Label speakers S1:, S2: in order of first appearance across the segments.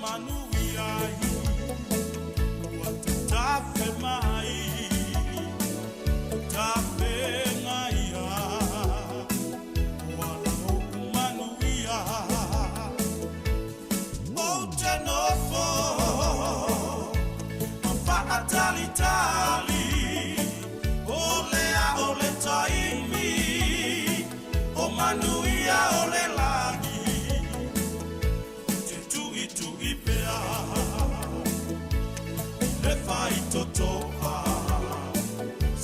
S1: manuia ai ua tatafe mai tafega ia o ala o manuia. Ou te nofo ma faatalitali o lea o le taimi o manuia o le lagi te tuitui pea le faitotoa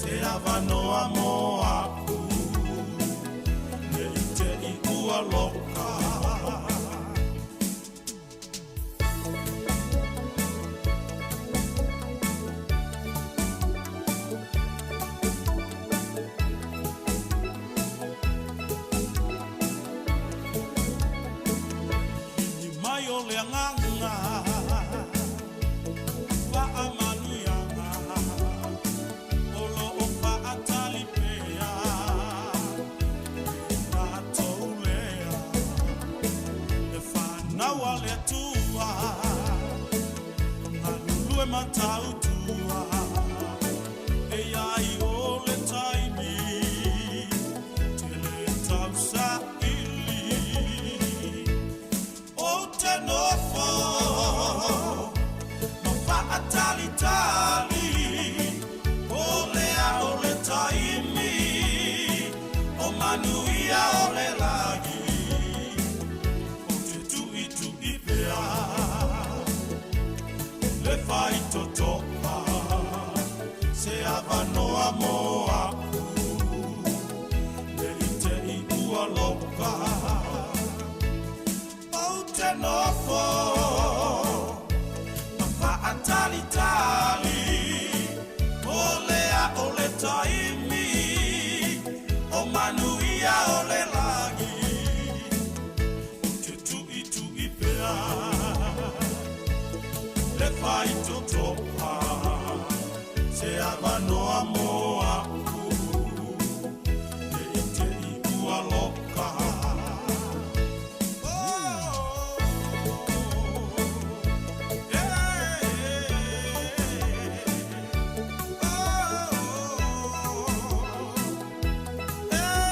S1: se avanoa mo aku ne i te i ua loka. Lili mai o le agaga faamanuiaga o lo o faatali pea e tatou lea le fanau a le Atua galulue matautua e iai o le taimi tele tausaili. Ou te nofo ma faatalitali o lea o le taimi o manuia o le lagi ou te tuitui pea le faitotoa se avanoa mo aku ne i te i ua loka. Ou te nofo ma faatalitali o lea o le taimi o manuia o le lagi ou te tuitui pea le faitotoa se avanoa mo aku ne i te i ua loka. Oh, yeah. Oh, yeah.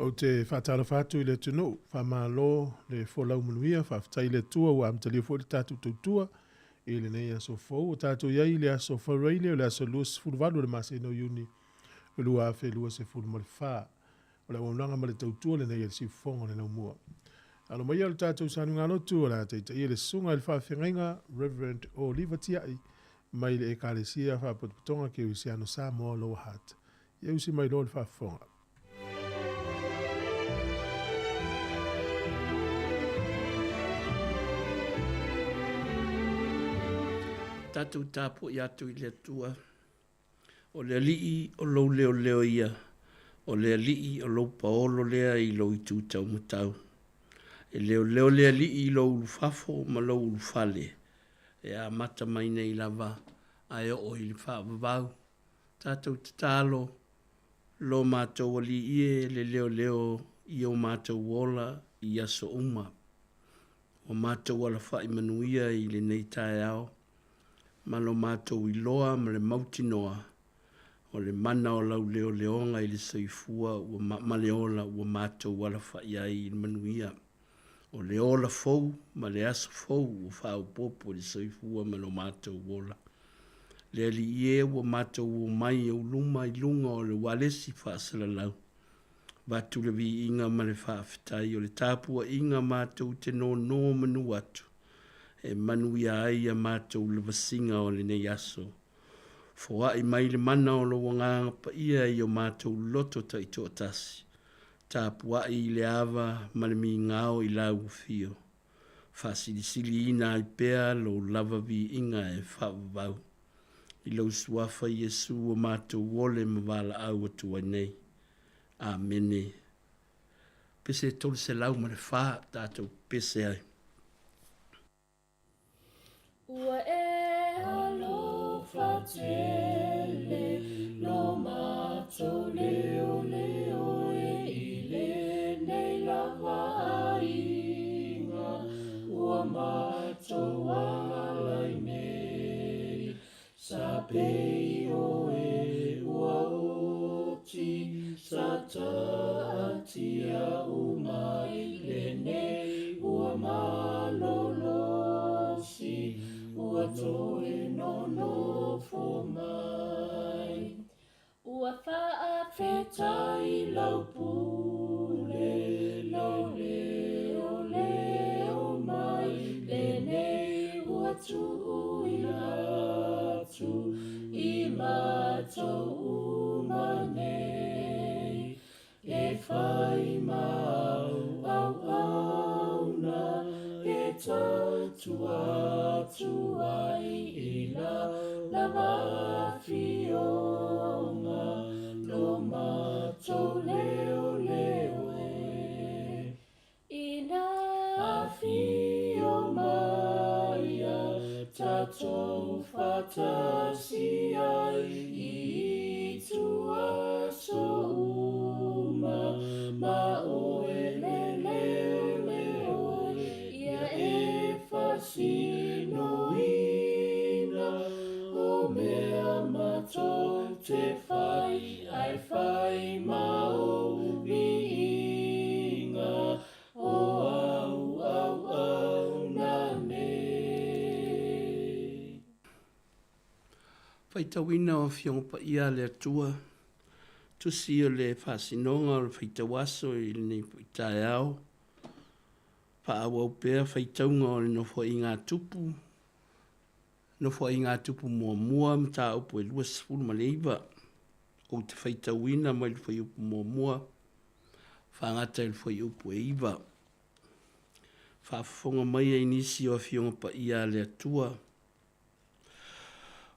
S2: Ou te faatalofa atu i le atunuu, faamalo le folau manuia, faafetai i le Atua ua amatalia foi le tatou tautua i lenei aso fou. Ua tatou i ai i le aso Faraile o le aso 28 o le masina o Iuni 2024. O le auaunaga ma le tautua lenei a le Siufofoga o le Laumua. Alo maia lo tatou sanugalotu o le a taitaia le susuga i le faafeagaiga Reverend Oliva Tiai mai le Ekalesia Faapotopotoga Kerisiano Samoa Lower Hutt. Ia usi mai loa le faafofoga.
S3: Tatou tapuai atu i le Atua. O le Alii o lou leoleo ia, o le Alii o lou paolo lea i lou itu taumatau. E leoleo le Alii i lou ulufafo ma lou ulufale, e amata mai nei lava ae oo i le faavavau. Tatou tatalo, Lo matou Alii e, le leoleo i o matou ola i aso uma. Ua matou alafai manuia i lenei taeao ma lo matou iloa ma le mautinoa o le mana o lau leoleoga i le soifua ua ma le ola ua matou alafai ai i le manuia. O le ola fou ma le aso fou ua faaopoopo i le soifua ma lo matou ola. Le Alii e, ua matou omai i ou luma i luga o le ualesi faasalalau. Avatu le viiga ma le faafetai o le tapuaiga matou te nono manu atu e manuia ai a matou lavasiga o lenei aso. Foai mai le mana o lou Agaga Paia i o matou loto taitoatasi, tapuai i le ava ma le migao i lau afio, faasilisiliina ai pea lou lava viiga e faavavau. I lou Suafa Iesu ua matou ole ma valaau atu ai nei. Amene. Pese 304 tatou pese ai.
S4: Ua e alofa tele lo matou leoleo e i lenei lava aiga ua matou agalai nei. Sa pei oe ua oti, sa taatia uma i lenei ua malolosi, ua toe nonofo mai. Ua faafetai lau pule, lau leoleo mai lenei ua tuuina atu i matou uma nei. E whai mau au auna e tautua atu ai i lau lava afioga lo matou leoleo e. Ina afio mai a tatou faatasi ai i tua aso uma ma oe le leoleo ia e faasinoina o mea matou te fai ae fai ma ou viiga o au auauna nei.
S3: Faitauina o Afioga Paia a le Atua, Tusi o le Faasinoga o le Faitau Aso i lenei foi taeao, faaauau pea faitauga o le Nofoaiga a Tupu, Nofoaiga a Tupu Muamua, mataupu e 29. Ou te faitauina mai le fuaiupu muamua faagata i le fuaiupu e 9. Faafofoga mai ai nisi o Afioga Paia a le Atua.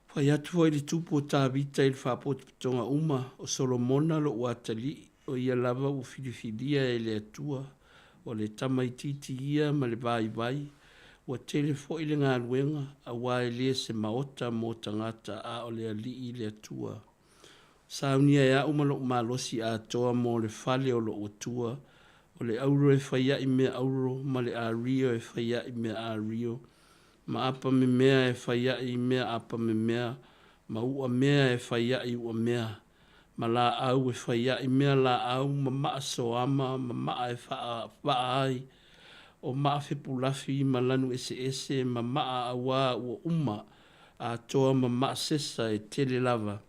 S3: Fai atu foi le tupu o Tavita i le faapotopotoga uma, o Solomona lou atalii, o ia lava ua filifilia e le Atua, o le tamaitiiti ia ma le vaivai, ua tele foi le galuega, auā e le se maota mo tagata, a o le Alii le Atua. Saunia e a'u ma lo'u malosi atoa mo le fale o lo'u Atua, o le auro e fai a'i mea auro, ma le ario e fai a'i mea ario, ma apa memea e fai a'i mea apa memea, ma u'amea e fai a'i u'amea, ma lā'au e fai a'i mea lā'au, ma ma'a soama, ma ma'a e faava'a ai, o ma'a fepulafi ma lanu eseese, ma ma'a auā ua uma atoa ma ma'a sesa e tele lava.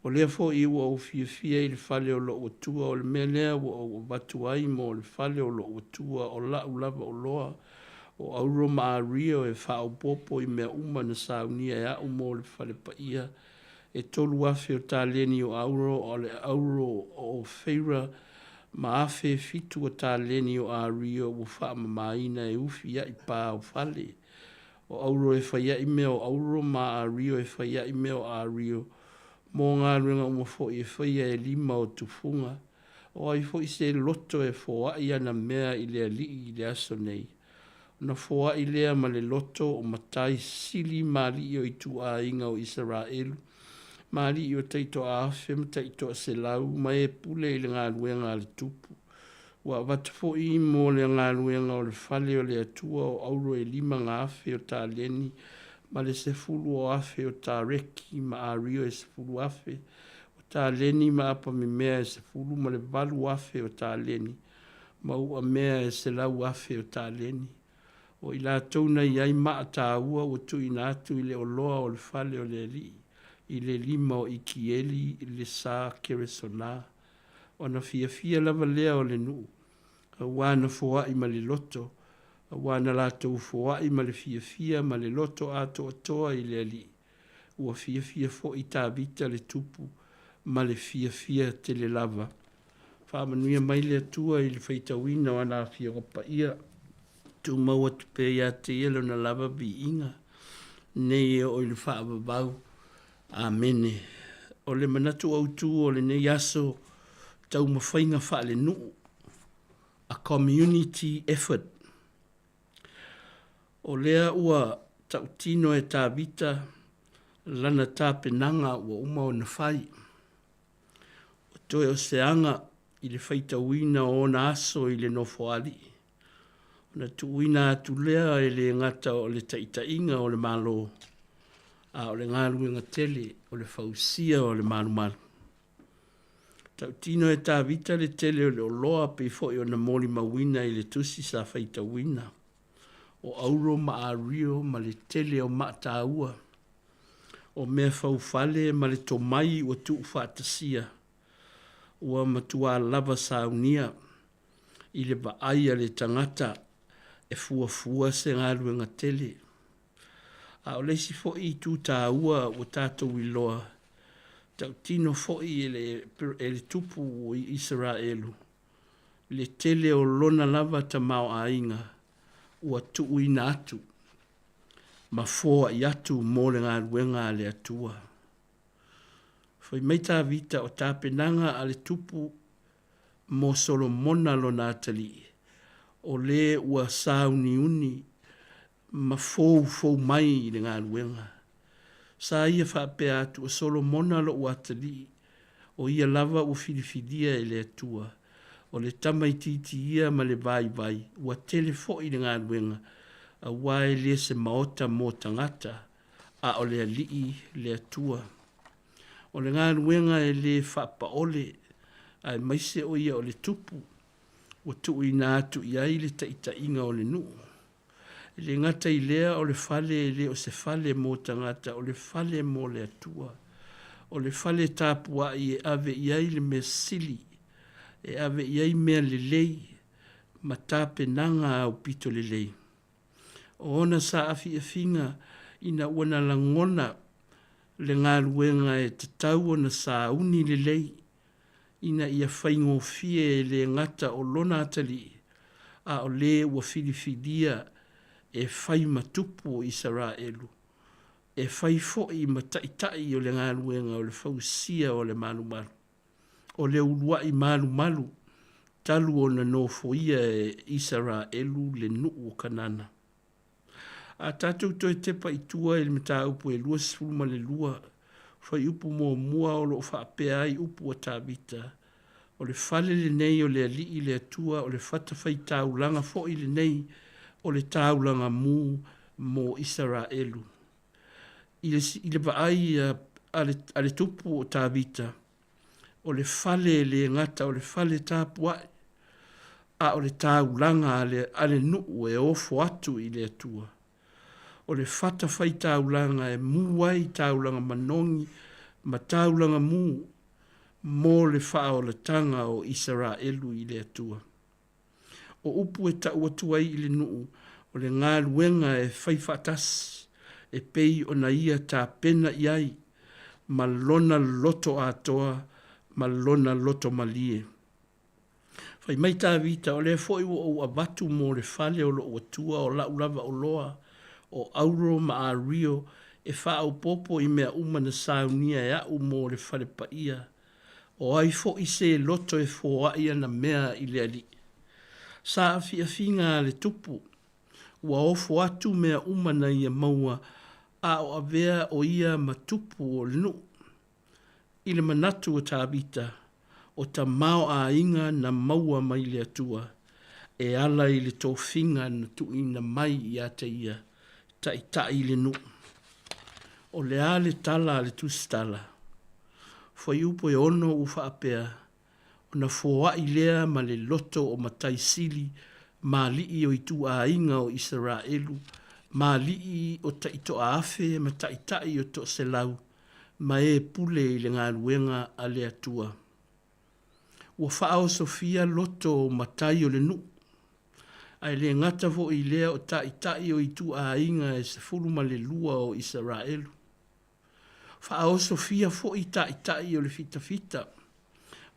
S3: O lea foi ua ou fiafia i le fale o lou Atua, o le mea lea ua ou avatu ai mo le fale o lou Atua o la'u lava oloa, o auro ma ario e faaopoopo i mea uma na saunia e a'u mo le fale paia, e 3000 o taleni o auro, o le auro o Ofeira, ma 1007 o taleni o ario ua faamamaina e ufi a'i pa o fale. O auro e fai a'i mea o auro ma ario e fai a'i mea o ario, mo galuega uma foi e faia e lima o tufuga. O ai foi se loto e foa'i ana mea i le Alii i le aso nei? Ona foa'i lea ma le loto o matai sili ma alii o ituaiga o Isaraelu, ma alii o taitoa-afe ma taitoa-selau, ma e pule i le galuega a le tupu. Ua avatu foi mo le galuega o le fale o le Atua o auro e 5000 o taleni, ma le 10,000 o tareki ma ario e 10,000 o taleni ma apamemea e 18,000 o taleni, ma uamea e 100,000 o taleni. O i latou na i ai maa taua ua tuuina atu i le oloa o le fale o le Alii, i le lima o Ikieli le sa Keresona. Ona fiafia lava lea o le nuu, auā na foai ma le loto, auā na latou foai ma le fiafia ma le loto atoatoa i le Alii. Ua fiafia foi Tavita le tupu ma le fiafia tele lava. Faamanuia mai le Atua i le faitauina o ana Afioga Paia. Tumau atu pea ia te Ia Lona lava viiga, nei e oo i le faavavau. Amene. O le manatu autu o lenei aso, taumafaiga faalenuu, a community effort. O lea ua tautino e Tavita lana tapenaga ua uma ona fai. O toe o se aga i le faitauina o ona aso i le Nofoalii, ona tuuina atu lea e le gata o le taitaiga o le Malo, a o le galuega tele o le fausia o le malumalu. Tautino e Tavita le tele o le oloa pei foi ona molimauina i le tusi sa faitauina, o auro ma ario ma le tele o maa taua, o mea faufale ma le tomai ua tuufaatasia, ua matuā lava saunia i le vaai a le tagata e fuafua se galuega tele. A o le isi foi itu taua ua tatou iloa, tautino foi e le, e le tupu o Isaraelu le tele o lona lava tamaoaiga ua tuuina atu ma foai atu mo le galuega a le Atua. Fai mai Tavita o tapenaga a le tupu mo Solomona lona atalii, o lē ua sauniuni ma foufou mai i le galuega. Sa ia faapea atu, o Solomona lo'u atalii, o ia lava ua filifilia e le Atua, o le tamaitiiti ia ma le vaivai, ua tele foi le galuega, auā e le se maota mo tagata, a o le Alii le Atua. O le galuega e le faapaole, aemaise o ia o le tupu, ua tuuina atu i ai le taitaiga o le nuu. E le gata i lea o le fale e le o se fale mo tagata, o le fale mo le Atua. O le fale tapuai e ave i ai le mea sili, e ave i ai mea lelei ma tapenaga aupito lelei. O ona saafiafiga ina ua na lagona le galuega e tatau ona sauni lelei ina ia faigofie e le gata o lona atalii, a o lē ua filifilia e fai ma tupu o Isaraelu, e fai foi ma taitai o le galuega o le fausia o le malumalu, o le uluai malumalu talu ona nofoia e Isaraelu le nuu o Kanana. A tatou toe tepa i tua i le mataupu e 22, fuaiupu muamua o lo o faapea ai upu a Tavita, o le fale lenei o le Alii le Atua, o le fatafaitaulaga foi lenei o le taulaga mu mo Isaraelu. I le, i le vaai a le, a le tupu o Tavita, o le fale e le gata o le fale tapuai, a o le taulaga a le, a le nuu e ofo atu i le Atua. O le fatafaitaulaga e mu ai taulaga manogi ma taulaga mu mo le faaolataga o Isaraelu i le Atua. O upu e tau atu ai i le nuu, o le galuega e fai faatasi e pei ona ia tapena i ai ma lona loto atoa ma lona loto malie. Fai mai Tavita, O lea foi ua ou avatu mo le fale o lou Atua o lau lava oloa, o auro ma ario e faaopoopo i mea uma na saunia e au mo le fale paia, o ai foi se loto e foai ana mea i le Alii? Saafiafiga a le tupu, ua ofo atu mea uma na ia maua a o avea o ia ma tupu o le nuu. I le manatu o Tavita, o tamaoaiga na maua mai le Atua e ala i le tofiga na tuuina mai ia te ia, taitai le nuu. O le a le tala a le Tusitala? Fuaiupu e 6 ua faapea, Ona foai lea ma le loto o matai sili ma alii o ituaiga o Isaraelu, ma alii o taitoaafe ma taitai o toaselau, ma e pule i le galuega a le Atua. Ua faaosofia loto o matai o le nuu, ae le gata foi i lea o taitai o ituaiga e 12 o Isaraelu. Faaosofia foi taitai o le fitafita,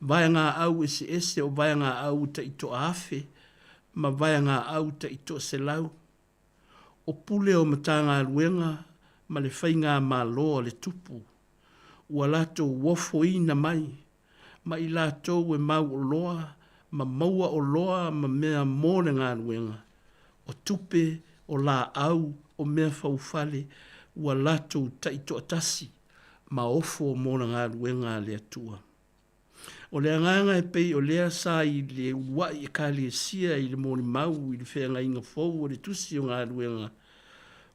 S3: vaegaau eseese o vaegaau taitoaafe ma vaegaau taitoaselau, o pule o Matagaluega ma le Faigamalo a le Tupu, ua latou ofoina mai ma i latou e mauoloa ma maua oloa ma mea mo le galuega, o tupe, o laau, o mea faufale, ua latou taitoatasi ma ofo mo le galuega a le Atua. O le agaga e pei o lea sa i le uluai Ekalesia i le molimau i le feagaiga fou o le Tusi o Galuega,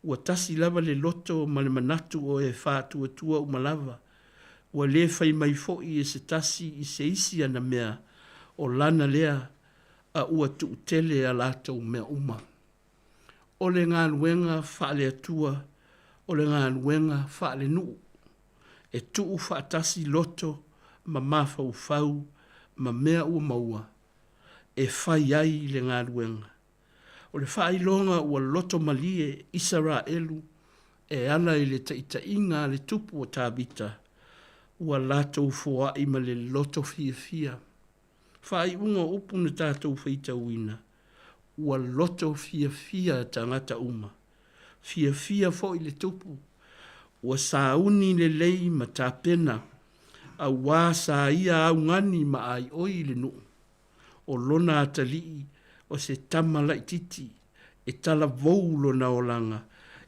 S3: ua tasi lava le loto ma le manatu o e faatuatua uma lava, ua le fai mai foi e se tasi i se isi ana mea, o lana lea, a ua tuutele a latou mea uma. O le galuega faale-Atua, o le galuega faale-nuu, e tuu faatasi loto ma mafaufau ma mea ua maua e fai ai le galuega. O le faailoga ua loto malie Isaraelu e ala i le taitaiga a le tupu o Tavita, ua latou foai ma le loto fiafia. Faaiuga o upu na tatou faitauina, ua loto fiafia tagata uma. Fiafia foi le tupu, ua sauni lelei ma tapena, auā sa ia augani ma aioi i le nuu. O lona atalii o se tama laititi e talavou lona olaga,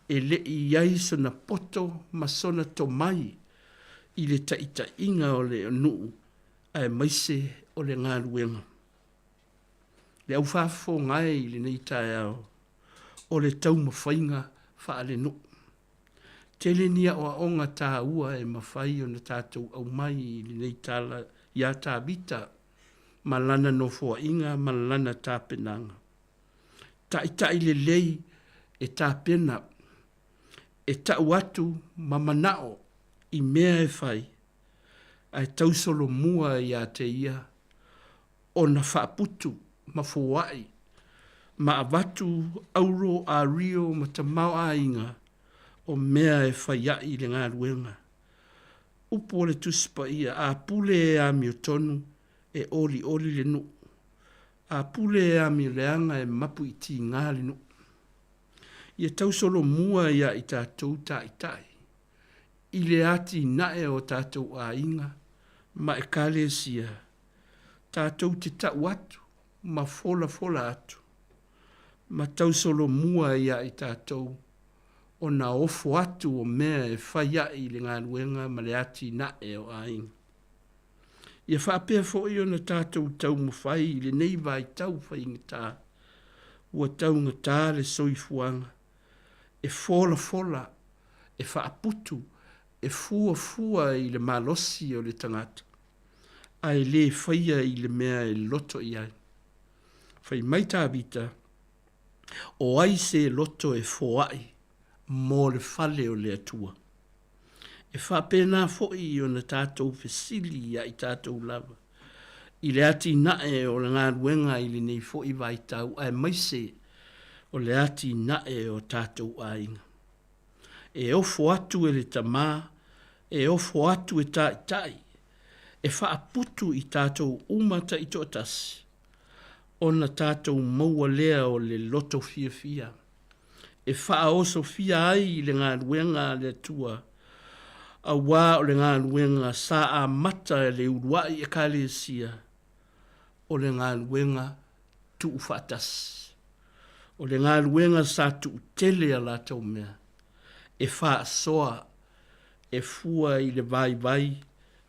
S3: e le i i ai sona poto ma sona tomai i le taitaiga o le nuu aemaise o le galuega. Le au faafofoga e i lenei taeao, o le taumafaiga faalenuu. Tele ni aoaoga taua e mafai ona tatou aumai i lenei tala iā Tavita ma lana nofoaiga ma lana tapenaga. Taitai lelei e tapena, e tau atu ma manao i mea e fai, ae tausolomua ia te ia ona faaputu ma foai ma avatu auro ario ma tamaoaiga o mea e fai ai le galuega. Upu o le Tusi Paia, A pule e amiotonu, e olioli le nuu. A pule e amioleaga, e mapu i tiga le nuu. Ia tausolomua ia i tatou taitai i le atinae o tatou aiga ma ekalesia, tatou te tau atu ma folafola atu ma tausolomua ia i tatou ona ofo atu o mea e fai ai le galuega ma le atinae o aiga. Ia faapea foi ona tatou taumafai i lenei vaitau faigata ua taugata le soifuaga, e folafola, e faaputu, e fuafua i le malosi o le tagata, ae le faia i le mea e loto i ai. Fai mai Tavita, O ai se loto e foai mo le fale o le Atua? E faapena foi ona tatou fesili ia i tatou lava i le atinae o le galuega i lenei foi vaitau aemaise o le atinae o tatou aiga. E ofo atu e le Tama, e ofo atu e Taitai, e faaputu i tatou uma taitoatasi, ona tatou maua lea o le loto fiafia e faaosofia ai le galuega a le Atua, auā o le galuega sa amata e le uluai Ekalesia, o le galuega tuufaatasi. O le galuega sa tuutele a latou mea e faasoa e fua i le vaivai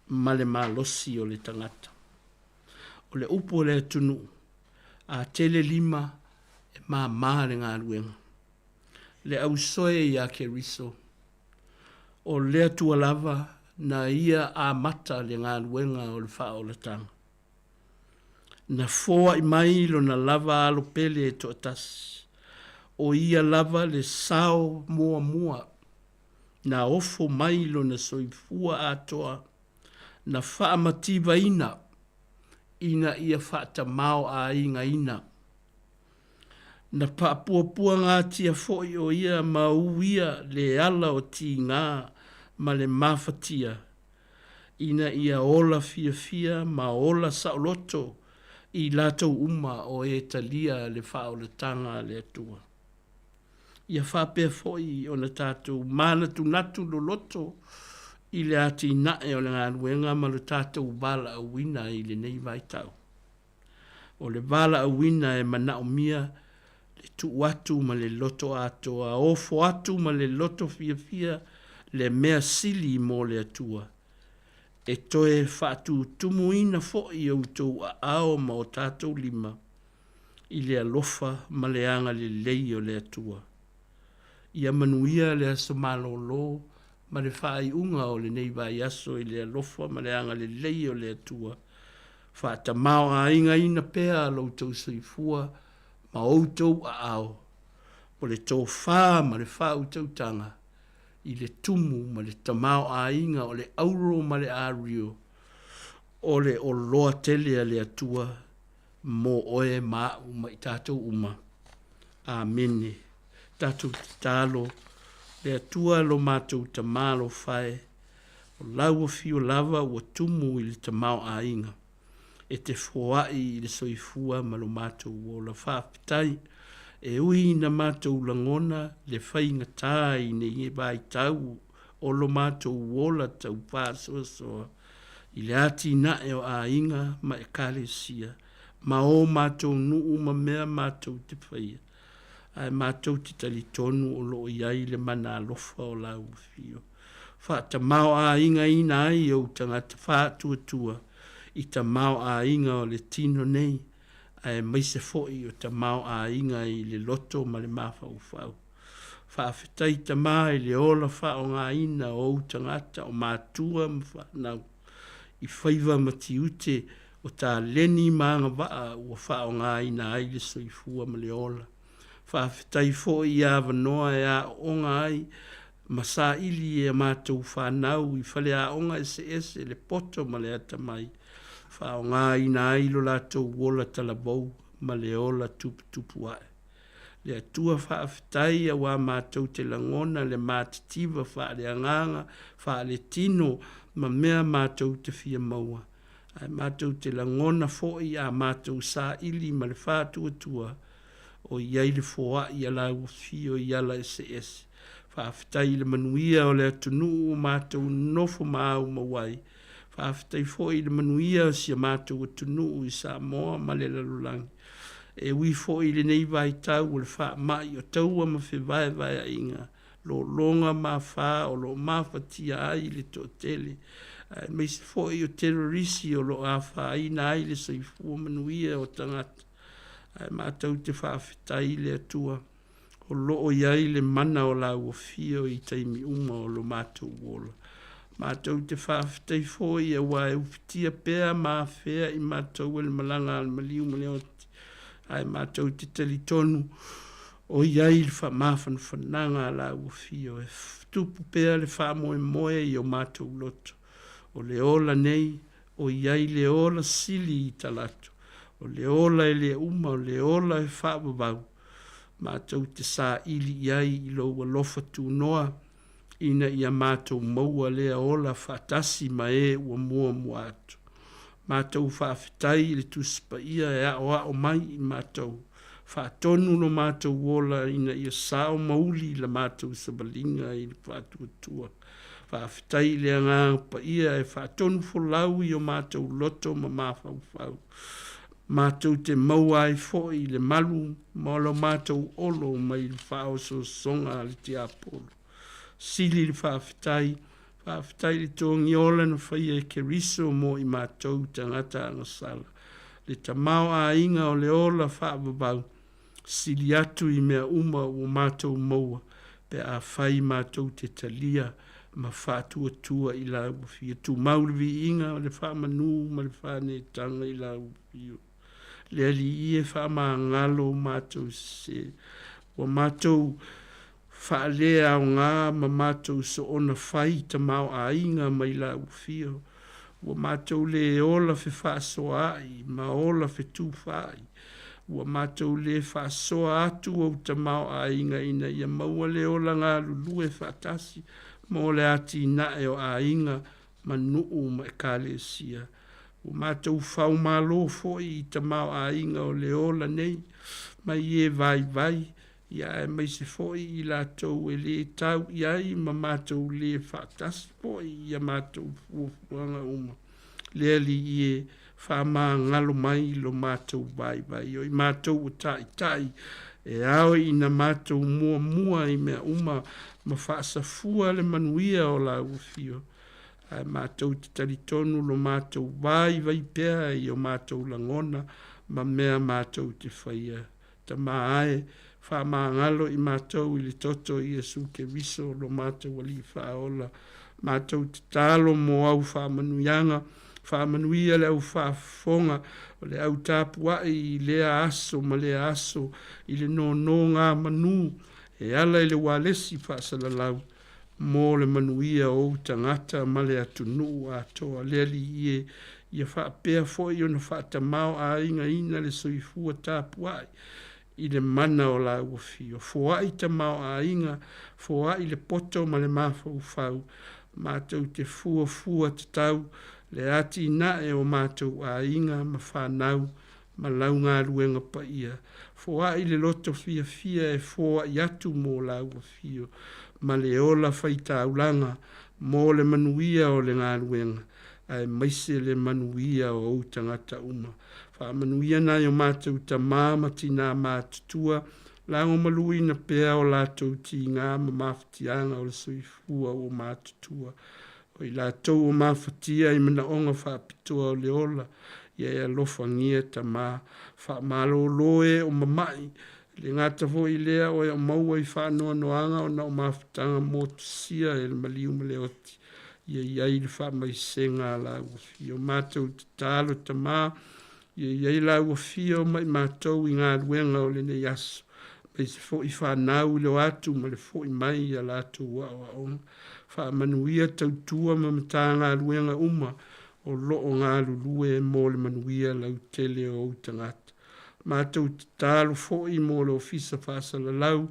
S3: ma le malosi o le tagata. O le upu a le atunuu, a tele lima, e māmā le galuega. Le ausoe ia Keriso, o le Atua lava na Ia amata le galuega o le faaolataga. Na foai mai Lona lava Alo pele e toatasi, o Ia lava le sao muamua na ofo mai Lona soifua atoa na faamativaina ina ia faatamaoaigaina. Na faapuapuagatia foi o ia ma uia le ala o tiga ma le mafatia ina ia ola fiafia ma ola saoloto i latou uma o e talia le faaolataga a le Atua. Ia faapea foi ona tatou manatunatu loloto i le atinae o le galuega ma lo tatou valaauina i lenei vaitau. O le valaauina e manaomia le tuu atu ma le loto atoa, ofo atu ma le loto fiafia le mea sili mo le Atua, e toe faatutumuina foi outou aao ma o tatou lima i le alofa ma le agalelei o le Atua. Ia manuia le aso malolo ma le faaiuga o lenei vaiaso i le alofa ma le agalelei o le Atua. Faatamaoaigaina pea lo outou soifua ma outou aao o le tofa ma le faautautaga i le tumu ma le tamaoaiga o le auro ma le ario o le oloa tele a le Atua mo oe ma a'u ma i tatou uma. Amene. Tatou tatalo, Le Atua lo matou Tama alofa e, o lau afio lava ua tumu i le tamaoaiga, e te foai i le soifua ma lo matou ola. Faafetai, e ui ina matou lagona le faigata i nei vaitau o lo matou ola tau faasoasoa i le atinae o aiga ma ekalesia ma o matou nuu ma mea matou te faia, ae matou te talitonu o lo o i ai le mana alofa o lau Afio, faatamaoaigaina ai ou tagata faatuatua i tamaoaiga o le tino nei, aemaise foi o tamaoaiga i le loto ma le mafaufau. Faafetai Tama i le ola faaaogaina o ou tagata o matua ma fanau i faiva ma tiute o taleni ma agavaa ua faaaogaina ai le soifua ma le ola. Faafetai foi i avanoa e aooga ai ma saili e a matou fanau i faleaoga eseese le poto ma le atamai, faaaogaina ai lo latou ola talavou ma le ola tuputupu ae. Le Atua faafetai auā matou te lagona le matitiva faaleagaga, faaletino ma mea matou te fia maua, ae matou te lagona foi a matou saili ma le faatuatua o i ai le foai a lau Afio i ala eseese. Faafetai i le manuia o le atunuu ua matou nonofo ma aumau ai. Faafetai foi i le manuia o si a matou atunuu i Samoa ma le lalolagi. E ui foi i lenei vaitau o le faamai o taua ma fevaevaeaiga, lologa ma afa o lo o mafatia ai le toatele, aemaise foi o terorisi o lo o afaina ai le soifua manuia o tagata, ae matou te faafetai i le Atua o lo o i ai le mana o lau Afio i taimi uma o lo matou ola. Matou te faafetai foi auā e ufitia pea ma afea i matou e le malaga a le maliu ma le oti, ae matou te talitonu. O i ai le faamafanafanaga a lāua afio, e tupu pea le faamoemoe i o matou loto. O le ola nei, o i ai le ola sili i talaatu, o le ola e le uma, o le ola e faavavau, matou te saili i ai i lou alofa tunoa, ina ia matou maua lea ola faatasi ma e ua muamua atu. Matou faafetai i le Tusi Paia e aoao mai i matou, faatonu lo matou ola ina ia sao ma uli la matou savaliga i le faatuatua. Faafetai i le Agaga Paia e faatonufolau i o matou loto ma mafaufau. Matou te maua ai foi le malu ma lo matou olo mai le faaosoosoga a le tiapolo. Sili le faafetai, faafetai i le togiola na faia e Keriso mo i matou tagata agasala, le tamaoaiga o le ola faavavau, sili atu i mea uma ua matou maua pe afai matou te talia ma faatuatua i lau Afio. Tumau le viiga o le faamanu ma le faaneetaga i lau Afio. Le Alii e faamagalo matou sese, ua matou faaleaoga ma matou soona fai tamaoaiga mai lau Afio, ua matou le ola fefaasoaai ma ola fetufaai, ua matou le faasoa atu ou tamaoaiga ina ia maua le ola galulue faatasi mo le atinae o aiga ma nuu ma ekalesia. Ua matou faumalo foi i tamaoaiga o le ola nei mai e vaivai, ia aemaise foi i latou e le tau i ai ma matou le faatasi foi i a matou fuafuaga uma. Le Alii e, faamagalo mai lo matou vaivai, o i matou o taitai, e ao ina matou muamua i mea uma ma faasafua le manuia o lau Afio, ae matou te talitonu lo matou vaivai pea i o matou lagona ma mea matou te faia. Tama ae, faamagalo i matou i le toto o Iesu Keriso lo matou Alii Faaola. Matou tatalo mo au faamanuiaga, faamanuia le au faafofoga o le au tapuai i lea aso ma lea aso i le nonogamanu e ala i le ualesi faasalalau mo le manuia o ou tagata ma le atunuu atoa. Le Alii e, ia faapea foi ona faatamaoaigaina le soifua tapuai i le mana o lau Afio. Foai tamaoaiga, foai le poto ma le mafaufau, matou te fuafua tatau le atinae o matou aiga ma fanau ma lau galuega paia. Foai le loto fiafia e foai atu mo lau Afio ma le ola faitaulaga mo le manuia o le galuega, aemaise le manuia o ou tagata uma. Faamanuia nai o matou tama ma tinā matutua, lagomaluina pea o latou tiga ma mafatiaga o le soifua ua matutua. O i latou o mafatia i manaoga faapitoa o le ola, ia e alofagia tama, faamalolo e o mama'i, e le gata foi i lea o e o maua i faanoanoaga ona o mafutaga motusia e le maliu ma le oti, ia i ai le faamaisega a lau Afio. Matou tatalo tama, ia i ai lau Afio ma i matou i galuega o lenei aso, aemaise foi fanau i le o atu ma le foi mai i a latou aoaoga. Faamanuia tautua ma Matagaluega uma o lo o galulue mo le manuia lautele o ou tagata. Matou tatalo foi mo le Ofisa Faasalalau,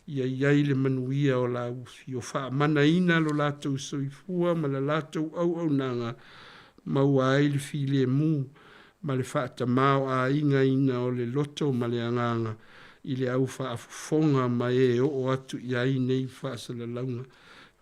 S3: ia i ai le manuia o lau Afio. Faamanaina lo latou soifua ma le latou auaunaga, maua ai le filemu ma le faatamaoaigaina o le loto ma le agaga i le au faafofoga ma e oo atu i ai nei faasalalauga.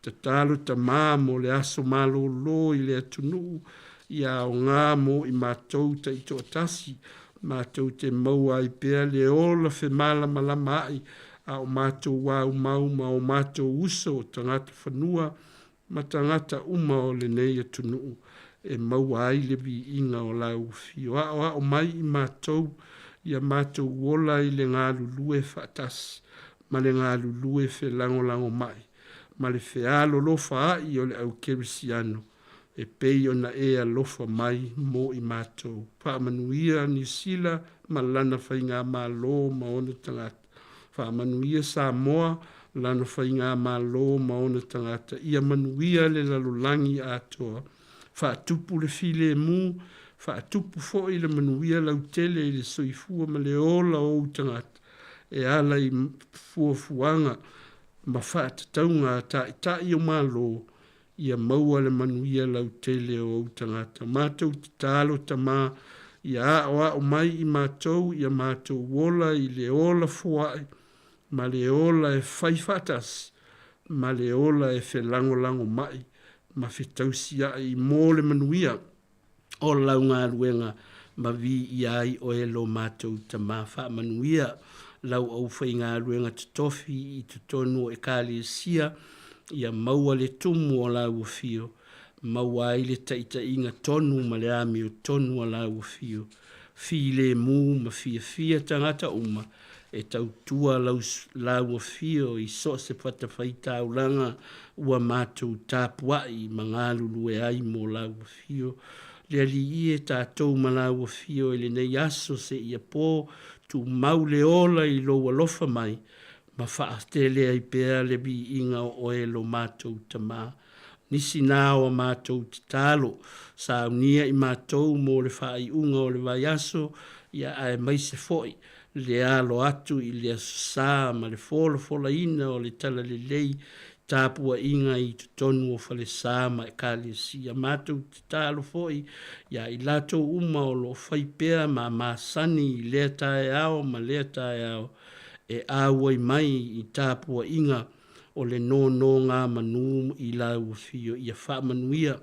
S3: Tatalo Tama mo le aso malolo i le atunuu, ia aoga mo i matou taitoatasi, matou te maua ai pea le ola femalamalamaai a o matou aumau ma o matou uso o tagata fanua ma tagata uma o lenei atunuu e maua ai le viiga o lau Afio. Aoao mai i matou ia matou ola i le galulue faatasi ma le galulue felagolagomai ma le fealolofaai o le au kerisiano e pei ona e alofa mai mo i matou. Faamanuia Niu Sila ma lana faigamalo ma ona tagata. Faamanuia Samoa, lana faigamalo ma ona tagata, ia manuia le lalolagi atoa. Faatupu le filemu, faatupu foi le manuia lautele i le soifua ma le ola o ou tagata, e ala i fuafuaga ma faatatauga a taitai o Malo, ia maua le manuia lautele o ou tagata. Matou tatalo Tama, ia aoao mai i matou ia matou ola i le ola foai ma le ola e fai faatasi ma le ola e felagolagomai ma fetausiai mo le manuia o lau galuega ma viia ai oe lo matou Tama. Faamanuia lau aufaigaluega totofi i totonu o Ekalesia, ia maua le tumu o lau afio, maua ai le taitaiga tonu ma le amiotonu a lau afio, filemu ma fiafia tagata uma e tautua lau afio i so o se fatafaitaulaga ua matou tapuai ma galulue ai mo lau afio. Le Alii e, tatou ma lau afio i lenei aso seia po, tumau le ola i lou alofa mai ma faatele ai pea le viiga o oe lo matou Tama. Nisi na o a matou tatalo, saunia i matou mo le faaiuga o le vaiaso, ia aemaise foi le alo atu i le Aso Sa ma le folafolaina o le Talalelei tapuaiga i totonu o falesa ma Ekalesia. Matou tatalo foi ia i latou uma o lo o fai pea ma masani i lea taeao ma lea taeao e auai mai i tapuaiga o le nonogamanu i lau afio, ia faamanuia,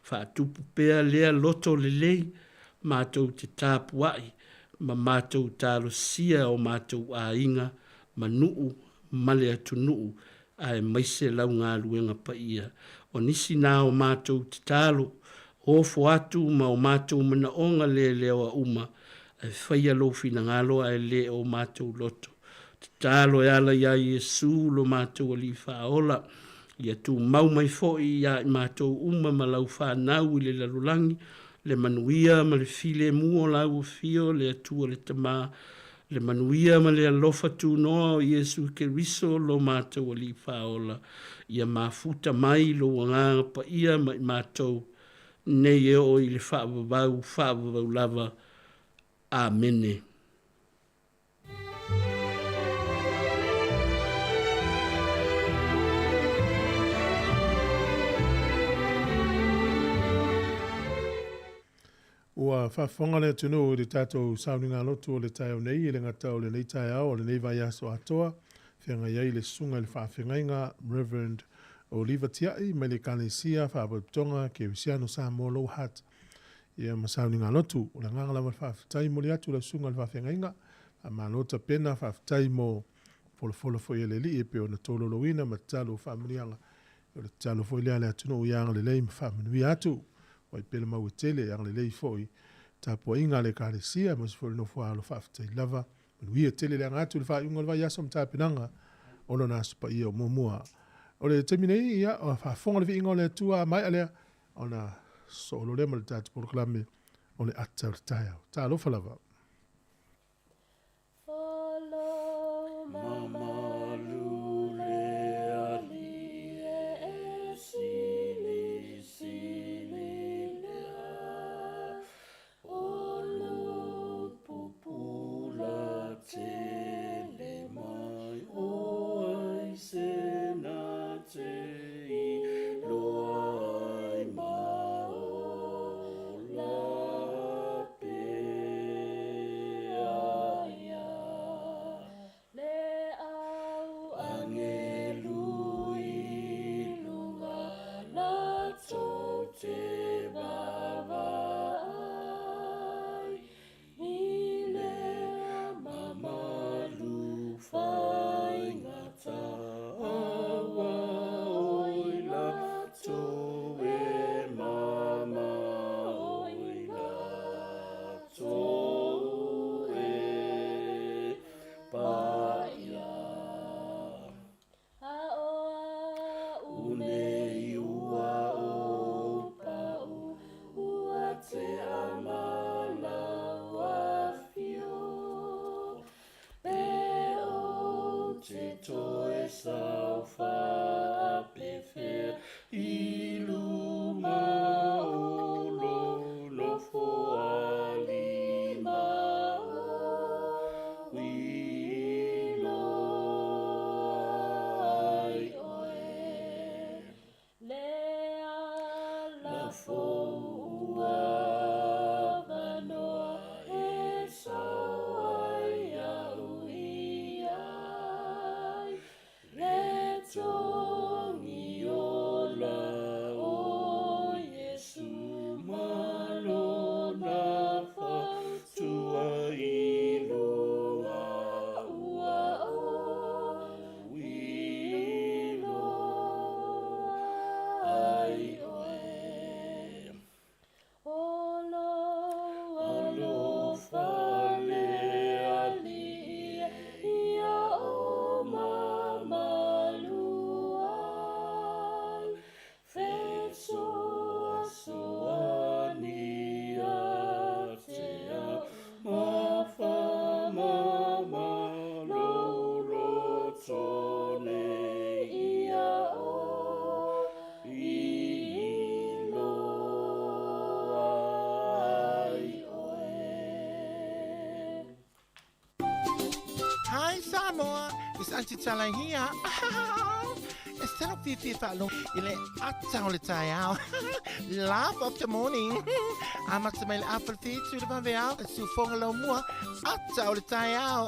S3: faatupu pea lea loto lelei, matou te tapuai ma matou talosia o matou aiga ma nuu ma le atunuu aemaise lau galuega paia. O nisi na o matou tatalo, ofo atu ma o matou manaoga leleoa uma, ae faia lou finagalo ae le o matou loto. Tatalo e ala iā Iesu lo matou Alii Faaola, ia tumau mai foi iā i matou uma ma lau fanau i le lalolagi, le manuia ma le filemu o lau afio, le Atua le Tama, le manuia ma le alofa tunoa o Iesu Keriso lo matou Alii Faaola, ia mafuta mai lou Agaga Paia ma i matou nei e oo i le faavavau, faavavau lava. Amene.
S2: Ua faafofoga le atunuu i le tatou sauniga lotu o le taeao nei, e le gata o lenei taeao, o lenei vaiaso atoa, feagai ai le Susuga i le Faafeagaiga Rev. Oliva Tiai mai le Ekalesia Faalapotopotoga Kerisiano Samoa Lower Hutt ia ma sauniga lotu. O le agaga lava o le faafetai momoli atu i lau Susuga i le Faafeagaiga, faamalo tapena, faafetai mo folafola foi a le Alii e pei ona tololoina ma tatalo o faamanuiaga. O le tatalo foi lea a le atunuu ia agalelei ma faamanuia atu. Ua pele mau e tele, e agalelei foi tapuaiga a le Ekalesia, aemaise foi le nofo-a-alo faafetai lava. Manuia tele le aga atu i le faaiuga o le vaiaso ma tapenaga o lona Aso Paia o muamua. O le taimi nei, ia, faafofoga le viiga o le Atua a maea lea, ona sosoo loa lea ma le tatou polokalame o le ata o le taeao. Talofa lava.
S4: Mamalu le Alii e silisili lea, o lou pupula tele mai, o ai se na te iloa ai ma ola pea. sau faapefea i luga o lou nofoalima o iloa ai oe. Le ala fou ua avanoa e sau ai au i ai, Le togi ola o Iesu ma lona fautua i luga ua ou iloa ai oe. O lou alofa le Alii ia o mamalu ai, Fesoasoani ia te au ma faamama lou loto nei ia o iloa ai oe.
S5: Hi Samoa, it's Auntie Tala here. E tino fiafia faalogo i le ata o le taeao. Laugh of the morning. Amata mai le afa le fitu le vaveao, e siufoga lau mua, ata o le taeao.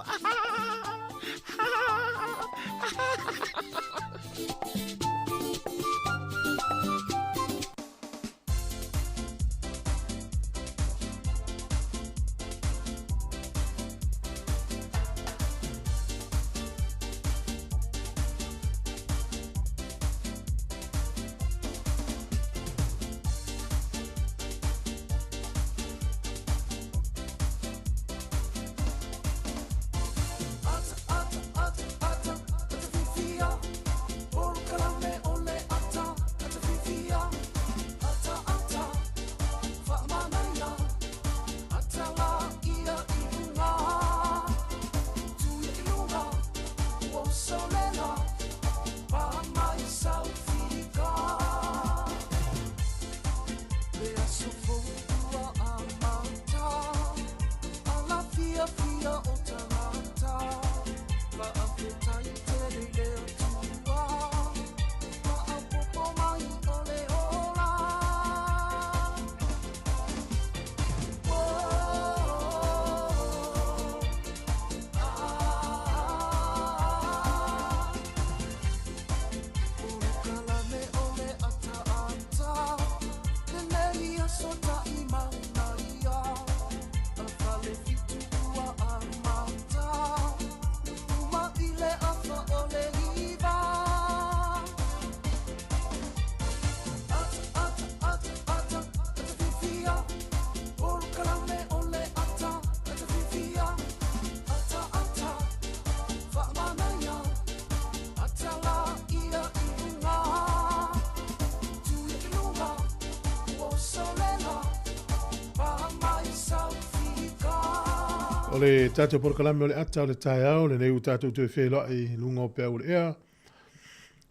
S2: O le tatou polokalame o le ata o le taeao lenei ua tatou toe feiloai i luga o peau o le ea.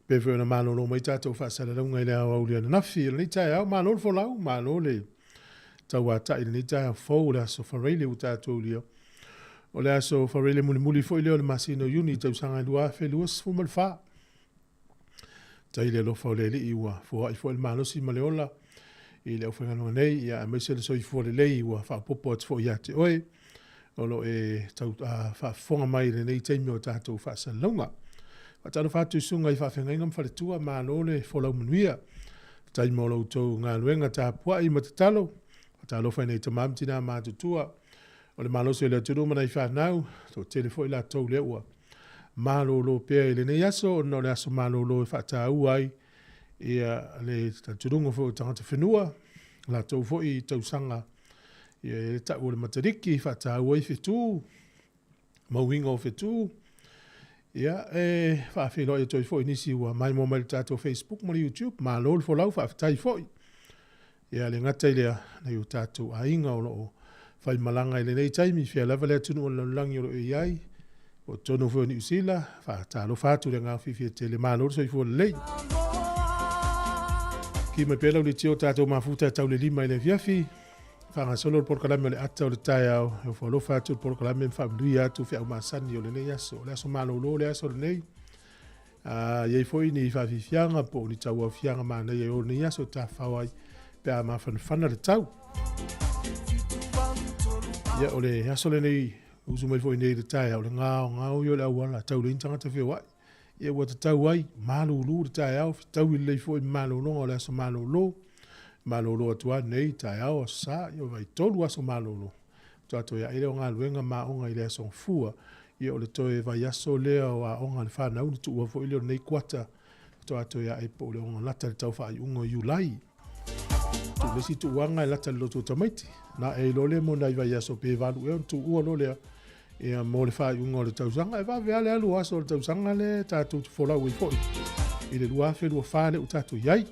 S2: Pe foi ona malolo mai tatou faasalalauga i le aoauli ananafi. O lenei taeao, malo le folau, malo le tauatai i lenei taeao fou o le aso Faraile ua tatou ulia. O le aso Faraile mulimuli foi lea o le masina o Iuni tausaga e 2024. Tai le alofa o le Alii ua foai foi le malosi ma le ola i le aufaigaluega nei, ia aemaise le soifua lelei ua faaopoopo atu foi ia te oe o lo o e tau faafofoga mai i lenei taimi o tatou faasalalauga. Faatalofa atu i susuga i faafeagaiga ma faletua, malo le folau manuia. Faafetai mo lo outou galuega tapuai ma tatalo. Faatalofa i nai tama ma tina matutua o le malosi o le atunuu ma nai fanau, toatele foi latou lea ua malolo pea i lenei aso ona o le aso malolo e faataua ai ia le talitonuga foi o tagata whenua, latou foi i tausaga ia e tau o le Matariki, faataua ai fetu, mauiga o fetu. Ia, e faafeiloai atu ai foi nisi ua maimoa mai le tatou Facebook ma le YouTube. Malo le folau, faafetai foi. Ia, le gata i lea, nai o tatou aiga o lo o faimalaga i lenei taimi, fea lava le atunuu o le lalolagi o lo o i ai. Po o totonu foi o Niu Sila, faatalofa atu i le agaga fiafia tele, malo le soifua lelei. Ki mai pea lau leitio o tatou mafuta e tau le 5 i le afiafi, faagasolo le polokalame o le ata o le taeao, e ofo alofa atu le polokalame ma faamanuia atu feau masani o lenei aso. O le aso malolo le aso lenei, a i ai foi ni faafiafiaga po o ni tauaofiaga manaia i o lenei aso e tafafao ai pe a mafanafana le tau. Ia, o le aso lenei, usu mai foi nei i le taeao, o le gaogao ia o le auala, tau leai ni tagata feoai. Ia ua tatau ai, malulu le taeao, fetaui lelei foi ma malologa o le aso malolo. Malolo atu lava nei, taeao, aso Sa, ia vaitolu aso malolo. Faatoa toe ae lea o galuega ma aoga i le aso Gafua. Ia o le toe vaiaso lea o aoga a le fanau ona tuua foi lea o lenei kuata. Faatoa toe ae po o le ogalata i le tau faaiuga o Iulai. Tuu le isi tuuaga e lata i le loto o tamaiti. Na e iloa lea mo nai vaiaso pe 8 ea ona tuua loa lea ia mo le faaiuga o le tausaga. E vave lava le alu o aso o le tausaga lea tatou te folau ai foi i le 2024 lea ua tatou i ai.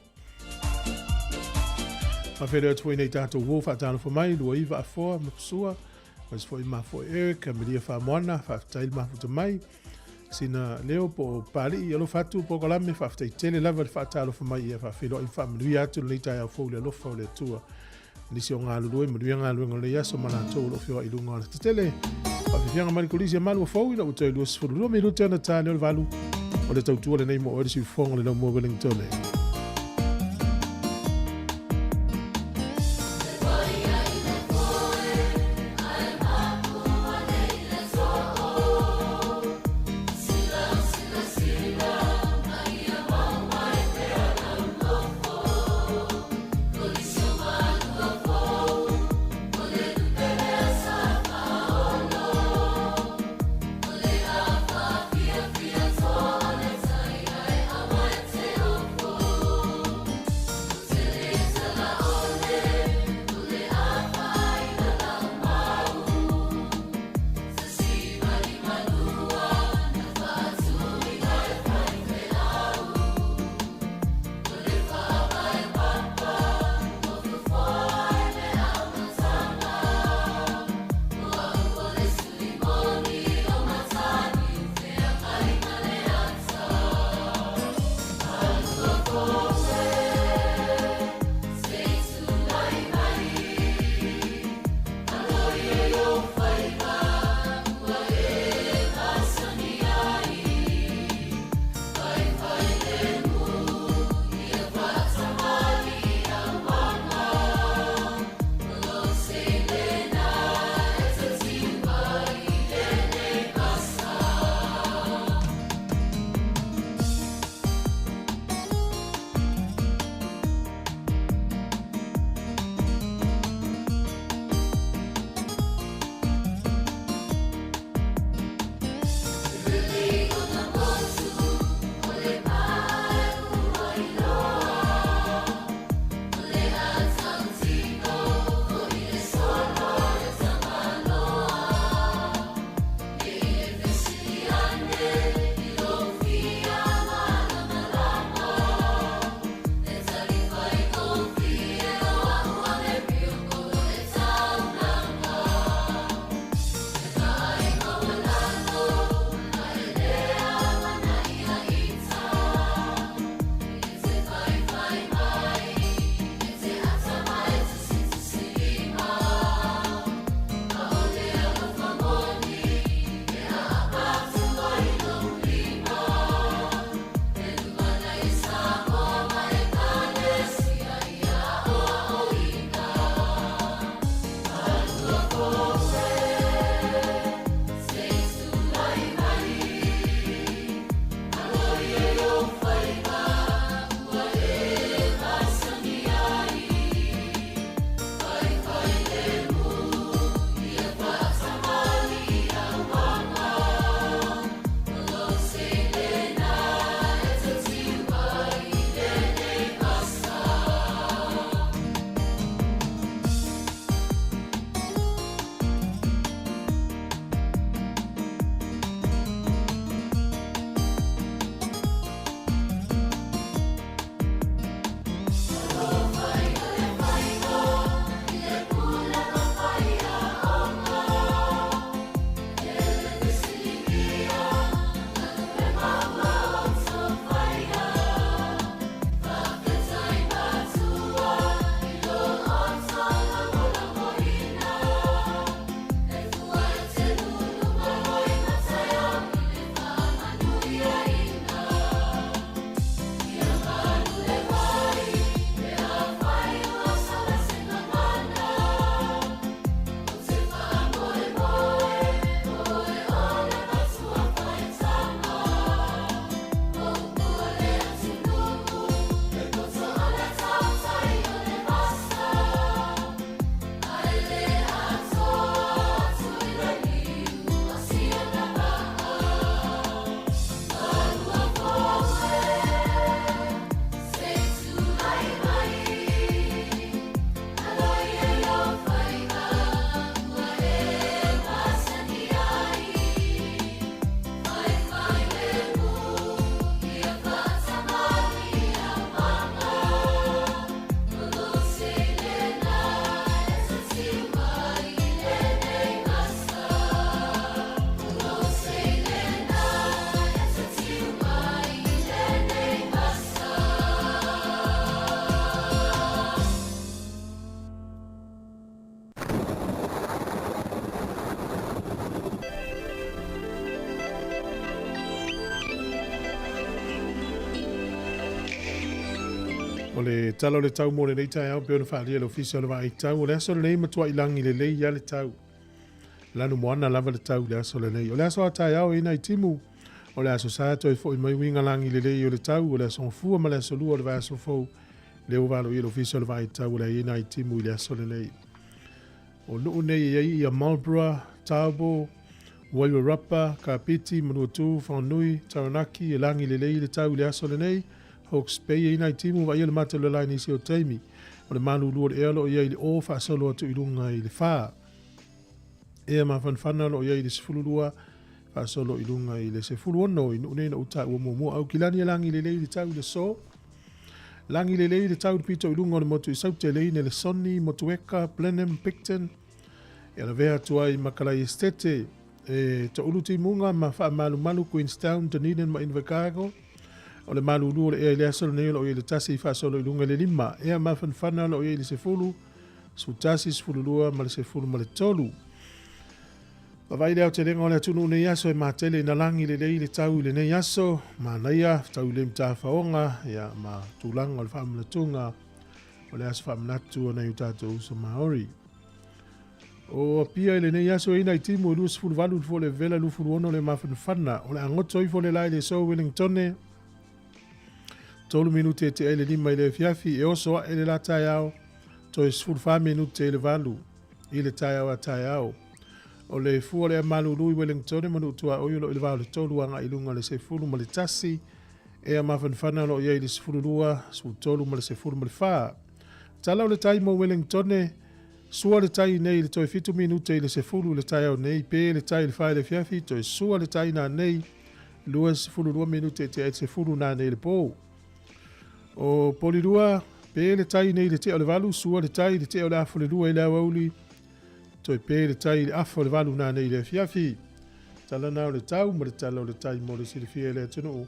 S2: Faafeiloai atu foi nei tatou uo faatalofa mai, Luaiva Afoa Mapusua, aemaise foi Mafoe Eric, Amelia Faamoana, faafetai le mafuta mai. Sina leo po o Papalii, alofa atu polokalame, faafetai tele lava le faatalofa mai ia faafeiloai ma faamanuia atu lenei taeao fou i le alofa o le Atua. Nisi o galulue, manuia galuega o lenei aso ma latou o lo o feoai i luga o le tetele. Faafiafiaga mai le Kolisi a Malua Fou ina ua toe 22 minute ona ta lea o le 8 o le tautua lenei mo oe le siufofoga o le Laumua Wellingtone. O le tala o le tau mo lenei taeao pei ona faaalia e le Ofisa o le Vaai Tau, o le aso lenei e matuai lagi lelei lava le tau. Lanumoana lava le tau i le aso lenei. O le aso a taeao e i nai timu, o le aso Sa toe foi mai uiga lagi lelei o le tau, o le aso Gafua ma le aso Lua o le vaiaso fou, lea ua valoia e le Ofisa o le Vaai Tau o le a i ai nai timu i le aso lenei. O nuu nei e i ai ia Marlborough, Taupo, Wairarapa, Kapiti, Manuatu, Whanganui, Taranaki, e lagi lelei le tau i le aso lenei. Hawke's Bay e i nai timu vaaia le mata o le lae nisi o taimi. O le malulu o le ea o lo o i ai i le o faasolo atu i luga i le fa. Ea mafanafana o lo o i ai i le 12 faasolo i luga i le 16 i nuu nei na ou taua muamua. Aukilani e lagi lelei le tau i le so. Lagi lelei le tau i le pito i luga o le motu i Saute, Leine, Lesoni, Motueka, Blenheim, Picton, e lavea atu ai ma Kalai Esitete, e toulu timuga ma faamalumalu Queenstown, Dunedin ma Invercargill. O le malulu o le ea i le aso lenei o lo o i ai le tasi faasolo i luga i le lima. Ea mafanafana o lo o i ai le 10, 11, 12 ma le 13. Vaavaai le aotelega o le atunuu nei aso e matele ina lagi lelei le tau i lenei aso, manaia, tau i le matafaoga ia, ma tulaga o le faamanatuga o le aso faamanatu o nai o tatou uso Maori. O Apia i lenei aso e ina i timu e 28 le fua le vela 26 le mafanafana. O le agoto ifo le la i le so Wellingtone, 3 minute e tea i le 5 i le afiafi, e oso ae le la taeao, toe 14 minute i le 8 i le taeao a taeao. O le fua o le malulu i Wellingtone ma nuu tuaoi o lo o i le va o le 3 agai i luga o le 11, ea mafanafana o lo o i ai i le 12, 13 ma le 14. Tala o le tai mo Wellingtone, sua le tai nei i le toe 7 minute i le 10 i le taeao nei, pe le tai i le 4 i le afiafi, toe sua le tai nanei, 22 minute e tea ai le 10 nanei i le po. O Polirua, pe le tai nei i le tea o le 8, sua le tai i le tea o le afa o le 2 i le aoauli, toe pe le tai i le afa o le 8 nanei i le afiafi. Tala na o le tau ma le tala o le tai mo le silafia e le atunuu,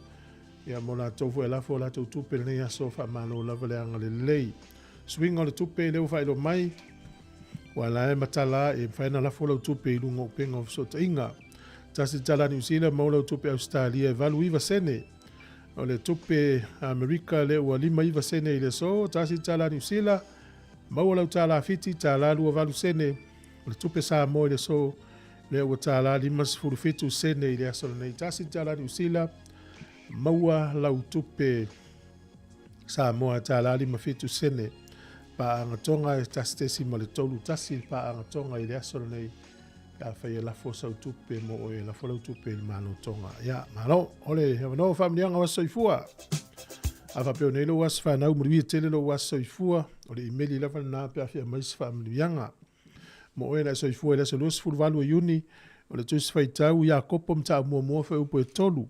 S2: ia mo latou foi e lafo a latou tupe i lenei aso, faamalo lava le agalelei. Suiga o le tupe lea ua faailoa mai, ua la e matala e mafai ona lafo lau tupe i luga o upega o fesootaiga. Tasi le tala Niu Sila maua lau tupe Ausetalia e 89 sene. O le tupe Amerika lea ua 59 sene i le aso. Tasi le tala Niu Sila maua lau tala Fiti tala 28 sene. O le tupe Samoa i le aso lea ua tala 57 sene i le aso lenei. Tasi le tala Niu Sila maua lau tupe Samoa tala 57 sene. Paaga Tonga e 1.31 le paaga Tonga i le aso lenei. Pe afai e lafo sau tupe mo oe, e lafo lau tupe i le Malo Tonga. Ia, malo, o le avanoa o faamanuiaga o aso soifua. A faapea o nei lou aso fanau, manuia tele lou aso soifua, o le imeli lava lena pe a fia aumai se faamanuiaga. Mo oe na e soifua i le aso 28 o Iuni, o le Tusi Faitau, Iakopo Mataupu Muamua Fuaiupu e 3.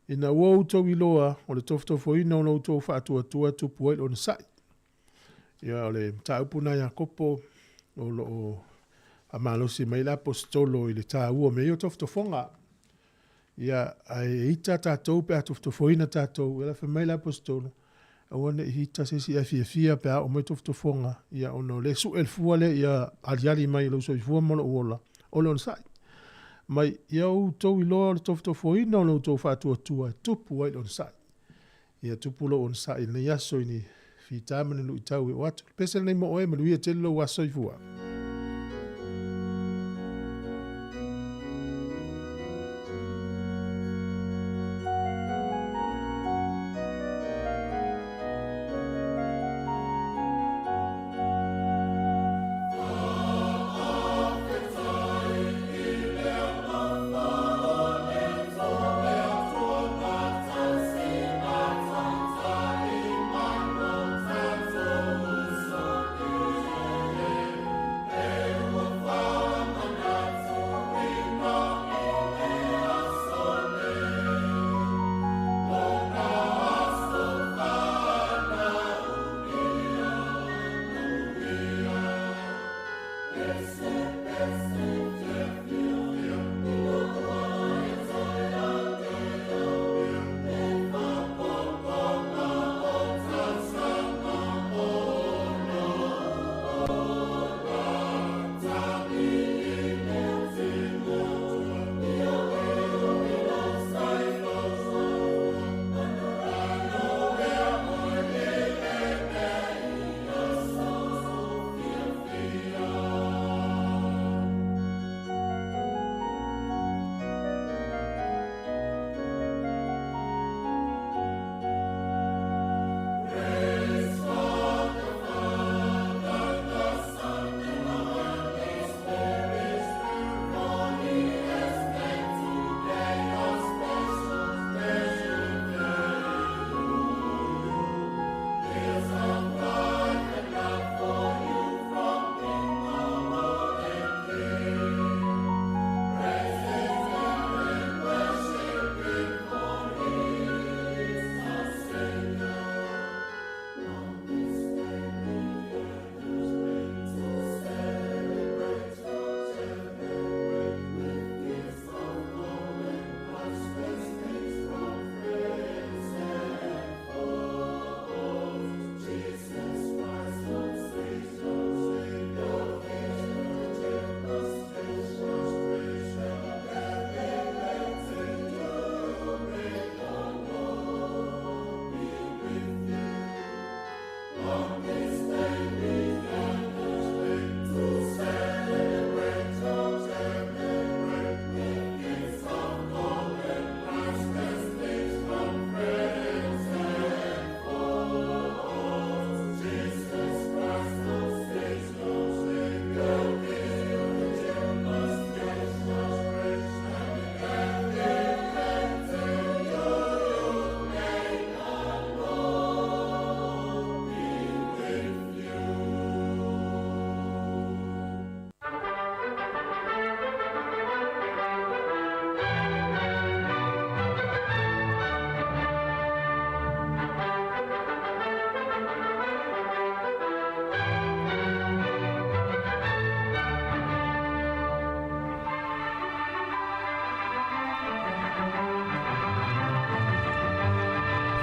S2: Ina ua outou iloa, o le tofotofoina o lo outou faatuatua e tupu ai le onosai. Ia, o le mataupu na Iakopo o lo o faamalosi mai le aposetolo i le taua o mea ia o tofotofoga. Ia, ae e ita tatou pe a tofotofoina tatou, ia la fai mai le aposetolo, aua ne i ita se isi ae fiafia pe a oo mai tofotofoga, ia ona o lea e sue le fua lea ia aliali mai i lou soifua ma lou ola, o le onosai. Mai, ia outou iloa o le tofotofoina o lo outou faatuatua e tupu ai le onosai. Ia tupu lou onosai i lenei aso i ni fita ma ni luitau e oo atu. Le pese lenei mo oe, manuia tele lou aso soifua.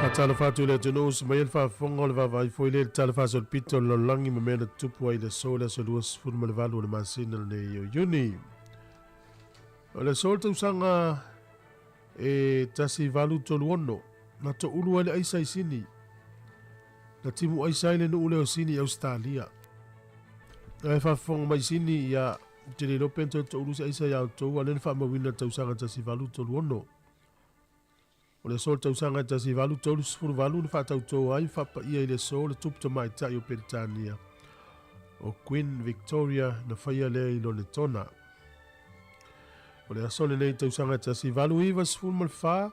S2: Faatalofa atu i le atunuu se mai ai le faafofoga o le vaavaai foi lea i le Tala Faasolopito o le Lalolagi ma mea na tutupu ai i le aso le aso 28 o le masina lenei o Iuni. O le aso o le tausaga e 1836, na toulu ai le aisa i Sini. Na timu aisa ai le nuu lea o Sini i Ausetalia. Ae faafofoga mai Sini, ia, ou te le iloa pe na toe toulu se aisa ia outou, a o lea na faamauina i le tausaga 1836. O le aso o le tausaga e 1838 na faatautō ai ma faapaia i le aso le tupu tamaitai o Peretania, o Queen Victoria na faia lea i Lonetona. O le aso lenei i tausaga e 1894,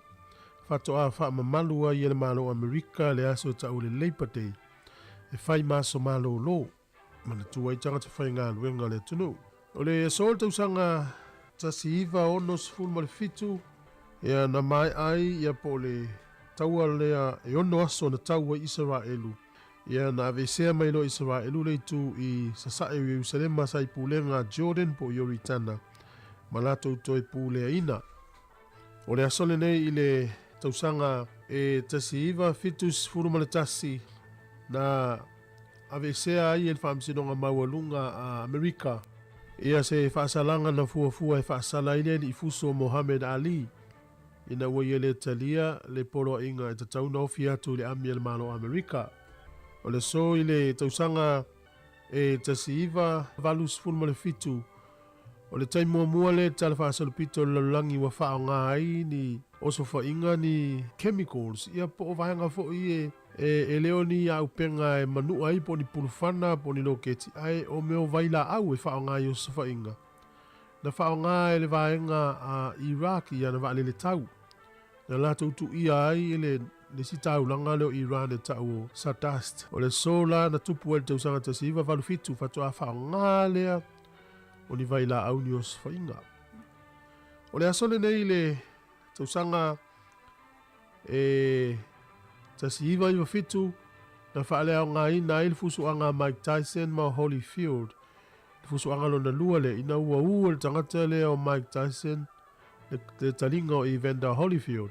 S2: faatoa faamamalu ai e le Malo o Amerika le aso e tau o le Labor Day, e fai ma aso malōlō, manatua ai tagata faigaluega o le atunuu. O le aso o le tausaga 1967, ia na maea ai ia po o le taua lea e ono aso na tau ai Isaraelu, ia na aveesea mai loa Isaraelu le itu i sasae o Ierusalema sa i pulega a Jordan po o Ioritana ma latou toe puleaina. O le aso lenei i le tausaga e 1971 na aveesea ai e le Faamasinoga Maualuga a Amerika ia se faasalaga na fuafua e faasala ai le alii fuso Mohammed Ali ina ua ia le talia le poloaiga e tatau ona ofi atu i le ami a le Malo o Amerika. O le aso i le tausaga e 1987, O le taimi muamua lea i le Tala Faasolopito o le Lalolagi ua faaaoga ai ni osofaiga, ni chemicals, ia po o vaega foi e, e le o ni auupega e manua ai po o ni pulufana po o ni loketi, ae o mea o vailaau e faaaoga i osofaiga. Na faaaoga e le vaega a Iraq i ana vaalele tau. Na latou tuuia ai e le le isi taulaga lea o Iran e tau o Sardasht. O le aso la na tupu ai le tausaga 1987 faatoa faaaoga lea o ni vailaau ni osofaiga. O le aso lenei i le tausaga e 1997 na faaleaogaina ai le fusuaga a Mike Tyson ma Holyfield. Le fusuaga lona lua lea ina ua ū e le tagata lea o Mike Tyson le taliga o Evander Holyfield,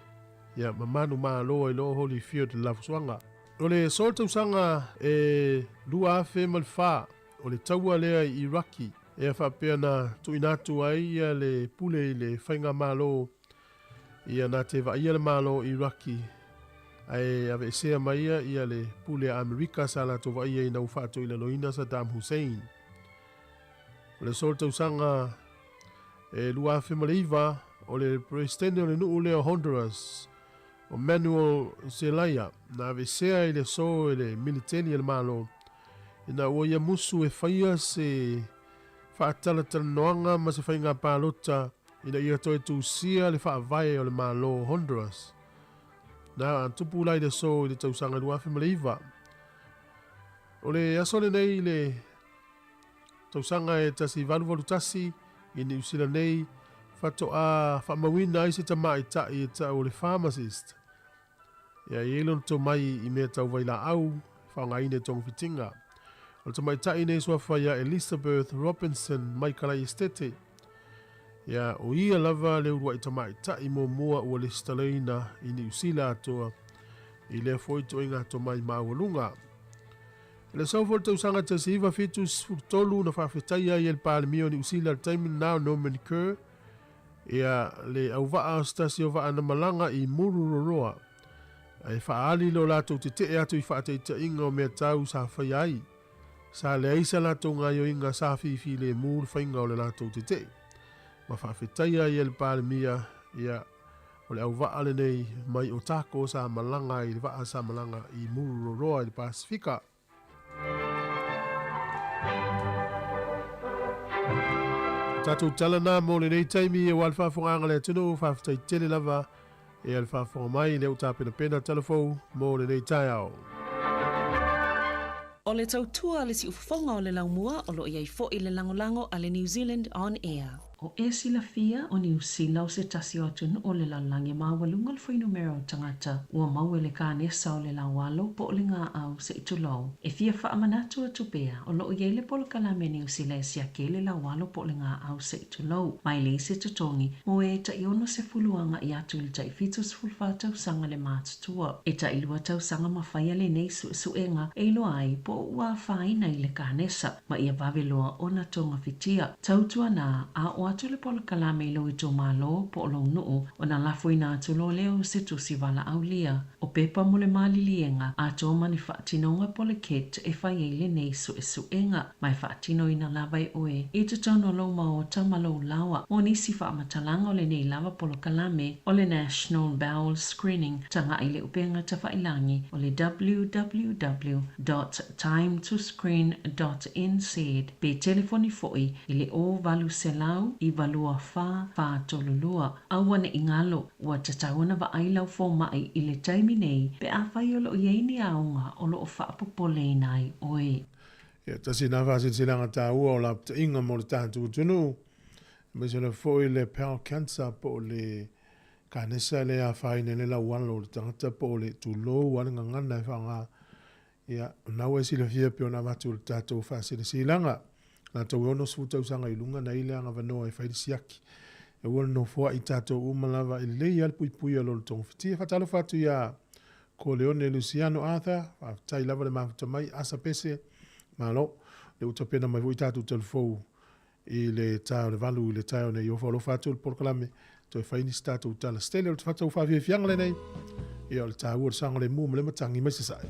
S2: ia, ma manumalo ai loa o Holyfield i le lafusuaga. O le aso o le tausaga e 2004, o le taua lea i Iraki, ea faapea na tuuina atu ai ia le pule i le faigamalo ia na te vaaia le Malo o Iraki, ae aveesea mai ia le pule a Amerika sa latou vaaia ina ua faatoilaloina Saddam Hussein. O le aso o le tausaga e 2009, o le Peresetene o le nuu lea o Honduras, o Manuel Zelaya, na aveesea i le aso e le militeli a le Malo, ina ua ia musu e faia se faatalatalanoaga ma se faiga palota ina ia toe tusia le faavae o le Malo o Honduras. Na tupu la i le aso i le tausaga 2009. O le aso lenei i le Tausaga e 1881 i Niu Sila nei, faatoa faamauina ai se tamaitai e tau o le pharmacist. Ia, e i ai lona tomai i mea tau vailaau e faaaogaina i togafitiga. O le tamaitai nei suafa ia Elizabeth Robinson mai Kalai Esitete. Ia, o ia lava le uluai tamaitai muamua ua lesitalaina i Niu Sila atoa i lea foi ituaiga tomai maualuga. I le sau foi o le tausaga 1973 na faafetaia ai e le Palemia o Niu Sila i le taimi lena o Norman Kerr ia le auvaa o se tasi o vaa na malaga i Mururoa ae faaali lo latou tetee atu i faataitaiga o mea tau sa faia ai. Sa leai sa latou gaioiga sa fifilemu le faiga o le latou tetee ma faafetaia ai e le Palemia ia O le auvaa lenei mai Otago sa malaga i le vaa sa malaga i Mururoa i le Pasifika. O tatou tala na mo lenei taimi aua le faafofogaaga a le atunuu, faafetai tele lava e a le faafofoga mai lea ua tapenapena tala fou mo lenei taeao.
S6: O le tautua a le siufofoga o le laumua o lo o i ai foi le lagolago a le New Zealand On Air. O e silafia, o Niu Sila o se tasi o atunuu o le lalolagi e maualuga le fuainumera o tagata ua maua i le kanesa o le laualo po o le gaau se i tulou. E fia faamanatu atu pea, o lo o i ai le polokalame a Niu Sila e siaki ai le laualo po o le gaau se i tulou, ma e leai se totogi mo e tai 60 agai atu i le tai 74 tausaga le matutua. E tai lua tausaga ma faia lenei suesuega e iloa ai po o ua afaina i le kanesa. ma ia vave loa ona togafitia. Tautuana, a oo atu le polokalame i lou itumalo po o lou nuu, ona lafoina atu loa lea o se tusi valaaulia. O pepa mo le maliliega atoa ma ni faatinoga po o le kit e fai ai lenei suesuega, ma e faatinoina lava e oe i totonu o lou maota ma lou laoa. Mo nisi faamatalaga o lenei lava polokalame o le National Bowel Screening, taga'i i le upega tafailagi o le www. Timetoscreen dot nz pe telefoni foi i le 0800 924 432. Aua ne i galo, ua tatau ona vaai lau fomai i le taimi nei pe afai o lo o i ai ni aoga o lo o faapopoleina ai oe.
S2: Ia, tasi na faasilasilaga taua o lapataiga mo le tatou atunuu, aemaise lava foi le Bowel Cancer po o le kanesa lea e afaina ai le laualo o le tagata po o le tulou a le gagana e faaaoga. Ia, o lena ua e silafia e pei ona avatu i le tatou faasilasilaga, latou e 60 tausaga i luga na i le agavanoa e fai le siaki. Aua le nofoa'i tatou uma lava e lelei lava le puipuia o lo le togafitia. Faatalofa atu ia Koleone Luciano Arthur, faafetai lava le mafuta mai, Asa Pese, malo. Lea ua tapena mai foi tatou talufou i le tae o le valu i le taeao nei. Ofa alofa atu le polokalame, toe fai nisi tatou tala. Se tele o le tatou faafiafiaga lenei, ia o le taua o le saogalemu ma le matagi mai sasae.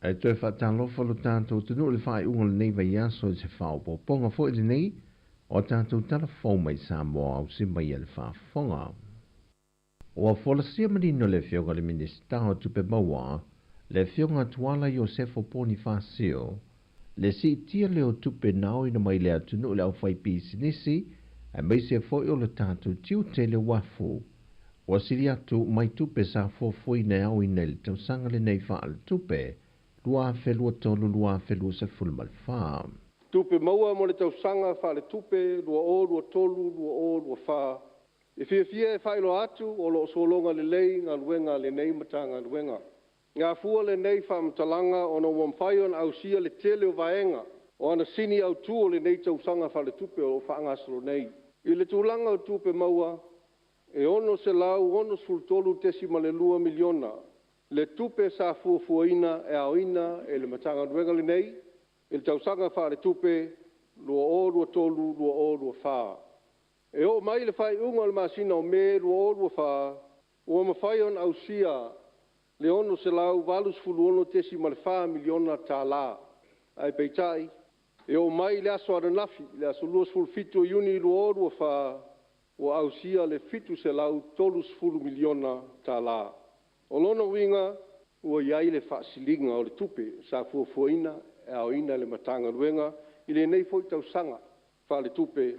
S7: Ae toe faatalofa lo tatou atunuu i le faaiuga o lenei vaiaso i se faaopoopoga foi lenei O tatou tala fou mai Samoa ausi mai e le faafofoga. Ua folasia manino le Afioga i le Minisita o Tupe Maua, le Afioga Tuala Iosefo Ponifasio, le siitia lea o tupe na aoina mai le atunuu i le aufaipisinisi aemaise foi o le tatou tiute i le uafu. Ua sili atu mai tupe sa fuafuaina e aoina i le tausaga lenei faaletupe 2023/2024.
S8: Tupe maua mo le tausaga faaletupe 2023/2024. E fiafia e faailoa atu o lo o sologa lelei galuega a lenei Matagaluega. E afua lenei faamatalaga ona ua mafai ona ausia le tele o vaega o ana sini autu o lenei tausaga faaletupe o lo o faagasolo nei. I le tulaga o tupe maua, e $663.2 miliona le tupe sa fuafuaina e aoina e le Matagaluega lenei i le tausaga faaletupe 2023/2024. E oo mai i le faaiuga o le masina o Me 2024, ua mafai ona ausia le $686.4 miliona, ae peitai, e oo mai i le aso ananafi le aso 27 o Iuni 2024, ua ausia le $730 miliona. O lona uiga, ua i ai le faasiliga o le tupe sa fuafuaina e aoina e le Matagaluega i lenei foi tausaga faaletupe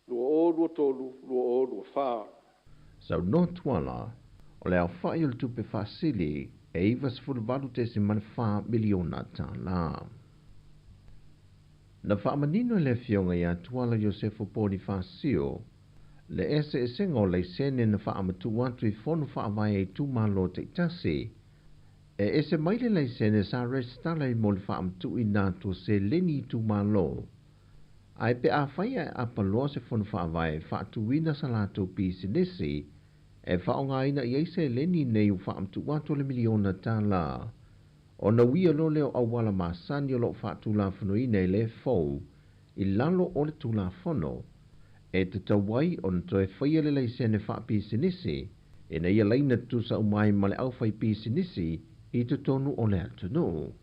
S8: 2023/2024.
S7: Saunoa Tuala, o le aofai o le tupe faasili e $98.4 miliona tala. Na faamanino e le Afioga ia Tuala Iosefo Ponifasio le eseesega o laisene na faamatuu atu i fono faavae a itumalo taitasi. E ese mai le laisene sa resitala i mo le faamatuuina atu o seleni i itumalo. Ae pe afai ae apaloa se fono faavae e faatuina sa latou pisinisi e faaaogaina i ai seleni nei ua faamatuu atu o le miliona tala, ona uia loa lea o auala masani o lo o faatulafonoina e le fou i lalo o le Tulafono e tatau ai ona toe faia le laisene faapisinisi ina ia laina tutusa uma ai ma le aufaipisinisi i totonu o le atunuu.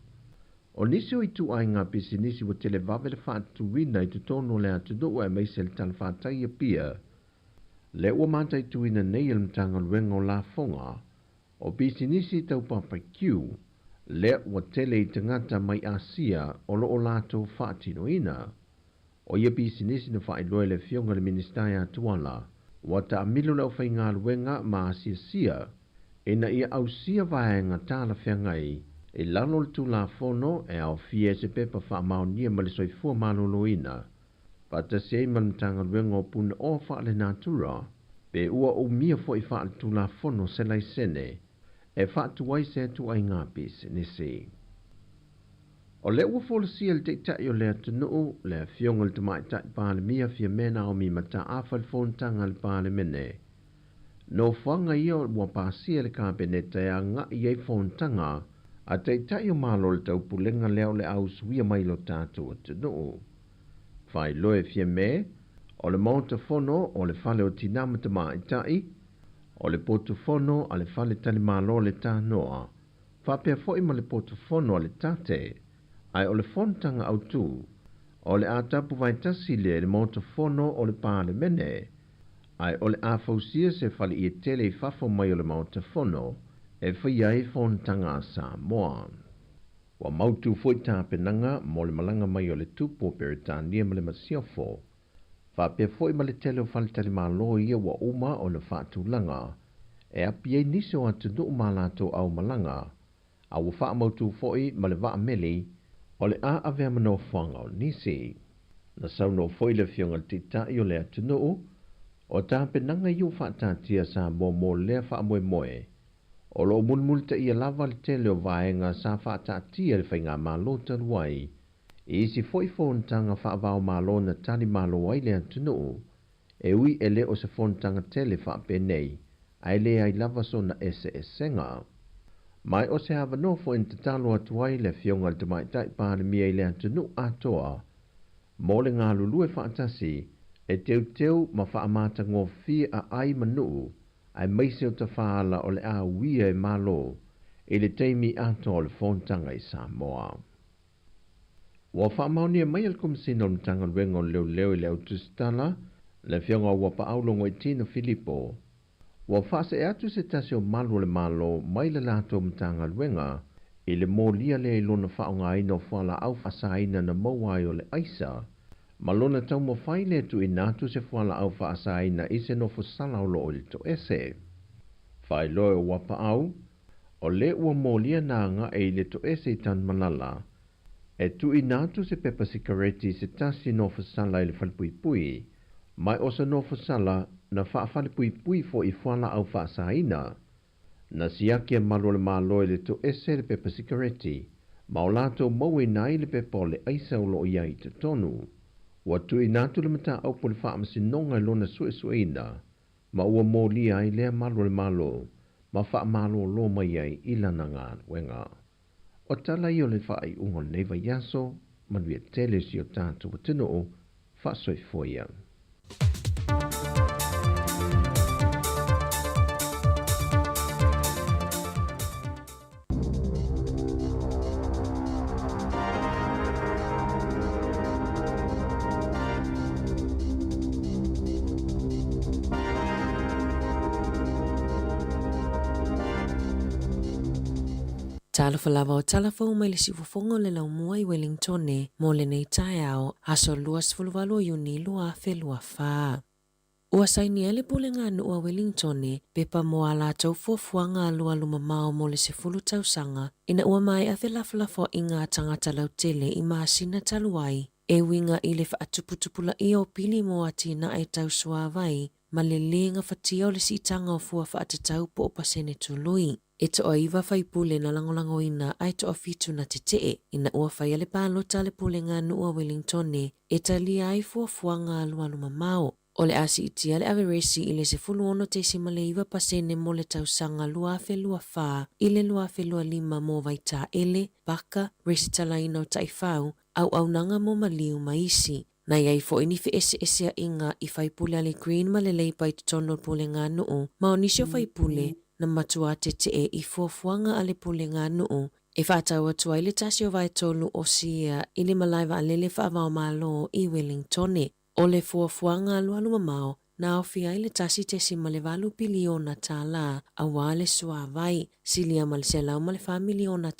S7: O nisi o ituaiga pisinisi ua televave le faatuina i totonu o le atunuu aemaise le talafatai Apia, lea ua mataituina nei e le Matagaluega o Lafoga o Pisinisi Tau Papakiu, lea ua tele i tagata mai Asia o lo o latou faatinoina. O ia pisinisi na faailoa e le Afioga i le Minisita ia Tuala, ua taamilo le aufaigaluega ma asiasia ina ia ausia vaega talafeagai i lalo o le Tulafono e aofia i se pepa faamaonia ma le soifua maloloina, faatasi ai ma le Matagaluega o Punaoa Faalenatura, pe ua umia foi faaletulafono se laisene e faatu ai se ituaiga pisinisi. O lea ua folasia e le Taitai o le atunuu, le Afioga i le Tamaitai Palemia Fiamē Naomi Mataafa le fonotaga a le Palemene. Nofoaga ia ua pasia e le Kapeneta e agai i ai fonotaga a Taitai o Malo o le Taupulega lea o le a usuia mai lo tatou atunuu. Faailoa e Fiamē, o le Maota Fono o le Fale o Tinā ma Tamaitai, o le potu fono a le Fale Talimalo o le Tanoa, faapea foi ma le potu fono a le Tate, ae o le fonotaga autu, o le a tapu vaetasi lea i le Maota Fono o le Palemene, ae o le a fausia se faleie tele i fafo mai o le Maota Fono e faia ai fonotaga a Samoa. Ua mautu foi tapenaga mo le malaga mai o le Tupu o Peretania ma le Masiofo, faapea foi ma le tele o faletalimalo ia ua uma ona faatulaga e api ai nisi o atunuu ma latou aumalaga, a ua faamautu foi ma le vaa meli o le a avea ma nofoaga o nisi. Na saunoa foi le Afioga i le Taitai o le atunuu, o tapenaga ia ua faataatia Samoa mo lea faamoemoe, o lo o mulimulitaia lava le tele o vaega sa faataatia e le Faigamalo talu ai i isi foi fonotaga faava-o-Malo na tali malo ai le atunuu, e ui e le o se fonotaga tele faapenei, ae leai lava sona eseesega. Ma o se avanoa foi na tatalo atu ai le Afioga i le Tamaitai Palemia i le atunuu atoa mo le galulue faatasi e teuteu ma faamatagofie aai ma nuu aemaise o tafaala o le a uia e Malo i le taimi atoa o le fonotaga i Samoa. Ua faamaonia mai e le Komesina o le Matagaluega o Leoleo i le Au Tusitala, le Afioga ia Uapaau Logoitino Filipo, ua faasee atu se tasi o malu o le Malo mai le latou Matagaluega i le molia lea i lona faaaogaina o fualaau faasaina na maua ai o le aisa, ma lona taumafai lea e tuuina atu se fualaau faasaina i se nofosala o lo o i le toese. Faailoa e Uapaau, o lea ua molia na agai i le toese i Tanumalala, e tuuina atu se pepa sikareti i se tasi nofosala i le falepuipui, ma o se nofosala na faafalepuipui foi i fualaau faasaina. Na siaki e malu o le Malo i le toese le pepa sikareti, ma o latou mauaina ai le pepa o le aisa o lo o i ai i totonu. Ua tuuina atu le mataupu i le Faamasinoga i lona suesueina, ma ua molia ai lea malu o le Malo ma faamalolo mai ai i lana galuega. O tala ia o le faaiuga o lenei vaiaso, manuia tele si o tatou atunuu, faasoifua ia.
S6: Talofa lava o tala fou mai le siufofoga o le laumua i Wellingtone mo lenei taeao, aso 28 o Iuni 2024. Ua sainia e le Pulega a Nuu a Wellingtone pepa mo a latou fuafuaga alualu mamao mo le 10 tausaga ina ua maea felafolafoaiga a tagata lautele i masina talu ai e uiga i le faatuputupulaia o pili mo atinae tau suavai ma le lē gafatia o le siitaga o fua faatatau po o pasene tului. E toaiva faipule na lagolagoina ae toafitu na tetee ina ua faia le palota a le Pulega a Nuu a Wellingtone e talia ai fuafuaga alualu mamao. O le a siitia le averesi i le 16.9% mo le tausaga 2024 i le 2025 mo vaitaele, paka, resitalaina o taifau, auaunaga mo maliu ma isi. Na i ai foi ni feeseeseaiga i faipule a le Green ma le Labour i totonu o le Pulega a Nuu, ma o nisi o faipule na matuā tetee i fuafuaga a le Pulega a Nuu e faatau atu ai le tasi o vaetolu o Sia i le malae vaalele faava-o-Malo i Wellingtone. O le fuafuaga alualu mamao na aofia ai le $1.8 piliona aua le suavai, silia ma le $104 miliona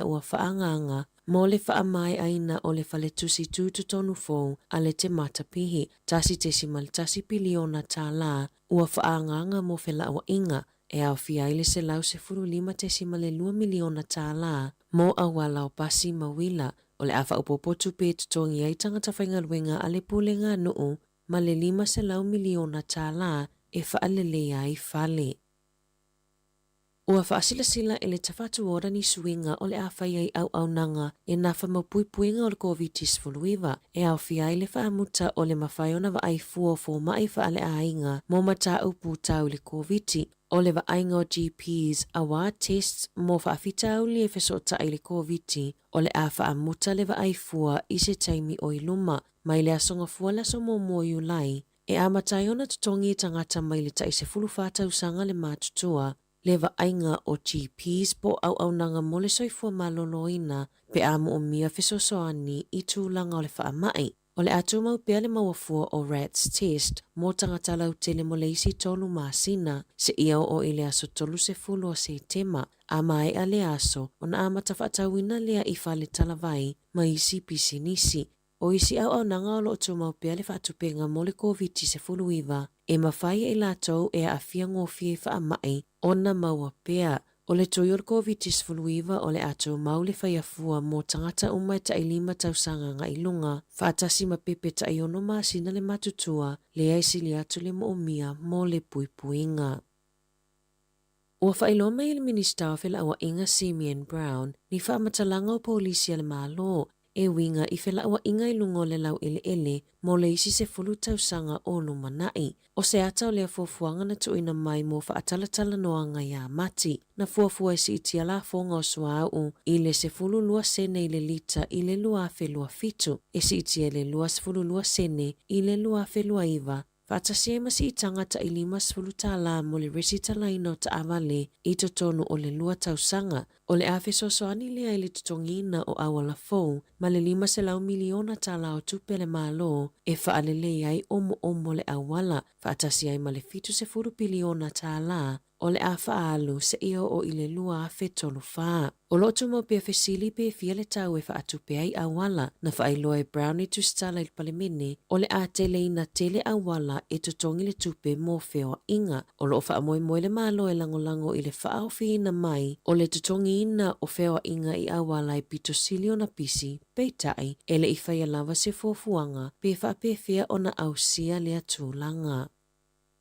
S6: ua faaagaaga mo le faamaeaina o le faletusi tutotonu fou a le Te Matapihi, $1.1 piliona ua faaagaaga mo felauaiga e aofia ai le $115.2 miliona mo auala o pasi ma uila. O le a faaopoopo tupe e totogi ai tagata faigaluega a le Pulega a Nuu ma le $500 miliona e faaleleia ai fale. Ua faasilasila e le Te Whatu Ora ni suiga o le a faia i auaunaga e nafa ma puipuiga o le Koviti-19 e aofia ai le faamuta o le mafai ona vaai fua o fomai faaleaiga mo mataupu tau i le Koviti, o le vaaiga o GPs auā tests mo faafitauli e fesootai i le Koviti, o le a faamuta le vaai fua i se taimi o i luma, mai le aso Gafua le aso 1 o Iulai, e amata ai ona totogi e tagata mai le tai 14 tausaga le matutua, le vaaiga o GPs po o auaunaga mo le soifua maloloina pe a moomia fesoasoani i tulaga o le faamai. O le a tumau pea le maua fua o RATS test mo tagata lautele mo le isi tolu masina seia oo i le aso 30 o Setema, a maea lea aso ona amata faatauina lea i fale talavai ma isi pisinisi. O isi auaunaga o lo o tumau pea le faatupega mo le Koviti-19 e mafai e i latou e aafia gofie i faamai ona maua pea. O le tui o le Koviti-19 o le a tumau le faia fua mo tagata uma e tai 5 tausaga agai i luga, faatasi ma pepe tai 6 masina le matutua, lea e sili atu le moomia mo le puipuiga. Ua faailoa mai e le Minisita o Felauaiga Simeon Brown ni faamatalaga o polisi a le Malo e uiga i felauaiga i luga o le laueleele mo le isi 10 tausaga o lumanai. O se ata o lea fuafuaga na tuuina mai mo faatalatalanoaga iā Mati, na fuafua e siitia lafoga o suauu i le 12 sene i le lita i le 2027, e siitia i le 22 sene i le 2029.
S9: faatasi ai ma siitaga taʻi $50 mo le resitalaina o taavale i totonu o le 2 tausaga. O le a fesoasoani lea i le totogiina o auala fou ma le $500 miliona o tupe a le Malo e faalelei ai omoomo o le auala, faatasi ai ma le $70 piliona o le a faaalu seia oo i le 2034. O lo o tumau pea fesili pe fia le tau e faatupe ai auala. Na faailoa e Brown i tusitala i le Palemene, o le a teleina tele auala e totogi le tupe mo feoaiga. O lo o faamoemoe le Malo e lagolago i le faaofiina mai o le totogiina o feoaiga i auala e pito sili ona pisi, peitai, e le i faia lava se fuafuaga pe faapefea ona ausia lea tulaga.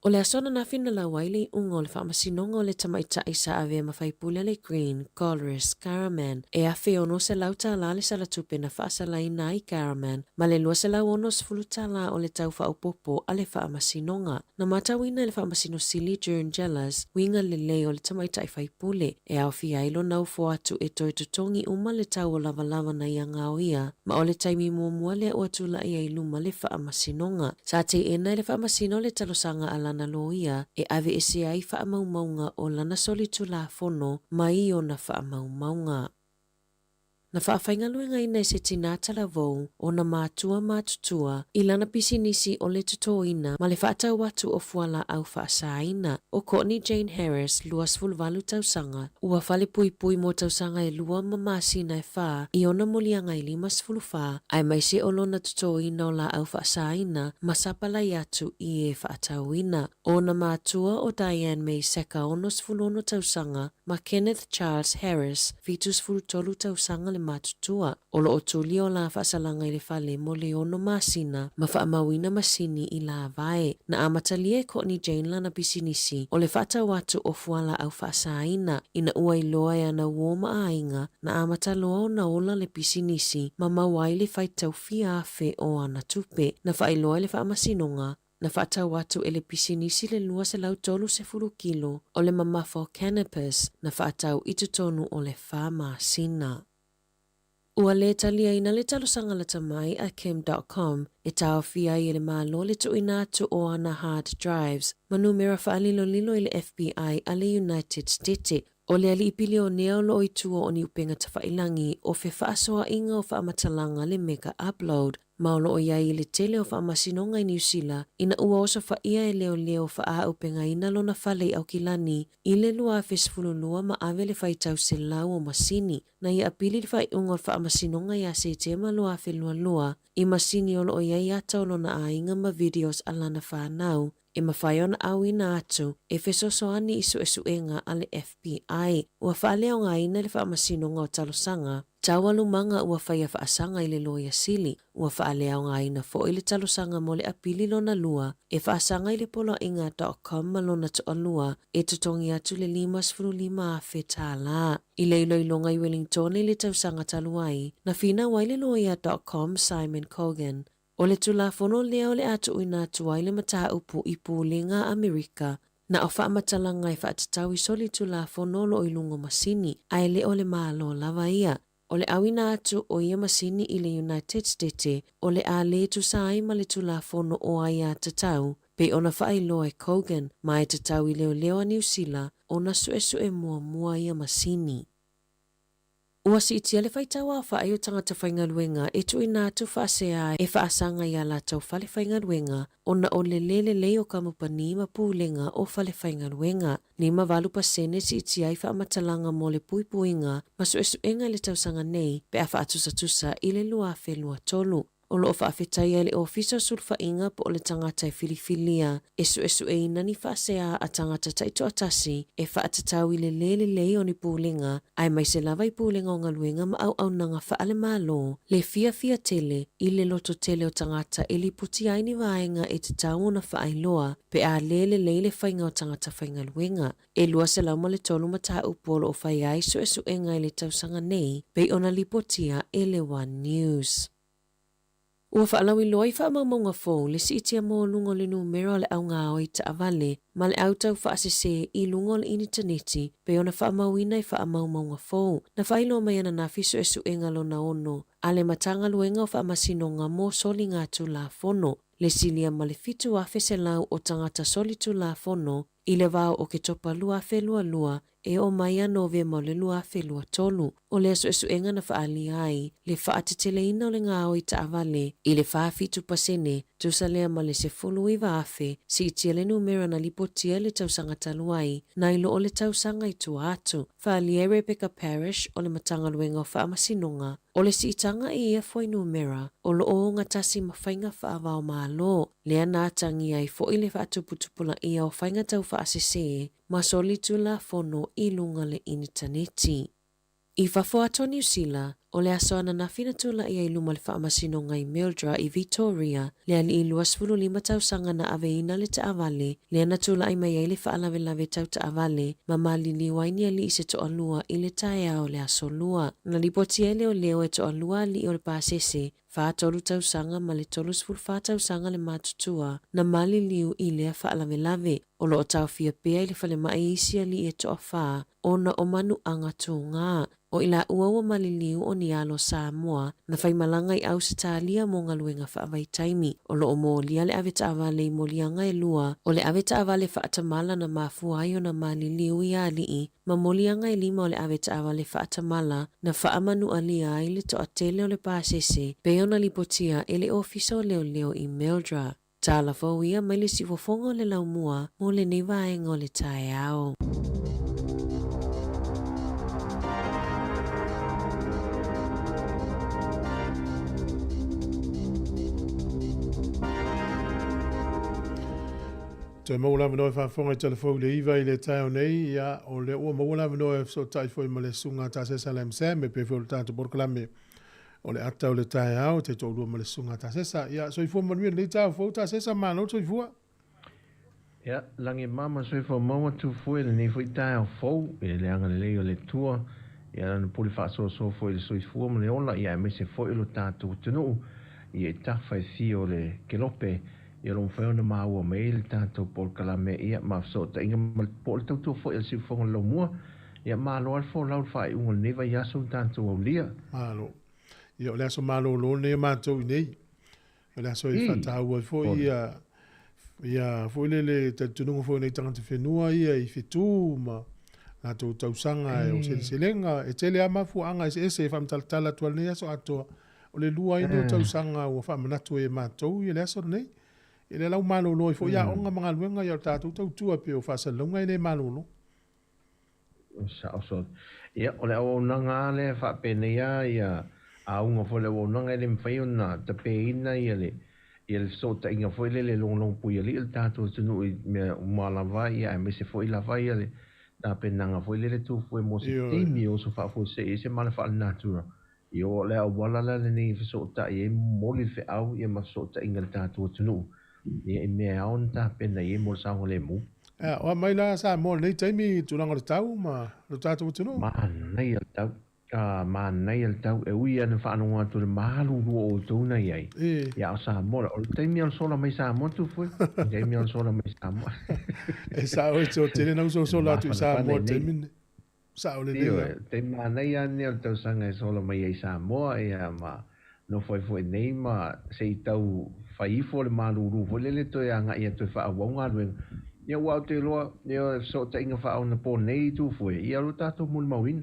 S9: O le aso ananafi na lau ai le iuga o le faamasinoga o le tamaitai sa avea ma faipule a le Green, Golriz Ghahraman, e $1,600 le salatupe na faasalaina ai Ghahraman ma le $260 o le tau faaopoopo a le faamasinoga. Na matauina e le Faamasino Sili Jern Jelas uiga lelei o le tamaitai faipule e aofia ai lona ofo atu e toe totogi uma le tau o lavalava na ia gaoia, ma o le taimi muamua lea ua tulai ai i luma le faamasinoga. Sa teena e le Faamasino le talosaga a lana loia e aveese ai faamaumauga o lana solitulafono mai ona faamaumauga. Na faafaigaluegaina e se tinā talavou ona matua matutua i lana pisinisi o le totoina ma le faatau atu o fualaau faasaina. ʻO Courtney Jane Harris, 28 tausaga, ua falepuipui mo tausaga e 2 ma masina e 4 i ona moliaga e 54, aemaise o lona totoina o laau faasaina ma sapalai atu i e faatauina. ʻO ona matua ʻo Diane May Seka 66 tausaga ma Kenneth Charles Harris, 73 tausaga le matutua. O lo o tuli o la faasalaga i le fale mo le 6 masina ma faamauina masini i lavae. Na amatalia e Courtney Jane lana pisinisi o le faatau atu o fualaau faasaina ina ua iloa e ana uō ma aiga na amata loa ona ola le pisinisi ma maua ai le faitau fia afe o ana tupe. Na faailoa e le faamasinoga na faatau atu e le pisinisi le 230 kilo o le mamafa o cannabis na faatau i totonu o le 4 masina. Ua lē taliaina le talosaga lata mai a Kim Dotcom e taofia ai e le Malo le tuuina atu o ana hard drives ma numera faalilolilo i le FBI a le United Stete. ʻO le aliʻi pilionea o lo o i tua o ni upega tafailagi o fefaasoaʻiga o faamatalaga le Megaupload ma o lo o i ai i le tele o faamasinoga i Niu Sila ina ua osofaia e leoleo faaaupegaina lona fale i Aukilani i le 2012 ma ave le faitau selau o masini na ia apili le faaiuga o le faamasinoga iā Setema 2022 i masini o lo o i ai ata o lona aiga ma videos a lana fanau e mafai ona ʻauina atu e fesoasoani i suesuega a le FBI. Ua faaleaogaina le faamasinoga o talosaga taualumaga ua faia faasaga i le Loia Sili. Ua faaleaogaina foi le talosaga mo le apili lona lua e faasaga i le poloaiga Dotcom ma lona toalua e totogi atu le $55,000. I le iloiloga i Wellingtone i le tausaga talu ai, na finau ai le loia Dotcom Simon Cogan, O le Tulafono lea o le a tuuina atu ai le mataupu i Pulega a Amerika, na o faamatalaga e faatatau i solitulafono o lo o i luga o masini, ae le o le Malo lava ia. O le ʻauina atu o ia masini i le United Stete, o le a lē tusa ai ma le Tulafono o Aiatatau, pei ona faailoa e Kogan, ma e tatau i leoleo a Niu Sila ona suesue muamua ia masini. Ua siitia le faitau aofai o tagata faigaluega e tuuina atu faasea e faasaga i a latou fale faigaluega ona o le lē lelei o kamupani ma pulega o fale faigaluega. 58% siitia ai faamatalaga mo le puipuiga ma suesuega i le tausaga nei pe a faatusatusa i le 2023. O lo o faafetaia e le Ofisa o Sulufaiga po o le tagata e filifilia e suesueina ni faasea a tagata taitoatasi e faatatau i le lē lelei o ni pulega aemaise lava i pulega o galuega ma auaunaga faale-Malo, le fiafia tele i le lototele o tagata e lipotia ai ni vaega e tatau ona faailoa pe a lē lelei le faiga o tagata faigaluega. E 203 mataupu o lo o faia ai suesuega i le tausaga nei, pei ona lipotia e le One News. Ua faalauiloa i faamaumauga fou le siitia maualuga o le numera o le augaoi taavale ma le au taufaasese i luga o le initaneti pei ona faamauina i faamaumauga fou. Na faailoa mai ananafi suesuega lona ono a le Matagaluega o Faamasinoga mo Soligatulafono. le silia ma le 7,100 o tagata solitulafono i le va o Oketopa 2022 e oo mai ia Novema o le 2023. O lea suesuega na faaalia ai le faateteleina o le gaoi taavale i le 47%, tusa lea ma le 19,000 siitia le numera na lipotia i le tausaga talu ai, nai lo o le tausaga i tua atu. Faaalia e Rebecca Parrish o le Matagaluega o Faamasinoga, o le siitaga i ia fuainumera o lo o ogatasi ma faiga faava-o-Malo, lea na atagia ai foi le faatuputupulaia o faiga taufaasese ma solitulafono i luga le initaneti. I fafo atu o Niu Sila, o le aso ananafi na tulai ai luma le faamasinoga i Mildura i Vitoria, le alii 25 tausaga na aveina le taavale, lea na tulai mai ai le faalavelave tau taavale ma maliliu ai ni alii se toalua i le taeao o le aso Lua. Na lipotia e leoleo e toalua alii o le pasese, 43 tausaga ma le 34 tausaga le matutua, na maliliu i lea faalavelave. O lo o taofia pea i le falemai isi alii e toafa ona o manuaga tūgā. O i laua ua maliliu o ni alo Samoa na faimalaga i Ausetalia mo galuega faavaitaimi. O lo o molia le avetaavale i moliaga e lua, o le avetaavale faatamala na mafua ai ona maliliu i alii, ma moliaga e lima o le avetaavale faatamala na faamanualia ai le toatele o le pasese pei ona lipotia e le Ofisa o Leoleo i Mildura. Tala fou ia mai le siufofoga o le laumua mo lenei vaega o le taeao.
S2: Toe maua le avanoa e faafofoga i tala fou i le 9 i le taeao nei, ia, o lea ua maua le avanoa e fesootai foi ma le Susuga Tasesa Lam Sam e pei foi o le tatou polokalame o le ata o le taeao, te toalua ma le Susuga Tasesa. Ia, soifua manuia lenei taeao fou Tasesa, malo le soifua.
S7: Ia, lagi mama soifua maua tufue lenei foi taeao fou i le leaga lelei o le Atua, ia lana pule faasoasoa foi i le soifua ma le ola, ia aemaise foi o lo tatou atunuu, ia i tafa e fia o le kelope, ia o lo o mafai ona maua mai ai le tatou polokalame, ia ma fesootaiga ma le po o le tautua foi a le siufofoga o le laumua. Ia malo lava le folau i le faaiuga o lenei vaiaso ua tatou aulia.
S2: Malo. Ia o le aso malolo lenei a matou i nei. O le aso e faataua ai foi ia ia foi le le talitonuga foi o nei tagata whenua ia i whetū ma latou tausaga e o seleselega. E tele lava mafuaaga eseese e faamatalatala atu ai lenei aso atoa. O le lua ai lea o tausaga ua faamanatu ai e matou ia le aso lenei. Ia lea la ua malolo ai foi aoga ma galuega ia o le tatou tautua pei o faasalalauga e le malolo.
S7: Sao soo. Ia, o le auaunaga lava lea e faapenei lava ia auga foi o le auaunaga e le mafai ona tapeina ia le ia le fesootaiga foi lele e logologo puialii o le tatou atunuu i mea uma lava ia aemaise foi lava ia le tapenaga foi lele tufue mo se taimi e oso faafuasei ai se mala faalenatura. Ia o le auala la lenei e fesootai ai momoli le feau ia ma fesootaiga i le tatou atunuu ia i mea e ao ona tapena i ai mo le saogalemu.
S2: Ea, o a mai la Samoa i lenei taimi i tulaga o le tau ma lo tatou atunuu?
S7: Manaia le tau, a, manaia le tau, e ui lava ina faalogo atu i le malulu o outou na i ai, ia a o Samoa, o le taimi lava o le sola mai Samoa Tufue, o le taimi lava o le sola mai Samoa.
S2: E sao e te tele na uso sola atu i Samoa i le taimi lenei. Sao lelei
S7: lava. Ioe, taimi manaia lava lenei o le tausaga e sola mai ai Samoa, ia ma nofo ai foi nei ma se i tau fai ifo le malulu foi lele toe agai atu e faaauau galuega. Ia ua ou te iloa, ia fesootaiga faaonapo nei i Tufue, ia lo tatou molimauina.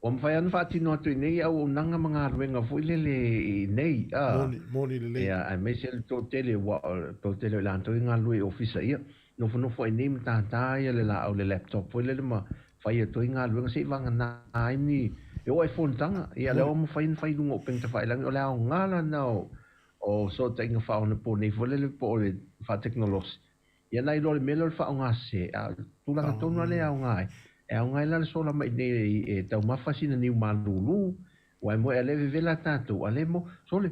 S7: Ua mafai lava ona faatino atu i nei auaunaga ma galuega foi lele i nei, a.
S2: Moni, moni lelei.
S7: Ia, aemaise le toatele, ua o le toatele o i latou e galulue i ofisa, ia, nofonofo ai nei ma tātā ia le laau, le laptop foi lele ma fai atu ai galuega se i vagana ai ni, e oo ai fonotaga. Ia, lea ua mafai ona fai i luga o upega tafailagi, o le aoga lana o, o fesootaiga faaonaponei foi lele po o le faatekonolosi. Ia na iloa le mea lea o le faaaoga sese, a o le tulaga tonu lava lea e aoga ai, e aoga ai la le sola mai i inei e taumafa sina niu malulu, aua e moe a lea e vevela tatou, a lea e mo, sole,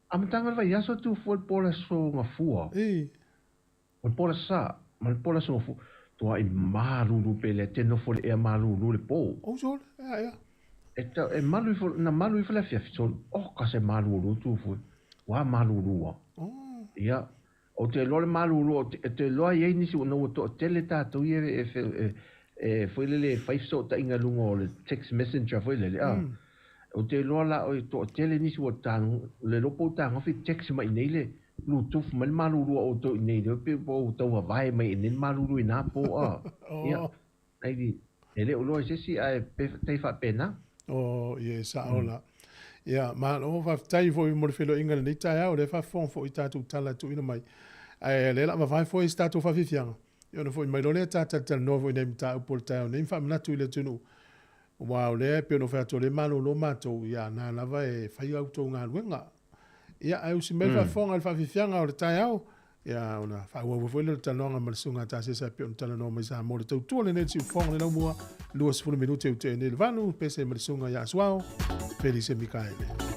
S7: amataga o le vaiaso tu fua i le po o le aso Gafua, o le po o le aso Sa, ma le po o le aso Gafua, tuai malulu pe lea te nofo i le ea malulu i le po.
S2: Oh sole, ea ea.
S7: E tau, e malu ifo, na malu ifo le afiafi, sole, oka se malulu tu fua, ua malulu lava.
S2: Oh.
S7: Ia, Ou te iloa le malulu, ou te iloa e i ai nisi ona ua toatele tatou ia e foi lele e fai fesootaiga i luga o le text messenger foi lele, a. Ou te iloa la e toatele nisi ua le iloa po o tagofi text mai i nei le bluetooth mai le malulu a outou i nei lea pe po o tauavae mai i nei le malulu i na po a. Ia, ai e le o iloa e se isi ae pe tai faapena.
S2: Oh, ie, sao la. Ia, malo, faafetai foi mo le feiloaiga i lenei taeao, o lea e faafofoga foi i tatou tala e tuuina mai. Ae o lea o le a vavae foi se tatou faafiafiaga, ia ona foi mai loa lea ta talatalanoa foi i nai mataupu o le taeao nei ma faamanatu i le atunuu. Aua o lea e pei ona ou fai atu o lea e malolo matou, ia na lava e fai a outou galuega. Ia, ae usi mai le faafofoga i le faafiafiaga o le taeao, ia ona faaauau ai foi lea o le talanoaga ma le Susuga a Tasesa e pei ona talanoa mai Samoa le tautua lenei le siufofoga le laumua, 20 minute ua tea nei le 8, pese ma le Susuga ia Asuao, Felise Mikaele.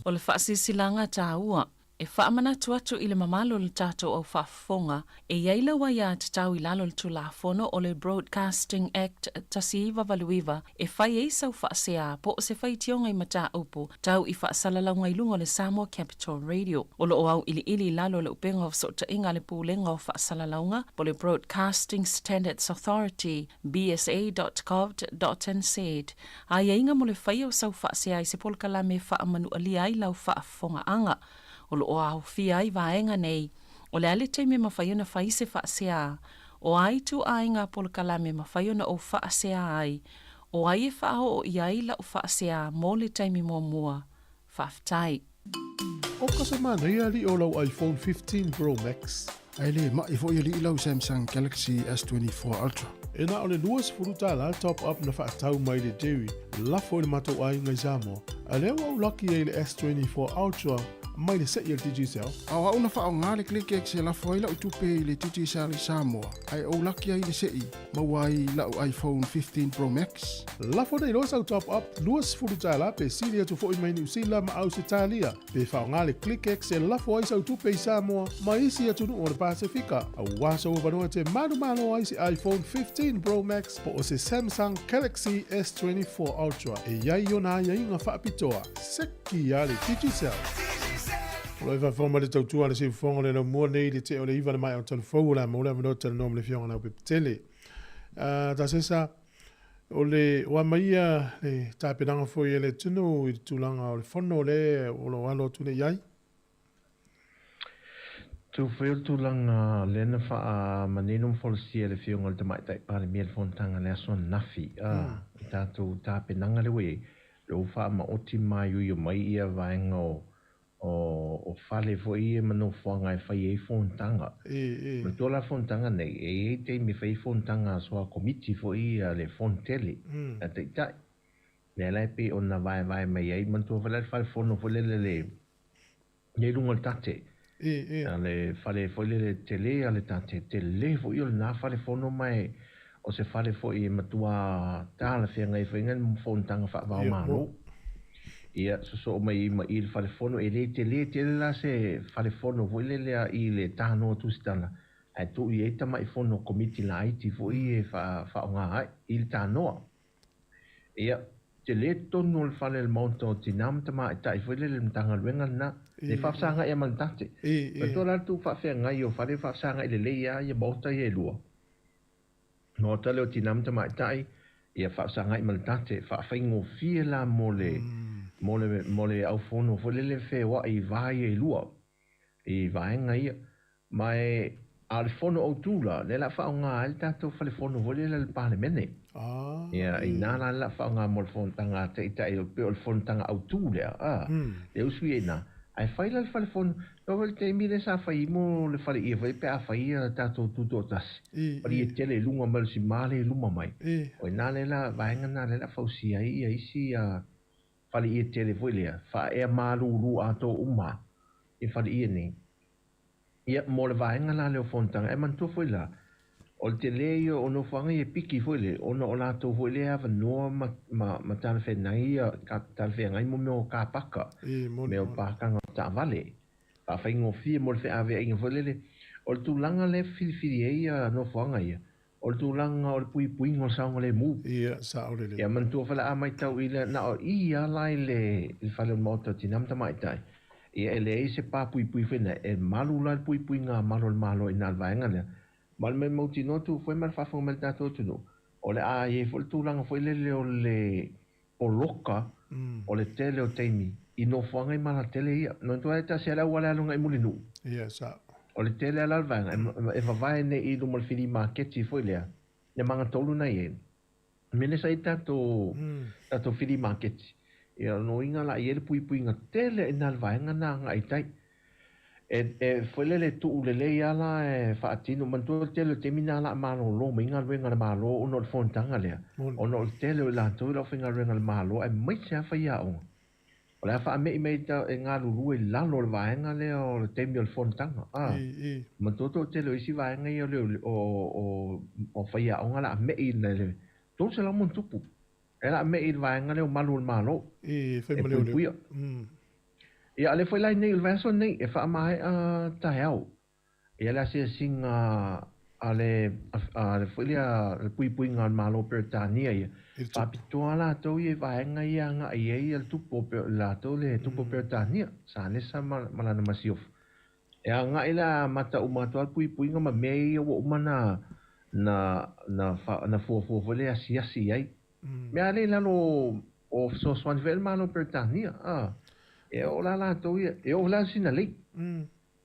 S6: O le faasilasilaga taua. E faamanatu atu i le mamalu o le tatou au faafofoga, e i ai lau aiatatau i lalo o le Tulafono o le Broadcasting Act 1989 e fai ai sau faasea po o se faitioga i mataupu tau i faasalalauga i luga o le Samoa Capital Radio. O lo o auiliili i lalo o le upega o fesootaiga a le Pulega o Faasalalauga po o le Broadcasting Standards Authority, bsa.govt.nz, aiaiga mo le faia o sau faasea i se polokalame e faamanualia ai lau faafofogaaga. O lo o aofia ai vaega nei, o le a le taimi e mafai ona fai se faasea, o a ituaiga polokalame e mafai ona ou faasea ai, o ai e faaoo i ai lau faasea mo le taimi muamua. Faafetai.
S2: Oka se manaia alii o lau iPhone 15 Pro Max.
S10: Ae le ma'i foi alii lau Samsung Galaxy S24 Ultra.
S2: E na o le $20 top up na faatau mai le Jerry lafo i le matou aiga i Samoa, a lea ua ou laki ai i le S24 Ultra mai le se'i a le Digicel.
S10: A o au na faaaoga le ClickX e lafo ai la'u tupe i le Digicel i Samoa, ae ou laki ai i le se'i, maua ai la'u iPhone 15 Pro Max.
S2: Lafo nei loa sau top up $20 pe sili atu foi mai Niu Sila ma Ausetalia, pe faaaoga le ClickX e lafo ai sau tupe i Samoa ma isi atunuu o le Pasefika, aua sou avanoa e te manumalo ai se iPhone 15 Pro Max po o se Samsung Galaxy S24 Ultra e i ai ona aiaiga faapitoa. Seki a le Digicel! O lo o e faafofoga mai le tautua a le siufofoga o le laumua nei i le tea o le iva le maea o Talafou o le a maua le avanoa talanoa ma le Afioga Leaupepe-tele. Tasesa, o le ua maia le tapenaga foi e le atunuu i le tulaga o le fono lea o lo o alo atu nei i ai.
S7: Tu foi o le tulaga lea na faamanino ma folasia e le Afioga i le Tamaitai Palemia i le fonotaga i le aso ananafi, a, i tatou tapenaga lea ua i ai, lea ua faamaoti maioio mai ia vaega o o fale foi ia ma nofoaga e fai ai fonotaga. Manatua la fonotaga nei, e i ai taimi e fai ai fonotaga a soa komiti foi ia le fono tele a taitai. Lea la e pei ona vaevae mai ai, manatua foi la le fale fono foi lele le i luga o le tate. A le fale foi lele tele a le tate, tele foi o lena fale fono ma e o se fale foi e matua talafeagai foi ngai le fonotaga faavao Malo. Ia, sosoo mai ai ma i le fale fono, e le tele tele la se fale fono foi lele a i le Tanoa Tusitala, ae tuu i ai tamai fono komiti laiti foi e faaaoga ai i le Tanoa. Ia, tele tonu o le fale o le Maota o Tina ma Tamaitai foi lele le Matagaluega lena, le faafesagai ma le tate. Manatua la le tuu faafeagai o fale faafesagai lelei lava ia maota ia e lua. Maota lea o Tina ma Tamaitai, ia faafesagai ma le tate, faafaigofie la mo le, mo le, mo le aufono foi lele feoai i va ia e lua, i vaega ia. Ma e, a o le fono autu la, lea o le a faaaoga ai le tatou fale fono foi lele a le Palemene. Ia, inā la le a faaaoga mo le fonotaga a Taitai, e pei o le fonotaga autu lea, a, lea ua sui ai i ina. Ae fai la le fale fono, e oo foi i le taimi lea sa fai ai mo le faleie foi pe a fai ia tatou tutoatasi, faleie tele i luga mai o le simā lea i luma mai. O i ina lea la, vaega lena lea o le a fausia ai ia isi faleie tele foi lea, faaea malūlū atoa uma i faleie nei. Ia, mo le vaega la lea o fonotaga, e manatua foi la, o le tele ia o nofoaga ia e piki foi le, ona o latou foi lea e avanoa ma, ma, ma talafeagai ia, ka, talafeagai mo mea o kapaka, mea o pākaga o taavale, faafaigofie mo le feaveaiga foi lele. O le tulaga lea e filifili ai ia nofoaga ia, o le tulaga o le puipuiga o le saogalemu.
S2: Ia, sao lelei.
S7: Ia, manatua foi la a matau i le, na o i lava la i le, i le fale o le Maota o Tina ma Tamaitai, ia e leai se pā puipui foi na, e malu la le puipuiga a malu o le Malo i na le vaega lea. Ma o le mea mautinoa tu foi ma le faafofoga mai le tatou atunuu, o le a i ai foi le tulaga foi lele o le poloka o le tele o taimi i nofoaga i Malatele ia. Manatua e tasi lava le auala e alu agai i Mulinuu.
S2: Ia, sao.
S7: O le tele lava la o le vaega, e vavae nei i luma o le fili maketi foi lea, le magatolu na i ai. Mea lea sa i ai tatou, tatou fili maketi. Ia, o lona uiga la, e i ai le puipuiga tele i na le vaega na agai i tai. E, e foi lele e tuu lelei lava la e faatino, manatua le tele o taimi na la a malolo mai galuega a le Malo ona o le fonotaga lea, ona o le tele o i latou i le aufaigaluega a le Malo aemaise lava faiaoga. O le a faame'i mai e galulue i lalo o le vaega lea o le taimi o le fonotaga. A, manatua toatele o isi vaega ia o le, o, o, o faiaoga la a me'i i le 300 ma ona tupu. E la a me'i i le vaega lea o malu o le Malo.
S2: E fai ma leoleo.
S7: Ia, a le foi la i nei, o le vaiaso lenei, e faamaea taeao. Ia le asiasiga a le, a le foi lea, le puipuiga a le Malo o Peretania ia, faapitoa latou ia i vaega ia agai i ai le tupu o latou le tupu o Peretania, Sanesa ma, ma lana masiofo. E agai la amata uma atu lava le puipuiga ma mea ia ua uma na, na, na, fa, na fuafua foi le asiasi i ai. Mea lea i lalo o fesoasoani foi a le Malo o Peretania, a, e oo la latou ia, e oo la sina lei.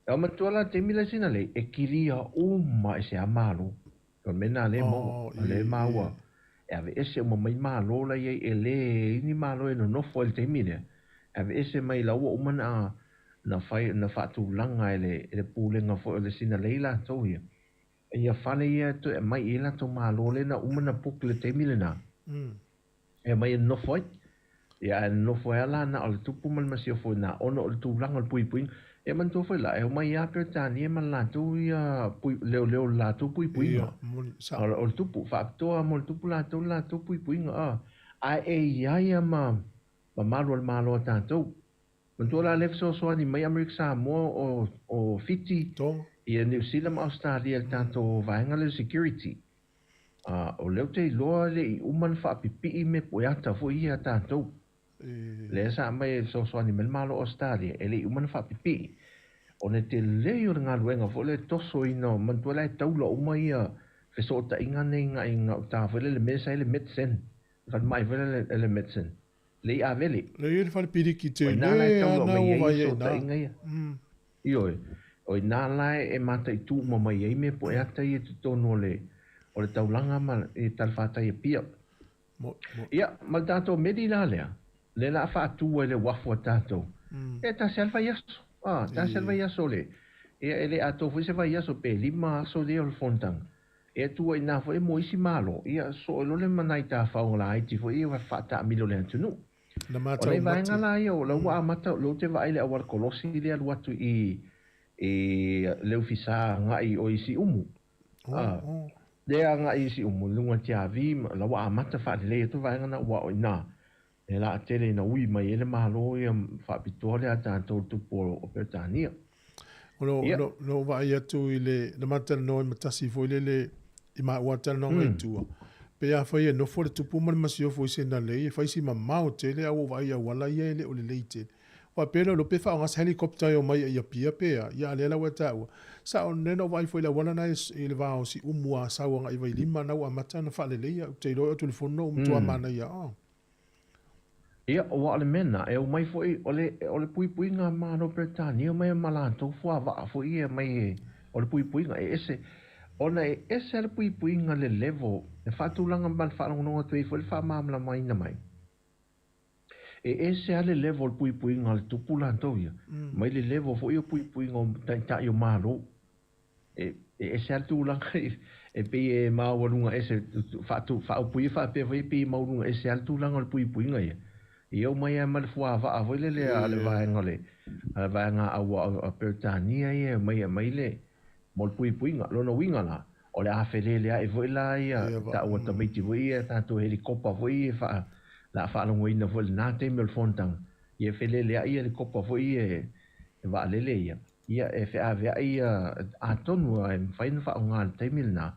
S7: E matua la taimi le sina lei, e kilia uma i se a malo. O le mea lena lea e maua, o lea e maua, e aveese uma mai malo la i ai, e le i ni malo e nonofo ai i le taimi lea, e aveese mai la ua uma na, na fai, na faatulaga e le, e le pulega foi o le Sinalei latou ia, ia fale ia e toe aumai i ai latou malo lea na uma na book i le taimi lena. E aumai e nonofo ai. Ia, ae nonofo ai lava la na o le tupu ma le masiofo i ina, ona o le tulaga o le puipuiga. Ia manatua foi la, e omai lava Peretania ma le latou ia pui, leoleo o le latou puipuiga.
S2: Ia, moni, sao.
S7: O le tupu, faapitoa mo le tupu latou le latou puipuiga, a. Ae e i ai lava ma mamalu o le Malo a tatou. Manatua la lea fesoasoani mai Amerika Samoa o, o Fiti,
S2: Tonga.
S7: ia Niu Sila ma Ausetalia i le tatou vaega lea o le security. A, o lea ou te iloa e le i uma ona faapipii mea pueata foi ia a tatou. Lea sa aumai e fesoasoani mai le Malo o Ausetalia, e le i uma ona faapipii. Ona e tele o le galuega foi lea e tosoina, manatua la e taula uma ia fesootaiga nei agai gauta foi lea i le mea sa i ai le Medcen, le falemai foi lea le Medcen, le i Avele.
S2: Lea e i ai le fale piliki
S7: O
S2: tele
S7: ina la e
S2: a
S7: taula
S2: na
S7: uma i
S2: ua
S7: ai
S2: vaai ai i ina.
S7: fesootaiga ia. Ioe, o ina la e mataitu uma mai ai mea pueata ia i totonu o le o le taulaga ma i talafatai Apia. Ia, ma le tatou meli la lea, lea la a faatu ai le uafu a tatou, ia e tasi lava le vaiaso. A, tasi lava le vaiaso o le, ia e le atoa foi se vaiaso pe 5 aso lea o le fonotaga. Ia tuu ai ina foi mo isi Malo, ia soo ai loa le ma nai tafaoga laiti foi ia faataamilo i le atunuu.
S2: Na
S7: O
S2: matau
S7: le vaega
S2: mati.
S7: la ia, o la ua amata, o lea ou te vaai i le auala kolosi lea alu atu i i le ofisa agai o i Siumu. A, lea agai i Siumu, i luga i Tiavi, ma la ua amata faalelei atu vaega na ua o i ina. E la tele ina ui mai ai le Malo ia faapitoa lea a tatou le tupu o Peretania.
S2: O lo,
S7: Ia.
S2: lo, lo vaai atu i le, na ma talanoa ai ma tasi foi lele i maua talanoaga i tua. Pe afai e nofo le tupu ma le masiofo i Senalei e fai si mamao tele a ua ou vaai i auala ia e le o lelei tele. Ua faapea lea o lo pe faaaoga se helicopter e omai ai i Apia pe a, ia a lea la ua e taua. Sao lea na ou vaai foi i le auala na i le va o Siumu a sau agai i Vailima na ua amata ona faaleleia. Ou te iloa e oo atu i le fono ua matua manaia. Oh.
S7: Ia, aua o le mea lena, e omai foi, o le, o le puipuiga a Malo Peretania omai ma latou fuavaa foi ia mai e, o le puipuiga e ese, ona e ese le puipuiga le level, e faatulaga ma le faalogologo atu ai foi le faamalamalamaina mai. E ese lava le level o le puipuiga a le tupu latou ia, mai le level foi o puipuiga o taitai o Malo. E ese lava le tulaga e pei e maualuga ese, faaupu ia faapea foi e pei e maualuga ese lava le tulaga o le puipuiga ia. Ia omai lava ma le fuavaa foi lele a le vaega o le vaega aua a Peretania ia e omai e aumai le mo le puipuiga. Lona uiga la, o le a feleleai foi la ia taua tamaiti foi ia tatou helikopa foi ia o le a faalogoina foi i lena taimi o le fonotaga, ia feleleai helikopa foi ia e vaalele ia. Ia, e feaveai ia, atonu e mafai ona faaaoga i le taimi lena,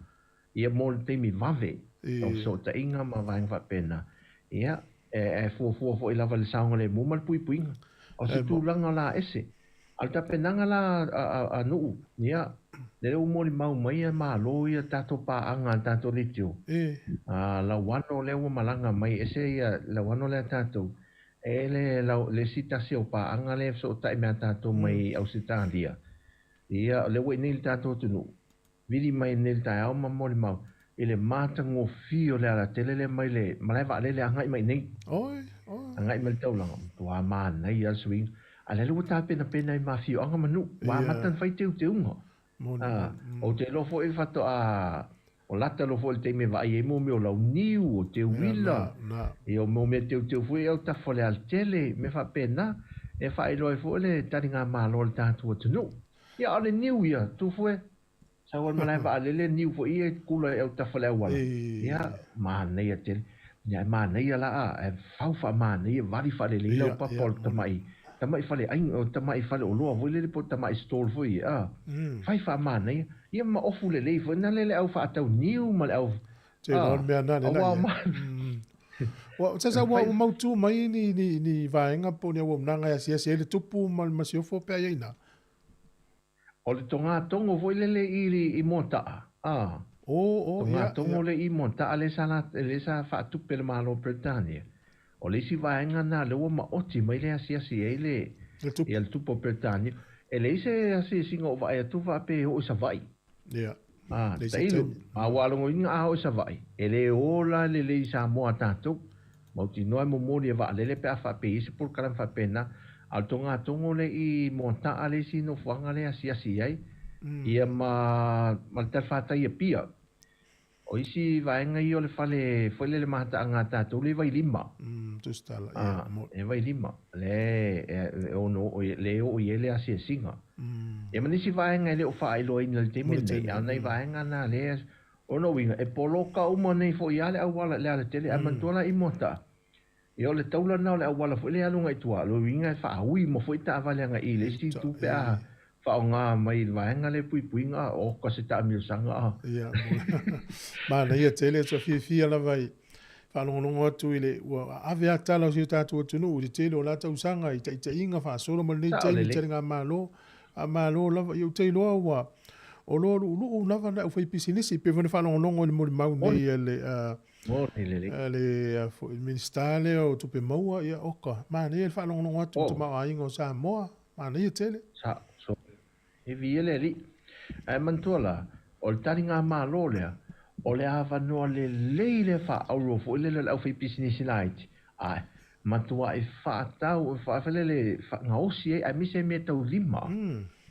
S7: ia mo le taimi vave o fesootaiga ma vaega faapena. Ia, e fuafua foi lava i le saogalemu ma le puipuiga. O se tulaga la ese. A o le tapenaga la a Nuu, ia, lea ua molimau mai ia Malo ia tatou paaga a le tatou leitio. Lauano lea ua malaga mai, ese ia Lauano lea a tatou, E le lau, le isi tasi o paaga lea e fesootai me a tatou mai Ausetalia. Ia, o lea ua i inei i le tatou atunuu, vili mai nei i le taeao ma molimau i le matagofie o le alatele lea mai le malae vaalele agai mai i inei.
S2: Oi, oi.
S7: Agai mai le taulaga, matua manaia lava le suiga. A o lea ua tapenapena i ma afioaga ma nuu, ua amata ona fai teuteuga. A, ou te iloa foi faatoa o lata loa foi le taimi e vaai ai mo mea o launiu, o teuila, ia o mo mea teuteu foi i autafa o le alatele, mea faapena, e faailoa ai foi le taligamalo a le tatou atunuu. Ia, a o le niu ia, Tufue, sau ai le malae vaalele, niu foi ia e kula i autafa o le auala. Ia, manaia tele. Ia, e manaia la, a, e fau faamanaia, vali faalelei laupapa o le tamai Tamaʻi faleʻaiga, o tamaʻi faleoloa foi lele po o tamaʻi stall foi ia, a. Fai faamanaia, ia ma ofu lelei foi na le le au faatau niu ma le au,
S2: Te a, le mea na le
S7: aua ma.
S2: Ua, sa sa ua mautū mai ni, ni, ni vaega po o ni auaunaga e asiasi ai le tupu ma le masiofo pe a i ai ina?
S7: O le togatogo foi lele i i Moata'a, a.
S2: Oh, oh, ia,
S7: Togatogo le i Moata'a lea sa lea sa faatupe e le Malo o Peretania. O le isi vaega lena lea ua maoti mai le asiasi ai le
S2: Le tupu.
S7: ia le tupu o Peretania. E leai se asiasiga o vaai atu faapea e oo i Savaii.
S2: Ia.
S7: A,
S2: Leai se
S7: tailo,
S2: taimi.
S7: a ua alogoina a oo i Savaii, e le ola lelei i Samoa a tatou. Mautinoa e momoli e vaalele pe a faapea i ai se polokalame faapena, a o le togatogo lea i Moata'a le isi nofoaga lea e asiasi i ai, ia ma ma le talafatai i Apia. O isi vaega ia o le fale foi lele mataaga a tatou lea i Vailima.
S2: Tusitala, ia, mo.
S7: E Vailima, lea e ono oo i, lea e oo i ai le asiasiga. Ia ma nisi vaega e le o faailoaina i le taimi lenei, a o nai vaega na lea O lona uiga, e poloka uma nei foi lava le auala i le alatele, ae manatua la i Moata'a, ia o le taula lena o le auala foi lea e alu agai i tua, o lona uiga e faaui uma foi taavale agai i le isi itu pe a faaaoga mai i le vaega lea puipuiga, oka se taamilosaga a.
S2: Ia, manaia tele, ua fiafia lava i faalogologo atu i le, ua ave lava tala o si o tatou atunuu i le tele o la tausaga i taitaiga faasolo ma lenei
S7: Sao
S2: taimi
S7: lelei.
S2: taligamalo, a malo lava, ia ou te iloa ua o loa luuluu lava le aufaipisinisi, pei foi ona faalogologo i le molimau nei a le,
S7: Moni lelei.
S2: a le foi Minisita lea o Tupe Maua, ia oka, manaia le faalogologo atu i le tamaoaiga o Samoa, manaia tele.
S7: Sao, so, e viia le Alii. Ae manatua la, o le taligamalo lea, o le avanoa lelei lea faaauro foi lele o le aufaipisinisi laiti, ae matuai faatau, faalele, faagaosi ai, aemaise mea tau lima.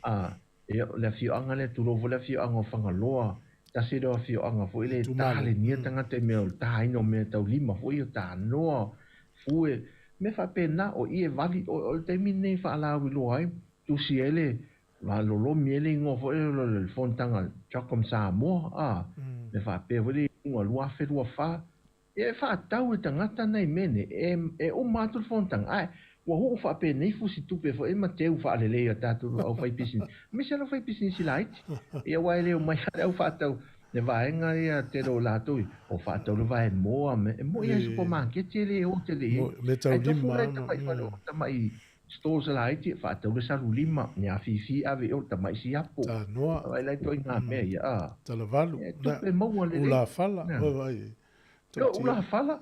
S7: A, ia, o le afioaga lea, tulou foi le afioaga o Fagaloa, tasi lea o afioaga foi lea e talenia tagata i mea o le taina o mea tau lima foi, o tanoa, fue, mea faapena, o ie vali, o le taimi lenei e faalauiloa ai, tusi ai le, lolomi ai le igoa foi lea o le fonotaga CHOGM Samoa, a, mea faapea foi le iuga 2024. Ia e faatau e tagata nai mea nei, e, e uma atu le fonotaga, ae ua huu faapenei fusi tupe foi ma teu faalelei a tatou aufaipisinisi, aemaise le aufaipisinisi laiti. Ia aua e le omai lava le au faatau le vaega ia tele o latou ia, o faatau le vaemoa ma e moi lava i supamaketi e le o tele i ai.
S2: Mea
S7: Ae tofu
S2: taulima
S7: la i
S2: ona.
S7: tamai fale o tamai stores laiti e faatau le salulima, ni afifi ave i o le tamai siapo.
S2: Tanoa.
S7: Vaai la i ituaiga mea ia, a.
S2: Talavalu.
S7: E tupe maua lelei.
S2: Ulafala. Vaai.
S7: Ua ulafala,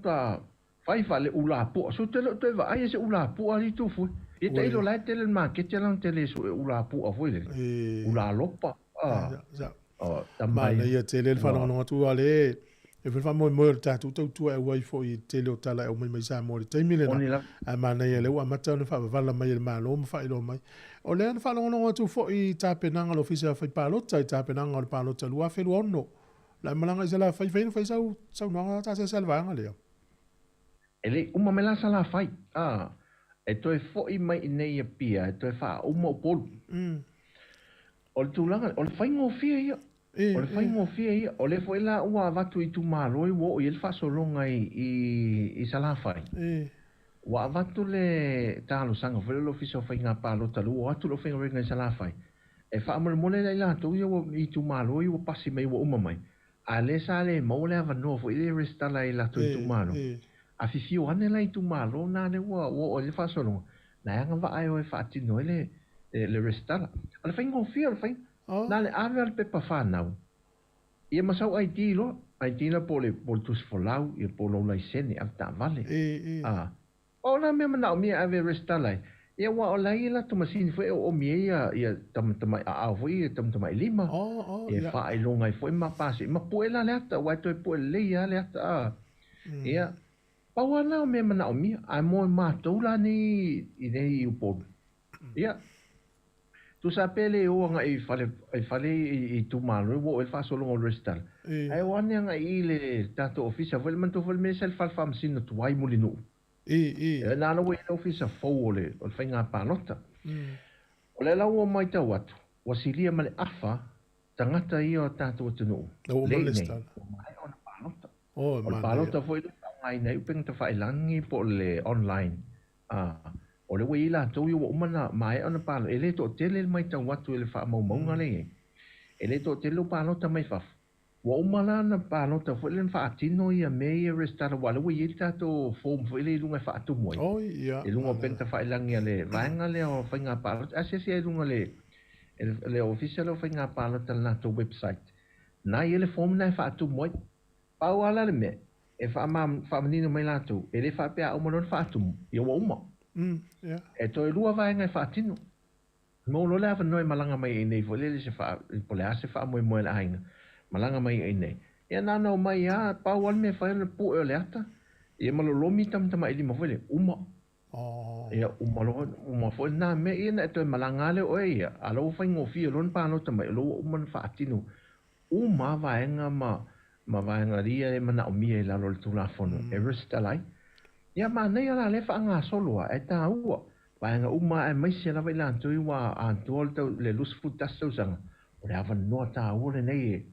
S7: ka fai fale ulapu'a. So te le o toe vaai e se ulapu'a alii Tufue. Ia tailo la e tele le maketi ala ona tele sue ulapu'a foi lele. Ulalopa.
S2: Ah. Manaia tele le faalogologo atu aua le e foi le faamoemoe o le tatou tautua e auai foi i le tele o tala e aumai mai Samoa i le taimi lena. Ae manaia lea ua amata ona faavavala mai e le Malo ma faailoa mai. O lea na faalogologo atu foi i tapenaga a le Ofisa Fai Palota i tapenaga o le palota 2026. La e malaga i Salafai, fai na fai sau saunoaga ta se vaega lea.
S7: E le i uma mai la Salafai, a, e toe foi mai i nei i Apia e toe faauma Upolu. O le tulaga lea, o le faigofie ia. O le faigofie ia. O lea foi la ua avatu i itumalo ua oo i ai le faasologa i, i Salafai. Ua avatu le talosaga foi lea i le Ofisa o Faiga Palota lea ua o atu le aufaigaluega i Salafai e faamolemole ia i latou ia ua i itumalo ia ua pasi mai ua uma mai, a lea sa le maua le avanoa foi lea e resitala ai i latou itumalo. Afifio ane la i itumalo na lea ua oo i ai le faasologa, na e agavaa e o e faatino ai le le resitala. O le faigofie o le faiga, na o le ave lava o le pepa fanau ia ma sau ID loa, ID la po o le po o le tusi folau ia po o lou laisene avetaavale. A O la mea manaomia e ave e resitala ai, ia aua o la e i ai latou masini foi e oomi ai ia ia tamatamai aao foi ia tamatamai lima, e faailoga ai foi ma pasi ma pue la le ata aua e toe pue lelei lava le ata a. Ia, pau lava lena o mea manaomia, ae mo matou la nei i nei i Upolu, ia, tusa pe le o agai i fale i fale i itumalo ua oo i ai le faasologa o le resitala, ae o ane agai i le tatou ofisa foi le manatua foi le mea sa i le fale faamasino tuai Mulinuu. E na ala ua i ai le ofisa fou o le o le faiga palota. O lea la ua matau atu, ua silia ma le afa tagata ia o tatou atunuu lea i inei, ua maea ona palota. O le palota foi lea e faaaogaina ai upega tafailagi po o le online. O lea ua i ai latou ia ua uma ona maea ona palota, e le toatele le matau atu i le faamaumauga lea e i ai. E le toatele lou palota mai fafo. Ua uma la ona palota foi lea ona faatino ia mea ia resitala aua o lea ua i ai le tatou form foi lea i luga e faatumu ai.
S2: Oi, ia.
S7: I luga o upega tafailagi a le vaega lea o faiga palota. Asiasi ai i luga o le, le ofisa lea o faiga palota i le latou website. Na i ai le form lena e faatumu ai. Pau lava la le mea, e faamanino mai latou, e le faapea a uma loa ona faatumu, ia ua uma. E toe lua vaega e faatino. Maua loa le avanoa e malaga mai ai nei foi lele se faa, po o le a se faamoemoe a le aiga, malaga mai ai nei. Ia na ona omai lava, pau lava le mea e fai o le pue o le ata, ia ma lolomi tamatamailima foi lea, uma. Ia uma loa, uma foi lena mea, ia ona e toe malaga lava lea o oe ia, a o la ua faigofie loa ona palota mai, o la ua uma ona faatino uma lava vaega ma ma vaega ia e manaomia i lalo o le Tulafono e resitala ai. Ia manaia la lea faagasolo lava, e taua vaega uma aemaise lava i latou i ua atoa le tau le 21 tausaga, o le avanoa taua lenei e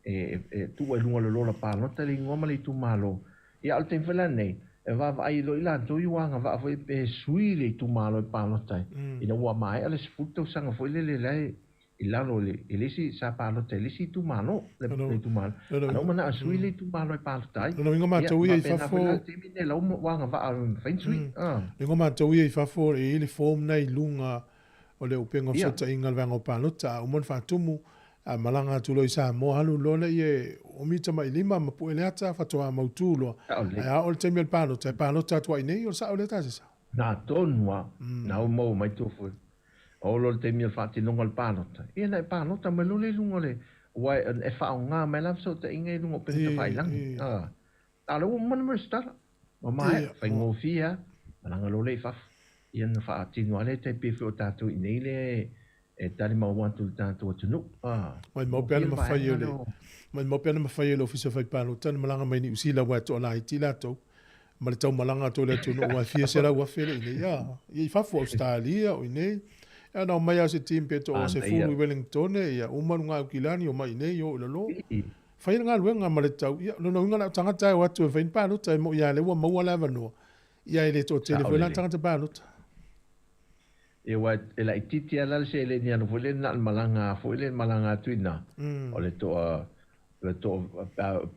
S7: e e tuu ai i luga o le lola palota le igoa ma le itumalo. Ia a o le taimi foi la lenei, e vaavaai loa i latou i ua agavaa foi pe sui le itumalo e palota ai, ina ua maea le 10 tausaga foi lele la e i lalo o le, i le isi, sa palota i le isi itumalo, le itumalo. A na uma na sui le itumalo e palota ai.
S2: Lona uiga matou ia i fafo.
S7: Ia, faapena foi la le taimi lenei la ua agavaa e mafai ona sui.
S2: Lona uiga matou ia i fafo e i ai le form na i luga o le upega o fesootaiga a le vaega o palota, a uma ona faatumu, a malaga atu loa i Samoa, alu loa lea umi tamailima ma pue le ata faatoa mautu loa. Ae a oo i le taimi o le palota, e palota atu ai nei, o le sao lea Tasesa?
S7: Na tonu lava, na ua maua mai tou foi. Olo le taimi o le faatinoga o le palota, ia na e palota mai loa lea i luga o le, aua e faaaoga mai la fesootaiga i luga o upega tafailagi. A, a o lea ua uma ona resitala, ua maea, faigofie lava, malaga loa lea i fafo. Ia na faatino lava lea e tai pei foi o tatou i inei lea e talimau atu i le tatou atunuu. A,
S2: Maumau pe ana mafai e le, maumau pe ana mafai e le Ofisa Fai Palota ona malaga mai Niu Sila aua e toalaiti latou. ma le taumalaga atu o le atunuu aua e fia 100,000 le inei a ia i fafo Australia o inei ia na omai a se team pe to se fulu i Wellington ia uma luga Aukilani omai inei o i lalo fai le galuega ma le tau ia lona uiga na o tagata e o atu e fai ni palota e moi a lea ua maua le avanoa ia e le toatele foi la tagata palota.
S7: Ia aua e laitiiti lava la le seleni alu foi lea na o le malaga foi lea malaga atu i ina o le toa le toa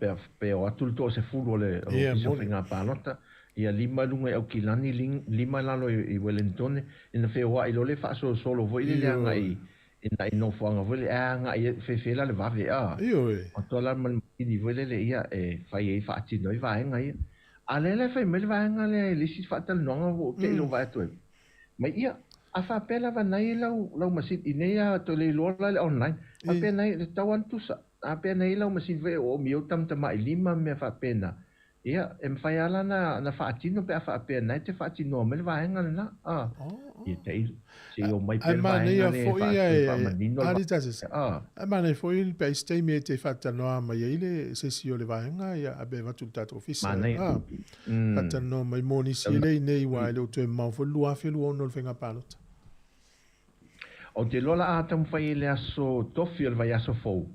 S7: pe pe o atu le toa 10 o le Ofisa o Faiga Palota ia lima i luga i Aukilani lima i lalo i Wellingtone ina feoai loa le faasolosolo foi lele agai ina i nofoaga foi lele ae agai fefe la le vave a atoa la ma le masini foi lele ia e fai ai faatino ai vaega ia. A lea la e fai mai le vaega lea i le isi faatalanoaga ua ou te i lou vaai atu ai mai ia a faapea lava nai lau lau masini i nei a toe le iloa la le online faapea nai le tau lava tusa a faapea nai lau masini foi e oomi ai tamatamai lima ma mea faapena ia e mafai lava la na na faatino pe a faapea na e te faatinoa mai le vaega lena a ia tai se i omai pea le vaega lea e faamanino le
S2: vaega. Ae manaia foi pe a i se taimi e te faatalanoa mai ai le se isi o le vaega ia a pe avatu i le tatou ofisa a faatalanoa mai mo nisi e le i nei aua e le o toe mamao foi le 2026 o le faiga palota.
S7: Ou te iloa la a taumafai i le aso tofi o le vaiaso fou,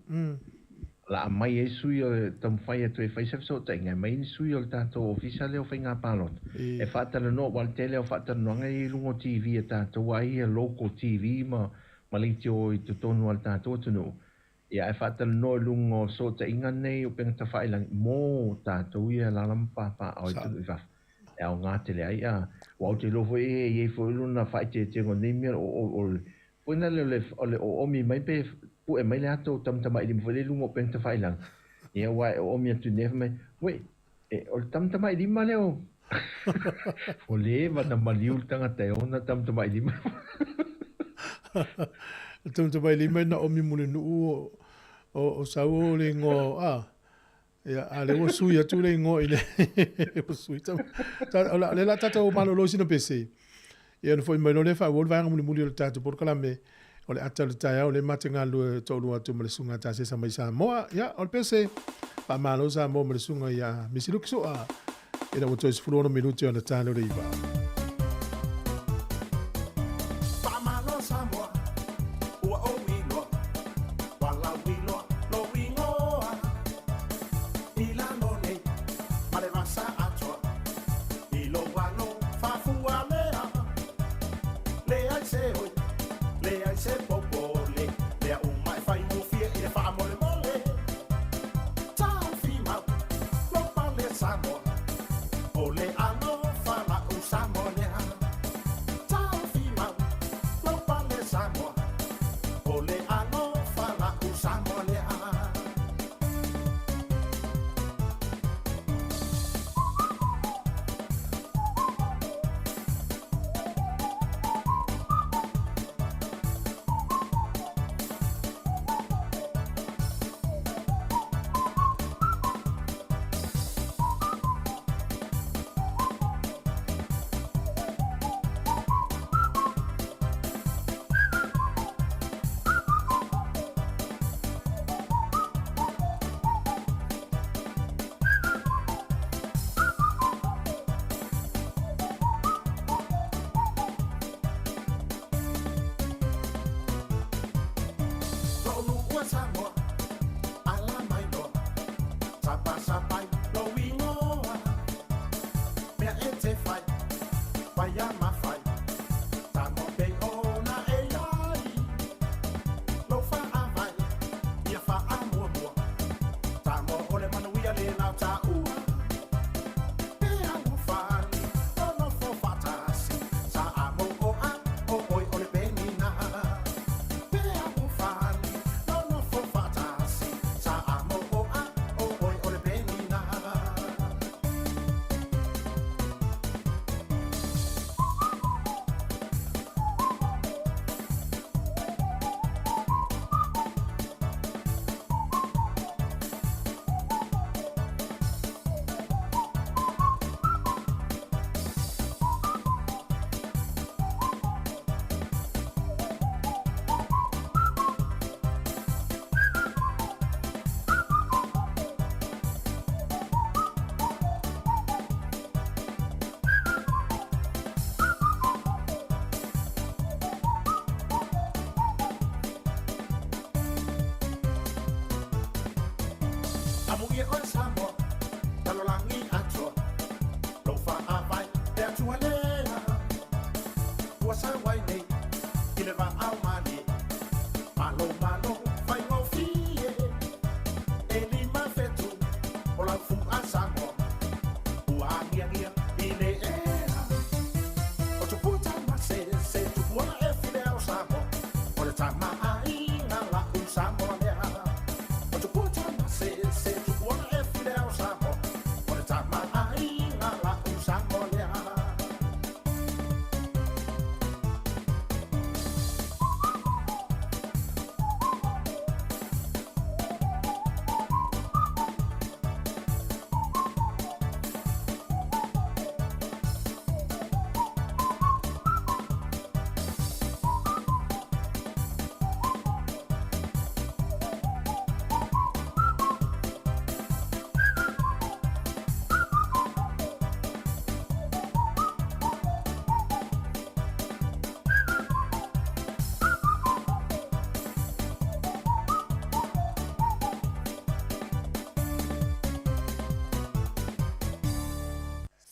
S7: la a mai ai sui o le taumafai atu e fai se fesootaiga, e mai ni sui o le tatou ofisa lea o faiga palota, e faatalanoa, aua o le tele o faatalanoaga ia i luga o TV a tatou, ai ia local TV ma ma leitio i totonu o le tatou atunuu, ia ae faatalanoa i luga o fesootaiga nei o upega tafailagi mo tatou ia e alaala ma papaaao i atunuu i fafo. E aoga tele ai, a, aua ou te iloa foi e i ai foi lona faaeteetega o nei mea, o le foi lea o le, o le oomi mai pe pue mai le ata o tamatamailima foi lea i luga o upega tafailagi, ia aua e oomi atu i nei fai mai, uei, e, o le tamatamailima lea o, ua leva ona maliu le tagata e ona tamatamailima.
S2: O le tamatamailima ina oomi Mulinuu o, o, o sau o le igoa o, a, Ia, a lea ua sui atu le igoa i le ua sui ta, ta, o lea la tatou malolo i sina pese. Ia ona foi mai loa lea faaauau le vaega mulimuli o le tatou polokalame o le ata o le taeao lea ma te galulue toalua atu ma le susuga Tasesa mai Samoa. Ia, o le pese, faamalo Samoa ma le susuga ia Misi Luki Sua ina ua toe 16 minute ona ta lea o le 9.
S1: Faamalo Samoa, ua ou iloa, walau iloa lou igoa. I lalo nei ma le vasa atoa, i lou alo faafua lea.
S5: Samoa, ala mai loa, sapasapai lou igoa. Mea e te fai, faia ma fai, Samoa pei ona e i ai. Lou faavae, ia faamuamua, Samoa o le manuia lena o taua. E alofani, nonofo faatasi, Samoa, o oe o le penina. E alofani, nonofo faatasi, Samoa, o oe o le penina. Amuia oe Samoa, lalolagi atoa, lou faavae le Atua lea. Ua sau ai nei i le vaao malie, malo malo faigofie. E 5 fetu o lau fua Samoa, ua agiagia i le ea. O tupua tamasese, tupua e file o Samoa, o le tamaaiga la'u Samoa lea. O tupua tamasese, tupua e file o Samoa, o le tamaaiga la'u Samoa lea.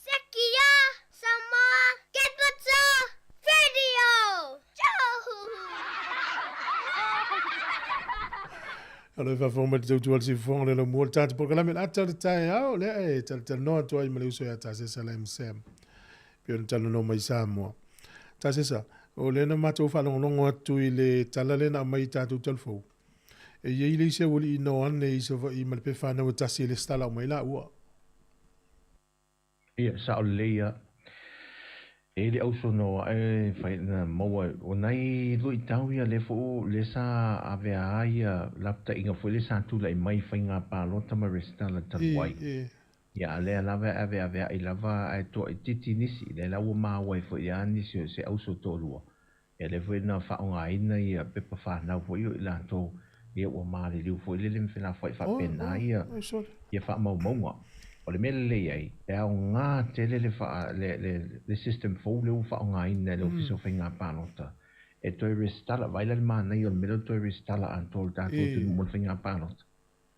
S11: Sekia Samoa Capital Radio.
S2: O le faafofoga mai le tautua le siufofoga le laumua le tatou polokalame le ata o le taeao lea e talatalanoa atu ai ma le uso ia Tasesa Lam Sam pei ona talanoa mai Samoa. Tasesa, o lea na matou faalogologo atu i le tala lea na aumai i tatou talafou. E i ai le isi aualii na o ane i Savaii ma le pepa fanau e tasi e lesitala uma ai laua.
S7: Ia, sao lelei ia. E le ausono ae fai na maua o nai luitau ia le fo le sa avea ai ia lapataiga foi le sa tulai mai faiga palota ma resitala talu ai. Ia a lea lava e aveaveai lava ae toaitiiti nisi, lea la ua maua ai foi ia nisi o se auso toalua. Ia lea foi na faaaogaina ia pepa fanau foi o i latou ia ua maliliu foi lele ma felafoai faapena ia ia faamaumauga. O le mea lelei ai, e aoga tele le faa le le le system fou lea ua faaaogaina e le Ofisa o Faiga Palota e toe resitala, vaai la le manaia o le mea lea o le toe resitala atoa o le tatou atunuu mo le faiga palota.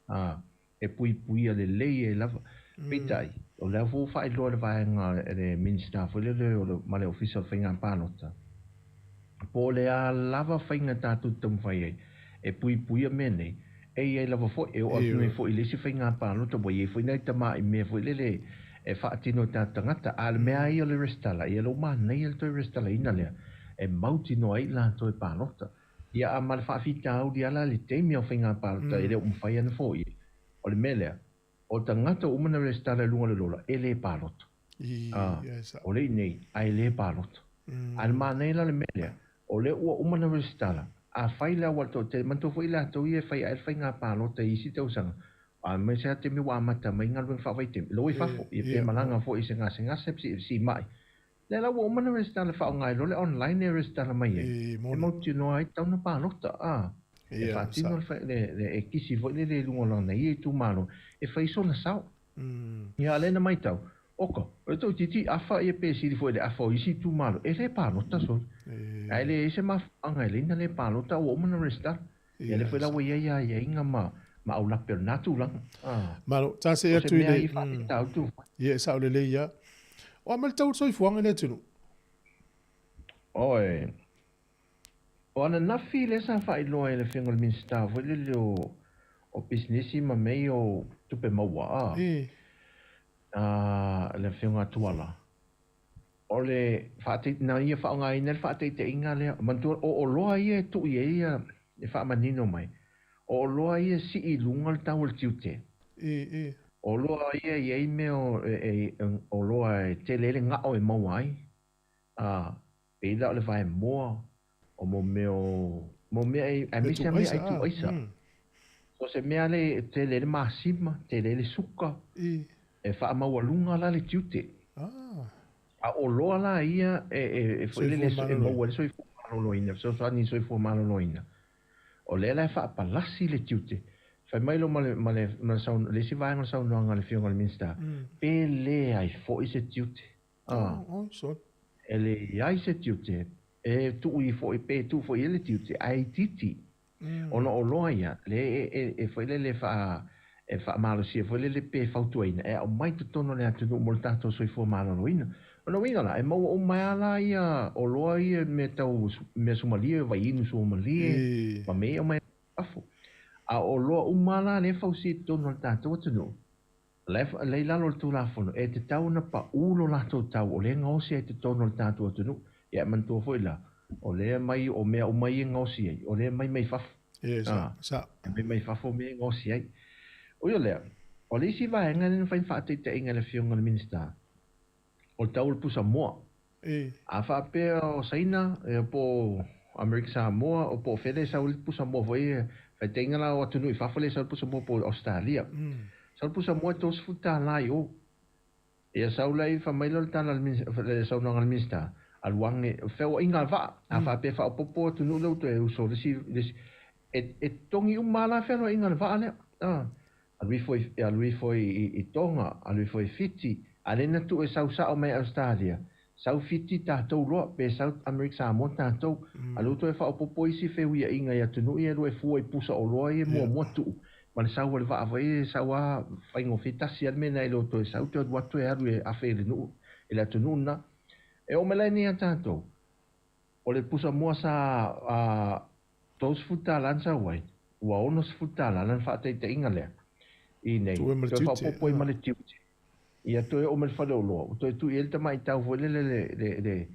S7: A, e puipuia lelei ai lava. Peitai, o lea foi ua faailoa e le vaega e le Minisita foi lele o le ma le Ofisa o le Faiga Palota, po o le a lava faiga tatou te taumafai ai e puipuia mea nei, e i ai lava foi, e oo atu nei foi i le isi faiga palota, ua i ai foi nai tamai mea foi lele e faatino e tatou tagata. A o le mea lava ia o le resitala, ia lou manaia le toe resitalaina lea, e mautinoa ai i latou e palota. Ia, a ma le faafitauli lava la i le taimi o faiga palota e le o mafai ona foia. O le mea lea, o tagata uma na resitala i luga o le lola, e le palota. A, o le i nei, a e le palota. A o le manaia la o le mea lea, o lea ua uma ona resitala, afai la ua toatele, manatua foi i latou ia e fai ae le faiga palota i isi tausaga, aemaise lava taimi ua amata mai galuega faavaitaimi, lou i fafo, ia pe malaga foi i se gasegase, siimai. Lea la ua uma ona resitala faaaoga ai loa le online e resitala mai ai, e mautinoa ai tatau ona palota, a, e faatino le, le, e kisi foi lele i luga o lana ia itumalo e fai sona sao. Ia, a o lea na matau, oka, o le toaitiiti afa ia pe sili foi i le afa o isi itumalo, e le palota sole. Ae leai se mafuaaga e leai na le palota ua uma ona resitala. Ia lea foi la ua i ai aiaiga ma ma aulape o lena tulaga.
S2: Malo, ta see atu i le, ia e sao lelei lava. O a mai le tau o le soifuaga i le atunuu?
S7: Oi. O ananafi lea sa faailoa e le Afioga i le Minisita foi lele o o Pisinisi ma mea ia o Tupe Maua a le Afioga a Tuala. O le na ia faaaogaina le faataitaiga lea, manatua o oloa ia e tuu i ai ia e faamanino mai, o oloa ia e sii i luga le tau o le tiute. O oloa ia e i ai mea o oloa e tele ai le gao e maua ai, a pei la o le vaemoa, o mo mea o mo mea e aemaise lava meaai tuuaisa. So o se mea lea e tele ai le masima, tele ai le suka, e faamaualuga la le tiute. A o oloa la ia e foi lele e maua ai le soifua maloloina, fesoasoani i le soifua maloloina. O lea la e faapalasi le tiute. Fai mai loa ma le, ma le, ma le, le isi vaega o le saunoaga a le Afioga i le Minisita, pe leai foi se tiute. E leai se tiute e tuu ifo pe tuu foi i ai le tiute ae itiiti. Ona o oloa ia, le e foi lele e faamalosia foi lele pe fautuaina e aumai totonu o le atunuu mo le tatou soifua maloloina. O lona uiga la, e maua uma ai lava la ia oloa ia mea tau mea suamalie, vaiinu suamalie ma mea ia e aumai fafo. A o oloa uma lava la lea e fausia i totonu o le tatou atunuu, La e i lalo o le Tulafono, e tatau ona paʻu lo latou tau o lea e gaosi ai i totonu o le tatou atunuu. Ia e manatua foi la, o lea e aumai, o mea uma ia e gaosi ai, o lea e aumai mai fafo.
S2: Sa, sa.
S7: E aumai mai fafo mea e gaosi ai. Ui o lea, o le isi vaega lea na fai faataitaiga e le Afioga i le Minisita, o le tau o le pusa moa. A faapea o Saina, po o Amerika Samoa, o po o fea lea e sau ai le pusa moa foi ia, faitaitaiga la o atunuu i fafo lea e sau ai le pusa moa po o Ausetalia. Sau le pusa moa e $30 i o. Ia sau la i, fai mai lea o le tala a le, le saunoaga a le Minisita, alu ane, feoaiga a le vaa, a faapea e faaopoopo atunuu lea ua toe uso i le isi, le isi, e totogi uma lava la feoaiga a le vaa lea. Alu ifo i, alu ifo i, i Tonga, alu ifo i Fiti, a lea na tuu e sau sao mai Ausetalia, sau Fiti tatou loa, pe sau Amerika Samoa tatou, alu toe faaopoopo isi feuiaiga i atunuu ia e lua e fua i pusa oloa ia e muamua tuu, ma le sau a le vaa foi e sau a faigofie tasi a le mea na e le o toe sau toe alu atu e alu e afe i le nuu, i le atunuu lena. E oo mai la i nei ia tatou, o le pusa moa sa $30 na sau ai, ua $60 lana faataitaiga lea i nei, toe faaopoopo ai ma le tiute. Ia toe oo mai le faleoloa, ua toe tuu i ai le tamai tau foi lele le, le, le,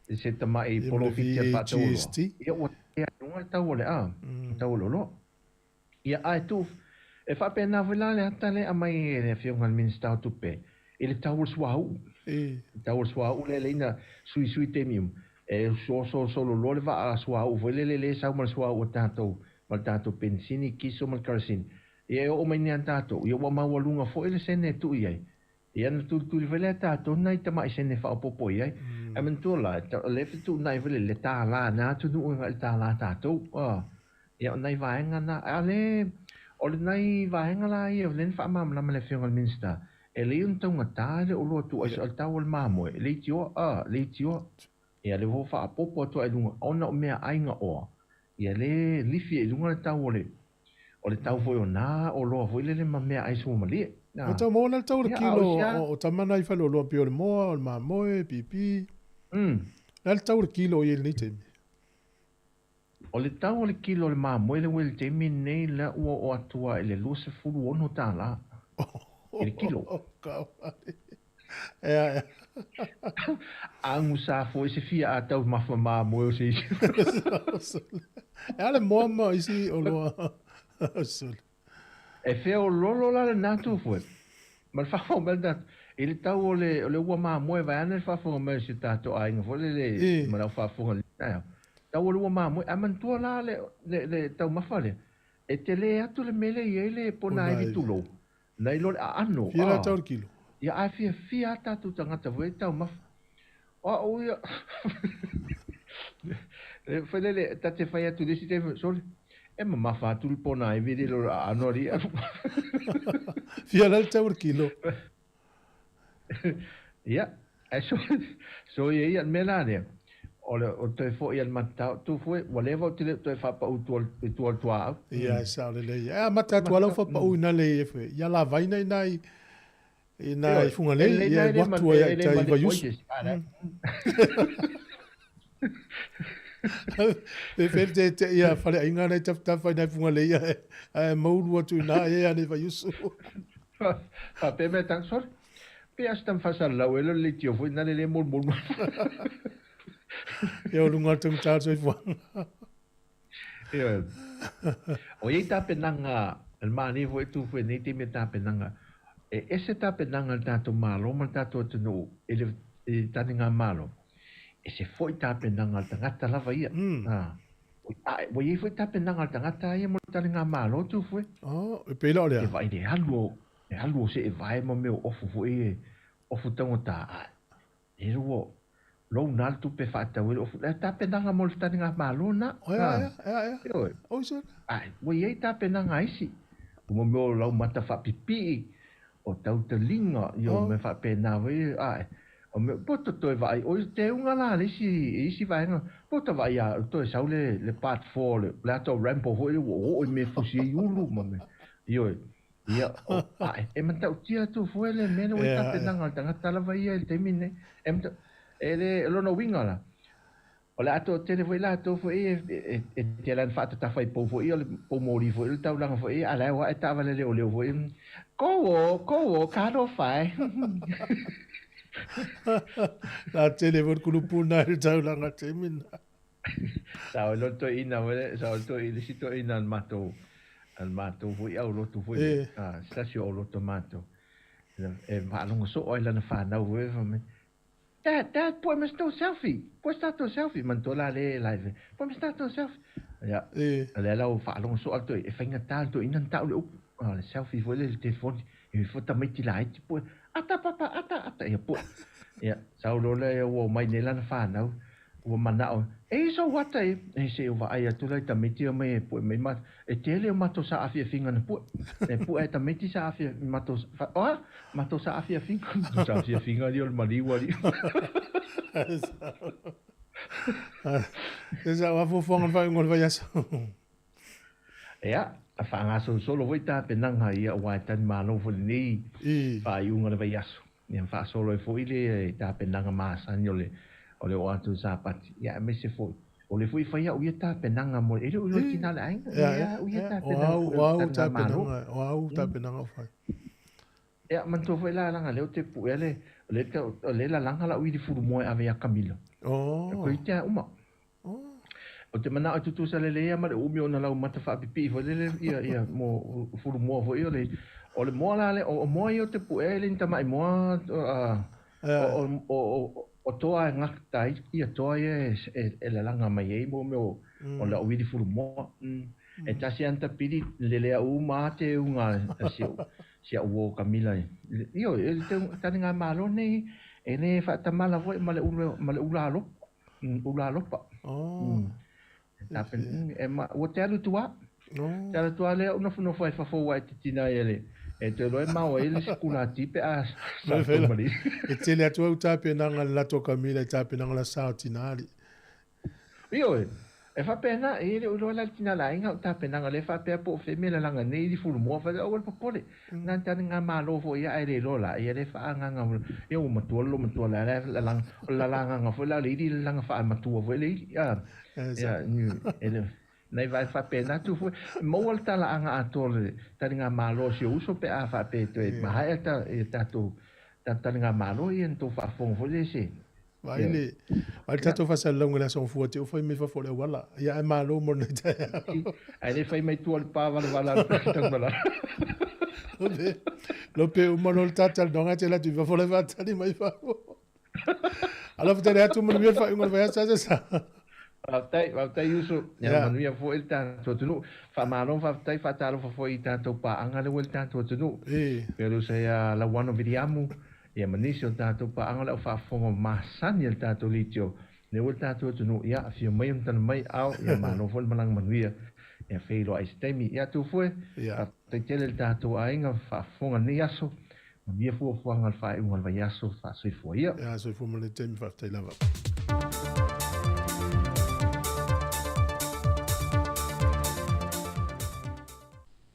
S7: le se tamai polofiti a le faatau oloa. Ia ua tea i luga le tau o le, a, le tau o le oloa. Ia ae tuu, e faapena foi la le ata lea e aumai e le Afioga i le Minisita o Tupe i le tau o le suauu. Le tau o le suauu lea lea ina suisui taimi uma, e solosolo loa le vaa suauu foi lele lea e sau ma le suauu a tatou, ma le tatou penisini, kiso ma le kerosene. Ia e oo mai nei ia tatou, ia ua maualuga foi le sene e tuu i ai. Ia ona tulituli foi lea e tatou nai tamai sene faaopoopo i ai. Ae manatua la, o lea e fetuunai foi le tālā na atunuu e agai i le tālā tatou. Ia o nai vaega na, a o le, o le nai vaega la ia lea na faamalamalama e le Afioga i le Minisita, e lelei ona taugata le oloa tuuaisa o le tau o le mamoe, leitioa, a, leitioa. Ia lea ua faaopoopo atu ai i luga ona o meaai gaoa, ia lea e lifi ai i luga le tau o le, o le tau foi o na oloa foi lele ma meaai suamalie.
S2: Ua tau maua la le tau o le kilo o tama na i faleoloa pei o le moa, o le mamoe, pipi. Le a le tau o le kilo o i ai i lenei taimi?
S7: O le tau o le kilo o le mamoe lea ua i le taimi lenei lea ua oo atu lava i le $26 i le kilo.
S2: Ea, ea.
S7: Agusa foi se fia a tau mafa mamoe o se isi.
S2: E a le moa ma isi oloa. Sole.
S7: E feololo la lena tufue. Ma le faafofoga mai o le tatou, i le tau o le, o le ua mamoe vaeane le faafofoga mai o si o tatou aiga foi lele ma lau faafofoga i le taeao. Tau o le ua mamoe, ae manatua la le, le, le taumafa lea, e tele atu le mea lea e i ai le ponaivi tulou, nai lo le aano.
S2: Fia la tau le kilo.
S7: Ia, ae fiafia lava tatou tagata foi e taumafa. O au ia, foi lele, ta te fai atu i le isi taimi, sole, e mamafa atu le ponaivi i lo le aano alii.
S2: Fia la le tau o le kilo.
S7: Ia, ae so, so ia ia, le mea la lea. O le o toe foʻi a le matatao, tu foe, ua leva ou te le o toe faapaʻu i tua i tua o le tuaau.
S2: Ia, e sao lelei. E amata atu lava lau fapaʻu ina le i e ia lavaina ina i ina i Fugalei, ia e atu ai i tai i Vaiusu. Pe fe te te ia faleaiga nei tafatafa ina i Fugalei ae ae maulu atu ina e ane i Vaiusu.
S7: Faapea mea tang, sorry. Pe a se tama faasalalau e le leitio foi na le le molimoli mai.
S2: Ia o luga o le taugata o le soifuaga.
S7: Ioe. O iai tapenaga, le manaia foi tu foi nei taimi o tapenaga, e ese tapenaga a le tatou Malo ma le tatou atunuu i le i le taniga Malo, ese foi tapenaga a le tagata lava ia. Ua iai foi tapenaga a le tagata ia mo le taniga Malo tu foi.
S2: Oh, e pei la o le a?
S7: E vaai le alu o le alu o see vae ma mea o ofu foi e ofu taugata ae. E ua lou na le tupe faatau ai le ofu. Le tapenaga mo le taligamalo na.
S2: Ea, ea, ea, ea.
S7: Ioe.
S2: Oi sole.
S7: Ae, ua i ai tapenaga a isi. O mea o lau mata faapipii, o tautaliga, ia o mea faapena foi, ae, o mea, poto toe vaai, o teuga la a le isi, isi vaega, poto vaai a toe sau le, le part 4, le, le ata o Rambo foi lea ua oo i mea e fusi ai ulu ma mea. Ioe. Ia, o, ae, e matautia atu foi le mea lea ua i tapenaga a le tagata lava ia i le taimi lenei. E matau, e le, o lona uiga la, o le a toatele foi latou foi e, e, e tele lava ina faatatafa i pou foi ia, o le pou moli foi o le taulaga foi ia, a o la e o ae taavale leoleo foi, Ko o, ko o, ka alofa e.
S2: La tele foi le kulupuna i le taulaga taimi lena.
S7: Sa o le toeaina foi lea, sa o le toeaina, le isi toeaina a le matou, a le matou foi aulotu foi lea, a, se tasi o aulotu a matou, e faalogo soo ai lana fanau foi fai mai, Dad, Dad, pue ma se tou selfie, pue se tatou selfie, manatua la lea e live, pue ma se tatou selfie. Ia, o lea la ua faalogo soo le toeaina, e faigata le toeaina ona tau le upu, o le selfie foi lea i le telefoni, e ifo tamaiti laiti pue, ata papa, ata, ata, ia pue. Ia, sau loa lea ua omai nei lana fanau, Ua manao, e i sou ata e, e se i vaai atu la i tamaiti ia mai e pue mai ma, e tele o matou saafiafiga na pue. E pue e tamaiti saafia, matou, fa, oa, matou saafiafiga, matou saafiafiga alii o le maliu alii.
S2: Se sa o afuafuaga o le faaiuga o le vaiaso.
S7: Ia, a faagasolosolo foi tapenaga ia aua e talimalo foi lenei faaiuga o le vaiaso. Ia faasolo ai foi le tapenaga masani o le o le oo atu i Sapati, ia aemaise foi o le foi fai au ia tapenaga mo le, e le o iloa i tina le aiga, ia au ia tapenaga foi o le taligamalo.
S2: O au tapenaga o fai.
S7: Ia manatua foi la leaga lea ou te puea le, o lea o lea e lalaga lau ili fulumoa e ave ia Kamila.
S2: Oh.
S7: E koe ite a uma.
S2: Oh.
S7: Ou te manao e tutusa lelei ia ma le umi ona lau mata faapipii foi lele ia ia mo fulumoa foi o le o le moa la le o moa ia o te puea e le ni tamai moa o o o o toa e gata ai ia toa ia e e lalaga mai ai mo mea o o lau ili fulumoa. E tasi lava na tapili lele au uma a te uga a si au si au uo Kamila ioe e te taligamalo nei e le faatamala foi ma le ulu ma le ula alofa. Ula alofa.
S2: Oh.
S7: Tapen, e ma, ua te alu tua.
S2: Oh.
S7: Te alu tua lea una nofonofo ai fafo ua e te tina ai ele. E te loe mau ai le sikula ti pe a sa mali.
S2: E tele atu au tapenaga le latou Kamila i tapenaga la sa o tina alii.
S7: Ioe, e faapena, e le o iloa la le tina le aiga o tapenaga lea faapea po o fea mea lalaga nei i le fulumoa fai aua le popole. Na tali ngā malo foi ia ae le iloa la ia le faaagaga ia ua matua le loomatua la la lalaga o le lalagaga foi la o le ili lalaga faamatua foi le ili a ia e le nai vae faapena atu foi maua le talaaga atoa o le taligamalo a si ou uso pe a faapea e toe maea ta ia tatou taligamalo ia na tou faafofoga foi lea se
S2: Vaai le, vaai le tatou faasalalauga i le Aso Gafua te fai mai fafo o le auala. Ia ae malo mo lenei taeao.
S7: Ae le fai mai tua le pa valavala a le taumala.
S2: Lope, lope uma loa le ta talanoaga e te alu atu i fafo la e faatali mai fafo. Alofa tele atu manuia le faaiuga o le vaiaso sa sa.
S7: Faafetai, faafetai Uso. Ia manuia foi le tatou atunuu. Faamalo, faafetai, faatalofa foi i tatou paaga lea ua i le tatou atunuu. Pei o le uso ia Lauano Viliamu, Ia ma nisi o tatou paaga o le au faafofoga masani a le tatou leitio lea ua i le tatou atunuu, ia afio mai ona mai ao, ia malo foi le malaga manuia, ia feiloai i se taimi. Ia Tufue, faafetai tele i le tatou aiga faafofoga lenei aso, manuia fuafuaga o le faaiuga o le vaiaso, faasoifua ia.
S2: Ia soifua ma le taimi, faafetai lava.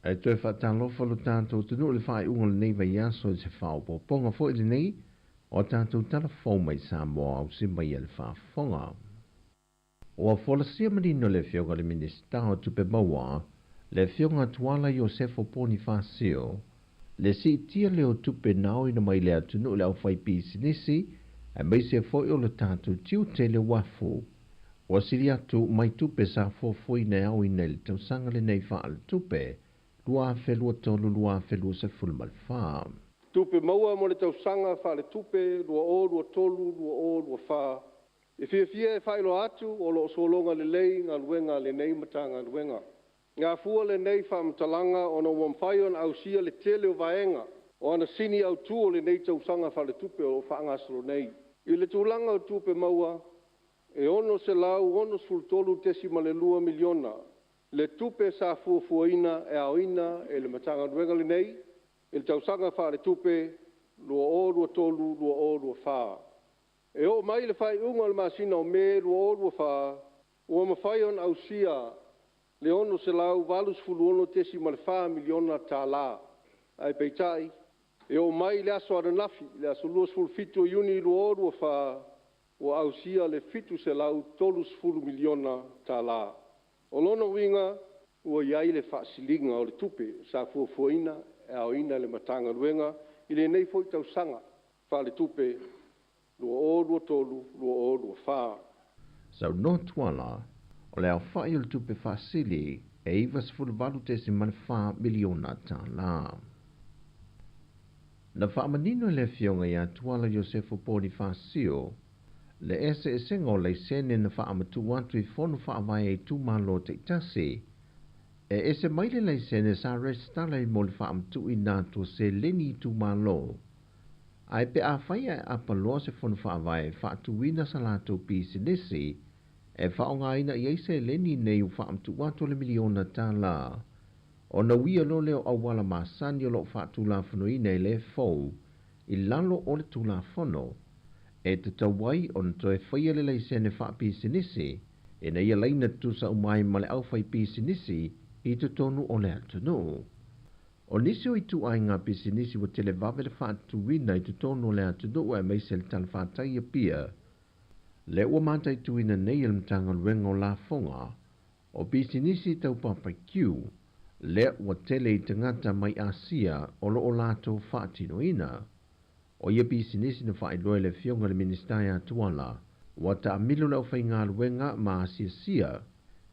S7: Ae toe faatalofa lo tatou atunuu i le faaiuga o lenei vaiaso i se faaopoopoga foi lenei o a tatou tala fou mai Samoa ausi mai e le faafofoga. Ua folasia manino le Afioga i le Minisita o Tupe Maua, le Afioga Tuala Iosefo Ponifasio, le siitia lea o tupe na aoina mai le atunuu i le aufaipisinisi aemaise foi o le tatou tiute i le uafu. Ua sili atu mai tupe sa fuafuaina e aoina i le tausaga lenei faaletupe 2023/2024.
S8: Tupe maua mo le tausaga faaletupe 2023/2024. E fiafia e faailoa atu o lo o sologa lelei galuega a lenei Matagaluega. E afua lenei faamatalaga ona ua mafai ona ausia le tele o vaega o ana sini autu o lenei tausaga faaletupe o lo o faagasolo nei. I le tulaga o tupe maua, e $663.2 miliona le tupe sa fuafuaina e aoina e le Matagaluega lenei i le tausaga faaletupe 2023/2024. E oo mai i le faaiuga o le masina o Me 2024, ua mafai ona ausia le $686.4 miliona, ae peitai, e oo mai i le aso ananafi le aso 27 o Iuni 2024, ua ausia le $730 miliona. O lona uiga, ua i ai le faasiliga o le tupe sa fuafuaina e aoina e le Matagaluega i lenei foi tausaga faaletupe 2023/2024.
S7: Saunoa Tuala, o le aofai o le tupe faasili e $98.4 miliona tala. Na faamanino e le Afioga ia Tuala Iosefo Ponifasio le eseesega o laisene na faamatuu atu i fono faavae a itumalo taitasi. E ese mai le laisene sa resitala i mo le faamatuuina atu o seleni i itumalo. Ae pe afai ae apaloa se fono faavae e faatuina sa latou pisinisi e faaaogaina i ai seleni nei ua faamatuu atu o le miliona tala, ona uia loa lea o auala masani o lo o faatulafonoina e le fou i lalo o le Tulafono e tatau ai ona toe faia le laisene faapisinisi ina ia laina tutusa uma ai ma le aufaipisinisi i totonu o le atunuu. O nisi o ituaiga pisinisi ua televave le faatuina i totonu o le atunuu aemaise le talafatai Apia, lea ua mataituina nei e le Matagaluega o Lafoga o Pisinisi Tau Papakiu, lea ua tele i tagata mai Asia o lo o latou faatinoina. O ia pisinisi na faailoa e le Afioga i le Minisita ia Tuala, ua taamilo le aufaigaluega ma asiasia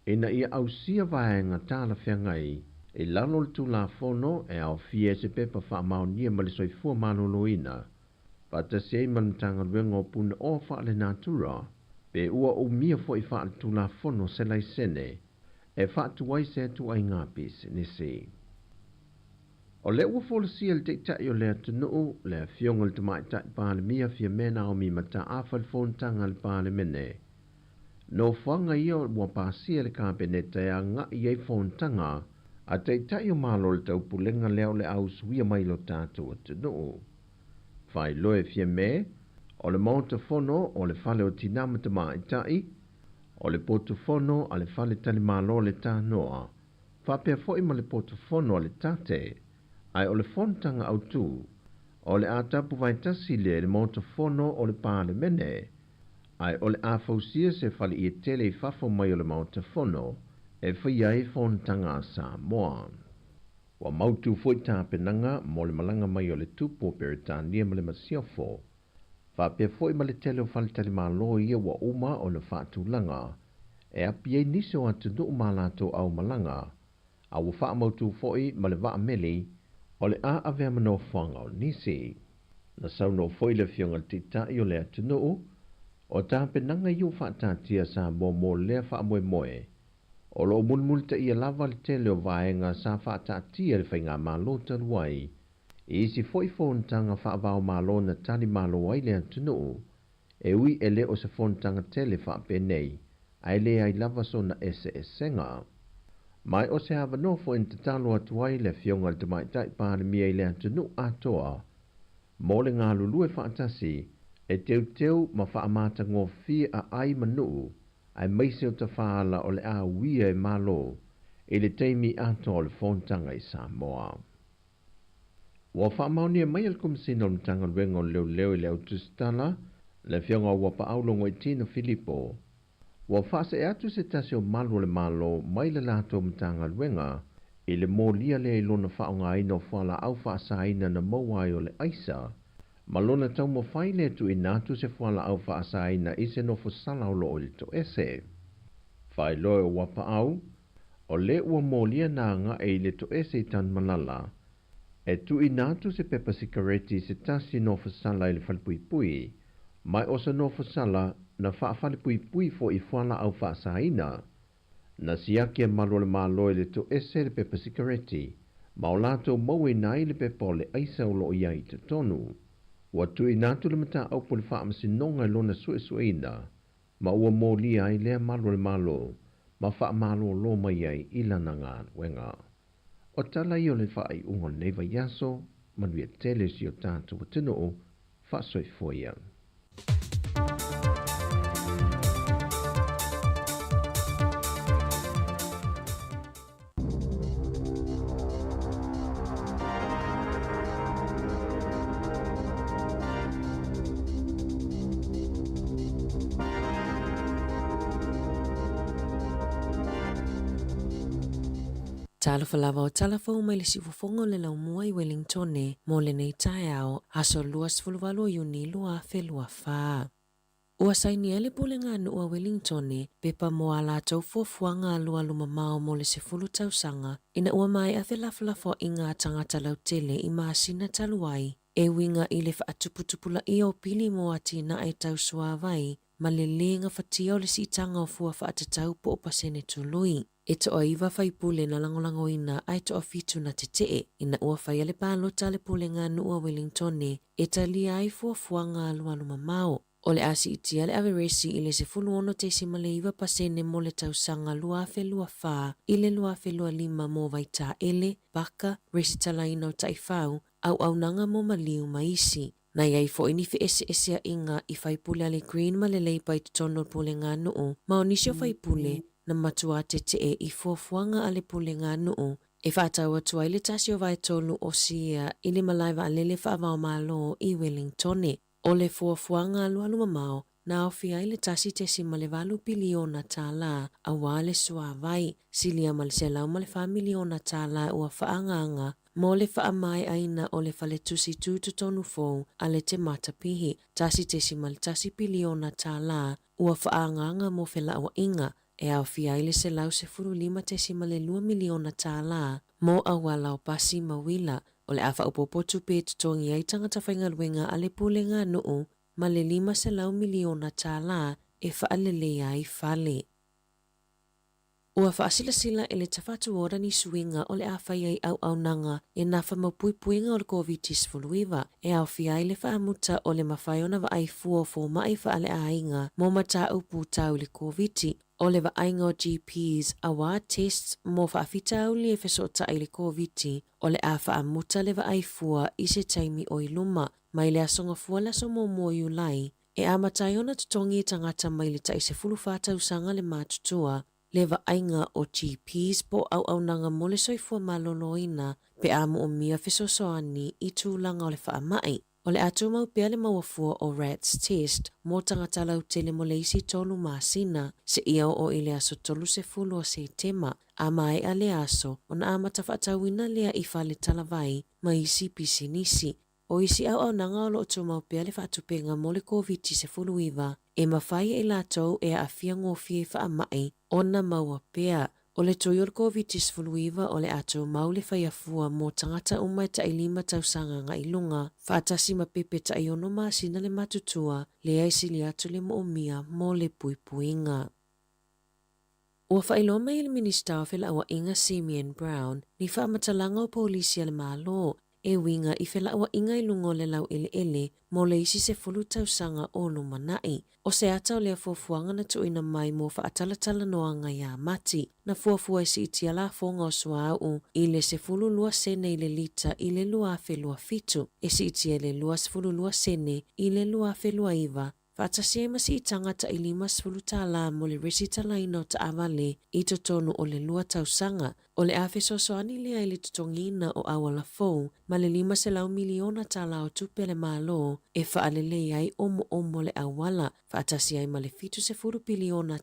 S7: ina ia ausia vaega talafeagai i lalo o le Tulafono e aofia ai se pepa faamaonia ma le soifua maloloina, faatasi ai ma le Matagaluega o Punaoa Faalenatura, pe ua umia foi faaletulafono se laisene e faatu ai se ituaiga pisinisi. O lea ua folasia e le Taitai o le atunuu, le Afioga i le Tamaitai Palemia Fiamē Naomi Mataafa le fonotaga a le Palemene. Nofoaga ia ua pasia e le Kapeneta e agai i ai fonotaga a Taitai o Malo o le Taupulega lea o le a usuia mai lo tatou atunuu. Faailoa e Fiamē, o le Maota Fono o le Fale o Tina ma Tamaitai, o le Potu Fono a le Fale Talimalo o le Tanoa, faapea foi ma le Potu Fono a le Tate, ae o le fonotaga autu, o le a tapu vaetasi lea i le Maota Fono o le Palemene, ae o le a fausia se faleie tele i fafo mai o le Maota Fono e faia ai fonotaga a Samoa. Ua mautu foi tapenaga mo le malaga mai o le Tupu o Peretania ma le Masiofo, faapea foi ma le tele o faletalimalo ia ua uma ona faatulaga e api ai nisi o atunuu ma latou aumalaga, a ua faamautu foi ma le vaa meli o le a avea ma nofoaga o nisi. Na saunoa foi le Afioga i le Taitai o le atunuu, o tapenaga ia ua faataatia Samoa mo lea faamoemoe, o lo o mulimulitaia lava le tele o vaega sa faataatia e le Faigamalo talu ai i isi foi fonotaga faava-o-Malo na tali malo ai le atunuu, e ui e le o se fonotaga tele faapenei, ae leai lava sona eseesega. Ma o se avanoa foi na tatalo atu ai le Afioga i le Tamaitai Palemia i le atunuu atoa mo le galulue faatasi e teuteu ma faamatagofie aai ma nuu aemaise o tafaala o le a uia e Malo i le taimi atoa o le fonotaga i Samoa. Ua faamaonia mai e le Komesina o le Matagaluega o Leoleo i le Au Tusitala, le Afioga Uapaau Logoitino Filipo, ua faasee atu se tasi o malu o le Malo mai le latou Matagaluega i le molia lea i lona faaaogaina o fualaau faasaina na maua ai o le aisa ma lona taumafai lea e tuuina atu se fualaau faasaina i se nofosala o lo o i le toese. Faailoa e Uapaau, o lea ua molia na agai i le toese i Tanumalala e tuuina atu se pepa sikareti i se tasi nofosala i le falepuipui, ma o se nofosala na faafalepuipui foi i fualaau faasaina. Na siaki e malu o le Malo i le toese le pepa sikareti, ma o latou mauaina ai le pepa o le aisa o lo o i ai i totonu. Ua tuuina atu le mataupu i le Faamasinoga i lona suesueina, ma ua molia ai lea malu o le Malo ma faamalolo mai ai i lana galuega. O tala ia o le faaiuga o lenei vaiaso, manuia tele si o tatou atunuu, faasoifua ia.
S9: Talofa lava o tala fou mai le siufofoga o le laumua i Wellingtone mo lenei taeao, aso 28 o Iuni 2024. Ua sainia le Pulega a Nuu a Wellingtone pepa mo a latou fuafuaga alualu mamao mo le 10 tausaga ina ua maea felafolafoaiga a tagata lautele i masina talu ai e uiga i le faatuputupulaia o pili mo atinae tau suavai ma le lē gafatia o le siitaga o fua faatatau po o pasene tului. E toaiva faipule na lagolagoina ae toafitu na tetee ina ua faia le palota a le Pulega a Nuu a Wellingtone e talia ai fuafuaga alualu mamao. O le a siitia le averesi i le 16.9% mo le tausaga 2024 i le 2025 mo Vaitaele, Paka, resitalaina o taifau, auaunaga mo maliu ma isi. Na i ai foi ni feeseeseaiga i faipule a le Green ma le Labour i totonu o le Pulega a Nuu, ma o nisi o faipule na matuā tetee i fuafuaga a le Pulega a Nuu e faatau atu ai le tasi o vaetolu o sia i le malae vaalele faava-o-Malo i Wellingtone. O le fuafuaga alualu mamao na aofia ai le $1.8 piliona tālā auā le suāvai, silia ma le $104 miliona tālā ua faaagaaga mo le faamaeaina o le faletusi tutotonu fou a le Te Matapihi, $1.1 piliona tālā ua faaagaaga mo felauaiga, e aofia ai le $115.2 miliona tālā mo auala o pasi ma uila. O le a faaopoopo tupe e totogi ai tagata faigaluega a le Pulega a Nuu ma le $500 miliona tālā e faaleleia ai fale. Ua faasilasila e le Tafatu Ora ni suiga o le a fai ai auaunaga e nafa ma puipuiga o le Koviti-19, e aofia ai le faamuta o le mafai ona vaai fua o fomai faaleaiga mo mataupu tau i le Koviti, o le vaaiga o GPs auā tests mo faafitauli e fesootai i le Koviti, o le a faamuta le vaai fua i se taimi o i luma, mai le aso Gafua le aso muamua o Iulai, e amata ai ona totogi e tagata mai le tai 14 tausaga le matutua, le vaaiga o GPs po o auaunaga mo le soifua maloloina pe a moomia fesoasoani i tulaga o le faamai. O le a tumau pea le maua fua o RATs test mo tagata lautele mo le isi tolu masina, seia oo i le aso 30 o Setema, a maea lea aso ona amata faatauina lea i fale talavai ma isi pisinisi. O isi auaunaga o lo o tumau pea le faatupega mo le Koviti-19 e mafai e i latou e aafia gofie i faamai ona maua pea. O le tui o le Koviti-19 o le a tumau le faiafua mo tagata uma e tai lima tausaga agai i luga, faatasi ma pepe tai ono masina le matutua, lea e sili atu le moomia mo le puipuiga. Ua faailoa mai e le Minisita o Felauaiga Simeon Brown ni faamatalaga o polisi a le Malo e uiga i felauaiga i luga o le laueleele mo le isi 10 tausaga o lumanai. O se ata o lea fuafuaga na tuuina mai mo faatalatalanoaga iā Mati, na fuafua e siitia lafoga o suauu i le 12 sene i le lita i le 2027, e siitia i le 22 sene i le 2029. faatasi ai ma siitaga ta'i $50 mo le resitalaina o taavale i totonu o le lua tausaga. O le a fesoasoani lea i le totogiina o auala fou ma le $500 miliona o tupe a le Malo e faalelei ai omoomo o le auala, faatasi ai ma le $70 piliona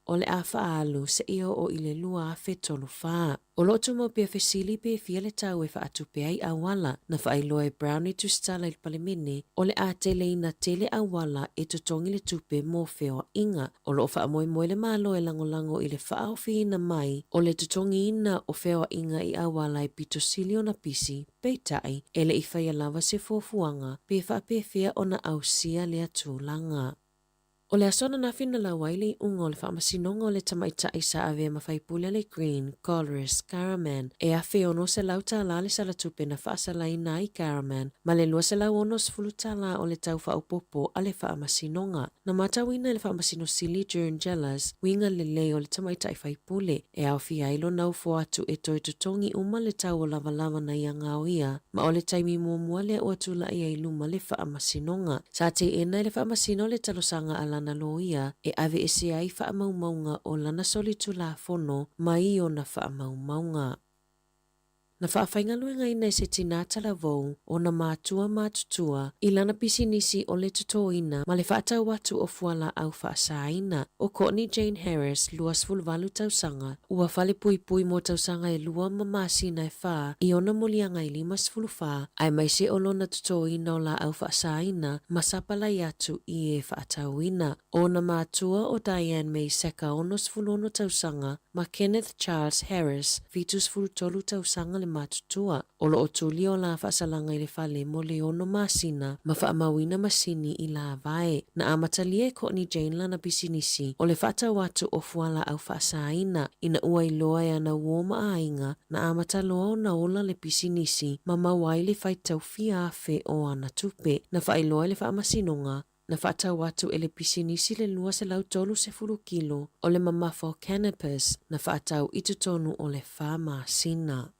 S9: o le a faaalu seia oo i le 2034. O lo o tumau pea fesili pe fia le tau e faatupe ai auala, na faailoa e Brown i tusitala i le Palemene, o le a teleina tele auala e totogi le tupe mo feoaiga. O lo o faamoemoe le Malo e lagolago i le faaofiina mai o le totogiina o feoaiga i auala e pito sili ona pisi, peitai, e le i faia lava se fuafuaga pe faapefea ona ausia lea tulaga. O le aso ananafi na lau ai le iuga o le faamasinoga o le tamaitai sa avea ma faipule a le Green, Golriz Ghahraman, e $1,600 le sala tupe na faasalaina ai Ghahraman ma le $260 o le tau faaopoopo a le faamasinoga. Na matauina e le Faamasino Sili Jern Jelas uiga lelei o le tamaitai faipule e aofia ai lona ofo atu e toe totogi uma le tau o lavalava na ia gaoia, ma o le taimi muamua lea ua tulai ai i luma le faamasinoga. Sa teena e le Faamasino le talosaga a lana loia e aveese ai faamaumauga o lana solitulafono mai ona faamaumauga. Na faafaigaluegaina e se tinā talavou ona matua matutua i lana pisinisi o le totoina ma le faatau atu o fualaau faasaina. ʻO Courtney Jane Harris, 28 tausaga, ua falepuipui mo tausaga e lua ma masina e fa i ona moliaga e 54, aemaise o lona totoina o laau faasaina ma sapalai atu i e faatauina. ʻO ona matua ʻo Diane May Seka 66 tausaga ma Kenneth Charles Harris, 73 tausaga le matutua, o lo o tuli o la faasalaga i le fale mo le ono masina ma faamauina masini i lavae. Na amatalia e Courtney Jane lana pisinisi o le faatau atu o fualaau faasaina ina ua iloa e ana uo ma aiga na amata loa ona ola le pisinisi ma maua ai le faitau fia afe o ana tupe. Na faailoa e le faamasinoga Na faatau atu e le pisinisi le 230 kilo o le mamafa o cannabis na faatau i totonu o le fa masina.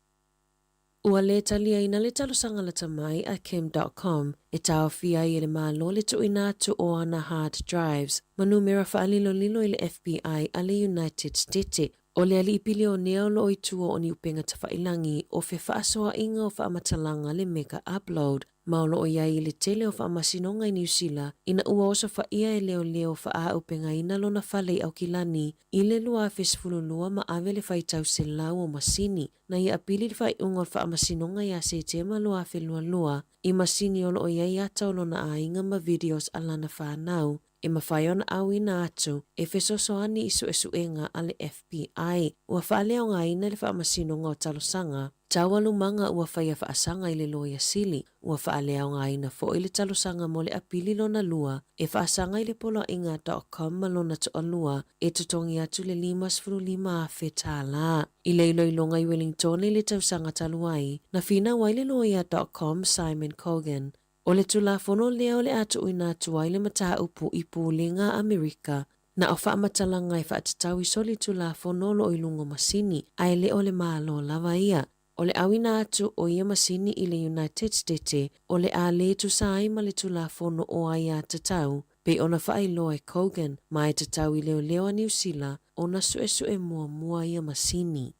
S9: Ua lē taliaina le talosaga lata mai a Kim Dotcom e taofia ai e le Malo le tuuina atu o ana hard drives ma numera faalilolilo i le FBI a le United Stete. ʻO le aliʻi pilionea o lo o i tua o ni upega tafailangi o fefaasoaʻiga o faamatalaga le Mega Upload ma o lo o i ai i le tele o faamasinoga i Niu Sila ina ua osofaia e leoleo faaaupegaina lona fale i Aukilani i le 2012 ma ave le faitau selau o masini na ia apili le faaiuga o le faamasinoga iā Setema 2022 i masini o lo o i ai ata o lona aiga ma videos a lana fanau e mafai ona auina atu e fesoasoani i suesuega a le FBI. Ua faaleaogaina le faamasinoga o talosaga taualumaga ua faia faasaga i le Loia Sili. Ua faaleaogaina foi le talosaga mo le apili lona lua e faasaga i le poloaiga Dotcom ma lona toalua e totogi atu le $55,000. I le iloiloga i Wellingtone i le tausaga talu ai, na finau ai le loia Dotcom Simon Kogan ʻO le Tulafono lea o le a tuuina atu ai le mataupu i Pulega a Amerika, na o faamatalaga e faatatau i solitulafono o lo o i luga o masini, a e le o le Malo lava ia. ʻO le ʻauina atu o ia masini i le United Stete, o le a lē tusa ai ma le Tulafono o Aiatatau, pei ona faailoa e Kogan, ma e tatau i leoleo a Niu Sila ona suesue muamua ia masini.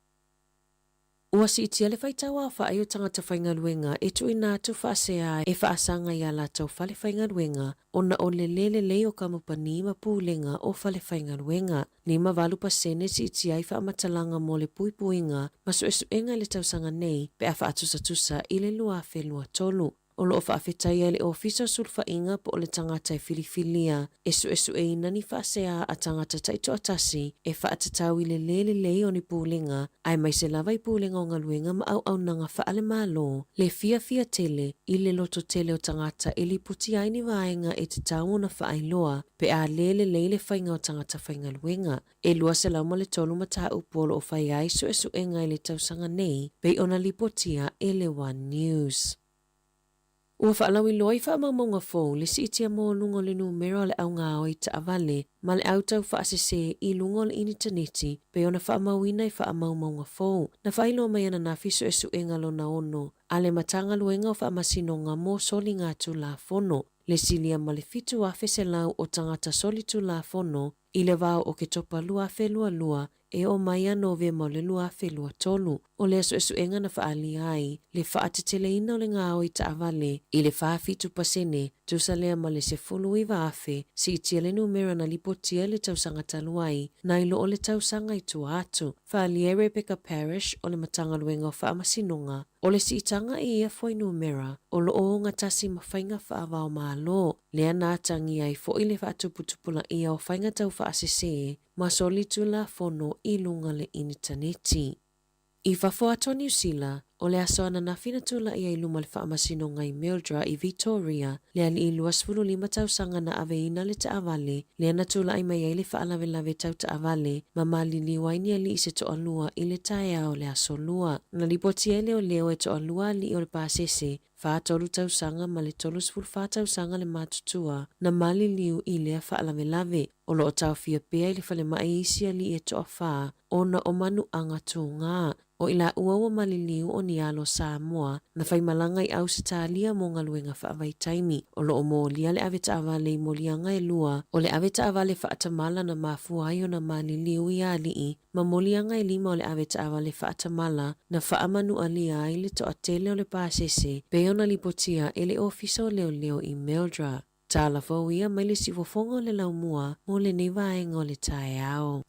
S9: Ua siitia le faitau aofai o tagata faigaluega e tuuina atu faasea e faasaga i a latou fale faigaluega ona o le lē lelei o kamupani ma pulega o fale faigaluega. 58% siitia ai faamatalaga mo le puipuiga ma suesuega i le tausaga nei pe a faatusatusa i le 2023. O lo o faafetaia e le Ofisa o Sulufaiga po o le tagata e filifilia e suesueina ni faasea a tagata taitoatasi e faatatau i le lē lelei o ni pulega aemaise lava i pulega o galuega ma auaunaga faale-Malo, le fiafia tele i le lototele o tagata e lipoti ai ni vaega e tatau ona faailoa pe a lē lelei le faiga o tagata faigaluega. E 203 mataupu o lo o fai ai suesuega i le tausaga nei pei ona lipotia e le One News. Ua faalauiloa i faamaumauga fou le siitia maualuga o le numera o le augaoi taavale ma le au tau faasese i luga o le initaneti pei ona faamauina i faamaumauga fou. Na faailoa mai ananafi suesuega lona ono a le Matagaluega o Faamasinoga mo Soligatulafono. le silia ma le 7,100 o tagata solitulafono i le vā o Oketopa 2022 e oo mai ia Novema o le 2023. O lea suesuega na faaalia ai le faateteleina o le gaoi taavale i le 47%, tusa lea ma le 19,000 siitia le numera na lipotia i le tausaga talu ai, nai lo o le tausaga i tua atu. Faaalia e Rebecca Parrish o le Matagaluega o Faamasinoga, o le siitaga i ia fuainumera o lo o ogatasi ma faiga faava-o-Malo, lea na atagia ai foi le faatuputupulaia o faiga taufaasese ma solitulafono i luga le initaneti. I fafo atu o Niu Sila, o le aso ananafi na tulai ai i luma le faamasinoga i Mildura i Vitoria, le alii 25 tausaga na aveina le taavale, lea na tulai mai ai le faalavelave tau taavale ma maliliu ai ni alii se toalua i le taeao o le aso Lua. Na lipotia e leoleo e toalua alii o le pasese 43 tausaga ma le 34 tausaga le matutua na maliliu i lea faalavelave. O lo o taofia pea i le falemai isi alii e toafa ona o manuaga tugā. O i laua ua maliliu o ni alo Samoa na faimalaga i Ausetalia mo galuega faavaitaimi. O lo o molia le avetaavale i moliaga e lua, o le avetaavale faatamala na mafua ai ona maliliu i alii ma moliaga e lima o le avetaavale faatamala na faamanualia ai le toatele o le pasese pei ona lipotia e le Ofisa o Leoleo i Mildura. Tala fou ia mai le siufofoga o le laumua mo lenei vaega o le taeao.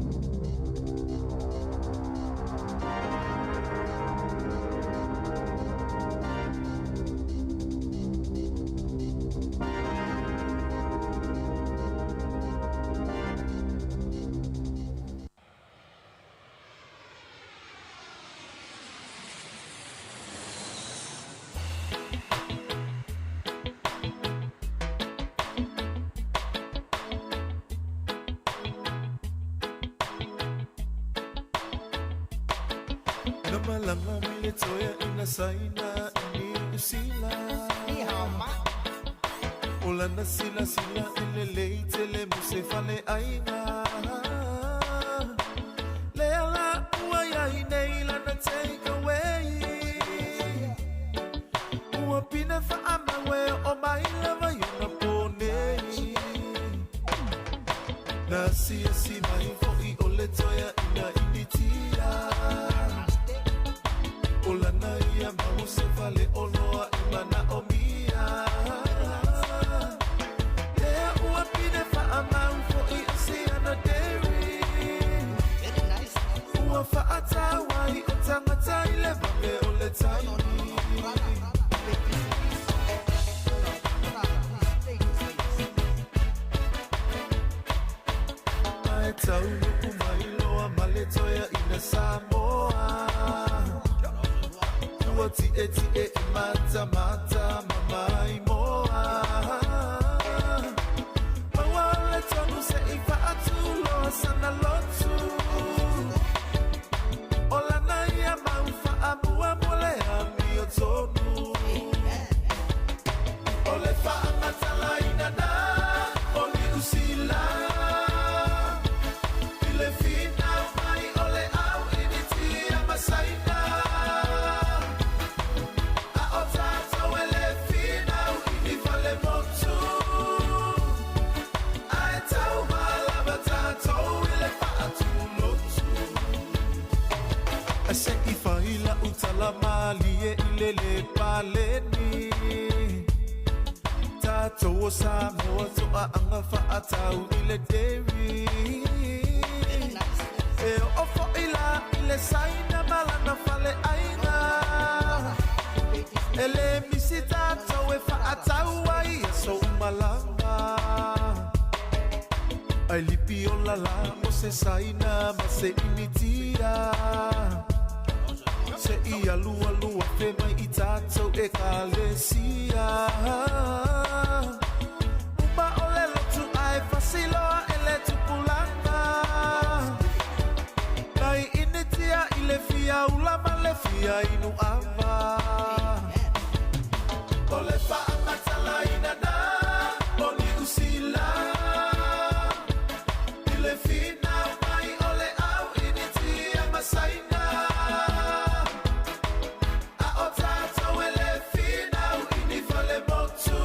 S12: Na malaga mai le toea ina saina i Niu Sila. O lana silasila e lelei tele mo se faleaiga. Lea la ua iai nei lana take away. Ua pine faamau e oo mai lava i ona po nei. Na asiasi mai fo'i o le toea ina Initia. O lana ia mau se faleoloa e manaomia. Lea ua pine faamau fo'i o Siana Dairy. Ua faatau ai o tagata i le vave o le taimi. Ae taunuu mai loa ma le toeaina Samoa. Ua tietie e matamata ma maimoa. Maua le tonu se i faatuloa sana lotu. O lana ia mau faamua mo le amiotonu. O le faamatalaina na o Niu Sila. I le finau mai o le au Initia ma Saina. A o tatou e le finau i ni falemotu. Ae tauma lava tatou i le faatulotu. Ae se i fai lau tala malie i le lē paleni. Tatou o Samoa toaaga faatau i le dairy. E oo foi la i le Saina ma lana faleaiga. E le misi tatou e faatau ai i aso uma lava. Ae lipi ola la mo se Saina ma se Initia. Se i alualu afe mai i tatou ekalesia. Uma o le lotu ae fasiloa e le tupulaga. Nai Initia i le fia ula ma le fia inu ava. O le faamatalaina na o Niu Sila. I le finau mai o le au Initia ma Saina. A o tatou e le finau i ni falemotu.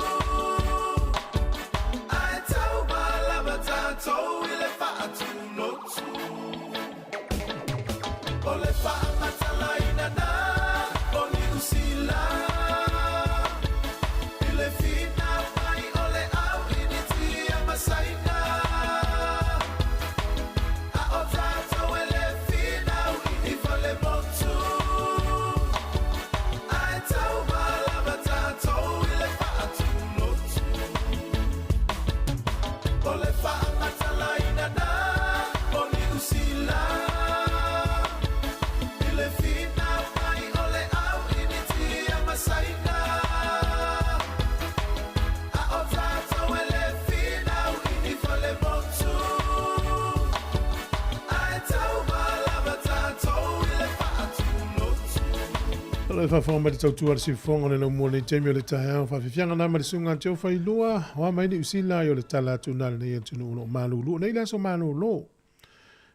S2: Malo e faafofoga mai le tautua a le siufofoga o le laumua nei taimi o le taeao. Faafiafiaga na ma le susuga a Teo Failua, o a mai Niu Sila ai o le tala atu na lenei atunuu o lo o malulu nei le aso malolo.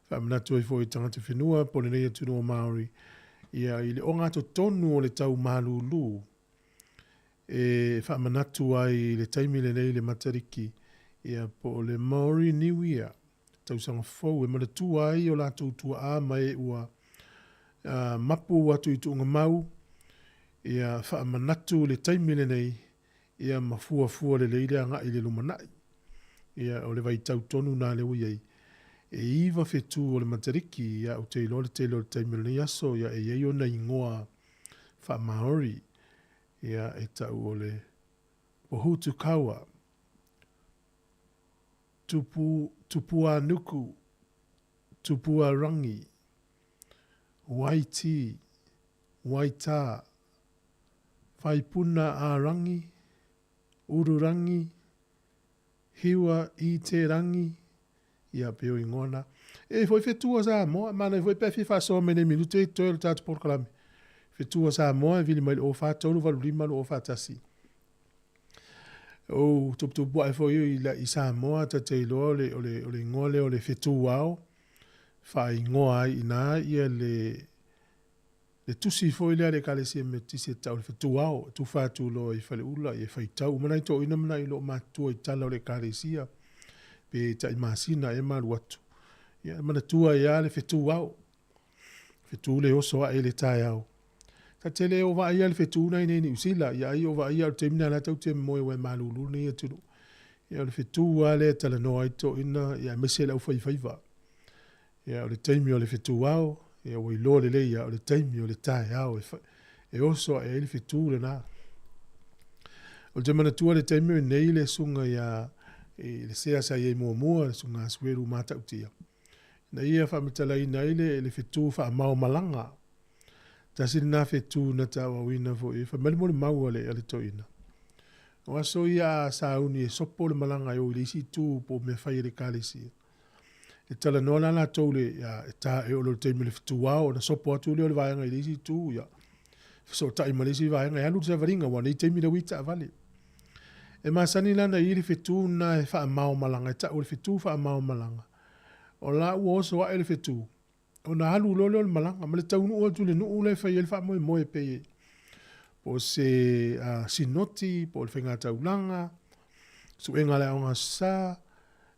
S2: Faamanatu ai foi i tagata whenua po lenei atunuu o Māori ia i le ogatotonu o le tau malulu e faamanatu ai i le taimi lenei le Matariki ia po o le Māori New Year, tausaga fou e manatua ai o latou tuaa ma e ua mapu atu i tuugamau ia faamanatu le taimi lenei ia ma fuafua lelei le agai i le lumanai. Ia o le vaitau tonu na lea ua i ai, e 9 fetu o le Matariki, ia ou te iloa le tele o le taimi o lenei aso, ia e i ai ona igoa faa-Māori, ia e tau o le Pohutukawa, Tupu, Tupuānuku, Tupuarangi, Waitī, Waitā, Whaipuna ā-rangi, Ururangi, Hiwa i te rangi, ia pei o ingoa na. E foi fetu o Samoa, manaia foi pe a fia faasoa mai nei minute i totoe o le tatou polokalame. Fetu o Samoa e vili mai le 0 4 3 8 5 2 4 1. Ou tuputupu ae foi i, i Samoa, ta te iloa o le, o le, o le ingoa lea o le fetu ao, faaigoa ai i ina ia le, le tusi foi lea a le Ekalesia Metotisi e tau le fetuao, e tufa atu loa i Faleula, ia faitau uma nai toeaiina ma nai loomatutua i tala o le Ekalesia, pe tai masina ea ma alu atu. Ia, e manatua ai lava le fetuao, fetu le oso ae i le taeao. Ta te le o vaaia le fetu na i nei Niu Sila, ia ai o vaaia o le taimi lena la tatou te moe aua e malulu lenei atunuu. Ia o le fetu lava lea e talanoa ai toeaiina, ia aemaise le aufaifaiva. Ia, o le taimi o le fetuao, ia ua iloa lelei ia, o le taimi o le taeao e, e oso ae ai le fetu lena. O te manatua le taimi o nei le susuga ia i le sea sa i ai muamua, le susuga Asuelu Matautia. Na ia faamatalaina ai le, le fetu faamao malaga. Tasi lena fetu na tauauina foi, fai mai le molimau a le, a le toeaina. O aso ia a sauni e sopo le malaga e o i le isi itu po o mea fai e le ekalesia. E talanoa la latou le, ia, e ta, e oo loa i le taimi o le fetuao ona sopo atu lea o le vaega i le isi itu, ia, fesootai ma le isi vaega e alu le savaliga, aua o nei taimi lea ua i ai taavale. E masani la ona i ai le fetu lena e faamao malaga, e tau o le fetu faamao malaga. O la ua oso ae le fetu, ona alu loa lea o le malaga, ma le taunuu atu i le nuu la e fai ai le faamoemoe pei e po o se sinoti, po o le faigataulaga, suega a le aoga Aso Sa,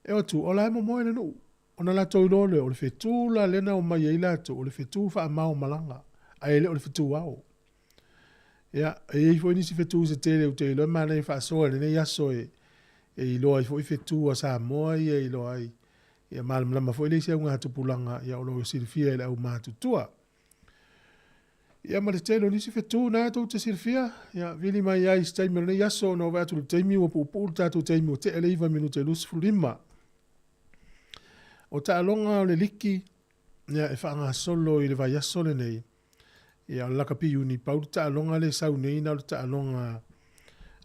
S2: e o atu, o la e momoe le nuu. Ona latou iloa lea, o le fetu la lea na omai ai latou, o le fetu faamao malaga, ae le o le fetu ao. Ia, e i ai foi nisi fetu se tele ou te iloa e manaia faasoa i lenei aso e, e iloa ai foi fetu a Samoa ia e iloa ai. Ia malamalama foi le isi augatupulaga ia o lo o silafia e le aumatutua. Ia ma le tele o nisi fetu na tou te silafia, ia vili mai ai i se taimi o lenei aso ona ua vaai atu i le taimi ua puupuu le tatou taimi ua tea le 9 minute e 25. O taaloga o le liki ia e faagasolo i le vaiaso lenei. Ia o le lakapi Iuni pau le taaloga lea e sau nei na o le taaloga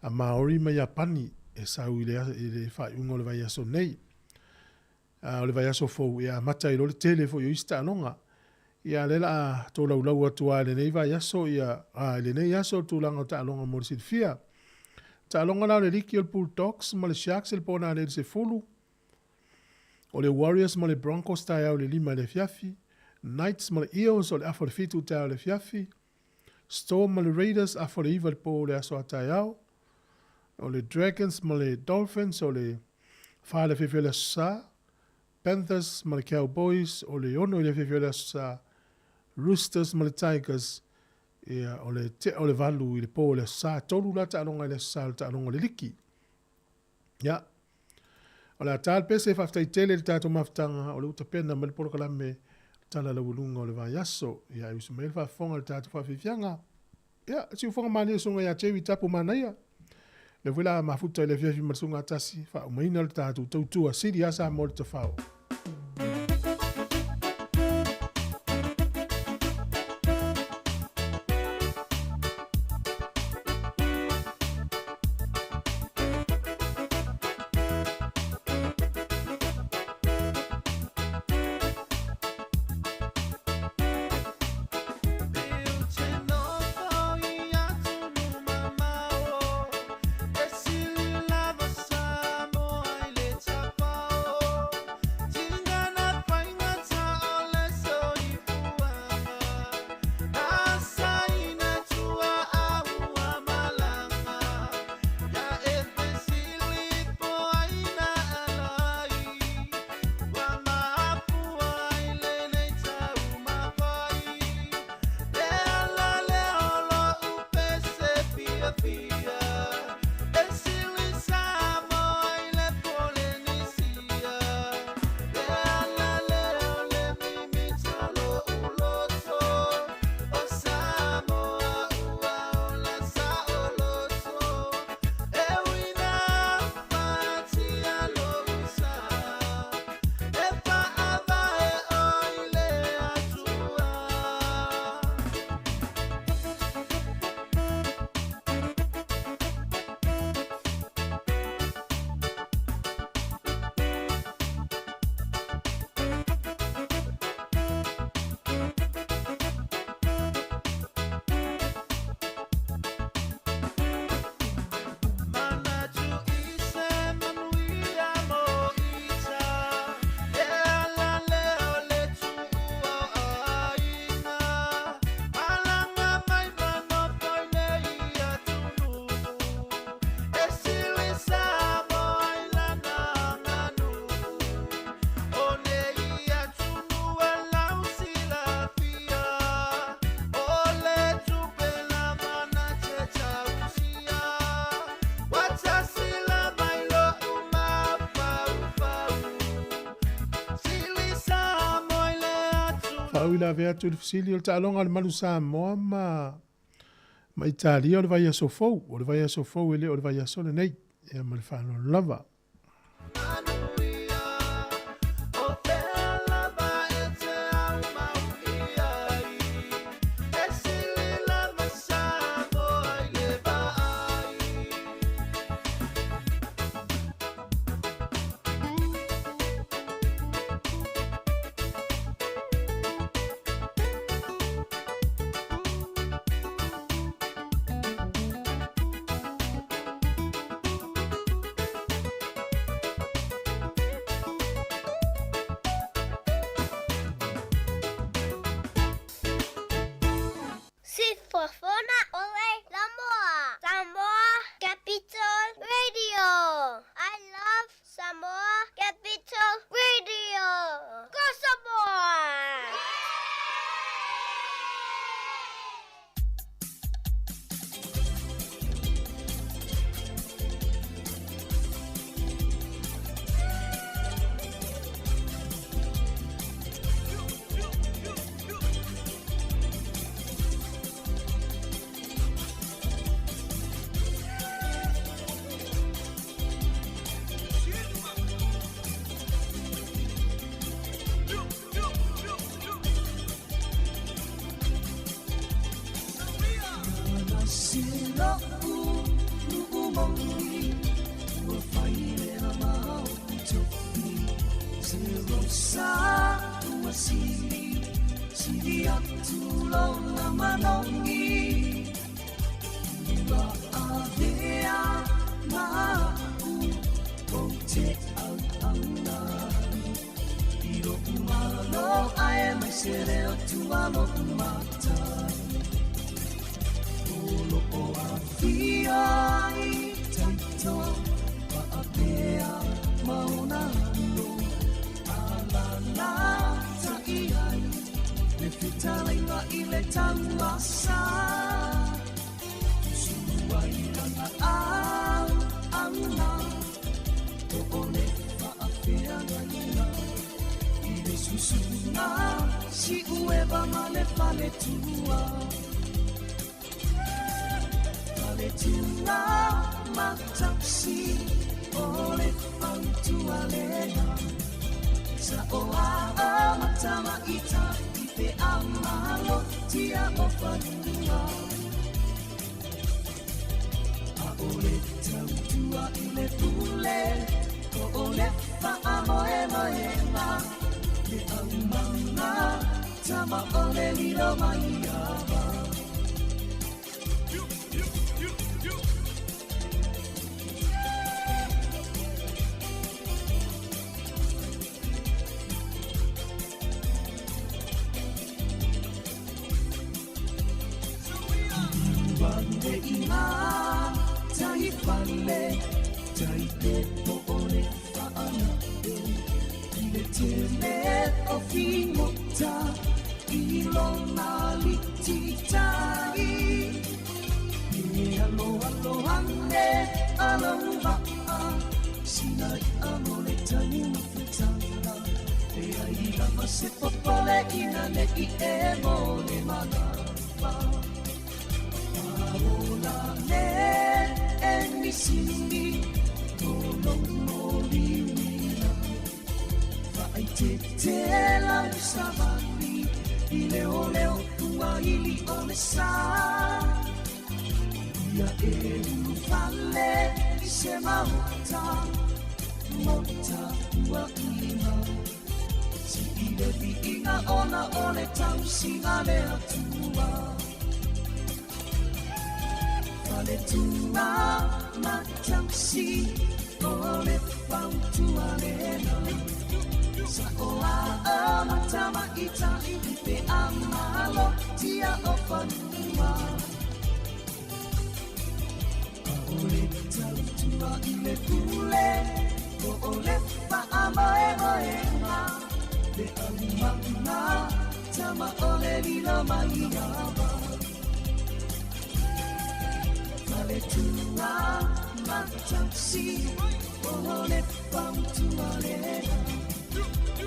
S2: a Maori ma Iapani e sau i le, i le faaiuga o le vaiaso nei. A o le vaiaso fou e amata ai loa le tele foi o isi taaloga. Ia a lea la a tolaulau atu lava i lenei vaiaso ia, a i lenei aso le tulaga o taaloga mo le silafia. Taaloga la o le liki o le Bulldogs ma le Sharks i le po nanei i le 10, O le Warriors ma le Broncos taeao i le 5 i le afiafi, Knights ma le Eels o le afa o le 7 taeao i le afiafi, Storm ma le Raiders afa o le 9 i le po o le aso a taeao, o le Dragons ma le Dolphins o le 4 i le afiafi o le Aso Sa, Panthers ma le Cowboys o le 6 i le afiafi o le Aso Sa, Roosters ma le Tigers ia o le tea o le 8 i le po o le Aso Sa. E tolu la taaloga i le Aso Sa o le taaloga o le liki. Ia, o le a ta le pese, faafetai tele i le tatou mafutaga, o lea ua tapena mai le polokalame Tala Laualuga o le Vaiaso. Ia, e usu mai le faafofoga i le tatou faafiafiaga. Ia, siufofoga malie susuga ia Jerry Tapu Manaia. Lea foi la mafuta i le afiafi ma le susuga Tasi, faaumaina le tatou tautua sili a Samoa le tafao. Faauilavea atu i le fesili o le taaloga a le Manu Samoa ma ma Italia o le vaiaso fou, o le vaiaso fou e le o le vaiaso lenei. Ia ma le faaaloalo lava.
S11: Sifofoga ole Samoa. Samoa Capital Radio. I love Samoa Capital Radio. Go Samoa!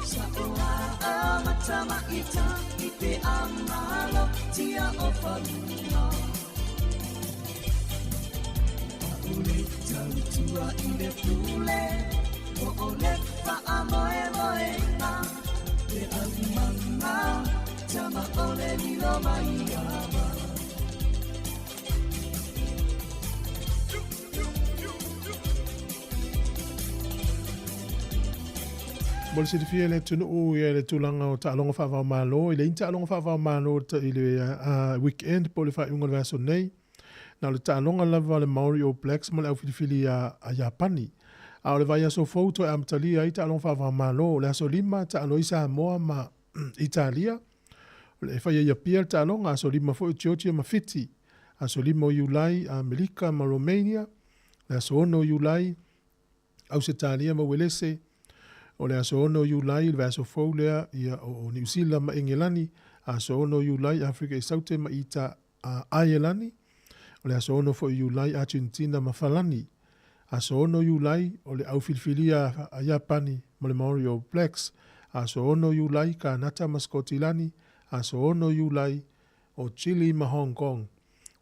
S13: Sa o a matama ita i te amalo tia o whalunga. Ule tautua i le pule, o o le wha moe moe ngā. Te au manga, tama o le lilo mai ama.
S2: Mo le silafia e le atunuu ia le tulaga o taaloga faava-o-Malo, e leai ni taaloga faava-o-Malo i le weekend po o le faaiuga o le vaiaso nei. Na o le taaloga lava a le Maori All Blacks ma le aufilifili a Iapani. A o le vaiaso fou toe amatalia ai taaloga faava-o-Malo, o le aso 5 taalo ai Samoa ma Italia. O le e faia i Apia le taaloga, aso 5 foi o Georgia ma Fiti. Aso 5 o Iulai, Amerika ma Romania. Le aso 6 o Iulai, Ausetalia ma Uelese. O le aso 6 o Iulai, le vaiaso fou lea, ia, o Niu Sila ma Engelani. Aso 6 o Iulai, Afrika i Saute ma Ita Aielani. O le aso 6 foi o Iulai, Argentina ma Falani. Aso 6 o Iulai, o le au filifilia a Iapani ma le Maori All Blacks. Aso 6 o Iulai, Kanata ma Sikotilani. Aso 6 o Iulai, o Chile ma Hong Kong. O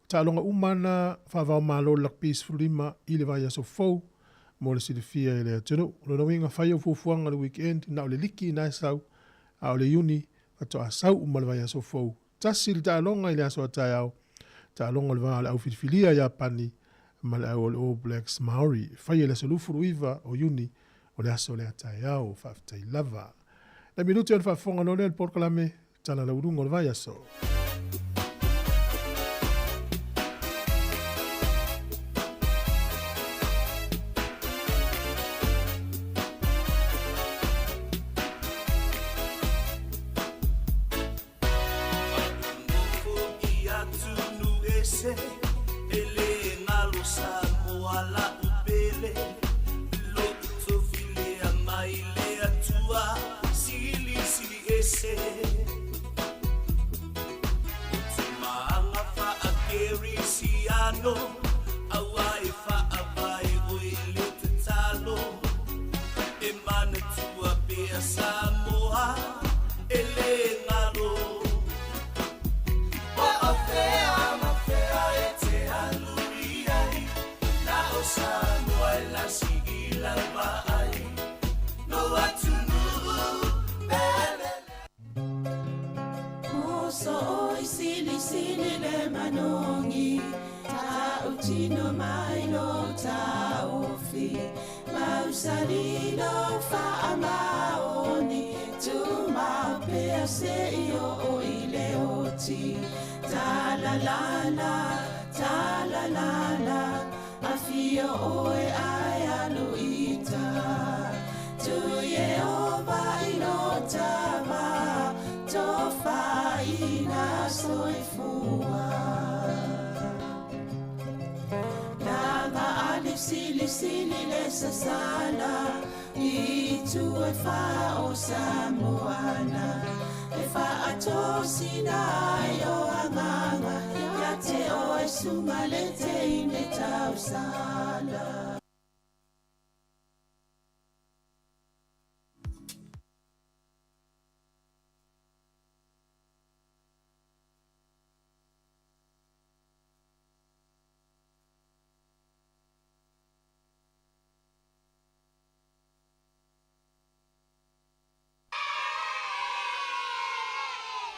S2: taaloga uma na faava-o-Malo le Lakpi 15 i le vaiaso fou mo le silafia e le atunuu. O lona uiga fai au fuafuaga le weekend na o le liki na e sau, a o le Iuni faatoa sau uma le vaiaso fou. Tasi le taaloga i le aso a taeao, taaloga o le va o le au filifilia Iapani ma le au o le All Blacks Maori. E faia i le aso 29 o Iuni o le aso lea taeao. Faafetai lava. Nai minute ona faafofoga loa lea i le polokalame Tala Lauruga o le Vaiaso.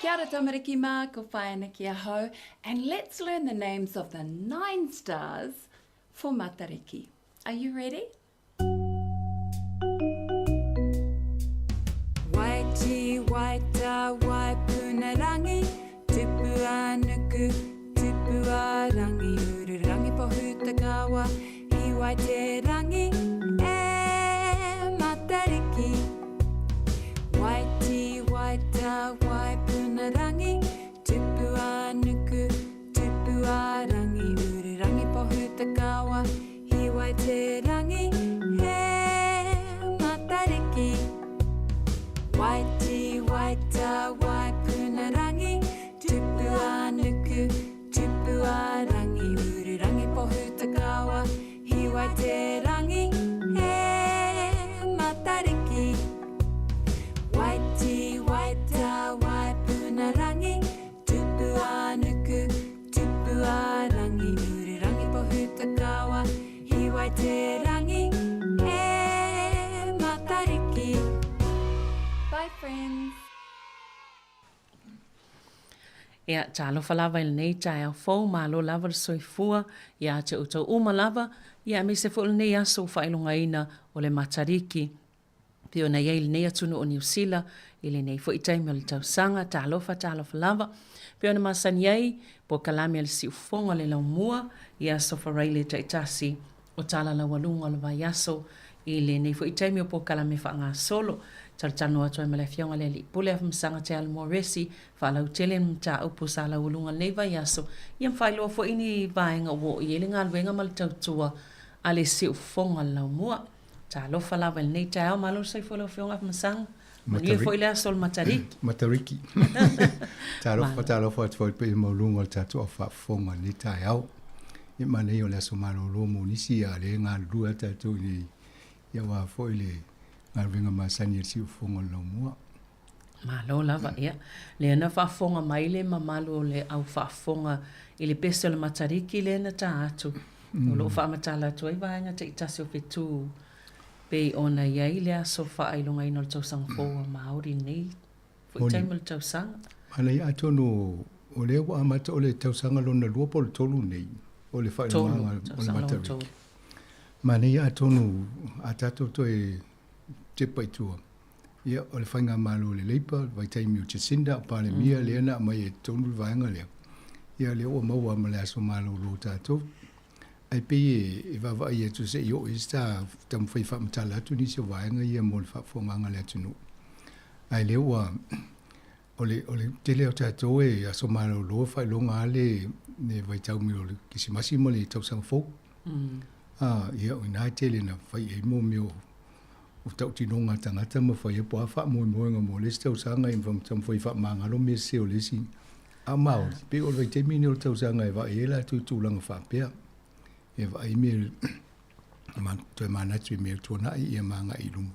S14: Kia ora tamariki mā, ko Whaena ki ahau, and let's learn the names of the nine stars for Matariki. Are you ready? Waiti, waita, waipunarangi, tupu a nuku, tupu a rangi, ururangi pohutakawa, hiwai te rangi, e Matariki. Waiti, waita, waipunarangi, tupu a nuku, tupu a rangi, ururangi pohutakawa, hiwai te rangi, e Matariki. Waiti, waita, waipunarangi, tupu a nuku, tupu a rangi, ururangi pohutakawa, hiwai te rangi, e Matariki. Pohutukawa, Hiwa i te rangi, e Matariki. Bye friends.
S6: Ia, talofa lava i lenei taeao fou, malo lava le soifua ia te outou uma lava, ia aemaise foi o lenei aso ua faailogaina o le Matariki. Pei ona i ai i lenei atunuu o Niu Sila i lenei foi taimi o le tausaga, talofa, talofa lava. Pei ona masani ai, polokalame a le siufofoga o le laumua i aso Faraile taitasi o tala laualuga o le vaiaso i lenei foi taimi o polokalame faagasolo. Talatalanoa atu ai ma le Afioga i le Alii Pule Afamasaga Te Alamoa Resi, faalautele le mataupu sa laualuga i lenei vaiaso, ia ma faailoa foi ni vaega ua oo i ai le galuega ma le tautua a le siufofoga o le laumua. Talofa lava i lenei taeao, malo le soifua i lau Afioga Afamasaga. Manuia foi le aso o le Matariki.
S15: Matariki. Talofa, talofa atu foi i le paia maualuga o le tatou au faafofoga i lenei taeao. Ia manaia o le aso malolo mo nisi, a o lea e galulue lava tatou i inei aua foi le galuega masani a le siufofoga o le laumua.
S6: Malo lava, ia. Lea na faafofoga mai le mamalu o le au faafofoga i le pese o le Matariki lea na ta atu, o lo o faamatala atu ai vaega taitasi o fetu pei ona i ai le aso faailogaina o le tausaga fou a Māori nei foi taimi o le tausaga.
S15: Manaia, atonu o lea ua amata o le tausaga lona lua po o le tolu nei o le faailogaga o le Matariki. Manaia atonu a tatou toe tepa i tua, Ia, o le faigamalo a le Labour, le vaitaimi o Jacinda o Palemia lea na aumai ai i totonu le vaega lea, ia lea ua maua ma le aso malolo o tatou. Ae pei e vaavaai atu se i oo i ai se ta taumafai e faamatala atu nisi o vaega ia mo le faafofogaaga a le atunuu. Ae lea ua, o le, o le tele o tatou e aso malolo e faailoga lava le, le vaitaumi o le Kerisimasi ma le tausaga fou. Ia, o i ina e tele na fai ai mo mea o o tautinoga a tagata ma fai ai po o a faamoemoega mo le isi tausaga ia ma taumafai e faamagalo mea sese o le isi. A o Māori, pei o le vaitaimi lenei o le tausaga e vaai ai latou i tulaga faapea. E vaai mea, ma toe manatu i mea tuanai ia ma agai i luma.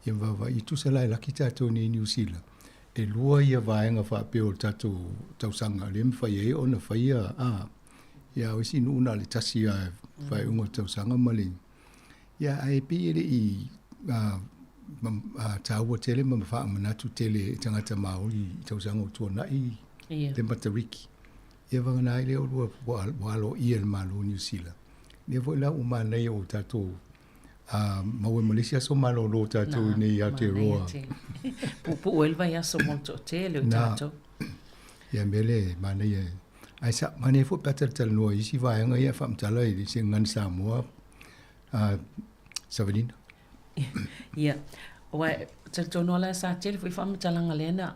S15: Ia ma vaavaai, e tusa la e laki tatou nei i Niu Sila, e lua ia vaega faapea o le tatou tausaga lea e mafai ai ona faia, a, ia o isi nuu na o le tasi lava faaiuga o le tausaga ma le Ia, ae pei e le i taua tele ma faamanatu tele e tagata Māori i tausaga ua tuanai le Matariki. Ia vagana ai lea ua ua aloaia e le Malo o Niu Sila. Lea foi la ua manaia ua tatou maua ma le isi aso malolo tatou i inei i Aotearoa.
S6: Puupuu ai le vaiaso mo le toatele o tatou.
S15: Ia mea lea e manaia. Ae sa manaia foi pe a talatalanoa i isi vaega ia e faamatala i se gagana Samoa Savalina.
S6: Ia, aua e talitonu lava la sa tele foi faamatalaga lea na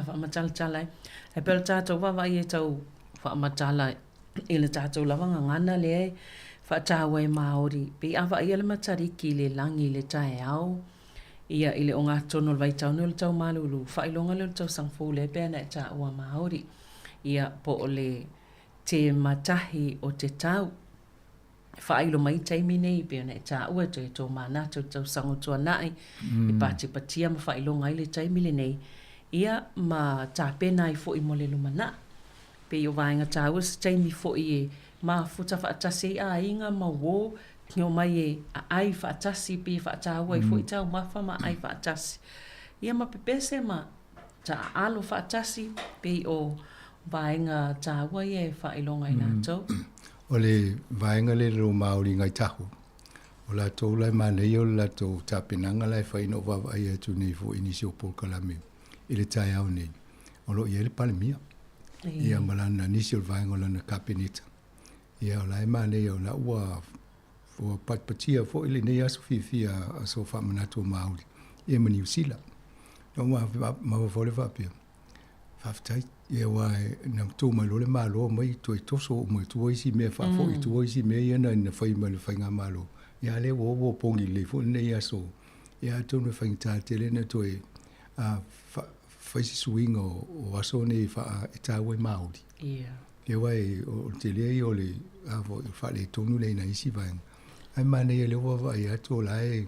S6: faamatalatala ai. Ae pei o le tatou vaavaai e tau faamatala i le tatou lava gagana lea e faataua e Māori, pei a vaaia le Matariki i le lagi i le taeao, ia i le ogatotonu o le vaitau nei o le tau malulu, faailoga lea o le tausaga fou lea pei ona e taua Māori, ia po o le tematahi o te tau. Faailo mai taimi nei pei ona e taua e toe tōmanatu i le tausaga o tuanai e patipatia ma faailoga ai le taimi lenei, ia ma tapena ai foi mo le lumanai. Pei o vaega taua se taimi foi e mafuta faatasi ai aiga ma uō e omai e aai faatasi pei e faataua ai foi taumafa ma aai faatasi. Ia ma pepese ma taaalo faatasi pei o vaega taua ia e faailoga i latou.
S15: O le vaega lea i le Māori Ngai Tahu, o latou la e manaia o le latou tapenaga la e fai ina ua vaavaai atu nei foi i nisi o polokalame i le taeao nei, o lo o i ai le Palemia, ia ma lana nisi o le vaega o lana Kapeneta. Ia o la e manaia o la ua ua patipatia foi lenei aso fiafia aso faamanatu o Māori ia ma Niu Sila. Na ua mafaufau lea faapea, Faafetai. Ia aua na tu mai loa le Malo mai toe toso uma i tua isi mea faafoi i tua isi mea ia na fai mai le faigamalo. Ia a lea ua ua opogi lelei foi lenei aso. Ia atonu e faigata tele na toe fai se suiga o aso nei e taua i Māori.
S6: Ia.
S15: Ia aua o le tele ia o le faaletonu lea i nai isi vaega. Ae manaia lea ua vaavaai atu o la e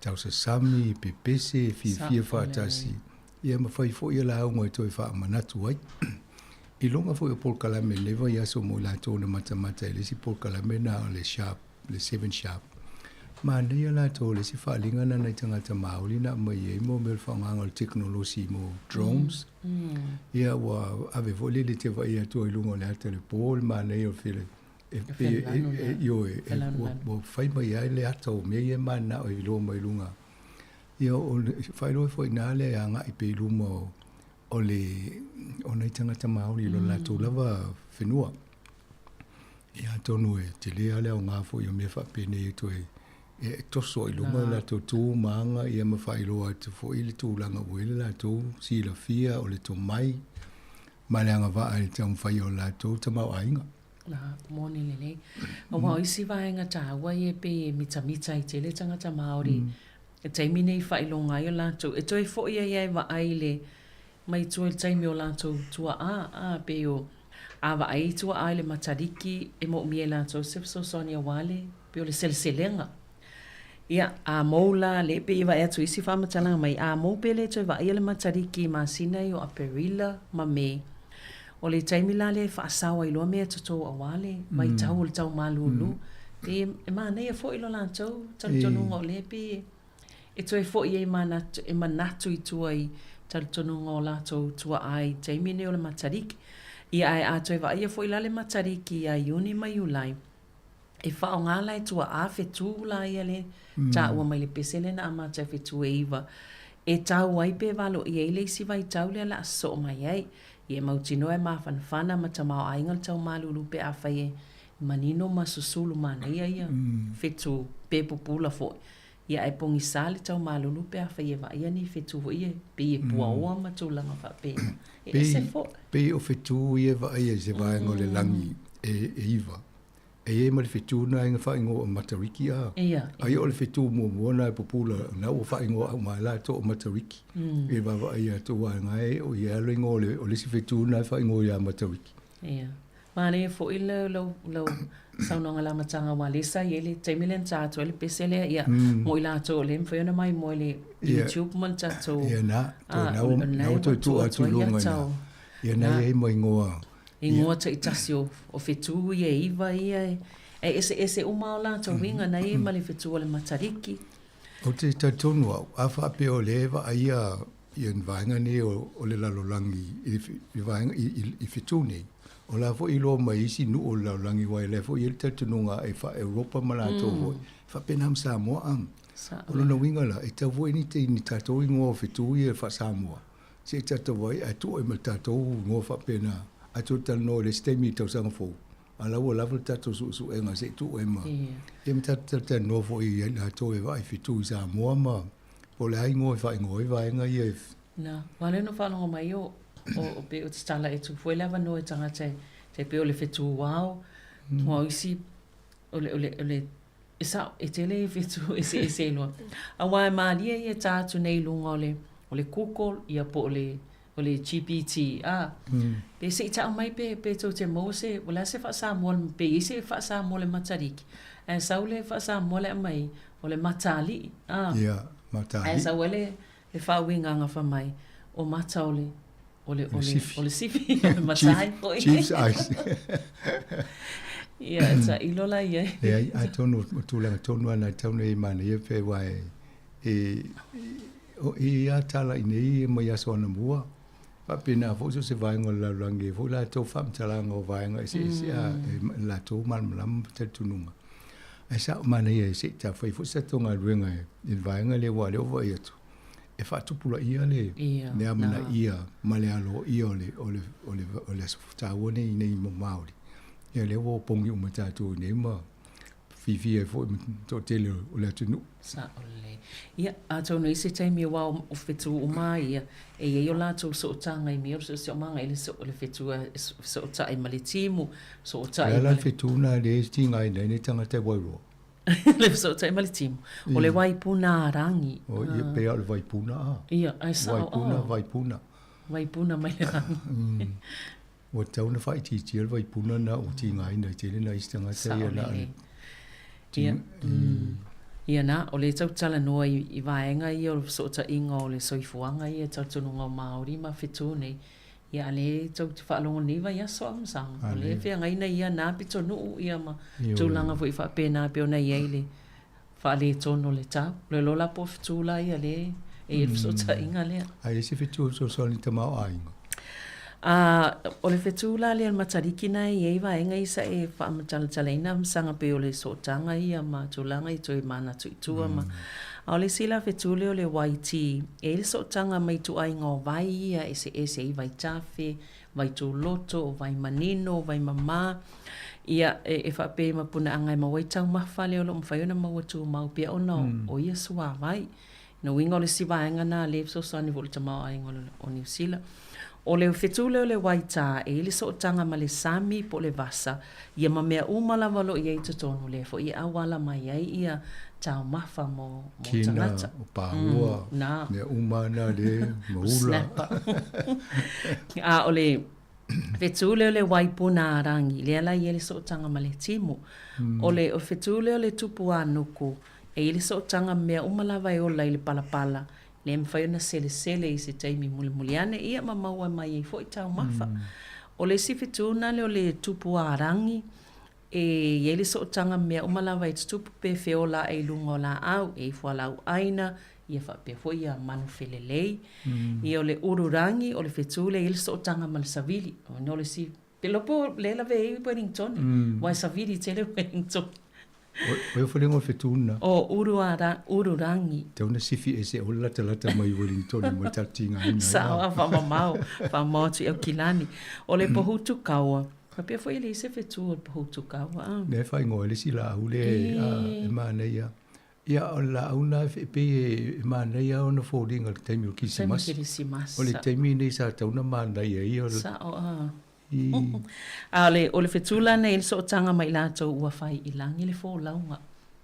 S15: tausasami, pepese, fiafia faatasi. Ia ma fai foi ia lauga e toe faamanatu ai. I luga foi o polokalame i lenei vaiaso mo i latou na matamata i le isi polokalame na o le Sharp, le Seven Sharp. Manaia latou o le isi faaaliga na nai tagata Māori na aumai ai mo mea o le faaaogaina o le tekonolosi mo drones. Ia ua ave foi lele tevaai atu ai i luga o le ata i le po le manaia o le fele e pei e, ioe, ua fai mai ai le ata o mea ia e mananao e iloa mai luga. Ia o le faailoa foi i ina le agai pea i luma o o le o nai tagata Māori i lo latou lava whenua. Ia atonu e tele lava le aoga foi o mea faapenei e toe e toso i luma le latou tu ma aga ia ma faailoa atu foi le tulaga ua i ai le latou silafia o le tomai ma le agavaa i le taumafai o le latou tamaoaiga.
S6: Na, moni lelei. Aua o isi vaega taua ia e pei e mitamita ai tele tagata Māori I taimi nei i faailoga ai o latou, e toe foi ai a e vaai i le, mai tua i le taimi o latou tua'a, a, pei o, a vaai i tua'a i le Matariki, e moomia e latou se fesoasoani auā le, pei o le seleselega. Ia, a mou la, le pei e vaai atu i isi faamatalaga mai, a mou pe le toe vaaia le Matariki i masina ia o Aperila ma Me, O le taimi la lea e faasao ai loa mea toto aua le vaitau o le tau malūlū. Pei e manaia foi lo latou talitonuga o lea pei e toe foi ai manatu, e manatu i tua i talitonuga o latou tua'a i taimi nei o le Matariki. Ia ae a toe vaaia foi la le Matariki ia Iuni ma Iulai, E faaaoga la e tua'a fetū la ia le taua mai le pese lea na amata e fetū e iva e tau ai pe valoia ai le isi vaitau lea la a sosoo mai ai. Ia e mautinoa e mafanafana ma tamaoaiga le taumalulu pe afai e manino ma susulu manaia ia fetū pe pupula foi. Ia ae pogisa le taumalulu pe afai e vaaia ni fetū foi ia pei e puaoa ma tulaga faapena. E ese foi.
S15: Pei o fetū ia e vaaia i se vaega o le lagi e iva. E i ai ma le fetu na i faaigoa o Matariki a.
S6: Ia.
S15: Aia o le fetu muamua na e pupula na ua faaigoa uma ai latou o Matariki. I le vaavaai atu aua na e o ia le igoa o le o le isi fetu na e faaigoa ia Matariki.
S6: Ia. Manaia foi le lau lau saunoaga i le amataga aua lea sa i ai le taimi lea na ta atu ai le pese lea ia mo i latou o lea e mafai ona maimoa i le YouTube ma le tatou
S15: Ia na, na ua na ua toe tuu atu i luga i ina. Ia na i ai ma igoa
S6: Ingoa taitasi o whetū ia e iva ia e eseese uma o latou uiga na ia ma le whetū o le Matariki.
S15: Ou te talitonu au, a faapea o lea e vaaia ia ni vaega nei o le lalolagi i le vaega i whetū nei, o la foi iloa mai isi nuu o le lalolagi aua e la foi e i ai le talitonuga e faa-Europa ma latou foi, e faapena ma Samoa. O lona uiga la, e tatau foi ni tatou igoa o whetū ia faa-Samoa. Se i tatou ai, ae tuu ai ma le tatou igoa faapena, ae toe talanoa i le isi taimi i le tausaga fou, a la ua lava le tatou suesuega se i tuu ai ma, ia ma tatou talatalanoa foi ia i latou e vaai fetu i Samoa ma po o le a igoa e faaigoa ai vaega ia e.
S6: Na, aua lea na faalogo mai o, o, pei o tatala e tuu foi le avanoa i tagata e, tai pei o le fetu ao, aua o isi, o le, o le, o le, E sao, e tele fetu eseese loa. Aua e malie ia ta atu nei i luga o le, o le Google ia po o le, o le GPT, a. Pe se i tau mai pe, pe tou te maua se, o le a se faa-Samoa, pe i ai se faa-Samoa o le Matariki. Ae sau le faa-Samoa le aumai, o le Matali'i, a.
S15: Ia, Matali'i.
S6: Ae sau ai le, le faauigaga fai mai, o mata o le, O le, o le, o le sifi, o le matai foi.
S15: Chief's eyes.
S6: Ia, e tailo la i ai.
S15: Leai, atonu o tulaga tonu lava na e tatau ona i ai manaia pe aua e, e, o i a tala i nei mai aso anamua, faapena foi so o se vaega o le lalolagi e foi latou faamatalaga o vaega eseese a e latou malamalama ma talitonuga. Ae sao manaia e se i ta fai foi se tatou galuega i le vaega lea aua o lea ua vaai atu, e faatupulaia le le amanaia ma le aloaia o le o le o le o le aso taua nei nei mo Māori. Ia lea ua opogi uma tatou i nei ma fiafia ai foi ma toatele o le atunuu.
S6: Sao lelei. Ia, atonu i se taimi aua o fetu uma ia, e i ai o latou sootaga i mea o le siosiomaga i le so, le fetu e sootai ma le timu, sootai
S15: ma le. O le a la le fetu na lea e tigaina ai nei tagata e Wairoa?
S6: le fesootai ma le timu. O le Waipuna a Rangi.
S15: O, ia, pei lava o le Waipuna a.
S6: Ia, ae sao.
S15: Waipuna, Vaipuna.
S6: Waipuna mai le rangi.
S15: Ua tatau ona faaitiitia le Vaipuna na ua tigaina ai tele nai isi tagata ia na o le.
S6: Ia, ia na, o lea e tau talanoa i, i vaega ia o le fesootaiga o le soifuaga ia, talitonuga o Māori ma fetu nei. Ia, a lea tou te faalogo i lenei vaiaso Afamasaga, o lea e feagai nai ia na pitonuu ia ma tulaga foi faapena e pei ona i ai le faaletonu o le tau. O le iloa la po o fetu la ia lea e i ai le fesootaiga lea.
S15: A i ai se fetu e fesoasoani i le tamaoaiga?
S6: A, o le fetu la lea o le Matariki na e i ai vaega ia sa e faamatalatalaina Afamasaga pei o le sootaga ia ma tulaga ia toe manatu i tua ma A o le isi la fetu lea o le YT, e i ai le sootaga mai ituaiga o vai ia eseese ai vaitafe, vai tūloto, vai manino, vai mamā, ia, e, e faapea ma punaaga e maua ai taumafa lea o lo o mafai ona maua tumau pea ona o ia suāwai. Lona uiga o le isi vaega lena lea e fesoasoani foi i le tamaoaiga o Niu Sila. O le fetu lea o le waitā, e i ai le sootaga ma le sami po o le vasa, ia ma mea uma lava o lo o i ai i totonu, lea foi e auala mai ai ia taumafa mo, mo
S15: Kina,
S6: tagata.
S15: o pāua,
S6: Mm, nā.
S15: mea uma na le, ma
S6: O
S15: ula.
S6: snapper. A o le fetu lea o le waipunārangi, lea la e i ai le sootaga ma le timu. O le o fetu lea o le tupuānuku, e i ai le sootaga ma mea uma lava e ola i le palapala, lea e mafai ona selesele i se taimi mulimuli ane, ia ma maua mai ai foi taumafa. O le isi fetu lena o le tupuārangi, e i ai le sootaga ma mea uma lava e tutupu pe feola ae i luga o laau, e i ai fualaau aina, ia faapea foi ia manu felelei. Ia o le ururangi, o le fetu lea e i ai le sootaga ma le savili. O le isi, pe iloa po o lea e lavea ai Wellington, aua e savili tele Wellington.
S15: O e fale ngo fetuna.
S6: O Ururangi.
S15: Tau na sifi ese o latalata mai Wellington mo tatinga ina.
S6: Sao a whamamao, whamao atu i Aukilani. O le Pohutukawa. Faapea foi e leai se fetu o le Pohutukawa. A.
S15: Ne whaingoa le si laau le e manaia. Ia o le laau na e pei e manaia ona foliga i le taimi o le Kirisimasi. O le taimi lenei sa tatau ona manaia ai o le.
S6: Sao a. A o le fetu la nei i le sootaga ma i latou ua fai i lagi le folauga,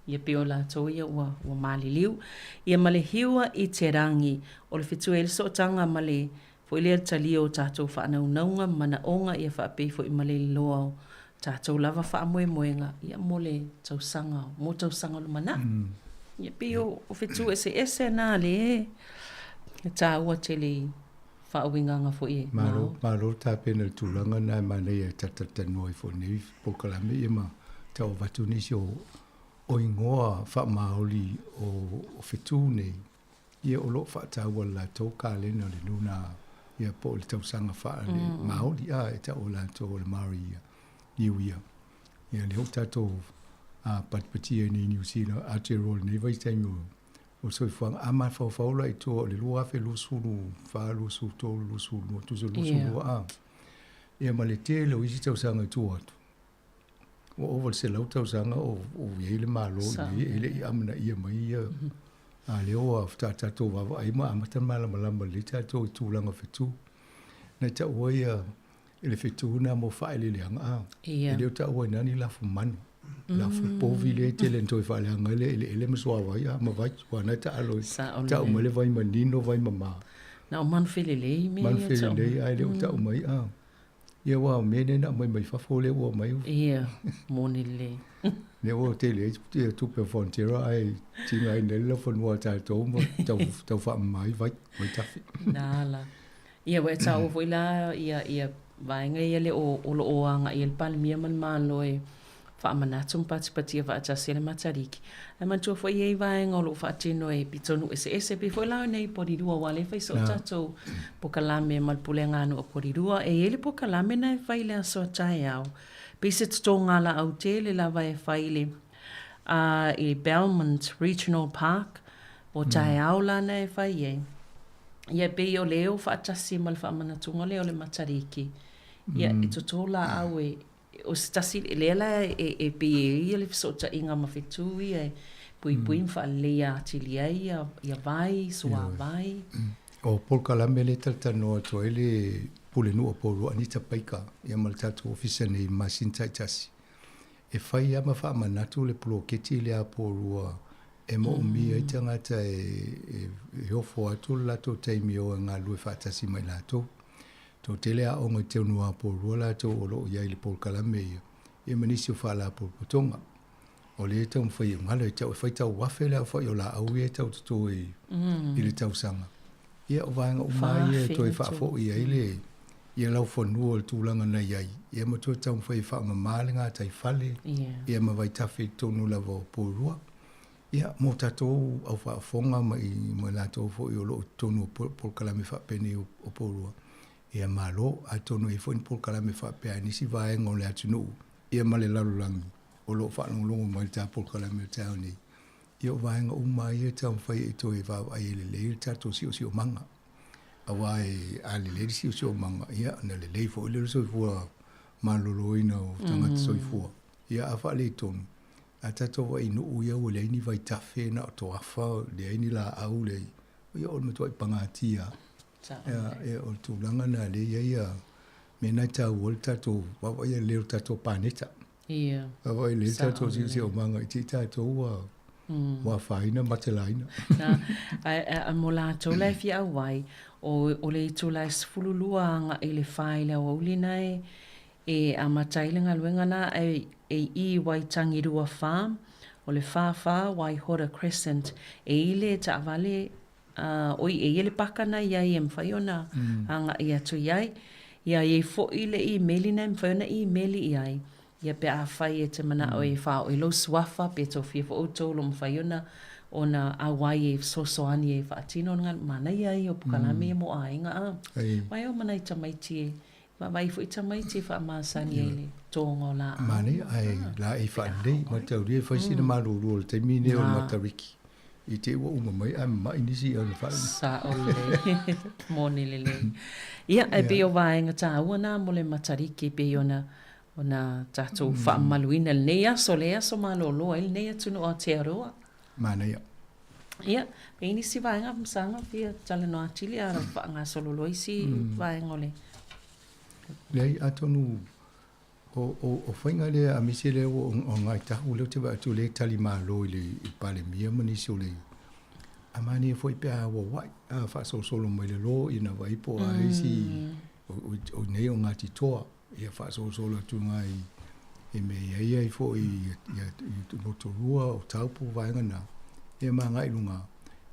S6: ia pei o latou ia ua ua maliliu, ia ma le hiua i te rangi, o le fetu e i le sootaga ma le foi lea talia o tatou faanaunauga ma manaoga ia faapei foi ma le iloa o tatou lava faamoemoega ia mo le tausaga mo tausaga o lumanai. Ia pei o fetu eseese na le e taua tele i faauigaga foi e
S15: Malo, malo tapena i le tulaga lena e manaia e talatalanoa ai foi i lenei polokalame ia ma tau avatu nisi o o igoa faamaoli o o fetu nei ia o lo o faataua e le latou kalena o le luna ia po o le tausaga faale Maoli a e tau e latou o le Maori ia New Year. Ia lea ua tatou a patipatia i nei Niu Sila Aotearoa i lenei vaitaimi o O le soifuaga, a mafaufau la i tua o le 2024, 23, 22, tusa 22 a. Ia ma le tele o isi tausaga i tua atu, ua ova i le 100 tausaga o i ai le Malo i inei e le i amanaia mai ia. A lea ua faatoa tatou vaavaai ma amata ona malamalama lelei tatou i tulaga fetu. Na taua ia i le fetu lena mo faaeleeleaga a. E le o taua ai na ni lafu manu. Lafu povi lea e tele ina toe faaleaga ai le eleele ma suavai a ma vai aua na e taalo i tau mai le vai manino vai mama.
S6: Na o manu felelei mea ia
S15: Manu felelei ae le o tau mai a. Ia aua o mea nei na aumai mai fafo lea ua aumai.
S6: Ia, moni lelei.
S15: Lea ua tele ai tupe a Fonterra ae tigaina ai le laufanua a tatou ma tau tau faamama ai vai, vaitafe.
S6: Na la. Ia ua e taua foi la ia ia vaega ia le o o lo o agai ai le Palemia ma le Malo e faamanatu ma patipatia faatasi ai le Matariki. Ae manatua foi e i ai vaega o lo o faatino e pitonuu eseese pei foi la nei i Porirua aua o lea e fai soo tatou pokalame ma le Pulega a Nuu o Porirua. E i ai le pokalame na e fai i le aso a taeao pei se totoga laau tele lava e fai i le a i Belmont Regional Park o taeao la na e fai ai. Ia e pei o le o faatasi ma le faamanatuga lea o le Matariki, ia e totō lāau e, o se tasi, lea la e, e pei e i ai le fesootaiga ma fetu ia e puipui ma faaleleia atili ai ia, ia vai, suāvai.
S15: O polokalame lea e talatalanoa atu ai le Pulenuu o Porirua Anita Baker ia ma le tatou ofisa nei i masina taitasi. E fai lava ma faamanatu le poloketi lea a Porirua e moomia ai tagata e ofo atu le latou taimi e o e galulue faatasi ma i latou. Toatele aoga i Teunua Porirua latou o lo o i ai i le polokalame ia, ia ma nisi o faalapotopotoga. O lea e taumafai e galo e tau e fai tauafe le aofai o laau ia e tau toto i le tausaga. Ia o vaega uma lava ia e toe faafoi ai le. ia laufanua o le tulaga na i ai, ia ma toe taumafai e faamama le gataifale, ia ma vaitafe i totonu lava o Porirua. Ia, mo tatou au faafofoga ma i ma latou foi o lo o i totonu o polokalame faapenei o Porirua, ia malo, atonu e i ai foi ni polokalame faapea a nisi vaega o le atunuu, ia ma le lalolagi o lo o faalogologo mai i le ta polokalame o le taeao nei. Ia o vaega uma lava ia e taumafai e toe vaavaai e lelei le tatou siosiomaga. Aua e, a lelei le siosiomaga, ia ona lelei foi lea o le soifua maloloina o tagata soifua. Ia a faaletonu, a tatou vaai i nuu ia ua leai ni vaitafe, na o toafa, leai ni laau, leai, ia o le matuai pagatia lava. Ia, o le tulaga lena lea e i ai ia mea na e taua ai le tatou vaavaai lelei o le tatou paneta.
S6: Ia.
S15: Vaavaai lelei le tatou siosiomaga i te i tatou ua ua afaina ma matelaina.
S6: Na, ae mo latou la e fia auai, o le itula e 12 agai i le 4 i le aoauli na e amata ai le galuega na e i i Waitangirua Farm, o le 44 Waihora Crescent, e i le taavale oi e i ai le paka na i ai e mafai ona agai atu i ai. Ia, e i ai foi le imeli na e mafai ona imeli i ai, ia pe afai e te manao e faaoo i lou suafa pe tofia foi outou o lo o mafai ona ona auai e fesoasoani e faatino le galuega. Manaia ia o pokalame ia mo aiga a. Aua e oo ma nai tamaiti e Vaavaai foi tamaiti e faamasani ai le toga o laau.
S15: Manaia, ae laei faalelei, mataulia e fai sina malolo o le taimi lenei o le Matariki i te i ua uma mai ae mama'i nisi i ana faalelei.
S6: Sao lelei, moni lelei. Ia, ae pei o vaega taua na mo le Matariki e pei ona ona tatou faamamaluina i lenei aso, le aso malolo ai lenei atunuu Aotearoa.
S15: Manaia.
S6: Ia, e i ai nisi vaega Masaga fia talanoa atili a faagasolo loa isi vaega o le.
S15: Leai, atonu o faiga lea aemaise lea ua o Ngāi Tahu lea ou te vaai atu lea e tali malo i le Palemia ma nisi o le a manaia foi pe a auauai a faasolosolo mai le lo ina vaai po o a isi o nei o Ngāti Toa ia faasolosolo atu i i mea i ai ai foi i Rotorua o Taupo vaega na ia ma agai i luga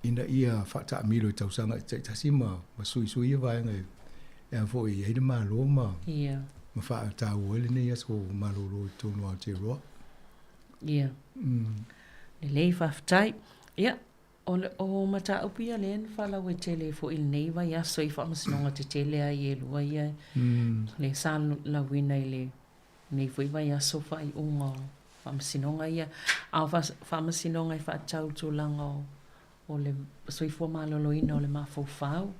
S15: ina ia faataamilo i tausaga taitasi ma suisui ia vaega e a foi i ai le Malo ma
S6: ia
S15: ma faataua ai lenei aso malolo i totonu o Aotearoa.
S6: Ia. Lelei faafetai. Ia, O le o mataupu ia lea na faalauaitele ai foi i lenei vaiaso i faamasinoga tetele ai e lua ia lea sa lauina i lenei foi vaiaso faaiuga o faamasinoga ia. A o faamasinoga e faatatau i le tulaga o le soifua maloloina o le mafaufau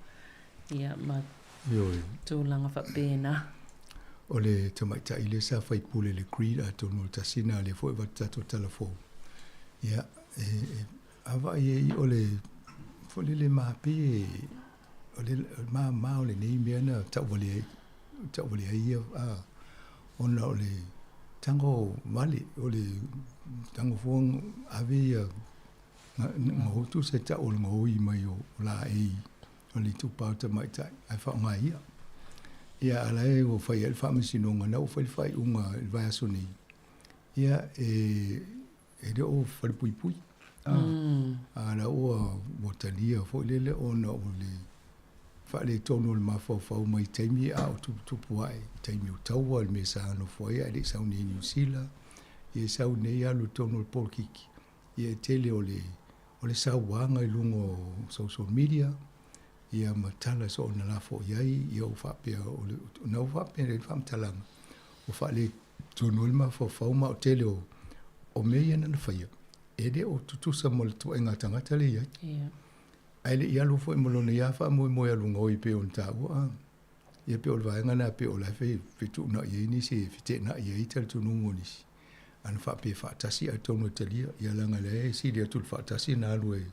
S6: ia ma tulaga faapena.
S15: O le tamaitai lea sa faipule i le Creed atonu o le tasi lena lea foi e avatu tatou tala fou. Ia, e A vaai ai o le foi lele mapi e o le māmā o lenei mea na tauvalea ai tauvalea ai ia a ona o le tago vale o le tago fua ave ia gaotu se tau o le gaoi mai o laei o le itupa o tamaitai ae faaaoga e ia. Ia a la e ua fai ai le faamasinoga na ua fai le faaiuga i le vaiaso nei ia e E le o falepuipui. A la ua ua talia foi lele ona o le faaletonu o le mafaufau mai taimi a o tuputupu ae, i taimi o taua i le mea sa nofo ai ae le i sau nei i Niu Sila, ia e sau nei alu i totonu o le polokiki, ia e tele o le o le sauaga i luga o social media, ia ma tala soona lafo i ai, ia ua faapea o le na ua faapea le faamatalaga, ua faaletonu ai le mafaufau ma o tele o o mea ia na na faia, e le o tutusa ma le tuaiga tagata lea e i ai.
S6: Yeah.
S15: Ae le i alu foi ma lona ia faamoemoe alu gaoi pei ona taua, a. Ia pei o le vaega lena pei o la e fetuunai ai nisi, e feteenai ai talitonuga o nisi. A na faapea e faatasi atonu e talia, ia leaga la e sili atu le faatasi na alu e,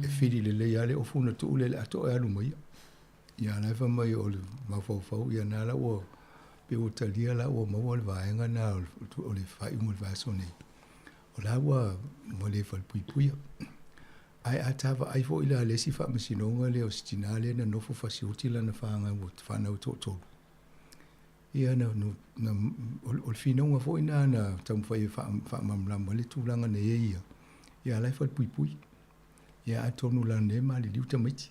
S15: e fili lelei lava le ofu ona tuu lea i le ato ae alu ma ia. Ia a la e fai mai o le mafaufau, ia na la ua, pei ua talia la ua maua le vaega lena o le faaiuga o le vaiaso nei. O la ua, ua le falepuipuia. Ae a ta vaai foi la i le isi faamasinoga lea o si tinā lea na nofo fasioti lana fanau fanau e toatolu, ia na, na, o le finauga foi lena na taumafai e faamalamalama ai le tulaga na i ai ia, ia a la e falepuipui. Ia atonu la nei maliliu tamaiti.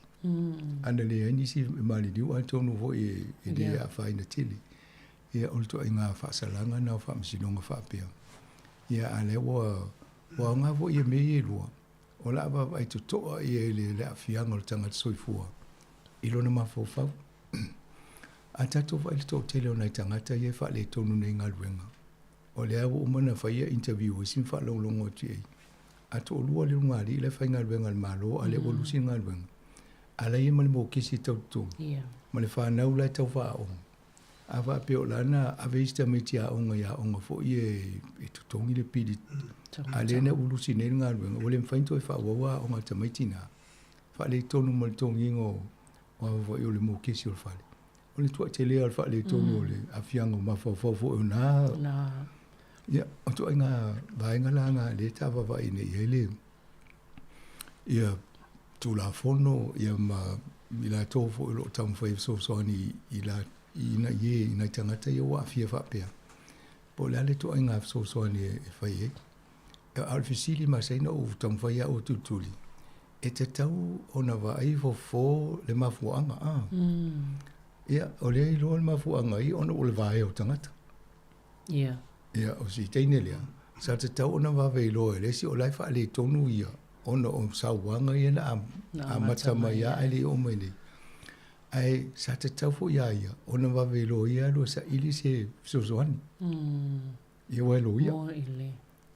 S15: Ana leai nisi e maliliu atonu foi e le afaina tele. Ia o le ituaiga faasalaga lena o faamasinoga faapea. Ia a o lea ua ua aoga foi ia mea ia e lua, o le a vaavaai totoa ia i le aafiaga o le tagata soifua i lona mafaufau. A tatou vaai i le toatele o nai tagata ia e faaletonu nei galuega, o lea ua uma ona fai ia interview a isi ma faalogologo atu i ai, a toalua le ulugalii la e faigaluega a le Malo a o lea ua lusi le galuega, a o la e i ai ma le mokesi e tau totogi, ma le fanau la e tau faaaoga. A faapea o la na ave isi tamaiti aoga i aoga foi ia e totogi le pili, a o lea na ulusi nei le galuega, ua le mafai ona toe faaauau aoga a tamaiti na, faaletonu ma le totogiina o foi o le mokesi o le fale. O le tuai tele o le faaletonu o le aafiaga o mafaufau foi o na. Ia, o ituaiga vaega la na lea e taavaavaai nei i ai le ia Tulafono ia ma i latou foi o lo o taumafai e fesoasoani i la i i e i nai tagata ia ua aafia faapea, po o le a le ituaiga fesoasoani e fai ai. A o le fesili masani ona ou taumafai au e tulituli, e tatau ona vaai fofo le mafuaaga a. Ia, o lea e iloa le mafuaaga ia ona o le vaea o tagata.
S6: Ia.
S15: Ia, o si teine lea, sa tatau ona vave iloa e le isi o la e faaletonu ia ona o sauaga ia na amata mai lava ae le i oo mai nei. Ae sa tatau foi ia ia ona vave iloa ia alu e saili se fesoasoani. Ia aua e loia.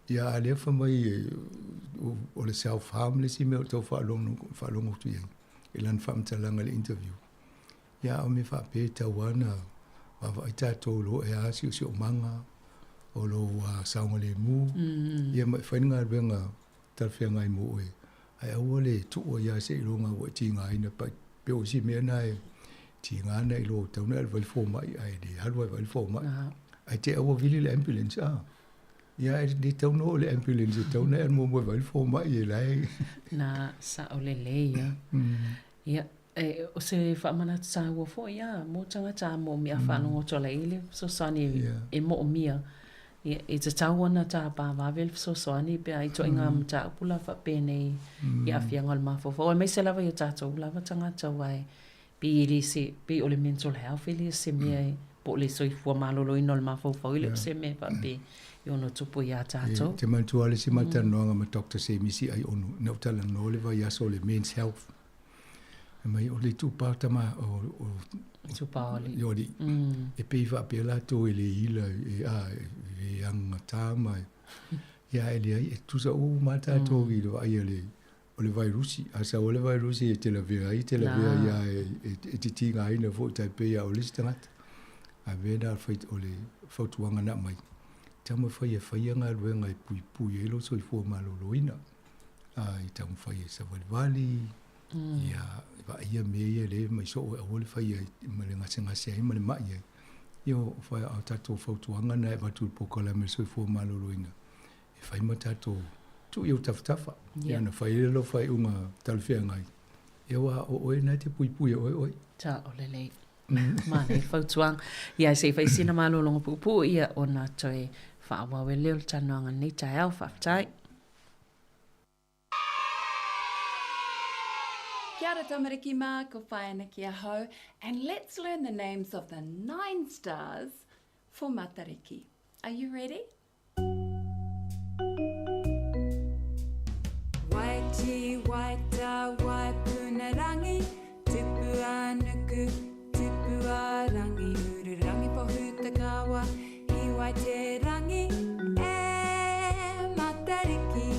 S15: Ia a lea fai mai o le self harm le isi mea o tau faalogo atu i ai i lana faamatalaga i le interview. Ia a o mea faapea e tatau lava ona vaavaai tatou i lo e a siosiomaga, o lou saogalemu, ia ma e fai le galuega talafeagai mo oe, ae aua le tuua ia seiloga ua e tigaina pei o isi mea na e tiga ona iloa ua tatau ona e alu e vaai le fomai ae le alu lava e vaai le fomai. Ae te i ua vili le ambulance a. Ia e le tatau ona oo i le ambulance e tatau ona e alu muamua e vaai le fomai e la e.
S6: Na sao lelei ia. Ia, e, o se faamanatu taua foi a mo tagata a moomia a faalogo atu ala i le fesoasoani e moomia. Ia, e tatau ona tapa vave le fesoasoani pe a ituaiga mataupu la faapenei i aafiaga o le mafaufau aemaise lava i o tatou lava tagata aua e pei e le se, pei o le mental health e le o se mea e, po o le soifua maloloina o le mafaufau e le o se mea faapea e ono tupu iā tatou.
S15: Ou te manatua lava le isi matalanoaga ma Doctor Semisi Aiono, na ou talanoa le vaiaso o le Men's Health. Fai mai, o le itupa o tama, o,
S6: Itupa o alii.
S15: O alii. E pei faapea latou e le ila, e, a, e agata ma, ia e leai, e tutusa uma lava tatou i le vaai a le, o le vairusi, a sau le vairusi e te lavea ai, e te lavea ai lava e te tigaina foi tai pei lava o le isi tagata. A mea lena o le fautuaga na aumai, taumafai e faia galuega e puipui ai lou soifua maloloina. A i taumafai e savalivali, ia vaaia mea ia lea mai soo e aua le faia ma le gasegase ai ma le mai ai. Ia o tatou fautuaga na e avatu i le polokalame o le soifua maloloina, e fai ma tatou tuu i ou tafatafa. Ia ona fai lea o lau faaiuga talafeagai, ia aua o oe lena e te puipui e oe oe.
S6: Sao lelei. Manaia le fautuaga. Ia se i fai sina malologa puupuu ia ona toe faaauau ai lea o le talanoaga i lenei taeao. Faafetai.
S14: Kia ora tamariki mā, ko Whaea Nikki ahau, and let's learn the names of the nine stars for Matariki. Are you ready? Waiti, waita, waipunarangi, tupu a nuku, tupu a rangi, ururangi pohutakawa, hiwai te rangi, e Matariki.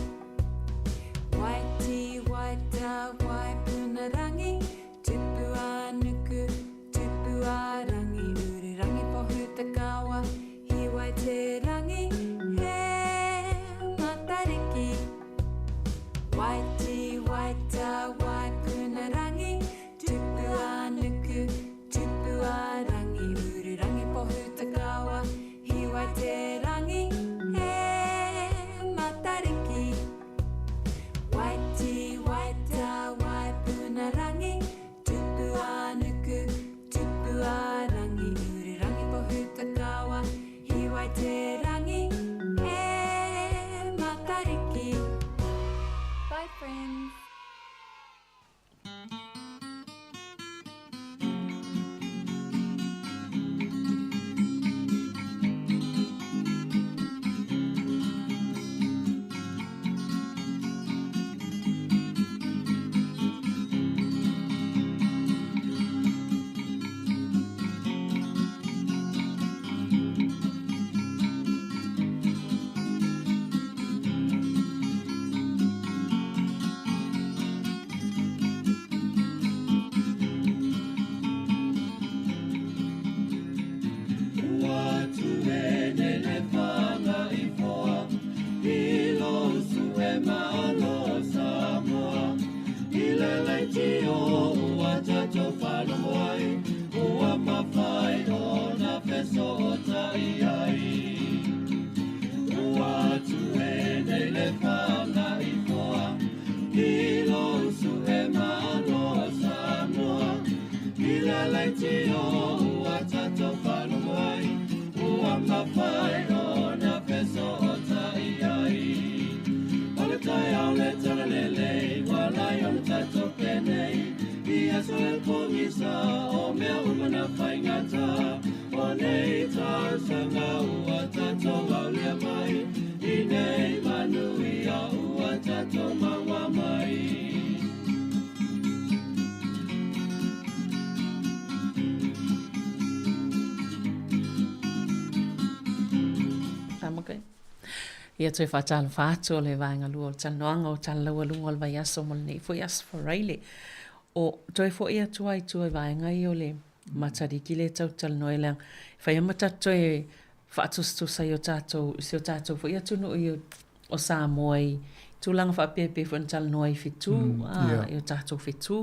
S14: Waiti, waita, waipunarangi, tupu a nuku, tupu a rangi, ururangi pohutakawa, hiwai te rangi,
S16: taeao le talalelei ua lai ona tatou penei i aso e pogisa o mea uma na faigata o nei tausaga ua tatou aulia mai i nei manuia ua tatou maua mai.
S6: Ia toe faatalofa atu o le vaega lua o le talanoaga o Tala Laualuga o le Vaiaso mo lenei foi Aso Faraile. O toe foi atu ai i tua i vaega ia o le Matariki lea e tau talanoa ai leaga e fai lava ma tatou toe faatusatusa i o tatou, i si o tatou foi atunuu i o Samoa i tulaga faapea e pei foi ona talanoa i fetu, a, i o tatou fetu.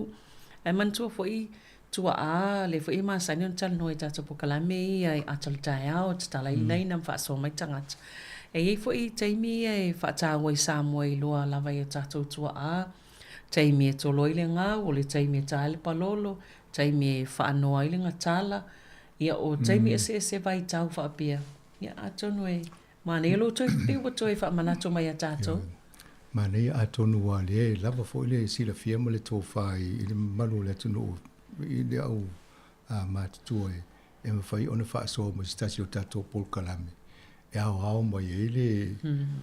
S6: Ae manatua foi tuaa, lea foi e masani ona talanoa i tatou polokalame ia i ata o le taeao, tatala ai laina ma faasoa mai tagata. E i ai foi taimi ia e faataua i Samoa e iloa lava i o tatou tuaa, taimi e tolo ai le gau, o le taimi e ta ai le palolo, taimi e faanoa ai le gatala, ia o taimi eseese vaitau faapea, ia atonu e manaia lou toe pei ua toe faamanatu mai ia tatou.
S15: Manaia atonu ua lea e lava foi le silafia ma le tofa i le mamalu o le atunuu i le au matutua e mafai ona faasoa ma se tasi o tatou polokalame e aoao mai ai le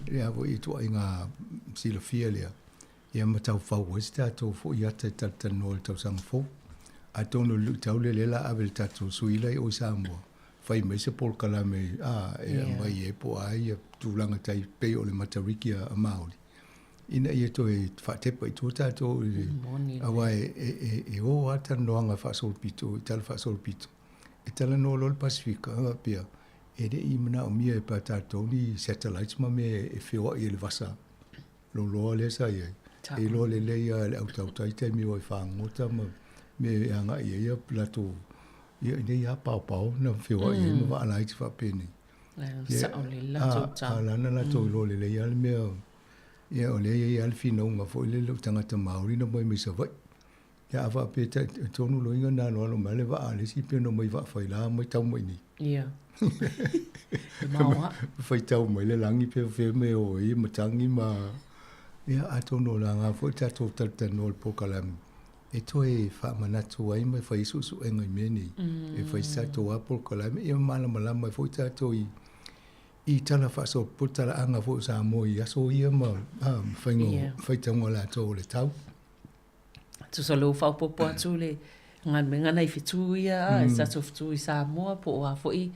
S15: le a foi ituaiga silafia lea ia ma taufau ai se tatou foi ata e talatalanoa i le tausaga fou. Atonu o le luitau lea lea o le a ave i le tatou sui la i o i Samoa, fai mai se polokalame a e aumai ai po o a ia tulaga tai pei o le Matariki a Māori ina ia toe faatepa i tua tatou i le aua e o lava talanoaga faasolopito i tala faasolopito e talanoa loa le Pasefika e faapea e le i manaomia e pa tatou ni satellites ma mea e feoai ai le vasa loloa lea sa i ai. E iloa lelei lava e le au tautai taimi o e fagota ma mea e agai ai ia latou ia i nei lava paopao na feoai ai ma vaa laiti faapenei.
S6: Sao lelei latou tau.
S15: A lana latou iloa lelei lava le mea ia o lea e i ai lava le finauga foi lele o tagata Māori na omai mai Savaii. Ia a faapea e tonu loiga na aloalo mai le vaa a le isi pe na omai vaa faila mai tau mai nei.
S6: Ia. E maoa.
S15: Faitau mai le lagi pe fea mea o ai matagi ma ia atonu o laga foi tatou talatalanoa i le polokalame e toe faamanatu ai ma e fai ai suesuega i mea nei. E fai se tatou lava polokalame ia malamalama ai foi tatou i i tala faasolopito talaaga foi o Samoa i aso ia ma faiga faitauga latou o le tau.
S6: Tusa o lea ua faaopoopo atu le galuega nai fetu ia, mm. e tatou fetu i Samoa po o a foi,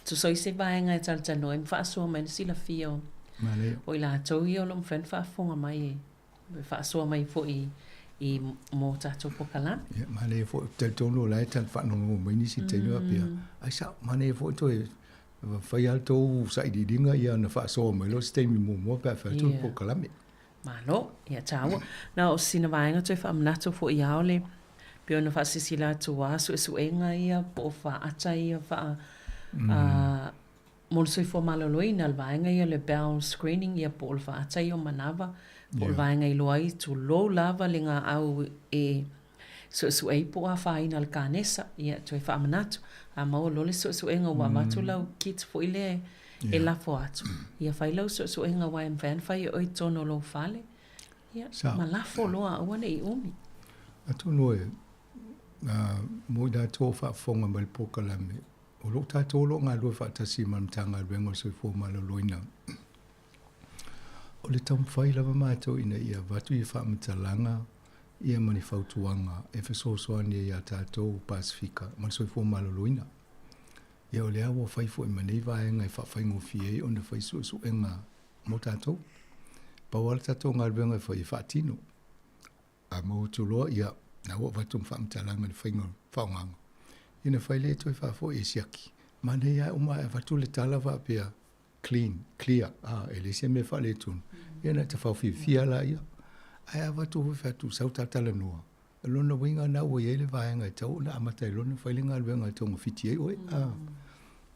S6: tusa o isi vaega e talatalanoa ai ma faasoa mai le silafia o, o i latou ia o lo o mafai ona faafofoga mai e faasoa mai foi i mō tatou polokalame.
S15: Ia, manaia foi, talitonu o la e tala faalogologo mai nisi taimi faapea, ai sao, manaia foi toe fai lava le tou sailiiliga ia ona faasoa mai loa se taimi muamua pe a fai atu le polokalame.
S6: Malo, ia tāua. Na o sina vaega toe faamanatu foi ia o le, pei ona faasilasila atu a suesuega ia po o faata ia faa mo le soifua maloloina le vaega ia o le bowel screening ia po o le faata ia o manava po o le vaega i iloa ai tulou lava le gaau e suesue ai po o afaina le kanesa, ia toe faamanatu. A maua loa le suesuega ua avatu lau kit foi lea e lafo atu, ia fai lau suesuega aua e mafai ona fai e oe i totonu o lou fale, ia ma lafo loa aua ne i umi.
S15: Atonu e mo i latou o faafofoga mai i le polokalame, o lo o tatou o lo o galulue faatasi ma le Matagaluega o le Soifua Maloloina. O le taumafai lava matou ina ia avatu ia faamatalaga ia ma ni fautuaga e fesoasoani ai iā tatou Pasefika ma le soifua maloloina. Ia o lea ua fai foi ma nei vaega e faafaigofie ai ona fai suesuega mo tatou. Pau lava le tatou galuega e fai e faatino. A maua atu loa, ia, na ua avatu ma faamatalaga i le faiga o le faaaogaga. Ia ona fai lea e toe faafoi e siaki. Manaia lava e uma ae avatu le tala faapea, clean, clear, a, e leai se mea faaletonu, ia ona e tafao fiafia laia. Ae a avatu foi fai atu, sau ta talanoa, o lona uiga lena ua i ai le vaega e tatau ona amata ai loa ona fai le galuega e togafiti ai oe. A,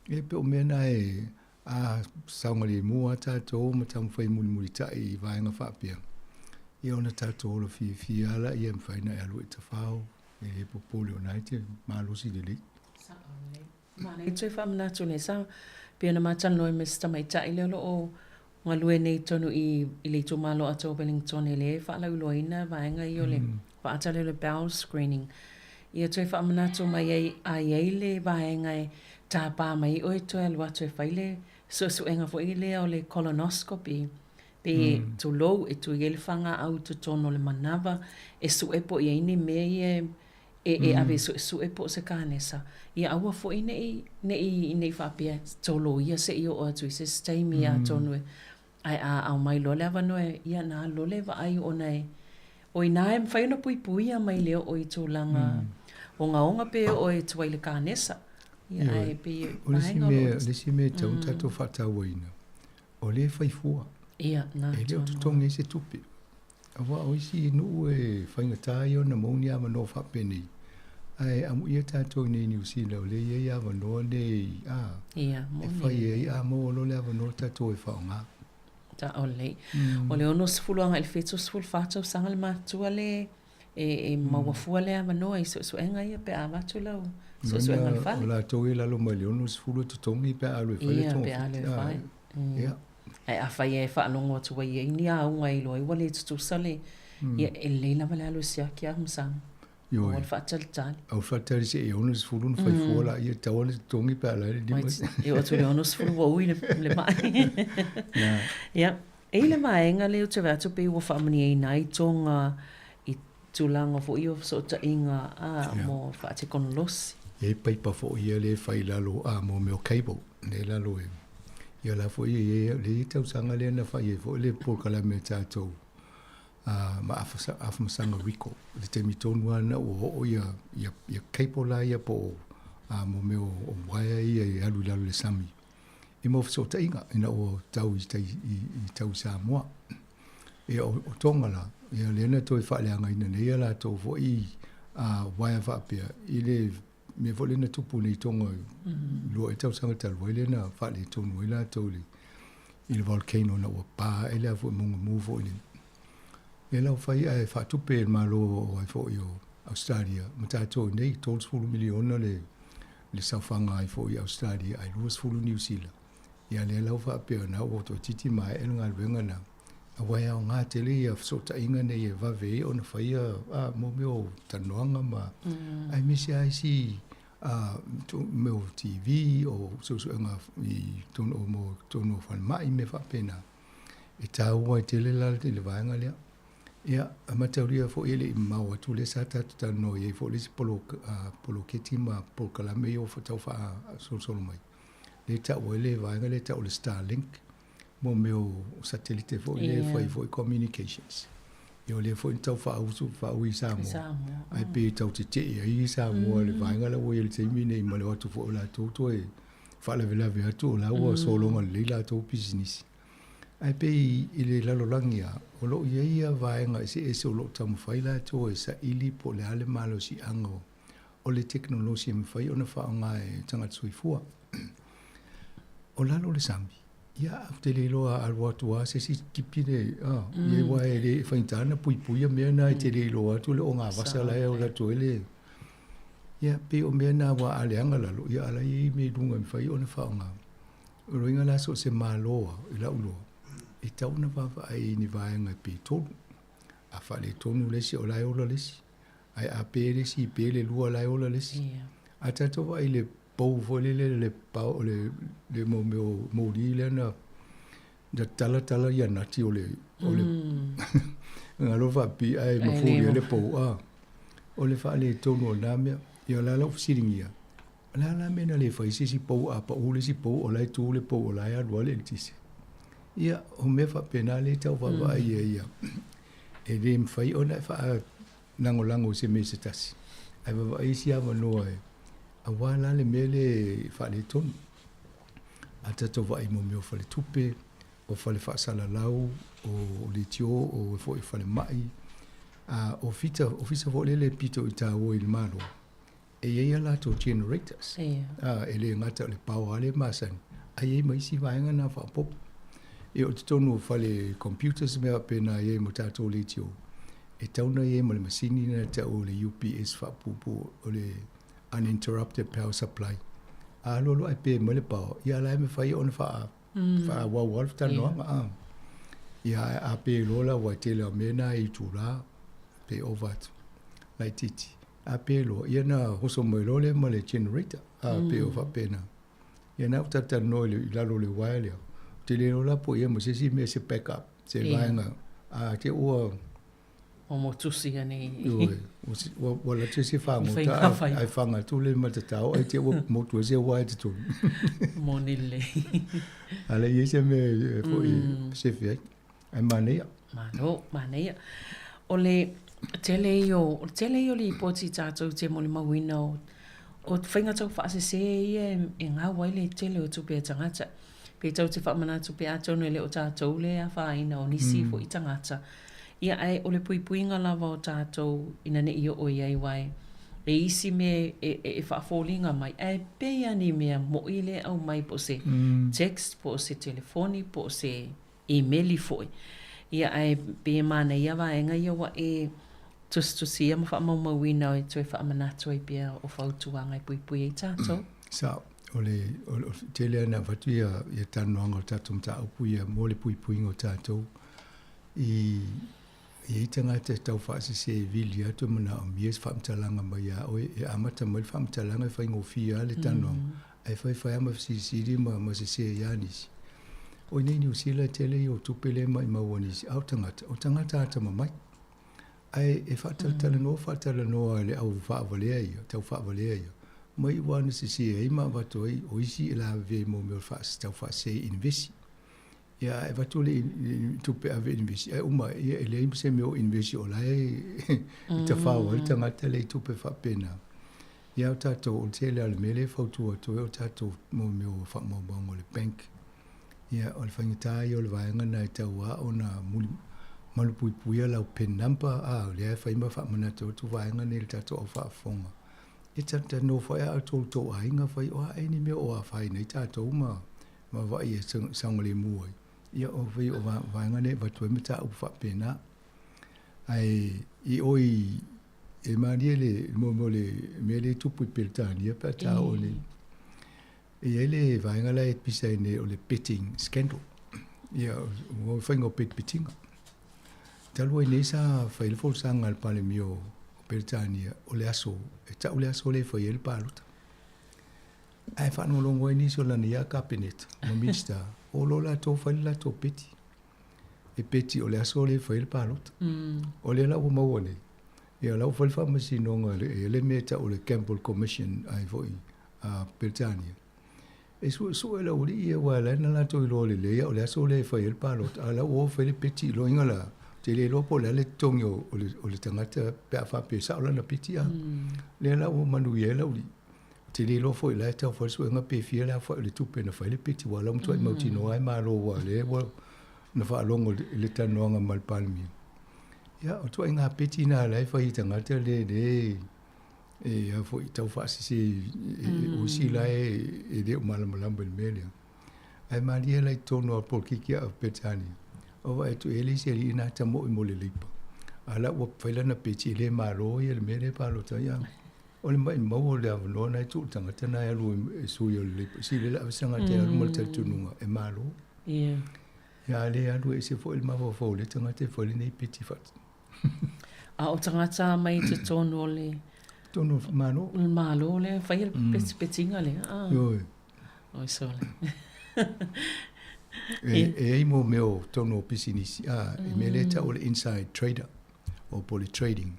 S15: e pei o mea na e, a saogalemu lava tatou ma taumafai e mulimulitai i vaega faapea, ia ona tatou ola fiafia lava laia e mafai ona e alu e tafao, e le popole o lena e te malosi lelei.
S6: Manaia toe faamanatu nei sa pei ona ma talanoa ai ma si tamaitai lea o lo o galue nei i totonu i i le itumalo atoa o Wellington e lē faalauiloaina vaega ia o le faata lea o le bowel screening. Ia toe faamanatu mai ai a i ai le vaega e tāpā mai ai oe toe alu atu e fai le suesuega foi lea o le colonoscopy pe tulou e tui ai le fagaau i totonu o le manava e sue po o i ai ni mea ia e e ave e suesue po o se kanesa. Ia aua foi ne i ne i ne i faapea toloia se i oo atu i se isi taimi atonu e Ae a aumai loa le avanoa e, ia na alu loa le vaai ona e, o inā e mafai ona puipuia mai le oo i tulaga ogaoga pe oo e tuai le kanesa. Ia, ae pei e
S15: O le isi mea, o le isi mea e tatau ona tatou faatauaina, o lea e fai fua.
S6: Ia, na
S15: E le o totogi ai se tupe. Aua o isi nuu e faigata ia ona maua ni avanoa faapenei, ae amuia tatou i inei i Niu Sila o lea e i ai avanoa nei a e fai ai a maua loa le avanoa tatou e faaaoga.
S6: Sao lelei. O le 60 agai i le 74 tausaga le matua le e maua fua le avanoa i suesuega ia pe a avatu lau suesuega i le fale.
S15: O latou ia i lalo mai le 60 e totogi pe a alu e fai le
S6: togafiti. Ia, pe a alu e fai.
S15: Ia.
S6: Ae afai e faalogo atu ai i ai ni auga e iloa ai ua le tutusa le, ia e lelei lava le alu e siaki a masani.
S15: Ioe.
S6: Aua le faatalitali.
S15: Aua le faatalitali seia 60 ona fai fua laia, e tatau lava ona totogi pe a la e le 50.
S6: E oo atu i le 60 ua ui le mai. Ia, e i ai le vaega lea ou te vaai atu pei ua faamanuiaina ai Toga i tulaga foi o fesootaiga a mo faatekonolosi.
S15: E i ai paipa foi ia lea e fai i lalo a mo mea o cable lea i lalo e ia la foi e i ai le tausaga lea na fai ai foi le polokalame a tatou a ma Afamasaga Rico i le taimi tonu lava lena ua oo ia ia ia cable la ia po o a mo mea o uaea ia e alu i lalo i le sami i mau fesootaiga ina ua tau i tai i i tau i Samoa. Ia o o Tonga la, ia lea na toe faaleagaina nei a latou foi a uaea faapea i le mea foi lea na tupu nei i Tonga lua ea tausaga talu ai lea na faaletonu ai latou i le i le volcano ina ua pa ae le a foi mauga mu foi le lea la ua fai ae faatupe e le Malo o ai foi o Australia ma tatou i nei 30 miliona le le saofaga ai foi i Australia ae 20 Niu Sila. Ia lea la ua faapea na ua toeitiiti maea le galuega na aua e aoga tele ia fesootaiga nei e vave ai ona faia a mo mea o talanoaga ma aemaise lava isi a mea o TV o suesuega i totonu o mo totonu o falemai ma mea faapena. E taua ai tele la le vaega lea. Ia, e mataulia foi e le i mamao atu lea sa tatou talanoa i ai foi le isi poloketi ma polokalame ia ua tau faasolosolo mai, lea e tau ai le vaega lea e tau o le Starlink, mo mea o satelite foi lea e fai foi communications. Ia o lea foi na tau faausu, faaui i Samoa, ae pei e tau tetee ai Samoa i le vaega la ua i ai i le taimi nei ma le o atu foi o latou toe faalavelave atu o la ua sologa lelei latou pisinisi. Ae pei i le lalolagi lava, o lo o i ai ia vaega eseese o lo o taumafai latou e saili po o le a le malosiaga o le tekonolosi e mafai ona faaaoga e tagata soifua. O lalo o le sami, ia ou te le iloa a alu atu lava se isi tipi le, ia aua e le faigata ona puipuia mea na e te le iloa atu le ogavasa la e ola atu ai le, ia pei o mea na aua a leaga lalo, ia a la e i ai mea i luga e mafai ona faaaoga. O lona uiga la so o se Malo lava i lau iloa, e tatau ona vaavaai i ni vaega pe tolu. A faaletonu le isi, o la e ola le isi. Ae a pe le isi, pe le lua, o la e ola le isi. A tatou vaai i le pou foi lele, le pau, le, le mo mea o moli lea na, na tala tala ia nati o le, o le, galo faapipii ae mafuli ai le pou. A, o le faaletonu o na mea. Ia o le a lau fesiligia, O le a la le mea na le fai ai se isi pou a pau le isi pou o la e tu le pou o la e alu lava le eletise. Ia, o mea faapena lea e tau vaavaai i ai ia. E le mafai ona e faalagolago i se mea se tasi, ae vaavaai isi avanoa e, aua la le mea lea e faaletonu. A tatou vaai i mea o faletupe, o fale faasalalau, o leitio, o foi falemai, a o ofisa foi lele e pito i taua i le Malo, e i ai a latou generators. Ia. E le gata o le power lava lea e masani, ae i ai ma isi vaega na faaopoopo. Ia o totonu o fale computers ma mea faapena e i ai ma tatou leitio, e tatau ona i ai ma le masini lena e tau o le UPS faapuupuu o le uninterrupted power supply. A alualu ae pe mai le power, ia o la e mafai ona faa Faaauau lava le talanoaga a. Ia ae a pe loa la aua e tele lava o mea na e itula pe ova atu laitiiti. A pe loa, ia ona oso mai loa lea ma le generator a pei o faapena. Ia na ua talatalanoa i lalo o le uaea lea, ou te le iloa la po o i ai ma se isi mea se back up, se vaega a te ua
S6: Ua motusi ane.
S15: Ioe, ua alu atu se isi e fagota ae faga atu le matatao ae te i ua motu ai se uaea i totonu.
S6: Moni lelei.
S15: A leai i ai se mea e foi e sefe ai. Ae manaia.
S6: Malo, manaia. O le tele ia o, o le tele ia o lipoti tatou te molimauina o, o faiga tau faasese ia e gau ai le tele o tupe a tagata. Pe tou te faamanatu pe atonu e le o tatou le afaina o nisi foi tagata. Ia ae o le puipuiga lava o tatou ina ne i oo i ai aua e isi mea e faafoliga mai ae pei lava ni mea moʻi lea e aumai po o se text po o se telefoni po o se imeli foi. Ia ae pei e manaia vaega ia ua e tusitusia ma faamaumauina e toe faamanatu ai pea o fautuaga e puipui ai tatou.
S15: Sao, o le tele lava ina avatu ia talanoaga o tatou mataupu ia mo le puipuiga o tatou i i ai tagata e tau faasese e vili atu e manaomia se faamatalaga mai ia oe e amata mai le faamatalaga e faigofie lava le talanoaga ae faifai lava ma fesilisili ma sese ai lava nisi. O i inei i Niu Sila e tele ia o tupe lea e maimau e nisi, a o tagata, o tagata atamamai. Ae e faatalatalanoa faatalanoa e le au faavalea ia, tau faavalea ia, mai ua na sese ai ma avatu ai o isi e lavevea i mea o le tau faasese i inivesi. Ia ae avatu le tupe ave i inivesi, ae uma ia e leai ma se mea o inivesi o la e tafao ai le tagata lea i tupe faapena. Ia o tatou, o le tele lava o le mea lea e fautua atu ai o tatou mea o faamaumauga o le bank. Ia, o le faigata ia o le vaega lena e tau lava ona muli, malupuipuia lau pin number, a, o lea e fai ma faamanatu atu vaega nei i le tatou au faafofoga. Ia talatalanoa foi a outou i tou aiga, fai, o a ea ni mea o afaina ai tatou ma vaavaai e saogalemu ai. Ia, o fai o vaega nei e avatu ai mataupu faapena. Ae i o i e malie le mea o le mea lea e tupu i Peretania pe a ta oo nei. E i ai le vaega la e pisa ai nei o le betting scandal. Ia, o le faiga o petipetiga. Talu ai nei sa fai le folasaga a le Palemia o Peretania o le aso, e tau le aso lea e fai ai le palota. Ae faalogologo ai nisi o lana ia Kapeneta ma Minista, o lo latou fai le latou peti. E peti o le aso lea e fai ai le palota. O lea la ua maua nei, ia o la ua fai le faamasinoga e i ai le mea e tau o le Gamble Commission ai foi a Peretania. E suesue le aualii ia aua o la e na latou iloa lelei o le aso lea e fai ai le palota, a o la ua o fai le peti i loiga la, ou te le iloa po o le a le totogi o le tagata pe a faapea e sao lana peti a. Lea la ua manuia ai le aualii. Ou te le iloa foi o la e tau fai le suega pe fia le aofai o le tupe na fai le peti aua o la ua matuai mautinoa lava e malo aua o lea ua na faalogo i le talanoaga ma le Palemia. Ia, o ituaiga peti na o la e fai e tagata le le e a foi tau faasese o isi la e le o malamalama i le mea lea. Ae malie la i totonu o polokiki a Peretania, o vaai atu e le isi alii na ata mo'i mo le Leipa. A la ua fai lana peti e le malo ia le mea lea e palota ai. O le maimau o le avanoa na e tuu i le tagata na e alu e sui o le Leipa. Sili le ave se tagata e alu ma le talitonuga e malo.
S6: Ia.
S15: Ia a le alu ese foi le mafaufau o lea tagata e fai lenei peti faa
S6: A o tagata mai i totonu o le...
S15: Totonu o le Malo.
S6: O le Malo lea, fai le petipetiga lea.
S15: Ioe.
S6: Oi sole.
S15: E i ai mo mea o totonu o pisinisi, a, i mea lea e tau o le inside trader, o po o le trading.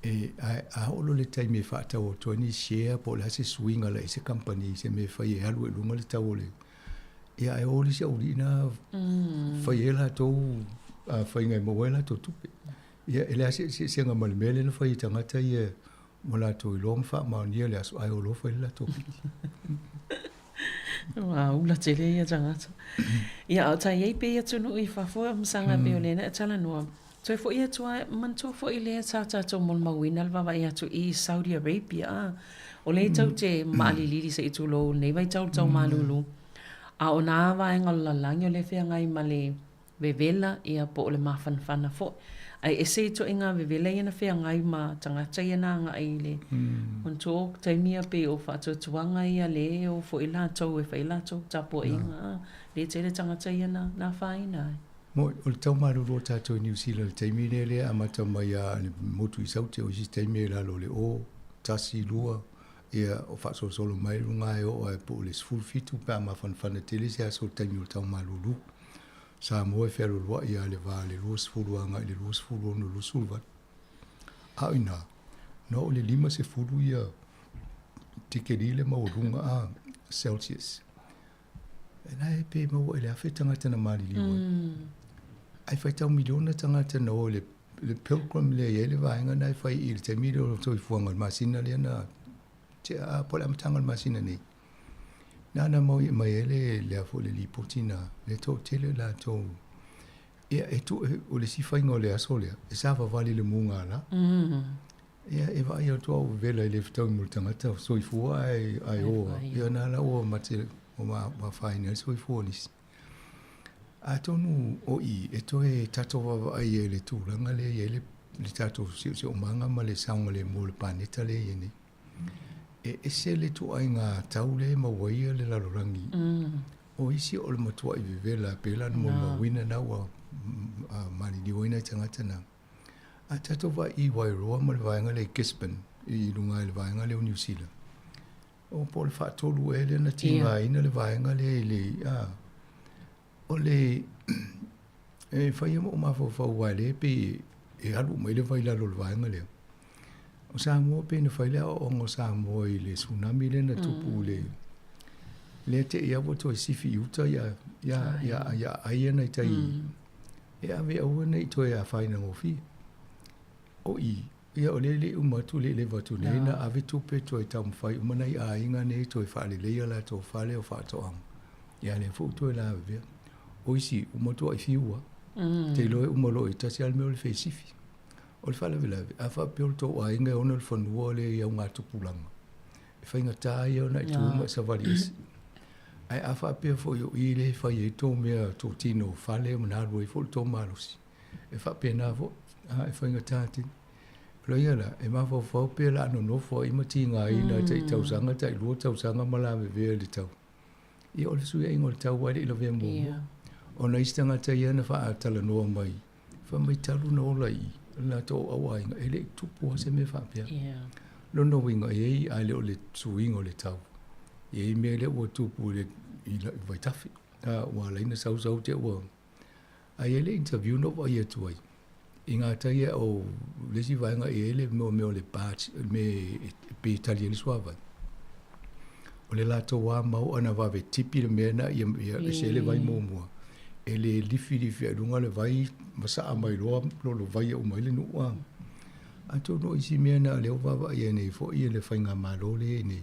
S15: E, a, a oo loa le taimi e faatau atu ai ni share po o le a se suiga la i se kamupani i se mea e fai e alu ai i luga le tau o le, Ia ae o le isi aualii na fai ai latou faiga e maua ai latou tupe. Ia e leai se eseesega ma le mea lea na fai e tagata ia ua latou iloa ma faamaonia le aso ae o loa fai le latou piki.
S6: Ua ula tele ia tagata. Ia a o ta iai pea i atunuu i fafo ma saga pei o lena e talanoa. Toe foi atu a, manatua foi lea sa tatou molimauina le vaavaai atu i Saudi Arabia a. O lea tou te maalilili se i tulou i lenei vaitau i le tau malulu. A o na vaega o le lalolagi o lea e feagai ma le vevela ia po o le mafanafana foi. Ae ese ituaiga vevela ia na feagai ma tagata ia na agai i le manatua o taimi ia pei o faatuatuaga ia le o foi latou e fai latou tapuaiga le tele tagata ia na na afaina ai.
S15: Mo, o le tau malulu o tatou i Niu Sila i le taimi lea lea e amata mai lava i le motu i Saute, o isi taimi e lalo o le o, tasi, lua, ia o faasolosolo mai i luga e oo lava po o le 17 pe a mafanafana tele se aso i le taimi o le tau malulu. Samoa e fealualuai lava i le va o le 20 agai i le 26, 28. A o i ina, na oo i le 50 ia tikeri le maualuga a Celsius. E la e pe maua i le afe tagata na maliliu ai. Ae faitau miliona tagata na o i le le pilgrim lea e i ai le vaega na e fai i le taimi lea o le soifuaga o le masina lea na tea a po o le amataga o le masina nei. Na na mau mai ai le lea foi le lipoti na le toatele latou ia e tu o le isi faiga o le aso lea e savavali i le mugala. Ia e vaai atu au vevela i le fetaui mo le tagata soifua ae ae o ia na la ua mate ua afaina ai le soifua o nisi. Atonu o i e toe tatou vaavaai ai i le tulaga lea e i ai le le tatou siosiomaga ma le saogalemu o le paneta lea e i ai nei. E ese le ituaiga tau lea e maua ai le lalolagi. O isi o le matuai vevela pei la ona molimauina na ua maliliu ai nai tagata na. A tatou vaai i Wairoa ma le vaega lea i Gisborne i luga i le vaega lea o Niu Sila, o po o le faatolu ea lea na tigaina le vaega lea i le, a, o le, e fai lava ma ou mafaufau aua o lea e pei e alu uma ai le vai i lalo o le vaega lea. O Samoa pei na fai le aoaoga o Samoa i le tsunami lea na tupu i le, lea te i lava ua toe sifi i uta ia, ia, ia, ia aai ia nai tai, e ave aua ne i toe afaina gofie. O i, ia o lea e le i uma atu le i leva atu nei na ave tupe toe taumafai uma nai aiga nei toe faaleleia latou fale o faatoaga. Ia lea foi ua toe lavevea. O isi, ua matuai fiu lava. Te iloa e uma loa i tasi lava le mea o le feisifi. O le faalavelave, a faapea o le tou aiga e ona le fanua lea i augatupulaga, e faigata ia ona e tu ma e savali ese. Ae a faapea foi o i lea e fai ai tou mea, tou tino fale ma na alu ai foi le tou malosi, e faapena foi, a, e faigata tele. O ia la, e mafaufau pe o le a nonofo ai ma tigaina tai tausaga, tai lua tausaga ma lavevea i le tau. Ia o le fesuiaiga o le tau ae le i lavea muamua. Ona isi tagata ia na faatalanoa mai, fai mai talu na ola i le latou auaiga, e le i tupu lava se mea faapea. Lona uiga, e i ai, ae le o le suiga o le tau. E i ai mea lea ua tupu i le i vaitafe, a, ua ala ai ona sausau te ua. Ae i ai le interview na ou vaai atu ai, i ngā tai e o le isi vaega e i ai le mea o le barge, le mea e pei e tali ai le suavai. O le latou lava mau ana vave tipi le mea na ia, ia ese ai le vai muamua. E le lifilifi ai luga le vai ma saa mai loa lolo vai e uma ai le nuu a. Atonu o isi mea na lea ua vaavaai ai nei foi e le faigamalo lea i nei,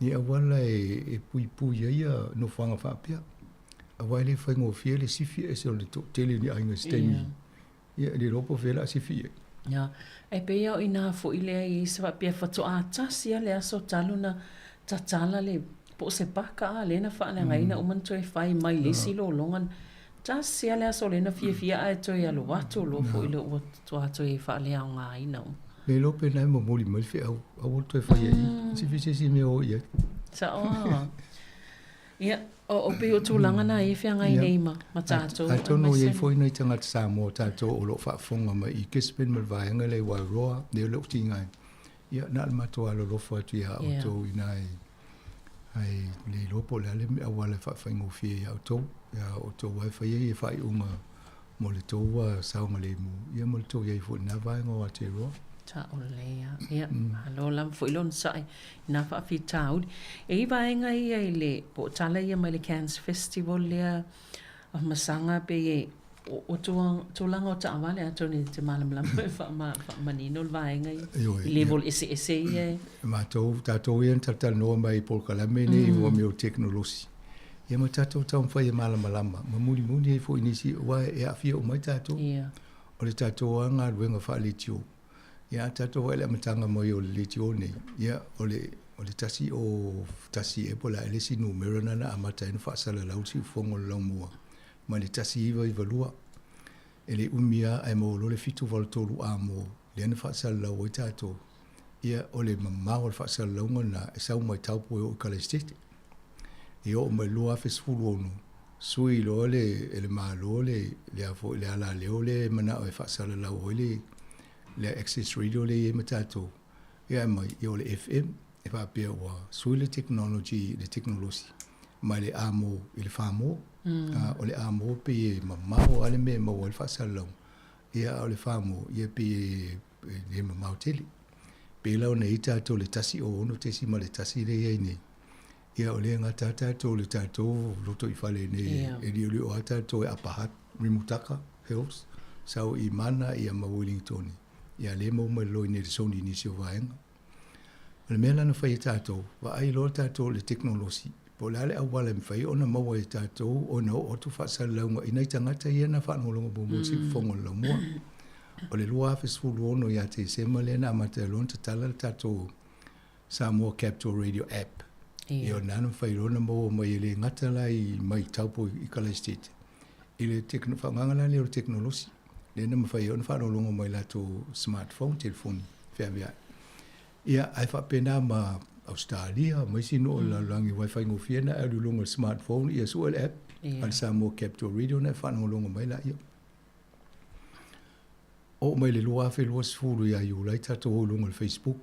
S15: ni auala e puipui ai ia nofoaga faapea. Aua e le faigofie le sifi ese o le toatele o ni aiga i se taimi. Ia, e le iloa po o fea o le a sifi i ai.
S6: Ia, e pei o i nā foi lea i se faapea faatoa tasi lava le aso talu na tatala le po o se paka a lea na faaleagaina uma na toe fai mai le isi lologa. Tasi lava le aso lea na fiafia ae toe alu atu loa foi lea ua toa toe faaleaogaina uma.
S15: Le iloa pe na e momoli mai le feau, aua le toe faia i i, sifi se isi mea o i ai.
S6: Sao lava. Ia, o pei o tulaga na e feagai nei ma, ma tatou.
S15: Atonu e i ai foi nai tagata Samoa o tatou o lo o faafofoga mai i Gisborne ma le vaega lea i Wairoa, lea o lo o tiga ai. Ia, na o le matou alolofa atu iā outou inā e, ae le iloa po o le a le auala e faafaigofie iā outou, ia outou lava e fai ai faaiuga mo le tou saogalemu, ia ma le tou i ai foi i lena vaega o Aotearoa.
S6: Sao lelei lava. Ia, malo lava foi le onosai i nā faafitauli. E i ai vaega ia i le, po o tala ia mai le Cairns Festival lea o Masaga pei e, o tulaga o taavale atonu e te malamalama e faamanino le vaega ia, i level eseese ia e.
S15: Matou, tatou ia na talatalanoa mai i polokalame nei mo mea o tekonolosi. Ia ma tatou taumafai e malamalama ma mulimuli ai foi i nisi, aua e aafia uma ai tatou. O le tatou lava galuega faaleitio. Ia a tatou vaai i le amataga mai o le leitio nei, ia o le, o le 101 ea po o le a ea le isi numera lena na amata ai ona faasalalau le siufofoga o le laumua. mai le 1992. E le umi lava ae maua loa le 783 A mo lea na faasalalau ai tatou. Ia, o le mamao o le faasalalauga lena e sau mai Taupo e oo i Kalaisitete. Ia oo mai i le 2016, sui loa le e le Malo le le a foi le alaleo lea e manao e faasalalau ai le le access radio lea e i ai ma tatou. Ia ae mai, ia o le FM, e faapea ua sui le technology, le tekonolosi mai le A-mo i le F-mo. O le A-mo pei e mamao lava le mea e maua ai le faasalalauga, ia a o le F-mo, ia pei e le mamao tele. Pei la ona i ai tatou i le 106.1 lea e i ai nei, ia o lea e gata lava tatou i le tatou lotoifale nei e liolio lava tatou e Upper Hutt, Rimutaka Hills, sau i Mana ia ma Wellington, ia lea e maua mai loa i inei i le Sony i nisi o vaega. O le mea la na fai e tatou, vaai loa tatou i le tekonolosi, po o le a le auala e mafai ona maua e tatou ona oo atu faasalalauga i nai tagata ia na faalogologo muamua i le siufofoga o le laumua. O le 2016 ia Tesema lea na amata ai loa ona tatala le tatou Samoa Capital Radio App. Ia o lena na mafai loa ona maua mai e le gata la i mai Taupo i Kalaisitete, i le faaaogaga la lea o le tekonolosi, lea na mafai ai ona faalogologo mai i latou smartphone, telefoni feaveai. Ia, ae faapena ma Ausetalia ma isi nuu o le lalolagi aua e faigofie ona e alu i luga o le smartphone, ia sue le app a le Samoa Capital Radio ona e faalogologo mai laia. Oo mai le 2020 ia Iulai tatou o i luga o le Facebook,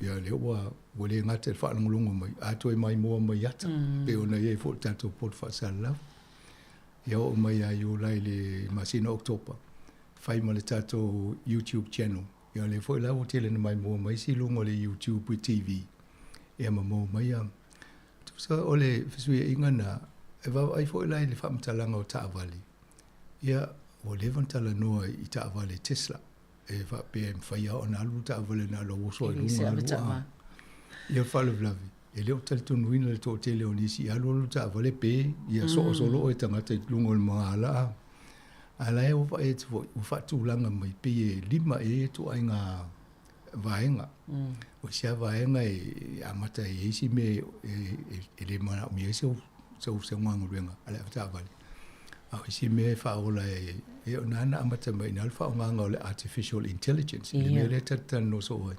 S15: ia lea ua ua le gata i le faalogologo mai, a toe maimoa mai ata, pei ona i ai foi le tatou poto faasalalau. Ia oo mai ia Iulai i le masina o Oketopa, fai ma le tatou YouTube channel. Ia lea foi la ua tele na maimoa mai isi i luga o le YouTube TV, ia ma maua mai ia. Tusa o le fesuiaiga na, e vaavaai foi la i le faamatalaga o taavale, ia ua leva ona talanoa i taavale Tesla, e faapea e mafai lava ona alu le taavale na o lou oso ai luga alu a. Ia o le faalavelave, e le o talitonuina le toatele o nisi i alu alu le taavale pe ia soo solo oe tagata i luga o le magaala a. A la e ua vaai atu foi, ua faatulaga mai pei e lima ea ituaiga vaega. O isi lava vaega e amata ai i isi mea e le manaomia ai sau galuega a le avetaavale. A o isi mea e faaola e, ia o na na amata mai i ina le faaaogaga o le artificial intelligence, le mea lea e talatalanoa soo ai.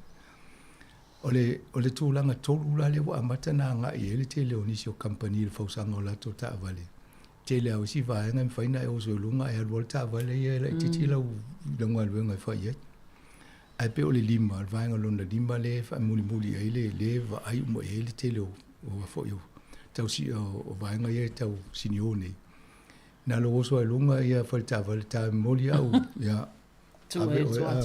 S15: O le, o le tulaga tolu la lea ua amata ona agai i ai le tele o nisi o kamupani i le fausaga o latou taavale. Tele lava o isi vaega e mafai ona e oso i luga ae alu lava le taavale ia e laitiiti lau, lau galuega e fai ai. Ae pei o le lima, o le vaega lona lima lea e faamulimuli i ai le, lea e vaai uma i ai le tele o, o, foi o, tau, o vaega ia e tau sinio nei. Na lou oso ai luga ia fai le taavale, ta momoli au, ia, ave oe, a,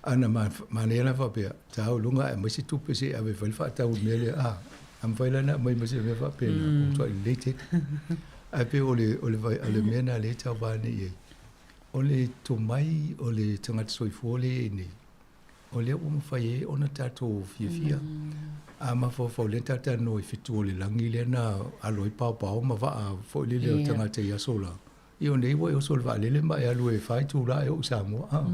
S15: a na manaia la faapea, ta au i luga ae aumai se tupe se i ave e fai le faatau i le mea lea, a, a mafai la ona aumai ma se mea faapena, ua matuai lelei tele. Ae pei o le, o le, o le mea lena lea e tauva nei i ai. O le tomai o le tagata soifua lea e i ai nei, o lea ua mafai ai ona tatou fiafia. A mafaufau lea ta talanoa i fetu o le lagi lea na alo ai paopao ma vaa foi lele o tagata i aso la. Ia o nei ua e oso i le vaalele ma e alu e fa itula e oo i Samoa. A.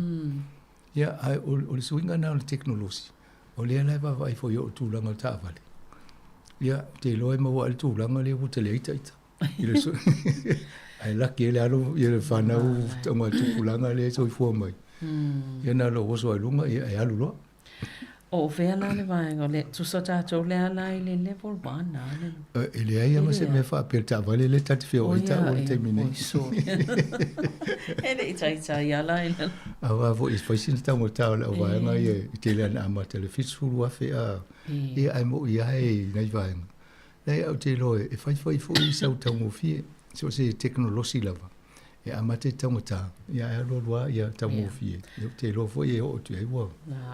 S15: Ia, ae o le suiga lena o le tekonolosi, o lea la e vaavaai foi i oo tulaga o taavale. Ia, ou te iloa e maua ai le tulaga lea ua tele ai ita. I le ae laki ai le alo ia le fanau tauga tupulaga lea e soifua mai. Ia na lou oso ai luga ia e alu loa.
S6: O fea la le vaega o le tusa tatou le ala i le level 1 a le
S15: E leai lava se mea faapea le taavale lea ta te feoai taua i le taimi nei.
S6: E le i taitai ala i lalo.
S15: Aua foi e fai sina taugata o le auvaega ia i tele ana amata i le 70,000 a ia ae moi lava i nai vaega. Leai, ou te iloa e faifai foi sau taugofie, so o se tekonolosi lava e amata i taugata, ia ae alualu lava ia taugofie. Ia ou te iloa foi e oo atu i ai ua.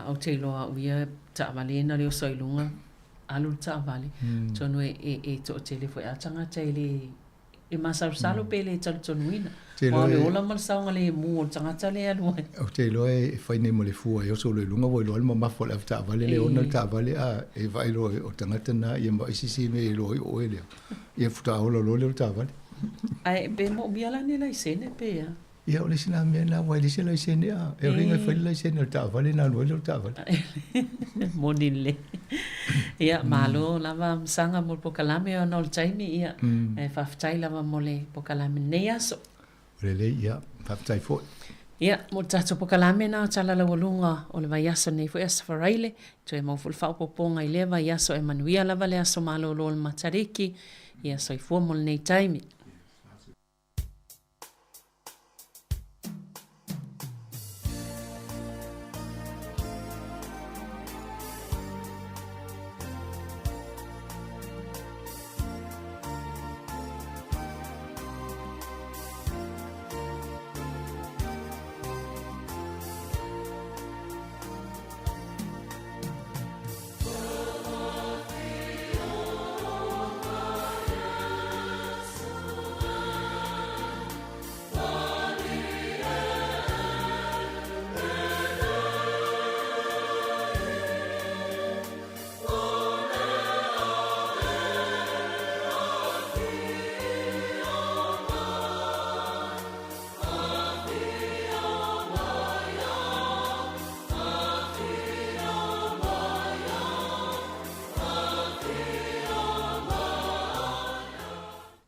S6: Ou te iloa au ia taavale na le oso i luga, alu le taavale, atonu e toatele foi lava tagata e le E masalosalo pe le talitonuina. Aua o le ola ma le saogalemu o le tagata lea e alu ai.
S15: Ou te iloa e fai nei ma le fua e oso loa i luga ua iloa le mamafa o le avetaavale lea e ona le taavale a e vaai loa o le tagata lena ia ma isi isi mea e iloa ai o oe lea. Ia faatoa ola loa lea o le taavale.
S6: Ae pe moomia la ni laisene pe a?
S15: Ia, o le isi lena mea lena aua e leai se laisene a. E ole e fai le laisene o le taavale ona alu ai lea o le taavale.
S6: Moni lelei. Ia, malo lava Masaga mo le polokalame ona o le taimi, ia, ae faafetai lava mo le polokalame i lenei aso.
S15: Ua lelei, ia, faafetai foi.
S6: Ia, mo le tatou polokalame lena o Tala Laualuga o le vaiaso nei foi Aso Faraile, toe maua foi le faaopoopoga i lea vaiaso ae manuia lava le aso malolo o le Matariki. Ia, soifua mo lenei taimi.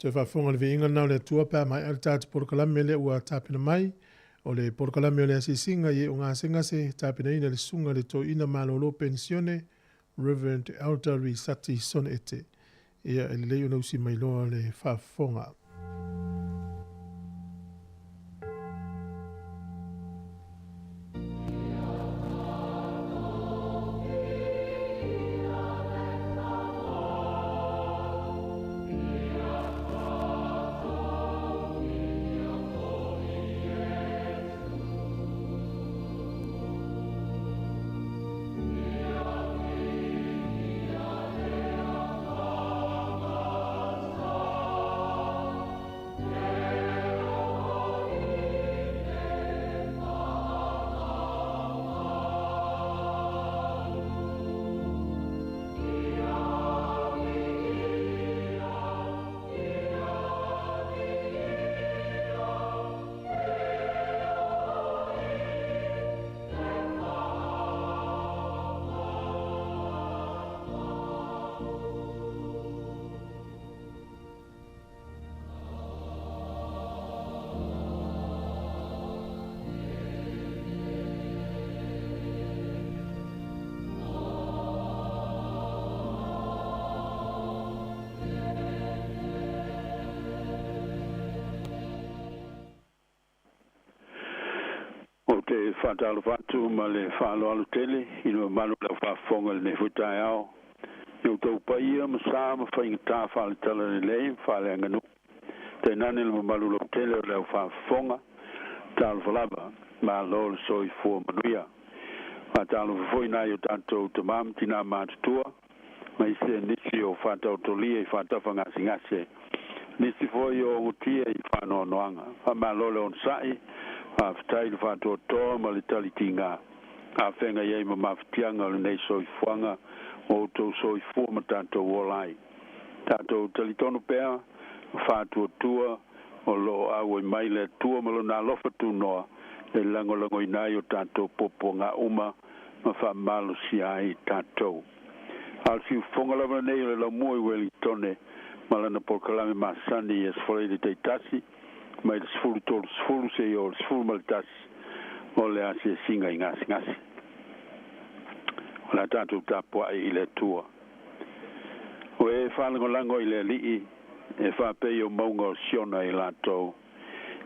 S2: Toe faafofoga i le viiga lena o le Atua pe a maea le tatou polokalame lea ua tapena mai. O le polokalame o le asiasiga i e o gasegase tapenaina e le Susuga i le Toeaina Malolo Penisione, Rev. Elder Risati Soneete. Ia, e lelei ona usi mai loa le faafofoga.
S17: Ou te faatalofa atu ma le faaaloalo tele i le mamalu o le aufaafofoga i lenei foi taeao, i outou paia ma sa ma faigata faale-talalelei ma faaleaganuu, tainane le mamalu lautele o le aufaafofoga. Talofa lava, malo le soifua manuia. Faatalofa foi i nai o tatou tama ma tina matutua, aemaise nisi o faataotolia i faatafa gasegase, nisi foi o ogotia i faanoanoaga. Faamalo le onosai, faafetai le faatoatoa ma le talitiga. A feagai ai ma mafatiaga o lenei soifuaga, o outou soifua ma tatou ola ai. Tatou talitonu pea ma faatuatua o lo o auai mai le Atua ma Lona alofa tunoa e lagolagoina ai o tatou puapuaga uma ma faamalosia ai tatou. A o le siufofoga lava lenei o le laumua i Uelintone ma lana polokalame masani i Aso Faraile taitasi mai le 13:30 seia oo i le 11 o le asiasiga i gasegase. O le a tatou tapuai i le Atua. O e faalagolago i le Alii e faapei o mauga o Siona i latou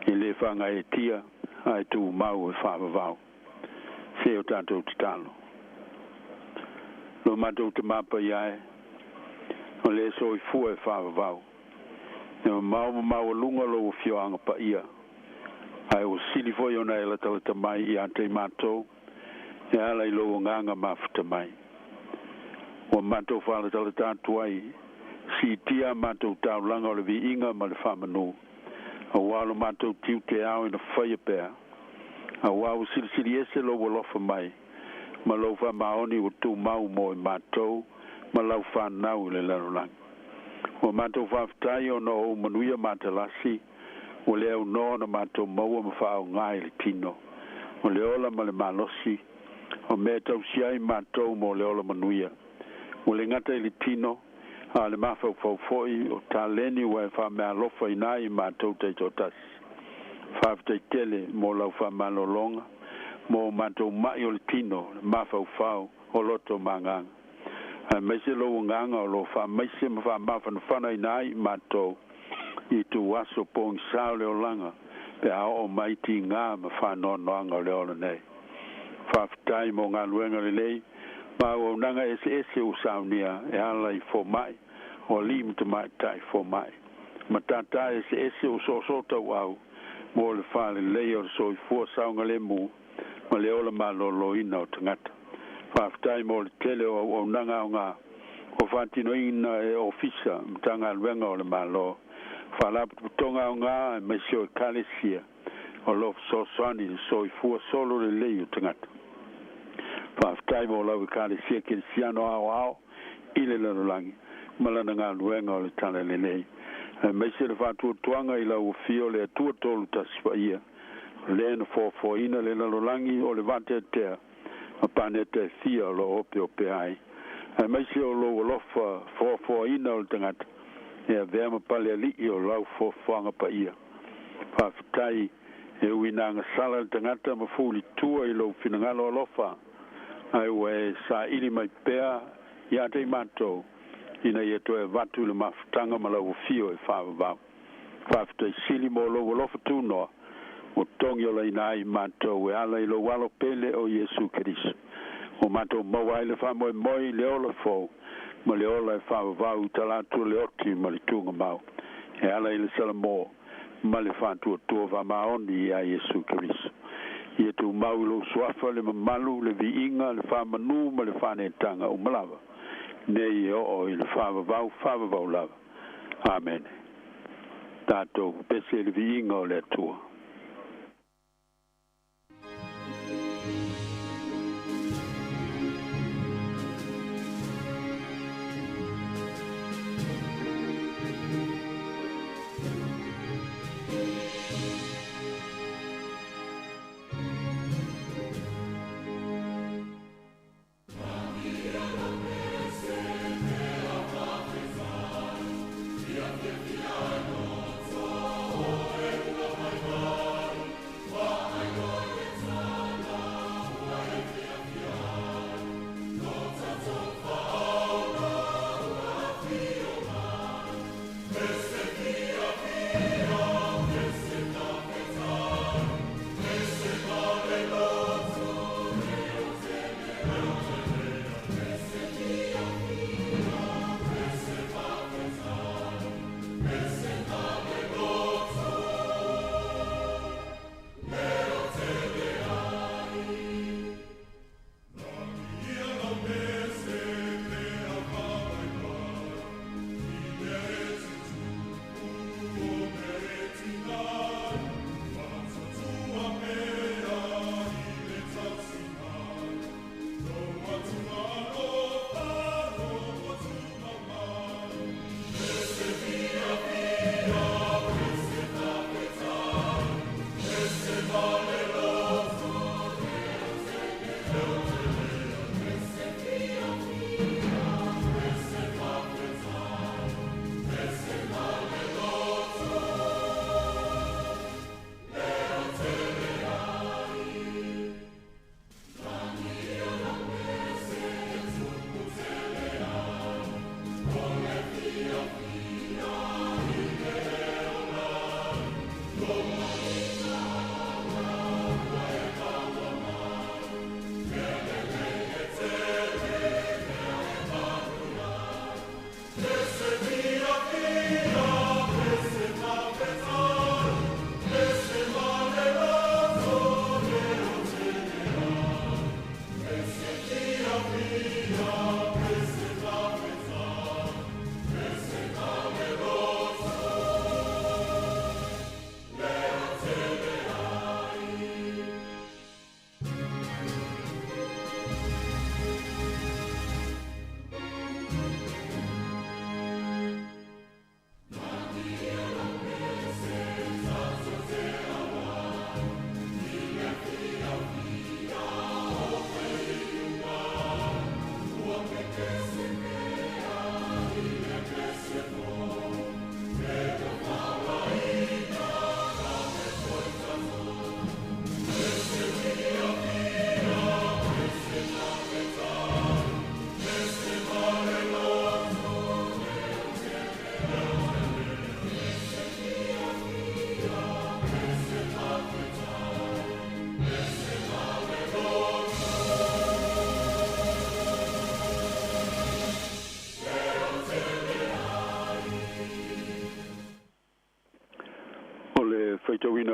S17: e le faagaeetia ae tumau e faavavau. Se o tatou tatalo. Lo matou Tama Paia e, o le soifua e faavavau, e mamao ma maualuga lou afioaga paia, ae ua sili foi ona e latalata mai ia te i matou e ala i lou agaga mafuta mai. Ua matou faalatalata atu ai, siitia a matou taulaga o le viiga ma le faamanu, aua lo matou tiute ao ina faia pea, aua ua silisili ese lou alofa mai ma lou faamaoni ua tumau mo i matou ma lau fanau i le lalolagi. Ua matou faafetai ona o ou manuia matalasi Ua le aunoa ona matou maua ma faaaoga i le tino. O le ola ma le malosi, o mea e tausia ai matou mo le ola manuia. Ua le gata i le tino, a o le mafaufau foi, o taleni ua e faameaalofaina ai i matou taitoatasi. Faafetai tele mo lau faamalologa, mo matou ma'i o le tino, le mafaufau, o loto ma agaga. Aemaise lou agaga o lo o faamaise ma faamafanafanaina ai i matou i ituaso pogisa o le olaga pe a oo mai tiga ma faanoanoaga o le ola nei. Faafetai mo galuega lelei ma auaunaga eseese ua saunia e ala i foma'i, o alii ma tamaitai foma'i, matata eseese ua soosoo tauau mo le faaleleia o le soifua saogalemu ma le ola malōlōina o tagata. Faafetai mo le tele o auaunaga aoga ua faatinoina e Ofisa, Matagaluega o le Malo, Faalapotopotoga aoga aemaise o Ekalesia o lo o fesoasoani i le soifua solo lelei o tagata. Faafetai mo lau Ekalesia Kerisiano aoao i le lalolagi ma lana galuega o le Talalelei, aemaise le faatuatuaga i lau Afio o le Atua Tolu Tasi Paia, o le na foafoaina le lalolagi o le vateatea ma paneta e fia o lo o opeopea ai, aemaise o lou alofa foafoaina o le tagata e avea ma palealii o lau foafoaga paia. Faafetai e ui ina agasala le tagata ma fulitua i lou finagalo alofa, ae ua e saili mai pea ia te i matou ina ia toe avatu i le mafutaga ma lau afio e faavavau. Faafetai sili mo lou alofa tunoa ua togiolaina ai matou e ala i lou Alo pele o Iesu Keriso, ua matou maua ai le faamoemoe i le ola fou ma le ola e faavavau i talaatu o le oti ma le tugamau e ala i le salamo ma le faatuatua faamaoni iā Iesu Keriso. Ia tumau i lou suafa le mamalu, le viiga, le faamanu ma le faaneetaga uma lava nei e oo i le faavavau, faavavau lava. Amene. Tatou pepese i le viiga o le Atua.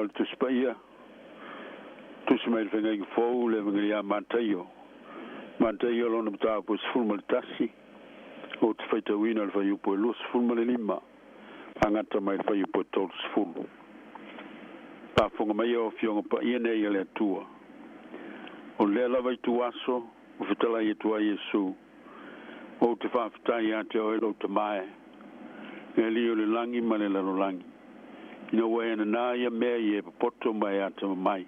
S17: o le Tusi Paia, tusi mai le Feagaiga Fou, le Evagelia a Mataio. Mataio lona mataupu e 11, ou te faitauina le fuaiupu e 25, agata mai le fuaiupu e 30. Faafofoga mai o Afioga Paia nei a le Atua. O lea lava ituaso, ua fetalai atu ai Iesu, ou te faafetai ia te oe lou Tama e, le Alii o le lagi ma le lalolagi, ina ua e nanā ia mea i e popoto ma e atamamai,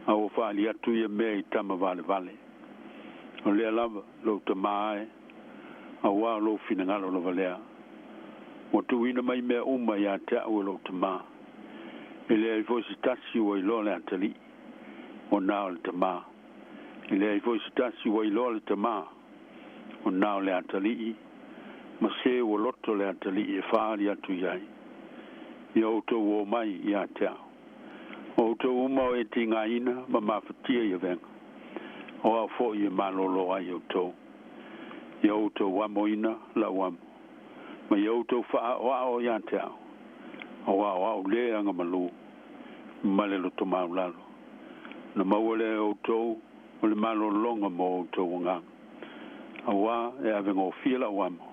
S17: a ua faaali atu ia mea i tama valevale. O lea lava, lou Tama e, auā o lou finagalo lava lea. Ua tuuina mai mea uma ia te au e lou Tama. E leai foi se tasi ua iloa le Atalii, ua na o le Tama. E leai foi se tasi ua iloa le Tama, ua na o le Atalii, ma se ua loto le Atalii e faaali atu i ai. Ia outou o mai ia te au. O outou uma o e tigaina ma mafatia i avega, o au foi e malōlō ai outou. Ia outou amoina lau amo, ma ia outou faaʻoaʻo ia te au, auā o au le agamalū ma le loto maualalo. Ona maua lea e outou o le malōlōga mo outou agaga, auā e avegofie lau amo,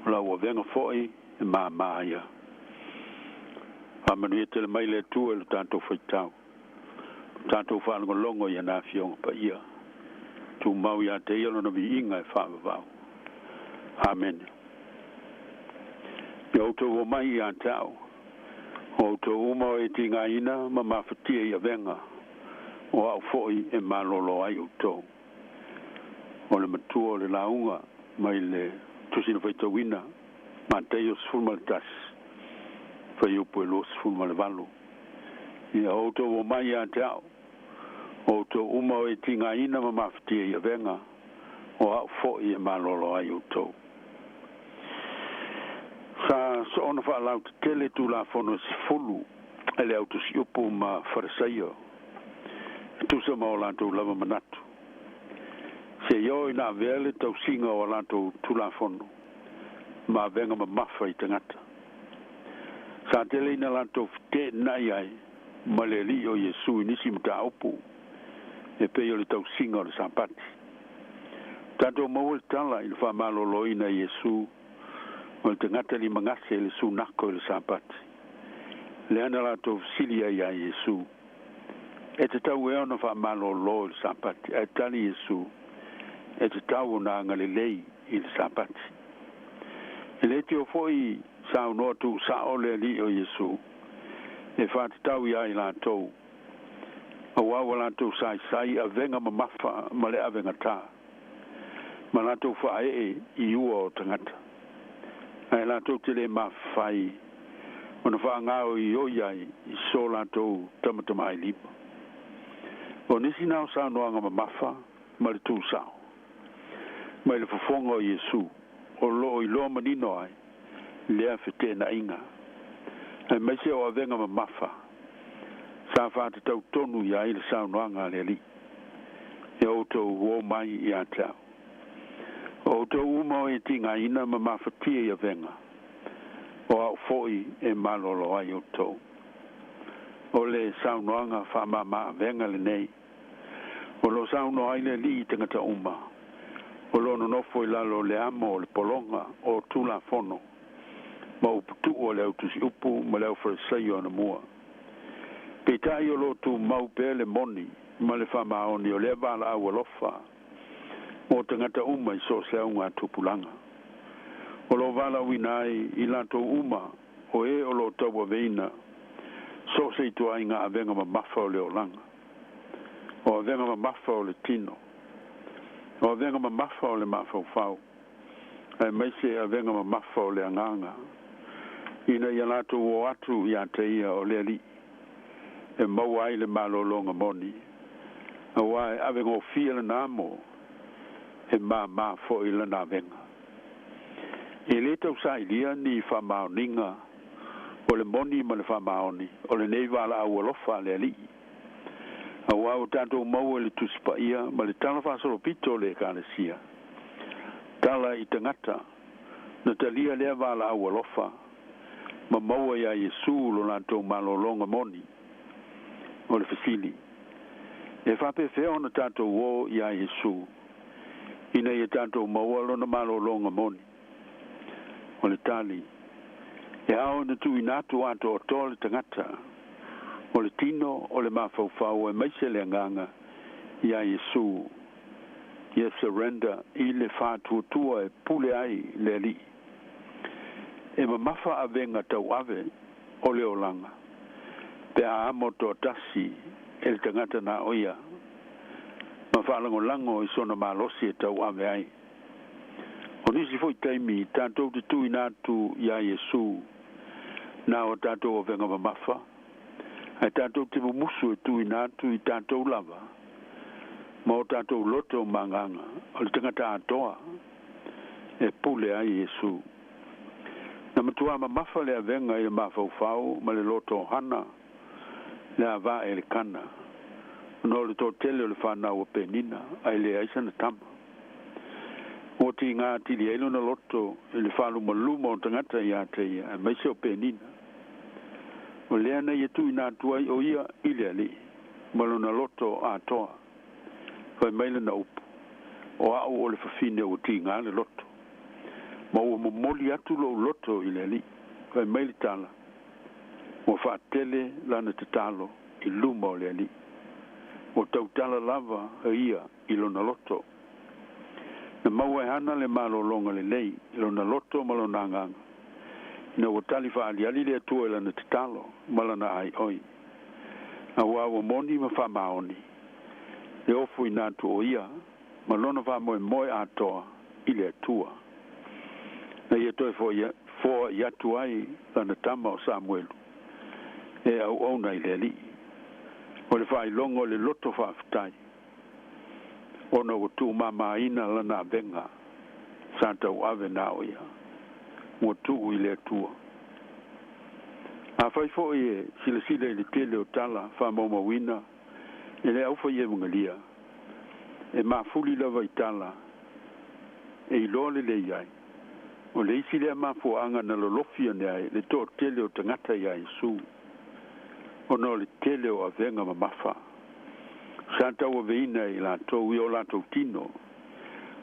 S17: o lau avega foi e māmā ia. Faamanuia tele mai le Atua i lo tatou faitau, lo tatou faalogologo i ana Afioga Paia. Tumau ia te ia lona viiga e faavavau. Amene. Ia outou o mai ia te au, o outou uma o e tigaina ma mafatia i avega, o au foi e malōlō ai outou. O le matua o le lauga mai le Tusi na faitauina, Mataio 11, fuaiupu e 28. Ia outou o mai ia te au, o outou uma o e tigaina ma mafatia i avega, o au foi e malōlō ai outou. Sa soona faalautetele Tulafono e 10 e le au tusiupu ma Farisaio, e tusa ma o latou lava manatu, seia oo ina avea le tausiga o a latou Tulafono ma avega mamafa i tagata. Sa tele ina latou feteenai ai ma le Alii o Iesu i nisi mataupu e pei o le tausiga o le Sapati. Tatou maua le tala i le faamalōlōina e Iesu o le tagata limagase i le sunako i le Sapati, lea na latou fesili ai iā Iesu, E tatau ea ona faamalōlō i le Sapati? Ae tali Iesu, E tatau ona agalelei i le Sapati. E le tio foi saunoa tuusao le Alii o Iesu e faatatau iā i latou, auā ua latou saisai avega mamafa ma le avegatā, ma latou faaee i ua o tagata, ae latou te lē mafafai ona faagaoioi ai i so latou tamatamailima. O nisi na o saunoaga mamafa ma le tuusao mai le fofoga o Iesu o loo iloa manino ai lea feteenaiga, aemaise o avega mamafa sa faatatau tonu i ai le saunoaga a le Alii, Ia outou o mai ia te au, o outou uma o e tigaina ma mafatia i avega, o au foi e malōlō ai outou. O le saunoaga faamāmā-avega lenei, o lo o saunoa ai le Alii i tagata uma o lo o nonofo i lalo o le amo o le pologa o Tulafono ma uputuu a le au tusiupu ma le au Farisaio anamua. Peitai o lo o tumau pea le moni ma le faamaoni o lea valaau alofa mo tagata uma i so o se augatupulaga. O lo o valaauina ai i latou uma o e o lo o tauaveina so o se ituaiga avega mamafa o le olaga, o avega mamafa o le tino, o avega mamafa o le mafaufau, aemaise avega mamafa o le agaga, ina ia latou o atu ia te ia o le Alii e maua ai le malōlōga moni, auā e avegofie lana amo, e māmā foi lana avega. E lē tausailia ni faamaoniga o le moni ma le faamaoni o lenei valaau alofa a le Alii, auā ua tatou maua i le Tusi Paia ma le Tala Faasolopito o le Ekalesia, tala i tagata na talia lea valaau alofa Ma maua iā Iesu lo latou malologa moni. O le fesili, E faapefea ona tatou o iā Iesu ina ia tatou maua lona malologa moni? O le tali, E ao ina tuuina atu atoatoa le tagata, o le tino, o le mafaufau aemaise le agaga iā Iesu. Ia surrender i le faatuatua e pule ai le Alii. E mamafa avega tauave o le olaga pe a amo toatasi e le tagata na o ia ma faalagolago i sona malosi e tauave ai. O nisi foi taimi tatou te tuuina atu iā Iesu na o a tatou avega mamafa, ae tatou te mumusu e tuuina atu i tatou lava ma o tatou loto ma agaga o le tagata atoa e pule ai Iesu. Na matuā mamafa le avega i le mafaufau ma le loto o Hana le ava Elekana, ona o le toatele o le fanau a Penina, ae leai sana tama. Ua tiga atili ai lona loto i le faalumaluma o tagata ia te ia, aemaise o Penina. O lea na ia tuuina atu ai o ia i le Alii ma lona loto atoa. Fai mai lana upu, O au o le fafine ua tiga le loto, ma ua momoli atu lou loto i le Alii. Fai mai le tala, Ua faatele lana tatalo i luma o le Alii. Ua tautala lava ia i lona loto. Na maua e Hana le malologa lelei i lona loto ma lona agaga, ina ua tali faaaliali le Atua i lana tatalo ma lana aioi. Auā ua moni ma faamaoni le ofoina atu o ia ma lona faamoemoe atoa i le Atua. Na ia toe foai atu ai lana tama o Samuelu e auauna i le Alii. O le faailoga o le loto faafetai, ona ua tuumamaina lana avega sa tauave na o ia, ua tuu i le Atua. Afai foi e silasila i le tele o tala faamaumauina e le aufaieuagalia, e mafuli lava i tala e iloa lelei ai, o le isi lea mafuaaga na lolofi ane ai le toatele o tagata iā Iesu, ona o le tele o avega mamafa sa tauaveina e i latou i o latou tino,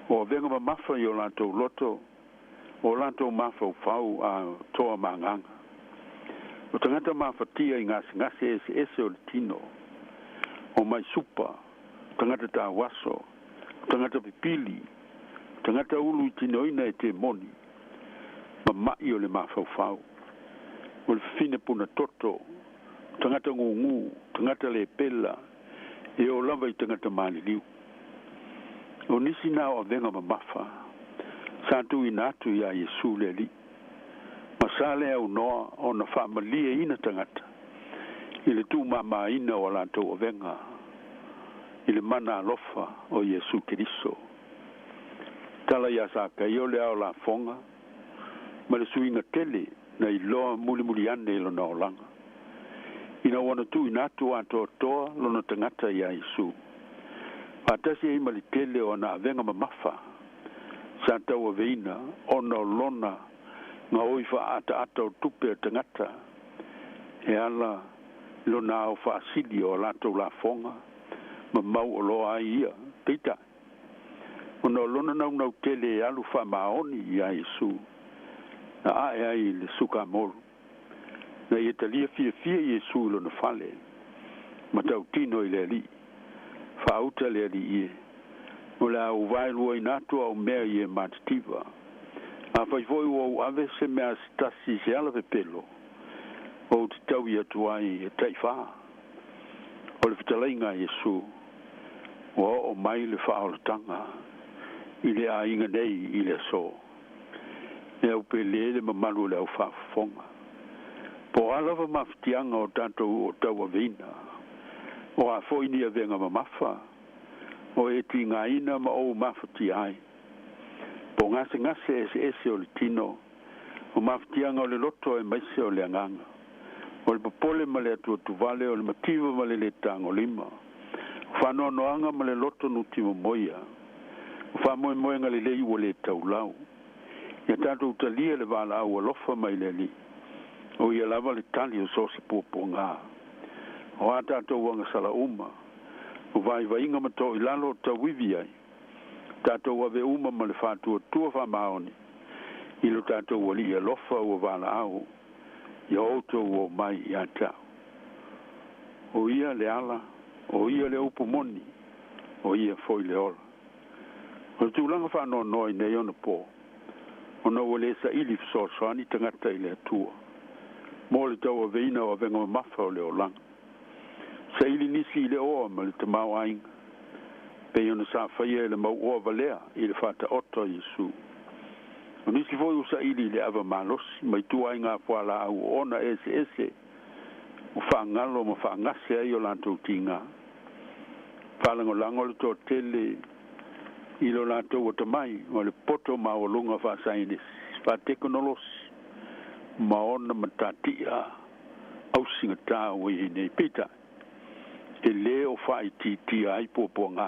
S17: o avega mamafa i o latou loto, o latou mafaufau a toa ma agaga. O tagata mafatia i gasegase eseese o le tino, o mai supa, o tagata tauaso, o tagata pipili, o tagata ulu i tinoina e temoni, ma ma'i o le mafaufau, o le fafine puna toto, o tagata gūgū, tagata le pela, e oo lava i tagata maliliu. O nisi na o avega mamafa sa tuuina atu iā Iesu le Alii, ma sa le aunoa ona faamalieina tagata i le tuumamaina o a latou avega i le mana alofa o Iesu Keriso. Tala iā Sakaio le ao lafoga ma le suiga tele na iloa mulimuli ane i lona olaga, ina ua na tuuina atu atoatoa lona tagata iā Iesu, faatasi ai ma le tele o ana avega mamafa sa tauaveina ona o lona gaoi faaataata o tupe a tagata e ala i lona ao faasili o a latou lafoga ma mau oloa ai ia. Peitai, ona o lona naunau tele e alu faamaoni iā Iesu, na ae ai le sukamoru, na ia talia fiafia Iesu i lona fale, ma tautino i le Alii. Faauta le Alii e, O le a ou vaeluaina atu au mea i e matitiva. Afai foi ua ou ave se mea a se tasi i se ala pepelo, ou te taui atu ai e taiwhā. O le fetalaiga a Iesu, ua oo mai le faaolataga i le aiga nei i le aso. E aupele le mamalu o le au faafofoga. Po o a lava mafatiaga o tatou o tauaveina, o a foi ni avega mamafa, o e tigaina ma ou mafatia ai, po o gasegase eseese o le tino, o mafatiaga o le loto aemaise o le agaga, o le popole ma le atuatuvale, o le mativa ma le lē tagolima, o faanoanoaga ma le loto nutimomoia, o faamoemoega lelei ua lē taulau. Ia tatou talia le valaau alofa mai le Alii O ia lava le tali o so o se puapuagā. O a tatou agasala uma, o vaivaiga ma toʻilalo o tauivi ai, tatou ave uma ma le faatuatua faamaoni i lo tatou Alii alofa ua valaau ia outou ō mai ia te a'u. O ia le ala, o ia le upu moni, o ia foi le ola. O le tulaga faanoanoa i nei ona pō, ona ua lē saʻili fesoasoani tagata i le Atua mo le tauaveina o avega mamafa o le olaga. Saili nisi i le oa ma le tamaoaiga, pei ona sa faia e le mau oa valea i le faataoto a Iesu. O nisi foi ua saili i le ava malosi ma ituaiga fualaau oona eseese ua faagalo ma faagase ai o latou tigā. Faalagolago le toatele i lo latou atamai o le poto maualuga faasaienisi, faatekonolosi ma ona matatia ausigatā ua i ai nei. Peitai, e lē o faaitiitia ai puapuagā,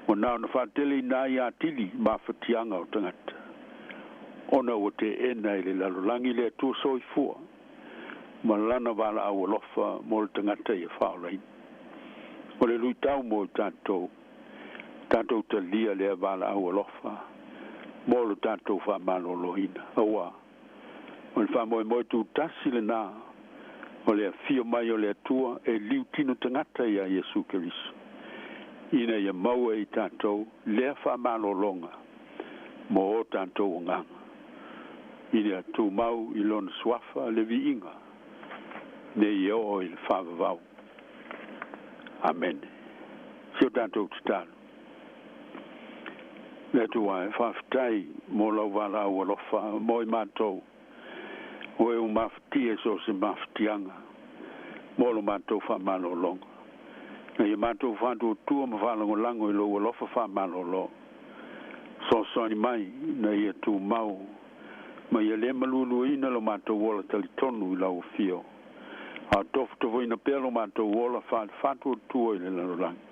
S17: ua na ona faateleina ai atili mafatiaga o tagata, ona ua teena e le lalolagi le Atua soifua ma lana valaau alofa mo le tagata ia faaolaina. O le luitau mo i tatou, tatou talia lea valaau alofa mo lo tatou faamalōlōina, auā o le faamoemoe tutasi lenā o le afio mai o le Atua e liutino tagata iā Iesu Keriso, ina ia maua e i tatou lea faamalōlōga mo o tatou agaga, ina ia tumau i lona suafa le viiga nei e oo i le faavavau. Amene. Si o tatou tatalo. Le Atua e, faafetai mo lau valaau alofa mo i matou, o e ua mafatia i so o se mafatiaga mo lo matou faamalōlōga. Ina ia matou faatuatua ma faalagolago i lou alofa faamalōlō. Fesoasoani mai ina ia tumau ma ia lē malualuaina lo matou ola talitonu i lau afio, a o tofotofoina pea lo matou ola faale-faatuatua i le lalolagi.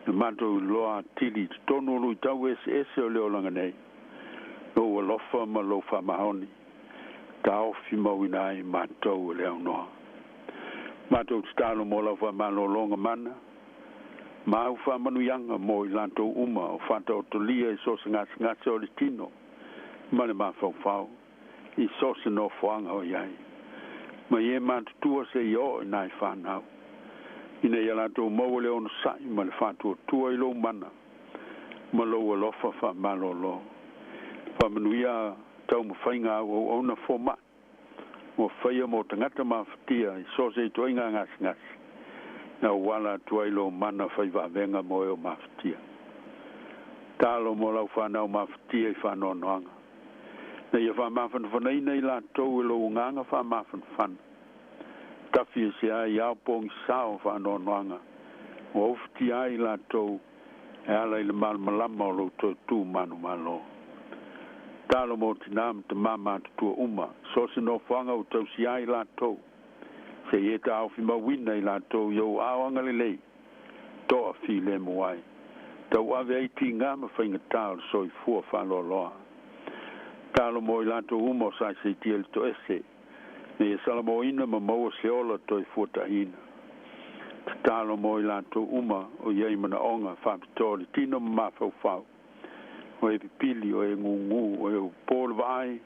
S17: Na matou iloa atili i totonu o luitau eseese o le olaga nei, lou alofa ma lou faamaoni, taofi mauina ai matou e le aunoa. Matou tatalo mo lau faamalōlōga mana ma au faamanuiaga mo i latou uma o faataotolia i so o se gasegase o le tino ma le mafaufau i so o se nofoaga o i ai, mai e matutua seia oo i nai fanau, ina ia latou maua le onosaʻi ma le faatuatua i lou mana ma lou alofa faamalōlō. Faamanuia taumafaiga a au auauna fomaʻi ua faia mo tagata mafatia i so o se ituaiga gasegase, na auala atu ai lou mana fai vaavega mo e o mafatia. Talo mo lau fanau mafatia i faanoanoaga, na ia faamafanafanaina i latou e lou agaga faamafanafana, tafi ese ai ao pogisā o faanoanoaga ua ufatia ai i latou e ala i le malamalama o lou toe tu manumalo. Talo mo tinā ma tamā matutua uma, so o se nofoaga ua tausia ai latou, seia e taofimauina i latou i ou aao agalelei, toafilemu ai, tauave ai tigā ma faigatā o le soifua faaloaloa. Talo mo i latou uma o saisaitia i le toese, ina ia salamoina ma maua se ola toe fuataʻiina. Tatalo mo i latou uma o i ai manaoga faapitoa o le tino ma mafaufau, o e pipili, o e gugū, o e ua po le vaai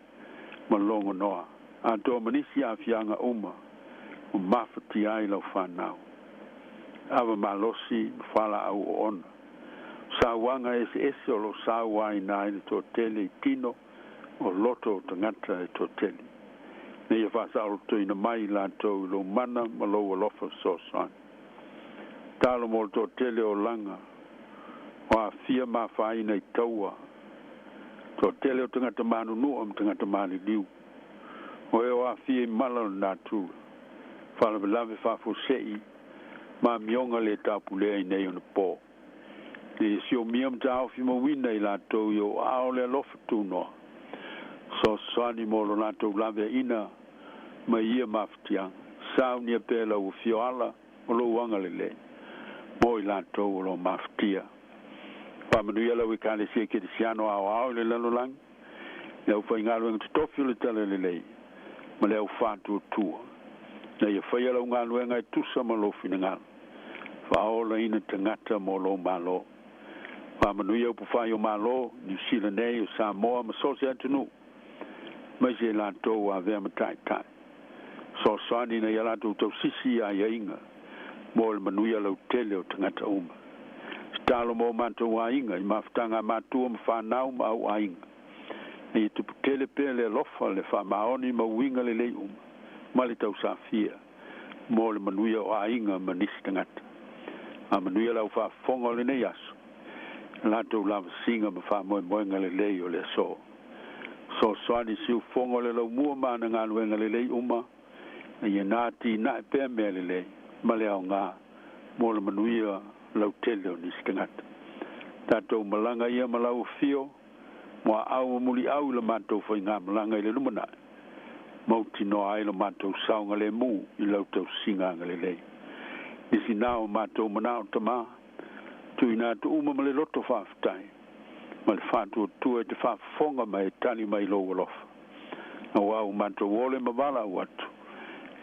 S17: ma logonoa, atoa ma nisi aafiaga uma ua mafatia ai lau fanau. Ava malosi ma fualaau oona. O sauaga eseese o loo sauaina ai le toatele i tino o loto o tagata e toatele, ina ia faasaolotoina mai i latou i lou mana ma lou alofa fesoasoani. Talo mo le toatele o olaga o aafia ma afaina i taua, toatele o tagata manunua ma tagata maliliu, o e o aafia i mala o le natura, faalavelave faafuasei ma amioga lē taupulea i nei ona pō, ina ia siomia ma taofimauina i latou i ou aao le alofa tunoa. Fesoasoani mo lo latou laveaina mai ia mafatiaga. Saunia pea lau afio ala o lou agalelei mo i latou o lo mafatia. Faamanuia lau Ekalesia Kerisiano aoao i le lalolagi, le aufaigaluega totofi o le Talalelei, Ma le au faatuatua. Na ia faia lau galuega e tusa ma lou finagalo. Faaolaina tagata mo lou malo. Faamanuia upufai o malo, Niu Sila nei, o Samoa ma so o se atunuu. Aemaise i latou ua avea ma taitai. Fesoasoani ina ia latou tausisi i aiaiga mo le manuia lautele o tagata uma. Tatalo mo o matou aiga i mafutaga a matua ma fanau ma au aiga. Ina ia tupu tele pea le alofa, le faamaoni ma uiga lelei uma, ma le tausafia mo le manuia o aiga ma nisi tagata. Faamanuia le au faafofoga o lenei aso i latou lavasiga ma faamoemoega lelei o le aso. Fesoasoani i siufofoga o le laumua ma ana galuega lelei uma, ina ia na atinae pea mea lelei ma le aoga mo le manuia lautele o nisi tagata. Tatou malaga ia ma lau afio, muaau ma muliau i la matou faigamalaga i le lumanai, mautinoa ai lo matou saogalemu i lau tausiga agalelei. Nisi na o matou manao Tama, tuuina atu uma ma le loto faafetai, ma le faatuatua e te faafofoga ma e tali mai i lou alofa. Aua ua matou ole ma valaau atu,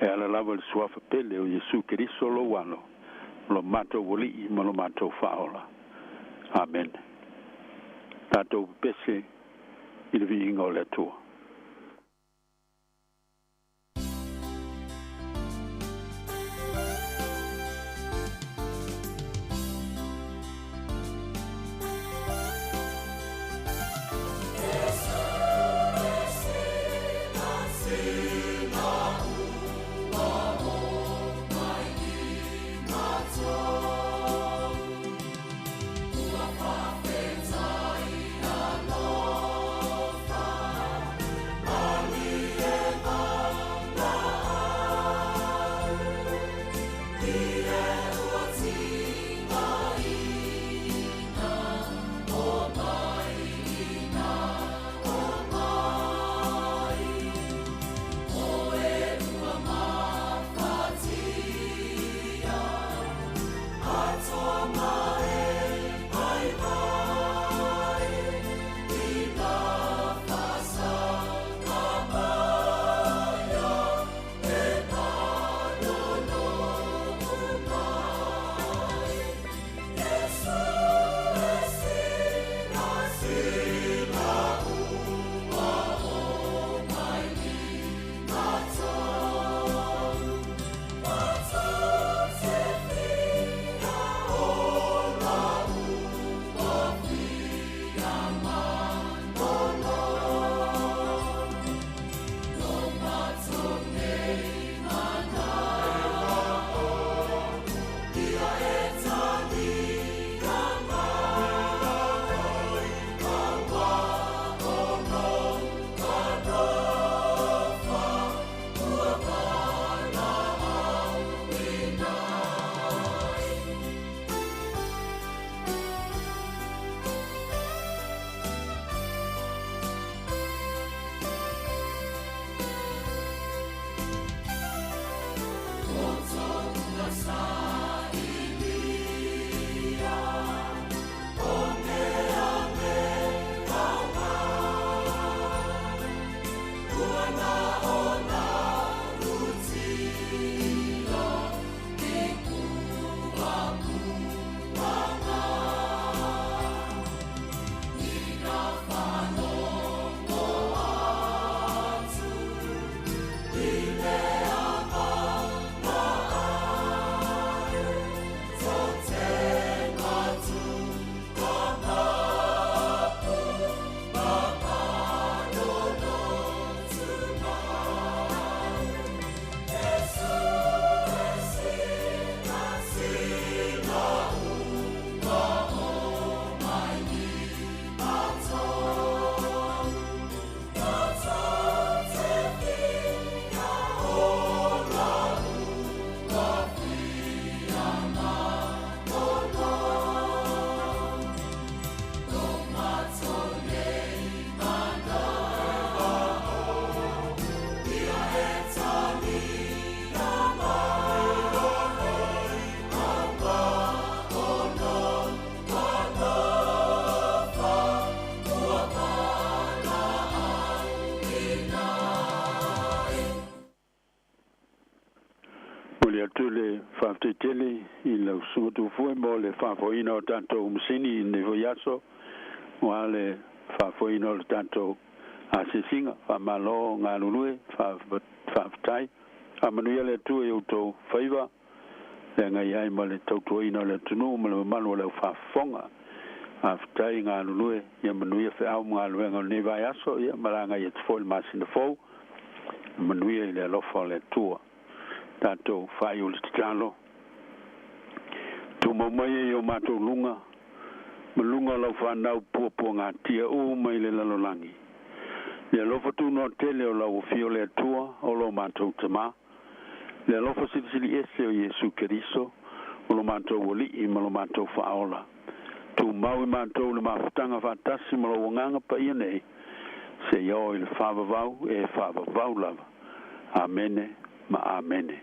S17: e ala lava i le Suafa pele o Iesu Keriso lou Alo, lo matou Alii ma lo matou Faaola. Amene. Tatou pepese i le viiga o le Atua. Faafetai tele i lau susuga Tufue mo le faafoeina o tatou masini i lenei foi aso, aua le faafoeina o le tatou asiasiga. Faamalo galulue, faafetai. Faamanuia le Atua i outou faiva, le agai ai ma le tautuaina o le atunuu ma le mamalu o le aufaafofoga. Faafetai galulue, ia manuia feau ma galuega o lenei vaiaso, ia ma le agai atu foi i le masina fou. Manuia i le alofa o le Atua. Tatou faaiu le tatalo. Tumau mai e i o matou luga, ma luga o lau fanau puapuagatia uma i le lalolagi. Le alofa tunoa tele o lau Afio le Atua o lo matou Tama, le alofa silisili ese o Iesu Keriso, o lo matou Alii ma lo matou Faaola. Tumau i matou le mafutaga faatasi ma lou Agaga Paia nei, seia oo i le faavavau e faavavau lava. Amene ma Amene.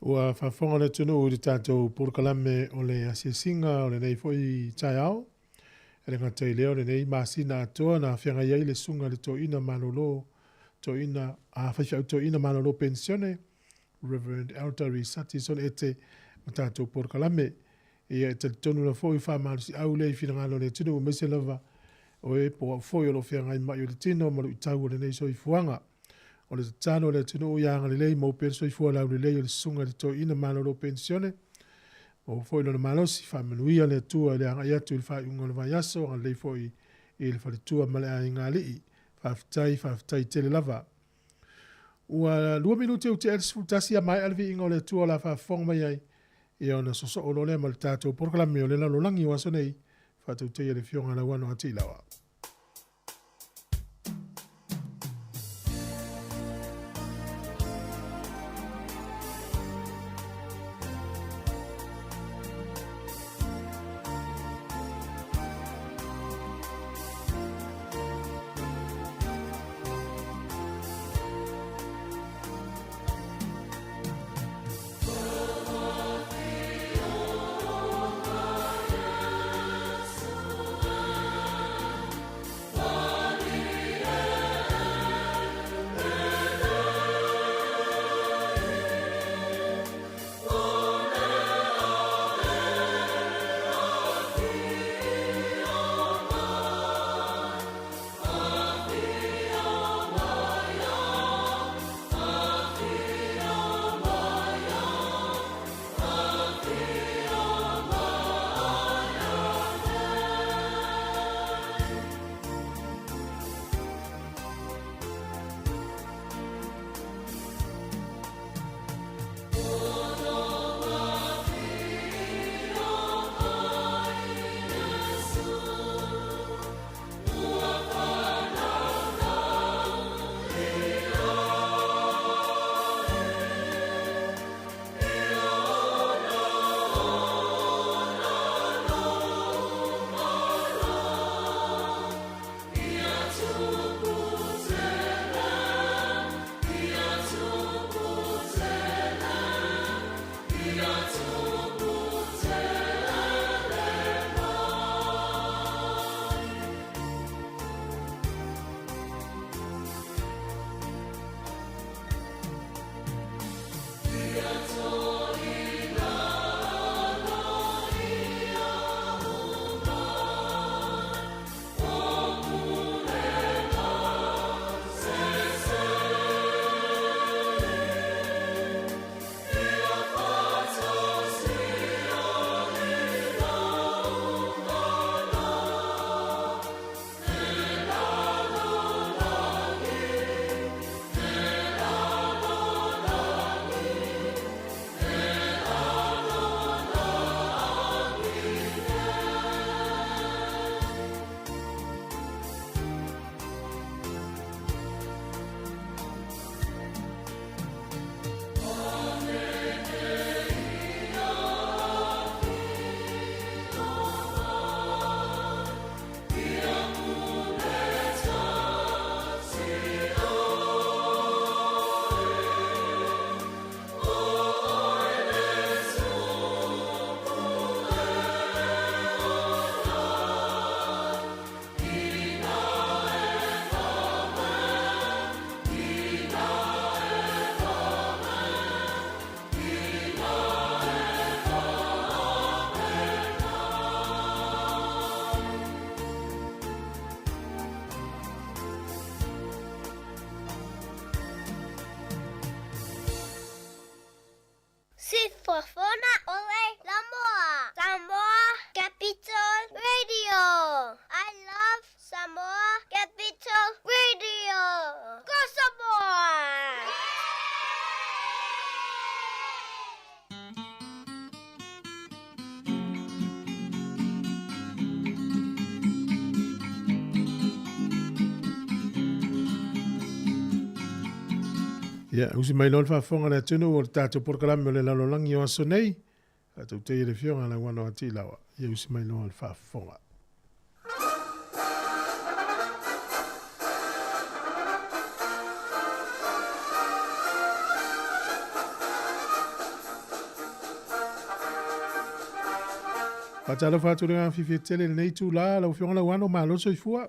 S2: Ua faafofoga le atunuu i le tatou polokalame o le asiasiga o lenei foi taeao. E le gata i lea o lenei masina atoa na feagai ai le susuga i le toeaina malolo toeaina a faifeau toeaina malolo penisione Reverend Elder Risati Sone Ete ma tatou polokalame. Ia e talitonu lava foi faamalosiau lea i finagalo o le atunuu aemaise lava o e po o au foi o lo o feagai mai o le tino ma luitau o lenei soifuaga. O le tatalo a le atunuu ia agalelei maua pea le soifua laulelei o le susuga i le toeaina malolo penisione, maua foi lona malosi, faamanuia le Atua i le agai atu i le faaiuga o le vaiaso, agalelei foi i le faletua ma le aiga alii. Faafetai, faafetai tele lava. Ua 2 minute ua tea le 11 a maea le viiga o le Atua o le a faafofoga mai ai, ia ona sosoo loa lea ma le tatou polokalame o le lalolagi o aso nei, faatautaia le Afioga ia Lauano A. Tuilawa. Ia, usi mai loa le faafofoga a le atunuu o le tatou polokalame o le lalolagi o aso nei. Faatautaia le Afioga Lauano a Tuilawa. Ia usi mai loa le faafofoga. Faatalofa atu le agaga fiafia tele i lenei itulā, lau Afioga Lauano, malo le soifua.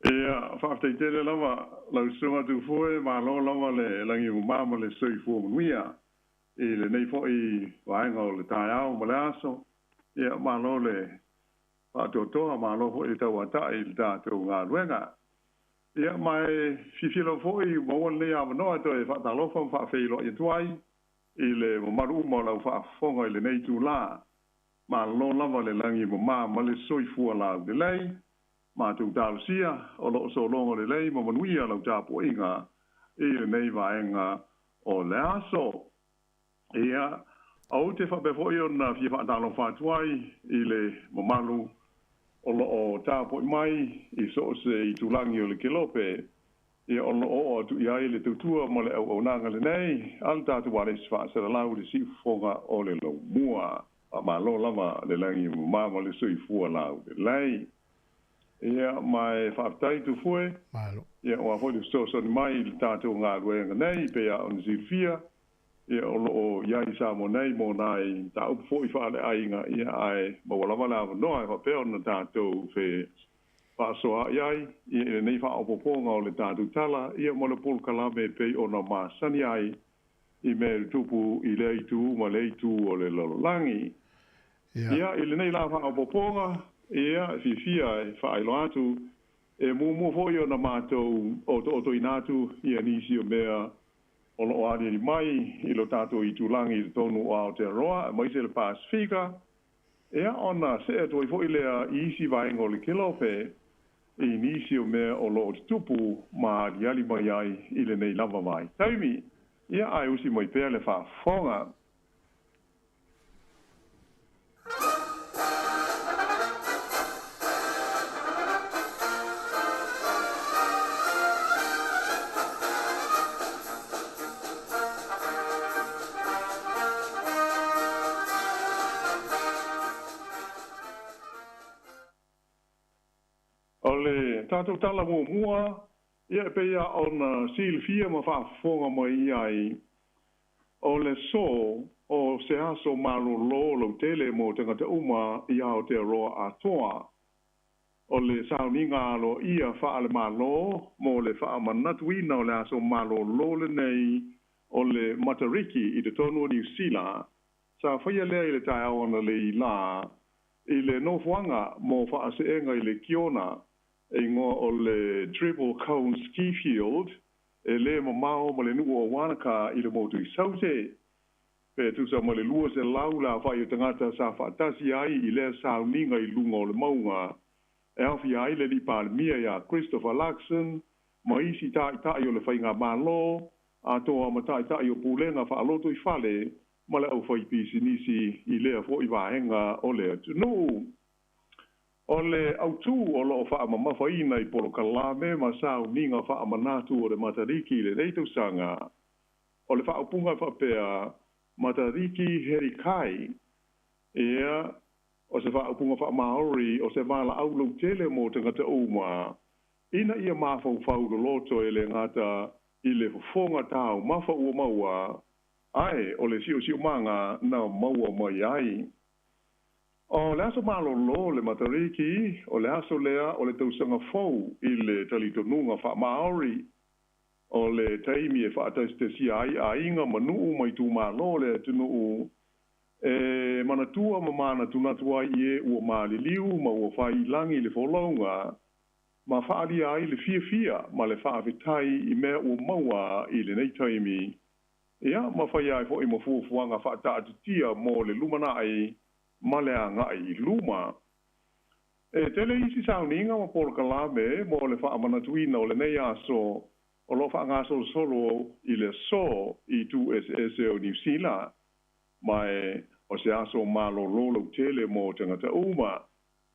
S18: Ia, faafetai tele lava lau Susuga Tufoe, malo lava le lagi e mama ma le soifua manuia i lenei foi vaega o le taeao ma le aso. Ia, malo le faatoatoa, malo foi le tauatai i le tatou galuega. Ia, ma e fiafia lava foi ua maua lenei avanoa e toe faatalofa ma faafeiloai atu ai i le mamalu uma o lau faafofoga i lenei itula. Malo lava le lagi e mama ma le soifua laulelei. Matou talosia o lo o sologo lelei ma manuia lau tapuaiga i lenei vaega o le aso. Ia, ou te faapea foi ona fia faatalofa atu ai i le mamalu o lo o tapuai mai i so o se itulagi o le kelope, ia o lo o oo atu i ai le tautua ma le auaunaga lenei a le tatou ualesi faasalalau i le siufofoga o le laumua. Faamalo lava le lagi e mama ma le soifua laulelei. Ia, ma e faafetai Tufue.
S2: Malo.
S18: Ia, aua foi le fesoasoani mai i le tatou galuega nei, pei lava ona silafia, ia, o lo o i ai i Samoa nei mo nai mataupu foi faaleaiga, ia, ae maua lava le avanoa e faapea ona tatou fe faasoaai ai, ia, i lenei faaopoopoga o le tatou tala, ia, mo le polokalame e pei ona masani ai i mea e tutupu i lea itu ma lea itu o le lalolagi. Ia, i lenei la faaopoopoga, ia, e fiafia e faailoa atu, e muamua foi ona matou otootoina atu ia nisi o mea o lo o aliali mai i lo tatou itulagi i totonu o Aotearoa, aemaise le Pasefika, ia, ona see atu ai foi lea i isi vaega o le kelope i nisi o mea o lo o tutupu ma aliali mai ai i lenei lava vaitaimi. Ia, ae usi mai pea le faafofoga. O le tatou tala muamua, ia e pei lava ona silafia ma faafofoga mai i ai, o le aso o se aso malolo lautele mo tagata uma i Aotearoa atoa. O le sauniga aloaia faale-Malo mo le faamanatuina o le aso malolo lenei o le Matariki i totonu o Niu Sila, sa faia lea i le taeao analeila lā i le nofoaga mo faaseega i le Kiona e igoa o le Treble Cone Ski Field e le mamao ma le nuu o Wanaka i le motu i Saute. Pe tusa ma le 200 le aofai o tagata sa faatasi ai i lea sauniga i luga o le mauga e aofia ai le Alii Palemia ia Christopher Luxon ma isi taitai o le faigamalo atoa ma taitai o pulega faalotoifale ma le aufaipisinisi i lea foi vaega o le atunuu. O le autū o lo o faamamafaina i polokalame ma sauniga faamanatu o le Matariki i lenei tausaga, o le faaupuga e faapea, Matariki Herikai, ia, o se faaupuga faa-Māori o se valaau lautele mo tagata uma, ina ia mafaufau loloto e le gata i le fofoga taumafa ua maua, ae o le siosiomaga na maua mai ai. O le aso malolo le Matariki, o le aso lea o le tausaga fou i le talitonuga faa-Māori. O le taimi e faatasitasia ai aiga ma nuu ma itumalo o le atunuu e manatua ma manatunatu ai i e ua maliliu ma ua fai i lagi le folauga, ma faaalia ai le fiafia ma le faafetai i mea ua maua i lenei taimi, ia, ma faia ai foi ma fuafuaga faataatitia mo le lumanai ma le agai i luma. E tele isi sauniga ma polokalame mo le faamanatuina o lenei aso o lo o faagasolosolo i le aso i itu eseese o Niu Sila, ma e o se aso malolo lautele mo tagata uma,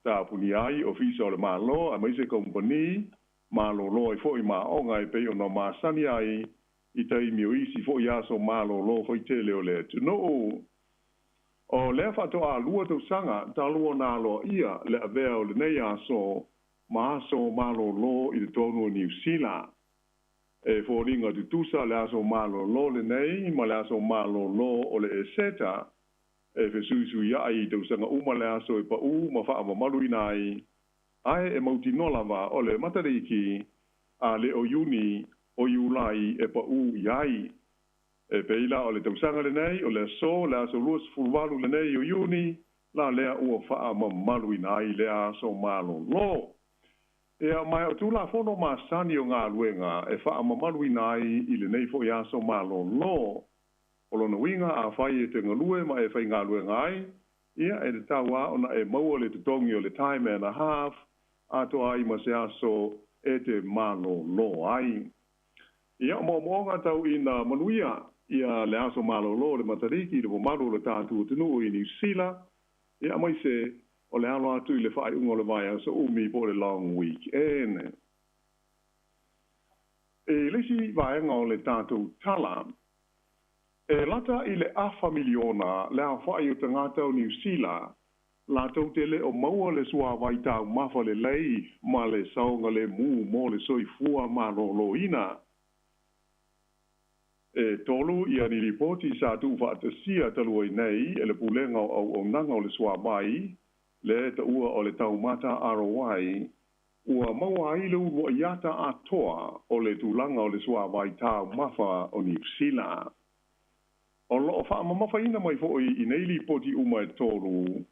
S18: tapunia ai ofisa o le Malo aemaise kamupani, malolo ai foi ma aoga e pei ona masani ai i taimi o isi fo'i aso malōlō faitele o le atunuu. O lea fa'ato'alua tausaga talu ona aloa'ia le avea o lenei aso ma aso malōlō i totonu o Niusila. E foliga tutusa le aso malōlō lenei ma le aso malōlō o le Eseta e fesuisuia'i i tausaga uma le aso e pa'ū ma fa'amamaluina ai, ae e mautinoa lava o le Matariki a le o Iuni o Iulai e pa'ū i ai. E pei la o le tausaga lenei o le aso le aso 28 lenei o Iuni la lea ua fa'amamaluina ai lea aso malōlō. Ia ma o tulafono masani o galuega e fa'amamaluina ai i lenei fo'i aso malōlō. O lona uiga afai e te galue ma e faigaluega ai, ia e tatau a ona e maua le totogi o le time and a half atoa ai ma se aso e te malōlō ai. Ia o mo'omo'oga tau'ina manuia ia le aso malōlō o le Matariki i le mamalu o le tatou atunuu i Niusila, ia aemaise o le alo atu i le fa'ai'uga o le vaiaso umi po o le long weekend. I le isi vaega o le tatou tala, e lata i le afa miliona le aofa'i o tagata o Niusila latou te lē o maua le suāvai taumafa lelei ma le saogalēmū mo le soifua malōlōina. E tolu ia ni lipoti sa tu'ufa'atasia talu ai nei e le Pulega o Auaunaga o le Suavai le ta'ua o le Taumata ROI, ua maua ai le ulua'i ata atoa o le tulaga o le suavai taumafa o Niusila. O lo'o fa'amamafaina mai fo'i i nei lipoti uma e tolu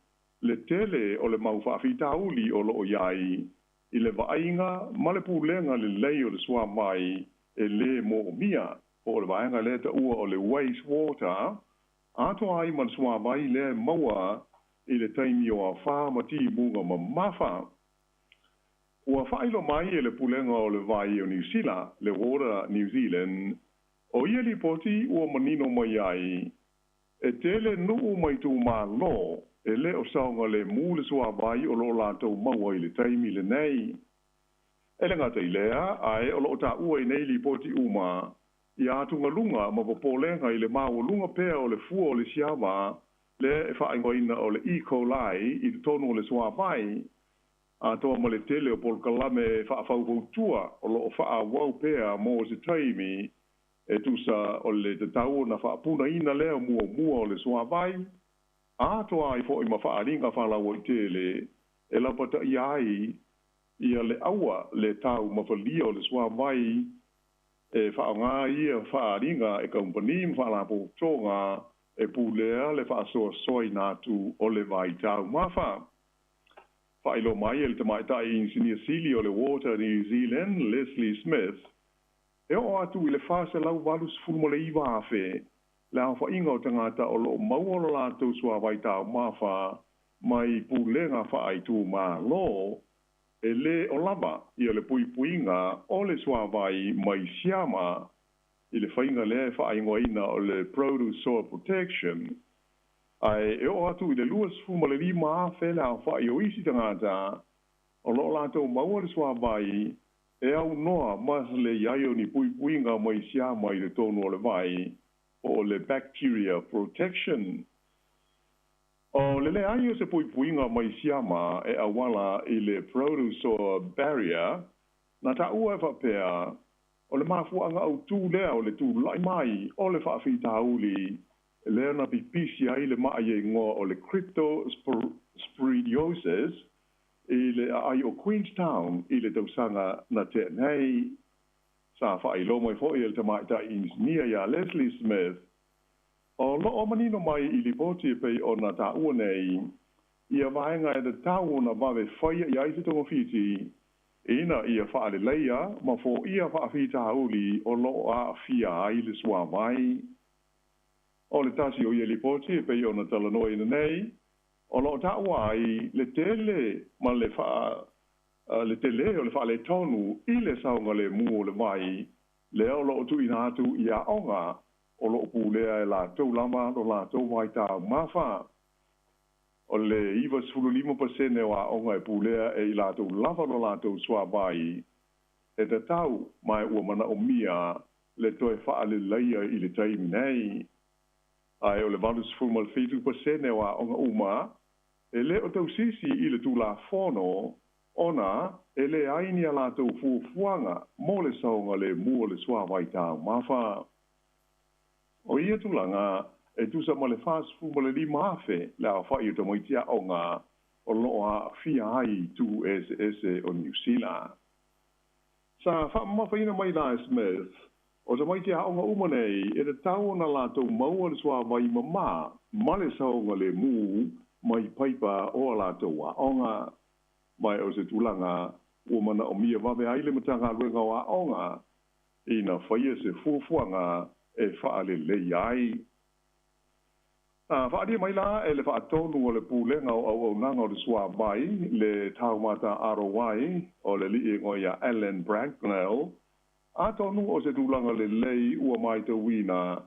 S18: le tele o le mau fa'afitauli o lo'o i ai i le va'aiga ma le pulega lelei o le suavai e lē mo'omia po o le vaega lea ta'ua o le waste water atoa ai ma le suavai lea e maua i le taimi o afā ma timuga mamafa. Ua fa'ailoa mai e le Pulega o le Vai o Niusila, le Water New Zealand, o ia lipoti ua manino mai ai e tele nu'u ma itumālō e lē o saogalēmū le suāvai o lo'o latou maua i le taimi lenei. E le gata i lea, ae o lo'o ta'ua i nei lipoti uma ia atugaluga ma popolega i le maualuga pea o le fua o le siama lea e fa'aigoaina o le E. coli i totonu o le suāvai, atoa ma le tele o polokalame fa'afaufautua o lo'o fa'aauau pea mo se taimi e tusa o le tatau ona fa'apunaina lea muamua o le suāvai, atoa ai fo'i ma fa'aaliga fa'alaua'itele e lapata'ia ai ia le aua le taumafalia o le suāvai e fa'aaogā ia fa'aaliga e kamupani ma fa'alapotopotoga e pulea le fa'asoasoaina atu o le vai taumafa. Fa'ailoa mai e le tama'ita'i inisinia sili o le Water New Zealand, Leslie Smith, e o'o atu i le 489,000 le aofa'iga o tagata o lo'o maua lo latou suāvai taumafa mai pulega fa'aitumālō e lē o lava ia le puipuiga o le suāvai mai siama i le faiga lea e fa'aigoaina o le produce soil protection, ae e o'o atu i le 25,000 le aofa'i o isi tagata o lo'o latou maua le suāvai e aunoa ma le i ai o ni puipuiga mai siama i totonu o le vai po o le bacteria protection. O le leai o se puipuiga mai siama e auala i le produce soil barrier na ta'ua e fa'apea o le mafua'aga autū lea o le tula'i mai o le fa'afitauli lea na pipisi ai le ma'i e igoa o le cryptosporidiosis i le aai o Queenstown i le tausaga na tea nei. Sa fa'ailoa mai fo'i e le tama'ita'i inisinia iā Leslie Smith, o lo'o manino mai i lipoti e pei ona ta'ua nei ia vaega e tatau ona vave faia i ai se togafiti ina ia fa'aleleia ma fo'ia fa'afitauli o lo'o a'afia ai le suāvai. O le tasi o ia lipoti e pei ona talanoaina nei, o lo'o ta'ua ai le tele ma le fa'a le telē o le fa'aletonu i le saogalēmū o le vai lea o lo'o tu'uina atu i a'oga o lo'o pulea e latou lava lo latou vai taumafa. O le 95% o a'oga e pulea e i latou lava lo latou suāvai e tatau, ma ua mana'omia le toe faaleleia i le taimi nei. Ae o le 87% o aoga uma e lē o tausisi i le tulafono ona e leai ni a latou fuafuaga mo le saogalēmū o le suāwai taumafa. O ia tulaga e tusa ma le 45,000 le aofa'i o tamaiti aoga o loo aafia ai i itu eseese o Niusila. Sa faamamafaina mai la e Smith, o tamaiti aoga uma nei e tatau ona latou maua le suāwai mamā ma le saogalēmū mai paipa o a latou aoga. Ma o se tulaga ua manaomia vave ai le Matagaluega o Aoga ina faia se fuafuaga e faalelei ai. Faaalia mai la e le faatonu o le Pulega o Auaunaga o le Suavai, le Taumata Arowai, o le alii e igoa ia Alan Bracknell, atonu o se tulaga lelei ua matauina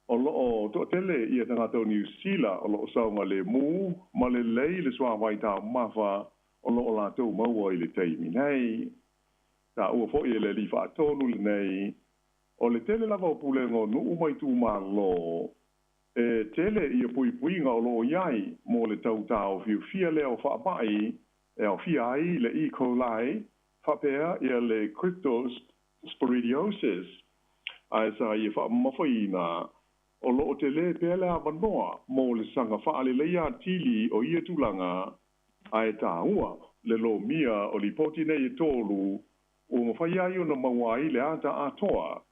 S18: o loo toatele ia tagata o Niusila o loo saogalēmū ma lelei le suāwai taumafa o loo latou maua i le taimi nei. Taua foi e le alii faatonu lenei, o le tele lava o pulega o nuu ma itumālō e tele ia puipuiga o loo i ai mo le tautaofiofia lea o faamai e aofia ai le E. coli faapea ia le cryptosporidiosis. Ae sa ia faamamafaina o loo telē pea le avanoa mo le saga faaleleia atili o ia tulaga, ae tāua le lomia o lipoti nei e tolu ua mafai ai ona maua ai le ata atoa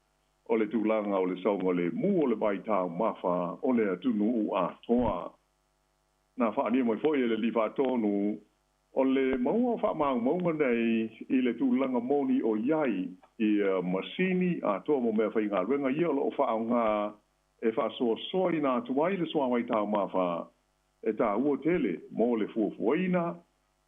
S18: o le tulaga o le saogalēmū o le vai taumafa o le atunuu atoa. Na faalia mai foi e le alii faatonu o le maua o faamaumauga nei i le tulaga moni o i ai ia masini atoa mo mea faigaluega ia o loo faaaogā e faasoasoaina atu ai le suāwai taumafa e tāua tele mo le fuafuaina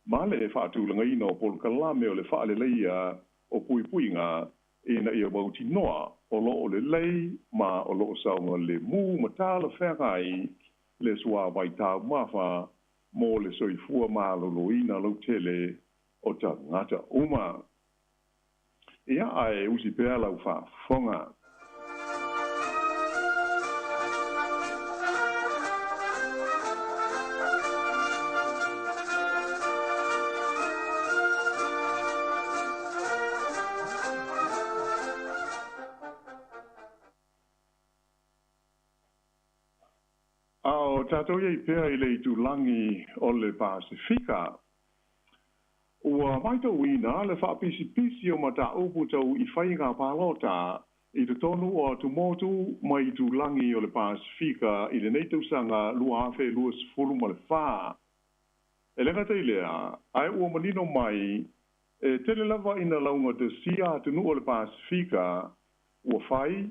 S18: ma le faatulagaina o polokalame o le faaleleia o puipuiga ina ia mautinoa o loo lelei ma o loo saogalēmū ma talafeagai le suāwai taumafa mo le soifua malōlōina lautele o tagata uma. Ia ae usi pea lau faafofoga. A o tatou i ai pea i le itulagi o le Pasefika, ua matauina le faapisipisi o mataupu tau i faiga palota i totonu o atumotu ma itulagi o le Pasefika i lenei tausaga 2024. E le gata i lea, ae ua manino mai e tele lava ina laugatasia atunuu o le Pasefika ua fai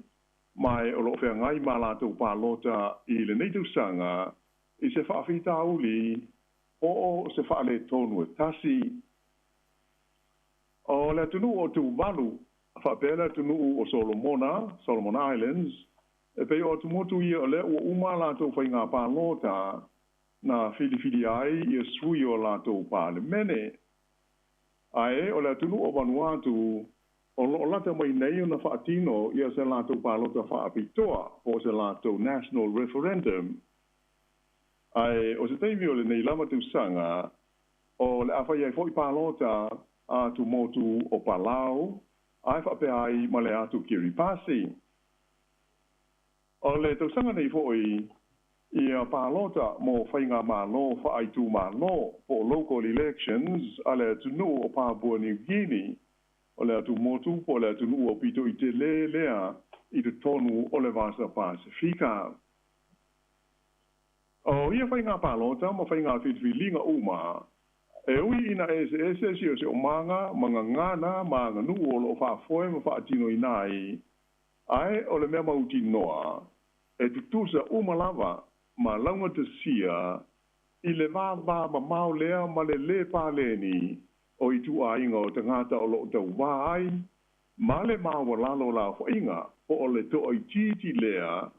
S18: ma e o loo feagai ma latou palota i lenei tausaga i se faafitauli po o se faaletonu e tasi. O le atunuu o Tuvalu faapea le atunuu o Solomona, Solomon Islands, e pei o atumotu ia o lea ua uma latou faiga palota na filifilia ai ia sui o latou palemene. Ae o le atunuu o Vanuatu o loo lata mai nei ona faatino ia se latou palota faapitoa po o se latou national referendum. Ae o se taimi o lenei lava tausaga o le a fai ai foi palota a atumotu o Palau ae faapea ai ma le atu Kiribati. O le tausaga nei foi ia palota mo faigamālō faaitumālō po o local elections a le atunuu o Papua New Guinea, o le atumotu po o le atunuu aupito i telē lea i totonu o le Vasa Pasefika. O ia faiga palota ma faiga filifiliga uma, e ui ina eseese siosiomaga ma gagana ma aganuu o loo faafoe ma faatinoina ai, ae o le mea mautinoa e tutusa uma lava ma laugatasia i le vavamamao lea ma le lē paleni o ituaiga o tagata o loo tauvā ai ma le maualalo o le aofaiga po o le toaitiiti lea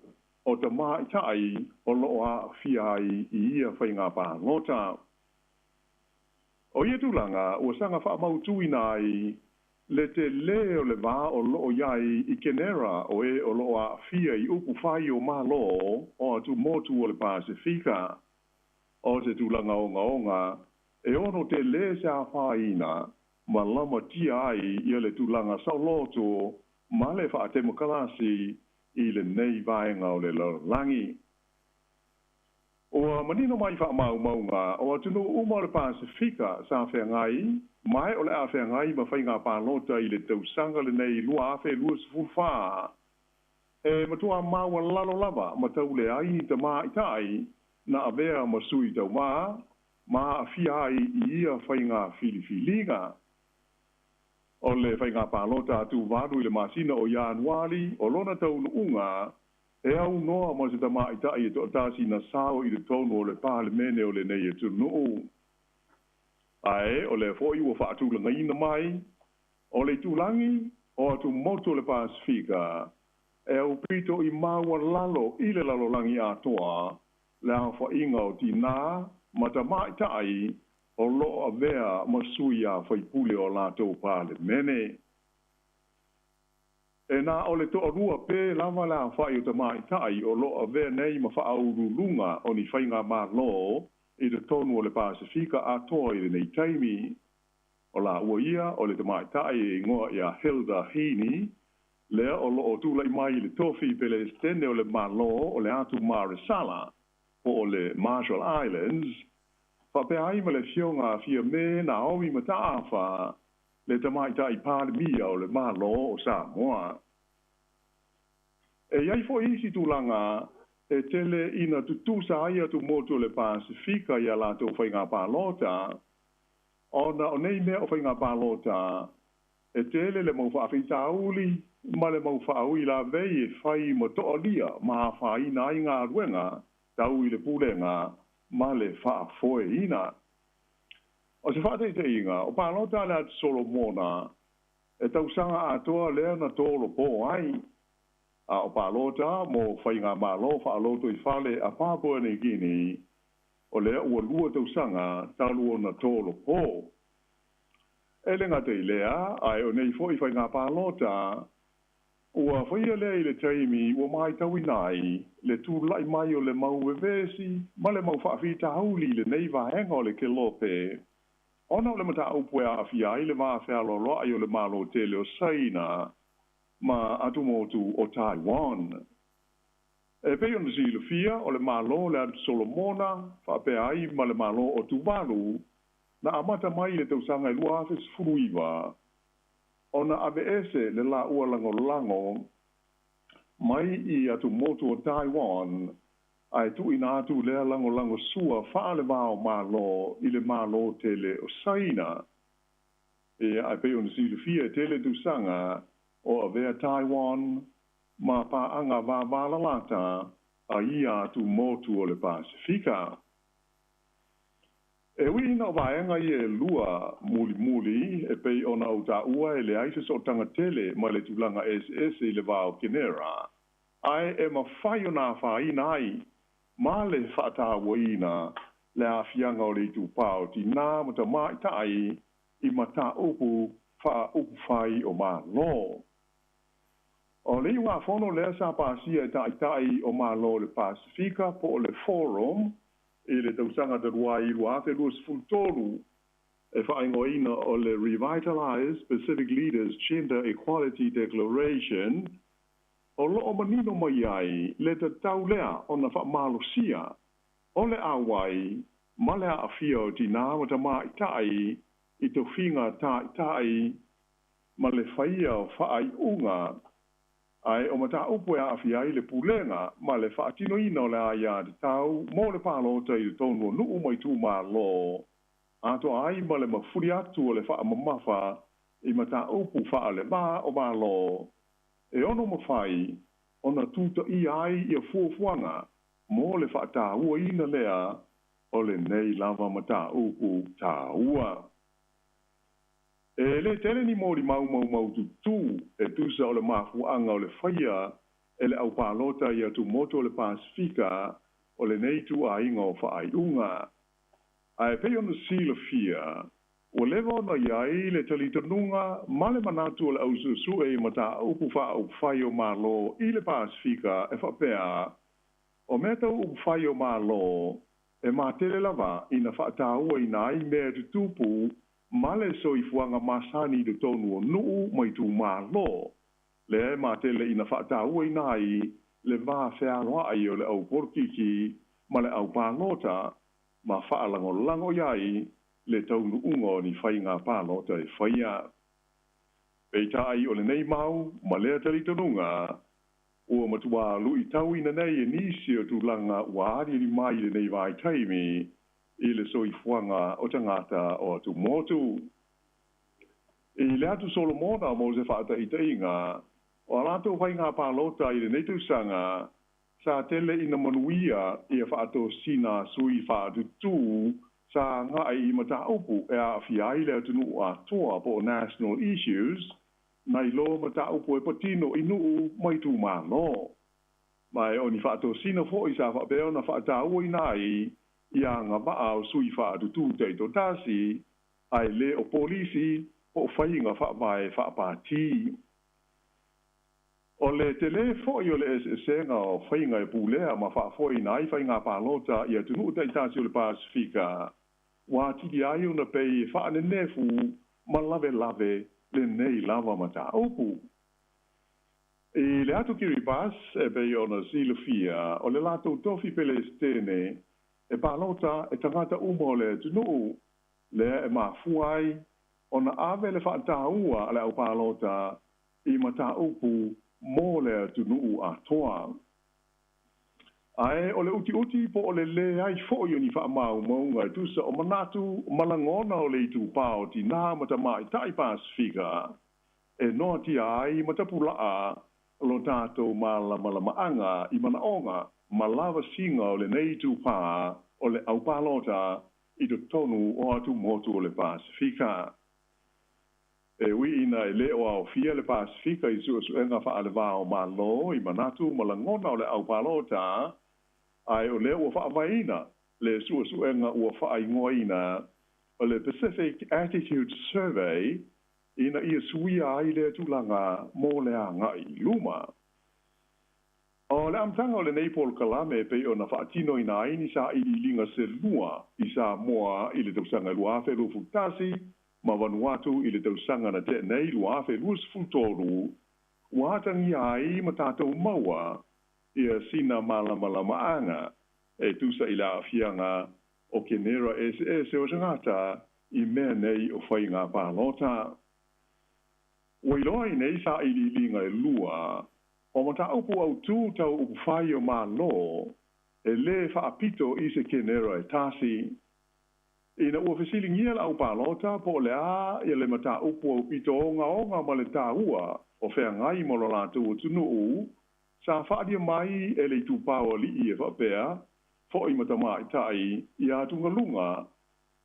S18: o tamaʻitaʻi o loo aafia ai i ia faiga palota. O ia tulaga ua saga faamautuina ai Le telē o le vā o loo i ai i Kenera o e o loo aafia i upu fai o Mālō o atumotu o le Pasefika. O se tulaga ogaoga e ono telē se afaina ma lamatia ai ia le tulaga saoloto ma le faatemokalasi i lenei vaega o le lalolagi. Ua manino mai faamaumauga o atunuu uma o le Pasefika sa feagai ma o le a feagai ma faiga palota i le tausaga lenei 2024 e matuā maualalo lava ma tauleai ni tamaitai na avea ma sui taumā ma aafia ai i ia faiga filifiliga. O le faiga palota a Tuvalu i le masina o Ianuali o lona taunuuga e aunoa ma se tamaitai e toatasi na sao i totonu o le Palemene o lenei atunuu. Ae o lea foi ua faatulagaina mai o le itulagi o atumotu o le Pasefika e aupito i maualalo i le lalolagi atoa le aofaiga o tinā ma tamaitai o loo avea ma sui a faipule o latou Palemene. E na o le toalua pē lava le aofai o tamaitai o loo avea nei ma faauluuluga o ni faigamālō i totonu o le Pasefika atoa i lenei taimi. O laua ia o le tamaitai e igoa ia Hilda Heine, lea o loo tula'i mai i le tofi Pelesetene o le Mālō o le Atu Maresala po o le Marshall Islands, faapea ai ma le afioga a Fiamē Naomi Mataafa, le tamaitai Palemia o le Mālō o Samoa. E i ai foi isi tulaga e tele ina tutusa ai atumotu o le Pasefika i a latou faiga palota, ona o nei mea o faiga palota e tele le mau faafitauli ma le mau faauilavei e fai ma toalia ma afaina ai galuega tau i le pulega ma le faafoeina. O se faataitaiga, o palota a le Atu Solomona e tausaga atoa lea na tolopō ai, a o palota mo faigamālō faalotoifale a Papua New Guinea o lea ua 2 tausaga talu ona tolopō. E le gata i lea, ae o nei foi faiga palota ua faia lea i le taimi ua matauina ai le tula'i mai o le mau vevesi ma le mau faafitauli i lenei vaega o le kelope ona o le mataupu e aafia ai le va fealoaloa'i o le Mālō tele o Saina ma atumotu o Taiwan. E pei ona silafia o le Mālō o le Atu Solomona faapea ai ma le Mālō o Tuvalu na amata mai i le tausaga e 2019 ona aveese le laua lagolago mai i atumotu o Taiwan ae tuuina atu lea lagolagosua faale-va o Mālō i le Mālō tele o Saina. Ia, ae pei ona silafia e tele tausaga o avea Taiwan ma paaga vavalalata a ia atumotu o le Pasefika. E ui ina o vaega ia e lua mulimuli e pei ona ou taua e leai se sootaga tele ma le tulaga eseese i le va o Kenera, ae e mafai ona afaina ai ma le faatauaina le aafiaga o le itupā o tinā ma tamaitai i mataupu faaupufai o Mālō. O le iugafono lea sa pasia e taitai o Mālō o le Pasefika po o le Forum i le tausaga talu ai 2023 e faaigoaina o le Revitalised Pacific Leaders Gender Equality Declaration, o loo manino mai ai le tatau lea ona faamalosia o le auai ma le aafia o tinā ma tamaitai i tofiga taitai ma le faia o faaiuga, ae o mataupu e aafia ai le pulega ma le faatinoina o le aiatatau mo le palota i totonu o nuu ma itumālō, atoa ai ma le mafuli atu o le faamamafa i mataupu faalevā o Mālō e ono mafai ona tutaia ai ia fuafuaga mo le faatauaina lea o lenei lava mataupu taua. E le tele ni molimau maumaututu e tusa o le mafuaaga o le faia e le aupalota i atumotu o le Pasefika o lenei ituaiga o faaiuga. Ae pei ona silafia Ua leva ona i ai le talitonuga ma le manatu o le ausuesue i mataupu faaupufai o Malo i le Pasefika e faapea, o mea tau upufai o Malo e matele lava ina faatauaina ai mea e tutupu ma le soifuaga masani i totonu o nuu ma itumalo, lea e matele ina faatauaina ai le va fealoai o le au polokiki ma le au palota ma faalagolago i ai le taunuuga o ni faiga palota e faia. Peitai o lenei mau ma lea talitonuga ua matuā luitauina nei e nisi o tulaga ua aliali mai i lenei vaitaimi i le soifuaga o tagata o atumotu. I le atu Solomona mo se faataitaiga, o a latou faiga palota i lenei tausaga sa tele ina manuia ia faatosina sui faatutū sa agai i mataupu e aafia ai le atunuu atoa po o national issues, nai lo mataupu e patino i nuu ma itumalo. Ma e o ni faatosina foi sa faapea ona faatauaina ai ia agavaa o sui faatutū taitoatasi, ae le o polisi po o faiga faavae faapatī. O le telē foi o le eseesega o faiga e pulea ma faafoeina ai faiga palota i atunuu taitasi o le Pasefika, ua atili ai ona pei e faanenefu ma lavelave lenei lava mataupu. I le atu Kiribati, e pei ona silafia, o le latou tofi Pelesitene e palota e tagata uma o le atunuu, lea e mafua ai ona ave le faataua a le au palota i mataupu mo le atunuu atoa. Ae o le utiuti po o le leai foi o ni faamaumauga e tusa o manatu ma lagona o le itupā o tinā ma tamaitai Pasefika e noatia ai ma tapulaa lo tatou malamalamaaga i manaoga ma lavasiga o lenei itupā o le au palota i totonu o atumotu o le Pasefika. E ui ina e lē o aofia le Pasefika i suesuega faalevā o Malo i manatu ma lagona o le au palota, ae o lea ua faavaeina le suesuega ua faaigoaina o le Pacific Attitude Survey ina ia suia ai lea tulaga mo le agai i luma. O le amataga o lenei polokalame e pei ona faatinoina ai ni sailiiliga se lua i Samoa i le tausaga 2021 ma Vanuatu i le tausaga na tea nei 2023, ua atagia ai ma tatou maua ia sina malamalamaaga e tusa i le aafiaga o kenera eseese o tagata i mea nei o faiga palota. Ua iloa i nei sailiiliga e lua, o mataupu autū tau upufai o Malo e lē faapito i se kenera e tasi. Ina ua fesiligia le au palota po o le a ia le mataupu aupito ogaoga ma le taua o feagai mo lo latou atunuu, sa faaalia mai e le itupā o alii e faapea, fo'i ma tamaitai ia atugaluga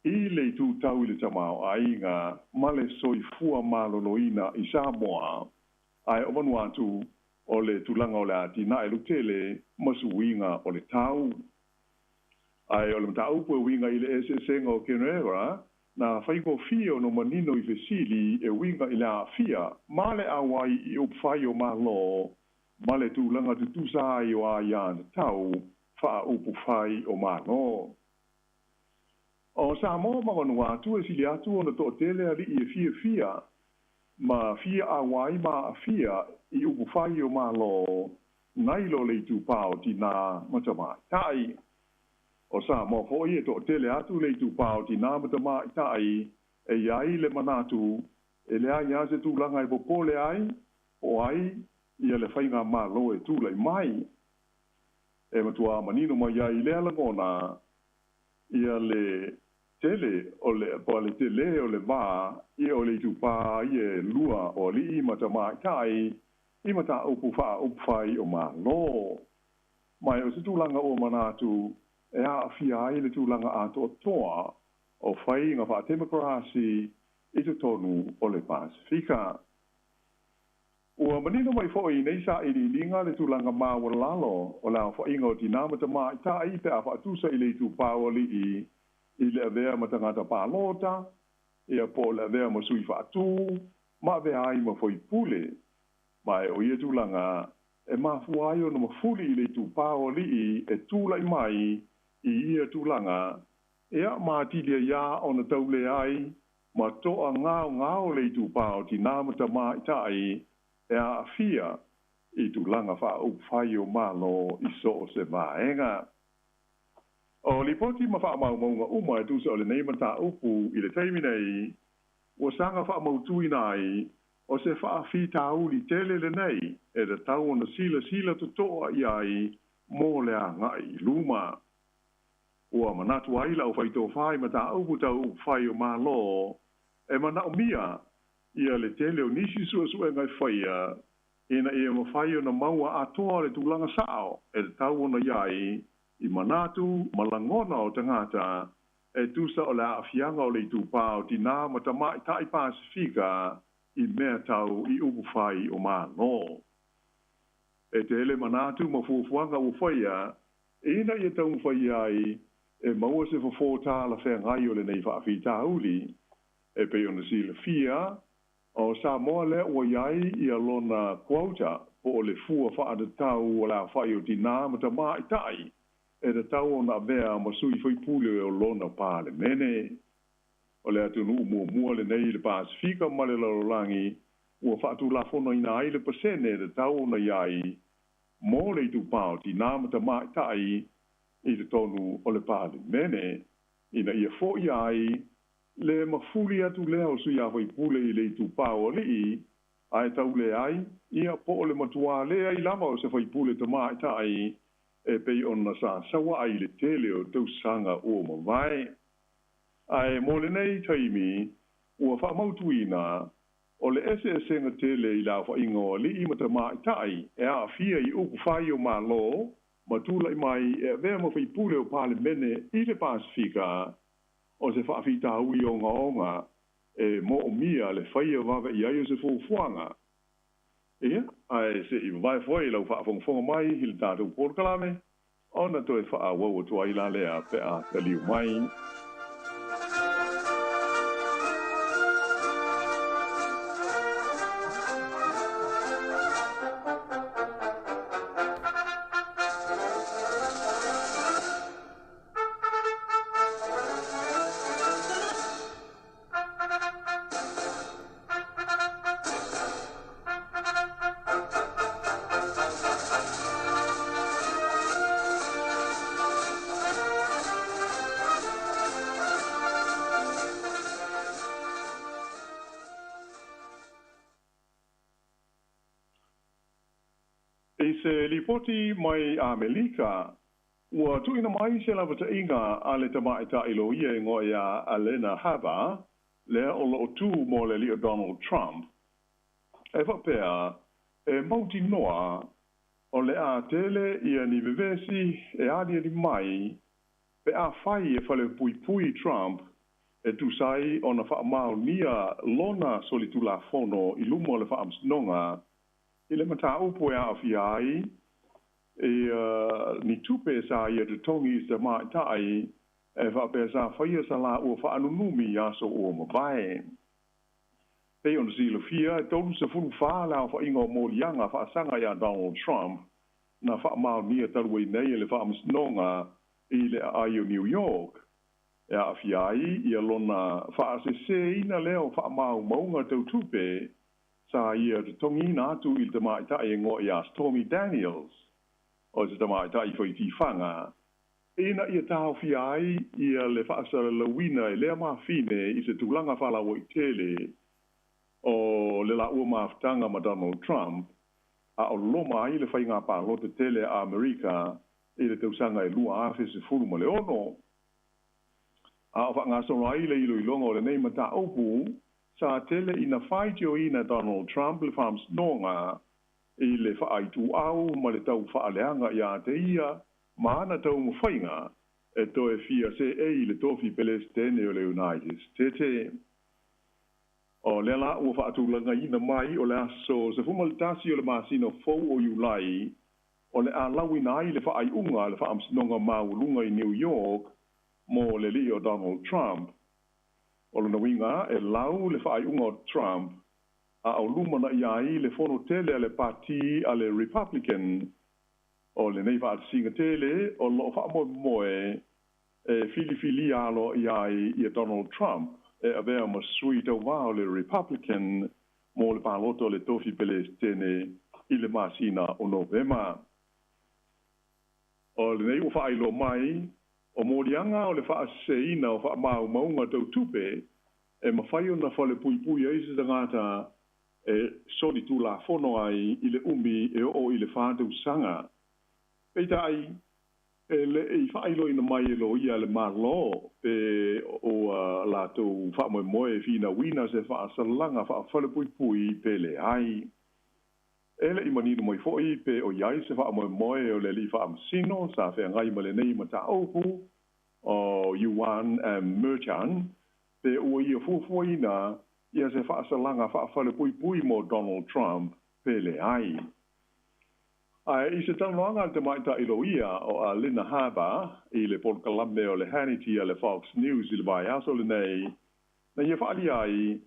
S18: i le itu tau i le tamaoaiga ma le soifua maloloina i Samoa, ae o Vanuatu o le tulaga o le atinae lautele ma suiga o le tau. Ae o le mataupu e uiga i le eseesega o kenera na faigofie ona manino i fesili e uiga i le aafia ma le auai i upufai o Malo ma le tulaga tutusa ai o aiatatau faaupufai o Malo. O Samoa ma Vanuatu e sili atu ona toatele alii e fiafia ma fia auai ma aafia i upufai o Malo nai lo le itupā o tinā ma tamaitai. O Samoa foi e toatele atu le itupā o tinā ma tamaitai e i ai le manatu e leai lava se tulaga e popole ai po o ai ia le faigamalo e tulai mai. E matuā manino mai ai i lea lagona ia le tele o le po o le telē o le va ia o le itupā ia e lua o alii ma tamaitai i mataupu faaupufai o Malo. Ma o se tulaga ua manatu e aafia ai le tulaga atoatoa o faiga faatemokarasi i totonu o le Pasefika. Ua manino mai foi i nei sailiiliga le tulaga maualalo o le aofaiga o tinā ma tamaitai pe a faatusa i le itupā o alii i le avea ma tagata palota ia po o le avea ma sui faatū ma avea ai ma faipule. Ma e o ia tulaga e mafua ai ona mafuli i le itupā o alii e tula'i mai i ia tulaga, ia ma atili ai lava ona taulē ai ma to'agaogao le itupā o tinā ma tamāita'i e aafia i tulaga faaupufai o Malo i so o se vaega. O lipoti ma faamaumauga uma e tusa o lenei mataupu i le taimi nei, ua saga faamautuina ai o se faafitauli tele lenei e tatau ona silasila totoa i ai mo le aga'i i luma. Ua manatu ai le aufaitofā i mataupu tau upufai o Malo e manaomia ia le tele o nisi suesuega e faia ina ia mafai ona maua atoa le tulaga sa'o e tatau ona i ai i manatu ma lagona o tagata e tusa o le aafiaga o le itupā o tinā ma tamaitai Pasefika i mea tau i upufai o Malo. E tele manatu ma fuafuaga ua faia ina ia taumafai ai e maua se fofō talafeagai o lenei faafitauli. E pei ona silafia, o Samoa lea ua i ai ia lona quota po o le fua faatatau o le aofa'i o tinā ma tamaitai e tatau ona avea ma sui faipule o lona Palemene. O le atunuu muamua lenei i le Pasefika ma le lalolagi ua faatulafonoina ai le pasene e tatau ona i ai mo le itupā o tinā ma tamaitai i totonu o le Palemene, ina ia foia ai le mafuli atu lea o sui usufono i le itupā o alii ae taulē ai, ia po o le matuā leai lava o se sui usufono tamaitai e pei ona sa saua'i i le tele o tausaga ua mavae. Ae mo lenei taimi, ua faamautuina o le eseesega tele i le aofa'iga o ali'i ma tamaitai e aafia i upufai o Malo ma tula'i mai e avea ma faipule o Palemene i le Pasefika o se faafitauli ogaoga e mo'omia le faia vave i ai o se fuafuaga. Ia, ae se'i vavae fo'i lau faafogafoga mai i le tatou polokalame, ona toe faaauau atu ai la lea pe a taliu mai. I se lipoti mai Amelika, ua tuuina mai se lavata'iga a le tamaʻitaʻi loia e igoa iā Alena Habba, lea o lo'o tū mo le ali'i o Donald Trump, e faapea, e mautinoa o le a tele ia ni vevesi e aliali mai pe afai e falepuipui Trump e tusa ai ona faamaonia lona solitulafono i luma o le Faamasinoga i le mataupu e aafia ai ni tupe sa ia totogi i se tamaitai e faapea sa faia sa laua faanunumi i aso ua mavae. Pei ona silafia, e 34 le aofaiga o moliaga faasaga iā Donald Trump na faamaonia talu ai nei e le Faamasinoga i le aai o New York, e aafia ai ia lona faasesēina lea o faamaumauga tau tupe sa ia totogiina atu i le tamaitai e igoa ia Stormy Daniels, o se tamaitai faitifaga, ina ia taofia ai ia le faasalalauina e lea mafine i se tulaga faalauaitele o le laua mafutaga ma Donald Trump, a o loma ai le faiga palota tele a Amerika i le tausaga e 2016. A o faagasolo ai le iloiloga o lenei mataupu, sa tele ina faitioina Donald Trump le Faamasinoga i le faaituau ma le tau faaleaga iā te ia ma ana taumafaiga e toe fia seei i le tofi Pelesitene o le United State. O lea la ua faatulagaina mai o le aso 11 o le masina fou o Iulai o le a lauina ai le faaiuga a le Faamasinoga Maualuga i New York mo le alii o Donald Trump. O lona uiga e lau le faaiuga o Trump a o lumanaʻi ai le fono tele a le pati a le Republican. O lenei faatasiga tele o loo faamoemoe e filifilia aloaia ai ia Donald Trump e avea ma sui tauvā o le Republican mo le palota o le tofi Pelesitene i le masina o Novema. O lenei ua faailoa mai, o moliaga o le faaseseina o faamaumauga tau tupe e mafai ona falepuipui ai se tagata e solitulafono ai i le umi e oo i le 4 tausaga. Peitai, e leʻi faailoaina mai e loia a le Malo pe ua latou faamoemoe e finauina se faasalaga faafalepuipui pe leai. E leʻi manino mai foʻi pe o iai se faamoemoe o le alii faamasino sa feagai ma lenei mataupu o Juan M. Merchan pe ua ia fuafuaina ia se faasalaga faafalepuipui mo Donald Trump pe leai. Ae i se talanoaga a le tamaitai loia o Alina Habba i le polokalame o le Hannity a le Fox News i le vaiaso lenei, na ia faaalia ai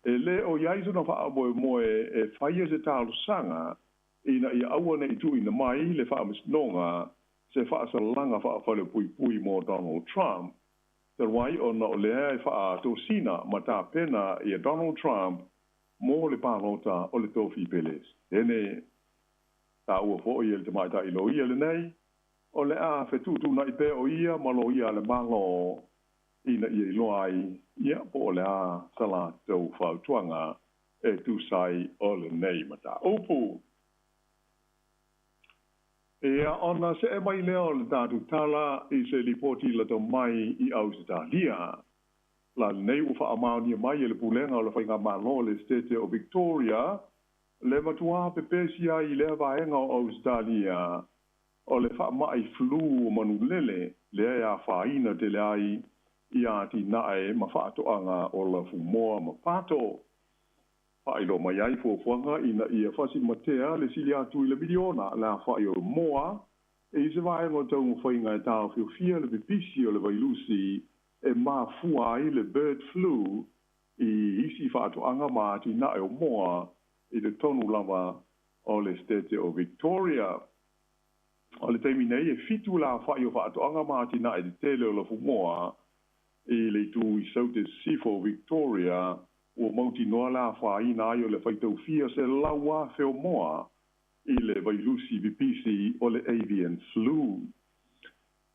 S18: e lē o i ai sona faamoemoe e faia se talosaga ina ia aua neʻi tuuina mai le faamasinoga se faasalaga faafalepuipui mo Donald Trump, talu ai ona o lea e faatosina ma tapena ia Donald Trump mo le palota o le tofi Pelesitene. Taua foʻi e le tamaitai loia lenei, o le a fetuutuunaʻi pea o ia ma loia a le Malo ina ia iloa ai ia po o le a sa latou fautuaga e tusa ai o lenei mataupu. Ia, ona see mai lea o le tatou tala i se lipoti lata mai i Ausetalia. La lenei ua faamaonia mai e le Pulega o le Faigamalo o le Setete o Victoria le matuā pepesi ai i lea vaega o Ausetalia o le faamaʻi flu o manulele lea e afaina tele ai i atinae ma faatoaga o lafumoa ma pato. Faailoa mai ai fuafuaga ina ia fasimatea le sili atu i le miliona le afaʻi o moa e i se vaega o taumafaiga e taofiofia le pipisi o le vailusi e mafua ai le bird flu i isi faatoaga ma atinae o moa i totonu lava o le Setete o Victoria. O le taimi nei e 7 le afaʻi o faatoaga ma atinae tetele o lafumoa i le itu i saute sisifo o Victoria ua mautinoa le afaina ai o le faitaufia 100,000 o moa i le vailusi pipisi o le avian flu.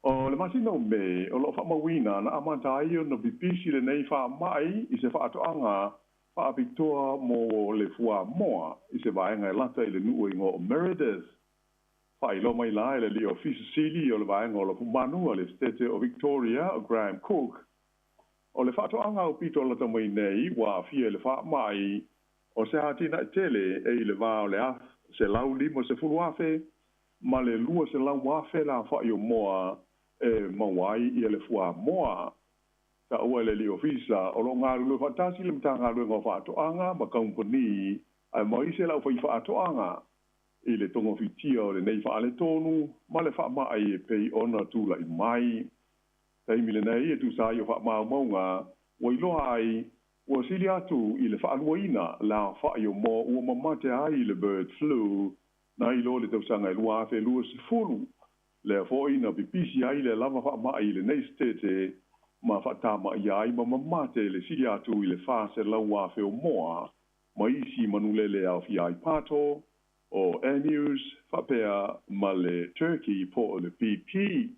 S18: O le masina o Me o loo faamauina na amata ai ona pipisi lenei faamaʻi i se faatoaga faapitoa mo le fuamoa i se vaega e lata i le nuu e igoa o Meredith. Faailoa mai la e le alii ofisa sili o le vaega o lafumanu a le Setete o Victoria o Graham Cooke, o le faatoaga aupito lata mai nei ua aafia i le faamaʻi o se atinae tele e i le va o le 150,000 ma le 200,000 le afaʻi o moa e maua ai ia le fuamoa. Taua e le alii ofisa o loo galulue faatasi le Matagaluega o Faatoaga ma kamupani ae ma isi le aufai faatoaga i le togofitia o lenei faaletonu ma le faamaʻi e pei ona tulaʻi mai. Taimi lenei e tusa ai o faamaumauga ua iloa ai ua sili atu i le faaluaina le aofaʻi o moa ua mamate ai i le bird flu na i lo le tausaga e 2020. Lea foʻi na pipisi ai le lava faamaʻi i lenei setete ma faatamaia ai ma mamate le sili atu i le 400,000 o moa ma isi manulele e aofia ai pato, o emus faapea ma le turkey po o le pipi.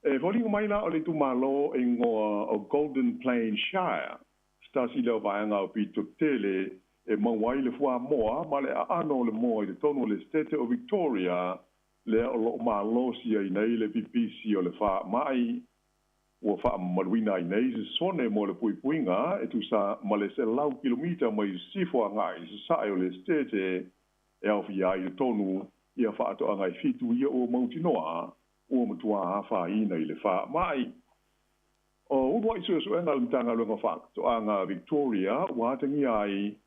S18: E foliga mai la o le itumalo e igoa o Golden Plain Shire, se tasi lea o vaega aupito tele e maua ai le fuamoa ma le aano o le moa i totonu o le Setete o Victoria lea o loo malosi ai nei le pipisi o le faamaʻi. Ua faamamaluina ai nei se sone mo le puipuiga e tusa ma le 100 kilomita mai sisifo agai i sasae o le Setete e aofia ai i totonu ia faatoaga e 7 ia ua mautinoa ua matuā afaina i le faamaʻi. O uluaʻi suesuega a le Matagaluega o Faatoaga Victoria ua atagia ai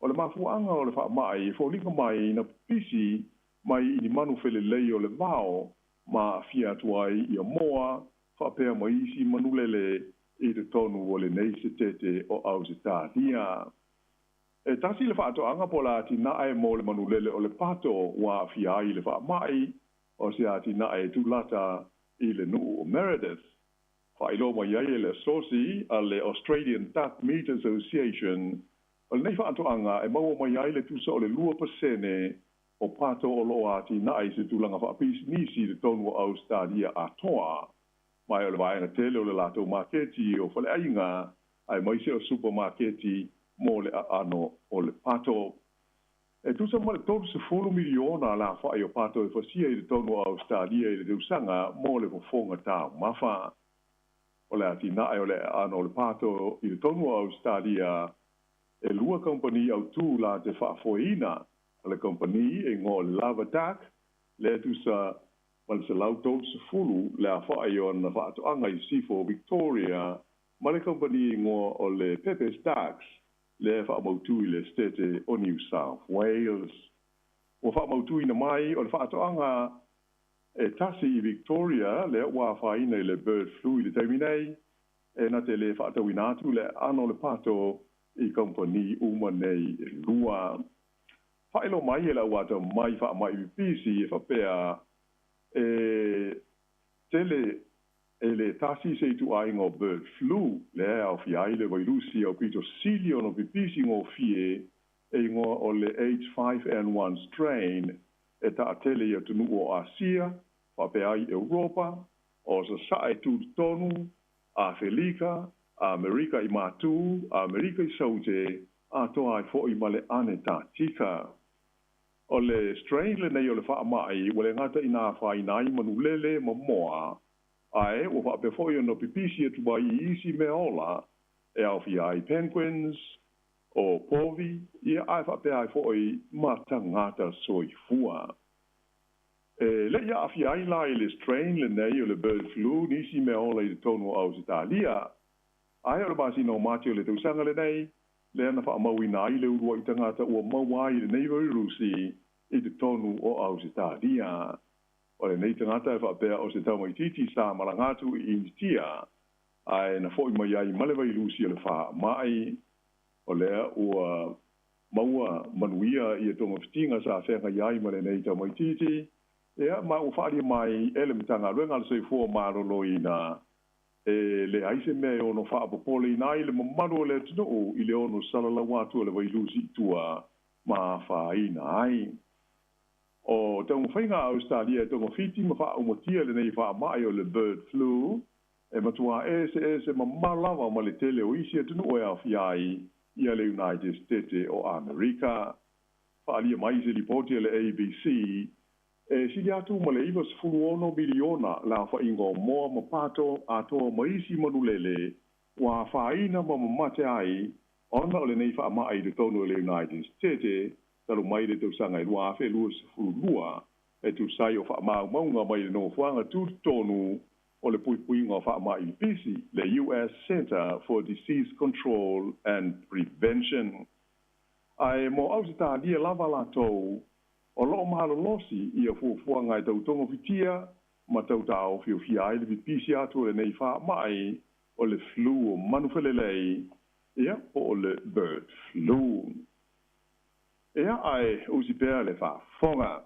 S18: o le mafuaaga o le faamaʻi e foliga mai na pipisi mai i ni manu felelei o le vao ma aafia atu ai ia moa faapea ma isi manulele i totonu o lenei setete o Ausetalia. E tasi le faatoaga po o le atinae mo le manulele o le pato ua aafia ai i le faamai, o se atinae e tulata i le nuu o Meredith. Faailoa mai ai e le Asosi a le Australian Duck Meat Association, o lenei faatoaga e maua mai ai le tusa o le 2% o pato o loo atinae i se tulaga faapisinisi i totonu o Ausetalia atoa. Ma o le vaega tele o le latou maketi o faleaiga aemaise o supamaketi mo le aano o le pato. E tusa ma le 30 miliona le afa'i o pato e fasia i totonu o Ausetalia i le tausaga mo le fofoga taumafa. O le atinae o le aano o le pato i totonu o Ausetalia, e lua kamupani autū la te faafoeina. O le kamupani e igoa o le Lava Duck, lea e tusa ma le 130 le afa'i o ana faatoaga i sisifo o Victoria, ma le kamupani e igoa o le Pepe's Ducks, lea e faamautū i le Esetete o New South Wales. Ua faamautuina mai o le faatoaga e tasi i Victoria lea ua afaina i le bird flu i le taimi nei, e na te lē faatauina atu le aano o le pato i kamupani uma nei e lua. Faailoa mai e le au atamai faama'i pipisi e faapea e tele e lē tasi se ituaiga o bird flu lea e aofia ai le vailusi aupito sili ona pipisi gofie e igoa o le H5N1 strain e taatele i atunuu o Asia, faapea ai Europa, o Sasae tutotonu, Afelika, Amerika i Matū, Amerika i Saute, atoa ai fo'i ma le Anetatika. O le strain lenei o le faama'i ua le gata ina afaina ai manulele ma moa, ae ua faapea fo'i ona pipisi atu ai i isi mea ola e aofia ai penguins, o povi, ia ae faapea ai fo'i ma tagata soifua. E le'i aafia ai la i le strain lenei o le bird flu nisi mea ola i totonu o Ausetalia, ae o le masina o Mati o le tausaga lenei lea na faamauina ai le ulua'i tagata ua maua ai lenei vairusi i totonu o Ausetalia. O lenei tagata e faapea o se tamaitiiti sa malaga atu i Initia, ae na fo'i mai ai ma le vailusi o le faama'i. O lea ua maua manuia ia togafitiga sa feagai ai ma lenei tamaitiiti, ia ma ua faaalia mai e le Matagaluega a le Soifua Maloloina e leai se mea e ono faapopoleina ai le mamalu o le atunuu i le ono salalau atu o le vailusi i tua ma afaina ai. O taumafaiga a Ausetalia e togafiti ma faaumatia lenei faama'i o le bird flu e matuā eseese mamao lava ma le tele o isi atunuu e aofia ai ia le United States o Amerika. Faaalia mai i se lipoti a le ABC, e sili atu ma le 96 miliona le aofaiga o moa ma pato atoa ma isi manulele ua afaina ma mamate ai ona o lenei faama'i i totonu o le United States talu mai le tausaga e 2022, e tusa ai o faamaumauga mai le nofoaga tutotonu o le puipuiga o faama'i pipisi, le US Center for Disease Control and Prevention. Ae mo Ausetalia lava latou, o loo malolosi ia fuafuaga e tau togafitia ma tau taofiofia ai le pipisi atu o lenei faama'i o le flu o manufelelei, ia po o le bird flu. Ia ae usi pea le faafofoga.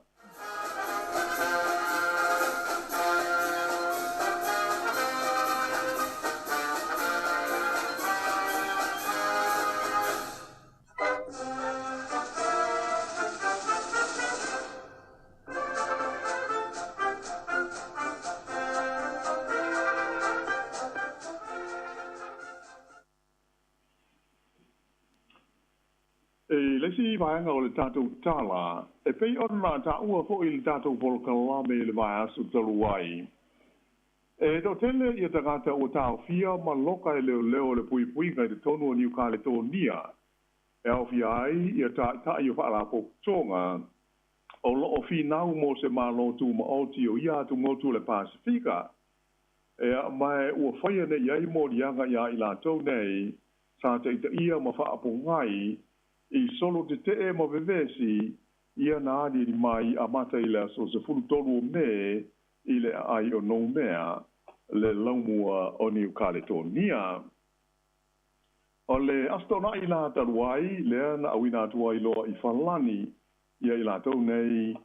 S18: I le isi vaega o le tatou tala, e pei ona taua fo'i i le tatou polokalame i le vaiaso talu ai, e toatele ia tagata ua taofia ma loka e leoleo o le puipuiga i totonu o Niu Kaletonia, e aofia ai ia ta'ita'i o faalapotopotoga o loo finau mo se Malo tumaoti o ia atumotu o le Pasifika, ea ma ua faia nei ai moliaga iā i latou nei sa ta'itaia ma faapogai i solo tetee ma vevesi ia na aliali mai amata i le aso 13 o Me i le aai o Noumea. Le Laumua o Niu Kaletonia. O le Aso Toonai la talu ai lea na auina atu ai loa i Falani ia i latou nei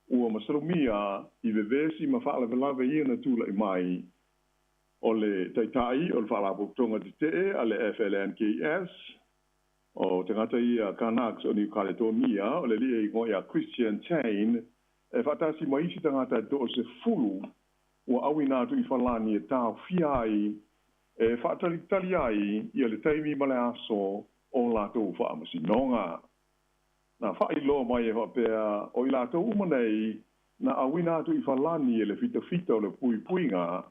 S18: ua masalomia i vevesi ma faalavelave ia na tula'i mai. O le Taitai o le Faalapotopotoga Tetee a le FLNKS, o tagata ia Kanaks o Niu Kaletonia, o le alii e igoa ia Christian Tein, e faatasi ma isi tagata e 60 ua auina atu i Falani e taofia ai, e faatalitali ai ia le taimi ma le aso o latou faamasinoga. Na faailoa mai e faapea o i latou uma nei na auina atu i Falani e le fitafita o le puipuiga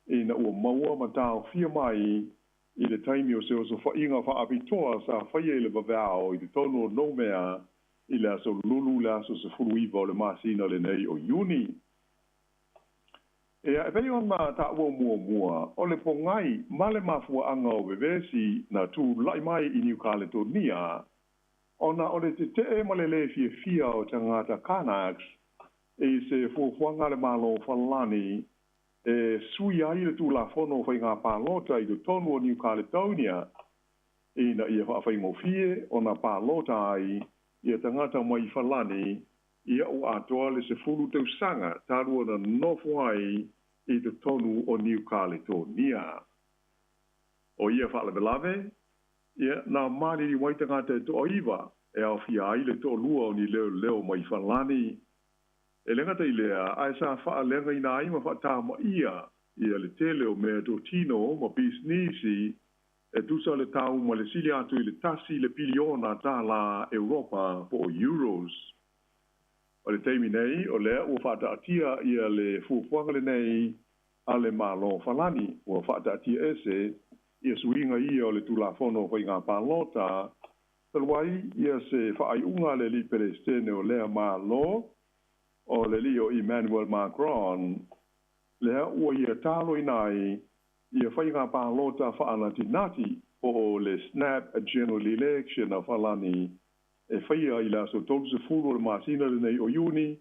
S18: ina ua maua ma taofia mai i le taimi o se osofaiga faapitoa sa faia i le vaveao i totonu o Noumea i le aso Lulu le aso 19 o le masina lenei o Iuni. Ia, e pei ona taua muamua, o le pogai ma le mafuaaga o vevesi na tula'i mai i Niu Kaletonia, ona o le tetee ma le lē fiafia o tagata Kanaks i se fuafuaga a le Malo o Falani e sui ai le Tulafono o Faiga Palota i totonu o Niu Kaletonia ina ia faafaigofie ona palota ai ia tagata mai Falani ia ua atoa le 10 tausaga talu ona nofo ai i totonu o Niu Kaletonia. O ia faalavelave, ia, na maliliu ai tagata e toaiva e aofia ai le toalua o ni leoleo mai Falani. E le gata i lea, ae sa faaleagaina ai ma faatamaia ia le tele o meatotino ma pisinisi e tusa le tau ma le sili atu i le tasi le piliona tālā Europa po o euros. O le taimi nei, o lea ua faataatia ia le fuafuaga lenei a le Malo o Falani, ua faataatia ese ia suiga ia o le Tulafono o Faiga Palota, talu ai ia se faaiuga a le Alii Peresetene o lea Malo, o le alii o Emmanuel Macron, lea ua ia taloina ai ia faiga palota faanatinati po o le snap general election a Falani e faia i le aso 30 o le masina lenei o Iuni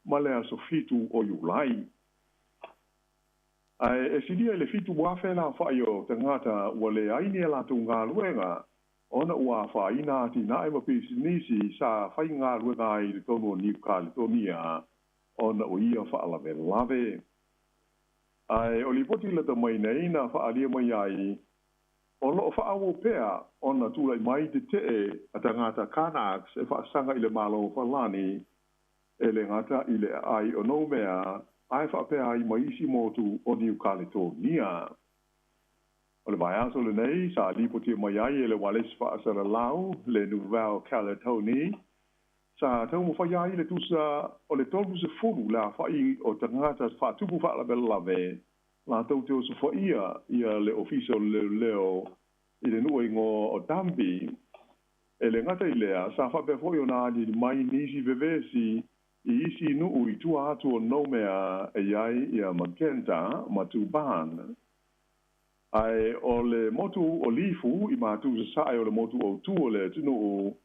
S18: ma le aso 7 o Iulai. Ae e silia i le 7,000 le aofa'i o tagata ua leai ni a latou galuega ona ua afaina atinae ma pisinisi sa faigaluega ai i totonu o Niu Kaletonia ona o ia faalavelave. Ae o lipoti lata mai nei na faaalia mai ai, o lo o faaauau pea ona tulai mai tetee a tagata Kanaks e faasaga i le Malo o Falani, e le gata i le aai o Noumea ae faapea ai ma isi motu o Niu Kaletonia. O le vaiaso lenei sa lipotia mai ai e le ualesi faasalalau le Nouvelle Caledonie, sa taumafai ai le tusa o le 30 le afa'i o tagata faatupu faalavelave latou te osofaia ia le Ofisa o le Leoleo i le nuu e igoa o Dambi. E le gata i lea, sa faapea foi ona aliali mai nisi vevesi i isi nuu i tua atu o Noumea e i ai ia Magenta ma Tuban. Ae o le motu o Lifu i matu sasae o le motu autū o le atunuu,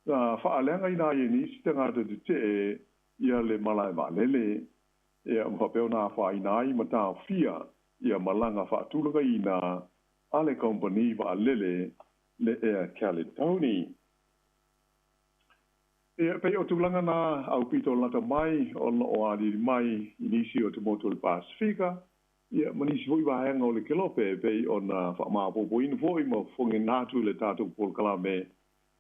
S18: na faaleagaina ai e nisi tagata tetee ia le malae vaalele, ia ma faapea ona afaina ai ma taofia ia malaga faatulagaina a le kamupani vaalele le Air Caledonia. Ia, pei o tulaga na aupito lata mai o lo o aliali mai i nisi o tumotu o le Pasefika, ia, ma nisi foi vaega o le Kelope e pei ona faamaopoopoina foi ma fofogaina atu i le tatou polokalame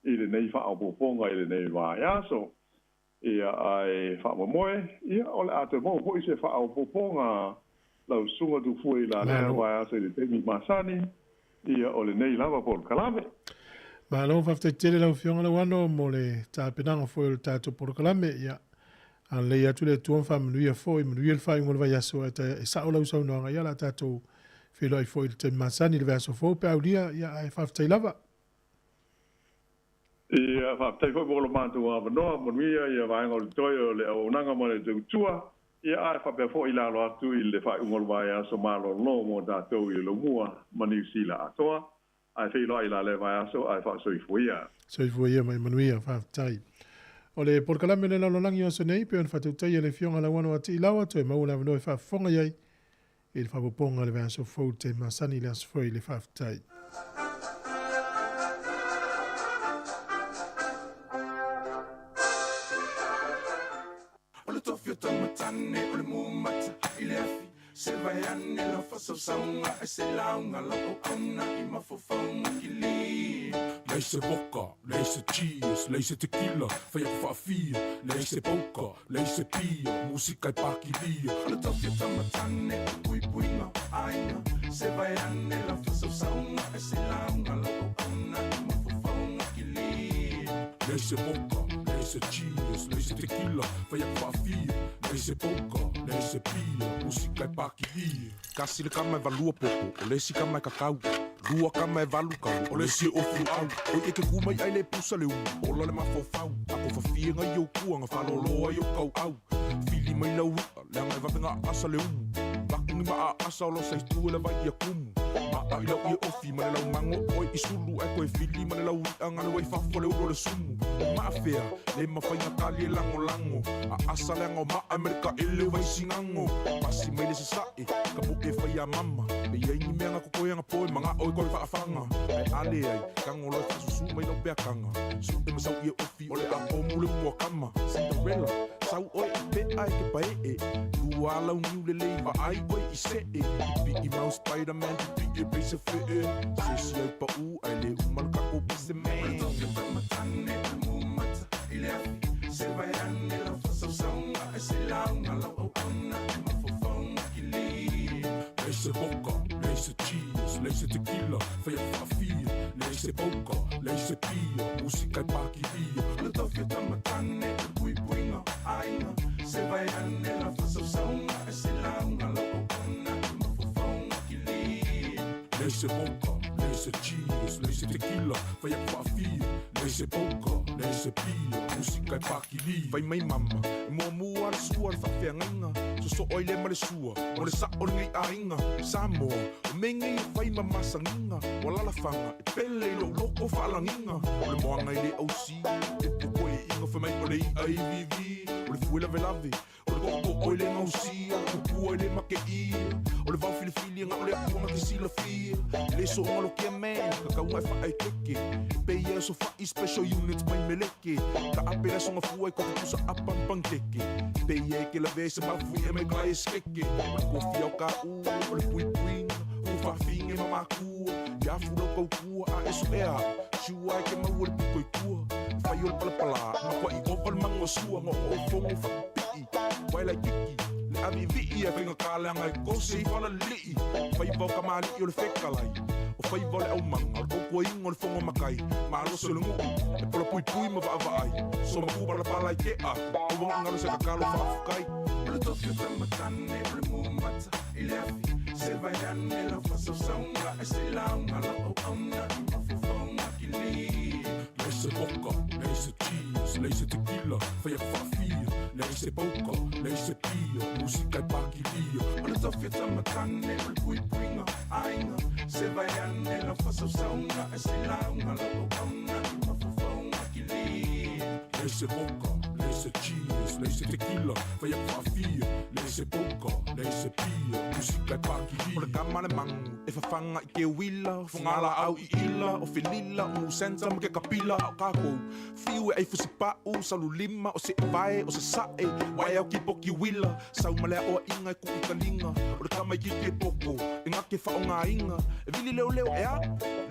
S18: i lenei faaopoopoga i lenei vaiaso. Ia, ae faamoemoe, ia, o le a toe maua foi se faaopoopoga lau susuga Tufue i la lea vaiaso i le taimi masani, ia, o lenei lava polokalame.
S2: Malo faafetai tele lau Afioga Lauano mo le tapenaga foi o le tatou polokalame. Ia, agalelei atu le Atua ma faamanuia foi, manuia le faaiuga o le vaiaso, ae e sao lau saunoaga, ia o le a tatou feiloai foi i le taimi masani i le vaiaso fou pe a aulia, ia ae faafetai lava.
S18: Ia, faafetai foi mo lo matou avanoa, manuia ia vaega o le toe o le auaunaga ma le tautua, ia ae faapea foi le alo atu i le faaiuga o le vaiaso malolo mo tatou i le Laumua ma Niu Sila atoa. Ae feiloai la lea vaiaso ae faasoifua ia.
S2: Soifua ia mai manuia, faafetai. O le polokalame o le lalolagi o aso nei, pei ona faatautaia e le Afioga Lauano Atiilawa, toe maua le avanoa e faafofoga i ai. i le faaopoopoga o le vaiaso fou i le taimi masani i le aso foi le faafetai.
S12: O le tofi o taumatane o le mumata i le afi Se vai ane lau fasausauga e se lauga lau auauna i mafaufauga kili.
S19: Leai se vodka, leai se cheers, leai se tequila, fai atu faafia, leai se poker, leai se pia, musika e pakilia.
S12: O le tofi o taumatane o puipuiga o aiga Se vai ane lau fasausauga e se lauga lau auauna i mafaufauga kili.
S19: Leai se vodka, leai se cheers, leai se tequila, fai atu faafia, leai se poker, leai se pia, musika e pakilia. Kasi le kama e valua popo, o le isi kama e kakau. Lua kama e valu kalu, o le isi e ofu au. Oi e ke ku mai ai le pusa le umu, ola le mafaufau. A ko fafie ngai o kuanga, whaloloa i o kau au. Fili mai lau ia, leanga e vavenga asa le umu. Vakungi ma a asa o lo sa itu e le vai ia kumu. Ma a i lau ia ofi ma le lau mango oi i sulu. Ai koe fili ma le lau ia ngale wai fafo le ulo le sumu. O maafea, le mawhainga kali e lango lango. A asa leanga o maa Amerika e le wai singango. Pasi mai le sasae, ka po e whai a mama. Me iai ni mea nga kokoe nga poe manga oi koe whaafanga. Ai ale ai, kango loe whasusu mai lau peakanga. Su e masau ia ofi o le a pomu le mua kama. Cinderella, sau oi i pe ai ke pae e. Lua lau niu le lei wa ai oi i se e. Pipi i mau Spider-Man, pipi e peisa fe e. Se si ai pa u, ai le umal kako pise man.
S12: O le tofi o taumatane o le mumata i le afi Se vai ane lau fasausauga e se lauga lau auauna i mafaufauga kili.
S19: Leai se vodka, leai se cheers, leai se tequila, fai atu faafia, leai se poker, leai se pia, musika e pakilia.
S12: O le tofi o taumatane o le puipuiga o aiga Se vai ane lau fasausauga e se lauga lau auauna i mafaufauga kili.
S19: Leai se vodka, leai se cheers, leai se tequila, fai atu faafia, leai se poker, leai se pia, musika e pakilia. Fai mai mama, e muamua le sua le faafeagaiga, sosoo ai le ma le sua, o le sao lenei aiga. Samoa, o mea nei e fai ma masagiga, ua lalafaga e pele i lou loko faalagiga. O le moaga i le ausi, e upu koe i iga fai mai o le i'a i vivi. O le fue lavelave, o le tootoo i le gausia, o le tupua i le makeia. O le vao filifili nga o le atua ke silafia. Le so ngalo ke man, ka kaunga e whae keke. Pe ia so whai special units mai meleke. Ka ape la songa fua i ko kusa apampang keke. Pe ia e ke la vese mafui e me kai skeke. O le kofi au ka u, o le pui puinga, u whawhinge ma makua. Ia fula kau kua a e so ea, siua e ke mau o le piko i kua. Whai o le palapala, ma kwa i ova le mango sua, ngo o fongo whakapii. Waila kiki, le avi vii e whainga kāleanga e kose i whala lii. Whai vau ka maali o le whekalai. O whai vau le au manga, o le koko ingo le whongo makai. Malo se le nguu, e pola pui pui ma vaa vaai. So maku pala pala i te aku, o wanga ngalo se kakalo whaafukai.
S12: O le tofi o taumatane o le mumata i le afi Se vai ane lau fasausauga e se lauga lau auauna i mafaufauga kili.
S19: Leai se vodka, leai se cheers, leai se tequila, fai atu faafia, leai se poker, leai se pia, musika e pakilia.
S12: O le tofi o taumatane o le puipuiga o aiga Se vai ane lau fasausauga e se lauga lau auauna i mafaufauga kili.
S19: Leai se vodka, leai se cheers, leai se tequila, fai atu faafia, leai se poker, leai se pia, musika e pakilia.
S12: O le kama le mangu, e whawhanga i ke wila, whangala au i ila, o whilila, o musenta ma ke kapila o kākou. Whiu e ai fusipa'u, salu lima, o se vae, o se sa'e, wae au ki poki wila, sau malea o a inga e ku'i kalinga, o le kama i ki ke poko, e ngake whao ngā inga, e vili leo leo e a,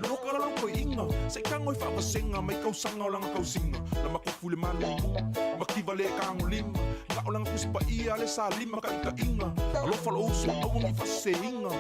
S12: loka la loko i inga, se kango i whaavasenga, mai kausanga o langa kausinga, la makofu le malumu, makiva le kango lima, nga o langa kusipa ia le sa lima ka ika inga, alofa lo uso awangi whaseinga,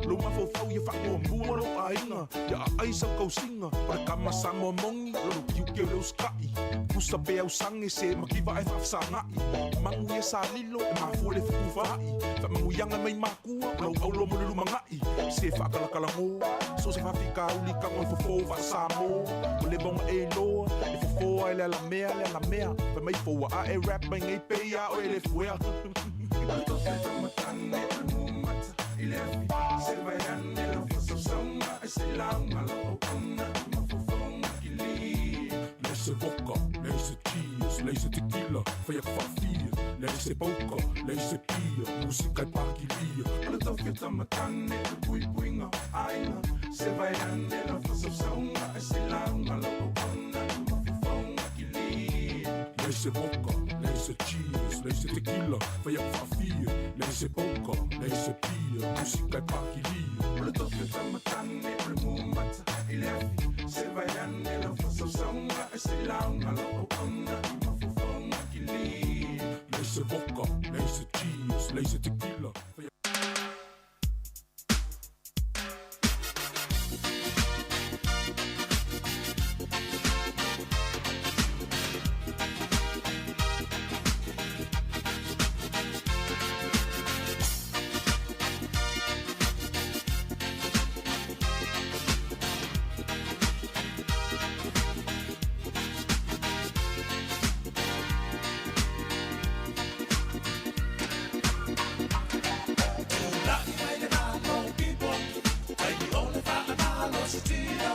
S12: lo mafaufau ia whakoa mua lo ainga, ia a ai sau kausinga, o le kama sa moa mongi, lo lo kiu ke leo skai, pusa pe au sange se makiva e whaafsangai, mangu ia sa lilo e mafua le fukufaai, whamangu ianga mai makua, o lau aulo mo le lumangai, se whakalakala ngō, so se whawhika uli kango i fofo wha Samoa, o le bonga e loa, e fofo ai le alamea, le alamea, wha mai fōa a e rap mai ngei pe ia o e le fuea. O le tofi o taumatane o le mumata i le afi Se vai ane lau fasausauga e se lauga lau auauna i mafaufauga kili.
S19: Leai se vodka, leai se cheers, leai se tequila, fai atu faafia, Leai se pauka, leai se pia, musika e pakilia. O le taufia tamatane, le puipuiga o aiga. Se vae ane lau faasausauga, ae se lauga lau auauna i mafaufauga kilia. Leai se vodka, leai se cheers, leai se tequila, fai aku faafia. Leai se pauka, leai se pia, musika e pakilia. O le taufia tamatane, o le mumata i le afi. Se vae ane lau faasausauga, ae se lauga lau auauna i mafaufauga kilia. Leai se vodka, leai se cheers, leai se tequila, fai
S1: Tulai mai le Malo people, taimi o le faamalosi tino,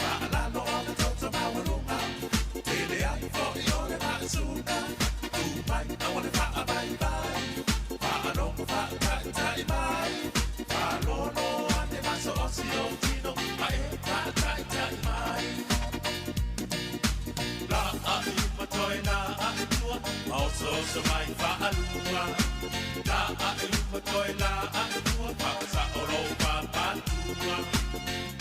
S1: faalalo o le toto maualuga, tele ai fo'i o le maasuga, tu mai aua le faavaivai, faalogo faataitai mai, faalolo ane maso'osi ou tino, ma e faataitai mai. La a i luma toe la a i tua, ma osooso mai faalua. La a i luma toe la a i tua, faasa'o lou papatua.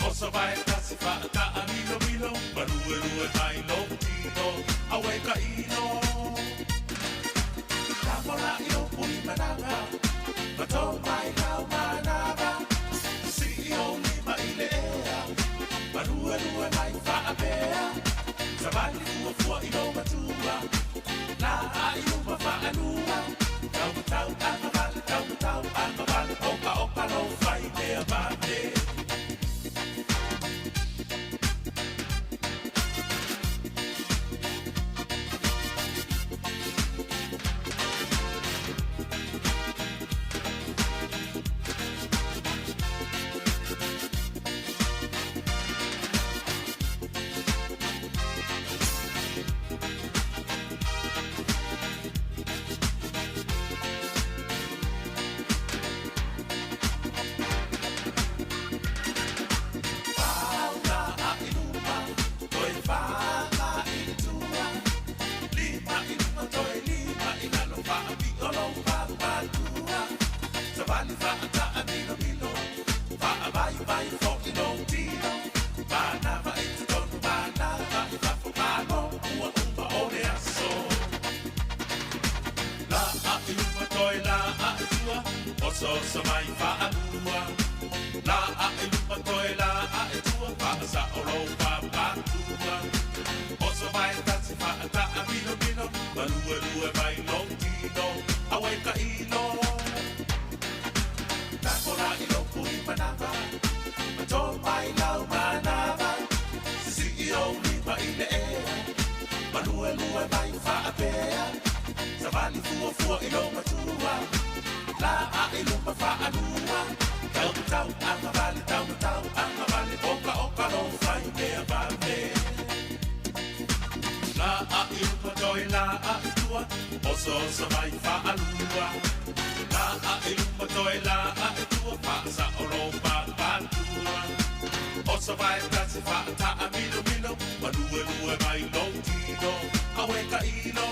S1: Oso vae tasi faata'a milomilo, ma luelue mai lou tino, auē ka ilo. Tafola i lou pui manava, ma tō mai lau manava. Sii ou lima i le ea, ma luelue mai faapea. Savali fuafua i lou matua, la a i luma faalua. Taumatau agavale, taumatau agavale, okaoka lou fai mea vave. Faula a i luma, toe faga i tua. Lima i luma toe lima i lalo, faapio lou papatua. Savali faataa milomilo, faavaivai fo'i lou tino. Manava i totonu, manava i fafo, malo ua uma o le aso. La a i luma toe la a i tua, osooso mai faalua. La a i luma toe la a i tua, faasa'o lou papatua. Oso vae tasi faataa milomilo, ma luelue mai lou tino, auē ka ilo. Takola i lou pui manava, ma tō mai lau manava. Sisii ou lima i le ea, ma luelue mai faapea. Savali fuafua i lou matua, la a i luma faalua. Taumatau agavale, taumatau agavale, okaoka lou fai mea vave. La a i luma toe la a i tua, osooso mai faalua. La a i luma toe la a i tua, faasa'o lou papatua. Oso vae tasi faataa milomilo, ma luelue mai lou tino, auē ka ilo.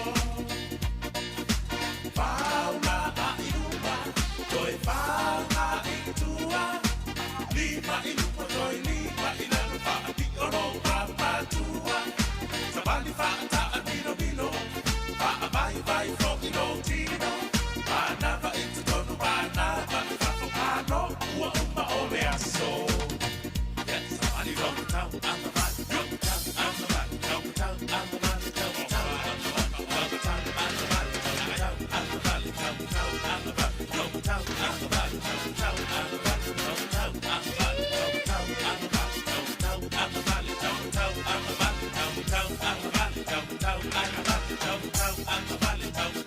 S1: Faula a i luma, toe faga i tua. Lima i luma toe lima i lalo, faapio lou papatua. Savali faataa milomilo, faavaivai fo'i lou tino. Manava i totonu, manava i fafo, malo ua uma o le aso. Yes, savali taumatau agavale, taumatau agavale, taumatau agavale, taumatau agavale, taumatau agavale, taumatau agavale, taumatau agavale, taumatau agavale, taumatau agavale, taumatau agavale, taumatau agavale, taumatau agavale, taumatau agavale, taumatau agavale, taumatau agavale, taumatau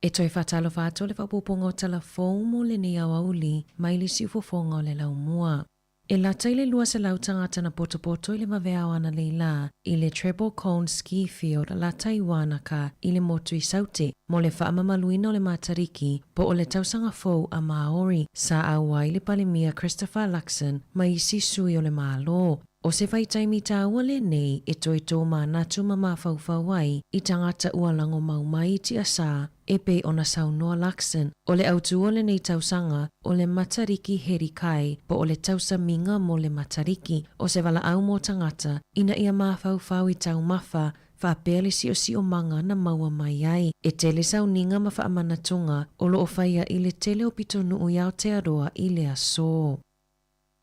S9: E toe faatalofa atu le faaopoopoga o tala fou mo lenei aoauli mai le siufofoga o le laumua. E lata i le 200 tagata na potopoto i le vaveao analeila i le Treble Cone Ski Field lata i Wanaka i le motu i Saute mo le faamamaluina o le Matariki po o le tausaga fou a Māori sa auai le Palemia Christopher Luxon ma isi sui o le Malo. ʻO se vaitaimi tāua lenei e toe tōmanatu ma mafaufau ai i tagata ua lagomau mai i tiasā e pei ona saunoa Luxon, ʻo le autū o lenei tausaga, ʻo le Matariki Heri Kai po o le tausamiga mo le Matariki, ʻo se valaau mo tagata ina ia mafaufau i taumafa faapea le siosiomaga na maua mai ai. E tele sauniga ma faamanatuga o loo faia i le tele o pitonuu i Aotearoa i le asō.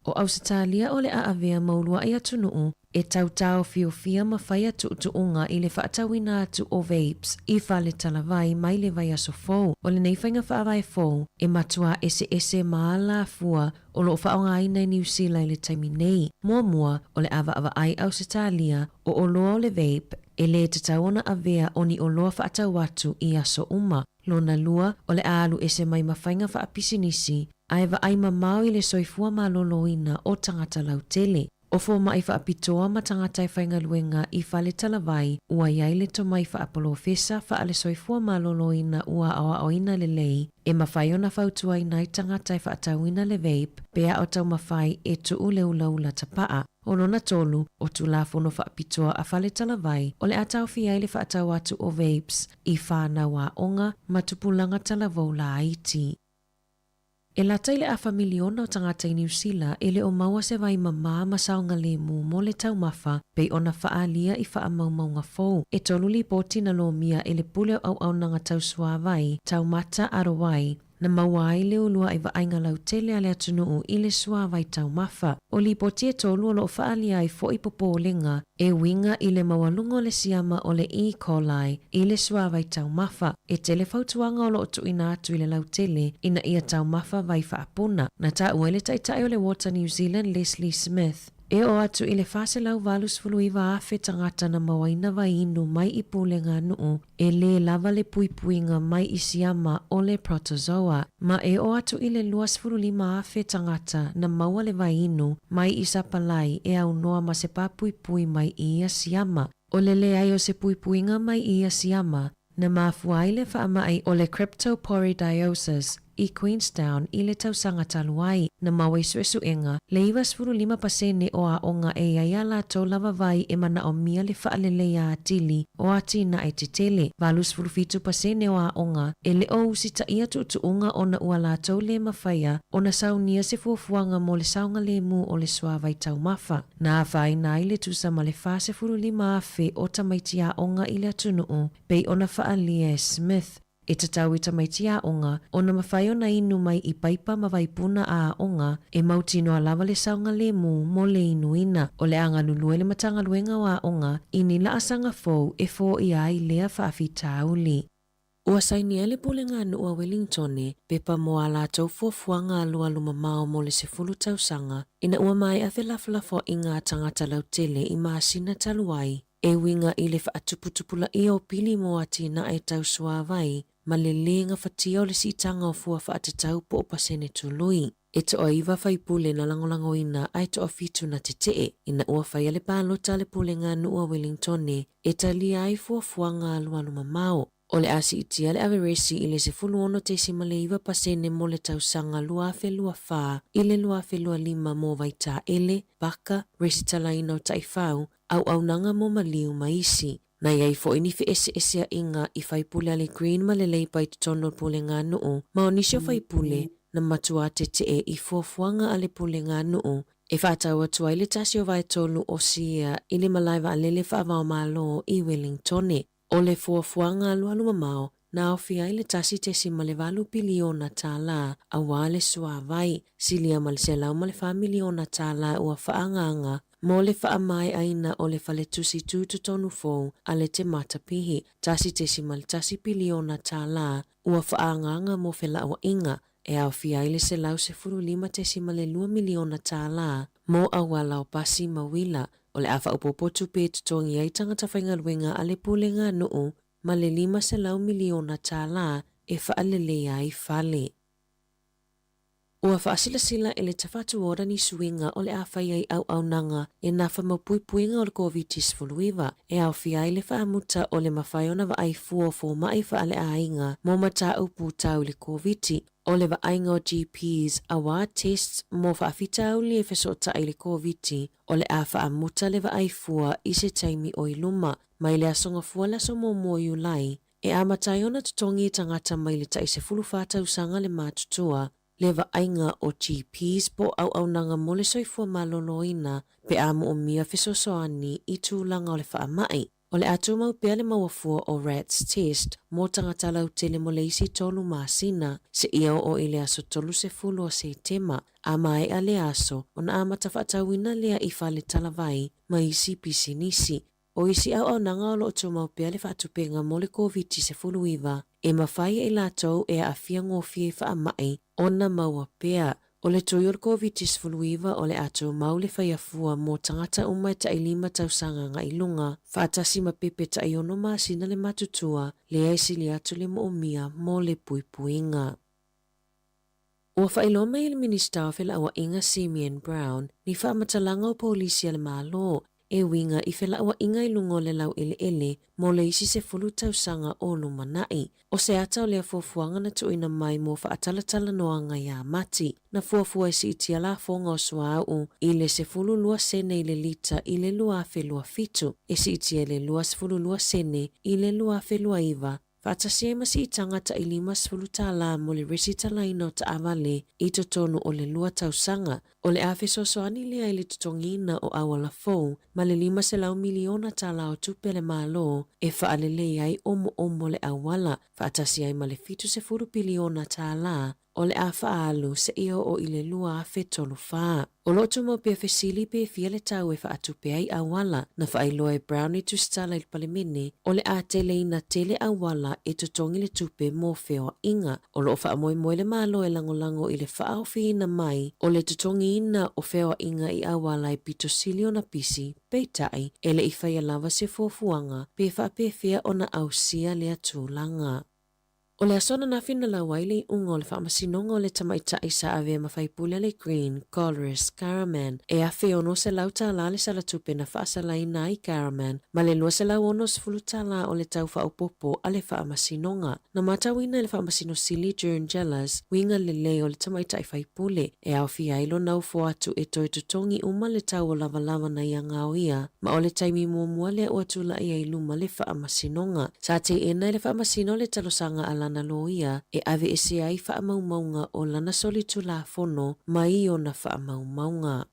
S9: ʻO ʻAusetalia o le a avea ma uluaʻi atunuu e tautaofiofia ma faia tuutuuga i le faatauina atu o vapes i fale talavai mai le vaiaso fou. ʻO lenei faiga faavae fou e matuā eseese ma alafua o loo faaaogaina i Niu Sila i le taimi nei. Muamua, o le a vaavaai ʻAusetalia o oloa o le vape e lē tatau ona avea o ni oloa faatau atu i aso uma. Lona lua, o le a alu ese mai ma faiga faapisinisi ae vaai mamao i le soifua malōlōina o tagata lautele. ʻO fomaʻi faapitoa ma tagata e faigaluega i fale talavai ua i ai le tomai faapolofesa faale-soifua malōlōina ua aoaoina lelei e mafai ona fautuaina ai tagata e faatauina le vape pe a o taumafai e tuu le ulaula tapaʻa. ʻO lona tolu, ʻo Tulafono faapitoa a fale talavai o le a taofia ai le faatau atu o vapes i whānau aoga ma tupulaga talavou laiti. E lata i le afa miliona o tagata i Niu Sila e le o maua se vai mamā ma saogalēmū mo le taumafa pei ona faaalia i faamaumauga fou. E tolu lipoti na lomia e le pule o auaunaga tausuāvai taumata ROI na maua ai le uluaʻi vaaiga lautele a le atunuu i le suāvai taumafa. ʻO lipoti e tolu o loo faaalia ai foʻi popolega e uiga i le maualuga o le siama o le E. coli i le suāvai taumafa. E tele fautuaga o loo tuuina atu i le lautele ina ia taumafa vai faapuna. Na taua e le Taitai o le Water New Zealand Leslie Smith, e oo atu i le 489,000 tagata na mauaina vai inu mai i pulega nuu e lē lava le puipuiga mai i siama o le protozoa, ma e oo atu i le 25,000 tagata na maua le vai inu mai i sapalai e aunoa ma se pāpuipui mai i ia siama. ʻO le leai o se puipuiga mai i ia siama, na mafua ai le faamaʻi o le cryptosporidiosis i Queenstown i le tausaga talu ai. Na maua i suesuega, le 95% o aoga e i ai a latou lava vai e manaʻomia le faaleleia atili o atinae tetele. 87% o aoga e le o usitaia tuutuuga ona ua latou lē mafaia ona saunia se fuafuaga mo le saogalēmū o le suāvai taumafa. Na afaina ai le tusa ma le 45,000 o tamaiti aoga i le atunuu pei ona faaalia e Smith e tatau i tamaiti aoga ona mafai ona inu mai i paipa ma vaipuna a aoga e mautinoa lava le saogalēmū mo le inuina. ʻO le a galulue le Matagaluega o Aoga i ni laasaga fou e foia ai lea faafitauli. Ua sainia e le Pulega a Nuu a Wellingtone pepa mo a latou fuafuaga alualu mamao mo le 10 tausaga ina ua maeʻa felafolafoaiga a tagata lautele i masina talu ai e uiga i le faatuputupulaia o pili mo atinae tau suāvai ma le lē gafatia o le siitaga o fua faatatau po o pasene tului. E toaiva faipule na lagolagoina ae toafitu na tetee ina ua faia le palota a le Pulega a Nuu a Wellingtone e talia ai fuafuaga alualu mamao. ʻO le a siitia le averesi i le 16.9% mo le tausaga 2024 i le 2025 mo Vaitaele, paka, resitalaina o taifau, auaunaga mo maliu ma isi. Na i ai foʻi ni feʻeseʻeseaʻiga i faipule a le Green ma le Labour i totonu o le Pulega a Nuu, ma o nisi o faipule na matuā tetee i fuafuaga a le Pulega a Nuu e faatau atu ai le tasi o vaetolu o sia i le malae vaalele faava-o-Malo i Wellingtone. ʻO le fuafuaga alualu mamao na aofia ai le $1.8 piliona tālā auā le suāvai, silia ma le $104 miliona tālā ua faaagaaga mo le faamaeʻaina o le faletusi tūtotonu fou a le Te Matapihi, $1.1 piliona tālā ua faaagaaga mo felauaiga e aofia ai le $115.2 miliona tālā mo auala o pasi ma uila o le a faaopoopo tupe e totogi ai tagata faigaluega a le Pulega a Nuu ma le $500 miliona tālā. e faaleleia ai fale. Ua faasilasila e le Tafatu Ora ni suiga o le a fai ai auaunaga e nafa ma puipuiga o le Koviti-19 e aofia ai le faamuta o le mafai ona vaai fua o fomaʻi faaleaiga mo mataupu tau i le Koviti, o le vaaiga o GPs auā tests mo faafitauli e fesootai i le Koviti o le a faamuta le vaai fua i se taimi o i luma mai le aso Gafua le aso 1 o Iulai e amata ai ona totogi e tagata mai le tai 14 tausaga le matutua le vaaiga o GPs po o auaunaga mo le soifua maloloina pe a moomia fesoasoani i tulaga o le faamai. O le a tumau pea le maua fua o RATs test mo tagata lautele mo le isi 3 masina seia oo i le aso 30 o Setema, a maea lea aso ona amata faatauina lea i fale talavai ma isi pisinisi. O isi auaunaga o loo tumau pea le faatupeina mo le Koviti-19 e mafai e i latou e aafia gofie i faamai ona maua pea. O le tui o le Koviti-19 o le a tumau le faia fua mo tagata uma e tai 5 tausaga agai i luga, faatasi ma pepe tai 6 masina le matutua, lea e sili atu le moomia mo le puipuiga. Ua faailoa mai e le Minisita o Felauaiga Simeon Brown ni faamatalaga o polisi a le Malo e uiga i felauaiga i luga o le laueleele mo le isi 10 tausaga o lumanai. O se ata o lea fuafuaga na tuuina mai mo faatalatalanoaga iā Mati, na fuafua e siitia lafoga o suauu i le 12 sene i le lita i le 2027, e siitia i le 22 sene i le 2029, faatasi ai ma siitaga tai $50 mo le resitalaina o taavale i totonu o le 2 tausaga. O le a fesoasoani lea i le totogiina o auala fou ma le $500 miliona o tupe a le Malo e faalelei ai omoomo o le auala, faatasi ai ma le $70 piliona o le a faaalu seia oo i le 2034. O loo tumau pea fesili pe fia le tau e faatupe ai auala. Na faailoa e Brown i tusitala i le Palemene o le a teleina tele auala e totogi le tupe mo feoaiga. O loo faamoemoe le Malo e lagolago i le faaofiina mai o le totogiina o feoaiga i auala e pito sili ona pisi, peitai e le i faia lava se fuafuaga pe faapefea ona ausia lea tulaga. O le aso ananafi na lau ai le iuga o le faamasinoga o le tamaitai sa avea ma faipule a le Green, Golriz Ghahraman, e $1,600 le salatupe na faasalaina ai Ghahraman ma le $260 o le tau faaopoopo a le faamasinoga. Na matauina e le faamasino sili Jern Jealous uiga lelei o le tamaitai faipule e aofia ai lona ofo atu e toe totogi uma le tau o lavalava na ia gaoia, ma o le taimi muamua lea ua tula'i ai i luma le faamasinoga. Sa teena e le faamasino le talosaga a lana loia e aveese ai faamaumauga o lana solitulafono mai ona faamaumauga.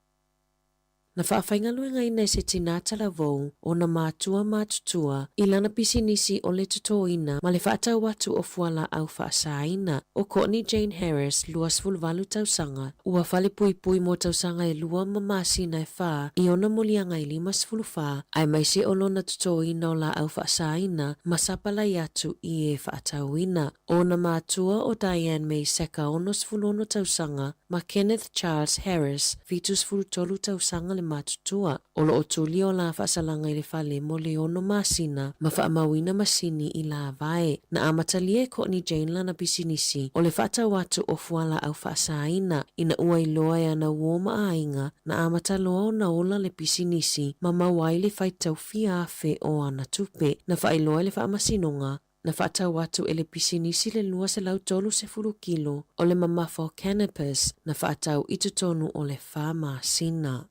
S9: Na faafaigaluegaina e se tinā talavou ona matua matutua i lana pisinisi o le totoina ma le faatau atu o fualaau faasaina. O Courtney Jane Harris, 28 tausaga, ua falepuipui mo tausaga e 2 ma masina e 4 i ona moliaga e 54, aemaise o lona totoina o laau faasaina ma sapalai atu i e faatauina. O ona matua o Diane May Seka 66 tausaga ma Kenneth Charles Harris 73 tausaga le matutua. O loo tuli o la faasalaga i le fale mo le 6 masina ma faamauina masini i lavae. Na amatalia e Courtney Jane lana pisinisi o le faatau atu o fualaau faasaina ina ua iloa e ana uō ma aiga na amata loa ona ola le pisinisi ma maua ai le faitau fia afe o ana tupe. Na faailoa e le faamasinoga na faatau atu e le pisinisi le 230 kilo o le mamafa o cannabis na faatau i totonu o le 4 masina.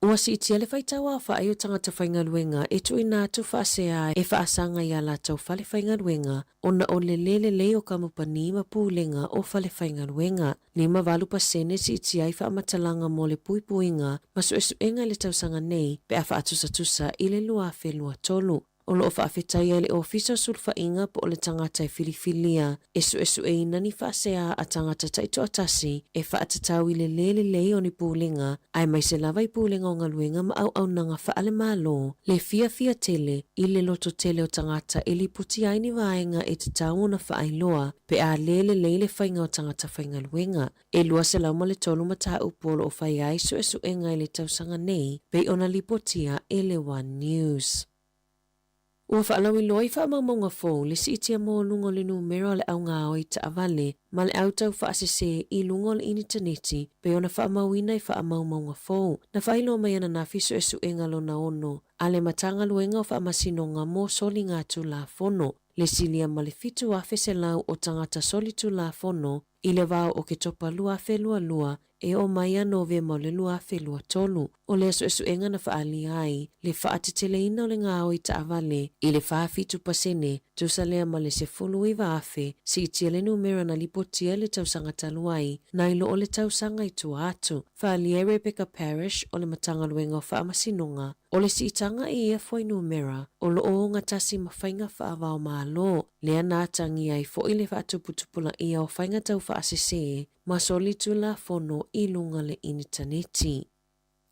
S9: Ua siitia le faitau aofaʻi o tagata faigaluega e tuuina atu faasea e faasaga iā latou fale faigaluega ona o le lē lelei o kamupani ma pulega o fale faigaluega. 58% siitia ai faamatalaga mo le puipuiga ma suesuega i le tausaga nei pe a faatusatusa i le 2023. O loo faafetaia e le Ofisa o Sulufaiga po o le tagata e filifilia e suesueina ni faasea a tagata taitoatasi e faatatau i le lē lelei o ni pulega aemaise lava i pulega o galuega ma auaunaga faalemalo le fiafia tele i le lototele o tagata e lipotia ai ni vaega e tatau ona faailoa pe a lē lelei le faiga o tagata faigaluega. E 203 mataupu o loo faia ai suesuega i le tausaga nei pei ona lipotia e le One News. Ua faalauiloa i faamaumauga fou le siitia maualuga o le numera o le augaoi taavale ma le au taufaasese i luga o le initaneti pei ona faamauina i faamaumauga fou. Na faailoa mai ananafi suesuega lona ono a le Matagaluega o Faamasinoga mo Soligatulafono, le silia ma le 7,100 o tagata solitulafono i le vao o Oketopa 2022 e oo mai ia Novema o le 2023. O lea suesuega na faaalia ai le faateteleina o le gaoi taavale i le 47%, tusa lea ma le 19,000 siitia le numera na lipotia i le tausaga talu ai, nai lo o le tausaga i tua atu. Faaalia e Rebecca Parrish o le Matagaluega o Faamasinoga, o le siitaga i ia fuainumera o lo o ogatasi ma faiga faava-o-Malo, lea na atagia ai foi le faatuputupulaia o faiga taufaasese ma solitulafono i luga le initaneti.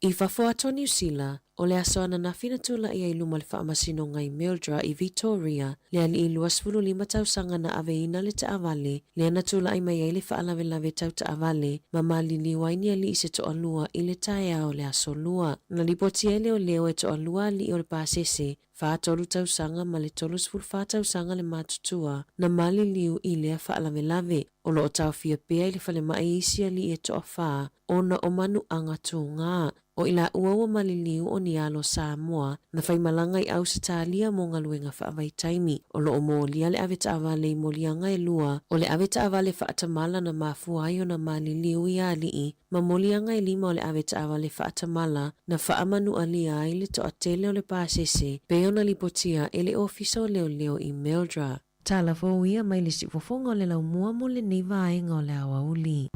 S9: I fafo atu o Niu Sila, o le aso ananafi na tula'i ai i luma le faamasinoga i Mildura i Vitoria, le alii 25 tausaga na aveina le taavale, lea na tula'i mai ai le faalavelave tau taavale ma maliliu ai ni alii se toalua i le taeao o le aso Lua. Na lipotia e leoleo e toalua alii o le pasese, 43 tausaga ma le 34 tausaga le matutua na maliliu i lea faalavelave. O lo o taofia pea i le falemai isi alii e toafa ona o manuaga tugā. O i laua ua maliliu o ni alo Samoa na faimalaga i Ausetalia mo galuega faavaitaimi. O lo o molia le avetaavale i moliaga e lua, o le avetaavale faatamala na mafua ai ona maliliu i alii, ma moliaga e lima o le avetaavale faatamala na faamanualia ai le toatele o le pasese pei ona lipotia e le Ofisa o Leoleo i Mildura. Tala fou ia mai le siufofoga o le laumua mo lenei vaega o le aoauli.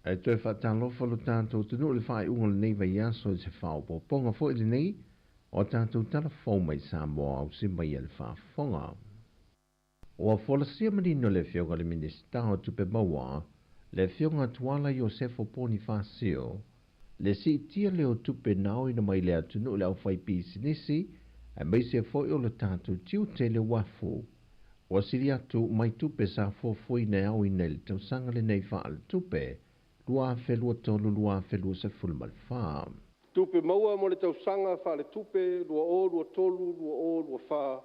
S7: E toe faatalofa lo tatou atunuu i le faaiuga o lenei vaiaso i se faaopoopoga foi lenei o a tatou tala fou mai Samoa ausi mai e le faafofoga. Ua folasia manino le Afioga i le Minisita o Tupe Maua, le Afioga Tuala Iosefo Ponifasio, le siitia lea o tupe na aoina mai le atunuu i le aufaipisinisi aemaise foi o le tatou tiute i le uafu. Ua sili atu mai tupe sa fuafuaina e aoina i le tausaga lenei faaletupe 2023/2024.
S8: Tupe maua mo le tausaga faaletupe 2023/2024.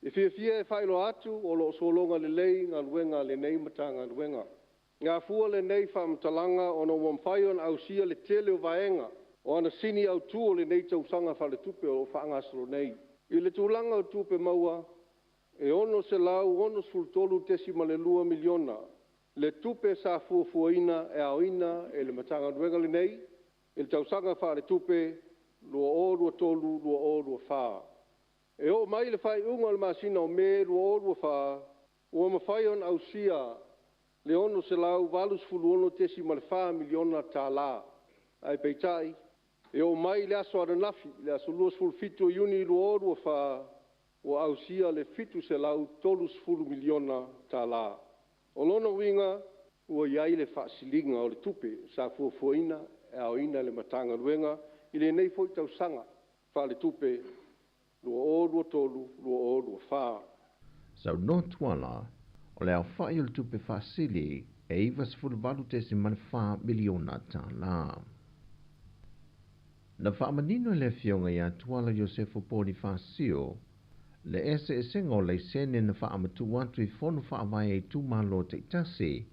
S8: E fiafia e faailoa atu o lo o sologa lelei galuega a lenei Matagaluega. Gafua lenei faamatalaga ona ua mafai ona ausia le tele o vaega o ana sini autu o lenei tausaga faaletupe o lo o faagasolo nei. I le tulaga o tupe maua, e $663.2 miliona le tupe sa fuafuaina e aoina e le Matagaluega lenei i le tausaga faaletupe 2023/2024. E oo mai i le faaiuga o le masina o Me 2024, ua mafai ona ausia le $686.4 miliona tala. Ae peitai, e oo mai i le aso ananafi, le aso 27 o Iuni 2024, ua ausia le $730 miliona tala. O lona uiga, ua i ai le faasiliga o le tupe sa fuafuaina e aoina e le Matagaluega i lenei foi tausaga faaletupe 2023/2024.
S7: Saunoa Tuala, o le aofai o le tupe faasili e $98.4 miliona tala. Na faamanino e le Afioga ia Tuala Iosefo Ponifasio le eseesega o laisene na faamatuu atu i fono faavae a itumalo taitasi.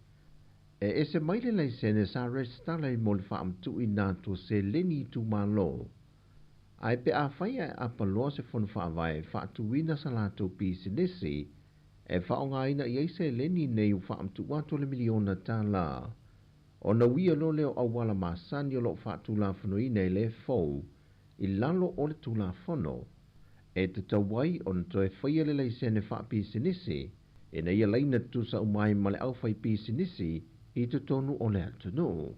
S7: E ese mai le laisene sa resitala mo le faamatuuina atu o seleni i itumalo. Ae pe afai ae apaloa se fono faavae e faatuina sa latou pisinisi e faaaogaina i ai seleni nei ua faamatuu atu o le miliona tala. Ona uia loa lea o auala masani o lo o faatulafonoina e le fou i lalo o le Tulafono e tatau ai ona toe faia le laisene faapisinisi ina ia laina tutusa uma ai ma le aufaipisinisi i totonu o le atunuu.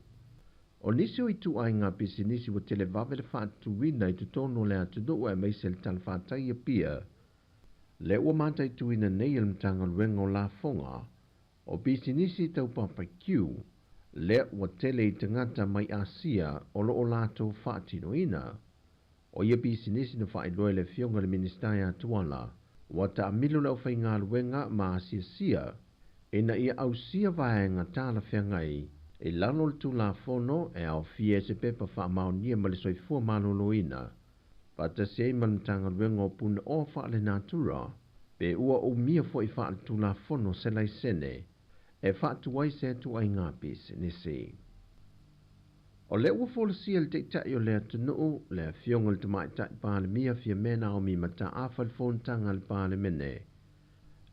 S7: O nisi o ituaiga pisinisi ua televave le faatuina i totonu o le atunuu aemaise le talafatai i Apia, lea ua mataituina nei e le Matagaluega o Lafoga o pisinisi tau papakiu, Lea ua tele i tagata mai Asia o loo latou faatinoina. O ia pisinisi na faailoa e le Afioga i le Minisita ia Tuala, ua taamilo le aufaigaluega ma asiasia ina ia ausia vaega talafeagai i lalo o le Tulafono e aofia ai se pepa faamaonia ma le soifua maloloina, faatasi ai ma le Matagaluega o Punaoa Faalenatura, pe ua umia foi faaletulafono se laisene e faatuai se ituaiga pisinisi. O lea ua folasia e le Taitai o le atunuu, le Afioga i le Tamaitai Palemia Fiamē Naomi Mataafa le fonotaga a le Palemene.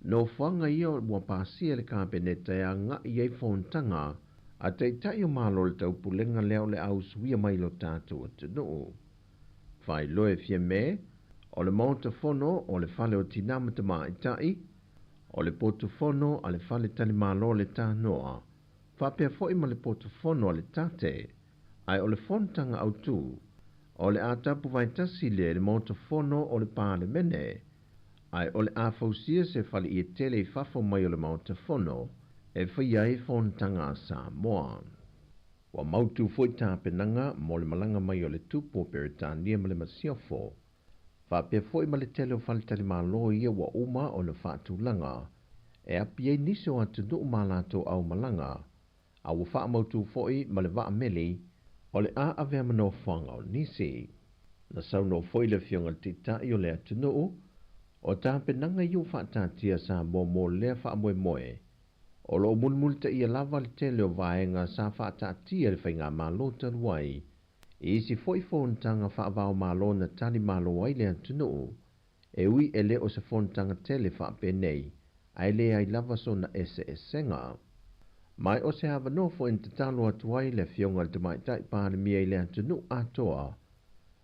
S7: Nofoaga ia ua pasia e le Kapeneta e agai i ai fonotaga a Taitai o Malo o le Taupulega lea o le a usuia mai lo tatou atunuu. Faailoa e Fiamē, o le Maota Fono o le Fale o Tinā ma Tamaitai, o le potu fono a le Fale Talimalo o le Tanoa, faapea foi ma le potu fono a le Tate, ae o le fonotaga autu, o le a tapu vaetasi lea i le Maota Fono o le Palemene, ae o le a fausia se fale ietele i fafo mai o le Maota Fono e faia ai fonotaga a Samoa. Ua mautu foi tapenaga mo le malaga mai o le Tupu o Peretania ma le Masiofo, faapea foi ma le tele o faletalimalo ia ua uma ona faatulaga e api ai nisi o atunuu ma latou aumalaga, a ua faamautu foi ma le vaa meli o le a avea ma nofoaga o nisi. Na saunoa foi le Afioga i le Taitai o le atunuu, o tapenaga ia ua faataatia Samoa mo lea faamoemoe, o lo o mulimulitaia lava le tele o vaega sa faataatia e le faigamalo talu ai i isi foi fonotaga faavaomalo na talimalo ai le atunuu, e ui e le o se fonotaga tele faapenei, ae leai lava sona eseesega. Ma o se avanoa foi na tatalo atu ai le Afioga i le Tamaitai Palemia i le atunuu atoa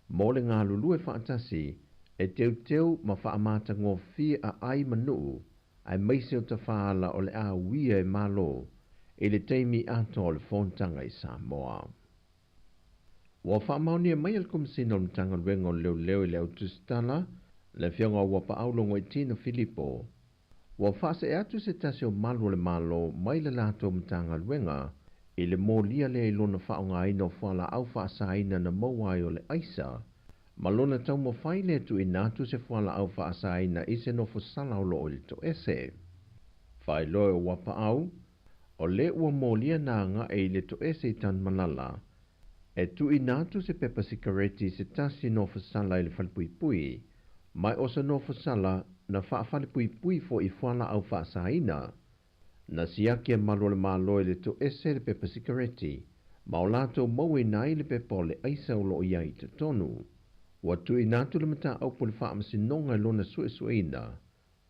S7: mo le galulue faatasi e teuteu ma faamatagofie aai ma nuu, aemaise o tafaala o le a uia e Malo i le taimi atoa o le fonotaga i Samoa. Ua faamaonia mai e le Komesina o le Matagaluega o Leoleo i le Autusitala, le Afioga ua Paau Logoitino Filipo, ua faasee atu se tasi o malu o le Malo mai le latou Matagaluega i le molia lea i lona faaaogaina o fualaau faasaina na maua ai o le aisa, ma lona taumafai lea tuuina atu se fualaau faasaina i se nofosala o loo i le toese. Faailoa e Uapaau, o lea ua molia na agae i le toese i Tanumalala, e tuuina atu se pepa sikareti i se tasi nofosala i le falepuipui, ma o se nofosala na faafalepuipui foi i fualaau faasaina. Na siaki e malu o le Malo i le toese le pepa sikareti, ma o latou mauaina ai le pepa o le aisa o loo i ai i totonu. Ua tuuina atu le mataupu i le Faamasinoga i lona suesueina,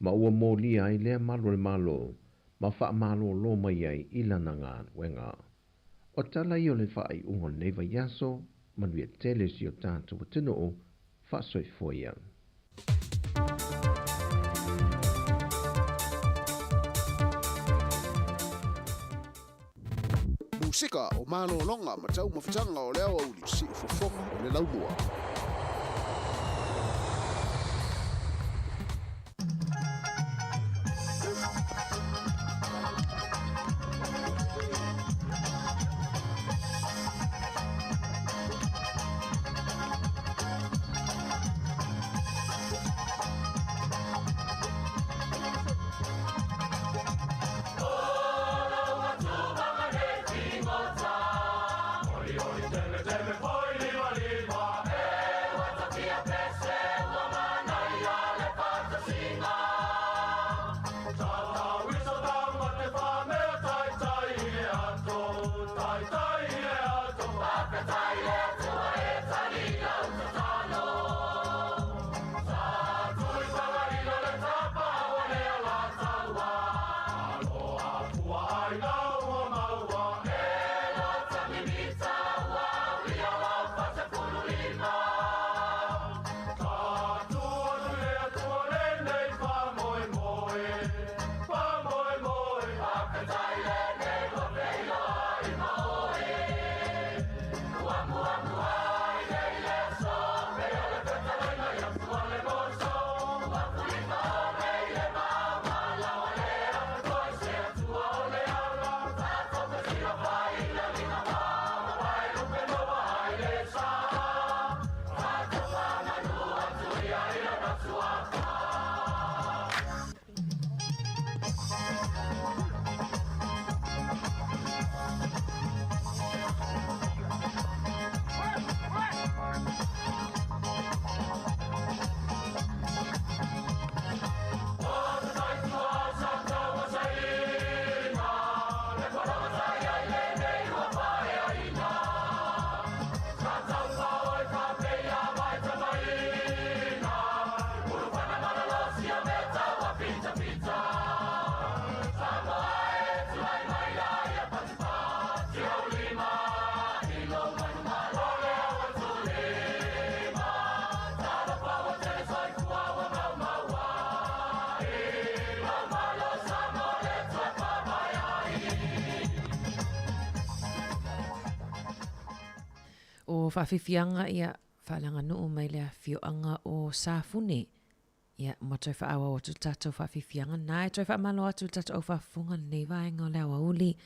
S7: ma ua molia ai lea malu o le Malo ma faamalōlō mai ai i lana galuega. O tala ia o le faaiuga o lenei vaiaso, manuia tele si o tatou atunuu, faasoifua ia.
S10: Musika o malologa ma taumafataga o le aoauli siufofoga o le laumua.
S9: O faafiafiaga ia faaleaganuu mai le afioaga o Safune. Ia, ma toe faaauau atu le tatou faafiafiaga lena. E toe faamalo atu i le tatou aufaafofoga i lenei vaega o le aoauli.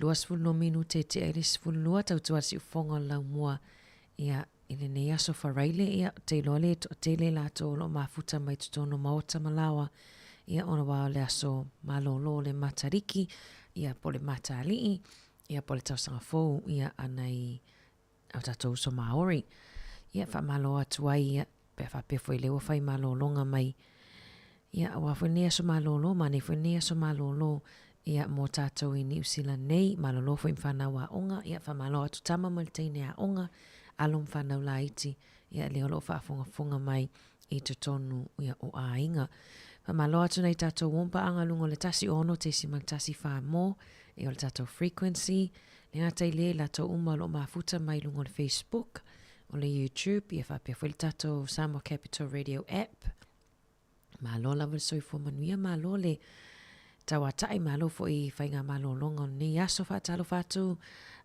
S9: 22 minute e tea i le 12, tautua le siufofoga o le laumua. Ia, i lenei aso Faraile, ia, ou te iloa le toatele latou o lo o mafuta mai totonu o maota ma laoa, ia, ona ua o le aso malolo o le Matariki, ia, po o le Matalii, ia, po o le tausaga fou, ia, a nai a o tatou uso Māori. Ia, faamalo atu ai, ia, pe a faapea foi lea ua fai malologa mai. Ia, aua foi lenei aso malolo, ma nei foi lenei aso malolo, ia, mō tātou i Niu Sila nei, malolo foi ma whanau aoga, ia, faamalo atu tama ma le teine aoga, alo ma whanau laiti, ia, lea o lo o faafogafoga mai i totonu ia, o aiga. Faamalo atu nei tātou umpaaga luga o le 106.1 mō, ia o le tātou frequency, Le gata i lea, i latou uma o lo o mafuta mai luga o le Facebook, o le YouTube, ia faapea foi le tatou Samoa Capital Radio app. Malo lava le soifua manuia, malo le tauata'i, malo foi i faigamalologa o lenei aso. Faatalofa atu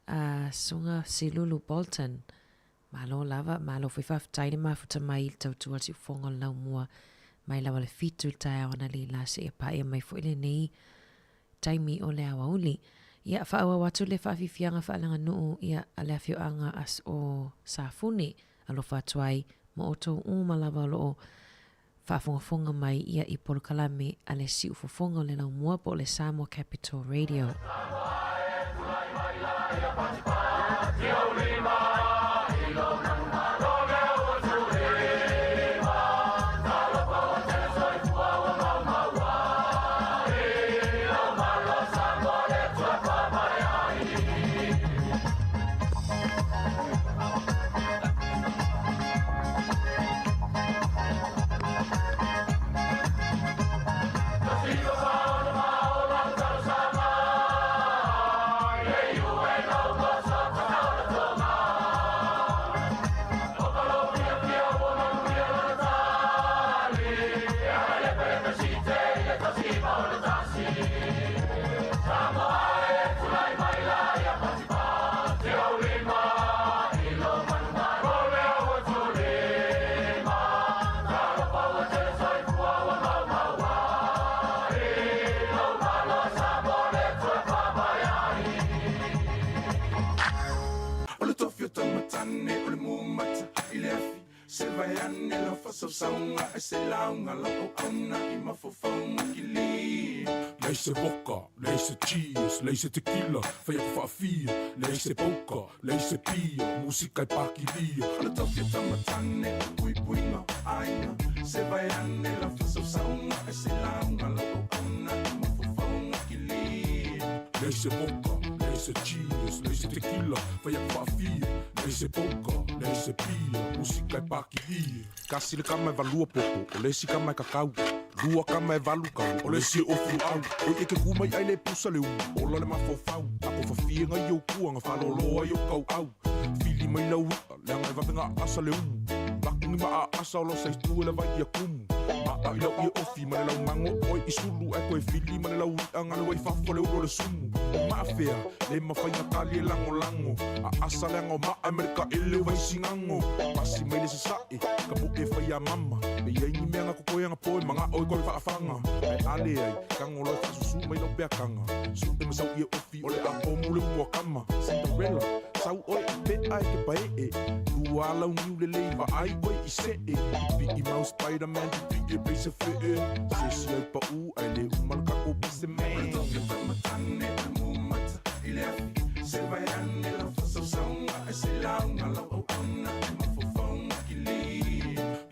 S9: a Susuga Silulu Bolton. Malo lava, malo foi faafetai le mafuta mai i le tautua le siufofoga o le laumua mai lava le 7 i le taeao analeila seia paia mai foi lenei taimi o le aoauli. Ia, faaauau atu le faafiafiaga faaleaganuu ia a le afioaga o Safune, alofa atu ai ma outou uma lava o lo o faafogafoga mai ia i polokalame a le siufofoga o le laumua po o le Samoa Capital Radio.
S12: O le tofi o taumatane o le mumata i le afi Se vae ane lau faasausauga ai se lauga lau auauna i mafaufauga kili. Leai se voka, leai se cheers, leai se tequila, fai aku faafia, leai se poker, leai se pia, musika e pakilia. O le tofi o taumatane o le puipuiga aiga, se vae ane lau faasausauga ai se lauga lau auauna i mafaufauga kili. Leai se voka, leai se cheers, leai se tequila, fai aku faafia, leai se poker, leai se pia, musika e pakilia. Kasi le kama e valua popo, o le isi kama e kakau. Lua kama e valu kau, o le isi e ofu luau. Oi e ke ku mai ai le pusa le umu, ola le mafaufau. Ako fafie ngai ou kuanga, faalolo ai ou kauau. Fili mai lau i'a, leaga e vave gaasa le umu. Laku ni maa asa o lau saitu e le vai ia kumu. Maa i lau ie ofi ma le lau mago oe i sulu ae koe fili ma le lau i'a gale ua i fafo le ulu o le sumu. O maa fea, le mafai na tali e lagolago. A asa leaga o maa e ma le taele o Vaisigago. Pasi mai le sasae, ka poʻe fai a mama. E i ai ni mea na kokoe ana poe manao e koe faafaga. Ae a leai, tago loa e faasusu mai lau peakaga. Suʻe ma sau ie ofi o le a pomu le umuakama. Cinderella, sau oe i peʻa e ke paeʻe. Lua lau niu lelei vaai oe i seʻe. Pipiʻi mau Spiderman, pipiʻi e pei se feʻe. Se isi ai paʻu ae le uma le kako pise man.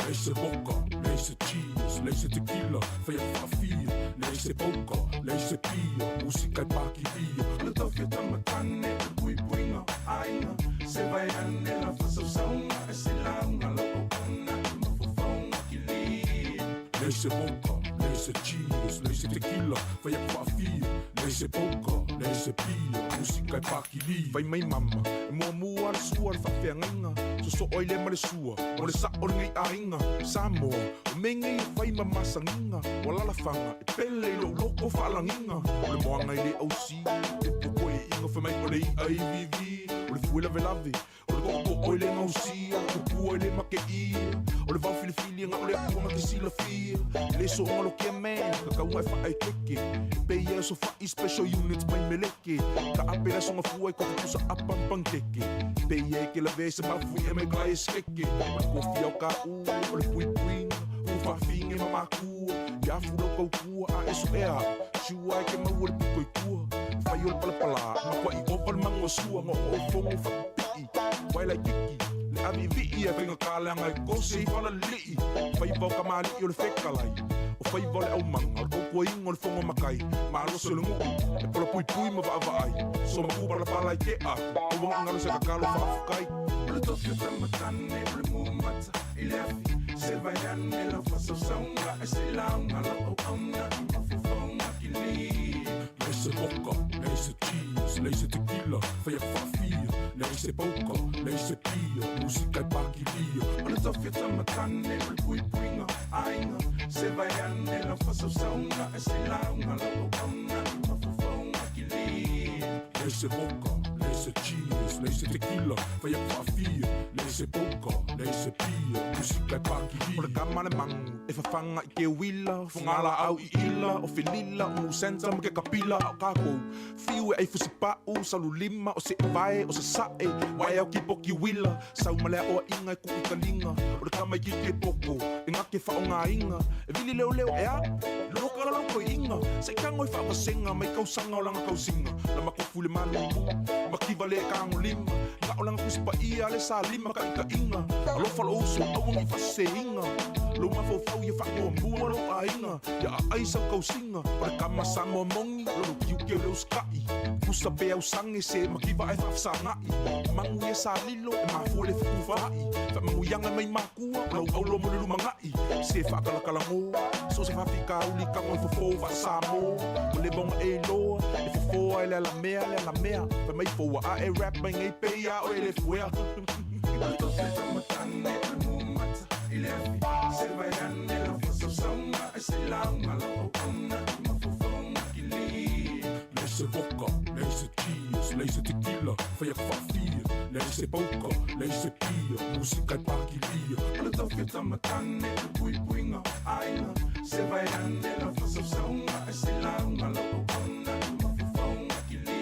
S12: Leai se voka, leai se cheers, leai se tequila, fai aku faafia, leai se poker, leai se pia, musika e pakilia. O le tofi o taumatane, o le puipuiga aiga, se vae ane lau faasausauga ai se lauga lau auauna i mafaufauga kili. Leai se voka, leai se cheers, leai se tequila, fai aku faafia, leai se poker, leai se pia, musika e pakili. Fai mai mama, e muamua le sua le faafeagaiga, sosoo ai lea ma le sua, mo le sao o lenei aiga. Samoa, o mea nei e fai ma masagiga, ua lalafaga e pele i lou loko faalagiga. O le moana i le ausi, upu koe iiga Fai mai o le i'a ivivi, o le fue lavelave, o le to'oto'o e lē gausia, o le tupua e lē make'ia, o le vaofilifili e ga'o le atua ga te silafia, e lē so'oga lokia man, tatauga e fa'aekeke, peia e sofa'i special units mai meleke, ka'ape le aso gafua i kofi pusa apa ma panikeke, peia e ke lavea i se mafui'a mai ka e sekeke, o le kofia o kā'u, o le puipuiga, ua fa'afige ma makua, ia afu lau tautua a e so'ea a'u, siua e ke maua le pito i tua, fai o le palapalā, matua'i ova le mago sua, gaogaʻo fogo fa'apipi'i, uae laititi, le avi'ivi'i ae faigata leaga e kose i falalili'i, faiva o kamāli'i o le fekalai, o faiva o le aumaga, o le tautuaina o le fono matai, malosi o le nu'u, e polapuipui ma va'ava'ai, somaku palapala i te'a atu, aua ne'i galo se tatalo fa'afetai. O le tofi o tamatane o le mumata i le afi Se vai ane lau fa'asausauga e se lauga lau auauna i mafaufauga kili. Leai se vodka, leai se cheese, leai se tequila, fai atu fa'afia, leai se pauka, leai se pia, musika e pakilia. O le tofi o tamatane o le puipuiga aiga Se vai ane lau fa'asausauga e se lauga lau auauna i mafaufauga kili. Leai se vodka, leai se cheese, leai se tequila, fai atu fa'afia, leai se pauka, leai se pia, musika e pakilia. O le kama le magu e fafaga i ke uila, o fugalaau i ila, o felila, o musenta ma ke kapila, a o kākou fiu e ai fusipa'u, saululima, o se'evae, o sasa'e, wae ao kipoki uila, sau ma le aʻoaʻiga e kuʻu kaliga, o le kama itiiti e poko, e gake faʻogāiga, e vili leoleo ea, loka lau toeʻiga, se i tago e faavasega mai kausaga o laga tausiga, la makofu i le malulu, makiva le tagolima, ga'o laga tusi paia a le salima taʻitaʻiga, alofa lo'u uso aua nei faaseseina, lou mafaufau ia faamuamua lou aiga, ia aai sau tausiga, o le kama Samoa moni, o lou tiute o le usita'i, pusa pe ausage se makiva ae faafesaga'i, magu ia sa lilo e mafua i le fetufa'i, faamanuiaga mai makua, o lau aulo mo le lumana'i, se faakalakalagō, so o se faafitauli tago e fofō faa-Samoa, ua leva ona e iloa, e fofō ai le alamea le alamea, fai mai foua a e rap mai nei pei a oe le fuea. Leai se vodka, leai se cheese, leai se tequila, fai atu faafia, leai se pauka, leai se pia, musika e pakilia. O le tofi o tamatane, o le puipuiga aiga, se vai ane lau faasausauga ae se lauga lau auauna i mafaufauga kili.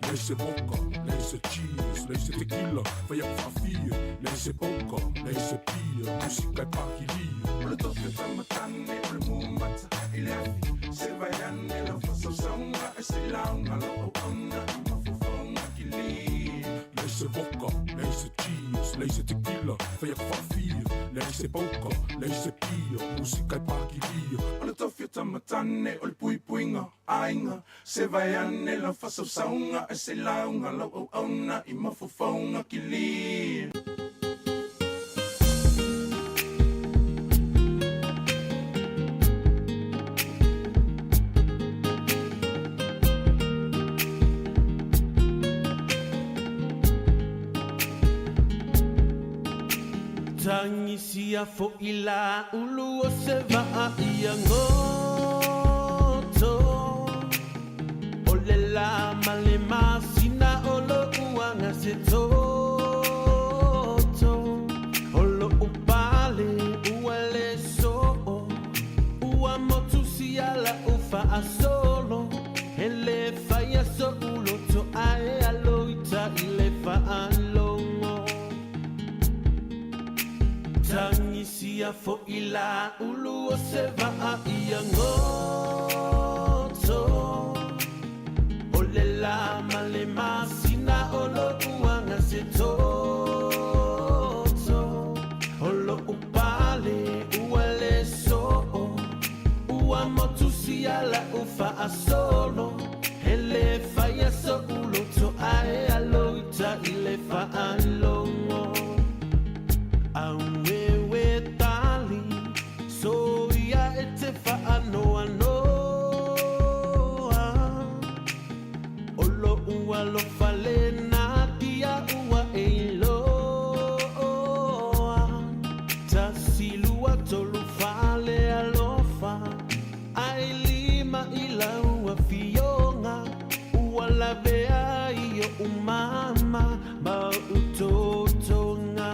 S12: Leai se vodka, leai se cheese, leai se tequila, fai atu faafia, leai se pauka, leai se pia, musika e pakilia. O le tofi o tamatane, o le mumata i le afi, se vai ane lau faasausauga ae se lauga lau auauna i mafaufauga kili. Leai se vodka, leai se cheese, leai se tequila, fai atu faafia, leai se pauka, leai se pia, musika e pakilia. O le tofi o tamatane, o le puipuiga aiga, se vai ane lau faasausauga ae se lauga lau auauna i mafaufauga kili.
S3: Tagisia fo'i la ulu o se va'a ia goto O le la ma le masina o lo'u aga se toto O lo'u pale ua le so'o Ua motu sia la'u fa'asolo E lē faia so'u loto ae alo ita i le fa'alogo Tagisia fo'i la ulu o se va'a ia goto O le la ma le masina o lo'u aga se toto O lo'u pale ua le so'o Ua motu sia la'u fa'asolo E lē faia so'u loto ae alo ita i le fa'alogo Auewe tali soia e te fa'anoanoa.
S1: umama ma utotonga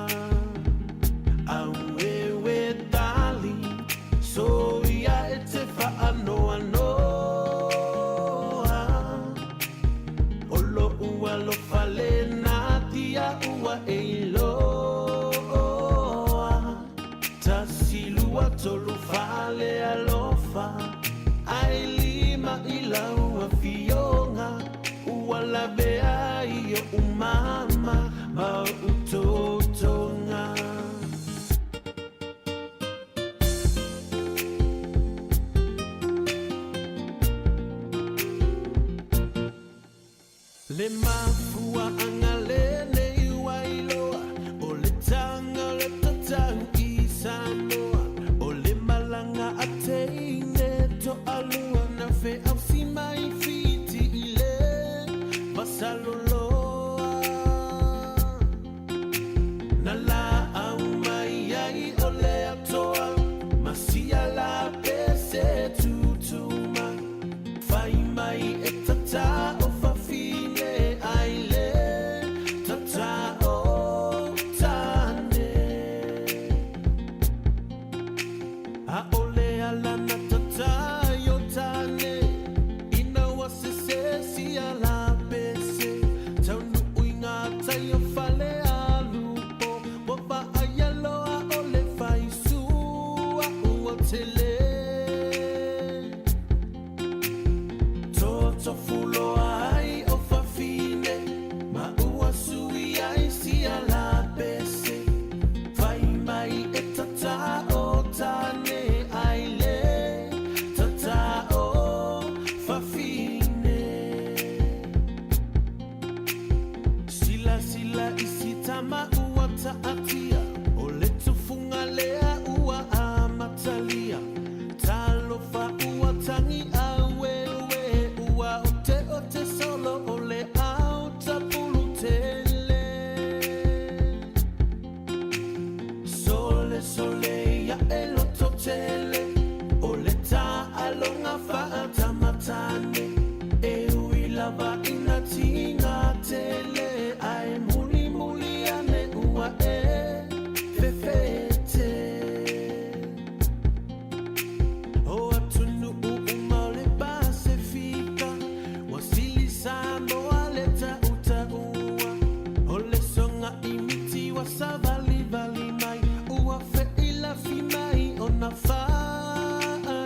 S1: Au ewe tali so ia e te whaanoa noa O lo ua lo fale nā tia ua e iloa Tasi lua tolu fale alofa Ai lima i lau afioga Ua lawe ai o umama ma utotonga Le mafua anga lenei ua iloa O le tanga o le tatau i Samoa O le malanga a teine to'alua Na feausi mai Fiti i le vasaloloa Na laau mai ai o le atoa Ma sia la pese tutuma Fai mai e tata o fafine ai le tata o tane A ole ala na tata i o tane Ina ua se se si ala pese Taunu ui ngā tai o fale alupo Wa vaai aloa o le faisua ua tele Toto fuloa ai o fafine Ma ua sui ai si ala pese Fai mai e tata o tane ai le tata o fafine Sila sila isi tama ua ta'atia O le tufunga lea ua amatalia Talofa ua tangi aueue Ua ote ote solo o le au tapulu tele Sole sole ia e loto tele O le ta'alonga fa'atamatane E ui lava ina tiga tele Ae muli muli ane ua e fefete O atunu'u uma o le Pasefika Ua sili Samoa le ta'uta'ua O le soga imiti ua savalivali mai Ua fe'ilafi mai ona fa'aila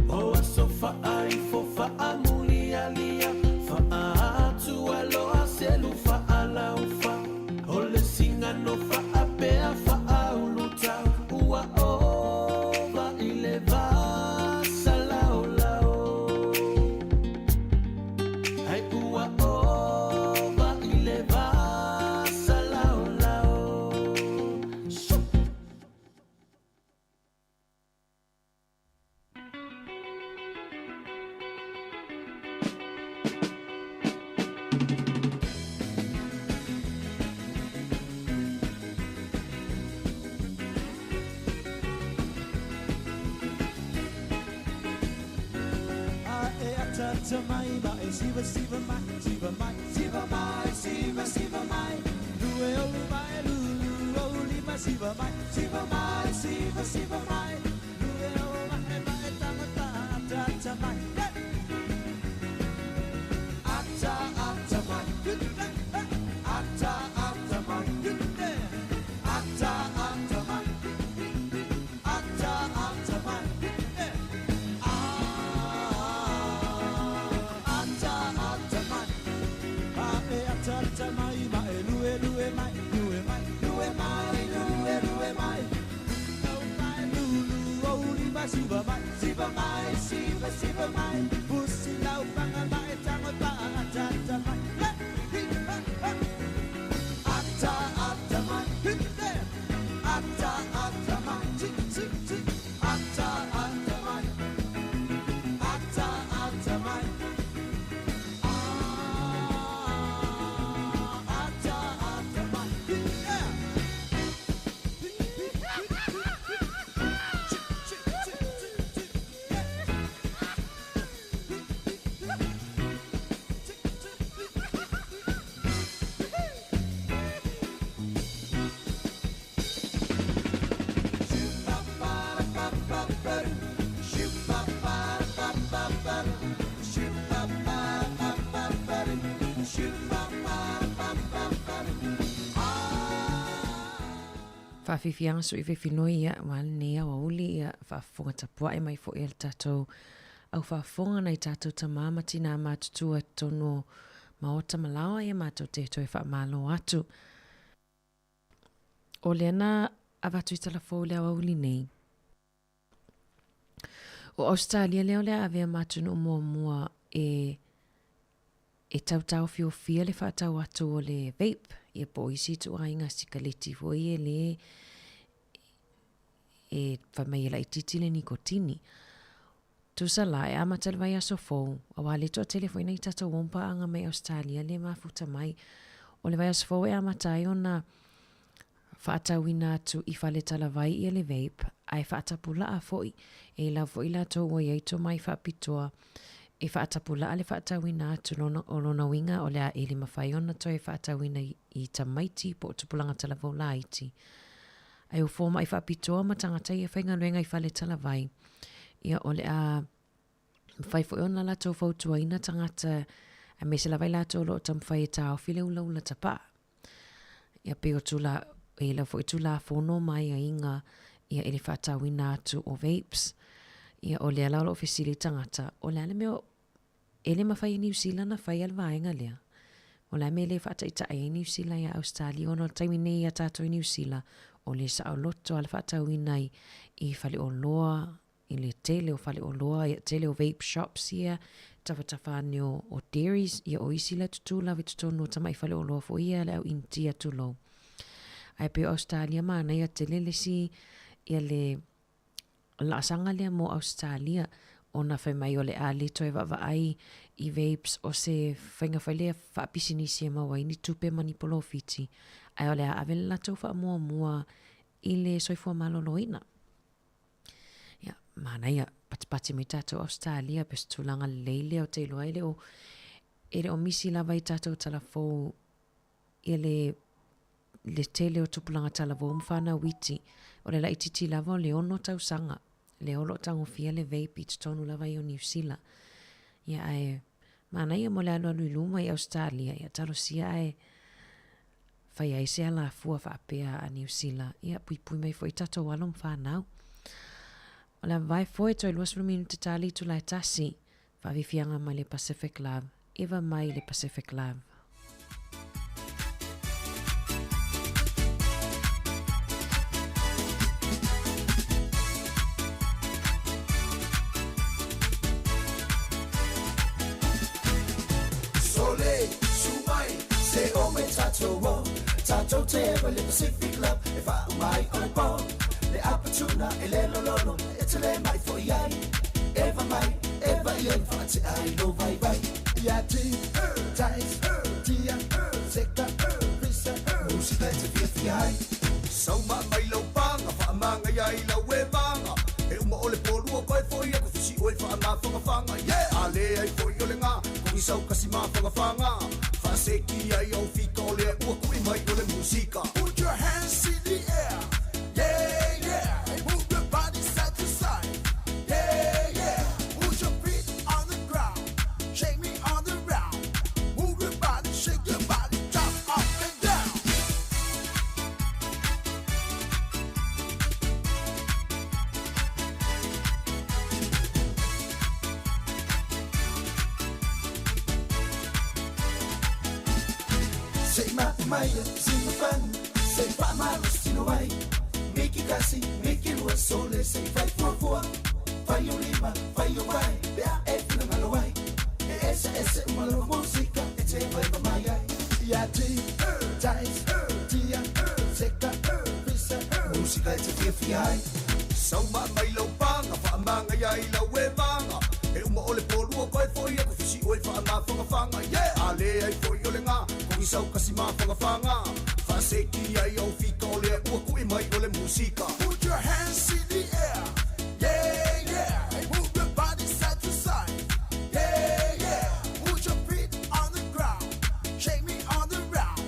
S1: O aso fa'aifo fa'amulialia Fa'aatu aloa selu fa'alaufa O le sigano fa'apea fa'aulutau Ua ova i le vasalaolao Ai ua ova i le vasalaolao Shoo!
S13: A e ata mai ma e siva siva mai siva mai siva mai siva siva mai lue o mai lu lu o lima siva mai siva mai siva siva mai lue o mai ma e tanga ta ata ata mai ata ata mai ata ata mai ata ata mai ata ata mai Ata ata mai, a e ata ata mai, ma e lue lue mai, lue mai, lue mai, lue lue mai, lu mai lu lu
S9: Faafiafiaga sui fefinoi ia aua lenei aoauli ia faafofoga tapuae mai foi a le tatou au faafofoga nai tatou tamā ma tinā matutua i totonu o maota ma laoa ia matou te toe faamalo atu. O lea na avatu i talafou i le aoauli nei. O Ausetalia lea o le a avea ma atunuu muamua e e tautaofiofia le faatau atu o le vape, ia po o isi ituaiga sikaleti foi e lē e fai mai e laitiiti le nikotini. Tusa la, e amata i le vaiaso fou, auā le toatele foi nai tatou om paaga mai Ausetalia lea e mafuta mai. O le vaiaso fou e amata ai ona faatauina atu i fale talavai ia le vape, ae faatapulaa foi, e ilau foi latou ua i ai tomai faapitoa e faatapulaa le faatauina atu lona, o lona uiga o le a e le mafai ona toe faatauina i tamaiti po o tupulaga talavou laiti. Ae o fomai faapitoa ma tagata ia faigaluega i fale talavai, ia o le a mafai foi ona latou fautuaina tagata aemaise lava i latou o lo o taumafai e taofi le ulaula tapaa. Ia pei o tula, e lau foi Tulafono ma aiaiga ia i le faatauina atu o vapes. Ia o lea la o lo o fesili tagata, o le a le mea e le mafai e Niu Sila na fai a le vaega lea? O le a mea e le faataitai ai Niu Sila ia Ausetalia ona o le taimi nei ia tatou i Niu Sila, o le saoloto a le faatauina i faleoloa, i le tele o faleoloa, ia tele o vape shops ia, tafatafa ane o, o dairies, ia o isi la tutū lava i totonu o tamai faleoloa foi ia a le au Initia tulou. Ae pei o Ausetalia manaia tele le isi ia le laasaga lea mo Ausetalia ona fai mai o le a le toe vaavaai i vapes o se faiga foi lea faapisinisi e maua ai ni tupe ma ni polofiti, ae o le a ave le latou faamuamua i le soifua maloloina. Ia, manaia, patipati mai tatou Ausetalia, pe o se tulaga lelei lea ou te iloa e le o, e le o misi lava i tatou talafou ia le, le tele o tupulaga talavou ma fanau iti. O le laitiiti lava o le 6 tausaga, lea o lo o tagofia le vape i totonu lava ia o Niu Sila. Ia ae manaia mo le alualu i luma i Ausetalia, ia talosia ae fai ai se alafua faapea a Niu Sila, ia puipui mai foi i tatou alo ma fanau. O le a vavae foe toe 20 minute ta le itula e tasi, faafiafiaga mai le Pacific Love, eva mai le Pacific Love.
S13: Sole, su mai, se o me tatou o Tatou te ewa le Pacific Love E wha mai o le pō Le apatuna e le lololo E te le mai fo i ai Ewa mai, ewa i ai Whaate ai lo vai vai Ia ti, tais, tia, seka, pisa Musika e te fia fia ai
S19: Sauma mai lau panga, whaamanga ia i lau e vanga. E uma o le pōlua koe foi aku fisi oe whaamawhangawhanga. Yeah! A le ai foi o le ngā, kongi sau kasi mawhangawhanga. Whaaseki ai au fika o lea ua kui mai o le musika.
S1: Put your hands in the air. Yeah, yeah. And move your body side to side. Yeah, yeah. Put your feet on the ground. Shake me on the round. Move your body, shake your body, jump up and down.
S13: Se ma mai se ma fan se fa ma sino ai Miki kasi miki lua sole se fai fua fua Fai o lima fai o vai pe a e fina ngalo ai E ese ese uma lova musika e te vai pa mai ai Ia ti tais tia seka pisa Musika e te fia fia ai
S19: Sauma mai lau panga, whaamanga ia i lau e vanga. E uma o le pōlua koe foi aku fisi oe whaamawhangawhanga. Yeah! A le ai foi o le ngā, kongi sau kasi mawhangawhanga. Whaaseki ai au fika o lea ua kui mai o le musika.
S1: Put your hands in the air. Yeah, yeah. And move your body side to side. Yeah, yeah. Put your feet on the ground. Shake me on the round.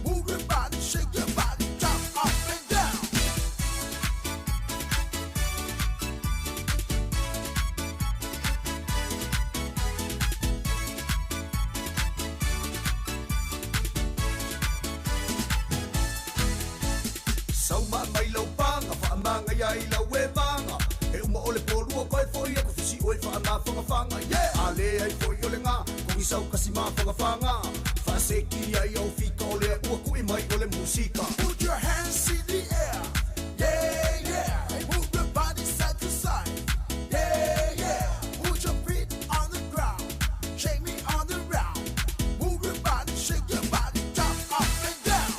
S1: Move your body, shake your body, jump up and down.
S19: Sauma mai
S20: Fagafaga yeah. A leai foʻi o legā kogisau kasi mafagafaga faaseki ai au fika o lea ua kuʻi mai o le musika. Put your hands in the air. Yeah, yeah. And move your body side to side. Yeah, yeah. Put your feet on the ground. Shake me on the round. Move your body, shake your body, jump up and down.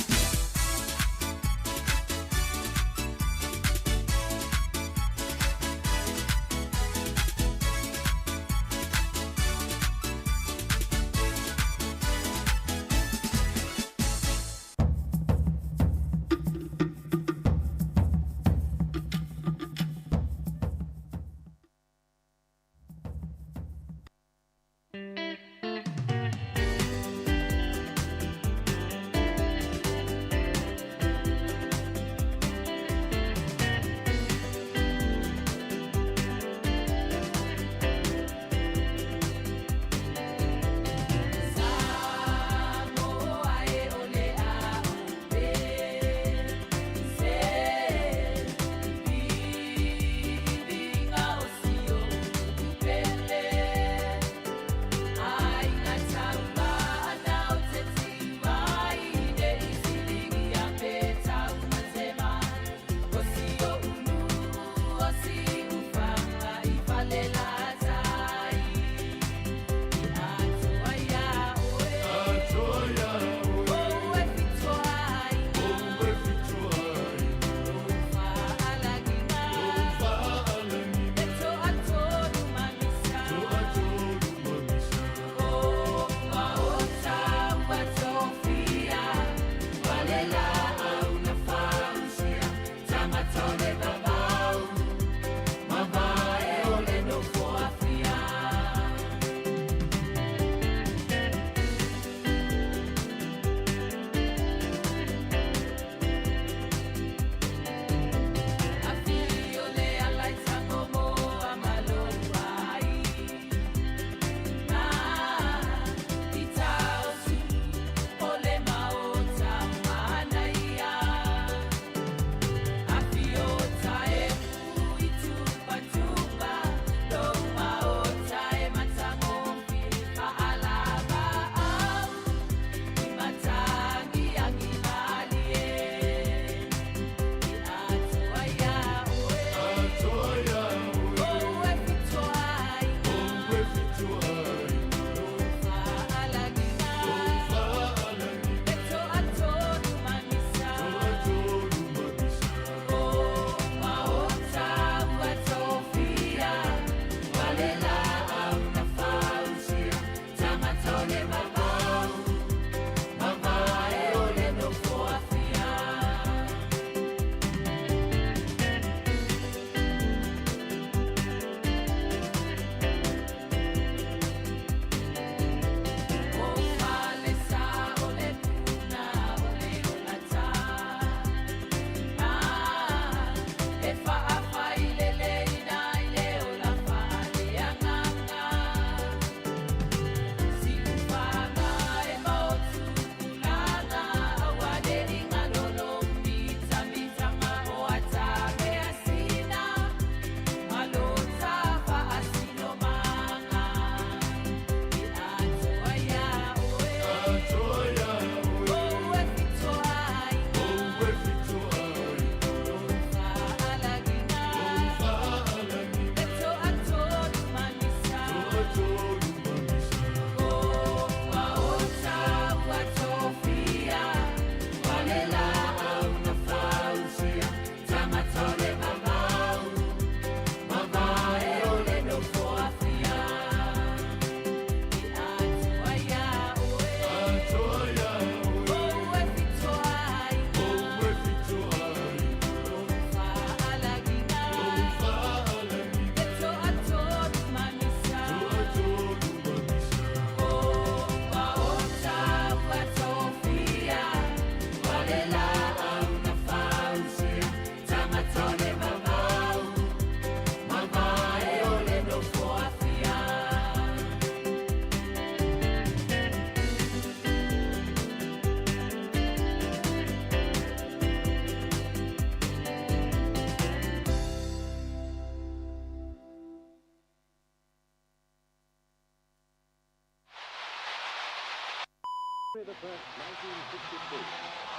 S21: January the 1st, 1963.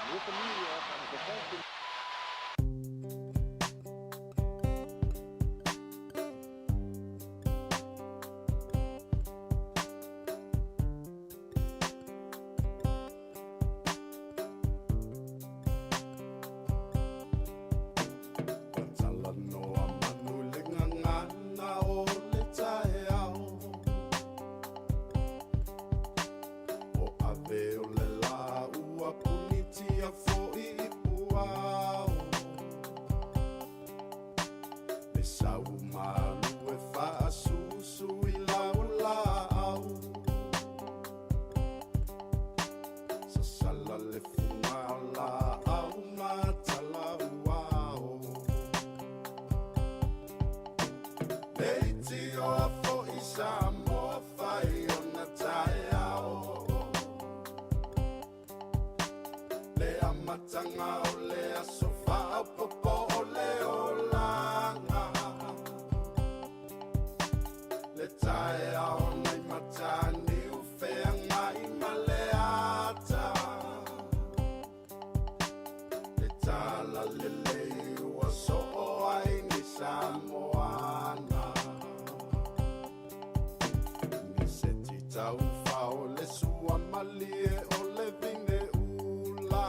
S21: And with the new year comes the first...
S1: Talanoa manu le gagana o le taeao. O ave o le lā ua punitia fo'i i puao. Le sau malu e faasusu i lau laau. Sasala le fuga o laau ma talauao. Le itioa fo'i Samoa fai ona taeao. Le amataga o le aso faaopoopo o le olaga. Le taeao nai mataniu feagai ma le ata. Le tala lelei ua soo ai ni Samoana. Ni se ti taufao le sua malie o le vine ula.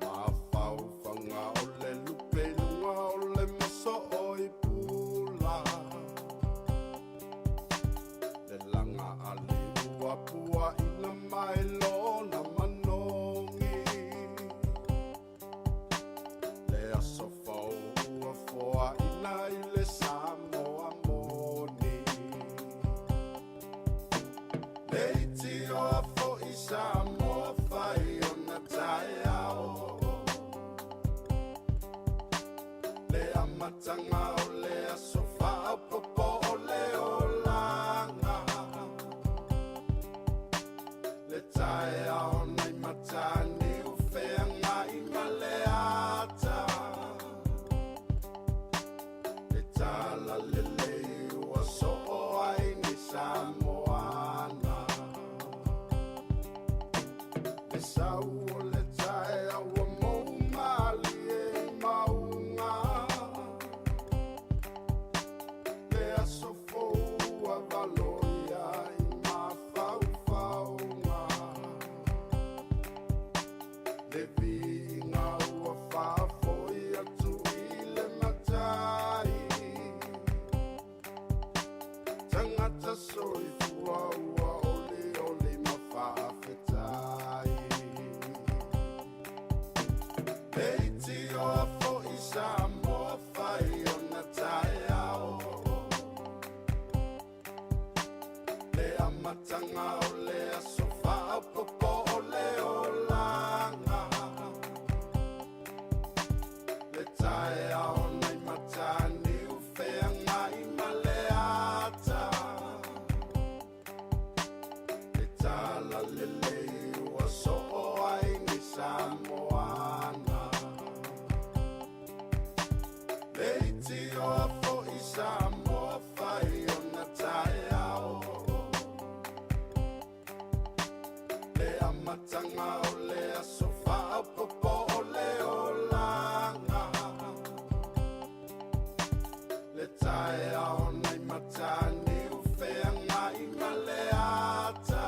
S1: Mafaufaga o le lupe i luga o le maso o i pula. Le laga ali ua puaina mai lona manogi. Le aso fou ua foaina i le Samoa moni. Le itioa fo'i Samoa fai ona taeao. Le amataga o le aso faaopoopo o le olaga. Le taeao nai mataniu feagai ma le ata. Le tala lelei ua soo ai ni Samoana. Le sau o le taeao ua mou malie i mauga. Le aso fou ua valoia i mafaufauga. Le viiga ua faafoi atu i le matai. Tagata soifua ua olioli ma faafetai. Le itioa fo'i Samoa fai ona taeao. Le amataga o le aso faaopoopo o le olaga. Le taeao nai mataniu feagai ma le ata. Le tala lelei ua soo ai ni Samoana. Le itioa fo'i Samoa fai ona taeao. Le amataga o le aso faaopoopo o le olaga. Le taeao nai mataniu feagai ma le ata.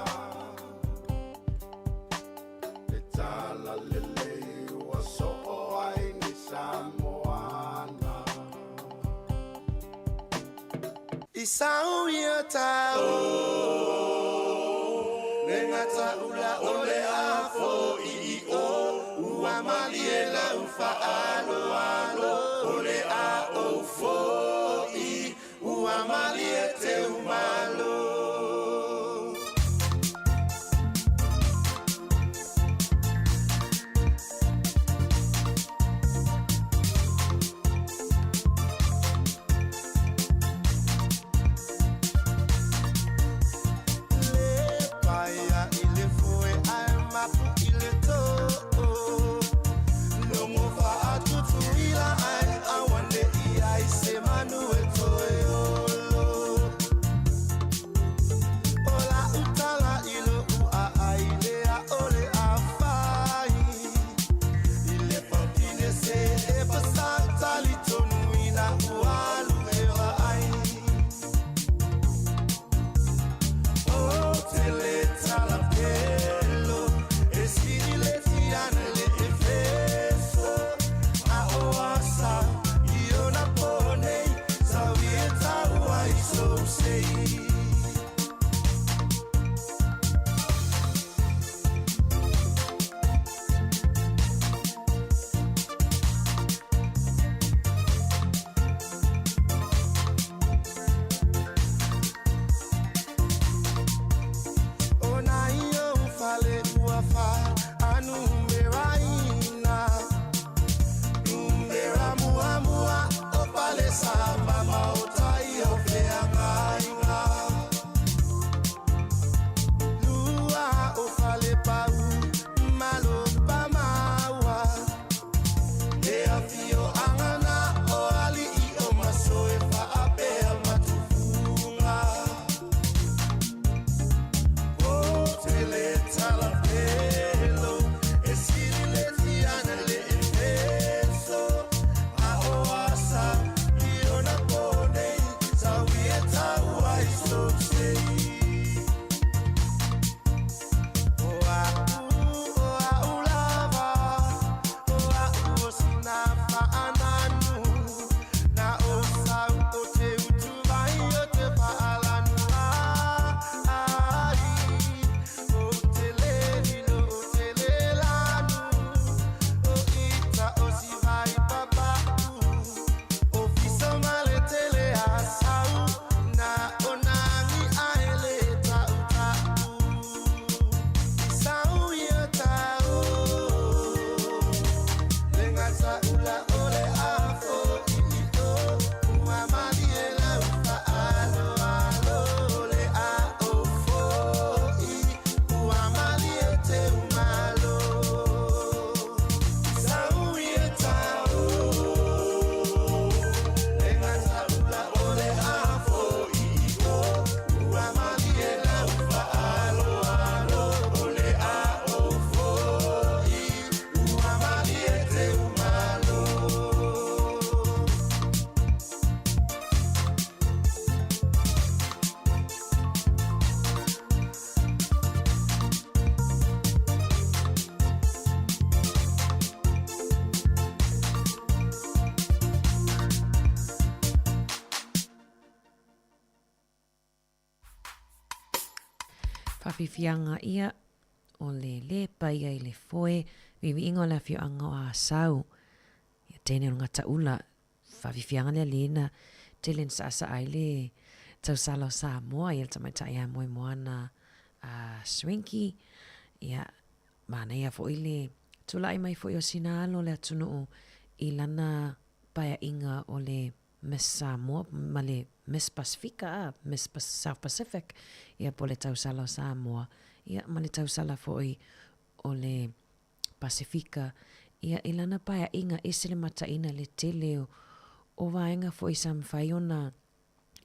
S1: Le tala lelei ua soo ai ni Samoana.
S22: I sau ia tau Le gata ula o le afo i i o Ua malie lau faaloalo O le a ou fo'i Ua malie te umalo. Le paia i le foe ae mapu i le tō. Logo faatutuila ae
S9: Faafiafiaga ia o le lē paia i le foe viiviiga o le afioaga o Asau. Ia teine o le gataula faafiafiaga lea lē na tele na saasaa ai le tausala o Samoa ia le tamaitai a Moemoana a Schwenkie. Ia manaia foi le tula'i mai foi o sina alo o le atunuu i lana paeaiga o le Miss Samoa ma le Miss Pasifika a, Miss South Pacific, ia po o le tausala o Samoa, ia ma le tausala foi o le Pasifika, ia i lana paeaiga ese le mataina le tele o vaega foi sa mafai ona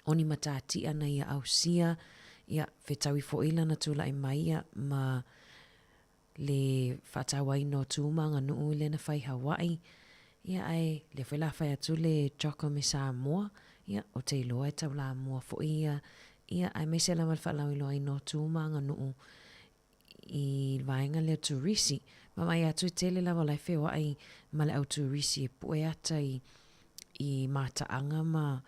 S9: o ni matatia na ia ausia, ia fetaui foi lana tula'i mai ia ma le faatauaina o tu ma aganuu lea na fai i Hawaii, ia ae lea foi la fai atu le Jocko me Samoa, ia ou te iloa e taulamua foi ia, ia aemaise lava le faalauiloaina o tu ma aganuu i le vaega lea o turisi. Vaavaai atu e tele lava o la e feoai ma le au turisi e pue ata i i mataaga ma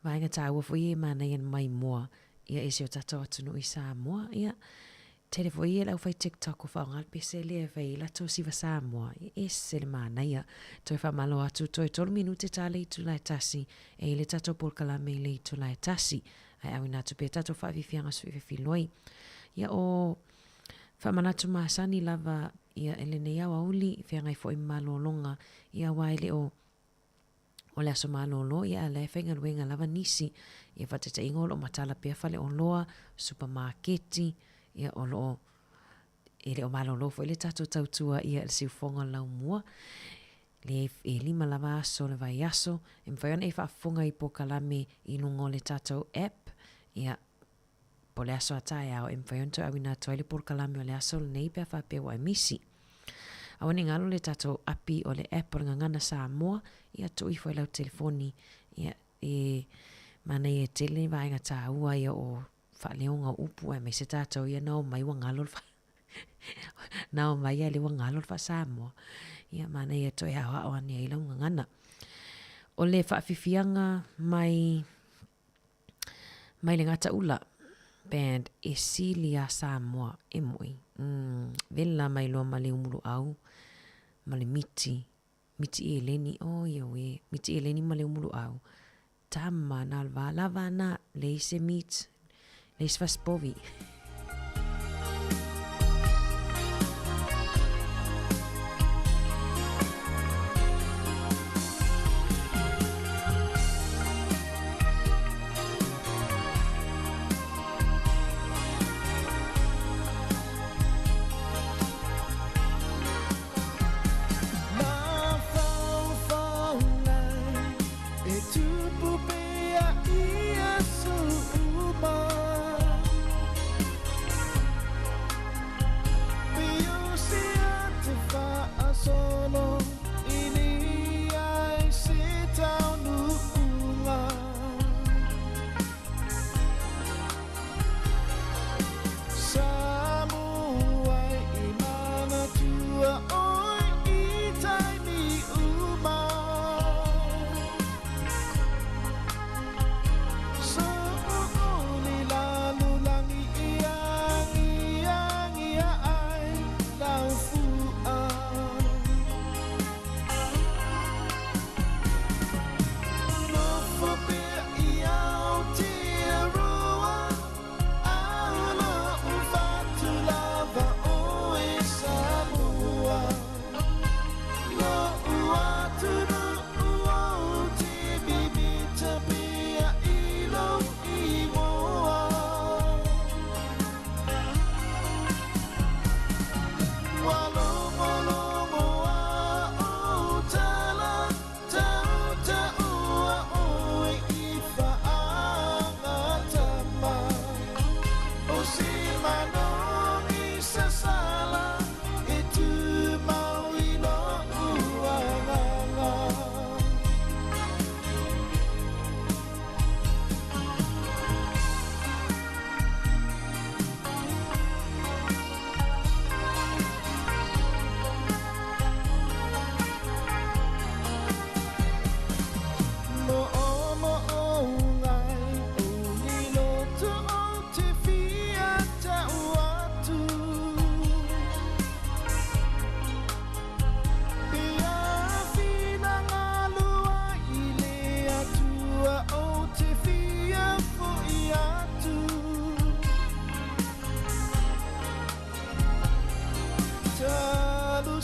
S9: vaega taua foi ia e manaia na maimoa ia e si o tatou atunuu i Samoa. Ia, tele foi ia le aufai TikTok ua faaaoga le pese lea e fai ai latou siva Samoa. Ia, ese le manaia. Toe faamalo atu, toe 3 minute ta le itula e tasi, e i le tatou polokalame i le itula e tasi. Ae auina atu pea tatou faafiafiaga sufifiloi. Ia, o faamanatu masani lava ia e lenei aoauli, feagai foi ma malologa, ia aua e le o o le aso malolo, ia a la e faigaluega lava nisi. Ia faataitaiga o lo o matala pea faleoloa, supamaketi, ia o lo o e le o malolo foi le tatou tautua ia i le siufofoga o le laumua. Le e lima lava aso o le vaiaso, e mafai ona e faafofoga i polokalame i luga o le tatou app, ia po o le aso a taeao e mafai ona toe auina atu ai le polokalame o le aso lenei pe a faapea ua e misi. Aua ne i galo le tatou api o le app o le Gagana Samoa, ia tuu ifo i lau telefoni, ia e manaia e tele vaega taua ia o faaleoga o upu aemaise tatou ia na omai ua galo le na omai a lea ua galo le faa-Samoa. Ia manaia e toe aoao ane ai lau gagana. O le faafiafiaga mai mai le Gataula Band e sili iā Samoa e moʻi. Mm, vela mai loa ma le umuluau ma le miti, miti eleni, oh ia uē, miti eleni ma le umuluau. Tama na o le va lava na, leai se meat, leai se fasipovi.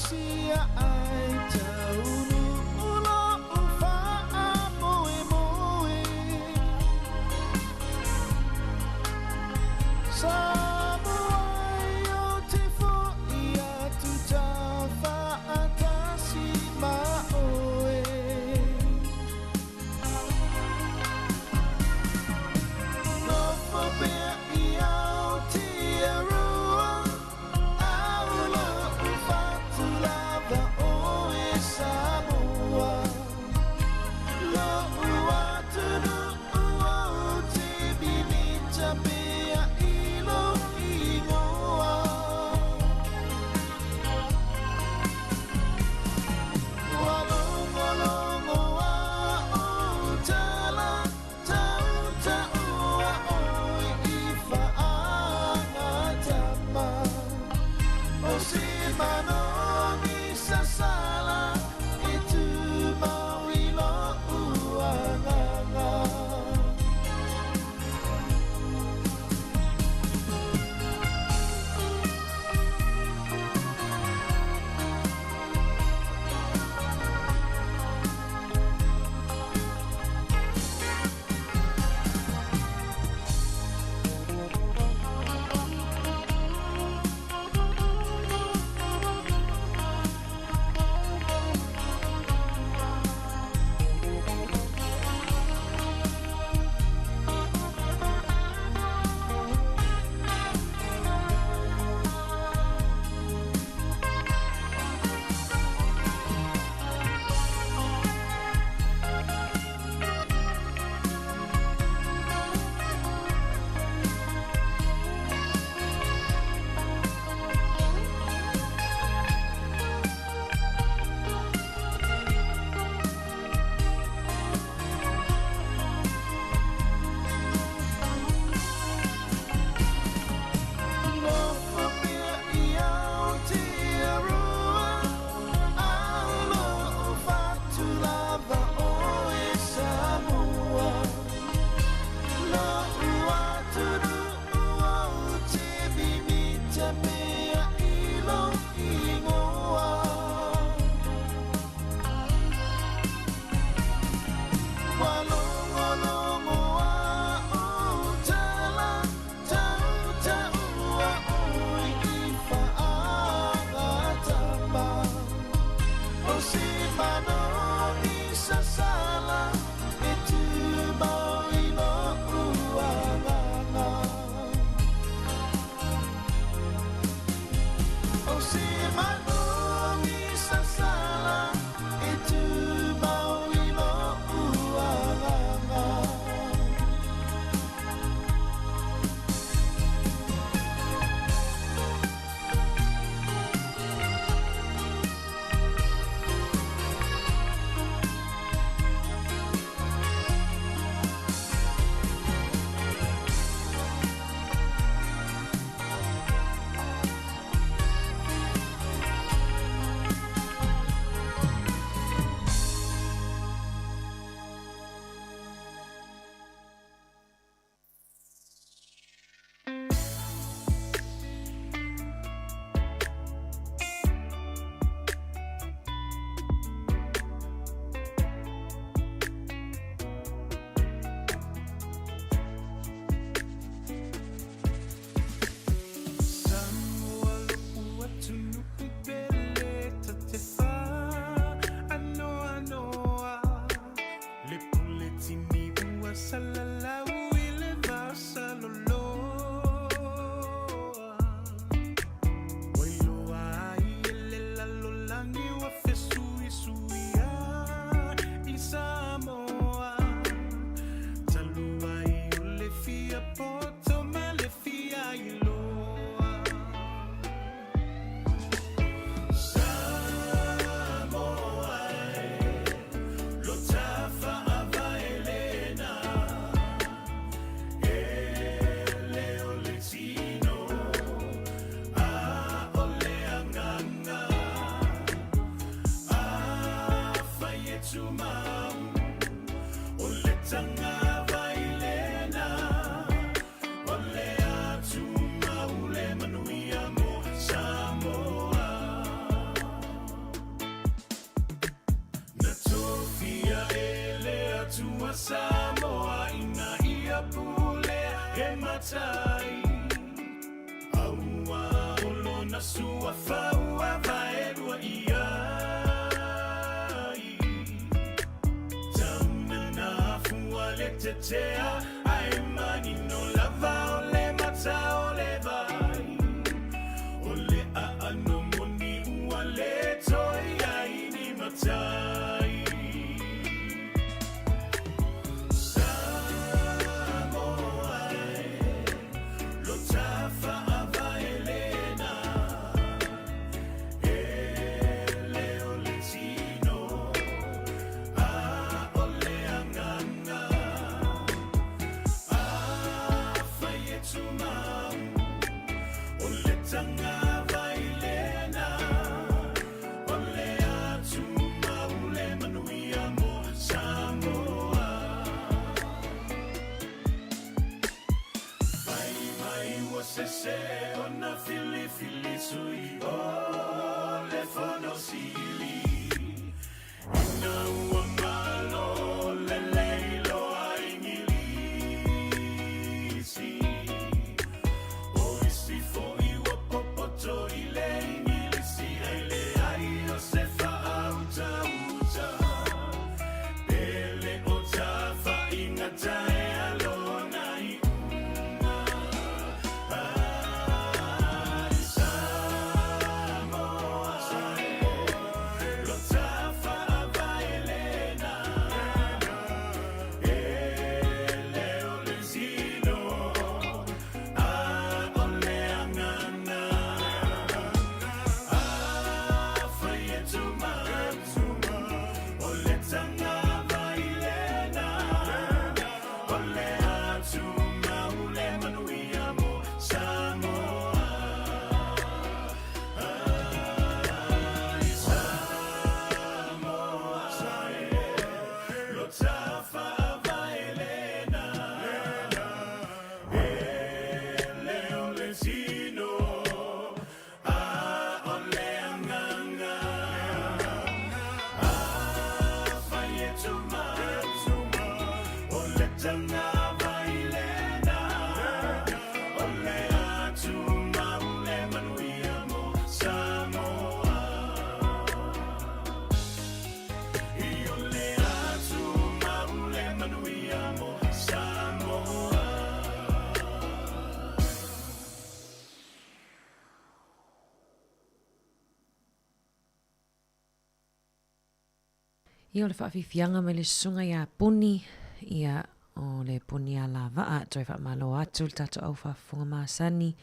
S4: ausia ai taunu lo'u fa'amoemoe. Samoa ai o te fo'i atu tafa'atasi ma oe. Nofo pea i Aotearoa, au lo'u fatu lava oe Samoa.
S1: matai Aua o lona suafa ua vaelua i ai Taunana afua le tetea Ae manino lava o le mata o le vai O le aano moni ua le toe i ai ni matai Samoa e, lo tafaavae lena E le o le tino, a o le agaga Afai e tumau, o le tagavai lena O le a tumau le manuia mo Samoa Fai mai ua sese ona filifili sui o le Fono Sili Ina ua malo lelei loa Igilisi O isi foi ua popoto i le Igilisi Ae leai o se faautauta Pe le o tafaiga taea lona iuga Ai Samoa e, lo tafaavae lena E le o le tino, a o le agaga Afai e tumau, o le tagavai lena O le a tumau le manuia mo Samoa Ai Samoa e, lo tafaavae lena E le o le tino, a o le agaga Afai e tumau, o le tagavai lena O le a tumau le manuia mo Samoa I o le a tumau le manuia mo Samoa.
S9: Ia o le faafiafiaga mai le susuga ia Puni, ia o le Puni Alavaa, toe faamalo atu le tatou au faafofoga masani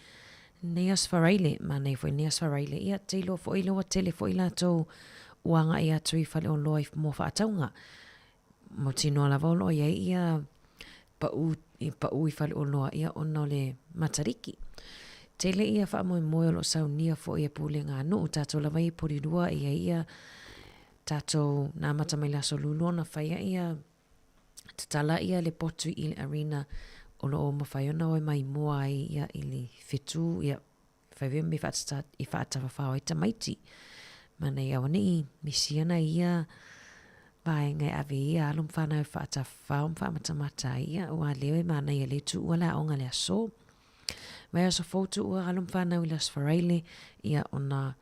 S9: nei Aso Faraile, manaia foi nei Aso Faraile, ia te iloa foi lea ua tele foi latou ua agai atu i faleoloa i mo faatauga. Mautinoa lava o lo o i ai ia pau, pau i faleoloa ia ona o le Matariki. Tele ia faamoemoe o lo o saunia foi e pulega a nuu, tatou lava ia i Porirua e i ai ia tatou na amata mai le aso Lulu ona faia ia tatala ia le potu i le arena o lo o mafai ona oe maimoa ai ia i le fetu ia fai foi mea i faatafafao ai tamaiti. Manaia auaneʻi misi ana ia vaega e ave ai ia alo ma fanau e faatafafao ma faamatamata ai ia aua lea e manaia lea e tuua le aoga i le aso. Vaiaso fou tuua alo ma fanau i le Aso Faraile ia ona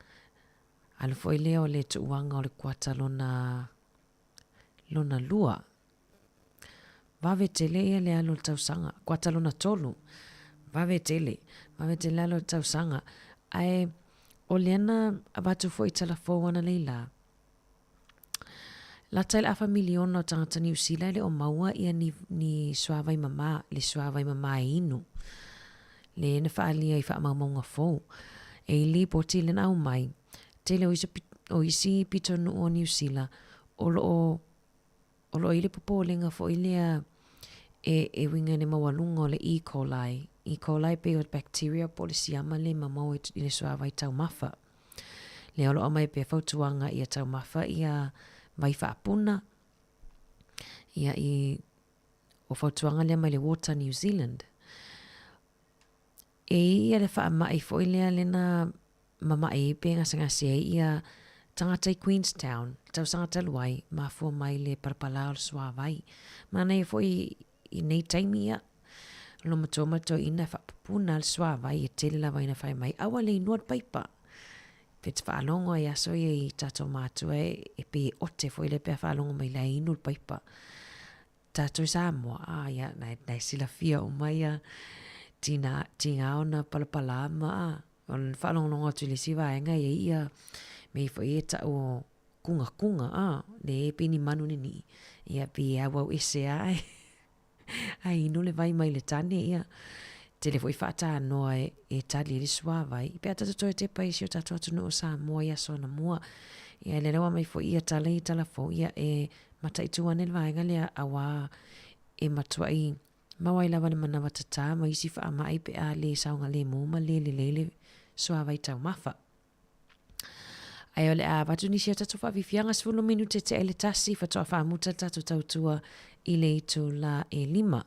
S9: alu foi lea o le tuuaga o le kuata lona lona lua. Vave tele ia le alu o le tausaga. Kuata lona tolu. Vave tele. Vave tele le alu o le tausaga. Ae o lea na avatu foi i tala fou analeila. Lata i le afa miliona o tagata Niu Sila e le o maua ia ni, ni suāwai mamā, le suāwai mamā e inu. Le na faaalia i faamaumauga fou. E i lipoti le na aumai, tele o isi, o isi pitonuu o Niu Sila o lo o o lo o i ai le popolega foi lea e, e uiga i le maualuga o le E. coli. E. coli pei o le bacteria po o le siama le mamao i le suavai taumafa. Lea o lo o aumai pea fautuaga ia taumafa ia vai faapuna, ia i, o fautuaga lea mai le Water New Zealand. E i ia le faamai foi lea lena mamae ai pe gasegase ai ia tagata i Queenstown, le tausaga talu ai, mafua mai le palapala o le suavai. Manaia foi i nei taimi ia. Olomatua ma le toeaina e faapupuna le suavai e tele lava ina fai mai, aua le inua le paipa. Pe te faalogo ai aso ia i tatou matua e pei e ote foi lea pe a faalogo mai la e inu le paipa. Tatou i Samoa, a ia, na e silafia uma ia tina, tiga ona palapala ma a, o le faalogologo atu i le isi vaega e i ai ia mea foi ia e tau o kugakuga, a, le e pei ni manu nini'i, ia pei e auau ese lava ae ae inu le vai mai le tane, ia, tele foi faatanoa e tali ai le suavai. Pe a tatou toe tepa i si o tatou atunuu o Samoa i aso anamua, ia lea la ua aumai foi ia tala ia tala fou, ia e mataitu ane le vaega lea auā e matuai maua ai lava le manawa tatā ma isi faamai pe a le saogalemu ma le lelei le suavai taumafa. Ae o le a avatu nisi o tatou faafiafiaga 10 minute tea i le 1 faatoa faamuta le tatou tautua i le itulā e 5.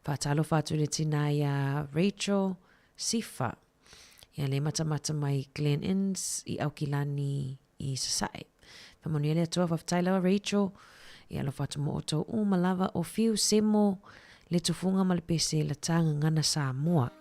S9: Faatalofa atu i le tinā iā Rachel Sifa, ia le matamata mai Glen Innes i Aukilani i Sasae. Faamanuia le Atua, faafetai lava Rachel. Ia alofa atu mo outou uma lava o Fiu, Semo, le Tufuga ma le Pese, Lata Gagana Samoa.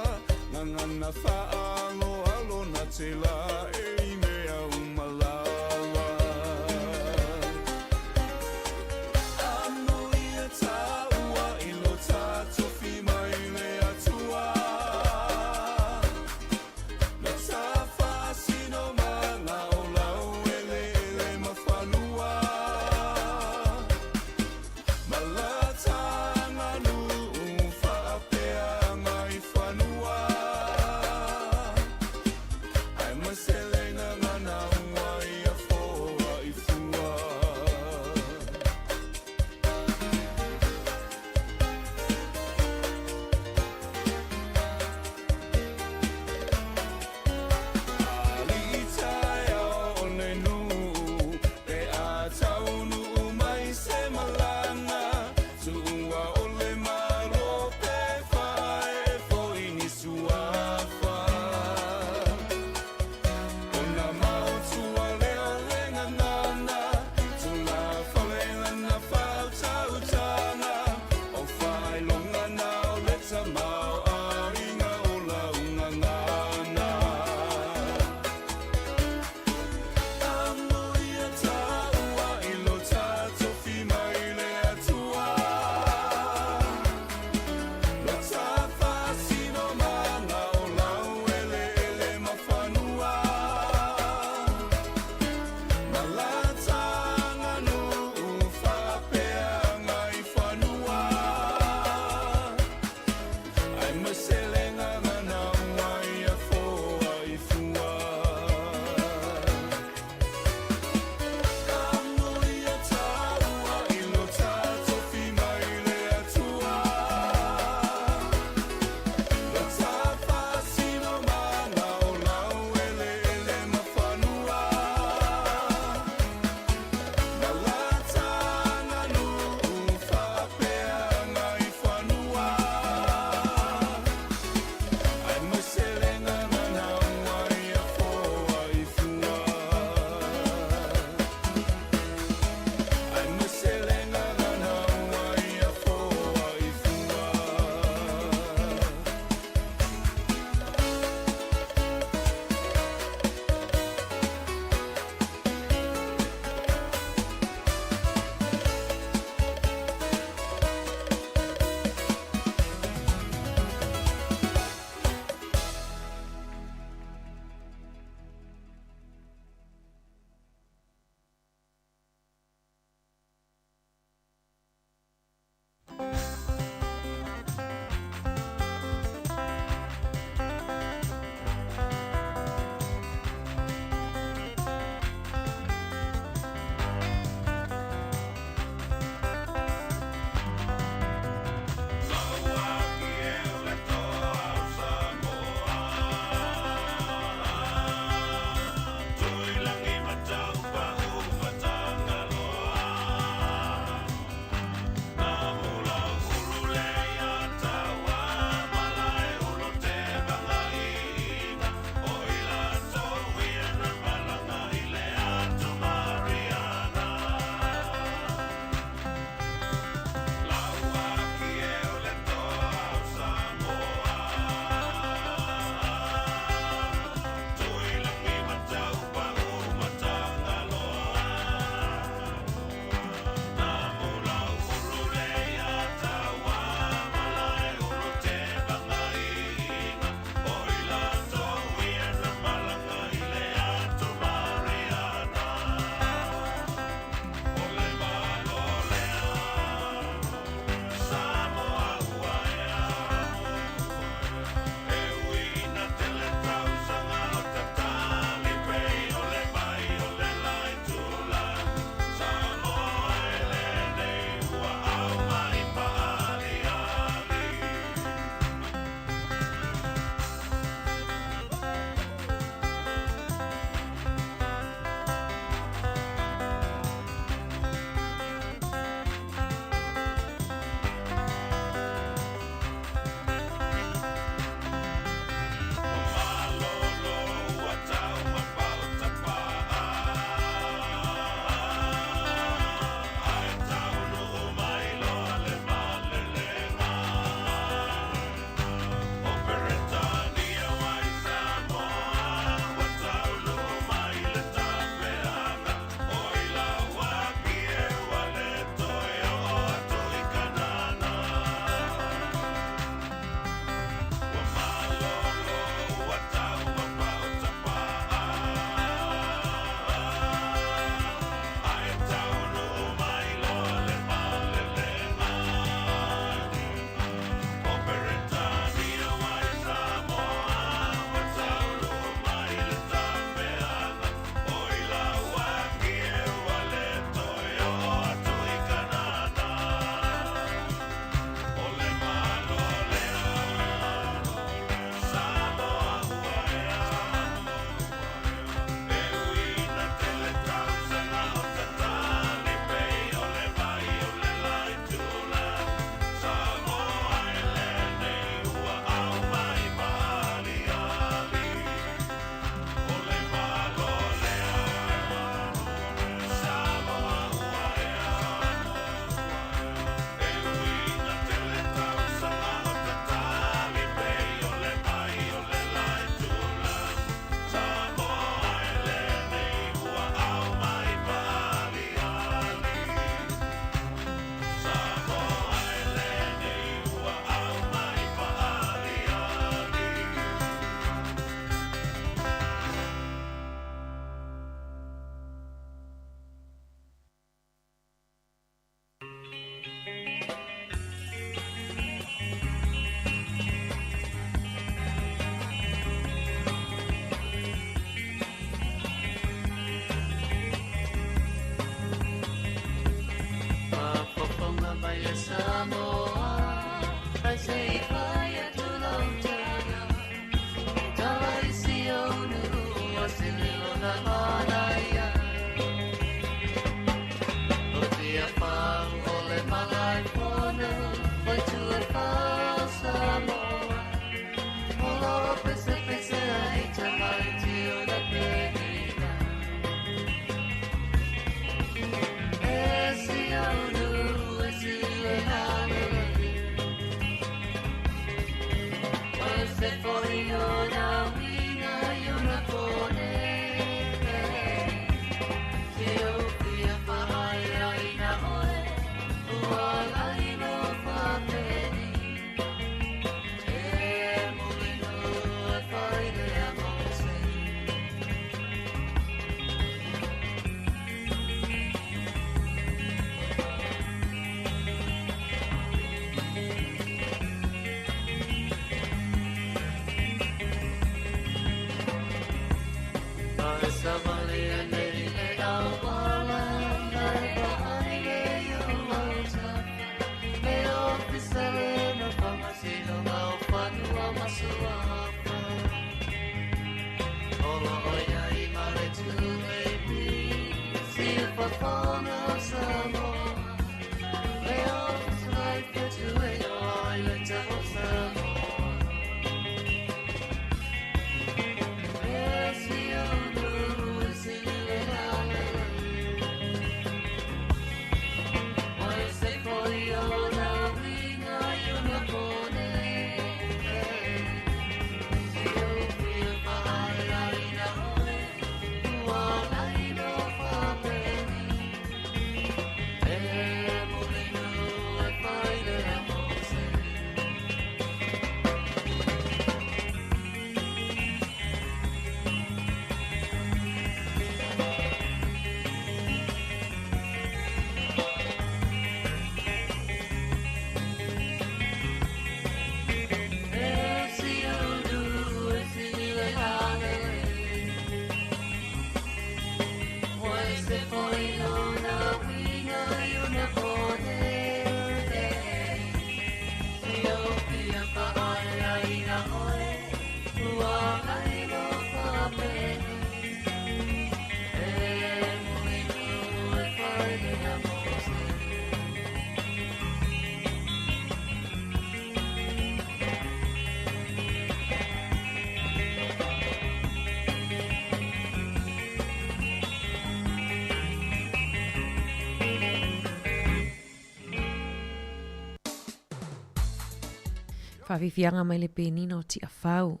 S9: Faafiafiaga mai le penina o Tiafau,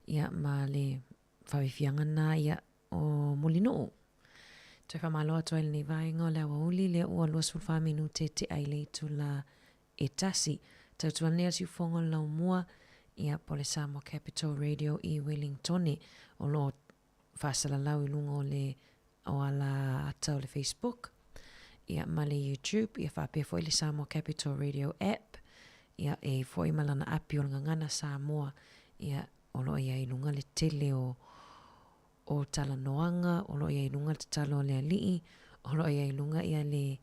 S9: ia ma le faafiafiaga na ia o Mulinuu. Toe faamalo atu ai lenei vaega o le aoauli lea ua 24 minute tea i le itula e tasi. Tautua nei a siufogo o le laumua ia po o le Samoa Capital Radio i Wellingtone o lo o faasalalau i luga o le o ala ata o le Facebook ia ma le YouTube ia faapea foi le Samoa Capital Radio app ia e i foi ma lana api o le gagana Samoa ia o lo o i ai i luga le tele o o talanoaga o lo o i ai i luga le tatalo a le alii o lo o i ai i luga ia le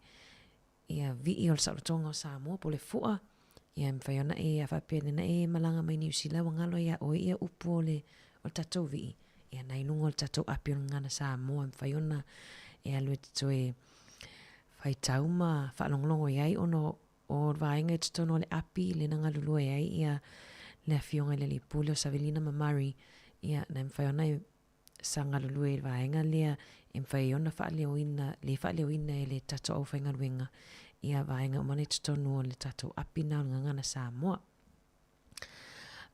S9: ia vii o le saolotoga o Samoa po o le fua, ia e mafai ona e a faapea nena e malaga mai Niu Sila ua galo iā oe ia upu o le o le tatou vii, ia na i luga o le tatou api o le gagana Samoa e mafai ona e alu e te toe faitau ma faalogologo i ai ona o le vaega i totonu o le api lena galulue ai ia le afioga i le alii pule o Savelina ma Murray, ia na e mafai ona e sa galulue i le vaega lea e mafai ai ona faaleoina, le faaleoina e le tatou aufaigaluega ia vaega uma nei i totonu o le tatou api na o le Gagana Samoa.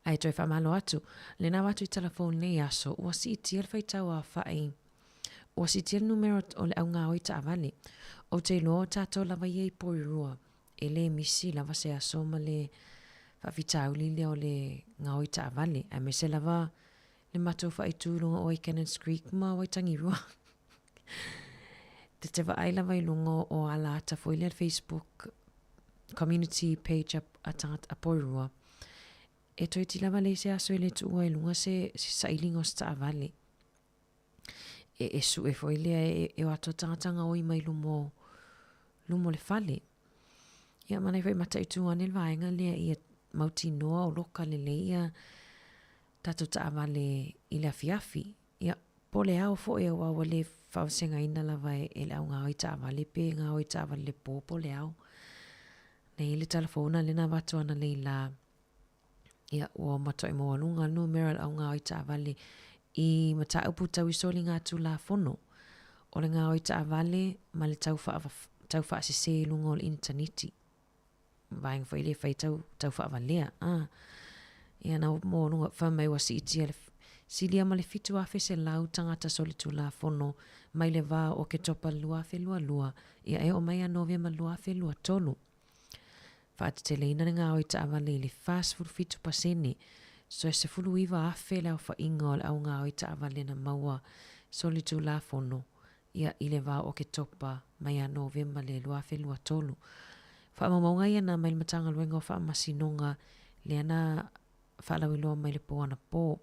S9: Ae toe faamalo atu, lena atu i talafou nei aso, ua siitia le faitau aofai, ua siitia le numera o le augaoi taavale. Ou te iloa o tatou lava ia i Porirua, e le misi lava se aso ma le faafitauli lea o le gaoi taavale, aemaise lava le matou faaitu i luga o Cannons Creek ma Waitangirua. Te te vaai lava i luga o ala ata foi lea le Facebook community page a, a tangata a Porirua. E toeiti lava le se aso e le tuua i luga se, se sailiga o se taavale. E, e sue foi lea e, e o atu tagata gaoi mai luma o, luma o le fale. Ia, mana foi mataitu ane le vaega lea ia. mautinoa o loka lelei ia tatou taavale i le afiafi. Ia, po o le ao foi aua ua le faavasegaina lava e le augaoi taavale pe gaoi taavale i le po po o le ao. Nei le tala fou lena lea na avatu analeila, ia, ua matuai maualuga le numera o le augaoi taavale i mataupu tau i soligatulafono. O le gaoi taavale ma le tau tau faasese i luga o le initaniti. Vaega foi lea e fai tau, tau faavalea. Ah. Ia na maualuga fai mai ua siitia le silia ma le 7,100 tagata solitulafono mai le va o Oketopa 2022 ia e oo mai ia Novema 2023. Faateteleina le gaoi taavale i le 47%, so e 19,000 le aofaiga o le au gaoi taavale na maua solitulafono ia i le va o Oketopa mai ia Novema le 2023. Faamaumauga ia na mai le Matagaluega o Faamasinoga lea na faalauiloa mai le po anapo.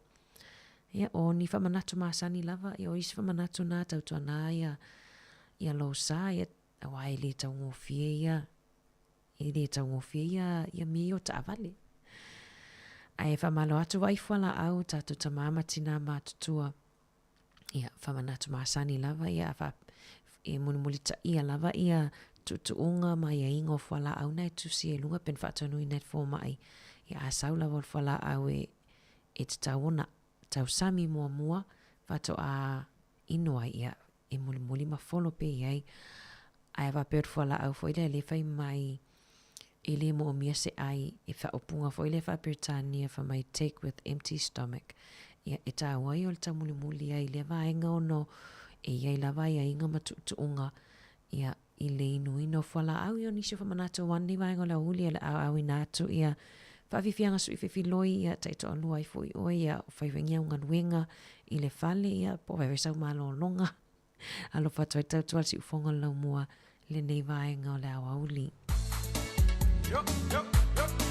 S9: Ia, o ni faamanatu masani lava, ia o isi faamanatu na tautuana ia, ia lou sa, ia, aua e le taugofie ia, e le taugofie ia, ia mea ia o taavale. Ae faamalo atu vaai fualaau tatou tamā ma tinā matutua. Ia, faamanatu masani lava, ia, fa, e mulimulitaia lava ia tuutuuga ma aiaiga o fualaau na e tusi ai i luga pe na faatonuina e le fomai. Ia, a sau lava o le fualaau e, e tatau ona tausami muamua faatoa inu ai, ia, e mulimuli ma folo pea i ai. Ae faapea o le fualaau foi lea lea e fai mai e le moomia se ai, e faaupuga foi lea faa-Peretania fai mai take with empty stomach. Ia, e taua ia o le taumulimuli ai i lea vaega ona e i ai lava aiaiga ma tuutuuga, ia, i le inuina o fualaau. Ia o nisi o faamanatu aua lenei vaega o le aoauli o le a aoina atu ia faafiafiaga sui fefiloi, ia taitoalua ai foi oe, ia fai foi ni au galuega i le fale, ia po o fai foi sau malologa. Alofa atu ai tautua le siufofoga o le laumua i lenei vaega o le aoauli. Yo, yo, yo.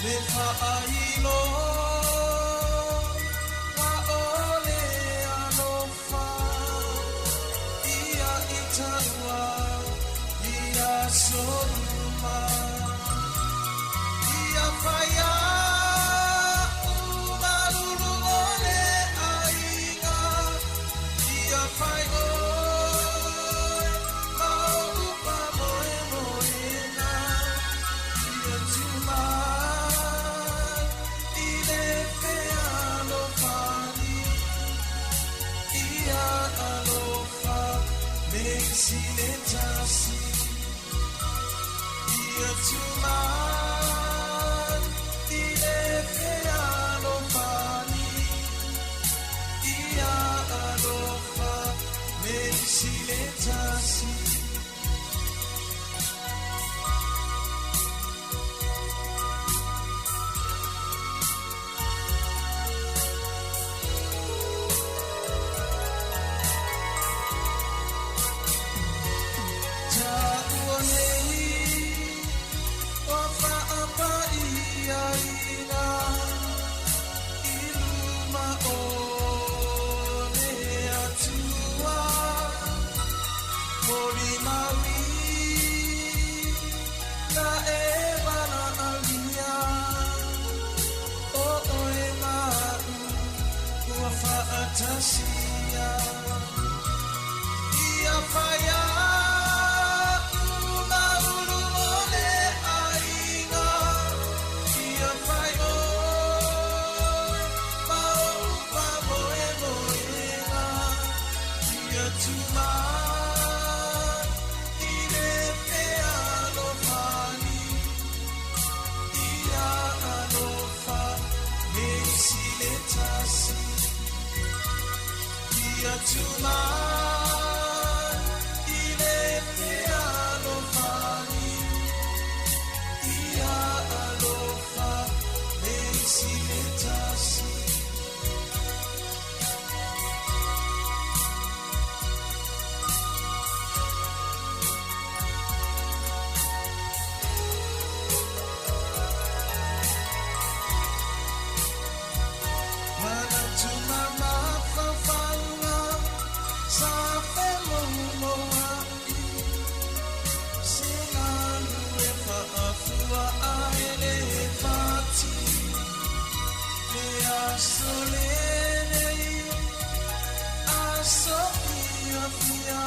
S4: Le faailo wa o le alofa ia i taua ia soluma ia whaia umalulu o le aiga ia whai oe ma o upa moe moena ia tumai i le fealofani ia alofa me isi le tasi ia tumai i le fealofani ia alofa me isi le tasi. Tāua nei o whaapai aina i luma o le atua Mori maui na e wala alia o oe mau ua whaatasia ia whaia umaulu o le aiga ia whai oe ma o upa moe moenga ia tumai i le fealofani ia alofa me isi le tasi ia tumai i le fealofani ia alofa me isi le tasi. Manatu mamafafaga sa felouloua'i se galu e faafua ae le fati le aso lenei aso fiafia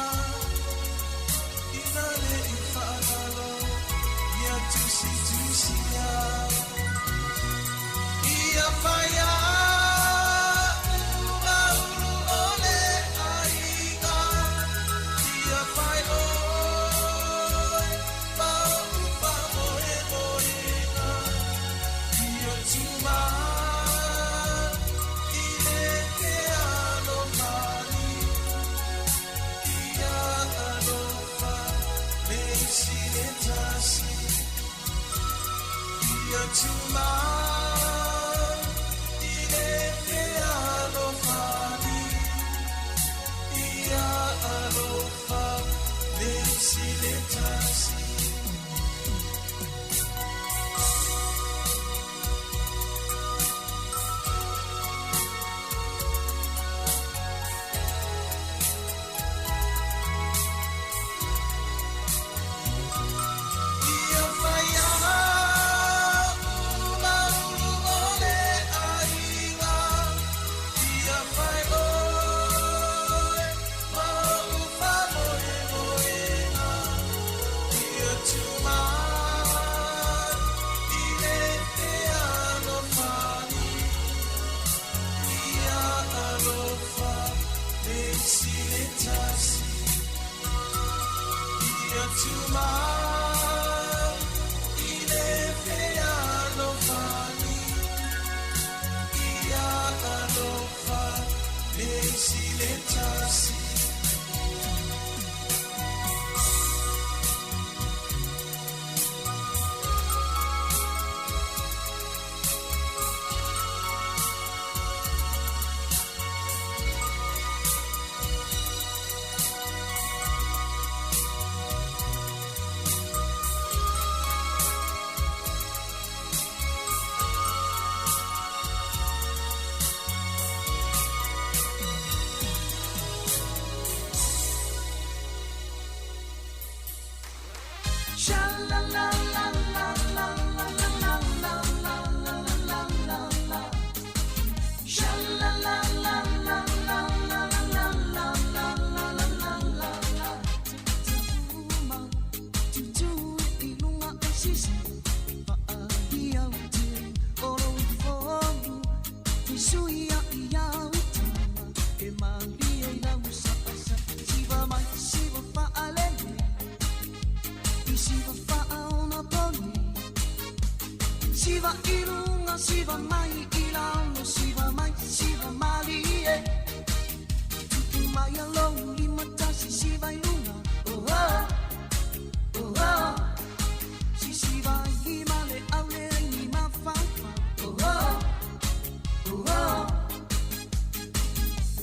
S4: ina le i faagalo ia tusitusia ia whaia umaulu o le aiga ia whai oe ma o upa moe moenga ia tumai i le fealofani ia alofa me isi le tasi ia tumai i le fealofani ia alofa me isi le tasi. Ia whaia umaulu
S13: Siva i luga, siva mai i lalo, siva mai, siva malie. Tupu mai a lou lima tasi, siva i luga, oh oh, oh oh. Sisiva i ma le au le ai ni mafaufau, oh oh, oh oh.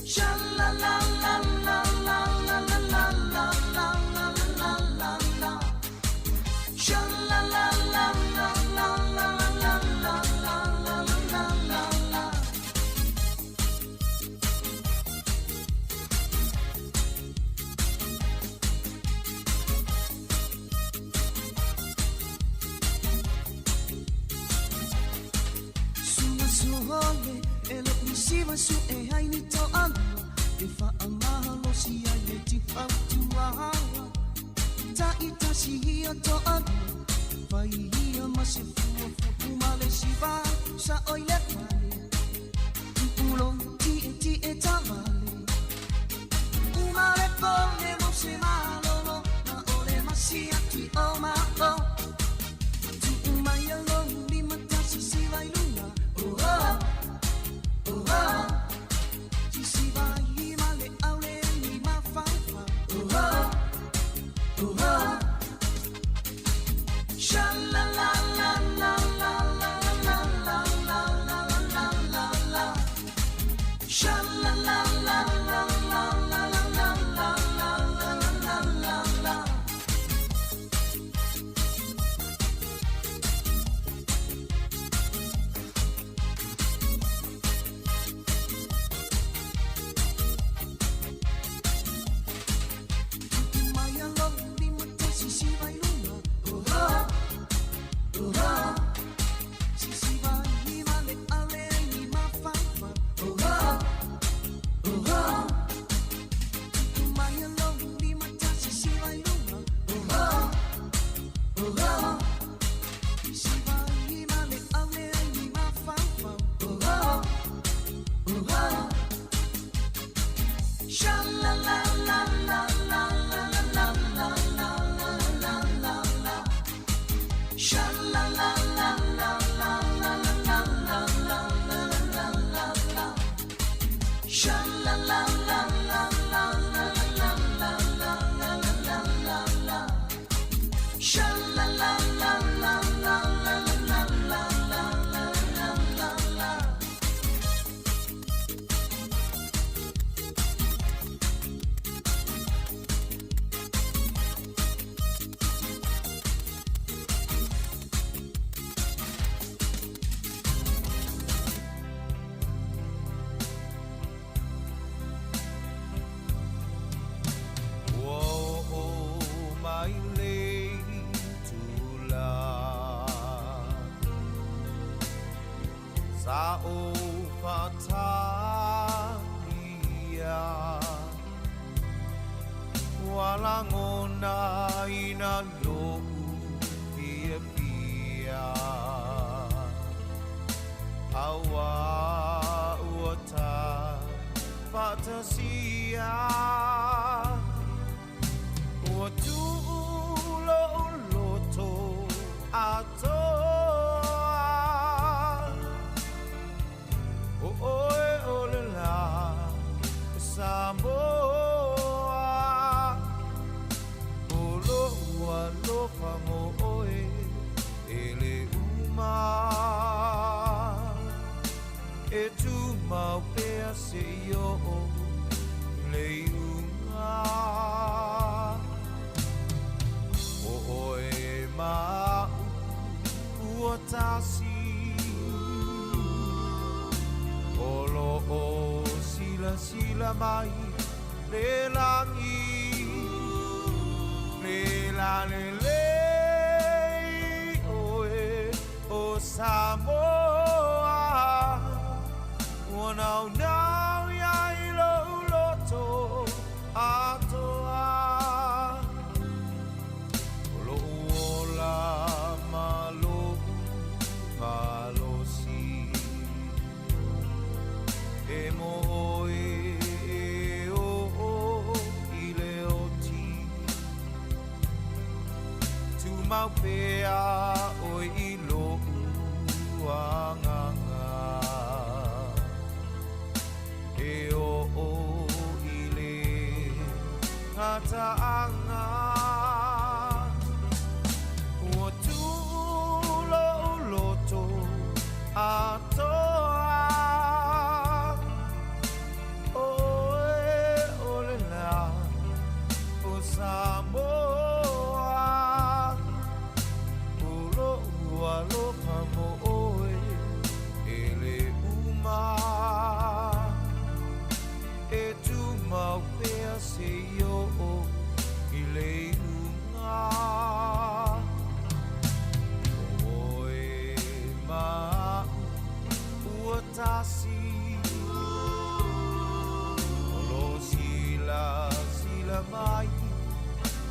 S13: Sha la la la la la la la la la la la la la la. Sha la la la la la la la la la la la la la. Sua suhole e lo misiva su e hai ni to alua e fa amahalo si ai e ti pautua ta i tasi ia to alua fai ia ma se fua fu umale siva sa oi le pale tupulo ti e ti e tavale umale pole mo se malolo na ole masia ti o ma o tu umai alo lima tasi siva i luna oh oh oh oh sisiva i ma le au le ni mafaufau oh oh oh oh sha la la la la la la la la la la la la la sha la la la la la la la la la la la la la. Mai alo lima tasi siva i luna oh oh oh oh sisiva i ma le au le ai ni mafaufau oh oh oh oh mai alo lima tasi siva i luna oh oh oh oh sisiva i ma le au le ai ni mafaufau oh oh oh oh sha la la la la la la la la la la la la la sha la la la la la la la la la la la la la sha la la la la la la la la la la la la la sha la la la la la la la la la la la la la.
S4: Ua oo mai le tula Sa o fatalia Ua lagona ina lo'u fiafia Auā ua ta fa'atasia Ua tu'u lo'u loto atoa O oe o le lā e Samoa O lo'u alofa mo oe e le uma E tumau pea seia oo le iuga O oe ma a'u ua tasi O lo'o silasila mai le lagi Le lalelei oe o Samoa Ua naunau ia i lou loto atoa O lo'u ola ma lo'u malosi E mo oe e oo i le oti Tumau pea oe i lo'u mataaga Ua tuu lo'u loto atoa Oe o le la o Samoa O lo'u alofa mo oe e le uma E tumau pea seia oo i le iuga O oe ma a'u ua tasi O lo silasila mai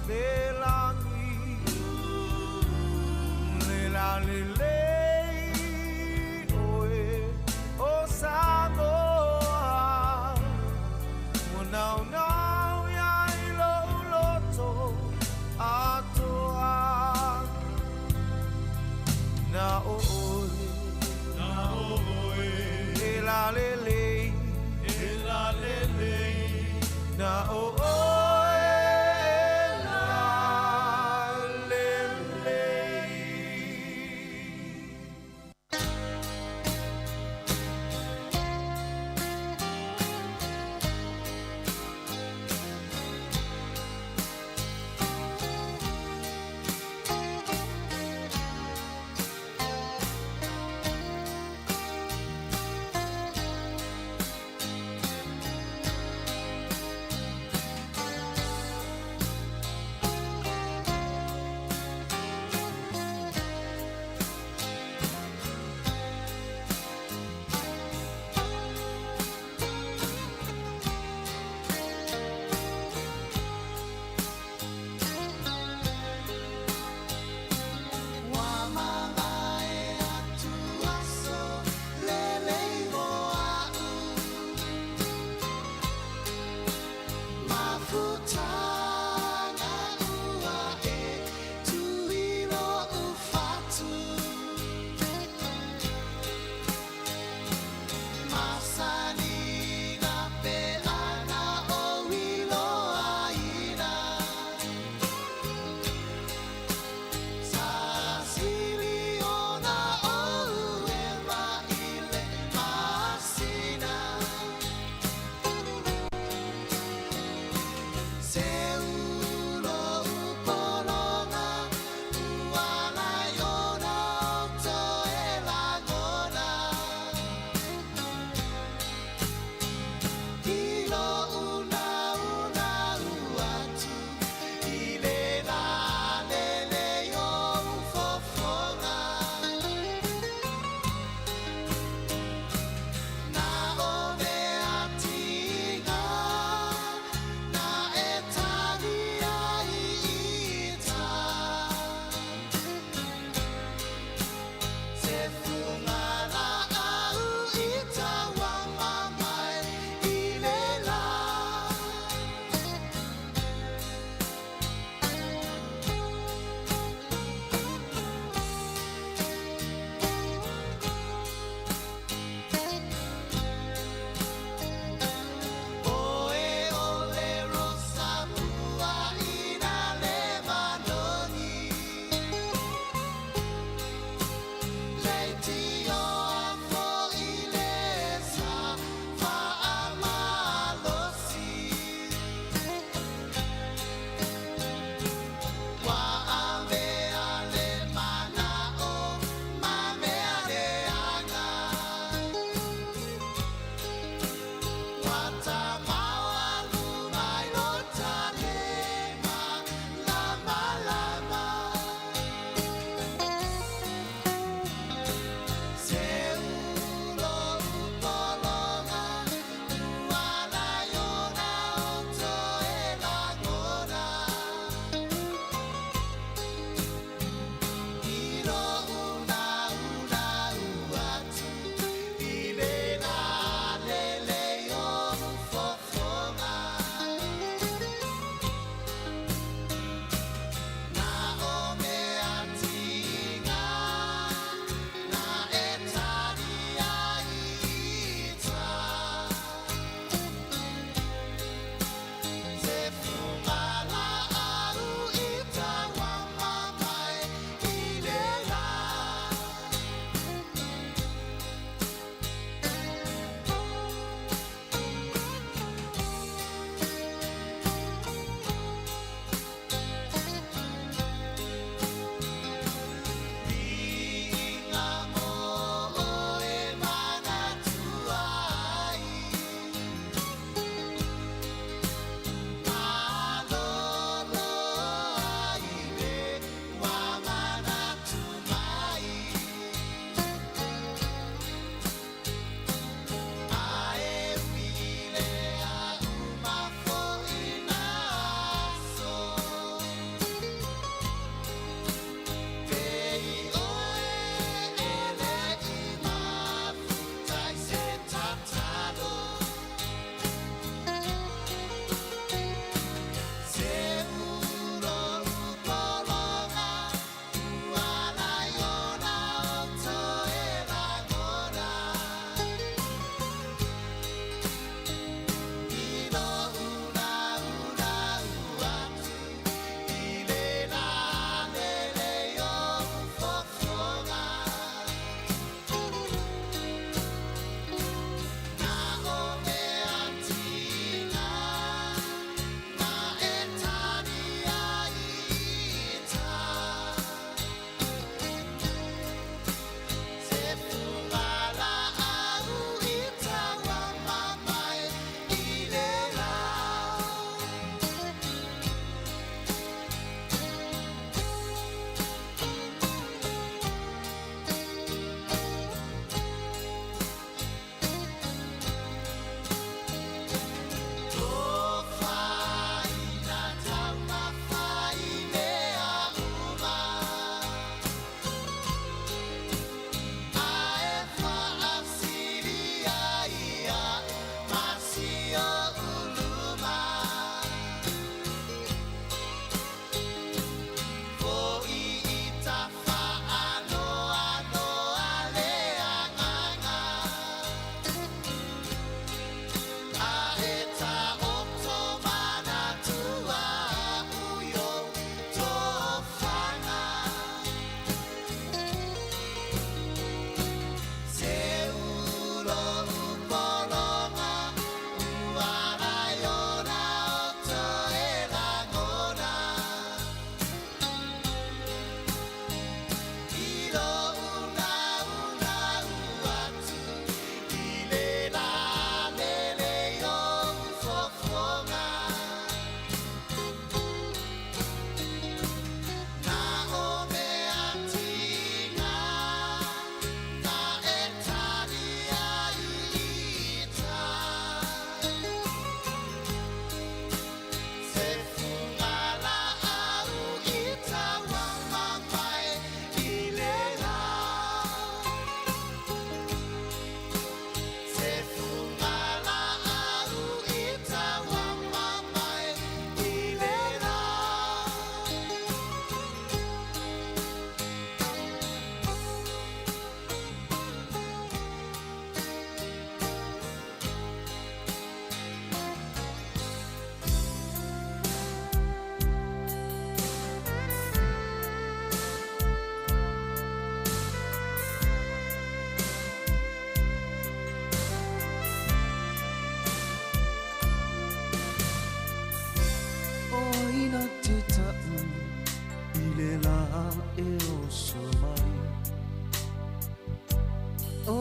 S4: le lagi Le lalelei oe o Samoa Ua naunau i ai lou loto atoa Na o oe Na o oe E lalelei E lalelei Na o oe e lalelei.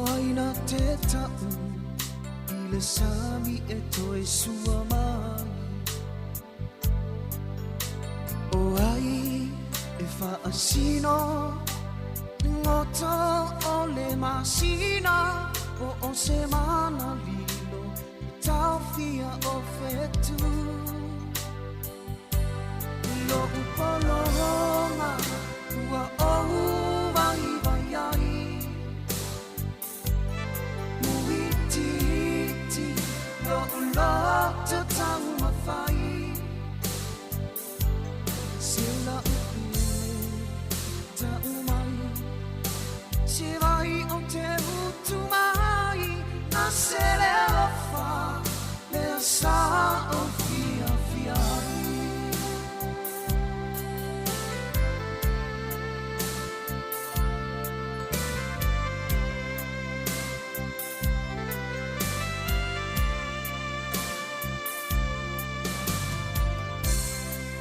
S13: O ai na te ta'u i le sami e toe sua mai O ai e fa'asino goto o le masina Po o se mana lilo e taofia o fetu Lo'u pologa ua ou vaivai ai Muitiiti lo'u loto taumafai Se la'u pele ta'u mai Se vai o te utu mai A se le alofa lea sa ou fiafia ai.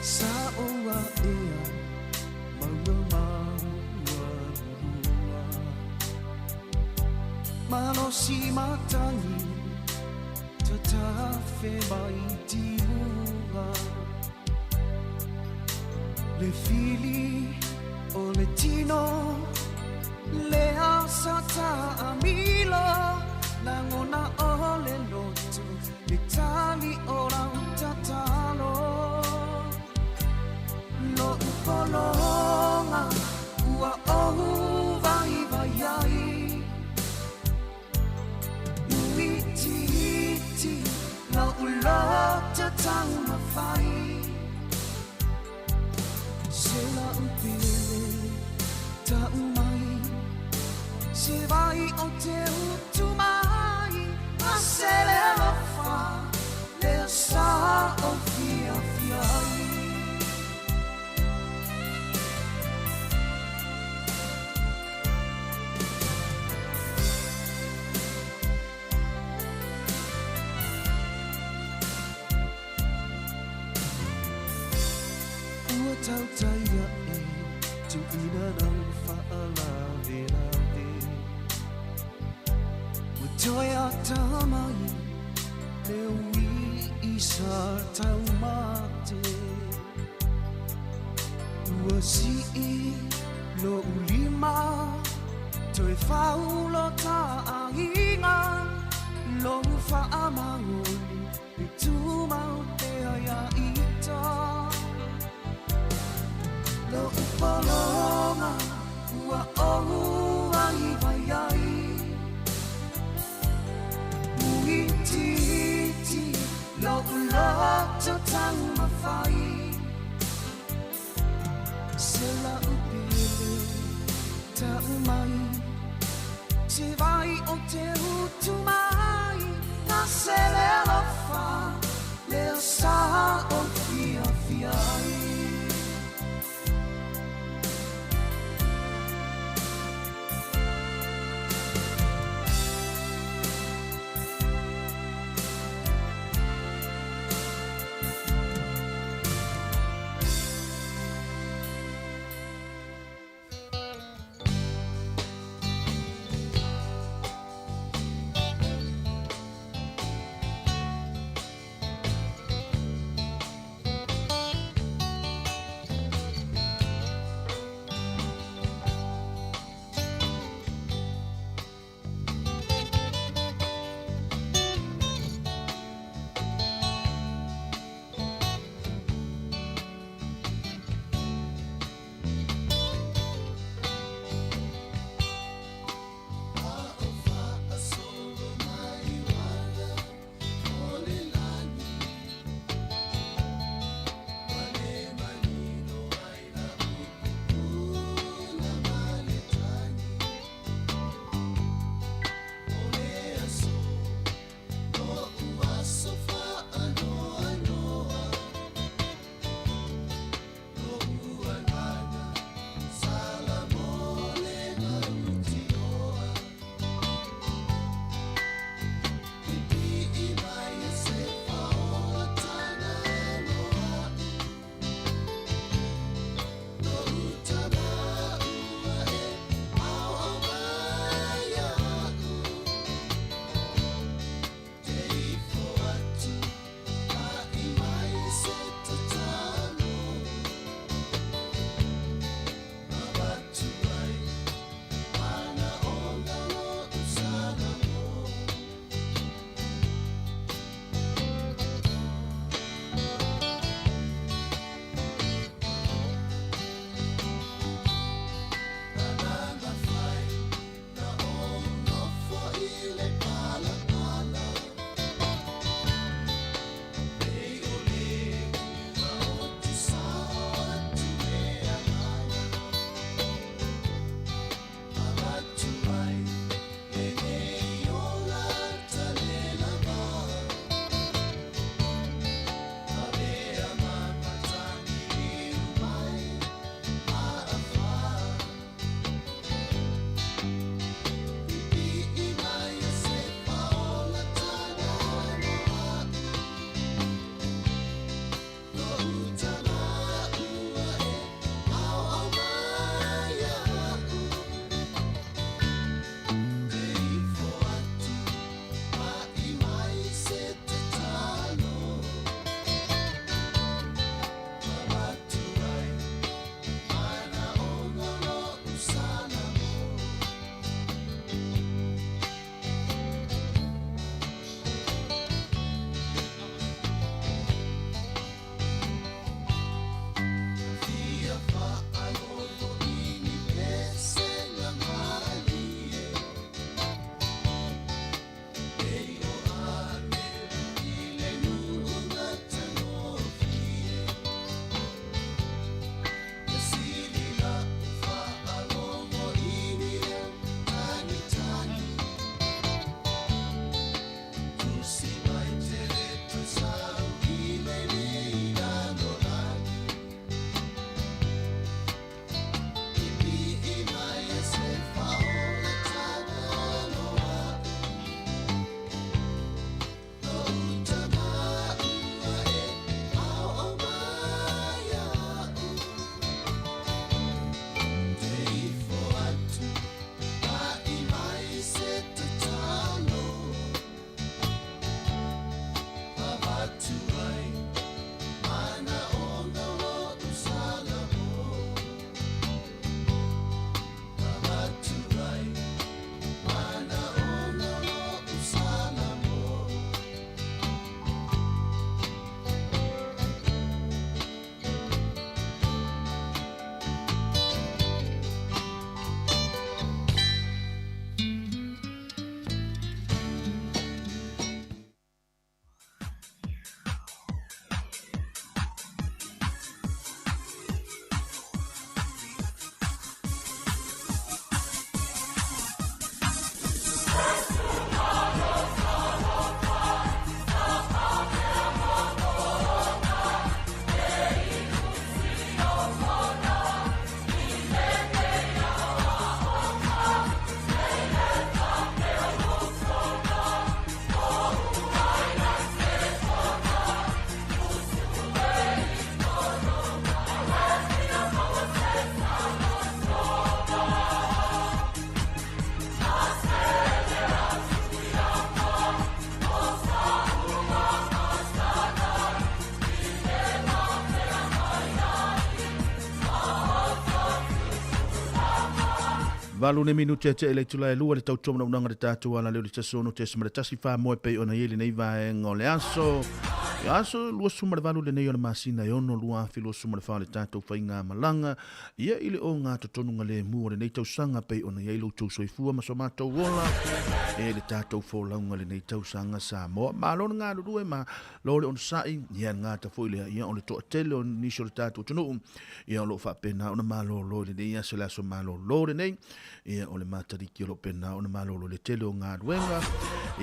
S13: Sa ou a'ea mauga maualuluga Malosi matagi tatafe mai timuga Le fili o le tino lea sa ta'amilo Lagona o le loto le tali o lau tatalo Lo'u pologa ua ou vaivai ai Muitiiti lo'u loto taumafai Se la'u pele ta'u mai Se vai o te utu mai A se le alofa lea sa ou fiafia ai. Ua tautai a'e tuuina lau fa'alavelave Ua toe ata mai le ui i sa taumate Ua si'i lo'u lima toe fau lo ta'aiga Lou fa'amaoni e tumau pea ia ita Lo'u pologa ua ou vaivai ai Muitiiti lo'u loto taumafai Se la'u pele ta'u mai Se vai o te utu mai A se le alofa lea sa ou fiafia ai.
S5: Valu ne minute te ele tula e lua le tautua manaunanga le tātou ala leo le 16.1 wha moe pei ona i lenei vaenga o le aso. I aso 28 lenei o le masina e ono 2024 le tātou whainga malanga. Ia i le o ngā totonunga le mua o lenei tausaga pei ona i ai lo outou soifua ma so matou ola. E le tātou folauga lenei tausaga Samoa. Malo le galulue ma lo le onosai. Ia le gata foi lea ia o le toatele o nisi o le tātou atunuu. Ia o lo o faapena ona malolo i lenei aso le aso malolo lenei. Ia o le Matariki o lo o pena ona malolo i le tele o galuega.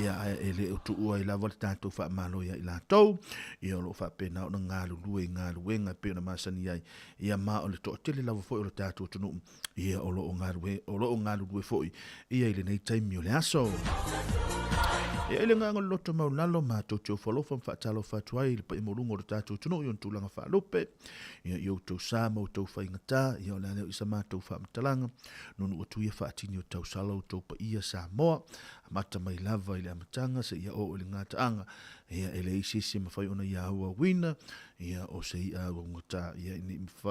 S5: Ia ae e le o tuua ai lava le tatou faamalo ia i latou. Ia o lo o faapena ona galulue i galuega e pei ona masani ai. Ia ma o le toatele lava foi o le tatou atunuu. Ia o lo o galue, o lo o galulue foi ia i lenei taimi o le aso. Ia i le agaga o le loto maulalo, matou te ofo alofa ma faatalofa atu ai i le paia maualuga o le tatou atunuu i ona tulaga faalupe. Ia i outou sa ma outou faigata, ia o le a lea i sa matou faamatalaga, nuunuu atu ia faatini o tausala outou paia Samoa, amata mai lava i le amataga seia oo i le gataaga, ia e leai se isi e mafai ona ia auauina, ia o se i'a auaugata, ia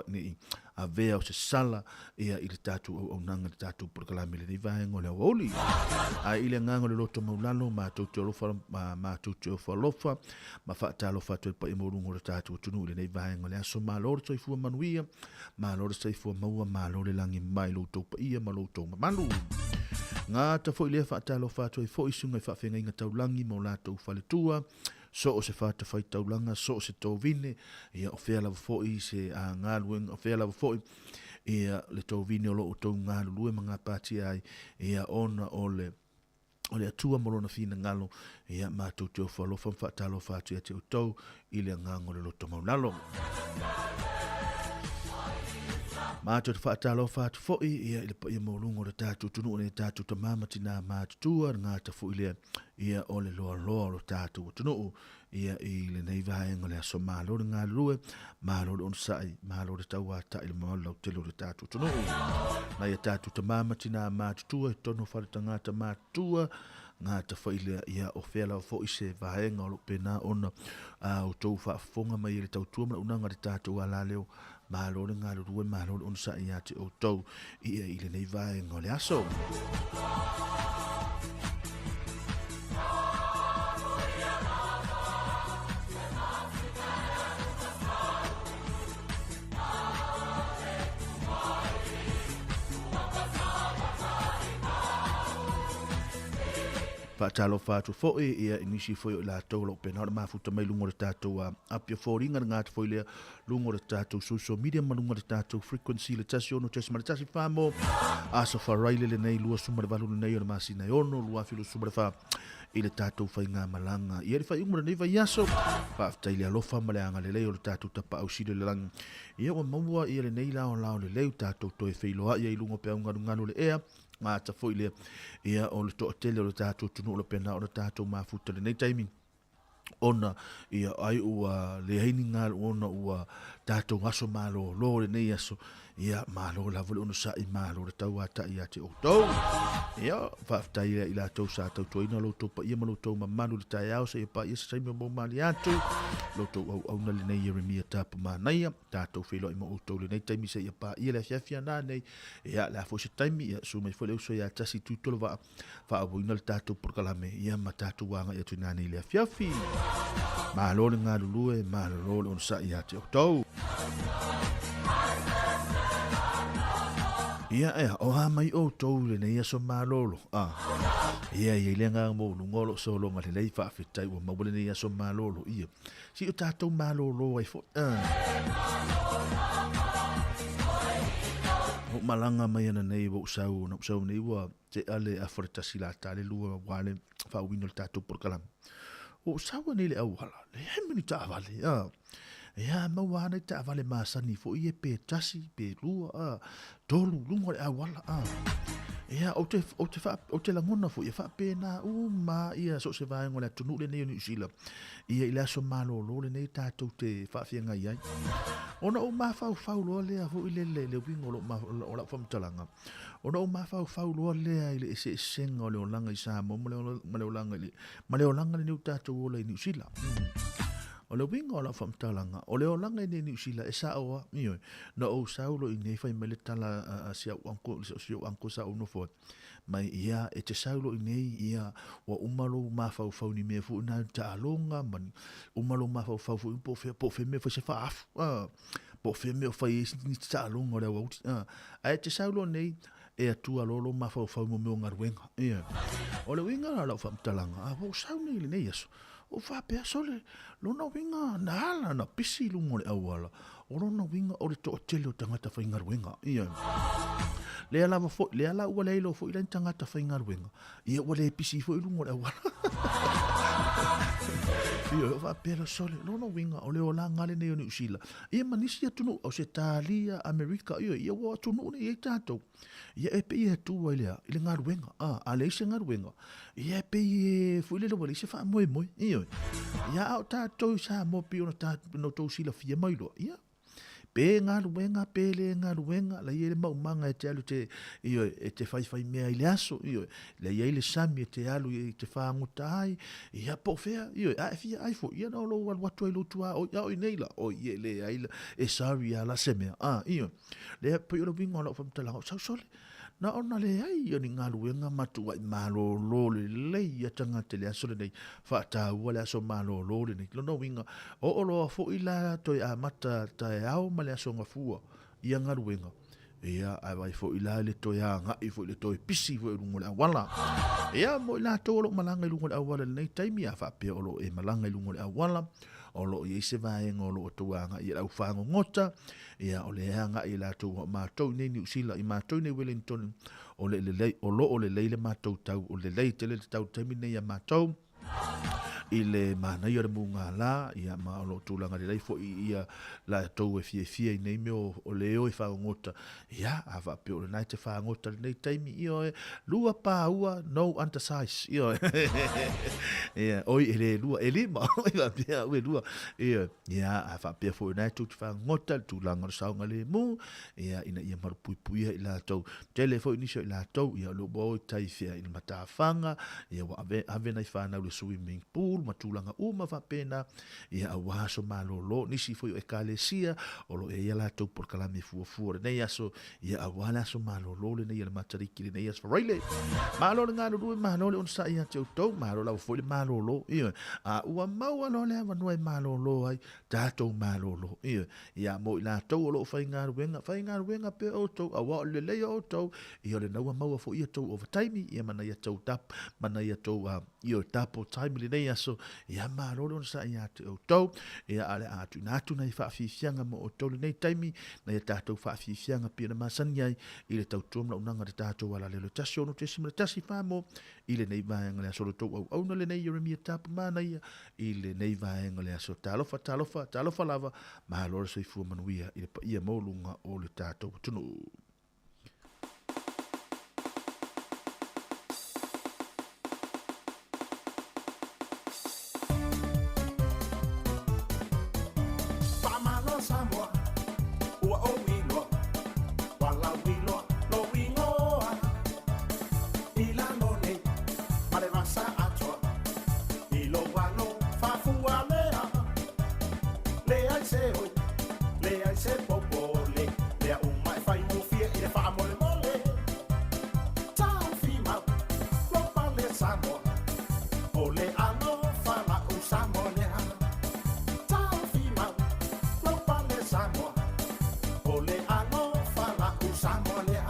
S5: ne i avea o se sala ia i le tatou auaunaga i le tatou polokalame i lenei vaega o le aoauli. Ae i le agaga o le loto maulalo, matou te alofa, matou te ofo alofa, ma faatalofa atu ai le paia maualuga o le tatou atunuu i lenei vaega o le aso. Malo le soifua manuia, malo le soifua maua, malo le lagi mai lo outou paia ma lo outou mamalu. Gata foi lea faatalofa atu ai foi susuga i faafeagaiga taulagi ma o latou faletua, so o se fatafaitaulaga, so o se tovine, ia o fea lava foi se galuega, o fea lava foi ia le tovine o lo o outou galulue ma gapatia ai, ia ona o le o le Atua ma lona finagalo, ia matou te ofo alofa ma faatalofa atu ia te outou i le agaga o le loto maulalo. Matou te faatalofa atu foi ia i le paia maualuga o le tatou atunuu nei tatou tama ma tinā matutua, le gata foi lea ia o le loaloa o le tatou atunuu ia i lenei vaega o le aso. Malo le galulue, malo le onosai, malo le tauatai i le mamalu lautele o le tatou atunuu. Nai a tatou tama ma tinā matutua i totonu o fale tagata matutua, gata foi lea ia o fea lava foi se vaega o lo o pena ona outou faafofoga mai i le tautua ma le auaunaga a le tatou alaleo. Malo le galulue, malo le onosai ia te outou ia i lenei vaega o le aso. Faatalofa atu foi ia i nisi foi o i latou o lo o pena ona mafuta mai luga o le tatou Apia Foliga, le gata foi lea luga o le tatou social media ma luga o le tatou frequency le 16.1 whamo aso wharaile lenei 28 lenei o le masina e 6 2024 i le tatou faigamalaga ia le faaiuga o lenei vaiaso. Faafetai le alofa ma le agalelei o le tatou Tapaau Sili o le lagi ia ua maua ia lenei laolao lelei o tatou toe feiloai ai i luga o peau galugalu o le ea gata foi lea ia o le toatele o le tatou atunuu o lo pena ona tatou mafuta lenei taimi ona ia ai ua leai ni galu ona ua tatou aso malōlō lenei aso, ia malo lava le onosai, malo le tauataʻi ia te outou. Ia faafetai ia i latou sa tautuaina lo outou paia ma lo outou mamalu i le taeao seia paia se taimi o maumalie atu lo outou auauna lenei Ieremia Tapumanaia. Tatou feiloai ma outou lenei taimi seia paia le afiafi ana nei. Ia le a foi se taimi, ia susu mai foi le uso ia Tasi Tuitolovaa faaauauina le tatou polokalame ia ma tatou agai atu i nanei le afiafi. Malo le galulue, malolo le onosai ia te outou. Ia ea, o a mai outou i lenei aso malolo. Ah, ia i ai le agaga maualuga o loo sologa lelei, faafetai ua maua lenei aso malolo. Ia, si o tatou malolo ai foi. Ah. O malaga mai ana nei ua ou sau, na ou sau nei ua tea le afa le tasi la ta le lua ua le faauiina o le tatou polokalame. Ua ou sau nei le auala, leai ma ni taavale. Ah. Ia maua ana i taavale masani foi e pe tasi, pe lua, ah, tolu, luga o le auala. Ah. Ia, ou te, ou te, wha, ou te lagona foi, e faapena uma ia so o se vaega o le atunuu lenei o Niu Sila. Ia i le aso malōlō lenei tatou te faafeagai ai. Ona ou mafaufau loa lea foi lele le uiga o lou o lau faamatalaga. Ona ou mafaufau loa lea i le eseesega o le olaga i Samoa ma le olaga i le, ma le olaga lenei ua tatou ola i Niu Sila. O le uiga o lau faamatalaga, o le olaga i nei Niu Sila e sao a, ioe, na ou sau loa i inei fai mai le tala a si au uncle, si ou uncle sa ou nofo ai, mai ia e te sau loa i nei, ia ua uma lou mafaufau i ni mea foi na taaloga ma ni, uma lou mafaufau foi po o fea, po o fea mea fai se faaafu, a, po o fea mea o fai ai ni taaloga o le aoauli, a, ae e te sau loa nei, e atua loa lou mafaufau mo mea o galuega. Ioe. O le uiga la o lau faamatalaga, a ua ou sau nei i lenei aso, ua ou faapea, sole, lona uiga na ala na pisi i luga o le auala, o lona uiga o le toatele o tagata faigaluega. Ioe. Lea lava foi, lea la ua leai loa foi la ni tagata faigaluega, ia ua le pisi foi i luga o le auala. Ioe, o faapea loa, sole, lona uiga o le olaga lenei o Niu Sila, ia ma nisi atunuu, Ausetalia, Amerika, ioe, ia ua atunuu nei i ai tatou. Ia e pei e tu ai lea i le galuega, a, a leai se galuega, ia e pei e foi lele ua leai se faamoemoe, ioe. Ia a o tatou i Samoa pei ona ta, ona outou silafia mai loa, ia, pe galuega pe le galuega, la i ai le maumaga e te alu te, ioe, e te faifai mea i le aso, ioe, la i ai le sami e te alu i te fagota ai, ia po o fea, ioe, a e fia ai foi, ia na o lou alu atu ai i lou tuaoi, a o i nei la, oi, e leai la, e sorry lava la se mea, a, ioe. Lea pei o le uiga o lau faamatalaga, o Sausole, na ona leai o ni galuega ma tuuai malōlō lelei ia tagata i le aso lenei, faataua le aso malōlō lenei. Lona uiga, oo loa foi la toe amata taeao ma le aso Gafua ia galuega, ia, ae vaai foi la i le toe agai foi i le toe pisi foi i luga o le auala. Ia, mo i latou o lo o malaga i luga o le auala i lenei taimi, a faapea o lo o e malaga i luga o le auala, o lo o i ai se vaega o lo o outou agai i le aufagogota, Ia, o lea e agai i latou a matou i nei Niu Sila, i matou i nei Wellington, o le lelei, o lo o lelei le matou tau, o lelei tele le tau i le taimi lenei ia matou, i le manaia o le mugala, ia, ma o lo o tulaga lelei foi ia latou e fiafia i nei mea o le o e fagogota, ia, a faapea o lena e te fagota i lenei taimi, ioe, lua pāua, no undersize, ioe, ia, oi, e le lua, e lima, oi, faapea au e lua, ioe. Ia, a faapea foi o lena e tou te fagogota i le tulaga o le saogalemu, ia, ina ia malupuipuia i latou. Tele foi nisi o i latou, ia, o lea ua o i tai fea i le matafaga, ia, ua ave, ave nai fanau i le swimming pool ma tulaga uma faapena, ia, aua aso malolo. Nisi foi o ekalesia, o lo o i ai a latou polokalame fuafua o lenei aso, ia, aua le aso malolo lenei a le Matariki, lenei aso Faraile. Malo le galulue, malo le onosai ia te outou, malo lava foi le malolo, ioe. A ua maua loa le avanoa e malolo ai, tatou malolo, ioe. Ia, mo i latou o lo o faigaluega, faigaluega pea outou, aua o le lelei o outou, ia o lena ua maua foi ia tou ovataimi, ia ma nai a tou tap, ma nai a tou, ioe, tapo time i lenei aso, ia malo le onosai ia te outou, ia a o le a tuuina atu nai faafiafiaga mo outou lenei taimi, nai a tatou faafiafiaga pei ona masani ai i le tautua ma launaga a le tatou alalelo 16.1 Famo i lenei vaega le aso lo tou auauna lenei Ieremia Tapu Manaia i lenei vaega le aso. Talofa, talofa, talofa lava, malo le soifua manuia i le paia maualuga o le tatou atunuu.
S1: Faamalo Samoa, ua ou iloa, walau iloa lou igoa. I lalo nei ma le vasa atoa, i lou alofa fualea. Leai se oi, leai se popole, mea uma e faigofie i le faamolemole. Taufi mau, lou pale Samoa, o le alofa la'u Samoa lea. Taufi mau, lou pale Samoa, o le alofa la'u Samoa lea.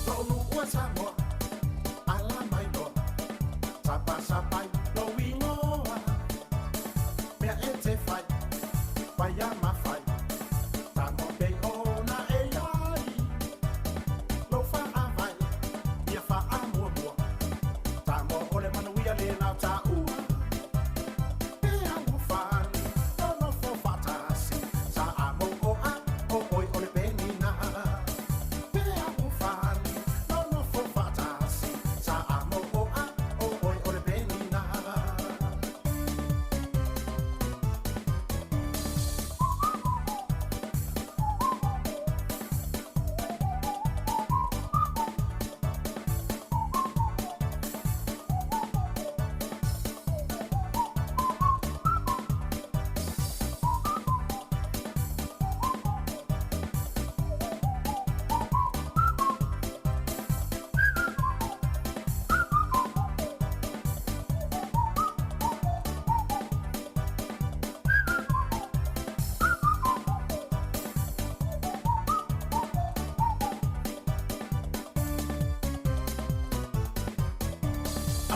S1: Lou nuu e Samoa, ala mai loa, sapasapai lou igoa. Mea e te fai, fai a mafai,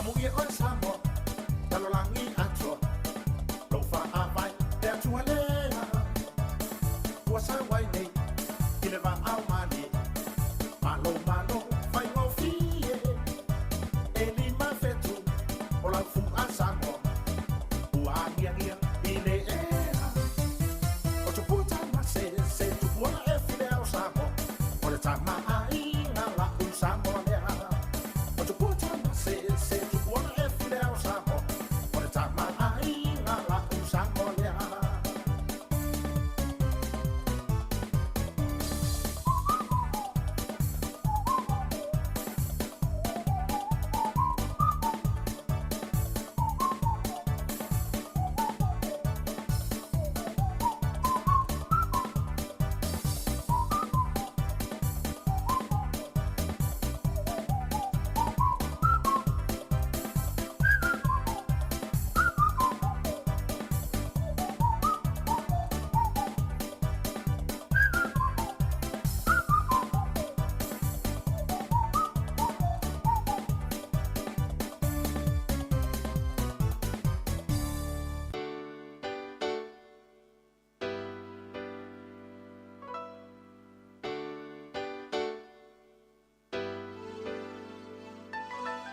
S1: Amuia oe Samoa, lalolagi atoa, lou faavae le Atua lea. Ua sau ai nei i le vaao malie, malo malo faigofie. E 5 fetu o lau fu'a Samoa, ua agiagia i le ea. O tupua tamase, se tupua e file ao Samoa, o le tamaaiga la'u Samoa lea. O tupua tamase, se tupua e file ao Samoa, o le tamaaiga la'u Samoa lea.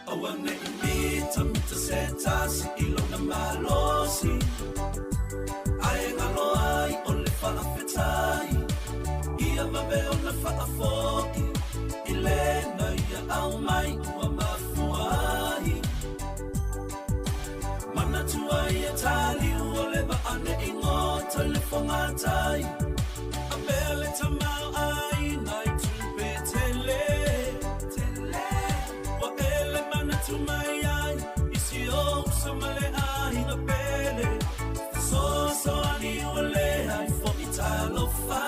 S16: Aua nei mita mita se tasi i lona malosi. Ae galo ai o le faafetai. Ia vave ona faafoi. I lena ia au mai ua mafua ai. Manatua ia taliu o le vaane i ngota le fogatai. Apea le tamau ai nai tupe tele. Ua ele manatu mai ai i si ou uso ma le aiga pele. Fesoasoani ua lea i fo'i talofa.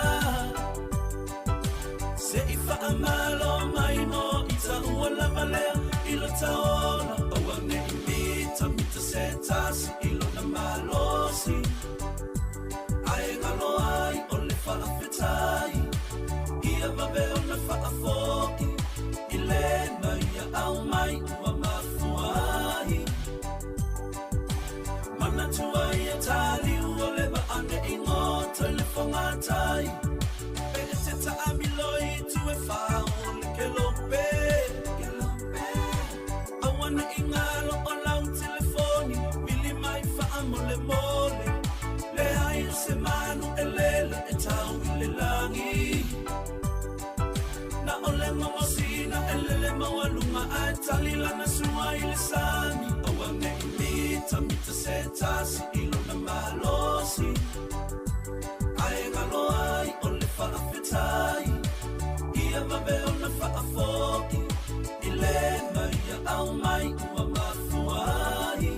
S16: Se i faamalo mai mo i taua lava lea i lo taola. Aua nei mita mita se tasi i lona malosi. Ae galo ai o le faafetai. Ia vave ona faafoi. I lena ia au mai ua mafua ai. Manatua ia taliu o le vaane i ngota i le fogatai. Pe e te taamilo i tu e fao le kelope. Aua nei galo o lau telefoni, vili mai faamolemole. Leai o se manu e lele e tau i le lagi. Na o le gogosina e lele maualuga ae tali lana sua i le sami. Aua nei mita mita se tasi i lona malosi. Ae galo ai o le faafetai. Ia vave ona faafoi. I lena ia au mai ua mafua ai.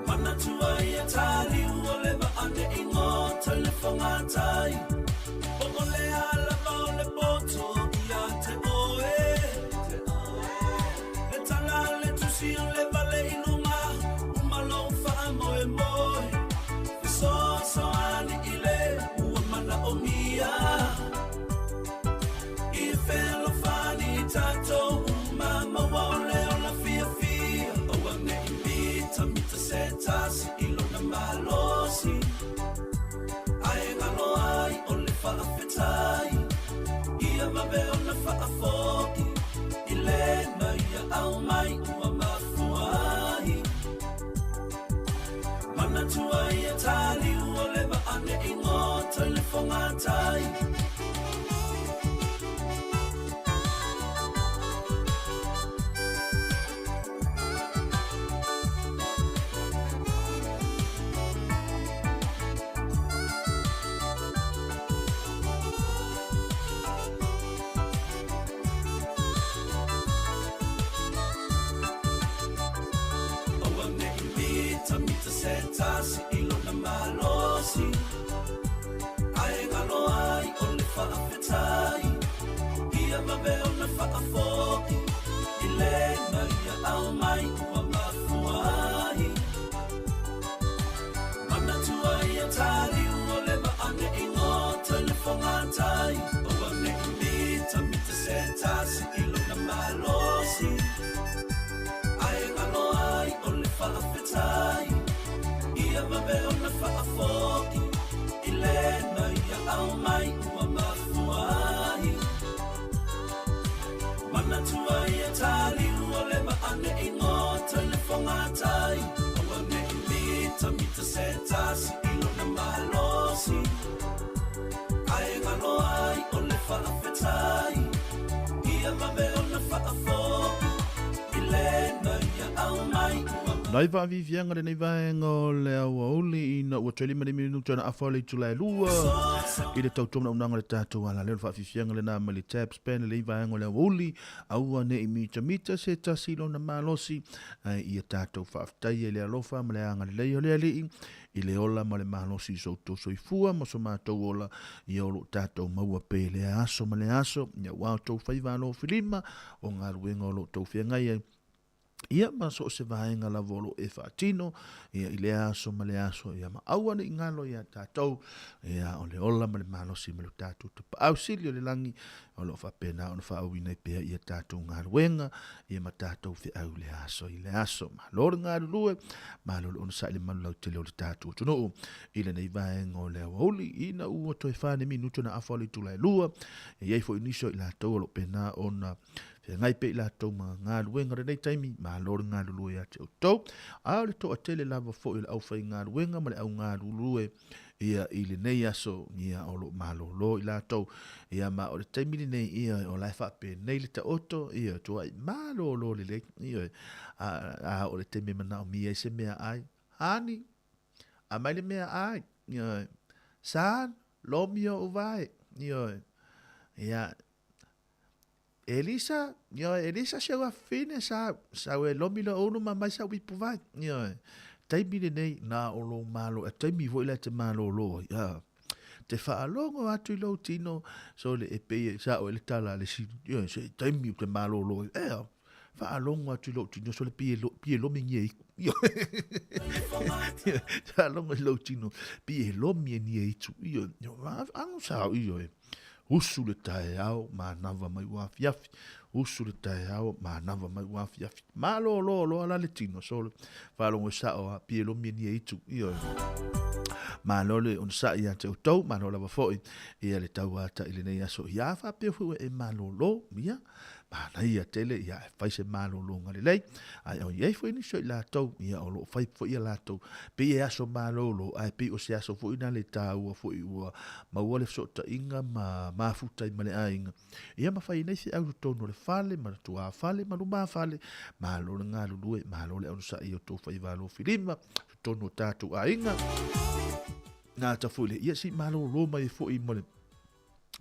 S16: Manatua ia taliu o le vaane i ngota i le fogatai. Po o le alava o le poto ia te oe. Le tala le tusi o le vale i luga, uma lou faamoemoe. Fesoasoani i le ua manaomia. I fealofani i tatou uma maua o le ola fiafia. Aua nei mita mita se tasi i lona malosi. Ae galo ai o le faafetai. Ia vave ona faafoi. I lena ia au mai ua mafua ai. Manatua ia taliu o le vaane i ngota i le fogatai. Aua nei mita mita se tasi i lona malosi. Ae galo ai o le faafetai. Ia vave ona faafoi. I lena ia au mai ua mafua ai. Manatua ia taliu o le vaane i ngota i le fogatai. Aua nei mita mita se tasi i lona malosi.
S5: Nai faafiafiaga lenei vaega o le aoauli ina ua toe 5 minuta na afa o le itula e lua i le tautua manaunauga o le tatou alaleo. Le faafiafiaga lena mai le Tabs Band lenei vaega o le aoauli. Aua ne i mitamita se tasi i lona malosi, ae ia tatou faafetaia i le alofa ma le agalelei o le Alii i le ola ma le malosi i so outou soifua ma so matou ola, ia o lo o tatou maua pea i lea aso ma lea aso, ia aua outou faiva alofilima o galuega o lo o outou feagai ai, ia ma so o se vaega lava o lo o e faatino, ia i lea aso ma lea aso, ia ma aua ne i galo iā tatou, ia o le ola ma le malosi ma lo tatou Tapaau Sili o le lagi, o lo o faapena ona faaauauina ai pea ia tatou galuega, ia ma tatou feau i lea aso i lea aso. Malo le galulue, malo le onosai i le malu lautele o le tatou atunuu. I lenei vaega o le aoauli, ina ua toe 4 minuta na afa o le itula e lua, e i ai foi nisi o i latou o lo o pena ona feagai pea i latou ma galuega i lenei taimi, malo le galulue ia te outou. A o le toatele lava foi o le aufaigaluega ma le au galulue ia i lenei aso, ia o lo o malolo i latou. Ia ma o le taimi lenei, ia o la e faapenei le taoto, ia tuai malolo lelei, ia a o le taimi e manaomia ai se meaai, honey, aumai le meaai, ia son, lomi ou vae, ia ia Elisa, ioe, Elisa si au afafine sa, sau e lomi lou ulu ma mai sau ipu vai. Ioe, taimi lenei, na o lou malo, e taimi foi la e te malolo ai, a. Te faalogo atu i lou tino, so le e pei e sa o e le tala a le si, ioe, se taimi o te malolo ai, ea, faalogo atu i lou tino, so le pei e, pei e lomi ni e itu. Ioe, faalogo i lou tino, pei e lomi e ni e itu. Ioe, anu sa, ioe. Usu le taeao, manava mai ua afiafi. Usu le taeao, manava mai ua afiafi. Malolo loa la le tino, sole. Faalogo e sao a, pie lomi e nia itu. Ioe. Malo le onosai ia te outou, malo lava foi ia le tauata i lenei aso. Ia faapea foi ua e malolo, ia. Manaia tele, ia e fai se malologa lelei, ae o i ai foi nisi o i latou, ia o lo o fai foi ia latou, pei e aso malolo, ae pei o se aso foi na le taua foi ua maua le fesootaiga ma mafuta ai ma le aiga, ia ma fai ai nai feau i totonu o le fale, ma tuafale ma lumafale, malo le galulue, malo le onosai i o outou faiva alofilima, totonu o tatou aiga. Gata foi le, ia si malolo mai foi mo le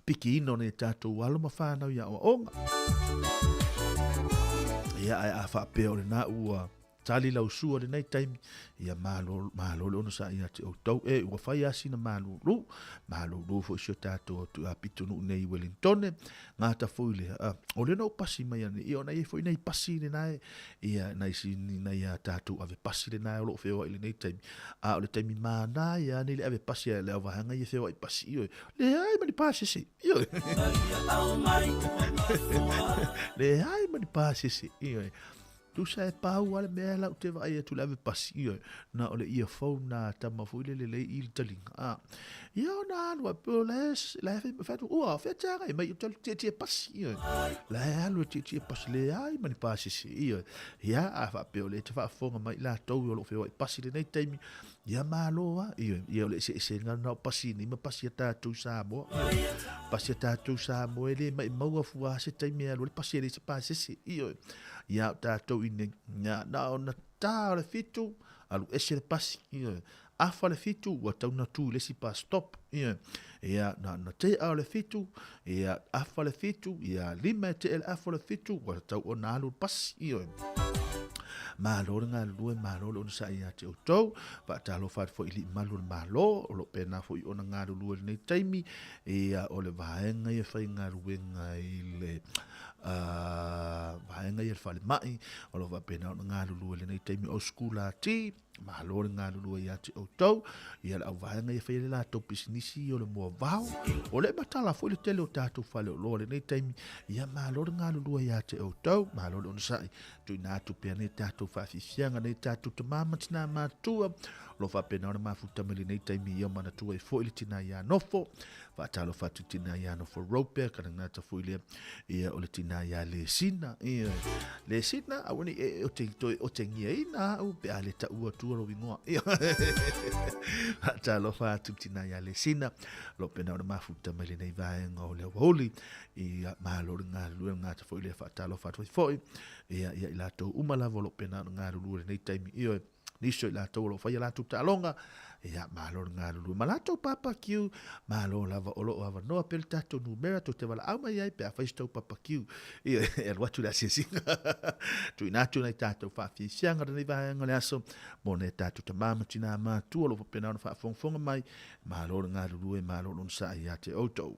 S5: pikiina o nei tatou alo ma whānau i aoaoga. Ia, ae a whaapea o lena ua tali lau sua lenei taimi, ia malo, malo le onosai ia te outou. E, ua whai a sina malulu, malulu foi si o tātou atu a pitunuu nei i Wellingtone, ngā ta foi le, o le na o pasi mai ane, ia ona i foi nei pasi le nae, ia nai si nai a tātou ave pasi le nae o loo wheoa i lenei taimi. A o le taimi mānā ia nei le ave pasi a le au vahanga ia wheoa i pasi, ioe, leai ma ni pasese, ioe. Leai ma ni pasese, ioe. Tusa e pau a le mea lau te vaai atu le ave pasi, ioe. Na o le earphone na tama foi le lelei i le talinga. A, ia ona alu a pe o la e, la e whai atu, ua, whea te anga e mai o te tia tia pasi, ioe. La e alu e tia tia pasi, leai ma ni pasese, ioe. Ia, a whaapea o le te whaafonga mai la tau o lo wheoa i pasi lenei taimi, Ia malo a, ioe, ia o le eseesega lena o pasi nei ma pasi a tatou Samoa. Ioe. Pasi a tatou Samoa e le maimau afua a se taimi e alu ai le pasi e leai se pasese. Ioe. Ia o tatou i nei, ia na ona ta o le 7, alu ese le pasi. Ioe. Afa le 7, ua tau na tu i le isi bus stop. Ioe. Ia na ona tea o le 7, ia afa le 7, ia 5 e tea le afa o le 7, ua tau ona alu le pasi. Ioe. Malo le galulue, malo le onosai ia te outou. Faatalofa atu foi i alii malu o le Malo, o lo o pena foi ona galulue i lenei taimi, ia o le vaega ia faigaluega i le vaega ia le falemai, o lo o faapena ona galulue i lenei taimi o sikulati, Malo le galulue ia te outou, ia le auvaega ia fai ai le latou pisinisi o le moavao. O le matala foi le tele o tatou faleoloa lenei taimi, ia malo le galulue ia te outou, malo le onosai, tuuina atu pea nei tatou faafiafiaga, nei tatou tama ma tina matua, o lo o faapena ona mafuta mai lenei taimi ia manatua ai foi le tina ia Nofo. Faatalofa atu i tina ia Nofo Rope, kana gata foi lea, ia o le tina ia Lesina, ia Lesina, aua ne i e o te toe otengia ina au pe a le tau atu Tua lou igoa. Ia. Faatalofa atu i tina ia Lesina, o lo o pena ona mafuta mai lenei vaega o le aoauli. Ia, malo le galulue, le gata foi lea faatalofa atu ai foi. Ia, ia i latou uma lava o lo o pena ona galulue lenei taimi. Ioe. Nisi o i latou o lo o faia latou taaloga, ia, malo le galulue. Ma latou papakiu, malo lava o lo o avanoa pea le tatou numera tou te valaau mai ai pe afai se tou papakiu. Ia, e alu atu le asiasiga. Tuuina atu nai tatou faafiafiaga lenei vaega o le aso mo nai a tatou tama ma tinā matua o lo o faapena ona faafogafoga mai. Malo le galulue, malo le onosai ia te outou.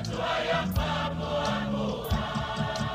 S1: Tua ia whamoa moa.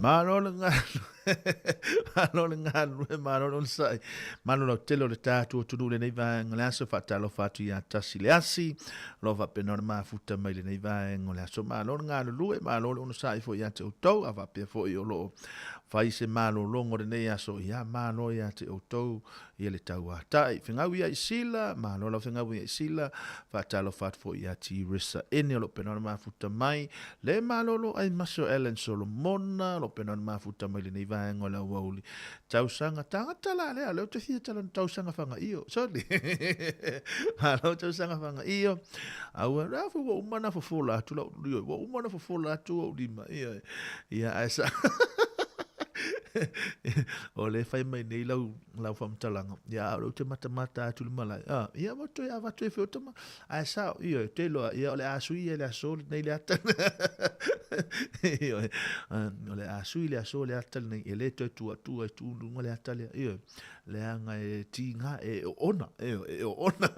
S5: Malo le galulue, malo le galulue, malo le onosai, malo lautele o le tatou atunuu i lenei vaega o le aso. Faatalofa atu ia Tasi le Asi, o lo o faapena ona mafuta mai i lenei vaega o le aso. Malo le galulue, malo le onosai foi ia te outou, a faapea foi o lo o fai se malologa o lenei aso, ia malo ia te outou ia le tauatai. Fegau ia i Sila, malo lau fegau ia i Sila, faatalofa atu foi ia Tiresa Ene o lo o pena ona mafuta mai, le malolo ai maso Ellen Solomona o lo o pena ona mafuta mai lenei vaega o le aoauli. Tausaga tagata la lea, leo te fia tala tausaga fagaio, sorry. Malo tausaga fagaio. Aua, la fu ua uma na fofola atu lau lio, ua uma na fofola atu ou lima, ia, ia, ae sa. O le fai mai nei lau lau faamatalaga, ia a o lea ou te matamata atu i le malae, a, ia ua toe avatu ai foi o tama, ae sao, ioe, ou te iloa, ia o le a sui ia i le aso lenei le ata. Ioe, o le a sui i le aso le ata lenei, e le toe tuatua i tu luga le ata lea, ioe, leaga e tiga, e oona, ioe, e oona,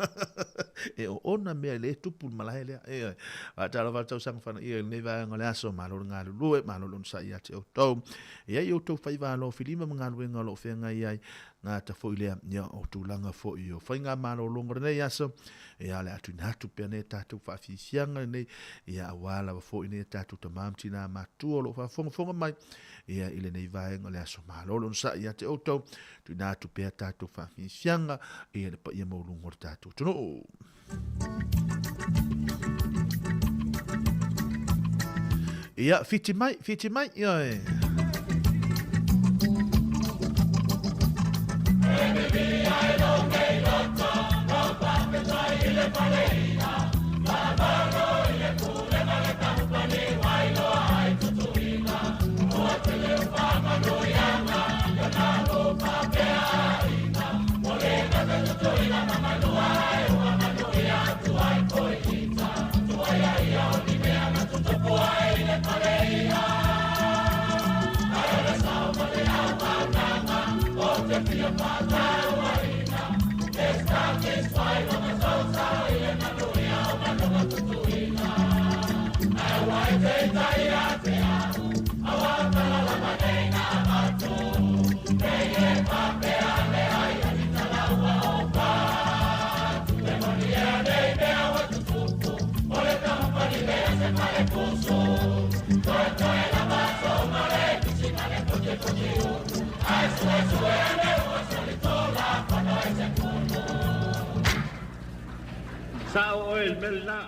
S5: e oona mea e le tupu i le malae lea, ioe. Faatalofa atu tausaga fana, ioe, lenei vaega o le aso, malo le galulue, malo le onosai ia te outou. E ai outou faiva alofilima ma galuega o lo o feagai ai, gata foi lea, ia, o tulaga foi o faigamalologa o lenei aso, ia, o le a tuuina atu pea nei tatou faafiafiaga lenei, ia, aua lava foi nei tatou tama ma tina matutua o lo o faafogafoga mai, ia, i lenei vaega o le aso. Malo le onosai ia te outou, tuuina atu pea tatou faafiafiaga, ia, le paia maualuga o le tatou atunuu. Ia, whiti mai, whiti mai, ia e.
S3: Sao oe i le mea lena.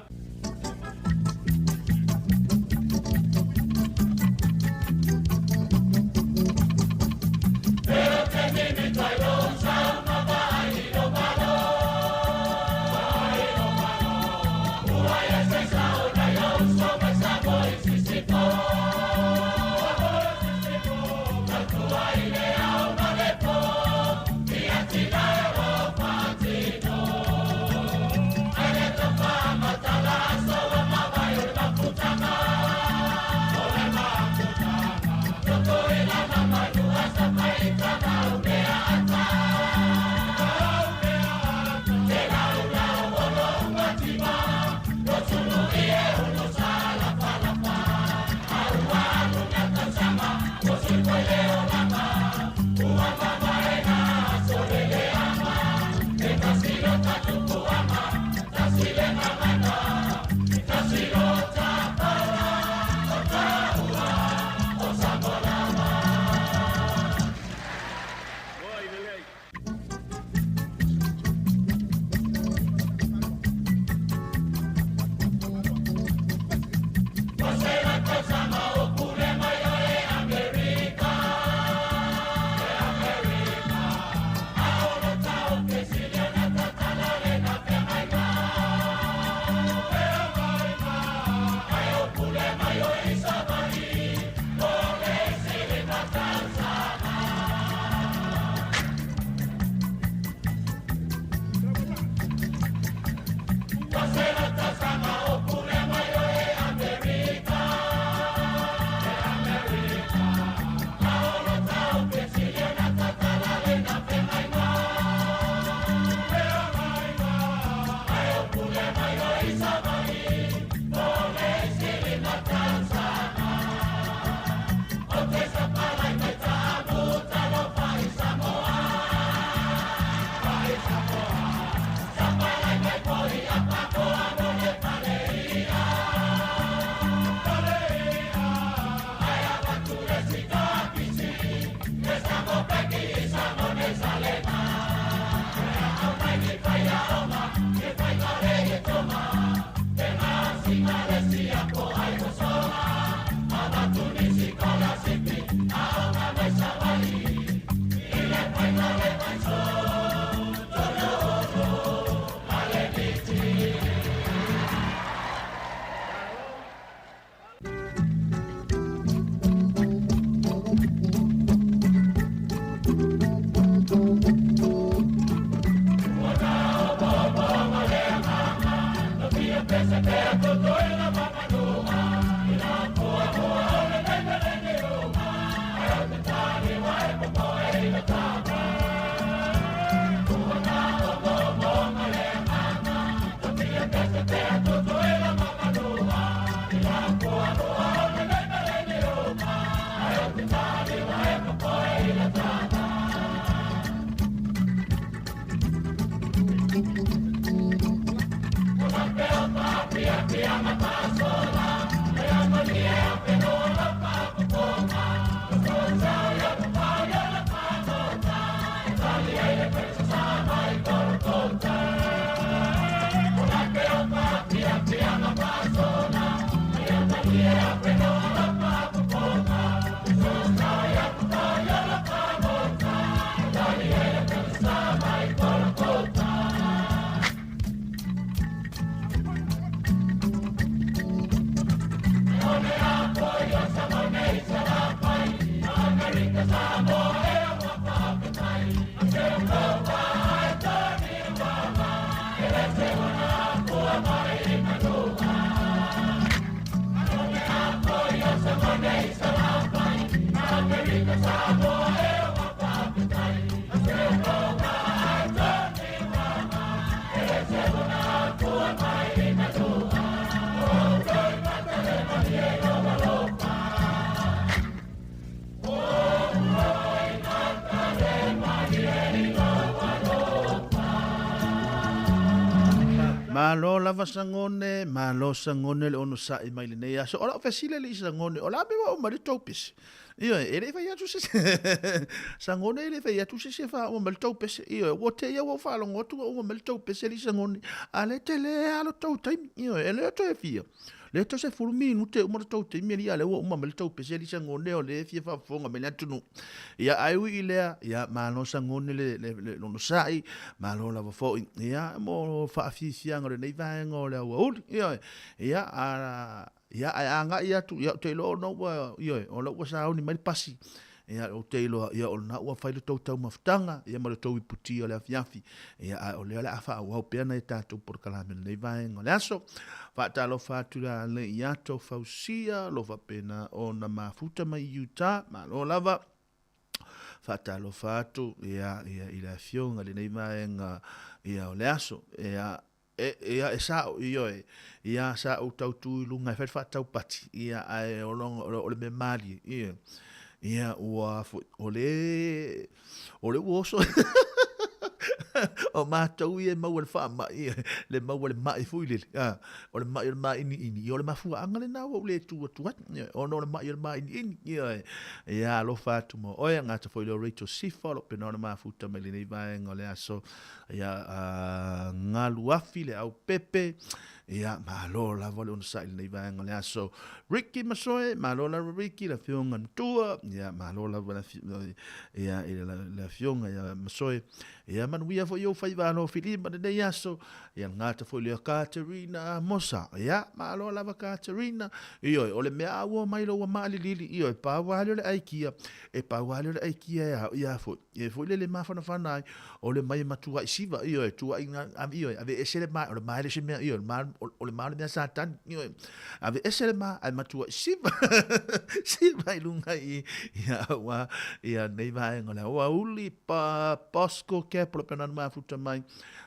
S5: Malo lava sagone, malo sagone le onosaʻi mai lenei aso. O lau fesili alii sagone, o le a mea ua uma ai le tou pese? Ioe, e le i fai atu se isi. Sagone e le i fai atu se isi e faauma mai le tou pese. Ioe, ua te i a ua ou faalogo atu ua uma mai le tou pese alii sagone, a lea e tele lava lo tou taimi. Ioe, e le o toe fia. Lea toe 10 minute uma le tou taimi alii a lea ua uma mai le tou pese alii Sagone o lea e fia faafofoga mai le atunuu. Ia ae ui i lea, ia malo Sagone le, le, le onosai, malo lava foi, ia mo faafiafiaga o lenei vaega o le aoauli. Ioe, ia a, ia ae agai atu, ia ou te iloa ona ua, ioe, o la ua sauni mai le pasi. Ia, ou te iloa, ia, o lena ua fai le tou taumafataga, ia, ma le tou iputi o le afiafi. Ia, ae o lea o le a faaauau pea nai a tatou polokalame i lenei vaega o le aso. Faatalofa atu la le ia tou Fausia, o lo o faapena ona mafuta mai i Utah. Malo lava. Faatalofa atu, ia, ia, i le afioga i lenei vaega, ia, o le aso. Ia, E, ia, e sa'o, ioe, ia, sa ou tau tu i luga e fai le faataupati, ia, ae o, o le mea malie, ia, ia, ua foi, o le, o le ua oso, o matou ia e maua i le faamai, ia, le maua i le ma'i foi lele, a, o le ma'i o le māʻiniʻini, ia, o le mafuaaga lena ua ou le tu atu ai, ia, ona o le ma'i o le māʻiniʻini, ia, ia, alofa atu mo oe, gata foi lea o Rachel Sifa, o lo o pena ona mafuta mai lenei vaega o le aso, Ia, Galuafi le Aupepe, ia, malo lava le onosai i lenei vaega o le aso. Ricky Masoe, malo lava Ricky, le afioga matua, ia, malo lava le ia, i le afioga ia Masoe. Ia, manuia foi ou faiva alofilima lenei aso. Ia, le gata foi lea Katerina Amosa, ia, malo lava Katerina. Ioe, o le mea a ua mai lou maalilili, ioe, pau lava lea o le aikia, e pau lava lea o le aikia e ao ia foi. E foi lele mafanafana ai, o le mai e matuai siva, ioe, tuai ioe, ave ese le ma, o le ma e le se mea, ioe, o le ma o le mea Satani, ioe, ave ese le ma, ae matuai siva, siva i luga i, ia, ua, ia, nei vaega o le aoauli, pa, Bosco Cap, o lo pena mafuta mai,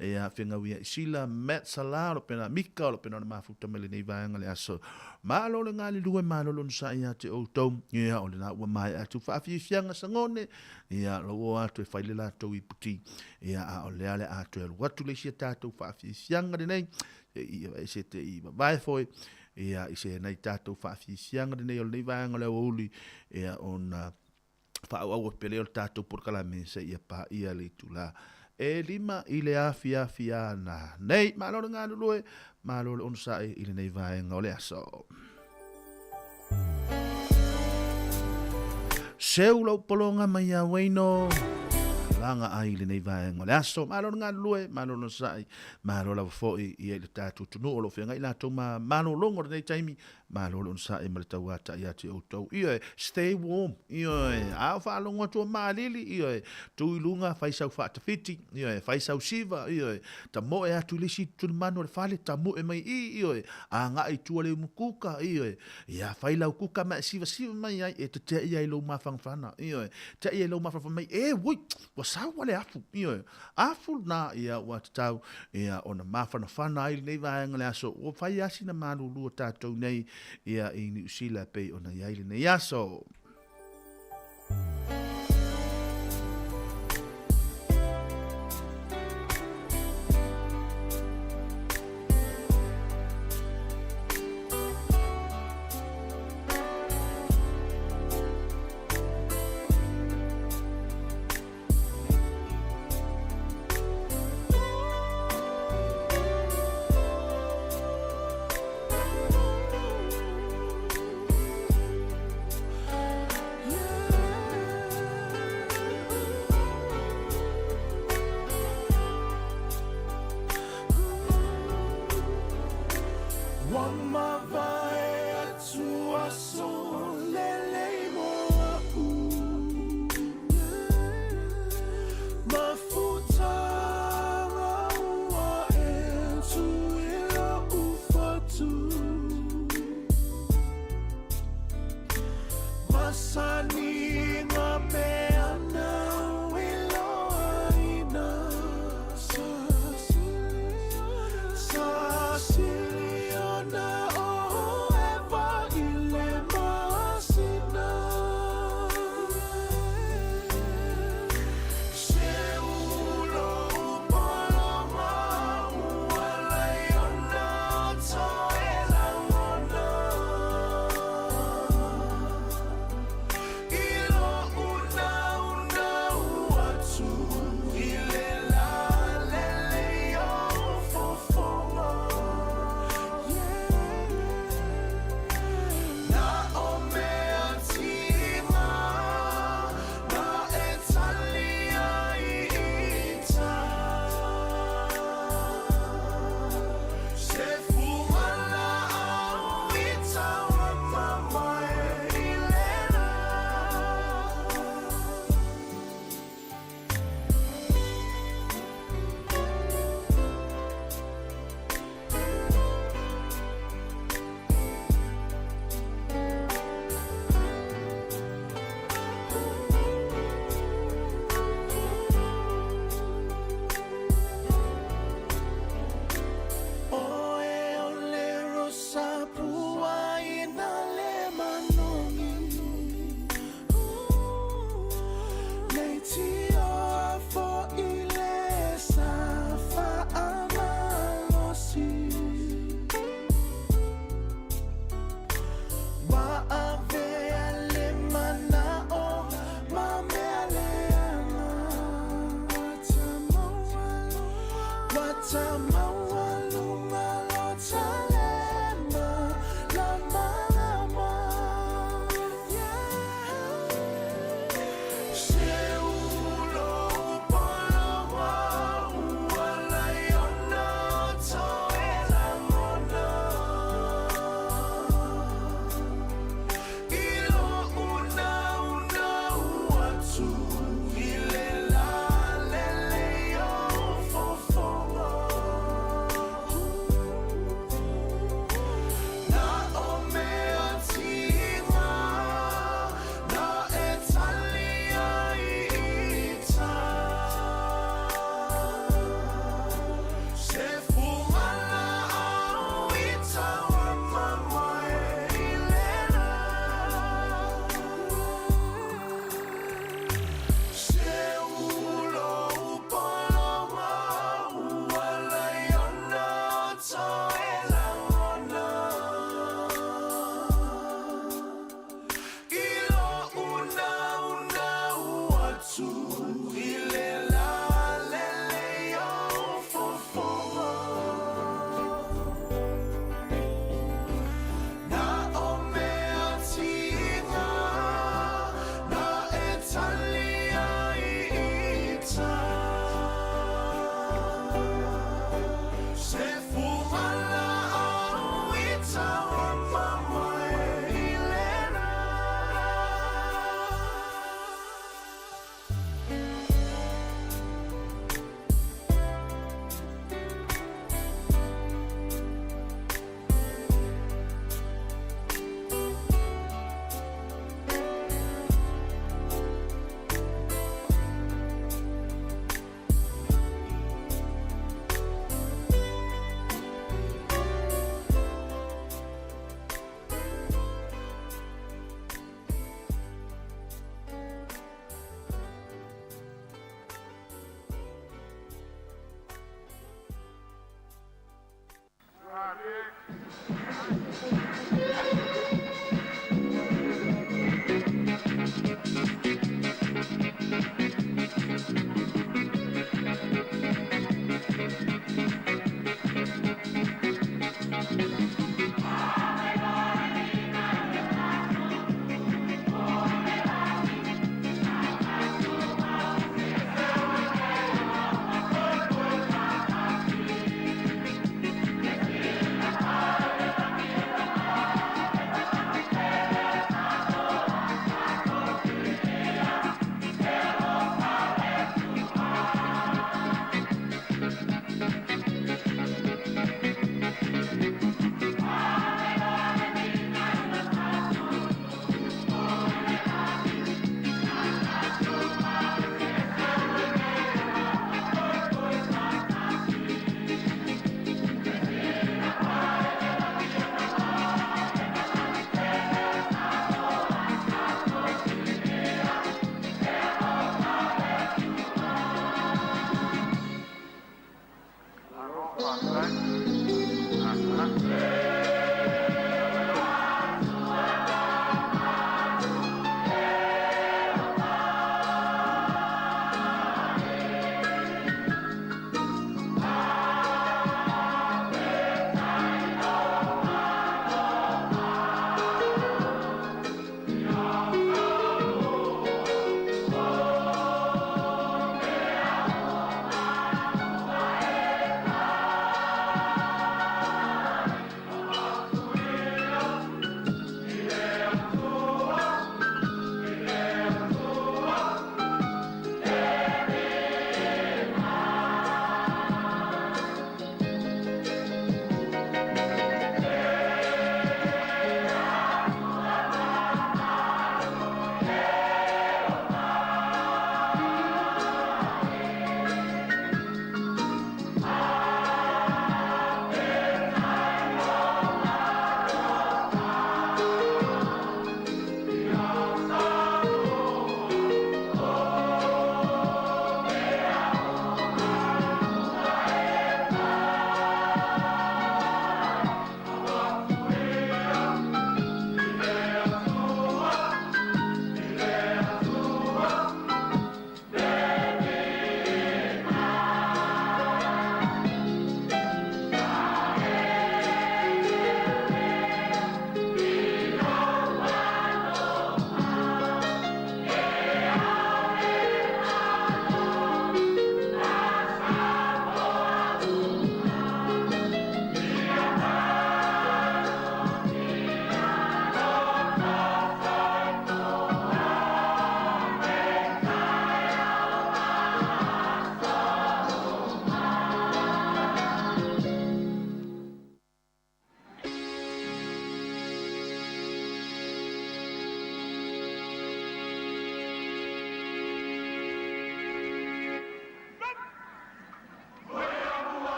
S5: ia, Fegauia i Sila, Matt Salah, o lo pena Mika, o lo pena mafuta mai lenei vaega le aso. Malo le galulue, malo le onosai ia te outou, ia, o lena ua maea atu faafiafiaga sagone, Ia, lou o atu e fai le latou iputi, ia, a o lea le a toe alu atu le isi a tatou faafiafiaga lenei, se i ese te i vavae foi, ia, i se nai tatou faafiafiaga lenei o lenei vaega o le aoauli, ia, ona faaauau atu pea lea o le tatou polokalame seia paia le itula e 5 i le afiafi ana nei. Malo le galulue, malo le onosai i lenei vaega o le aso. Seu lau pologa mai ia Wayno. Laga ai i lenei vaega o le aso. Malo le galulue, malo le onosai, malo lava foi ia i le tatou atunuu o lo o feagai latou ma malologa o lenei taimi. Malo le onosai ma le tauatai atu i outou. Ioe, stay warm. Ioe, a o faalogo atu o maalili, ioe, tu i luga, fai sau faatafiti, ioe, fai sau siva, ioe, tamoe atu i le isi tulimanu o le fale, tamoe mai i, ioe, agai i tua le umukuka, ioe, ia fai lau kuka ma e sivasiva mai ai, e teteʻi ai lou mafanafana, ioe, teʻi ai lou mafanafana mai, e, ui, ua sau a le afu, ioe, afu lena, ia, ua tatau, ia, ona mafanafana ai lenei vaega le aso, ua fai lava sina malulu o tatou nei, ia, i Niu Sila e pei ona i ai lenei aso.
S1: Thank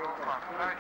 S11: Malo faafetai.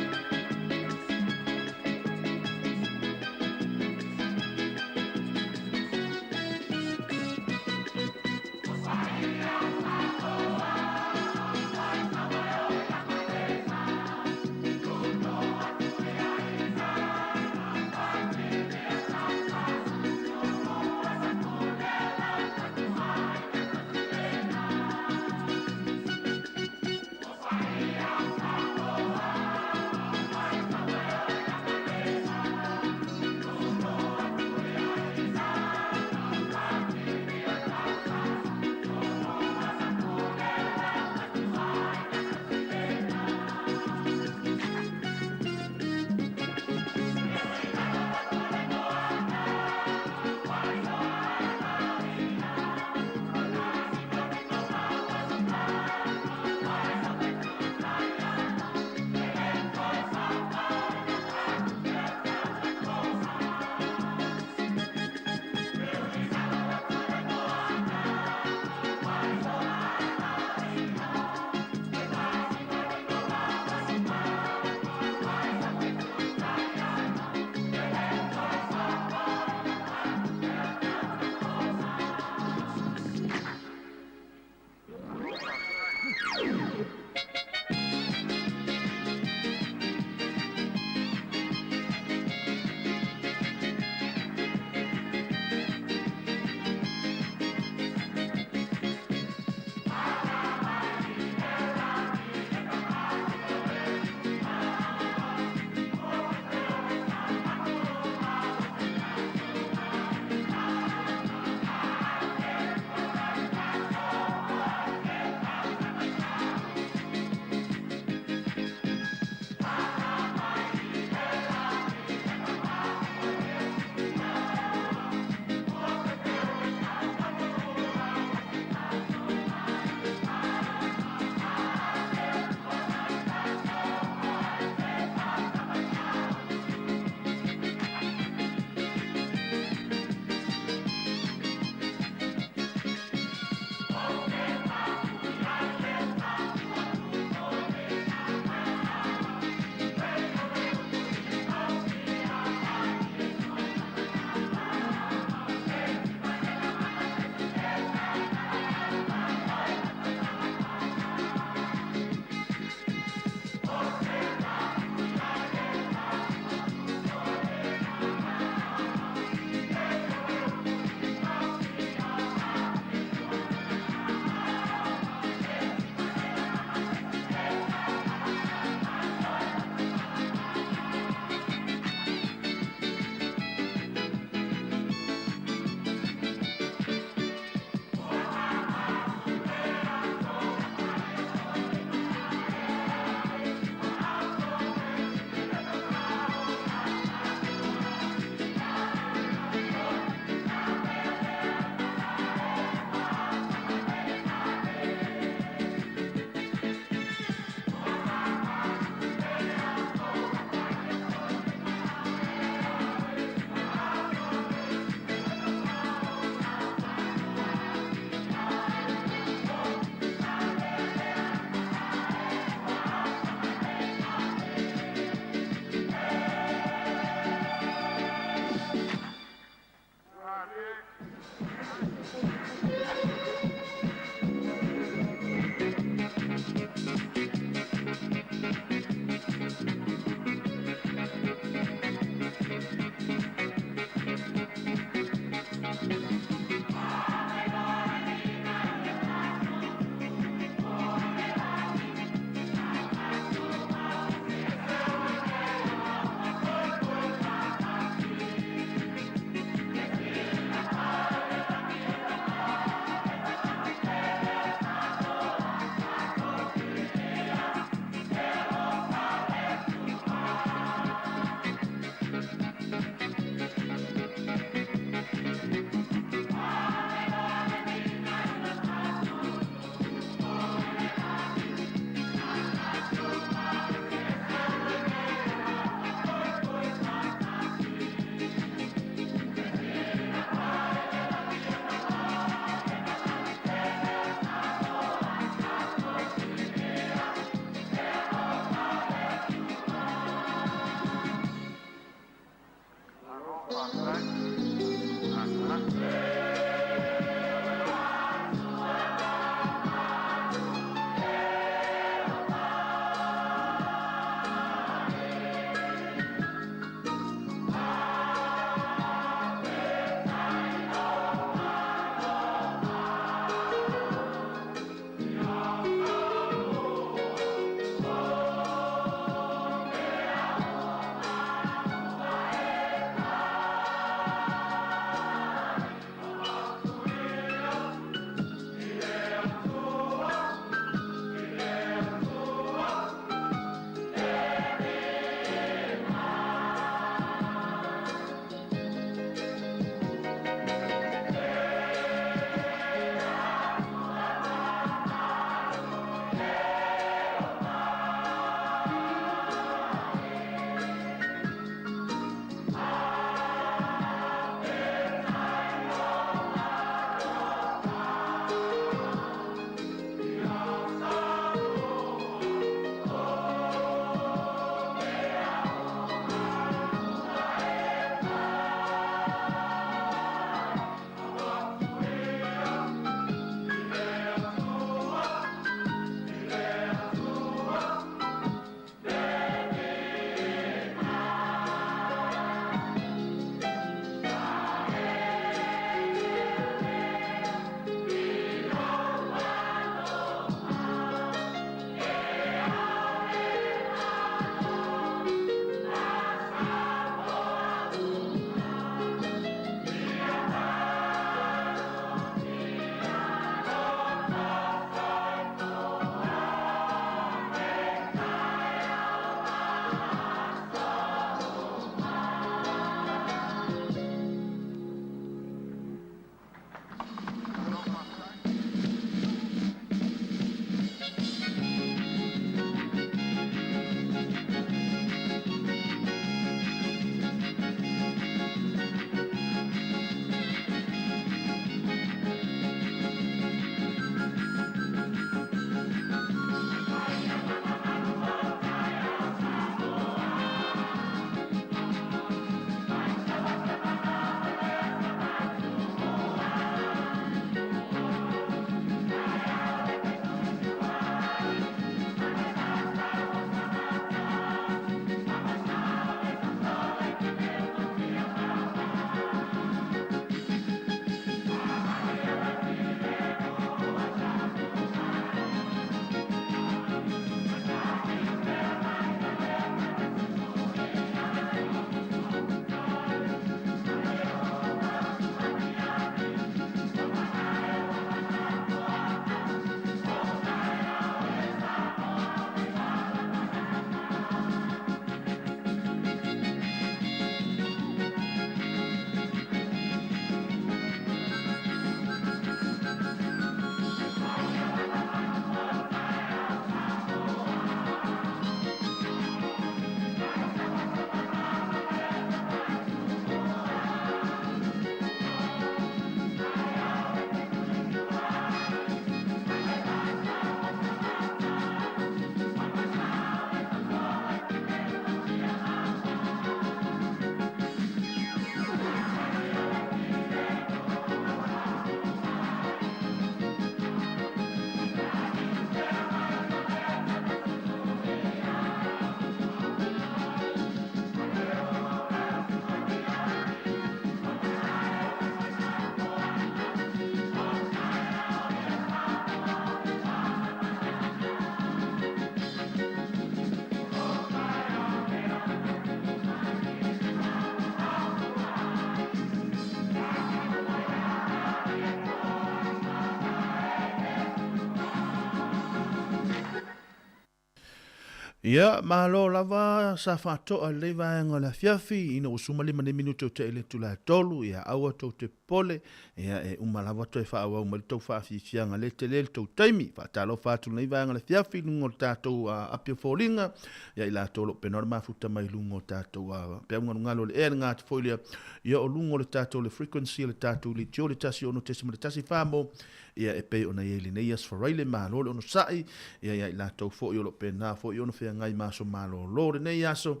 S5: Ia, malo lava sa faatoa lelei vaega o le afiafi, ina ua 15 nei minute o tea i le itula e 3, ia aua tou te popole, ia e uma lava toe faaauau mai le tou faafiafiaga le tele le tou taimi. Faatalofa atu lenei vaega o le afiafi i luga o le tatou api o foliga, ia i latou o lo o pena le mafuta mai luga o tatou peau galugalu o le ea le gata foi lea, ia o luga o le tatou le frequency o le tatou litio le 106.1 mo Ia e pei ona i ai lenei Aso Faraile, malo le onosai, ia ia i latou foi o lo o pena foi ona feagai ma aso malolo lenei aso,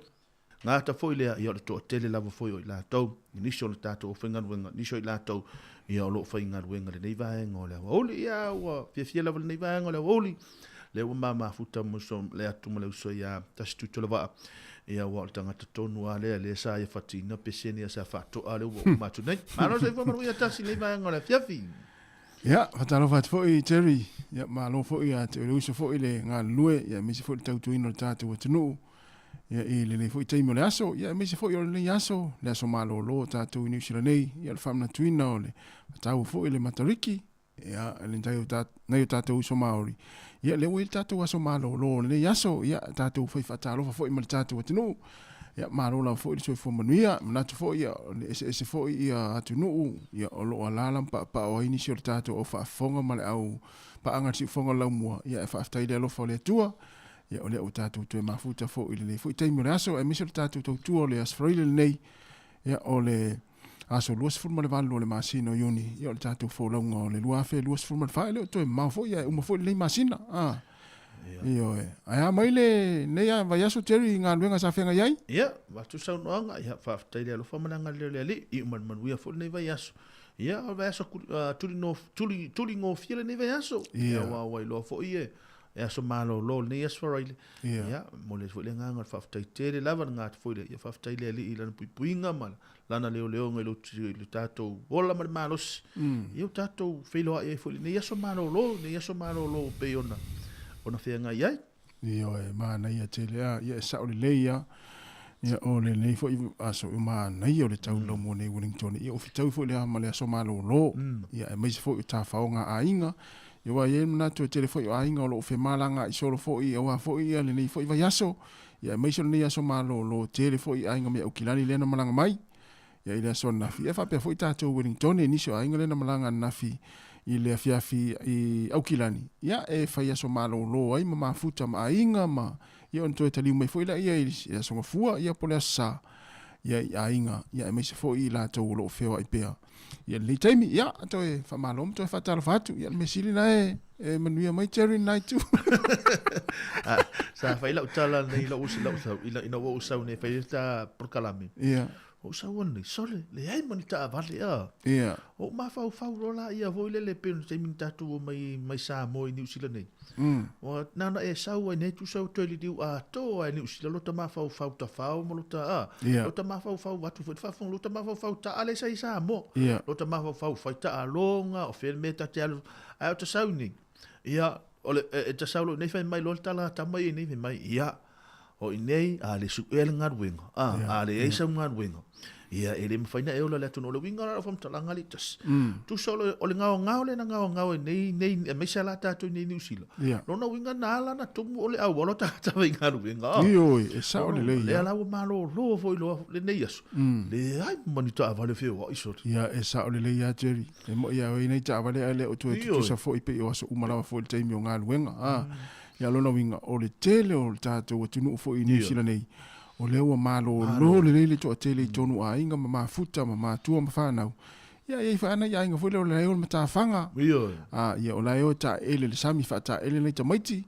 S5: gata foi lea, ia o le toatele lava foi o i latou, i nisi o le tatou aufaigaluega, nisi o i latou, ia o lo o faigaluega lenei vaega o le aoauli. Ia ua fiafia lava lenei vaega o le aoauli, lea ua mamafuta ma uso le atu ma le uso ia Tasi Tuitolovaa, ia ua o le tagata tonu a lea, lea sa ia fatiina pesene ia sa faatoa lea ua uma atu nei. Malo soifua manuia Tasi lenei vaega o le afiafi.
S10: Ia, faatalofa atu foi Terry, ia malo foi ia te oe le uso foi le galulue, ia aemaise foi le tautuaina o le tatou atunuu, ia i lenei foi taimi o le aso, ia aemaise foi o lenei aso, le aso malolo o tatou i Niu Sila nei, ia o le faamanatuina o le faataua foi le Matariki, ia le nai o ta, nai o tatou uso Maori, ia lea ua i le tatou aso malolo o lenei aso, ia tatou fai faatalofa foi ma le tatou atunuu, Ia, malo lava foi le soifua manuia. Manatu foi ia, o le eseese foi ia atunuu, ia o lo o alaala ma paopao ai nisi o le tatou au faafofoga ma le au paaga i le siufofoga o le laumua, ia ae faafetai i le alofa o le Atua, ia o lea ua tatou toe mafuta foi i lenei foi taimi o le aso, aemaise o le tatou tautua o le Aso Faraile lenei, ia o le aso 28 o le masina o Iuni, ia o le tatou folauga o le 2024, e le o toe mamao foi ae uma foi lenei masina. Ah. Ioe. Ae a mai lenei vaiaso Jerry i galuega sa feagai ai?
S5: Ia, avatu saunoaga, ia faafetai le alofa ma le agalelei o le Alii, iu ma le manuia foi lenei vaiaso. Ia, o le vaiaso tuligofie lenei vaiaso. Ia, aua ua iloa foi e aso malolo lenei Aso Faraile. Ia, momoli atu foi le agaga o le faafetai tele lava le gata foi lea. Ia faafetai le Alii i lana puipuiga ma lana leoleoga i lo tatou ola ma le malosi. Ia ua tatou feiloai ai foi i lenei aso malolo, lenei aso malolo pei ona ona feagai ai.
S10: Ioe, manaia tele a, ia e sao lelei a. Ia o lenei foi aso e manaia o le tau laumua nei Wellington. Ia o fetaui foi lea ma le aso malolo. Ia aemaise foi o tafaoga a aiga. Ia aua e i ai le manatu e tele foi o aiga o lo o femalagaai solo foi aua foi ia lenei foi vaiaso. Ia aemaise o lenei aso malolo tele foi i aiga mai Aukilani lea na malaga mai ia i le aso ananafi. Ia faapea foi tatou Wellingtone i nisi o aiga lea na malaga ananafi i le afiafi i Aukilani, ia e fai aso malolo ai ma mafuta ma aiga ma ia ona toe taliu mai foi laia i le aso Gafua ia po o le aso Sa ia i aiga ia aemaise foi i latou o lo o feoai pea ia lenei taimi. Ia toe faamalo ma toe faatalofa atu. Ia le mea sili na e e manuia mai Jerry lena itu.
S5: Sa fai lau tala nei lau usi lau sau ina ina ua ou sau nei fai ta polokalame.
S10: Ia.
S5: Ou sau nei sole leai ma ni taavale a.
S10: Ia.
S5: Ou mafaufau loa laia foi lele pei o le taimi na tatou o mai mai Samoa i Niu Sila nei. Ua na ona e sau ai nei tusa ua toe liliu atoa i Niu Sila lota mafaufau tafao ma lota a.
S10: Ia.
S5: Lota mafaufau atu foi le faafofoga lota mafaufau taale sa i Samoa.
S10: Ia.
S5: Lota mafaufau fai taaloga o fea le mea ta te alu ae o ta sau nei. Ia o le e ta sau loa i nei fai mai loa le tala a tama ia i nei fai mai ia O i nei, a le suea le galuega, a, a leai sau galuega, ia e le mafai na e ola le atunuu. O le uiga la o lau faamatalaga alii tasi, tusa o le, o le gaogao lea na gaogao ai nei, nei, aemaise lava la tatou i nei Niu Sila. Lona uiga na ala na tumu o le auala o tagata faigaluega.
S10: Ioe, e sao lelei.
S5: Lea la ua malolo foi loa lenei aso, leai ma ni taavale feoai sole.
S10: Ia, e sao lelei lava Jerry. E moi lava e i ai nai taavale ae le o toe tutusa foi pei o aso uma lava foi i le taimi o galuega. A. Ia lona uiga, o le tele o le tatou atunuu foi i Niu Sila nei, o lea ua malolo lelei le toatele i tonu aiga ma mafuta ma matua ma fanau. Ia, e i ai foi lava nai aiga foi lea o la e o le matafaga. A, ia, o la e o e taele i le sami, faataele nai tamaiti.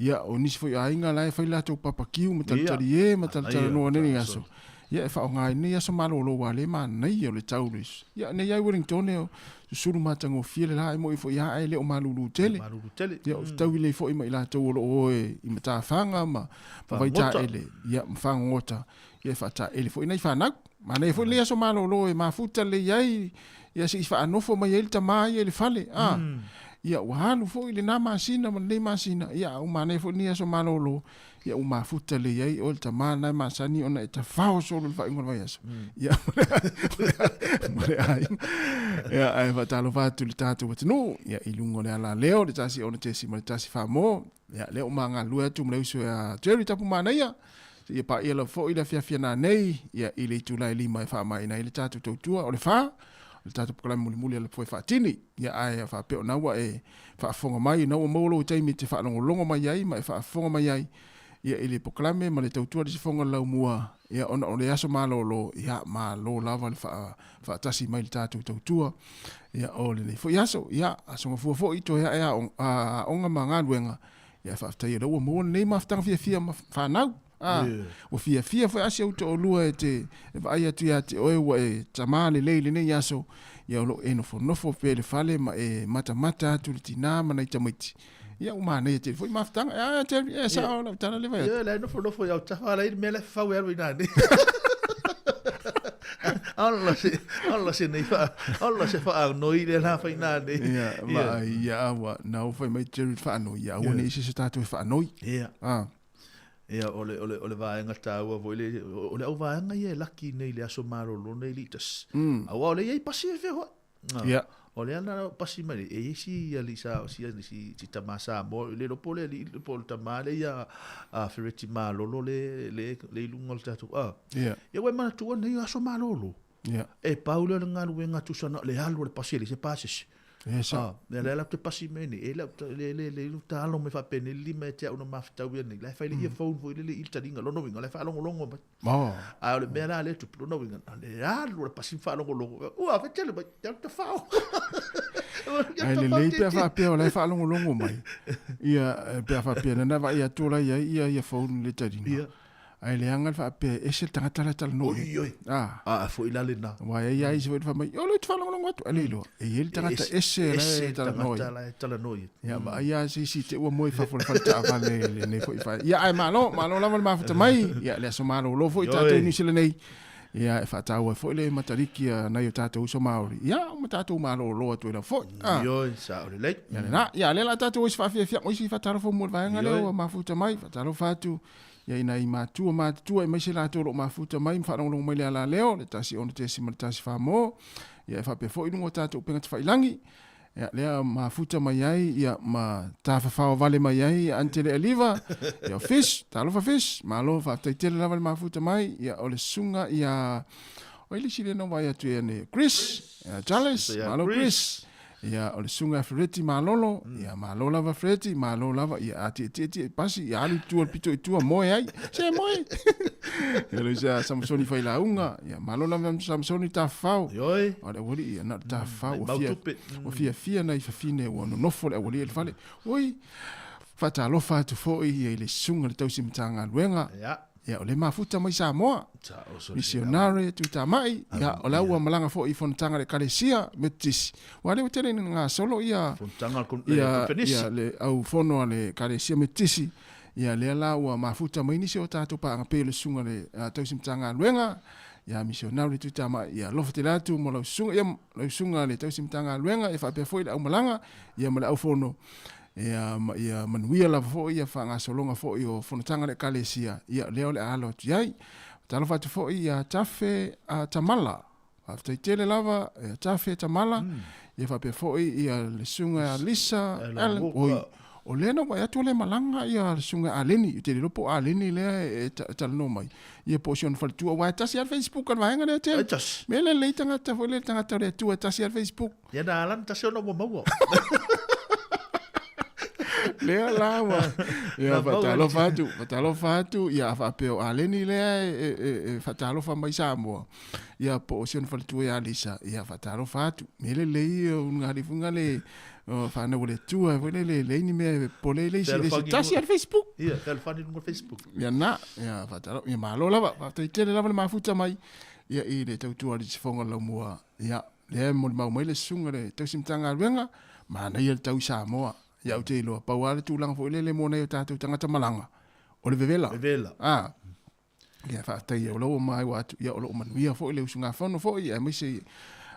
S10: Ia, o nisi foi aiga la e fai latou papakiu ma talitali e ma talatalanoa nei nei aso. Ia, e faaaoga ai nei aso malolo aua o lea e manaia o le tau le Ia, nei ai Wellington e susulu matagofie le la e moi foi a e le o malulu tele.
S5: Malulu tele.
S10: Ia, o fetaui lelei foi ma i latou o lo o o e i matafaga ma vaitaele, ia, ma fagogota, ia e faataele foi nai fanau. Manaia foi lenei aso malolo e mafuta lelei ai, ia se i faanofo mai ai le tama ia i le fale, a. Ia, ua alu foi lenā masina ma lenei masina, ia, a ua manaia foi lenei aso malōlō, ia ua mafuta lelei ai oe le tamā lena e masani ona e tafao solo i le faaiuga o le vaiaso. Ia, ma le aiga. Ia, ae faatalofa atu i le tatou atunuu, ia, i luga o le alaleo, le 106.1 mo, ia, lea ua ma galulue atu ma le uso ia Jerry Tapumanaia, seia paia lava foi le afiafi a nanei, ia, i le itula e 5 e faamaeaina ai le tatou tautua o le 4, o le tatou polokalame mulimuli a le foe faatini. Ia, ae faapea o na ua e faafofoga mai, na ua maua lou taimi e te faalogologo mai ai ma e faafofoga mai ai, ia, i le polokalame ma le tautua i le sifoga o le laumua, ia, ona o le aso malolo, ia, malo lava le faatasi mai i le tatou tautua, ia, o lenei foi aso, ia, aso gafua foi, toe ae aoga ma galuega, ia, faafetai o lea ua maua lenei mafutaga fiafia ma fanau. A, ua fiafia foi a si ou toalua e te e vaai atu ia te oe ua e tamā lelei i lenei aso, ia o lo o e nofonofo pea i le fale ma e matamata atu i le tinā ma nai tamaiti. Ia ua manaia tele foi mafutaga. A, Terry, e sao lau tala le vai atu.
S5: Ia, la e nofonofo i autafa ala i le mea la e fafau e alu i nā nei. Aola se, aola se nei wha, aola se wha noi le la whai nā nei.
S10: Ia, ma, ia, ua, nā ua whai mai Jerry whaanoi, ia, ua nei se se tātou e whaanoi.
S5: Ia.
S10: Ah.
S5: Ia, o le, o le, o le vaega tāua foi le, o le au vaega ia e laki nei le aso malolo nei li tasi. Aua o le iai pasi e whea hoi.
S10: Ia.
S5: O le ana pasi mai le, e isi ia li sa, si, si, si tama Samoa, le lopo le li, po le tama le ia a Fereti malolo le, le, le ilunga o le tātou. Ah.
S10: Ia.
S5: Ia ua e manatua nei aso malolo.
S10: Ia.
S5: E pau lea o le galuega tusa na o le alu o le pasi e leai se pasese.
S10: E sa.
S5: Ah, lea lea latou te pasi mai nei, e lau le le le lu ta alo mai faapene le lima e te au na mafetau ia nei. La e fai le earphone foi lele i le taliga, lona uiga la e faalogologo mai.
S10: Oh.
S5: A o le mea la lea e tupu, lona uiga, na le alu o le pasi ma faalogologo. Ua fetele mai, te alu tafao.
S10: Ae lelei pe a faapea o la e faalogologo mai. Ia, pe a faapea na na vaai atu o la e i ai ia earphone i le taliga.
S5: Ia.
S10: Ae leaga le faapea e ese le tagata la e talanoa i ai.
S5: Oi, oi.
S10: Ah.
S5: A foi la lena.
S10: Aua e i ai isi foi le fai mai, o lea ou te faalogologo atu. Ae le iloa, e i ai le tagata ese la e talanoa i ai.
S5: la e talanoa i ai.
S10: Ia, vaai lava se isi te ua moe i fafo o le fale taavale i lenei foi fale. Ia, ae malo, malo lava le mafuta mai. Ia, le aso malolo foi tatou i Niu Sila nei. Ia, e faataua ai foi le Matariki a nai o tatou uso Māori. Ia, ma tatou malolo atu ai lava foi.
S5: Ah. Ioe, sao lelei.
S10: Ia lena. Ia, lea la tatou o isi faafiafiaga, o isi faatalofa mo le vaega lea ua mafuta mai. Faatalofa atu. Ia i nai matua matutua aemaise latou o lo o mafuta mai ma faalogologo mai le alaleo, le 106.1 mo, ia e faapea foi i luga o tatou upega tafailangi, ia lea mafuta mai ai, ia ma tafafao vale mai ai ia Ante Lealiva, ia o Fish, talofa Fish, malo faafetai tele lava le mafuta mai, ia o le susuga ia, o ai le isi lea na ou vaai atu ia nei, Chris, ia Charles, malo Chris. Ia, o le susuga ia Fereti Malolo, ia malo lava Fereti, malo lava, ia a tietie pasi, ia alu i tua le pito i tua, moe ai, se moe. Ia le ia Samsoni Failauga, ia malo lava Samsoni tafafao.
S5: Ioe.
S10: O le aualii, ia na o le tafafao, ua
S5: Mau
S10: fia,
S5: tupe.
S10: ua fiafia nai fafine ua nonofo le aualii i le fale. Oi, faatalofa atu foi ia i le susuga i le tausi Matagaluega.
S5: Ia.
S10: Ia, o le mafuta mai Samoa, misionare Tuitamai, ia, o la ua malaga foi i fonotaga a le Ekalesia Metotisi. Aua lea ua tele ina gasolo ia, ia, ia le au fono a le Ekalesia Metotisi, ia lea la ua mafuta mai nisi o tatou paaga pei o le susuga i le tausi Matagaluega, ia misionare Tuitamai, ia alofa tele atu mo lau susuga, ia lau susuga i le tausi Matagaluega, ia faapea foi le aumalaga, ia ma le aufono. Ia, ma ia manuia lava foi ia faagasologa foi o fonotaga a le Ekalesia, ia lea o le a alo atu i ai. Talofa atu foi ia Tafe a Tamala. Faafetai tele lava ia Tafe Tamala. Ia faapea foi ia le susuga ia Lisa Allen. Oi, o lea na ou vaai atu o lea e malaga ia le susuga ia Aleni. Ou te le iloa po o Aleni lea e talanoa mai. Ia po o si ona faletua aua e tasi lava le Facebook a le vaega lea tele.
S5: E tasi.
S10: Mea lelei tagata foi lea le tagata o le Atua e tasi lava le Facebook.
S5: Ia na ala na tasi ona ua maua.
S10: Lea la ua ia faatalofa atu, faatalofa atu ia a faapea o Aleni lea e faatalofa mai Samoa. Ia po o si ona faletua ia Lisa, ia faatalofa atu. Mea lelei o ngalifunga le whanau o le Atua foi lele leai ni mea e pole le isi le isi tasi le Facebook.
S5: Ia, fealofani i luga o le Facebook.
S10: Ia na, ia faatalofa, ia malo lava, faafetai tele lava le mafuta mai ia i le tautua a le sifoga o le laumua. Ia lea e molimau mai le susuga le tausi Matagaluega, manaia le tau i Samoa. Ia ou te iloa, pau lava le tulaga foi lele mo nai o tatou tagata malaga, o le vevela.
S5: Vevela.
S10: A, ia faafetai o la ua maua atu, ia o lo o manuia foi le usugafono foi, aemaise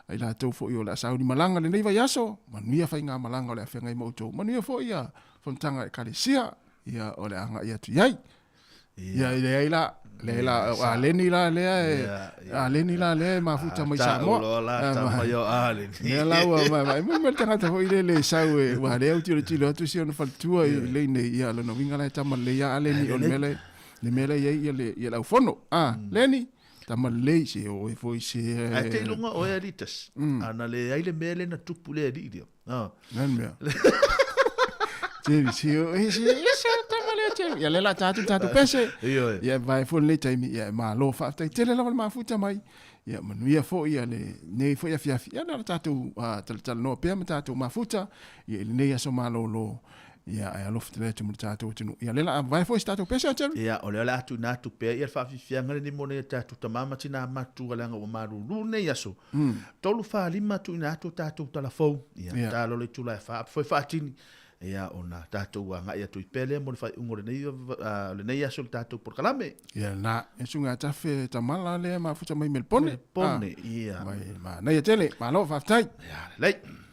S10: Ai latou foi o le a sauni malaga lenei vaiaso, manuia faigamalaga o le a feagai ma outou. Manuia foi ia fonotaga a Ekalesia, ia o le a agai atu i ai. Ia e leai la, leai la, o Aleni la lea e, Aleni la lea e mafuta mai Samoa.
S5: Tau loa la, tau mai o Aleni.
S10: Lea la ua, ma, ma, ma, ma le tagata foi lele e sau e, ua lea tilotilo atu si ona faletua i lei nei, ia lona uiga la e tama lelei ia Aleni, o le mea lea, le mea lea e i ai ia le, ia le aufono. Ah, Leni, tama lelei, se o e foi se...
S5: Ae te iloga oe Alitas, ana leai le mea lea na tupu le alii lea.
S10: Ah. Nani mea. Jerry, si o, e si, e se tama lea Jerry. Ia le la tātou tātou pese.
S5: Ioe.
S10: Ia vai fo le taimi, ia malo faafetai tele lava le mafuta mai. Ia manuia foi ia le nei foi afiafi. Ia na tātou talatalanoa pea ma tātou mafuta. Ia i lenei aso malōlō. Ia ae alofa tele atu mo le tātou atunuu. Ia le la vai foi se tātou pese a Jerry.
S5: Ia, o lea o le a tuuina atu pea ia le faafiafiaga lenei mo nai a tatou tama ma tinā matua leaga ua malūlū lenei aso. 3, 4, 5 tuuina atu o tatou tala fou. Ia, yeah. talo le itula e wha, foi whaatini. Ia, ona tatou agai atu i pea lea mo le whaiunga o lenei, lenei aso le tatou polokalame.
S10: Ia, na, e sunga tafe tamala lea mafuta mai Melpone.
S5: Melpone, ah, ia.
S10: Mai, ma, nei e tele, malo, whaftai.
S5: Ia, lelei.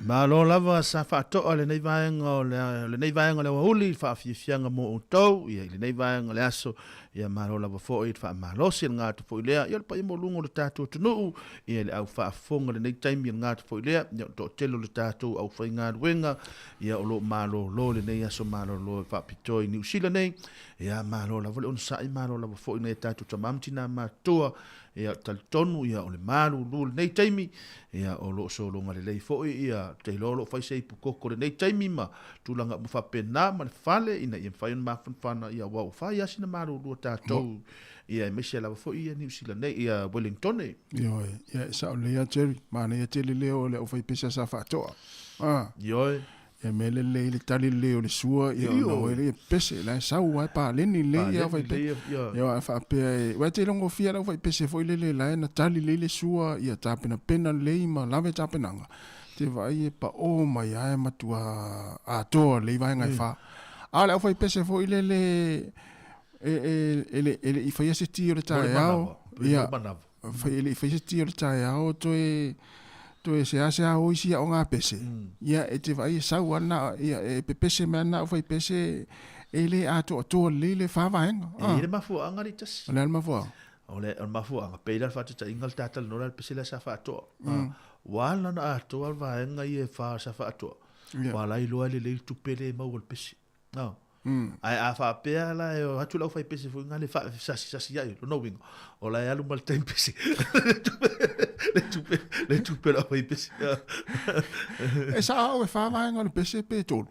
S5: Malo lava sa faatoa lenei vaega o le, lenei vaega o le aoauli i le faafiafiaga mo outou, ia i lenei vaega o le aso, ia malo lava foi i le faamalosi le gata foi lea, ia o le paia maualuga o le tatou atunuu, ia le au faafofoga lenei taimi le gata foi lea, ia o le toatele o le tatou aufaigaluega, ia o lo o malolo lenei aso malolo e faapitoa i Niu Sila nei, ia malo lava le onosai, malo lava foi nai a tatou tama ma tina matutua, Ia, talitonu, ia, o le malulu o lenei taimi, ia, o lo o sologa lelei foi, ia, ou te iloa o lo o fai se ipu koko i lenei taimi ma tulaga uma faapena ma le fale ina ia mafai ona mafanafana, ia, aua ua fai lava sina malulu a tatou, ia, aemaise lava foi ia Niu Sila nei, ia Wellingtone.
S10: Ioe, ia, e sao lelei lava Jerry, manaia tele lea o le aufaipese a Safaatoa. Ah.
S5: Ioe.
S10: Ia mea lelei le tali lelei o le sua, ia ona o ai lea pese, la e sau lava e paleni lelei ia aufaipese. Ia a faapea e, aua e te iloa le aufaipese foi lele la e na tali lelei le sua, ia tapenapena lelei ma lave tapenaga, te vaai e pao mai lava e matua atoa lelei vaega e fa. A o le aufaipese foi lele e le i faia se ti o le taeao, ia, e le i faia se ti o le taeao toe toe seasea o isi aoga pese, mm. ia e te vaai e sau ana, ia e pepese mai ana au pese e le atoatoa lelei le fa vaega.
S5: E i le mafuaaga le tasi.
S10: O le a le mafuaaga?
S5: O le mafuaaga, pei la le faataitaiga le tatalanoa la le pese lea sa faatoa. Ua ala ona atoa le vaega ia e fa sa faatoa. Ua ala iloa e lelei le tupe lea e maua i le pese. No. Ae a faapea la e o atu le aufaipese foi lena le faasasisasi ai, lona uiga, o la e alu ma le taimi pese. Le tupe, le tupe o le aufaipese.
S10: E sao au e fa vaega o le pese pe tolu?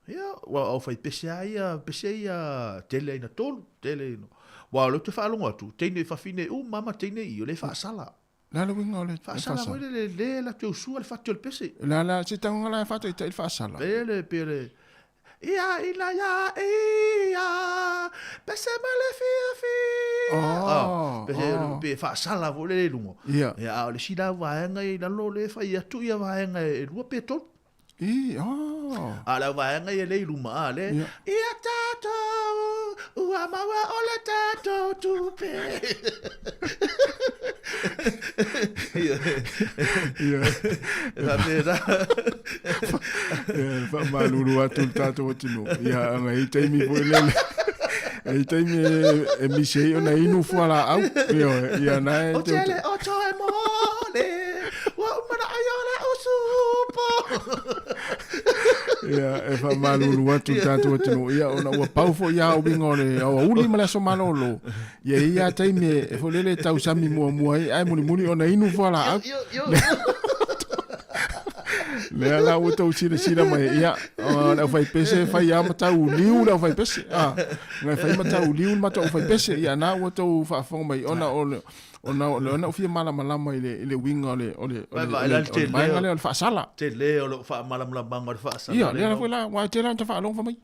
S5: Ia, ua aufaipese lava ia, pese ia tele ai na tolu, tele ina. Aua o lea ou te faalogo atu, teine fafine uma lava ma teine i, o lea e faasala.
S10: Le a le uiga o le
S5: faasala? Faasala foi lele, le latou sua le fati o le pese.
S10: Le a le se tagoga la e faataitai le faasala?
S5: Pe le, pe le, ia ina ia ia, pese ma le fiafia.
S10: Oh,
S5: pese, oh. Pe faasala foi lele i luga.
S10: Ia.
S5: Ia, a o le isi la vaega i lalo le fai atu ia vaega e lua pe tolu.
S10: I, oh.
S5: A o le au vaega ia lea i luma, a le,
S10: Ia.
S5: ia tatou, ua maua o le tatou tupe. Ia.
S10: Ia.
S5: E faapena.
S10: Ia, e faamalulu atu le tatou atunuu. Ia, ona e i ai taimi foi lele. E i ai taimi e, e misi ai ona inu fualaau. Ioe, ia na e
S5: O tele o toe mole, ua uma na ai o le usupo.
S10: Ia, e faamalulu atu le tatou atunuu. Ia, ona ua pau foi ia uiga o le aoauli ma le aso malolo. Ia, e i ai lava taimi e foi lele e tausami muamua ai, ae mulimuli ona inu fualaau. Lea la ua tou silasila mai, ia, o le aufaipese e fai lava ma tauliu le aufaipese. Ah, ngai fai ma tauliu le matou aufaipese. Ia, na ua tou faafofoga mai, ona o le, ona o le ona ua fia malamalama i le, i le uiga o le, o le, o le, o le, o le vaega lea o le faasala.
S5: Tele o lou faamalamalamaga o le faasala.
S10: Ia, lea la foi la, aua e tele lava ina faalogo fai mai,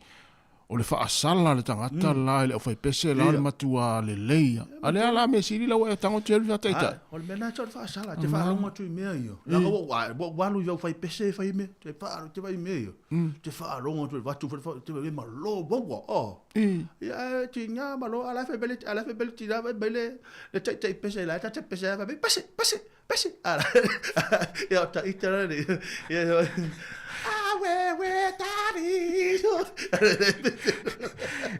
S10: O le faasala le tagata la i le aufaipese la o le matua lelei ia. A lea la mea sili la ua e tago atu e alu faataitai.
S5: O le mea lena e tau o le faasala, e te faalogo atu i mea ia. Leaga ua ua ou alu i aufaipese e fai mea, te faalogo te vaai i mea ia. Te faalogo atu i le vatu foi te vaai malo uaua oh. Ia ae tiga malo a la e fai mai le a la e fai mai le tina fai mai le le taitai pese la e ta te pese fai mai pese pese Pese! Ia, o ta ita la nei. Ia, a wewe tari.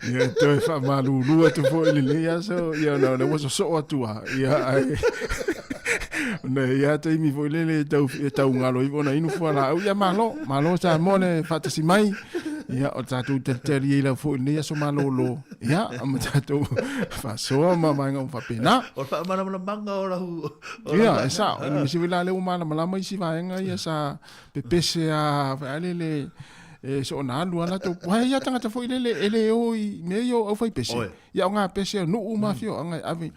S10: Ia, toe faamalulu atu foi i lenei aso, ia, ona o lea ua sosoo atu lava, ia, ae, ona e i ai lava taimi foi lele e tau, e tau galo ifo ona inu fualaau, ia malo, malo Samoa le faatasi mai, ia, o tatou talitali ai lava foi i lenei aso malolo. Ia, ma tatou faasoa ma vaega uma faapena.
S5: O le faamalamalamaga o lau...
S10: Ia, e sao. E misi foi la lea ua malamalama isi vaega ia sa pepese a foi a lele e soona alu a latou. Aua e i ai tagata foi lele e le o i mea ia o aufaipese. Ia o ngā pese o nuu ma afioaga e ave.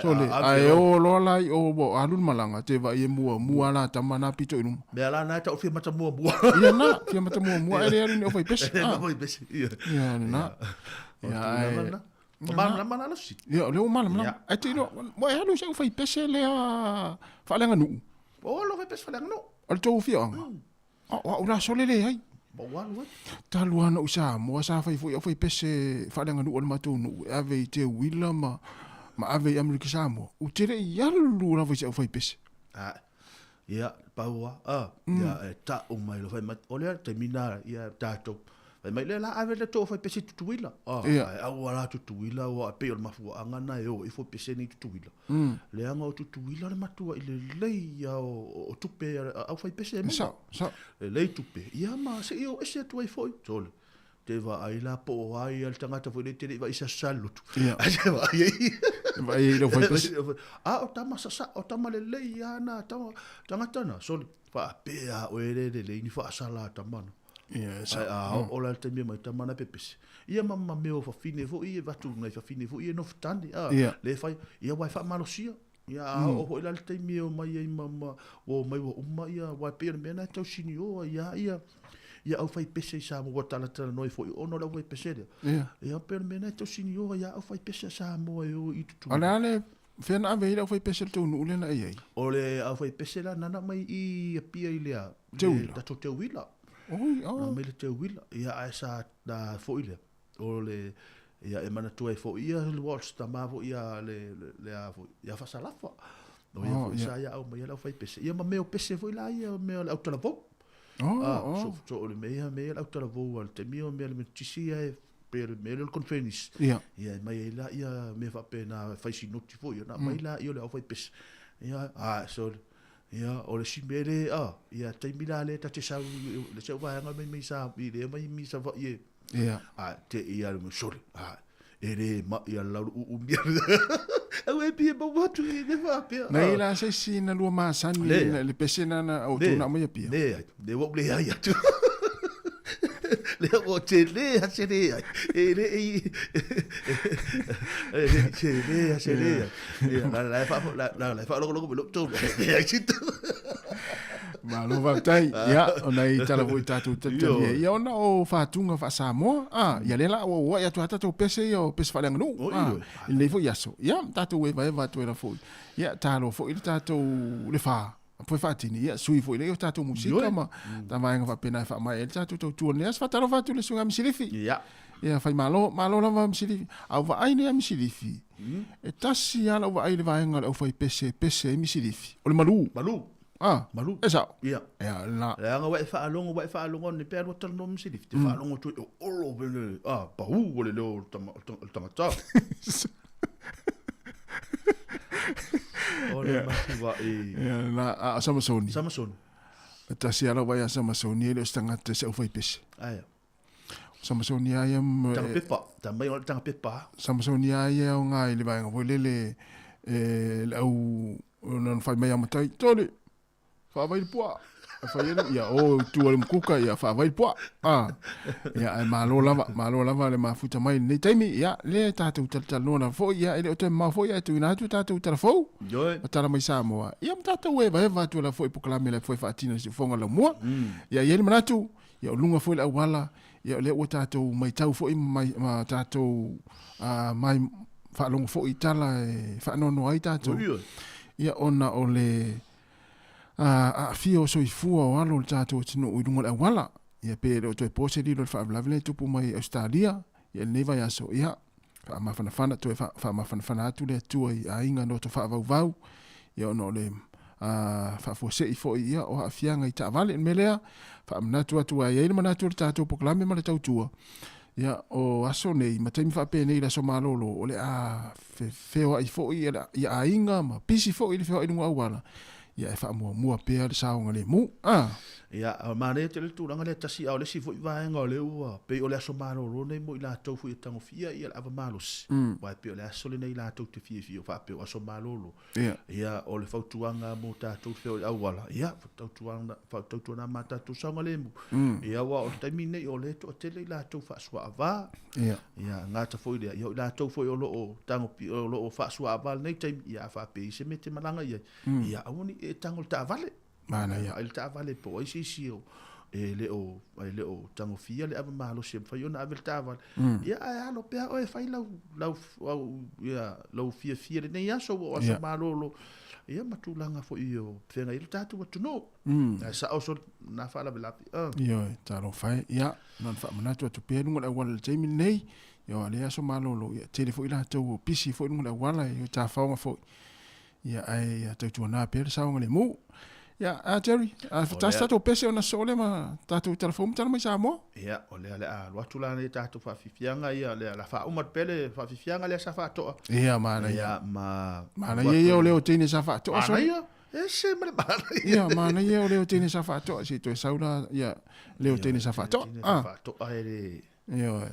S10: Sole, ae o loa la i o ua alu le malaga, te vaai e muamua la tama na pito i luma.
S5: Mea la na e tau fia mata muamua.
S10: Ia na, fia mata muamua e le alu ni aufaipese.
S5: E le aufaipese, ia.
S10: Ia na. Ia,
S5: ae... O malamalama la lau
S10: Ia, o lea ua malamalama. Ae te iloa, ua e alu i se aufaipese lea faaleaganuu.
S5: O le aufaipese faaleaganuu.
S10: O le tou afioaga. O au la sole leai.
S5: Ma ua alu ai.
S10: Talu lava ona ou i Samoa sa fai foi aufaipese faaleaganuu a le matou nuu e ave i Teuila ma ma ave i Amerika Samoa. Ou te le i alu lava i se aufaipese.
S5: Ah. Ia, pau a, a, ia, e ta'u mai loa, fai mai, o lea taimi na, ia, tatou, fai mai, lea la ave le too fai pese i Tutuila. A, ai aua la Tutuila, ua pei o le mafuaaga na e o ifo pese nei i Tutuila. Leaga o Tutuila le matuai lelei ia o tupe a au fai pese e maua.
S10: Sao, sao.
S5: Lelei tupe, ia ma se'i o ese atu ai foi, sole. Te vaai la po o a ia le tagata foi lea e te le i vaai i se aso Salilotu.
S10: Ia.
S5: Ae te vaai ai.
S10: E vaai ai i lau faipese.
S5: A o tama sasa, o tama lelei a na tama, tagata na, sole, faapea a oe le lelei ni faasala a tama na.
S10: Ia,
S5: Ai a oo la le taimi e mai tama na pepese. Ia ma ma mea o fafine foi e vatu nai fafine foi e nofo tane, a, le fai, ia ua e faamalosia. Ia a oo foi la le taimi e omai ai ma, ma, ua omai ua uma ia, aua e pei o le mea lena e tau sinio ai a ia, ia au fai pese i Samoa, ua talatalanoa ai foi ona o le au fai pese lea.
S10: Ia.
S5: Ia pei o le mea lena e tau sinio ai a au fai pese a Samoa e o i
S10: Tutuila. O le a le, fea na ave ai le au fai pese o le tou nuu lea na e i ai?
S5: O le au fai pese la nana mai i Apia i le a,
S10: le
S5: tatou Teuila.
S10: Oi, oh.
S5: Na mai le Teuila. Ia ae sa na foi lea. O le, ia e manatua ai foi ia le Walsh tama foi ia le, le a foi, ia Fasalafa. O ia foi sa ia au mai ia le au fai pese. Ia ma mea o pese foi la ia, mea o le au talavou. So, so o le mea, mea le au talavou a le taimi o mea le metisi ia e pe le mea le conference. Ia e mai ai la ia mea faapena fai sinoti foi ia na mai la ia o le au fai pese. Ia, a, so, ia, o le si mea le, a, ia taimi la le ta te sau, le sau vaega mai mai sa, i le mai mi sa vai e.
S10: Ia.
S5: A, te ia le sole, a, e le mai a lau uu mia. Au e pia mau atu i le faapea.
S10: Nei la se isi na lua masani le, le pese na na o tuna mai apia.
S5: Le, le ua le ai atu. Le o te le a se le ai. E le e e te le a se le ai. La la fa la la la fa logo logo lo to. Le ai situ.
S10: Malo faafetai. Ia, ona i tala foi tatou talitalia. Ia ona o faatuga faa-Samoa. Ah, ia lea la ua ua'i atu lava tatou pese ia o pese faaleaganuu. Ah, i lenei foi aso. Ia, tatou evaeva atu ai la foi. Ia, talo foi le tatou le fa. Foi faatini, ia, sui foi lea o tatou musika ma ta vaega faapena e faamaea ai le tatou tautua i lenei aso. Faatalofa atu i le susuga Misilifi.
S5: Ia.
S10: Ia, Faimalo, malo lava Misilifi. A o vaai nei a Misilifi, e tasi lava lau vaai i le vaega o le aufaipese e pese ai Misilifi, o le malu.
S5: Malu.
S10: Ah,
S5: malu.
S10: E sao.
S5: Ia.
S10: Ia, la.
S5: Leaga ua e faalogo, ua e faalogo nei pe alu talanoa ma Misilifi, te faalogo atu ai, o olo pe le, ah, pau o le leo o le tagata. O le matuai.
S10: Ia, la, a o Samasoni.
S5: Samasoni.
S10: E tasi lava lau vaai ia Samasoni, e le o se tagata e se aufaipese.
S5: Aia.
S10: Samasoni a ia
S5: Tanga pepa, ta mai o le tanga pepa.
S10: Samasoni a ia o ngā i le vaega foi lele e le au na whai mai a matai, tole, whaawai le pua. E whai ele, ia o tua le mukuka, ia whaawai le pua. Ah, ia ai malo lava, malo lava le mafuta mai nei taimi, ia le tātou talatala noa foi, ia ele o te mau foi, ia e tuina atu tātou talafou.
S5: Ioe.
S10: Ma tala mai Samoa. Ia ma tātou e vaeva atu la foi pokalame la foi whaatina si ufonga lau mua. Ia ia le manatu, ia o luga foi le auala, ia o lea ua tātou maitau foi ma, ma tātou mai faalogo foi i tala e faanoanoa ai tātou. Ia ona o le aafia o soifua o alo o le tātou atunuu i luga o le auala. Ia pe le o toe po se lilo i le faalavelave lea e tupu mai i Ausetalia, ia lenei vaiaso, ia faamafanafana, toe faamafanafana atu le Atua i aiga loto faavauvau, ia ona o le faafuasei foi ia o aafiaga i taavale. O le mea lea, faamanatu atu ai ai le manatu o le tatou polokalame ma le tautua, ia o aso nei ma taimi faapenei i le aso malolo, o le a feoai foi ia aiga ma pisi foi le feoai i luga auala, ia e faamuamua pea le saogalemu. A.
S5: Ia, manaia tele le tulaga lea tasi, a o le isi foi vaega o lea ua, pei o le aso malolo lenei mo i latou foi e tagofia ia le ava malosi, aua e pei o le aso lenei latou te fiafia faapea o aso malolo. Ia, o le fautuaga mo tatou te feoai auala, ia, tautuana, tautuana ma tatou saogalemu. Ia, aua o le taimi lenei o lea e toatele i latou faasuaava. Ia, gata foi lea, ia o i latou foi o lo o tagofi, o lo o faasuaava lenei taimi, ia a faapea i se mea e te malaga i ai, ia aua ne i e tago i le taavale.
S10: Manaia.
S5: Ai le taavale po o ai se isi o e le o e le o tagofia le ava malosi e mafai ona ave le taavale. Ia ae alo pea oe e fai lau lau au ia lou fiafia lenei aso ua o aso malolo. Ia ma tulaga foi o feagai ai le tatou atunuu. Ae sao sole na faalavelave.
S10: Ioe, talofa e. Ia, na ona faamanatu atu pea i luga o le auala i le taimi lenei. Ia o lea aso malolo, ia tele foi latou o pisi foi i luga o le auala, e tafaoga foi. Ia, ae ia tautuana pea le saogalemu. Ia, a Jerry, a tasi tatou pese ona sosoo lea ma tatou tala fou ma tala mai Samoa.
S5: Ia, o lea o le a alu atu la nei tatou faafiafiaga ia, o lea o le a faauma atu pea le faafiafiaga lea sa faatoa.
S10: Ia, manaia.
S5: Ia, ma...
S10: Manaia ia o leo teine sa faatoa.
S5: Manaia, ese ma le manaia.
S10: Ia, manaia o leo teine sa faatoa, se i toe sau la, ia, leo teine sa faatoa.
S5: Teine sa faatoa e le...
S10: Ioe.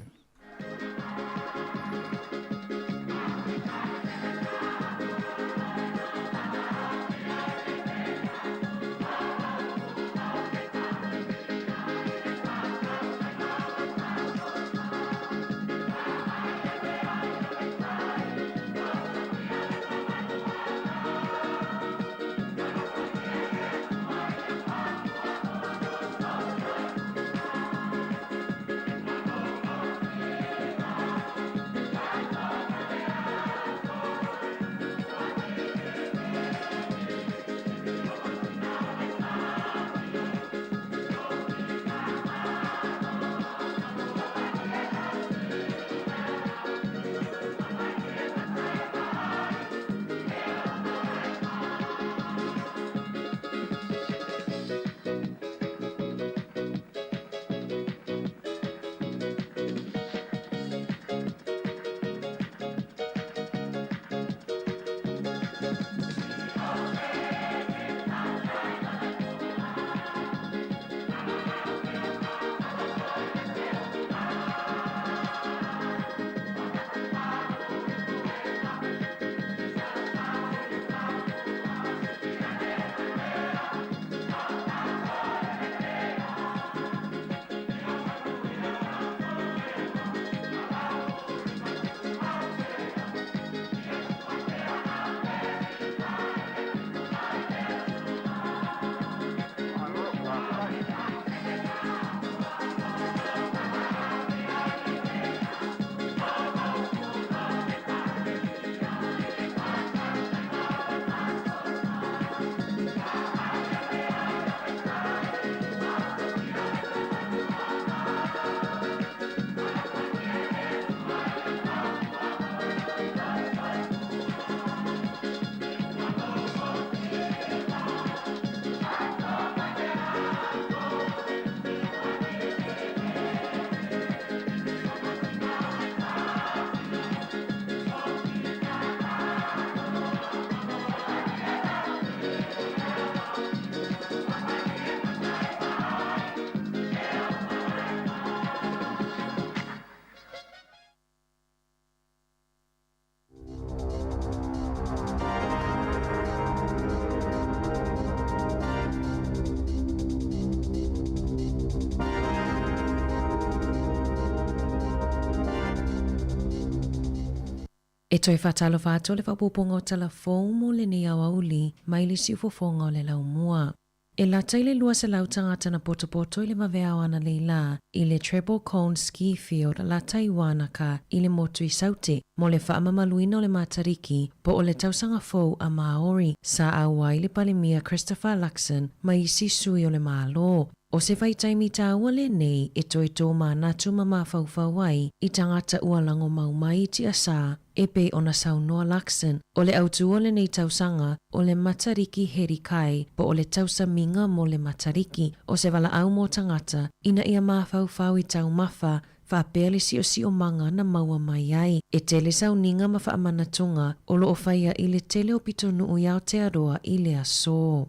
S9: E toe faatalofa atu le faaopoopoga o tala fou mo lenei aoauli mai le siufofoga o le laumua. E lata i le 200 tagata na potopoto i le vaveao analeila i le Treble Cone Ski Field la Taiwanaka i le motu i Saute mo le faamamaluina o le Matariki po o le tausaga fou a Māori sa auai le Palemia Christopher Luxon ma isi sui o le Malo. ʻO se vaitaimi tāua lenei e toe tō manatu ma mafaufau ai i tagata ua lago mau mai i tiasā e pei ona saunoa Luxon, ʻo le autū o lenei tausaga, ʻo le Matariki Heri Kai po o le tausamiga mo le Matariki, ʻo se valaau mo tagata ina ia mafaufau i taumafa faapea le siosiomaga na maua mai ai. E tele sauniga ma faamanatuga o loo faia i le tele o pitonuu i Aotearoa i le asō.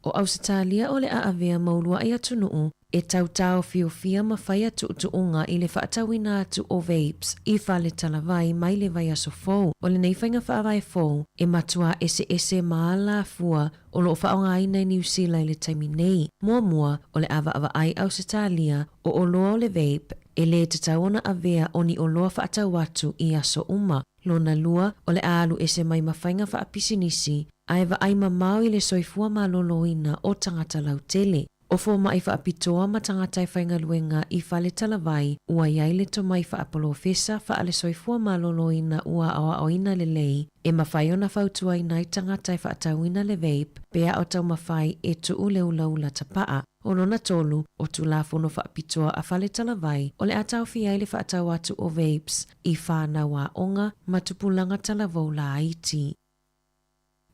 S9: ʻO ʻAusetalia o le a avea ma uluaʻi atunuu e tautaofiofia ma faia tuutuuga i le faatauina atu o vapes i fale talavai mai le vaiaso fou. ʻO lenei faiga faavae fou e matuā eseese ma alafua o loo faaaogaina i Niu Sila i le taimi nei. Muamua, o le ʻāvaʻavaʻai ʻAusetalia o oloa o le vape e lē tatau ona avea o ni oloa faatau atu i aso uma. Lona lua, o le a alu ese mai ma faiga faapisinisi a e vaai mamao i le soifua malōlōina o tagata lautele. ʻO fomaʻi faapitoa ma tagata e faigaluega i fale talavai ua i ai le tomai faapolofesa faale-soifua malōlōina ua aoaoina lelei e mafai ona fautuaina ai tagata e faatauina le vape pe a o taumafai e tuu le ulaula tapaʻa. ʻO lona tolu, ʻo Tulafono Faapitoa a Fale Talavai, o le a taofia ai le faatau atu o vapes i whānau aoga ma tupulaga talavou laiti.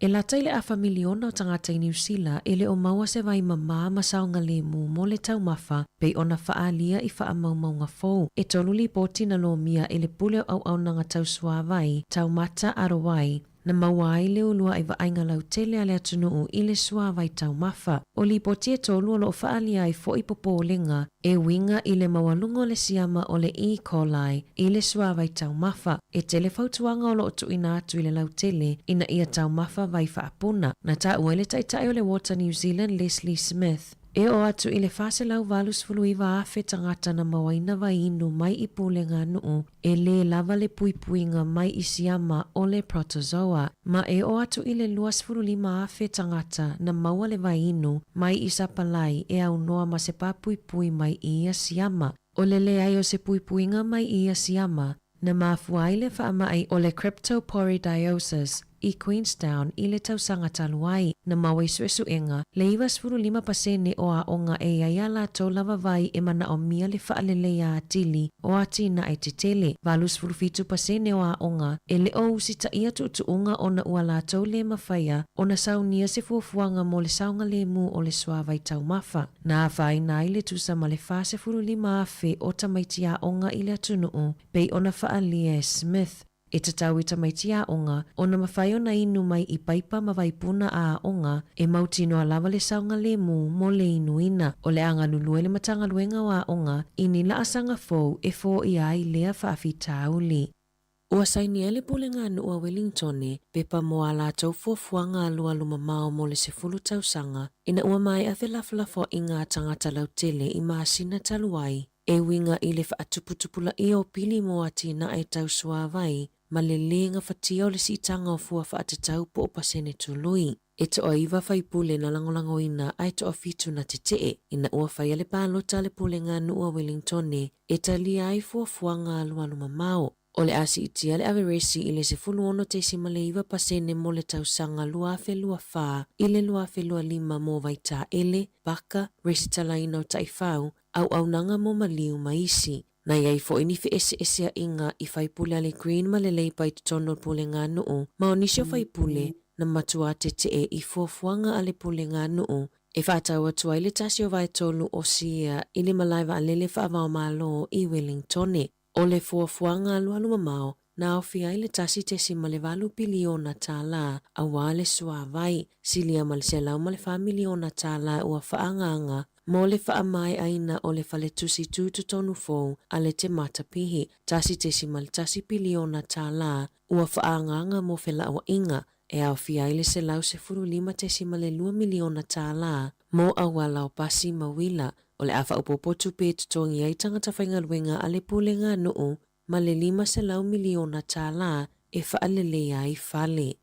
S9: E lata i le afa miliona o tagata i Niu Sila e le o maua se vai mamā ma saogalemu mo le taumafa pei ona faaalia i faamaumauga fou. E tolu lipoti na lomia e le Pule o Auaunaga Tau Suavai, Taumata Arowai, na maua ai le uluai vaaiga lautele a le atunuu i le suavai taumafa. O lipoti e tolu o lo o faaalia ai foi popolega e uiga i le maualuga o le siama o le E. coli i le suavai taumafa. E tele fautuaga o lo o tuuina atu i le lautele ina ia taumafa vai faapuna. Na taua ai le Taitai o le Water New Zealand Leslie Smith, E oo atu i le 489,000 tagata na mauaina vai inu mai i pulega nuu e lē lava le puipuiga mai i siama o le protozoa, ma e oo atu i le 25,000 tagata na maua le vai inu mai i sapalai e aunoa ma se papuipui mai i ia siama. O le leai o se puipuiga mai i ia siama, na mafua ai le faamai o le cryptoporidiosis i Queenstown i le tausaga talu ai. Na maua i suesuega, le 95% o aoga e i ai a latou lava vai e manaomia le faaleleia atili o atinae tetele. 87% o aoga e le o usitaia tuutuuga ona ua latou le mafaia ona saunia se fuafuaga mo le saogalemu o le suavai taumafa. Na afaina ai le tusa ma le 45,000 o tamaiti aoga i le atunuu pei ona faaalia e Smith, e tatau i tamaiti aoga ona mafai ona inu mai i paipa ma vaipuna a aoga e mautinoa lava le saogalemu mo le inuina. O le a galulue le Matagaluega o Aoga i ni laasaga fou e foia ai lea faafitauli. Ua sainia e le Pulega a Nuu a Wellingtone pepa mo a latou fuafuaga alualumamao mo le 10 tausaga ina ua maea felafolafoaiga a tagata lautele i masina talu ai e uiga i le faatuputupulaia o pili mo atinae tau suavai ma le lē gafatia o le siitaga o fua faatatau po o pasene tului. E toaiva faipule na lagolagoina ae toafitu na tetee ina ua faia le palota a le Pulega a Nuu a Wellingtone e talia ai fuafuaga alualumamao. O le a siitia le averesi i le 16.9% mo le tausaga 2024 i le 2025 mo Vaitaele, paka, resitalaina o taifau, auaunaga mo maliu ma isi. Na i ai foi ni feeseeseaiga i faipule a le Green ma le Labour i totonu o le Pulega a Nuu, ma o nisi o faipule na matua tetee i fuafuaga a le Pulega a Nuu e faatau atu ai le tasi o vaetolu o sia i le malae vaalele faava-o-Malo i Wellingtone. O le fuafuaga alualumamao na aofia ai le $1.8 piliona tālā auā le suavai, silia ma le $104 miliona tālā ua faaagaaga mo le faamaeaina o le faletusi tutotonu fou a le Te Matapihi, $1.1 piliona tālā ua faaagaaga mo felauaiga e aofia ai le $115.2 miliona tālā mo auala o pasi ma uila. O le a faaopoopo tupe e totogi ai tagata faigaluega a le Pulega a Nuu ma le $500 miliona tālā e faaleleia ai fale.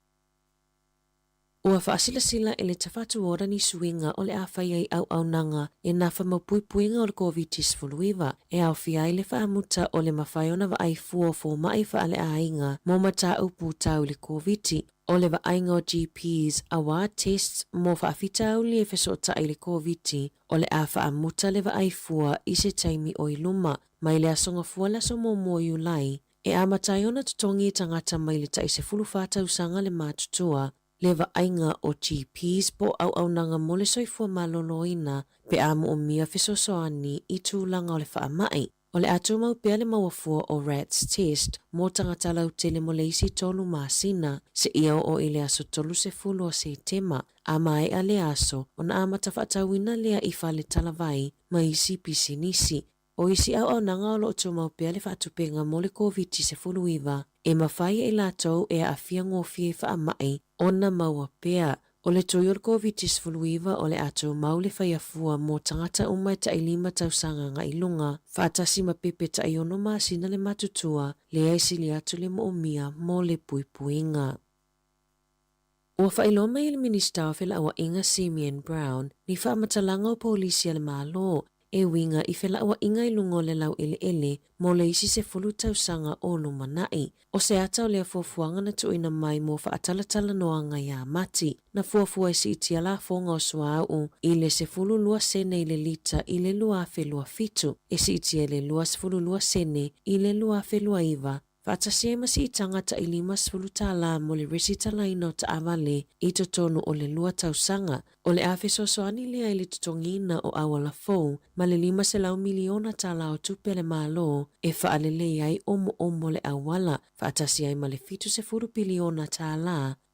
S9: Ua faasilasila e le Te Whatu Ora ni suiga o le a fai ai auaunaga e nafa ma puipuiga o le Koviti-19 e aofia ai le faamuta o le mafai ona vaai fua o fomai faaleaiga mo mataupu tau i le Koviti, o le vaaiga o GPs auā tests mo faafitauli e fesootai i le Koviti, o le a faamuta le vaai fua i se taimi o i luma. Mai le aso Gafua le aso 1 o Iulai, e amata ai ona totogi e tagata mai le tai 14 tausaga le matutua, le vaaiga o GPs po o auaunaga mo le soifua maloloina pe a moomia fesoasoani i tulaga o le faamai. O le a tumau pea le maua fua o RATS test mo tagata lautele mo le isi tolu masina, seia oo i le aso 30 o Setema, a maea lea aso ona amata faatauina lea i fale talavai ma isi pisinisi. O isi auaunaga o lo o tumau pea le faatupega mo le Koviti-19 e mafai e i latou e aafia gofie i faamai ona maua pea. O le tui o le Koviti-19 o le a tumau le faia fua mo tagata uma e tai lima tausaga agai i luga, faatasi ma pepe tai ono masina le matutua, lea e sili atu le moomia mo le puipuiga. Ua faailoa mai e le Minisita o Felauaiga Simeon Brown ni faamatalaga o polisi a le Malo e uiga i felauaiga i luga o le laueleele mo le isi 10 tausaga o lumanai. O se ata o lea fuafuaga na tuuina mai mo faatalatalanoaga iā Mati, na fuafua e siitia lafoga o suauu i le 12 sene i le lita i le 2027, e siitia i le 22 sene i le 2029. Faatasi ai ma siitaga ta'i $50 mo le resitalaina o taavale i totonu o le lua tausaga. O le a fesoasoani lea i le totogiina o auala fou ma le $500 miliona o tupe a le Malo e faalelei ai omoomo o le auala, faatasi ai ma le $70 piliona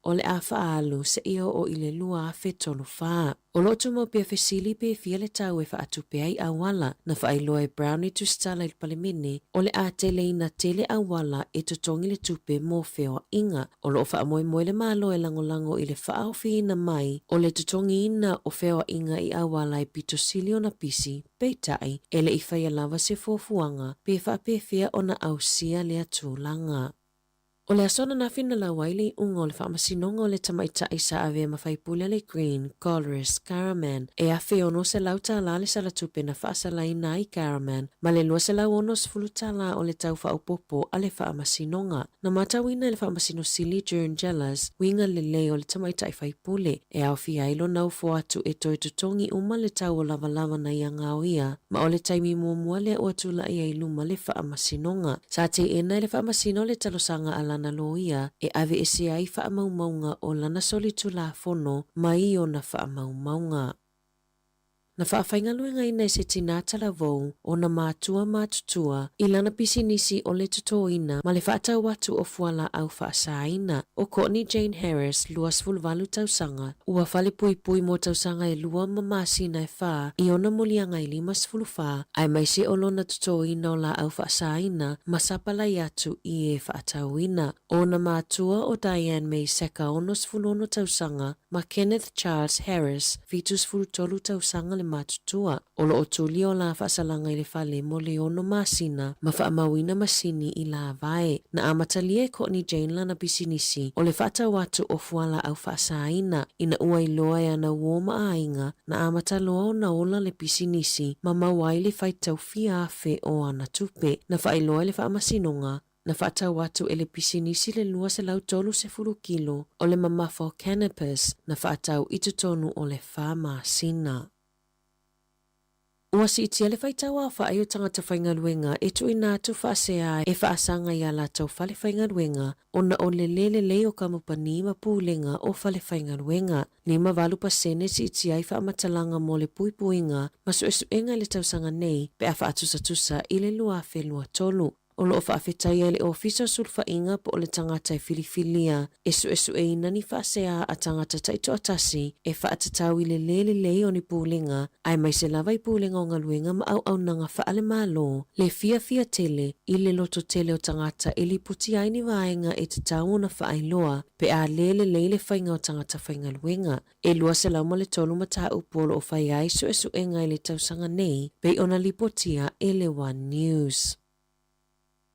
S9: o le a faaalu seia oo i le 2034. O lo o tumau pea fesili pe fia le tau e faatupe ai auala, na faailoa e Brown i tusitala i le Palemene, o le a teleina tele auala e totogi le tupe mo feoaiga. O lo o faamoemoe le Malo e lagolago i le faaofiina mai o le totogiina o feoaiga i auala e pito sili ona pisi, peitai, e le i faia lava se fuafuaga pe faapefea ona ausia lea tulaga. O le aso ananafi na lau ai le iuga o le faamasinoga o le tamaitai sa avea ma faipule a le Green, Golriz Ghahraman, e $1,600 le salatupe na faasalaina ai Ghahraman ma le $260 o le tau faaopoopo a le faamasinoga. Na matauina e le Faamasino Sili Jern Jelas uiga lelei o le tamaitai faipule e aofia ai lona ofo atu e toe totogi uma le tau o lavalava na ia gaoia ma o le taimi muamua lea ua tulai ai i luma le faamasinoga. Sa teena e le Faamasino le talosaga a lana loia e aveese ai faamaumauga o lana solitulafono mai ona faamaumauga. Na faafaigaluegaina e se tinā talavou ona matua matutua i lana pisinisi o le totoina ma le faatau atu o fualaau faasaina. ʻO Courtney Jane Harris, 28 tausaga, ua falepuipui mo tausaga e lua ma masina e fa i ona moliaga e 54, aemaise o lona totoina o laau faasaina ma sapalai atu i e faatauina. ʻO ona matua ʻo Diane May Seka 66 tausaga ma Kenneth Charles Harris 73 tausaga le matutua. O lo o tuli o la faasalaga i le fale mo le ono masina ma faamauina masini i lavae. Na amatalia e Courtney Jane lana pisinisi o le faatau atu o fualaau faasaina ina ua iloa e ana uō ma aiga na amata loa ona ola le pisinisi ma maua ai le faitau fia afe o ana tupe. Na faailoa e le Faamasinoga na faatau atu e le pisinisi le 230 kilo o le mamafa o cannabis na faatau i totonu o le fa masina. Ua siitia le faitau aofai o tagata faigaluega e tuuina atu faasea e faasaga i a latou fale faigaluega ona o le lē lelei o kamupani ma pulega o fale faigaluega. 58% siitia ai faamatalaga mo le puipuiga ma suesuega i le tausaga nei pe a faatusatusa i le 2023. O lo o faafetaia e le Ofisa o Sulufaiga po o le tagata e filifilia e suesueina ni faasea a tagata taitoatasi e faatatau i le lē lelei o ni pulega aemaise lava i pulega o galuega ma auaunaga faale-Malo, le fiafia tele i le lototele o tagata e lipotia ai ni vaega e tatau ona faailoa pe a lē lelei le faiga o tagata faigaluega. E 203 mataupu o lo o faia ai suesuega i le tausaga nei pei ona lipotia e le One News.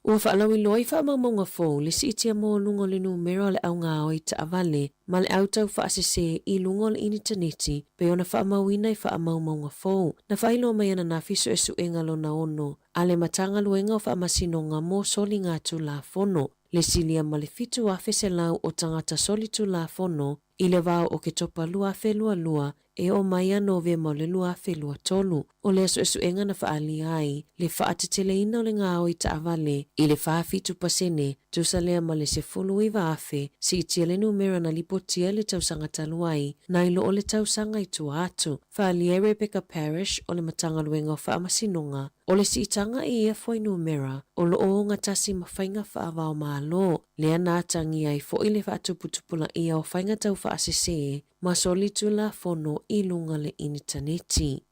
S9: Ua faalauiloa i faamaumauga fou le siitia maualuga o le numera o le au gaoi taavale ma le au tau faasese i luga o le initaneti pei ona faamauina i faamaumauga fou. Na faailoa mai ananafi suesuega lona ono a le Matagaluega o Faamasinoga mo Soligatulafono, le silia ma le 7,100 o tagata solitulafono i le va o Oketopa 2022 e oo mai ia Novema o le 2023. O lea suesuega na faaalia ai le faateteleina o le gaoi taavale i le 47%, tusa lea ma le 19,000, siitia le numera na lipotia i le tausaga talu ai, nai lo o le tausaga i tua atu. Faaalia e Rebecca Parrish o le Matagaluega o Faamasinoga, o le siitaga i ia fuainumera o lo o ogatasi ma faiga faava-o-Malo, lea na atagia ai foi le faatuputupulaia o faiga tau faasese ma solitulafono i luga le initaneti.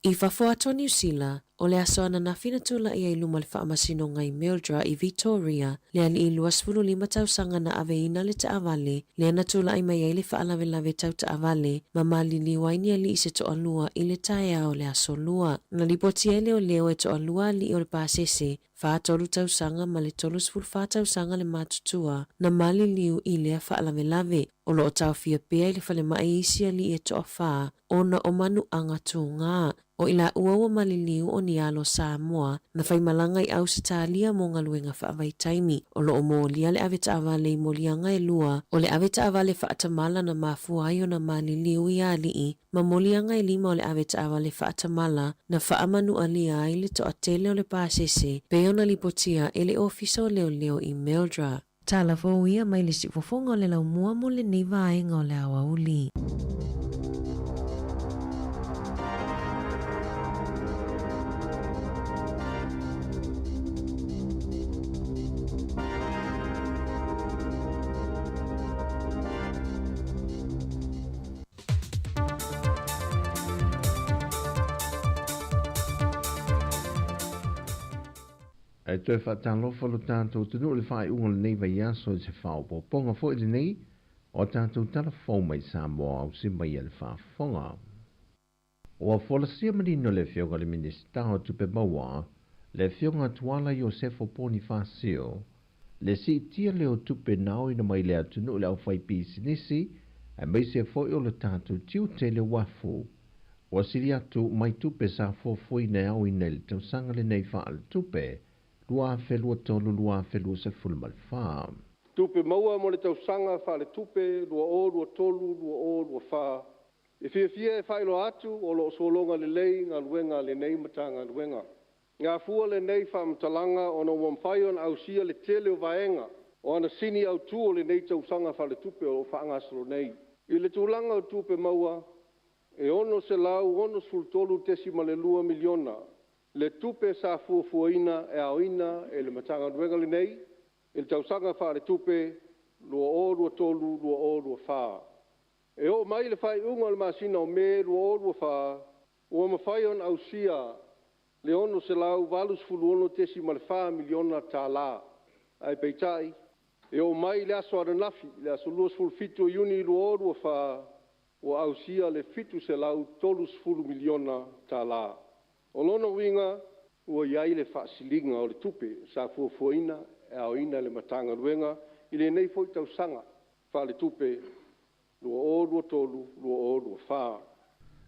S9: I fafo atu o Niu Sila, o le aso ananafi na tulai ai luma le faamasinoga i Mildura i Vitoria, le alii 25 tausaga na aveina le taavale, lea na tulai mai ai le faalavelave tau taavale ma maliliu ai ni alii se toalua i le taeao o le aso Lua. Na lipotia e leoleo e toalua alii o le pasese 43 tausaga ma le 34 tausaga le matutua na maliliu i lea faalavelave. O lo o taofia pea i le falemai isi alii e toafa ona o manuaga tugā. O i laua ua maliliu o ni alo Samoa na faimalaga i Ausetalia mo galuega faavaitaimi. O lo o molia le ave taavale i moliaga e lua, o le ave taavale faatamala na mafua ai ona maliliu i alii ma moliaga e lima o le ave taavale faatamala na faamanualia ai le toatele o le pasese pei ona ona lipotia e le Ofisa o Leoleo i Mildura. Tala fou ia mai le siufofoga o le laumua mo lenei vaega o le aoauli.
S7: E toe faatalofa lo tatou atunuu i le faaiuga o lenei vaiaso i se faaopoopoga foi lenei o tatou tala fou mai Samoa ausi mai e le faafofoga. Ua folasia manino le Afioga i le Minisita o Tupe Maua, le Afioga Tuala Iosefo Ponifasio, le siitia lea o tupe na aoina mai le atunuu i le aufaipisinisi aemaise foi o le tatou tiute i le uafu. Ua sili atu mai tupe sa fuafuaina e aoina i le tausaga lenei faaletupe 2023/2024.
S8: Tupe maua mo le tausaga faaletupe 2023/2024. E fiafia e faailoa atu o lo o sologa lelei galuega a lenei Matagaluega. Gafua lenei faamatalaga ona ua mafai ona ausia le tele o vaega o ana sini autu o lenei tausaga faaletupe o lo o faagasolo nei. I le tulaga o tupe maua, e $663.2 miliona le tupe sa fuafuaina e aoina e le Matagaluega lenei i le tausaga faaletupe 2023/2024. E oo mai i le faaiuga o le masina o Me 2024, ua mafai ona ausia le $686.4 miliona tala. Ae peitai, e oo mai i le aso ananafi, le aso 27 o Iuni 2024, ua ausia le $730 miliona tala. O lona uiga, ua i ai le faasiliga o le tupe sa fuafuaina e aoina e le Matagaluega i lenei foi tausaga faaletupe 2023/2024.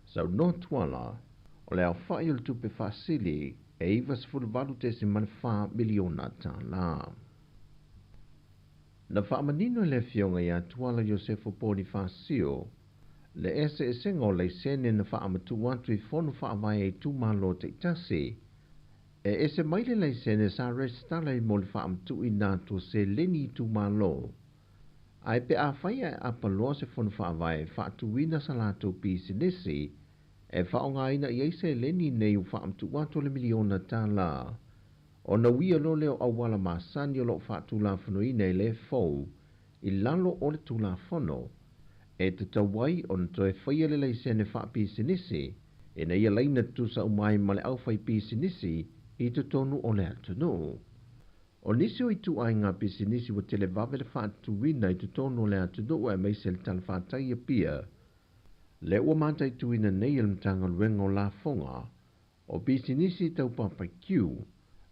S7: Saunoa Tuala, o le aofai o le tupe faasili e $98.4 miliona tala. Na faamanino e le Afioga ia Tuala Iosefo Ponifasio le eseesega o laisene na faamatuu atu i fono faavae a itumalo taitasi. E ese mai le laisene sa resitala i mo le faamatuuina atu o seleni i itumalo. Ae pe afai ae apaloa se fono faavae e faatuina sa latou pisinisi e faaaogaina i ai seleni nei ua faamatuu atu o le miliona tala, ona uia loa lea o auala masani o lo o faatulafonoina e le fou i lalo o le Tulafono e tatau ai ona toe faia le laisene faapisinisi ina ia laina tutusa uma ai ma le aufaipisinisi i totonu o le atunuu. O nisi o ituaiga pisinisi ua televave le faatuina i totonu o le atunuu aemaise le talafatai Apia, lea ua mataituina nei e le Matagaluega o Lafoga o Pisinisi Tau Papakiu,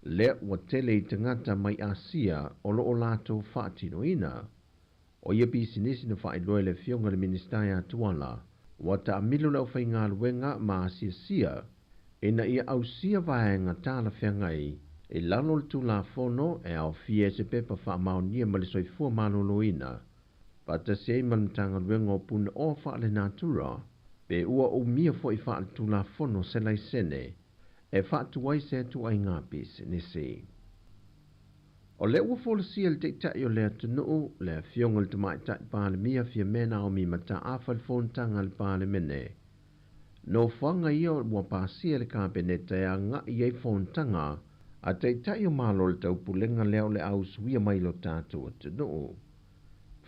S7: lea ua tele i tagata mai Asia o lo o latou faatinoina. O ia pisinisi na faailoa e le Afioga i le Minisita ia Tuala, ua taamilo le aufaigaluega ma asiasia ina ia ausia vaega talafeagai i lalo o le Tulafono e aofia i se pepa faamaonia ma le soifua maloloina, faatasi ai ma le Matagaluega o Punaoa Faalenatura, pe ua umia foi faaletulafono se laisene e faatu ai se ituaiga pisinisi. O lea ua folasia e le Taitai o le atunuu, le Afioga i le Tamaitai Palemia Fiamē Naomi Mataafa le fonotaga a le Palemene. Nofoaga ia ua pasia e le Kapeneta e agai ai fonotaga a Taitai o Malo o le Taupulega lea o le a usuia mai lo tatou atunuu.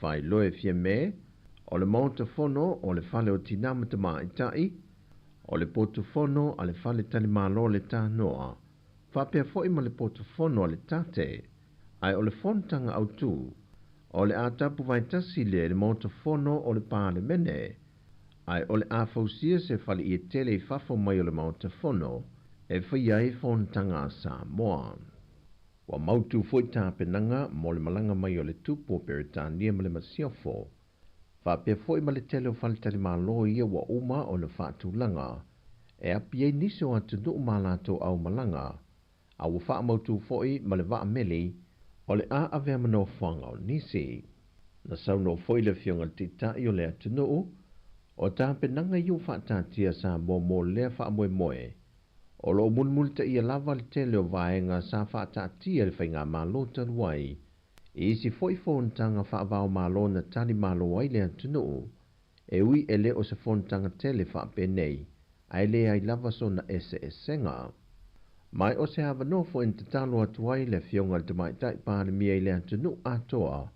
S7: Faailoa e Fiamē, o le Maota Fono o le Fale o Tinā ma Tamaitai, o le Potu Fono a le Fale Talimalo o le Tanoa, faapea foi ma le Potu Fono a le Tate, ae o le fonotaga autu, o le a tapu vaetasi lea i le Maota Fono o le Palemene, ae o le a fausia se fale tele i fafo mai o le Maota Fono e faia ai fonotaga a Samoa. Ua mautu foi tapenaga mo le malaga mai o le Tupu o Peretania ma le Masiofo, faapea foi ma le tele o faletalimalo ia ua uma ona faatulaga e api ai nisi o atunuu ma latou aumalaga, a ua faamautu foi ma le vaa meli o le a avea ma nofoaga o nisi. Na saunoa foi le Afioga i le Taitai o le atunuu, o tapenaga ia ua faataatia Samoa mo lea faamoemoe, O lo o mulimulitaia lava le tele o vaega sa faataatia e le Faigamalo talu ai i isi foi fonotaga faava-o-Malo na tali malo ai le atunuu, e ui e le o se fonotaga tele faapenei, ae leai lava sona eseesega. Ma o se avanoa foi na tatalo atu ai le Afioga i le Tamaitai Palemia i le atunuu atoa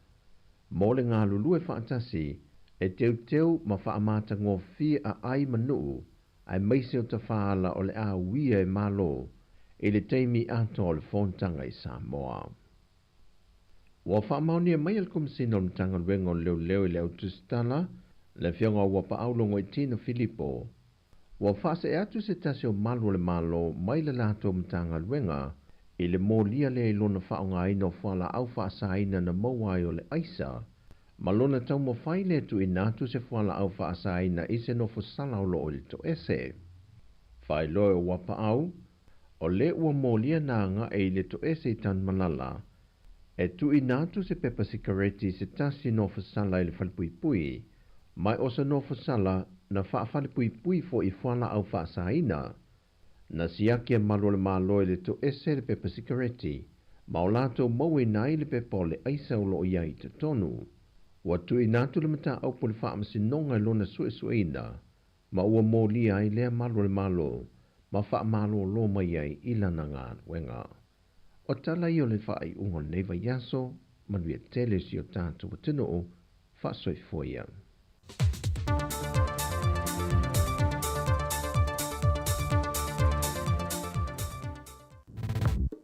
S7: mo le galulue faatasi e teuteu ma faamatagofie aai ma nuu aemaise o tafaala o le a uia e Malo i le taimi atoa o le fonotaga i Samoa. Ua faamaonia mai e le Komesina o le Matagaluega o Leoleo i le Au Tusitala, le Afioga Uapaau Logoitino Filipo, ua faasee atu se tasi o malu o le Malo mai le latou Matagaluega i le molia lea i lona faaaogaina o fualaau faasaina na maua ai o le aisa ma lona taumafai lea e tuuina atu se fualaau faasaina i se nofo sala o lo o i le toese. Faailoa e Uapaau, o le ua molia na agaʻe i le toese i Tanumalala, e tuuina atu se pepa sikareti i se tasi nofo sala i le falepuipui, ma o se nofo sala na faafalepuipui foi i fualaau faasaina. Na siaki e malu o le Malo i le toese le pepa sikareti, ma o latou mauaina ai le pepa o le aisa o lo o i ai i totonu. Ua tuuina atu le mataupu i le Faamasinoga i lona suesueina, ma ua molia ai lea malu o le Malo ma faamalōlō mai ai i lana galuega. O tala ia o le faaiuga o lenei vaiaso, manuia tele si o tatou atunuu, faasoifua ia.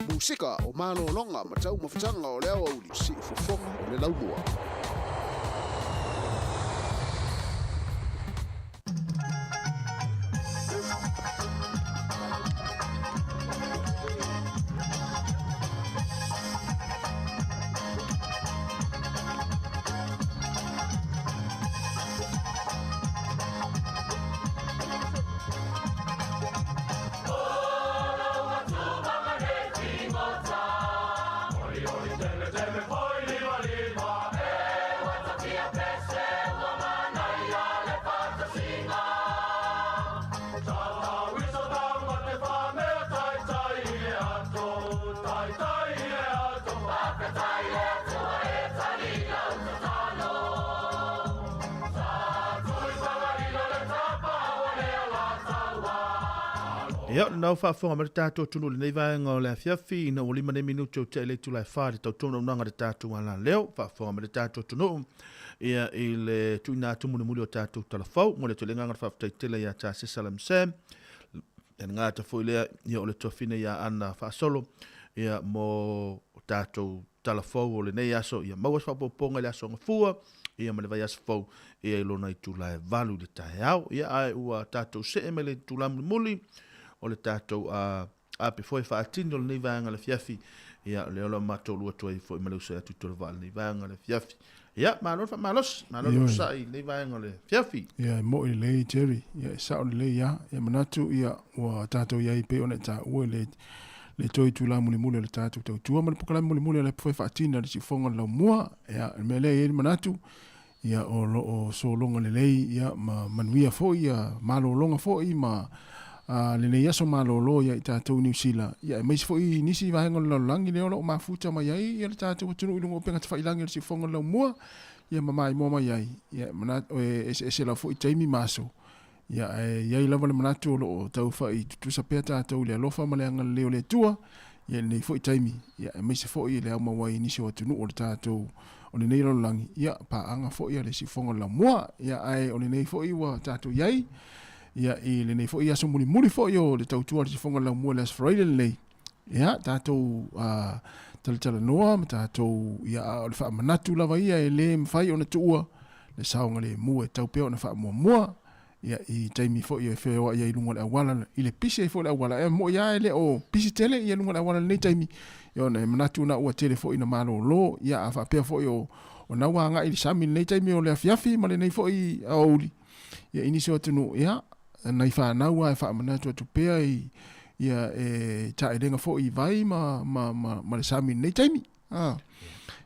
S20: Musika o malologa ma taumafataga o le aoauli, siufofoga o le laumua.
S5: Ia, o lenei faafofoga mai le tatou atunuu i lenei vaega o le afiafi, ina ua 5 nei minute o tea i le itula e 4 i le tautoga auaunaga a le tatou alaleo. Faafofoga mai le tatou atunuu ia i le tuuina atu mulimuli o tatou talafou. Mo le atu le agaga o le faafetai tele ia Tase Salam Sam, e le gata foi lea ia o le tuafine ia Ana Faasolo ia mo tatou talafou o lenei aso, ia maua se faaopoopoga i le aso Gafua ia ma le vaiaso fou ia i lona itula e 8 i le taeao. Ia ae ua tatou see mai le itula mulimuli o le tatou ape foi faatini o lenei vaega le afiafi. Ia o lea o le matou lua atu ai foi ma le uso atu i tolu lenei vaega le afiafi. Ia malo le faamalosi, malo le onosai i lenei vaega o le afiafi.
S10: Ia e moʻi lelei Jerry, ia e sao lelei lava. Ia manatu ia ua tatou i ai pei ona e taua i le le toe itula mulimuli o le tatou tautua ma le polokalame mulimuli o le foe faatina le siufofoga o le laumua. Ia o le mea lea e i ai le manatu ia o lo o sologa lelei ia ma manuia foi ia malologa foi ma lenei aso malolo ia i tatou i Niu Sila, ia aemaise foi nisi vaega o le lalolagi lea o lo o mafuta mai ai ia le tatou atunuu i luga o upega tafailagi o le siufofoga o le laumua, ia ma maimoa mai ai. Ia manatu e eseese lava foi taimi ma aso, ia ae i ai lava le manatu o lo o taufai tutusa pea tatou i le alofa ma le agalelei o le Atua ia i lenei foi taimi, ia aemaise foi i le aumau ai i nisi o atunuu o le tatou o lenei lalolagi, ia paaga foi a le siufofoga o le laumua. Ia ae o lenei foi ua tatou i ai Ia, i lenei foi aso mulimuli foi o le tautua a le Sifoga Laumua i le Aso Faraile lenei, ia, tatou talatalanoa ma tatou, ia, a o le faamanatu lava ia e le mafai ona tuua le saogalemu e tatau pea ona faamuamua, ia, i taimi foi e feoai ai i luga o le auala, i le pisi ai foi o le auala. E moni lava e le o pisi tele ia luga o le auala i lenei taimi, ia, ona e manatu na ua tele foi ina malolo, ia, a faapea foi o na ua agai i le sami i lenei taimi o le afiafi ma lenei foi aoauli, Ia i nisi o atunuu, ia, nai fanau lava e faamanatu atu pea i ia e taelega foi i vai ma, ma, ma, ma le sami i lenei taimi. Ah.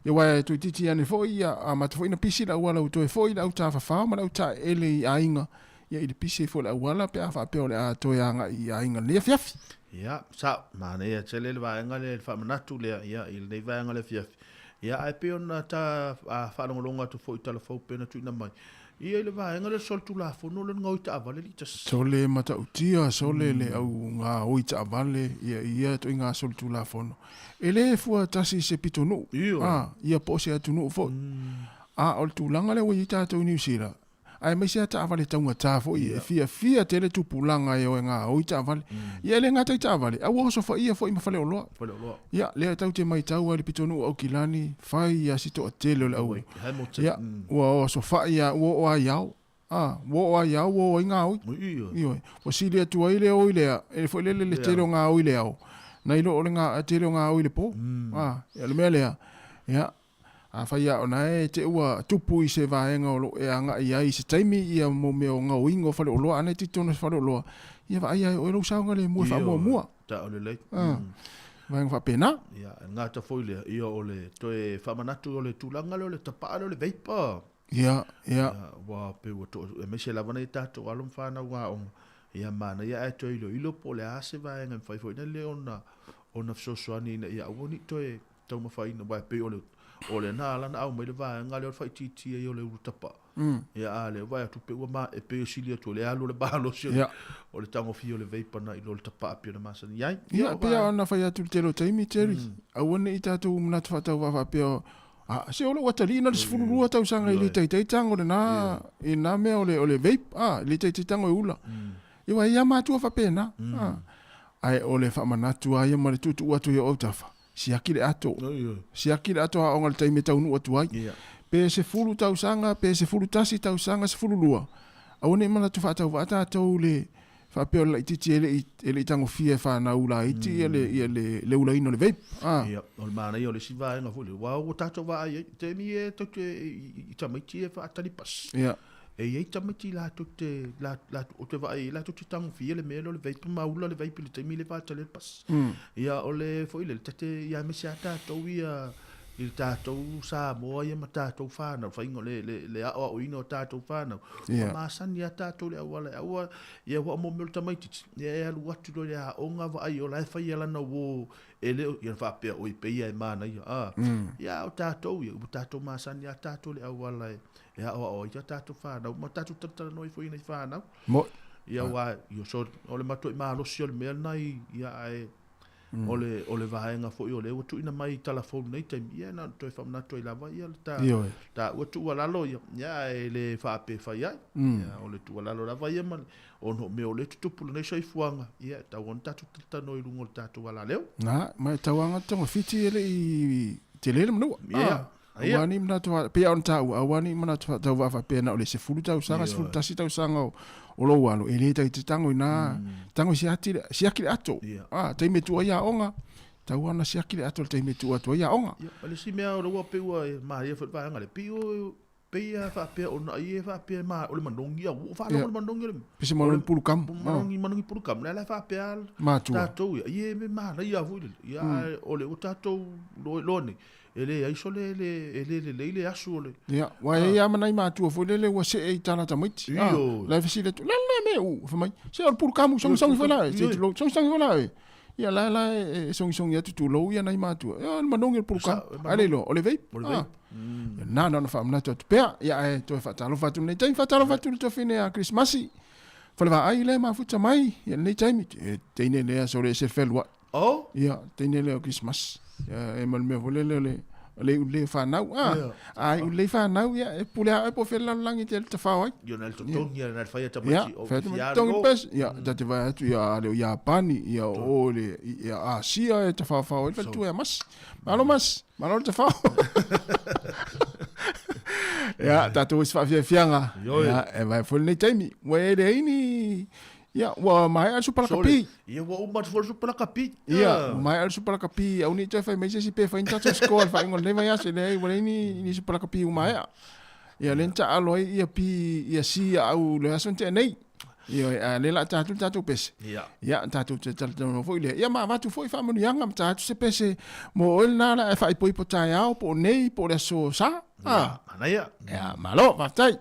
S10: Ia aua e toeitiiti ane foi, ia, amata foi ona pisi le auala ua toe foi le au tafafao ma le au taeele i aiga, ia i le pisi ai foi o le auala pe a faapea o le a toe agai i aiga i lenei afiafi.
S5: Ia, sao, manaia tele le vaega lea i le faamanatu lea, ia, i lenei vaega o le afiafi. Ia, ae pei ona ta faalogologo atu foi i tala fou pei ona tuuina mai, ia, i le vaega lea o le solitulafono lea o le gaoi taavale alii tasi.
S10: Sole matautia, sole le au gaoi taavale, ia, i ia ituaiga solitulafono. E le fua tasi i se pitonuu, a, ia po o se atunuu foi. A o le tulaga lea ua i ai tatou i Niu Sila, aemaise lava taavale taugata foi e fiafia tele tupulaga e o e gaoi taavale. Ia e le gata i taavale, a ua osofaia foi ma faleoloa. Ia, lea tatou te matau lava i le pitonuu o Aukilani, fai lava si toatele o le au. Ia, ua osofai lava, ua oo lava i ao. A, ua oo lava i ao ua o ai gaoi. Ioe. Ua sili atu ai le o i le, e foi lele le tele o gaoi i le ao, nai lo o le tele o gaoi i le po. A, o le mea lea, ia, Afai lava o na e te ua tupu i se vaega o lo o e agai ai i se taimi ia mo mea o gaoiga o faleoloa, ana e te i totonu o se faleoloa, ia vaai lava e oe lou saogalemu e faamuamua.
S5: Tao lelei.
S10: Vaega faapena.
S5: Ia, e gata foi lea, ia o le toe faamanatu o le tulaga lea o le tapaa lea o le vapor.
S10: Ia, ia.
S5: Ua pei ua to, aemaise lava nai tatou alo ma fanau aoga, ia manaia ae toe iloilo po o le a se vaega e mafai foi lea ona fesoasoani ina ia aua ne i toe taumafaina, aua e pei o le, o lea na ala ona aumai le vaega lea o le faaitiitia ia o le ulu tapa. Ia, a lea ua vaai atu pei ua ma, e pei e sili atu o le alu o le malosi o le, o le tagofia o le vape ana i lo le tapaa pei ona masani ai.
S10: Ia, e pei lava ona fai atu i le tele o taimi, Terry, aua ne i tatou manatu faatauvaa faapea, a, se o lou atalii na o le 12 tausaga e le taitai tago lena, i lena mea o le, o le vape, a, e le taitai tago e ula. Ia, aua e i ai lava matua faapena, a. Ae o le faamanatu lava ia ma le tuutuu atu i ou autafa, Siaki le ato. Siaki le ato aoga i le taimi e taunuu atu ai. Pe 10 tausaga, pe 11 tausaga, 12, aua ne i manatu faatauvaa tatou i le faapea o le laitiiti e le i, e le i tagofia e fanau laiti ia le, ia le, le ulaina o le vape.
S5: Ah. Ia, o le manaia o le isi vaega foi lea, aua ua tatou vaai ai, taimi e tou te, i tamaiti e faatali pasi.
S10: Ia.
S5: E i ai tamaiti latou te, ou te vaai ai latou te tagofia le mea lea o le vape ma ula le vape i le taimi lea e faatali ai le pasi. Ia o le foi lele, ta te, ia aemaise lava tatou ia i le tatou Samoa ia ma tatou fanau, faiga o le aoaoina o tatou fanau, ua masani lava tatou i le auala e aua, ia aua mo mea o le tamaitiiti, ia e alu atu loa i le aoga vaai o la e fai lana uo e le o, ia faapea oi pei e manaia, a, ia a o tatou ia, ua tatou masani lava tatou i le auala e e aoao ai a tatou fanau ma tatou talatalanoa ai foi i nai fanau.
S10: Mo'i.
S5: Ia aua, ia so, o le matuai malosi o le mea lena i, ia ae o le, o le vaega foi o lea ua tuuina mai i tala fou i lenei taimi, ia na ona toe faamanatu ai lava ia le ta,
S10: Ioe.
S5: taua tuualalo ia, ia ae le faapea e fai ai. Ia, o le tuualalo lava ia ma le, ona o mea o lea e tutupu i lenei soifuaga, ia e tatau ona tatou talatalanoa i luga o le tatou alaleo.
S10: Na, ma e tau aga togafiti e le i tele le manua.
S5: Ia.
S10: Ah. Aua ne i manatu e pei lava ona taua, aua ne i manatu faatauvaa faapea na o le 10 tausaga, 11 tausaga o lou alo, e le taite tago ina, tago i siaki le, siaki le ato. A, taimi e tuu ai aoga, tatau lava ona siaki le ato i le taimi e tuu atu ai aoga.
S5: Ia, o le isi mea o lea ua pei ua malie foi le vaega lea, pei o, pei lava faapea ona ai e faapea ma, o le manogi, ua ou faalogo i le manogi o le,
S10: Pei se manogi pulukamu.
S5: Manogi, manogi pulukamu, lea la e faapea
S10: matua.
S5: Tatou ia, ia e manaia foi lele. Ia, ae o lea ua tatou iloa nei, E leai sole, e le, e le lelei le asu o le...
S10: Ia, ua i ai lava ma nai matua foi lele ua see i tala tamaiti.
S5: Io.
S10: Ah, la e fesili atu, le a le mea u? Fai mai, se o le pulukamu, sogisogi foi la, se tulou, sogisogi foi la oe. Ia, la la e sogisogi atu tulou ia nai matua. Ia, o le manogi o le pulukamu. Ae le iloa, o le vape.
S5: O le vape.
S10: Ah. Ia, na na ona faamanatu atu pea. Ia, ae toe faatalofa atu i lenei taimi, faatalofa atu i le tuafine a Kerisimasi. Falevaai lea e mafuta mai ia lenei taimi. E teine lea sole ese feluai.
S5: Oh?
S10: Ia, teine lea o Kerisimasi. Ia, e ma le mea foi lele o le, o le iu lelei o fanau. Ah,
S5: Ia.
S10: a iu lelei fanau, ia, e pule lava oe po o fea le lalolagi e te alu tafao ai.
S5: Ia, na le totogi, ia, na le fai a
S10: Ia,
S5: tamaiti, o
S10: fai a
S5: te
S10: tamaiti,
S5: fia alu
S10: totogi
S5: o.
S10: pes. Ia, ta te vaai atu, ia, a le o Iapani, ia, o o le, ia, Asia e tafaofao ai le faletua ia Masi. Malo Masi, malo le tafao. Ia, tatou i se faafiafiaga.
S5: Ioe.
S10: Ia, e vae foi lenei taimi. Ua e leai ni, Ia, ua maea le supa lakapi.
S5: Ia, ua uma atu foi le supa lakapi.
S10: Ia, ua maea le supa lakapi. Au nei toe fai mai se isi pe fai ni tatou score i le faaiuga o lenei vaiaso. E leai, ua leai ni, ni supa lakapi ua maea. Ia, lea na taalo ai ia pi, ia si ia au le aso na tea nei. Ia, a lea o le a ta atu le tatou pese.
S5: Ia.
S10: Ia, tatou te talatalanoa foi lea. Ia, ma avatu foi faamanuiaga ma ta atu se pese mo oe lena la e faaipoipo taeao po o nei po o le aso Sa.
S5: Ia, manaia.
S10: Ia, malo, faafetai.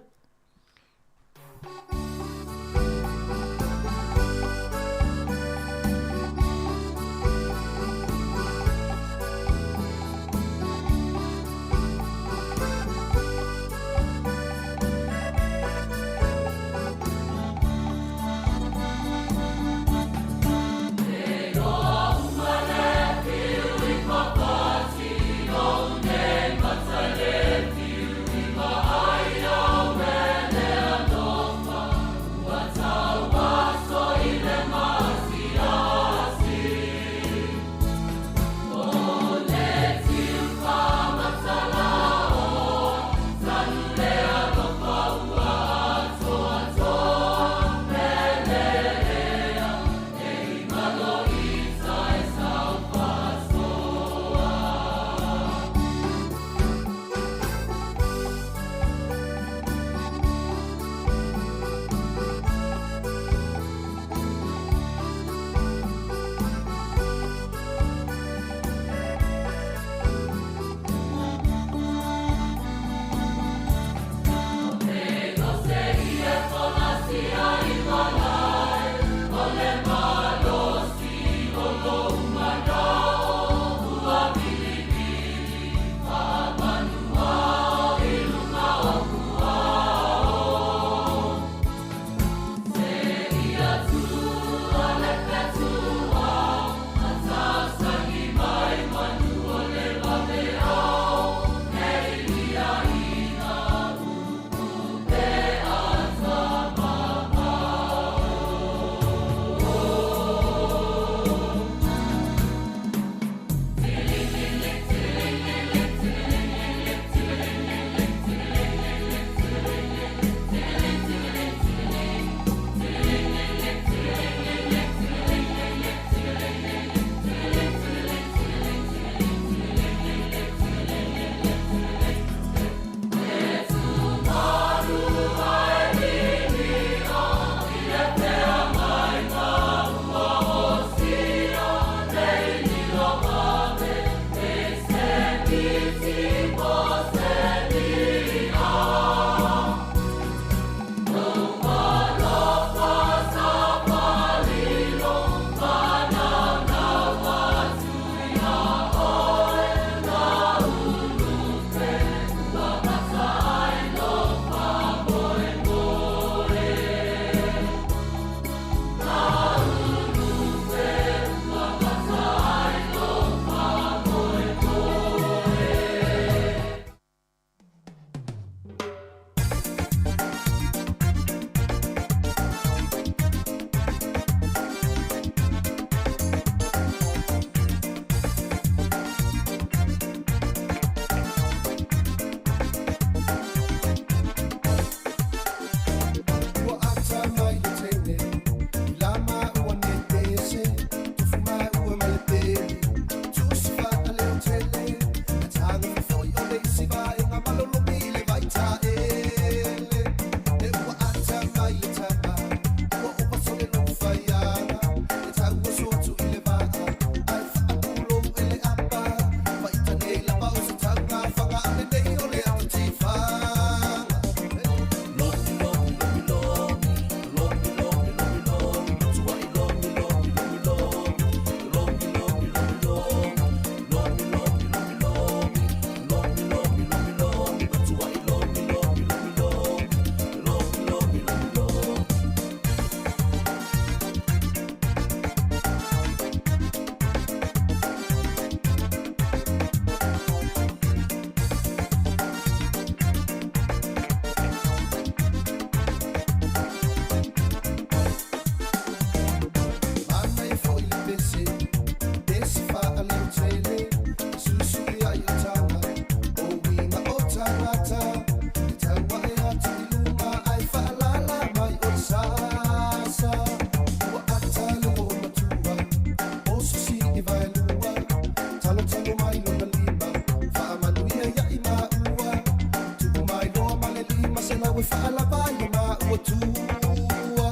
S20: tua.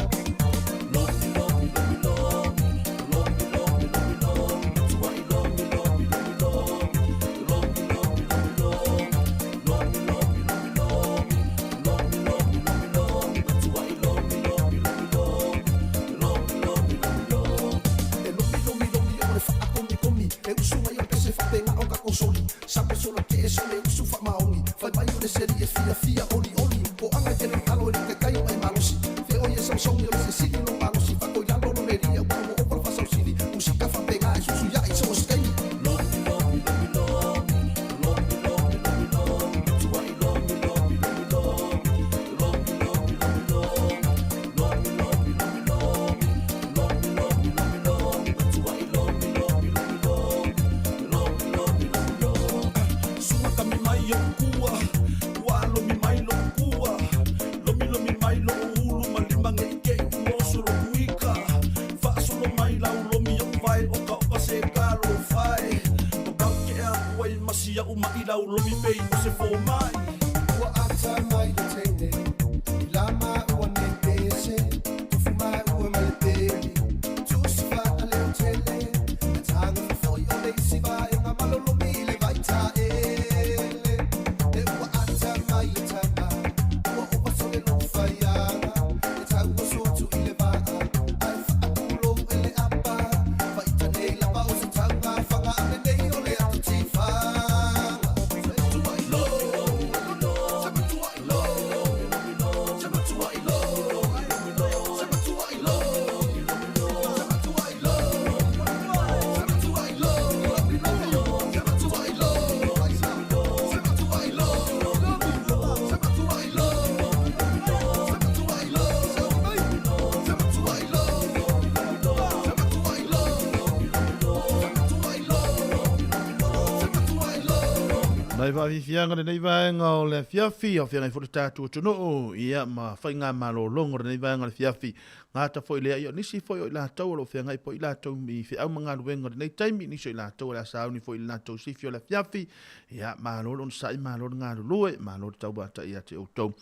S20: Lomi, lomi, lomi, lomi, lomi, lomi, lomi, lomi, matua'i lomi, lomi, lomi, lomi, lomi, lomi, lomi, lomi, lomi, lomi, lomi, lomi, lomi, lomi, lomi, matua'i lomi, lomi, lomi, lomi, lomi, lomi, lomi, lomi. E lomi, lomi, lomi, o le fa'akomikomi, e usu mai o le pese fa'apega o kakosoli, sa solo ke e sole usu fa'amaogi, fai mai o le seli e fiafia olioli, po'aga i tele talo e le kai o e malosi, fe'oi e saosaogi o le sesili lo malosi, fa'akoilalo lo lelia ua ua opa le fa'asausili, musika fa'apega e susuia'i so o se taimi. Lomi, lomi, lomi, lomi, lomi, lomi, lomi, lomi, matua'i lomi, lomi, lomi, lomi, lomi, lomi, lomi, lomi, lomi, lomi, lomi, lomi, lomi, lomi, lomi, matua'i lomi, lomi, lomi, lomi, lomi, lomi, lomi, lomi. Suga kami mai o kua, ua lomi mai lo kua, lomi lomi mai lo ulu ma lima nge ike i ua oso lo kuika, fa'asolo mai lau lomi o vai o ka oka se ka lo fai, o kau ke ea ua i masi au mai lau lomi pei o se fōmai. Ua ata mai le teine, i la maua nei pese, tofu maua ma le peli, tusi fa'aleo tele, e taga fofoi o le isi vaega malolomi i le vaitaele. E ua ata mai le tama, ua ova sole lou faiaga, e tau oso atu i le va'a, ae fa'apulou e le apa, fa'ita nei lava o se tauga faga a lenei o le atu tifaga. Se matua'i lomi, se matua'i lomi, se matua'i lomi, se matua'i lomi, se matua'i lomi, se matua'i lomi, se matua'i lomi, se matua'i lomi, se matua'i lomi, se matua'i lomi, se matua'i lomi, se matua'i lomi, se matua'i lomi.
S5: Nai fa'afiafiaga lenei vaega o le afiafi, o feagai foi le tatou atunuu, ia ma faigamalologa o lenei vaega o le afiafi, gata foi lea, ia o nisi foi o i latou o lo o feagai po i latou i feau ma galuega o lenei taimi, nisi o i latou o le a sauni foi i le latou sifi o le afiafi, ia malo le onosai, malo le galulue, malo le tauata'i ia te outou.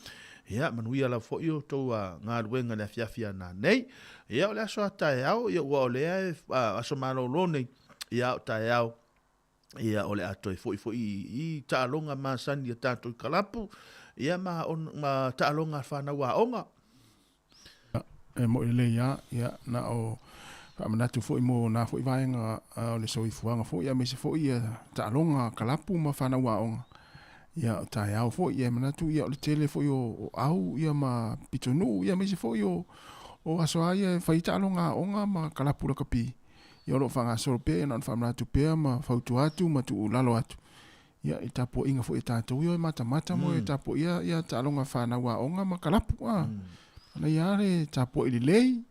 S5: Ia manuia lava foi outou galuega i le afiafi a nanei. Ia o le aso a taeao, ia ua o lea e aso malolo nei, ia o taeao, ia o le a toe foi foi i taaloga masani a tatou i kalapu, ia ma, on, ma taaloga a fanau aoga.
S10: E mo'i lelei lava, ia, na o faamanatu foi mo na foi vaega o le soifuaga foi, aemaise foi ia taaloga a kalapu ma fanau aoga. Ia, o taeao foi, ia e manatu, ia, o le tele foi o au, ia, ma pitonuu, ia, aemaise foi o aso lava ia e fai ai taaloga aoga ma kalapu lakapi. Ia o lo o faagasolo pea, ia na ona faamanatu pea ma fautua atu ma tuulalo atu, ia i tapuaiga foi a tatou ia e matamata mo e tapuaia ia taaloga fanau aoga ma kalapu a. Ana ia le tapuai lelei,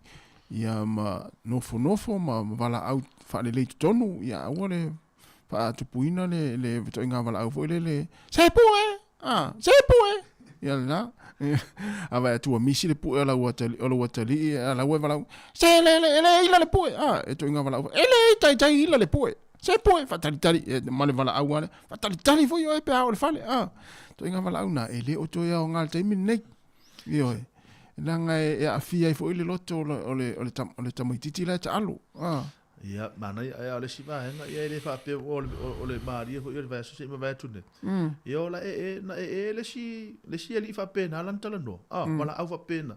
S10: ia ma nofonofo ma valaau faalelei totonu, ia aua le faatupuina le le ituaiga valaau foi lele, se pue, a, se pue, ia lena. A vaai atu ua misi le pue o lau atalii, o lou atalii, a la ua e valaau, se le le, e le ila le pue, a, e ituaiga valaau, e le taitai ila le pue, se pue, faatalitali, e, ma le valaau lava lea, faatalitali foi oe pe a oo i le fale, a, ituaiga valaau na, e le o toe aoga i le taimi lenei. Ioe, leaga e aafia ai foi le loto o le, o le, o le tamaitiiti la e taalo, a.
S5: Ia, manaia, ae o le isi vaega, ia e le faapea o le, o le malie foi o le vaiaso se i mavae atu nei. Ia o la e e, na e e le isi, le isi alii faapena lana talanoa, a, valaau faapena.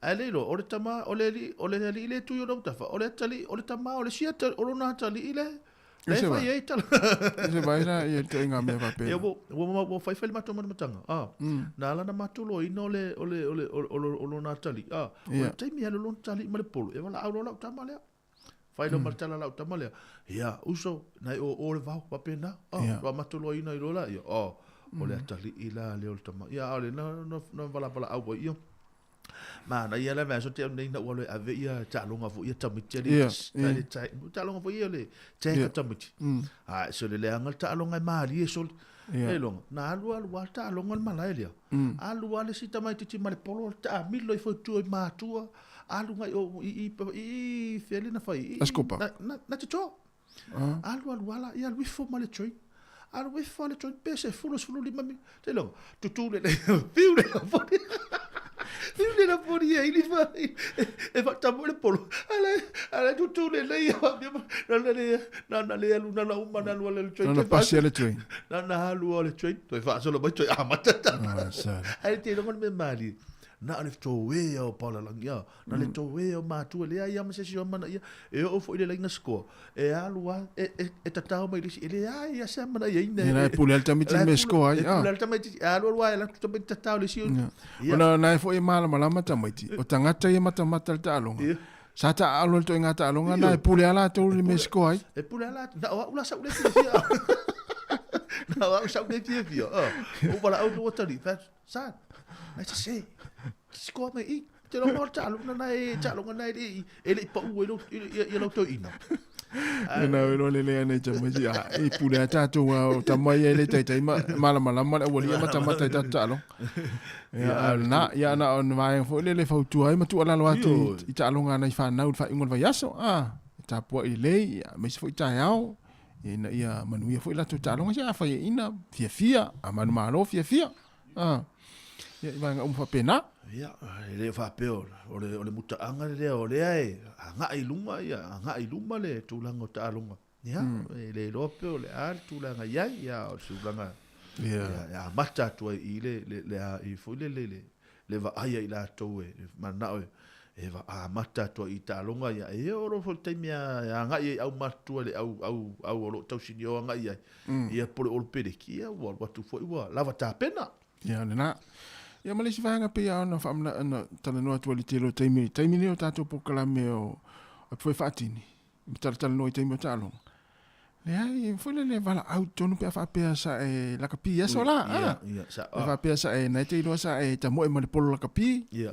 S5: Ae le iloa, o le tama, o le alii, o le alii le tui o lou tafa, o le atalii, o le tama o le isi atalii, o lona atalii le, le
S10: E se
S5: fai ai tala.
S10: E se vai la ia ituaiga mea faapena.
S5: Ia, ua, ua, ua fai fai le matou matamataga, a, na ala ona matou loaina o le, o le, o le, o le, o lona atalii, a, o le taimi e alu lona atalii ma le polo, e valaau loa lau tama lea. Fai loa ma le tala lau tama lea, ia, uso, na e o o le vao, faapena, a, loa matou loaina i loa la, ia, a, o le atalii la lea o le tama, ia, a o le na, na, na valaau ai, ia. Manaia la vaiaso te au nei na ua alu e ave ia taaloga foi ia tamaiti a le le taaloga foi ia le tag a tamaiti. Ae sole leaga le taaloga e malie sole. E iloga, na alu alu lava le taaloga le malae lea. Alu lava le isi tamaitiiti ma le polo taamilo ifo i tua i matua, alu ngai o i i i fea lea na fai i na na te toa. Alu alu lava ia alu ifo ma le train. Alu ifo le train pe se 10 15 minute. Te iloga, tutu le fiu le Fiu le la poli e ili fa e fa tamu le polo. Ala ala tu tu le le ia na na le na na le alu na na uma na lua le train.
S10: Na pasi le train.
S5: Na na alu le train. Toi fa solo mai toi amata ta.
S10: Ah,
S5: Ai te longo me mali. Na le toea o paulalangi ia, na le toea o matua le ai ma se si o mana ia, e oo foi le laina score, e alu a, e, e, e tatao mai le isi, e le ai ia se mana ia ina.
S10: Ia, e pule ale tamaiti i mea score ai,
S5: E pule ale tamaiti, e alu alu a, e alu atu tamaiti tatao le isi.
S10: Ia. Ona na e foi e malamalama tamaiti, o tagata ia matamata le taaloga. Sa taaalo le toaiga taaloga na e pule a latou le mea score ai.
S5: E pule a latou, na o au la sau le fiafia. Na o au sau le fiafia. O valaau le watali, Sa, nai sese. Sikoa mai i. Te rongo o taaloga na e taaloga na e le e le pau ai lo ia lo toeina.
S10: Ina o lo lele ana i tamaiti a i pule a tātou a o tamai e le taitai ma malamalama le auali ia matamata i tātou taaloga. Ia na ia na o vaega foi lele fautua ai ma tuualalo atu i taaloga ana i whanau i whaingo le vaiaso. A, tapuai lelei, ia aemaise foi taeao. Ina ia manuia foi latou taaloga se afai e ina fiafia, a manumalo fiafia. Ah. Ia i vaega uma faapena.
S5: Ia, e le faapea o le, o le mutaaga lea o lea e agai i luma, ia, agai i luma le tulaga o taaloga. Ia, e le iloa pe o le a le tulaga i ai, ia, o le tulaga
S10: Ia.
S5: ia, e amata atu ai i le, le, le, a, i foi le, le, le, le vaai a i latou e mananao e, e amata atu ai i taaloga ia, e oo loa foi i le taimi e agai ai aumatutua i le au, au, au o lo o tausinio agai i ai, ia po o le olopeleki, ia ua alu atu foi ua lava tapena.
S10: Ia, lena. Ia ma le isi vaega pei lava ona faamana, ona talanoa atu ai i le tele o taimi, taimi nei o tatou polokalame o, o foi faatini, ma talatalanoa i taimi o taaloga. Leai, foi lele valaau tonu pe a faapea sa e lakapi i aso la.
S5: Ia, ia, sa,
S10: E faapea sa e, na e te iloa sa e tamoe ma le polo lakapi.
S5: Ia.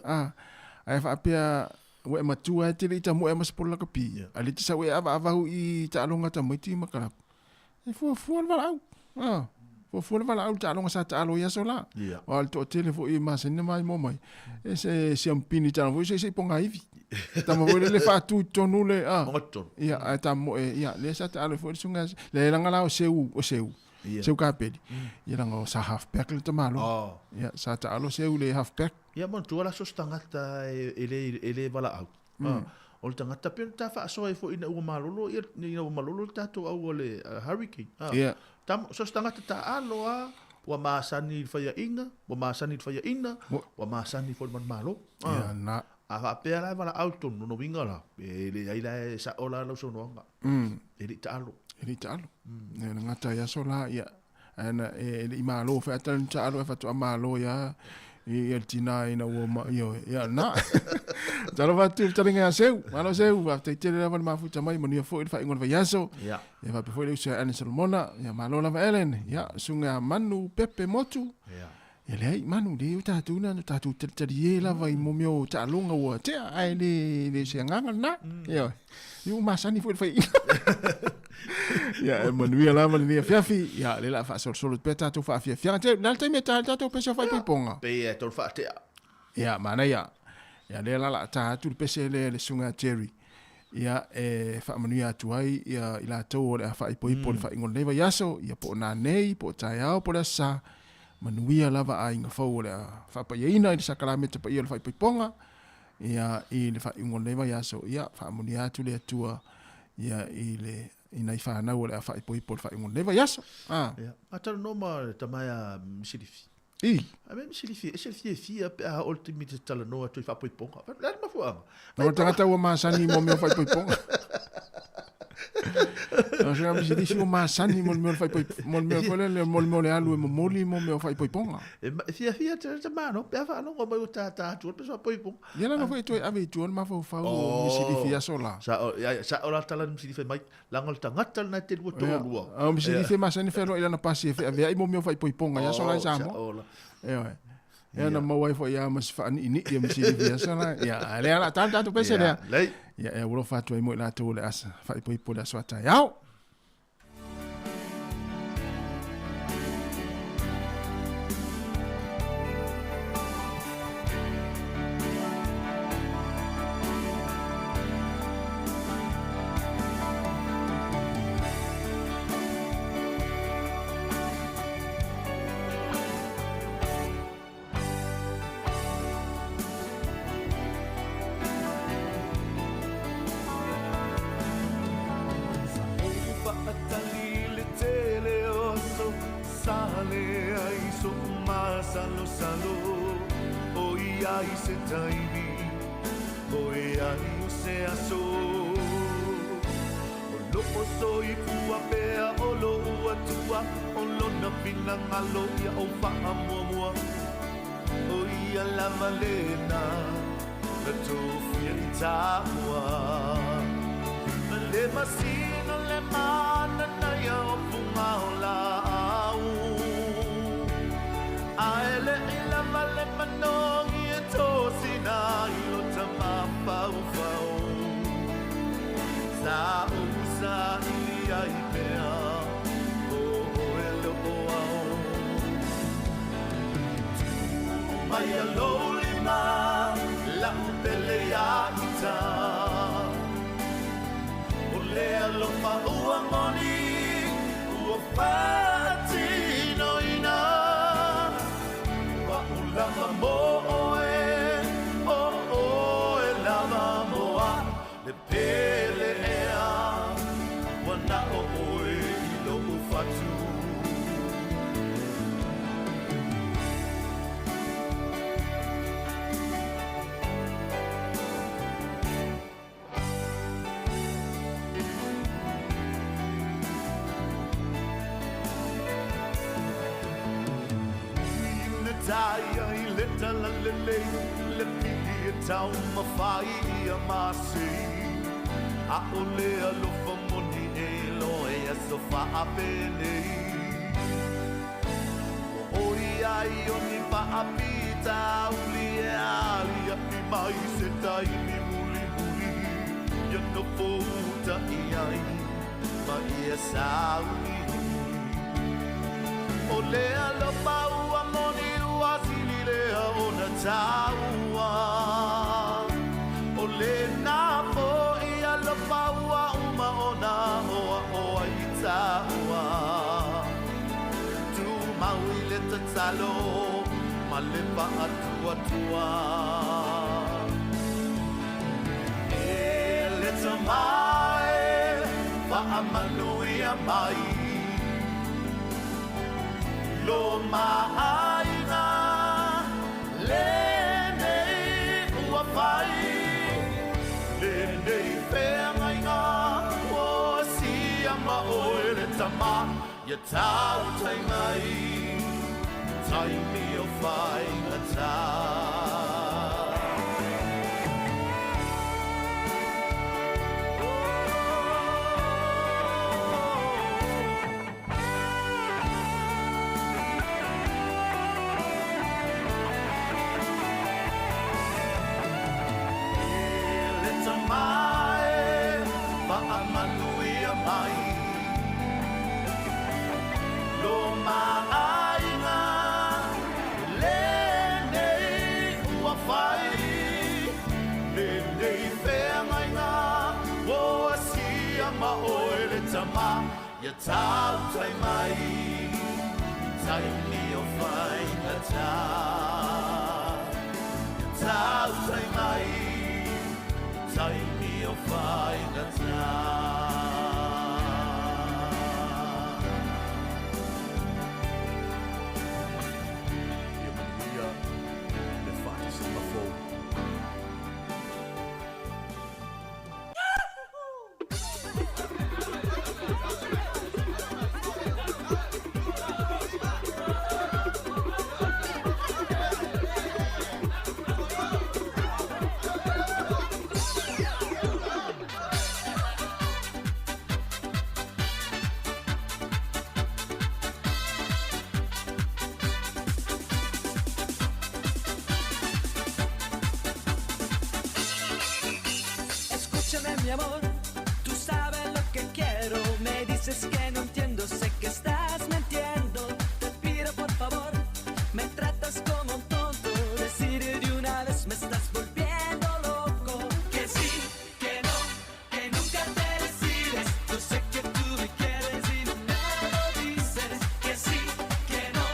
S10: Ae faapea, ua e matua e te le i tamoe ma se polo lakapi.
S5: Ia.
S10: A le te sau e avaavahu i taaloga tamaiti ma kalapu. E fuafua le valaau. Fuafua le valaau i le taaloga sa taalo i aso la.
S5: Ia.
S10: Aua o le toatele foi e masani na maimoa mai. E se siampini taaloga foi se se i pogaivi. Tama foi lele faatu i totonu le a.
S5: Moga totonu.
S10: Ia, ae tamoe, ia, lea sa taalo foi le susuga le langa la o Seu, o Seu.
S5: Ia.
S10: Seu Kapeli. Ia langa o sa half back le tamaloa.
S5: Oh.
S10: Ia, sa taalo Seu le half back.
S5: Ia manatua la so se tagata e, e le, e le valaau. O le tagata pei ona ta faasoa ai foi ina ua malolo ia, ina ua malolo le tatou au o le hurricane.
S10: Ia.
S5: Tama, so se tagata taalo a, ua masani i le faiaina, ua masani i le faiaina, ua masani foi i le manumalo.
S10: Ia, na.
S5: A faapea la e valaau tonu, lona uiga la, e leai la e sao la lau saunoaga. E le i taalo.
S10: E le i taalo. E le gata i aso la, ia, ae na, e le i malo foi a tala taalo e faatoa malo ia, i le tina ina ua ma, ia, ia, na. Talofa atu i le talinga ia Seu, malo Seu, faafetai tele lava le mafuta mai, manuia foi le faaiuga o le vaiaso.
S5: Ia.
S10: Ia faapea foi le uso ia Ellen Solomona, ia malo lava Ellen, ia, susuga ia Manu Pepe Motu.
S5: Ia.
S10: Ia leai, Manu, le o tatou na, tatou talitalie lava i mea o taaloga ua tea, ae le, le se agaga lena. Ia, ia ua masani foi le faiaina. Ia, e manuia lava lenei afiafi, ia, lea o le a faasolosolo atu pea tatou faafiafiaga. Te, le a le taimi e ta ai le tatou pese o faaipoipoga?
S5: Pei e tau faatea.
S10: Ia, manaia. Ia, lea la o le a ta atu le pese lea i le susuga ia Jerry. Ia, e faamanuia atu ai ia i latou o le a faaipoipo i le faaiuga o lenei vaiaso, ia po o nanei, po o taeao, po o le aso Sa, manuia lava aiga fou o le a faapaiaina i le sakalameta paia o le faaipoipoga, ia, i le faaiuga o lenei vaiaso, ia, faamanuia atu le Atua, ia, i le, i nai fanau o le a faaipoipo i le faaiuga o lenei vaiaso. A.
S5: Ia, a talanoa ma le tama ia Misilifi.
S10: I.
S5: A me Misilifi, e se le fiafia pe a oo le taimi te talanoa atu i faaipoipoga. O le a le mafuaaga?
S10: O le tagata ua masani mo mea o faaipoipoga. O se Misilifi ua masani mo le mea o le faaipoipoga, mo le mea foi lele, mo le mea o le alu e momoli mo mea o faaipoipoga.
S5: E fiafia tele te mano, pe a faalogo mai ua tātā atu le pese faaipoipoga.
S10: Ia lana foi e toe ave i tua le mafaufau o Misilifi i aso la.
S5: Sa o, ia, sa o la tala ni Misilifi mai, langa o le tagata lena e te lua toalua.
S10: Ia, o Misilifi e masani fealuai i lana pasi e feaveai mo mea o faaipoipoga i aso la i Samoa. Ioe. Ia na maua ai foi ia ma se faaniinii a Misilifi i aso la. Ia, a lea la tala tatou pese lea.
S5: Lei.
S10: Ia, e alofa atu ai mo i latou o le asa faaipoipo i le aso a taeao.
S4: lea i so'u masalosalo ʻOiai se taimi ʻOiai o se aso O lo'o soifua pea o lo'u Atua O lona finagalo ia ou fa'amuamua O ia lava lena Na tofia i tāua Le masina le mana na ia o funga o la'au Ae le'i lava le manogi e tosina i lo tamafaufau Sa ou sa'ili ai pea O oe lo'o ao Tuu mai a lou lima La'u pele ia ita O le alofa ua moni Ua faatinoina O a'u lava mo oe O oe lava mo a'u Le pele ea Ua na o oe i lo'u fatu. Ui na taia i le talalelei le pi'i e taumafai ia masei ʻAʻole alofa moni e loa i aso faapenei Ua ʻoi ai o ni faafitauli e aliaʻi mai se taimi mulimuli Ia nofo uta i ai ma ia sauniuni O le alofa ua moni ua sili lea ona tāua O lena fo'i alofa ua uma ona oa'o ai i tāua Tumau i le tatalo ma le fa'atuatua E le Tama e fa'amanuia mai Lo ma'aiga lenei ua fai Lenei feagaiga ua asia ma oe le Tama Ia tautai mai taimi o faigatā. E le Tama e fa'amanuia mai Lo ma'aiga lenei ua fai Lenei feagaiga ua asia ma oe le Tama Ia tautai mai taimi o faigatā Ia tautai mai taimi o faigatā.
S11: Ia manuia le faatasiga fou.
S13: Escúchame, mi amor, tú sabes lo que quiero. Me dices que no entiendo, sé que estás mintiendo. Te pido por favor, me tratas como un tonto. Decir de una vez me estás volviendo loco. Que sí, que no, que nunca te decides. Yo sé que tú me quieres y no me lo dices. Que sí, que no,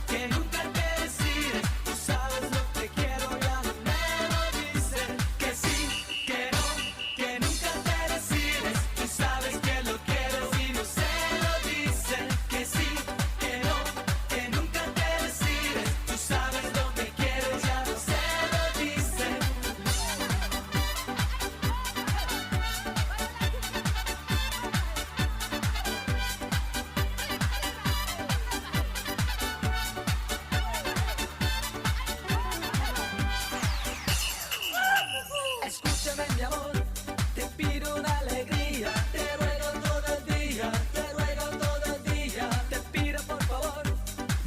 S13: que nunca te decides. Tú sabes lo que quiero, ya no me lo dices. Que sí, que no, que nunca te decides. Escúchame mi amor, te pido una alegría, te ruego todo el día, te ruego todo el día, te pido por favor,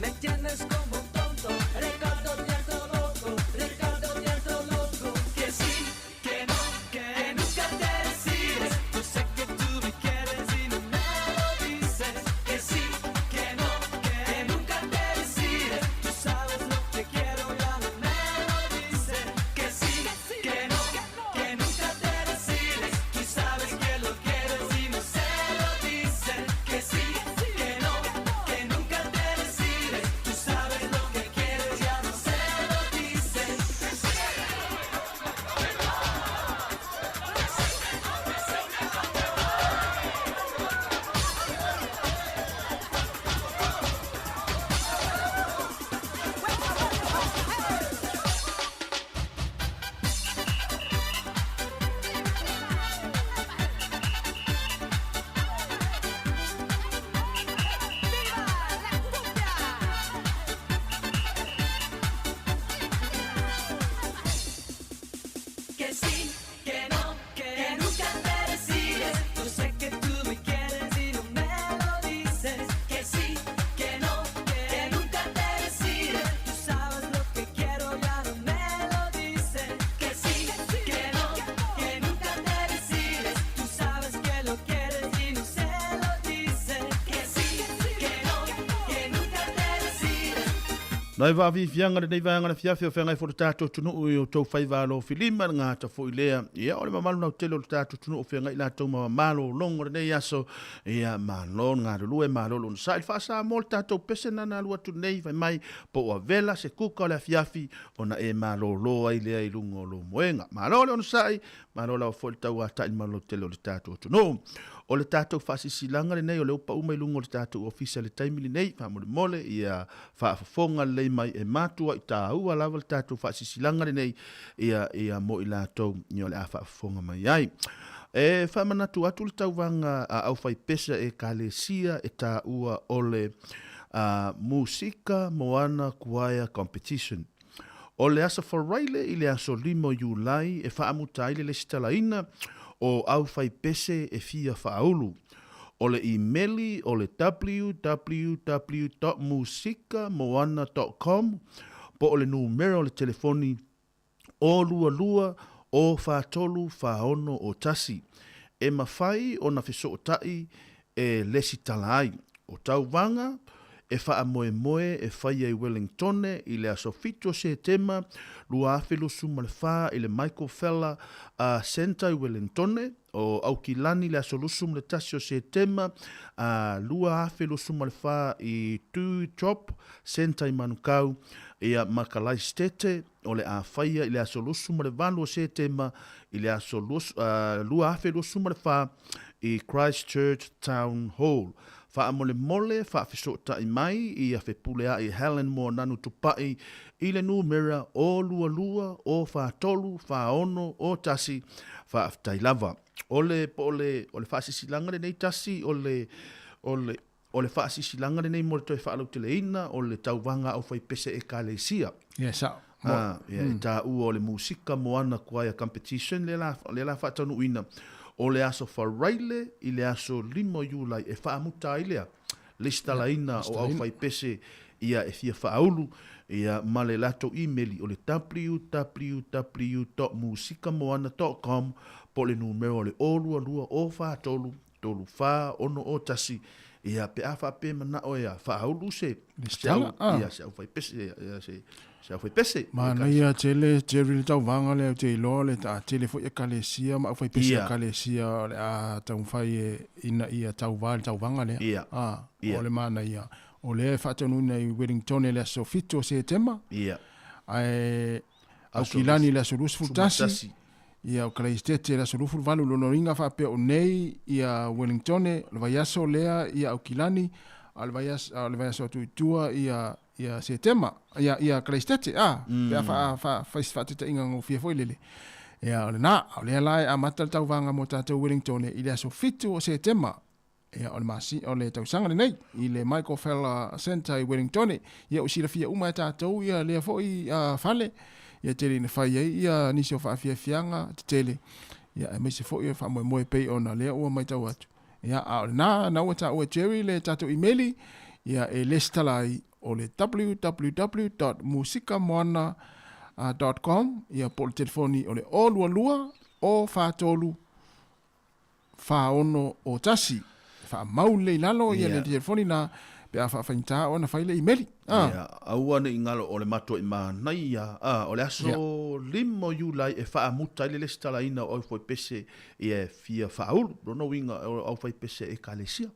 S13: me tienes como un tonto, Ricardo Tierto loco, Ricardo Tierto loco, que sí, que no, que nunca te decides, yo sé que tú me quieres y no me lo dices, que sí, que no, que nunca te decides, tú sabes lo que quiero, ya no me lo dices, que sí, que no, que nunca te decides, tú sabes que lo quieres y no se lo dices, que sí, que no, que nunca te decides, tú sabes lo que quieres, ya no se lo dices. Que sí, que no, que nunca te decides. Yo sé que tú me quieres y no me lo dices. Que sí, que no, que nunca te decides. Tú sabes lo que quiero, ya no me lo dices. Que sí, que no, que nunca te decides. Tú sabes que lo quieres y no se lo dices. Que sí, que no, que nunca te decides.
S5: Nai vaafiafiaga lenei vaega le fiafi o feagai foi le tatou atunuu i outou faiva alofilima le gata fo'i lea. Ia o le mamalu lautele o le tatou atunuu o feagai latou ma malologo lenei aso. Ia malo le galulue malo le onosa'i le faasamoa le tatou pese na alu atu nei fai mai po ua vela se kuka o le afiafi ona e malōlō ai lea i luga o lou moega. Malo le onosa'i, malo lava foi le tauata'i le mamalu lautele o le tatou atunuu. O le tatou faasilasilaga lenei o lea ua pau mai luga o le tatou ofisa i le taimi lenei, faamolemole ia faafofoga lelei mai e matua'i taua lava le tatou faasilasilaga lenei ia ia mo i latou ia o le a faafofoga mai ai. E faamanatu atu le tauvaga a aufaipese a Ekalesia e taua o le Musika Moana Choir Competition. O le Aso Faraile i le aso 5 o Iulai e faamuta ai le lesitalaina o aufaipese e fia faaulu. O le imeli o le www.musikamoana dot com po o le numera o le telefoni o 22 o 43 46 o 1. E mafai ona fesootai e lesitala ai. O tauvaga e faamoemoe e faia i Wellingtone i le aso 7 o Setema 2024 i le Michael Feller Centre i Wellingtone, o Aukilani i le aso 21 o Setema 2024 i Dewdrop Centre i Manukau, ia ma Kalaistete o le a faia i le aso 28 o Setema i le aso 2024 i Christchurch Town Hall. Faamolemole faafesootai mai i Fepuleai Helen Moananu Tupai i le numera o 22 o 43 46 o 1. Faafetai lava. O le po o le o le faasilasilaga lenei tasi o le o le o le faasilasilaga lenei mo le toe faalauteleina o le tauvaga a aufaipese Ekalesia.
S10: Ia, sao.
S5: A, ia, e taua o le musika Moana Choir Competition lea la, lea la faataunuuina o le aso Faraile i le aso 5 o Iulai e faamuta ai lea lesitalaina o aufaipese ia e fia faaulu ia ma le latou imeli o le www dot musikamoana dot com po o le numera o le 022 043 34 6 01, ia, pe a faapea manao e faaulu se, se au, ia, se aufaipese, ia, se, se aufaipese.
S10: Manaia tele Jerry le tauvaga lea ou te iloa le taatele foi ekalesia ma aufaipese ekalesia o le a taumafai e ina ia tauva i le tauvaga lea.
S5: Ia.
S10: A,
S5: Ia.
S10: o le manaia. O lea e faataunuuina i Wellington i le aso 7 o Setema.
S5: Ia.
S10: Ae Aukilani i le aso 21. Ia, o Kalaisitete i le aso 28. Lona uiga faapea o nei ia Wellingtone, o le vaiaso lea ia Aukilani, a o le vaiaso, a o le vaiaso atu i tua ia ia Setema, ia ia Kalaisitete, a, pe a faa, faa, fai se faataitaiga gofie foi lele. Ia, o lena, a o lea la e amata le tauvaga mo tatou Wellingtone i le aso 7 o Setema. Ia, o le masi, o le tausaga lenei i le Michael Feller Centre i Wellingtone. Ia, ua silafia uma e tatou ia lea foi fale. Ia tele ina fai ai ia nisi o faafiafiaga tetele, ia aemaise foi o le faamoemoe e pei ona lea ua matau atu. Ia, a o lena na ua taua e Jerry le tatou imeli, ia e lesitala ai o le www.musikamoana.com, ia po o le telefoni o le 022 043 4601. Faamau lelei i lalo ia le telefoni na pe a faafaigata ona fai le imeli. Ah.
S5: Ia, aua ne i galo o le matuai manaia, ah, o le aso 5 o Iulai e faamuta ai le lesitalaina o aufaipese ia e fia faaulu. Lona uiga o aufaipese ekalesia.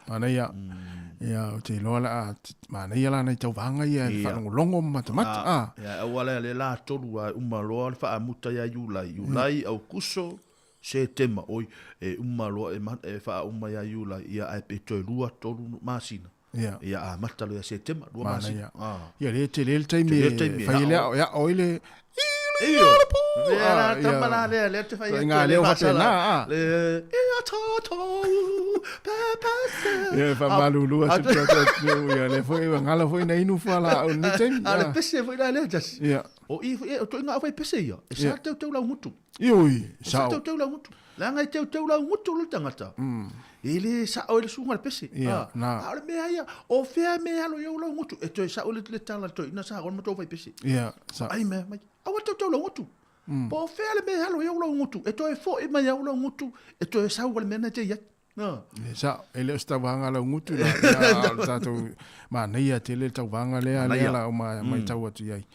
S10: Manaia. Ia, ou te iloa la a, manaia la nai tauvaga ia e faalogologo ma matamata. Ah.
S5: Ia, aua lea le la tolu a uma loa le faamuta ia Iulai. Iulai, Aukuso, Setema, oi, e uma loa e, e faauma ia Iulai, ia ae pe toe lua, tolu masina.
S10: Ia.
S5: Ia amata loa ia Setema, lua masina.
S10: Ah. Ia, le tele le taimi e fai le ao, e ao i le
S5: Iyo. Lea la tama la lea, lea te fai atu.
S10: Ngā leo faapena, a.
S5: Le, ia tātou, pēpēse.
S10: Ia, whamalulu atu te atu atu, ia, le foi, ngala foi na inu fua la au ni taimi.
S5: A le pese foi la lea, jas.
S10: Ia.
S5: O i, o toi ngā whai pese ia. E sa teu teu lau ngutu.
S10: Ioi,
S5: E sa teu teu lau ngutu. Leaga e teuteu lau gutu le tagata. E le sao i le suga le pese.
S10: Ia, na.
S5: A o le mea ia, o fea mea alo i ou lau gutu, e toe sao i le tala le toeaina sa ona ma tou fai pese.
S10: Ia, sa.
S5: Ai mea mai, aua teuteu lau gutu. Po o fea le mea alo i ou lau gutu, e toe foi mai au lau gutu, e toe sau le mea na te i ai.
S10: Na. E sao, e le o se tauvaga lau gutu la, ia, o le tatou manaia tele le tauvaga lea, lea la o ma, matau atu i ai.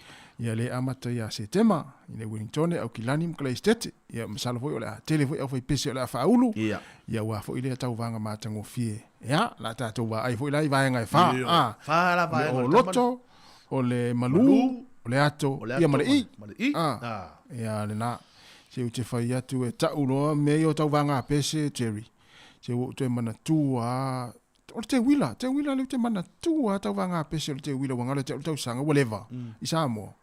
S10: Ia le amata ia Setema, i le Wellingtone, Aukilani ma Kalaistete. Ia, masalo foi o le a tele foi aufaipese o le a faaulu.
S5: Ia.
S10: Ia ua foi lea tauvaga matagofie. Ia, la tatou vaai foi la i vaega e fa.
S5: A, fa la vaega.
S10: O loto, o le malu, o le ato, ia ma le i.
S5: Ma le i.
S10: A, ia lena. Se ou te fai atu e ta'u loa mea ia o tauvaga a pese, Jerry. Se ua ou toe manatua a, o le teuila, teuila lea ou te manatua a tauvaga a pese o le teuila ua galo ia te au le tausaga ua leva i Samoa.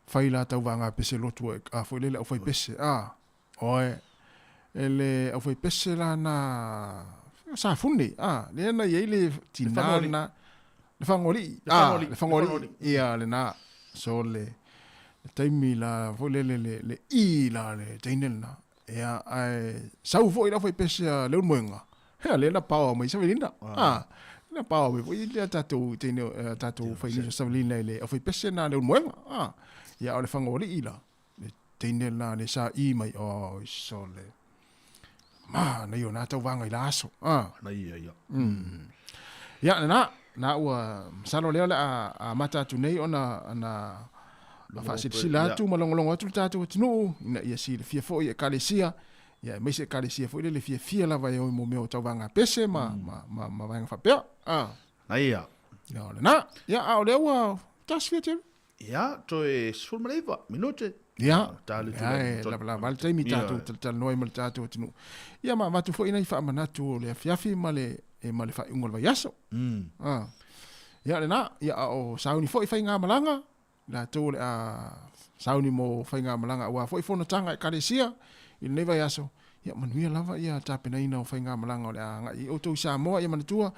S10: Fai la tauvaga a pese lotu a foi lele au fai pese, a, oe, e le au fai pese la na Safune, a, lea na i ai le tina na, le Fagoalii, a, le Fagoalii, ia lena, so le, le taimi la foi lele le, le i la le teine lena. Ia, ae sau foi le aufaipese a Leulumoega, hea lea na paoa mai Savelina. Ah, na paoa mai foi le tatou teine, tatou fainisa Savelina i le aufaipese na Leulumoega. Ah, ia, o le Fagoalii la, le teine lena le sa i mai, oh, sole. Ma, nei o nā tauvaga i la aso.
S5: Ah. Na ia, ia.
S10: Ia, lena, na ua masalo lea o le a amata atu nei ona na faasilasila atu ma logologo atu le tatou atunuu ina ia silafia foi ekalesia, ia aemaise ekalesia foi lele fiafia lava e o i mo mea o tauvaga pese ma, ma, ma, ma vaega faapea.
S5: Ah. Na ia.
S10: Ia, o lena. Ia, a o lea ua tasifia tele.
S5: Ia, toe 19 minute.
S10: Ia, ia, e lavalava le taimi tatou talatalanoa ai ma le tatou atunuu. Ia, ma avatu foi nai faamanatu o le afiafi ma le, e ma le faaiuga o le vaiaso. Ah. Ia, lena, ia, a o sauni foi faigamalaga, latou o le a sauni mo faigamalaga aua foi fonotaga a ekalesia i lenei vaiaso. Ia, manuia lava ia tapenaina o faigamalaga o le a agai i outou i Samoa, ia manatua,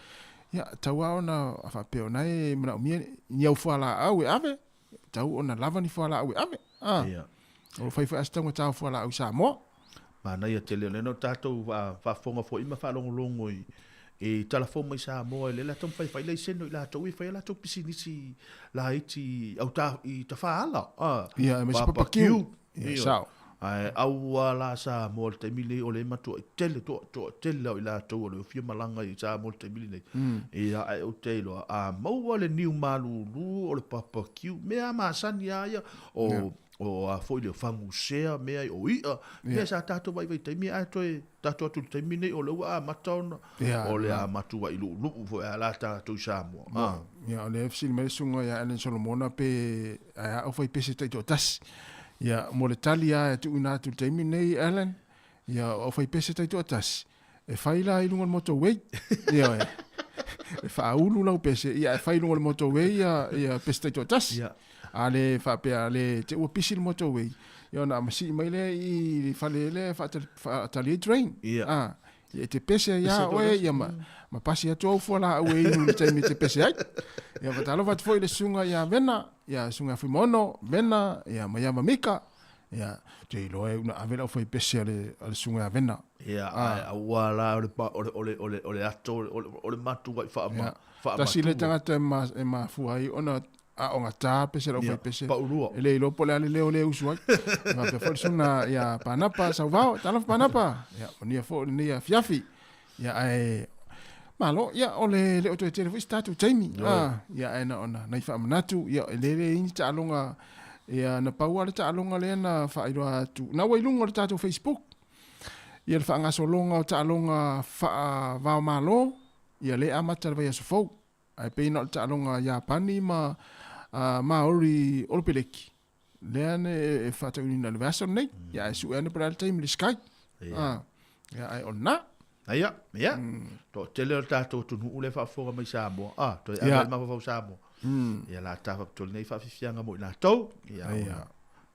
S10: ia, tau lava ona faapea o na e manaomia ni au fualaau e ave, tau ona lava ni fualaau e ave.
S5: Ah. Ia.
S10: O lo fai foi a se taugata o fualaau i Samoa.
S5: Manaia tele, o lea na tatou faafofoga foi ma faalogologo i i tala fou mai Samoa, i lea latou mafai fai laisene o i latou e fai a latou pisinisi laiti au ta, i tafaala.
S10: Ah, Ia, aemaise papakiu. Ia, sao.
S5: Ae aua la Samoa i le taimi lenei o lea e matuai tele, toa, toa tele au i latou o le fia malaga i Samoa i le taimi lenei. Ia, ae ou te iloa, a maua le niu malulu o le papakiu, mea masani lava ia, o, yeah. o a foi le fagusea, mea o i'a, mea sa tatou vaivai taimi, ae toe tatou atu i le taimi lenei o lea ua amata ona, yeah, o le a matuai lu'ulu'u foi a la tatou i Samoa.
S10: Ah. Ia, o lea fesili mai le susuga ia Alan Solomona pe ae a au fai pese taitoatasi. Ia, mo le tali lava e tuuina atu i le taimi lenei, Alan, ia, o au fai pese taitoatasi, e fai la i luga o le motorway. Ioe. E faaulu lau pese, ia, e fai i luga o le motorway ia, ia pese taitoatasi.
S5: Ia.
S10: A le faapea, a le te ua pisi le motorway, ia ona masii mai lea i le fale lea e faatali ai drain.
S5: Ia.
S10: Ah. Ia e te pese ai ia oe, ia ma, ma pasi atu au fua la au e inu i le taimi e te pese ai. Ia fatalofa atu foi i le susuga ia Vena, ia susuga ia Fuimaono, Vena, ia ma ia Mamika. Ia, te iloa e una ave lau fai pese a le, a le susuga ia Vena.
S5: Ia, ae aua la o le, o le, o le, o le, o le ato, o le, o le matu ai whaama,
S10: whaama Tasi le tagata e, ma, e mafua ai ona a o gata pese lau fai pese.
S5: Paulua.
S10: E le iloa po o le a le leo lea e usu ai. Faapea foi le susuga ia Panapa Sauvao, talofa Panapa. Ia, manuia foi lenei afiafi. Ia, ae malo, ia, o le le o toe tele foi se tatou taimi. Ah, ia, ae na ona nai faamanatu, ia, e le le i ni taaloga, ia, na pau lava le taaloga lea na faailoa atu. Na ua i luga o le tatou Facebook, ia le faagasologa o taaloga faava-o-Malo, ia lea e amata i le vaiaso fou. Ae pei na o le taaloga Iapani ma Maori Olopeleki lea na e faataunuuina i le vaiaso lenei. Ia ae sue ane po o le a le taimi i le Skype. Ia ae o lena.
S5: Ia, ia. Toatele o le tatou atunuu lea e faafofoga mai Samoa. Ah, toe ave ai le mafaufau Samoa. Ia la ta faapitoa lenei faafiafiaga mo i latou. Ia, ona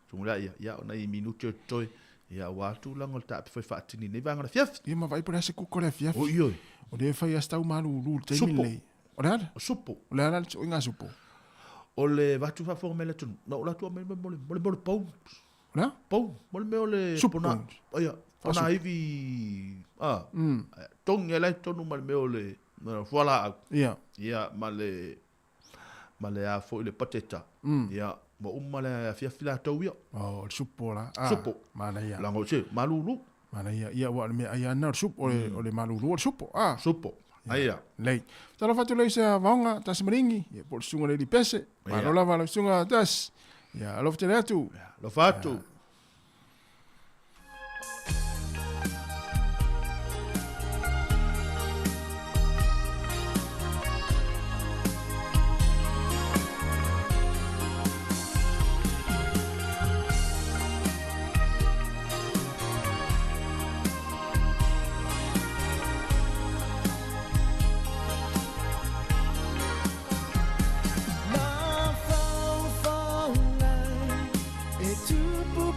S5: tumu lea, ia, ia, o nai minute o totoe. Ia, aua tulaga o le taape foi faatini nei vaega o le afiafi.
S10: Ia ma vaai po o le a se kuka o le afiafi.
S5: O ioe.
S10: O lea e fai lava si tau malulu i le taimi lenei. O le a le?
S5: O supo.
S10: O le a la le ituaiga supo?
S5: O le vatu faafofoga mai le atunuu. Na ou alu atu aumai mo le, mo le, mo le bones.
S10: O le a?
S5: Bone. Mo le mea o le
S10: Soup pona, bones.
S5: Ia, pona ivi, a, togi ai la i totonu ma le mea o le fualaau.
S10: Ia.
S5: Ia, ma le, ma le a foi le pateta. Ia, ua uma le afiafi latou ia.
S10: Oh, o le supo la.
S5: Ah, Supo.
S10: Manaia.
S5: Laga o se, malulu.
S10: Manaia. Ia, ua o le meaai lava lena o le supo, o le malulu o le supo. Ah.
S5: Supo. Aia.
S10: Lelei. Talofa atu lea i se vaoga, Tasi Malingi, ia po o le susuga i le alii Pese. Malo lava lau susuga Tasi. Ia, alofa tele atu.
S5: Alofa atu.
S13: Mafaufau ai e tupu.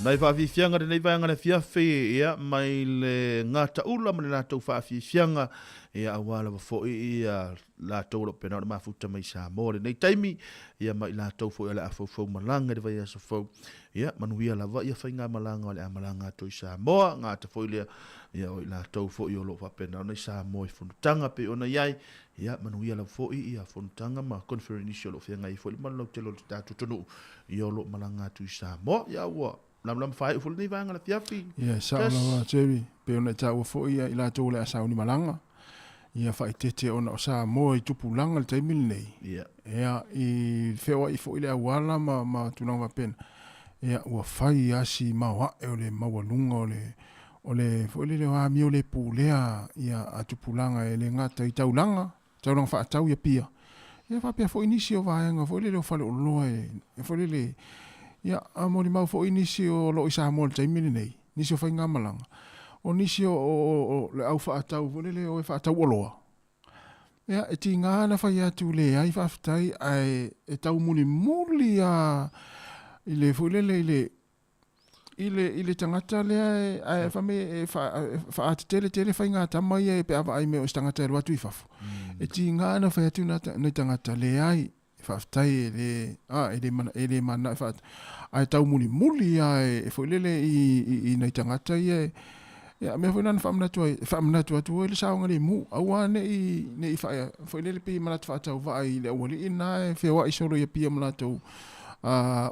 S5: Nai faafiafiaga lenei vaega le afiafi, ia, mai le gataula ma le latou faafiafiaga, ia, aua lava foi ia latou o lo o pena ona mafuta mai Samoa lenei taimi, ia ma i latou foi o le a foufou malaga i le vaiaso fou, ia, manuia lava ia faigamalaga o le a malaga atu i Samoa, gata foi lea, ia, o i latou foi o lo o faapena ona i Samoa i fonotaga pei ona i ai, ia, manuia lava foi ia fonotaga ma conferenisi o lo o feagai ai foi le mamalu lautele o le tatou atunuu, ia o lo o malaga atu i Samoa. Ia ua lamalama faaiu foi lenei vaega o le afiafi.
S10: Ia, sao lava Jerry, pei ona e taua foi ia i latou o le a sauni malaga, ia faaeteete ona o Samoa i tupulaga i le taimi lenei.
S5: Ia.
S10: Ia, i feoai foi le auala ma, ma tulaga faapena, ia, ua fai lava si maoae o le maualuga o le, o le foi lele o amio le pulea ia a tupulaga e le gata i taulaga, taulaga faatau i Apia, ia faapea foi nisi o vaega foi lele o faleoloa e foi lele, ia a molimau foi nisi o lo o i Samoa i le taimi lenei, nisi o faigamalaga, o nisi o le au faatau foi lele o e faatau oloa, ia e tiga ona fai atu leai faafetai ae e taumulimuli lava i le foi lele i le i le, i le tagata lea e, ae fai mai e faatetele tele faigatama ia pe a vaai mai o se tagata e alu atu i fafo. E tiga ona fai atu nai tagata, leai, faafetai e le, a, e le mana, e le mananao e faa, ae taumulimuli lava e foi lele i nai tagata ia e, ia, mea foi na na faamanatu ai, faamanatu atu ai le saogalemu, aua ne i, ne i faa, foi lele pei e manatu faatauvaa i le aualii lena e feoai solo i Apia ma latou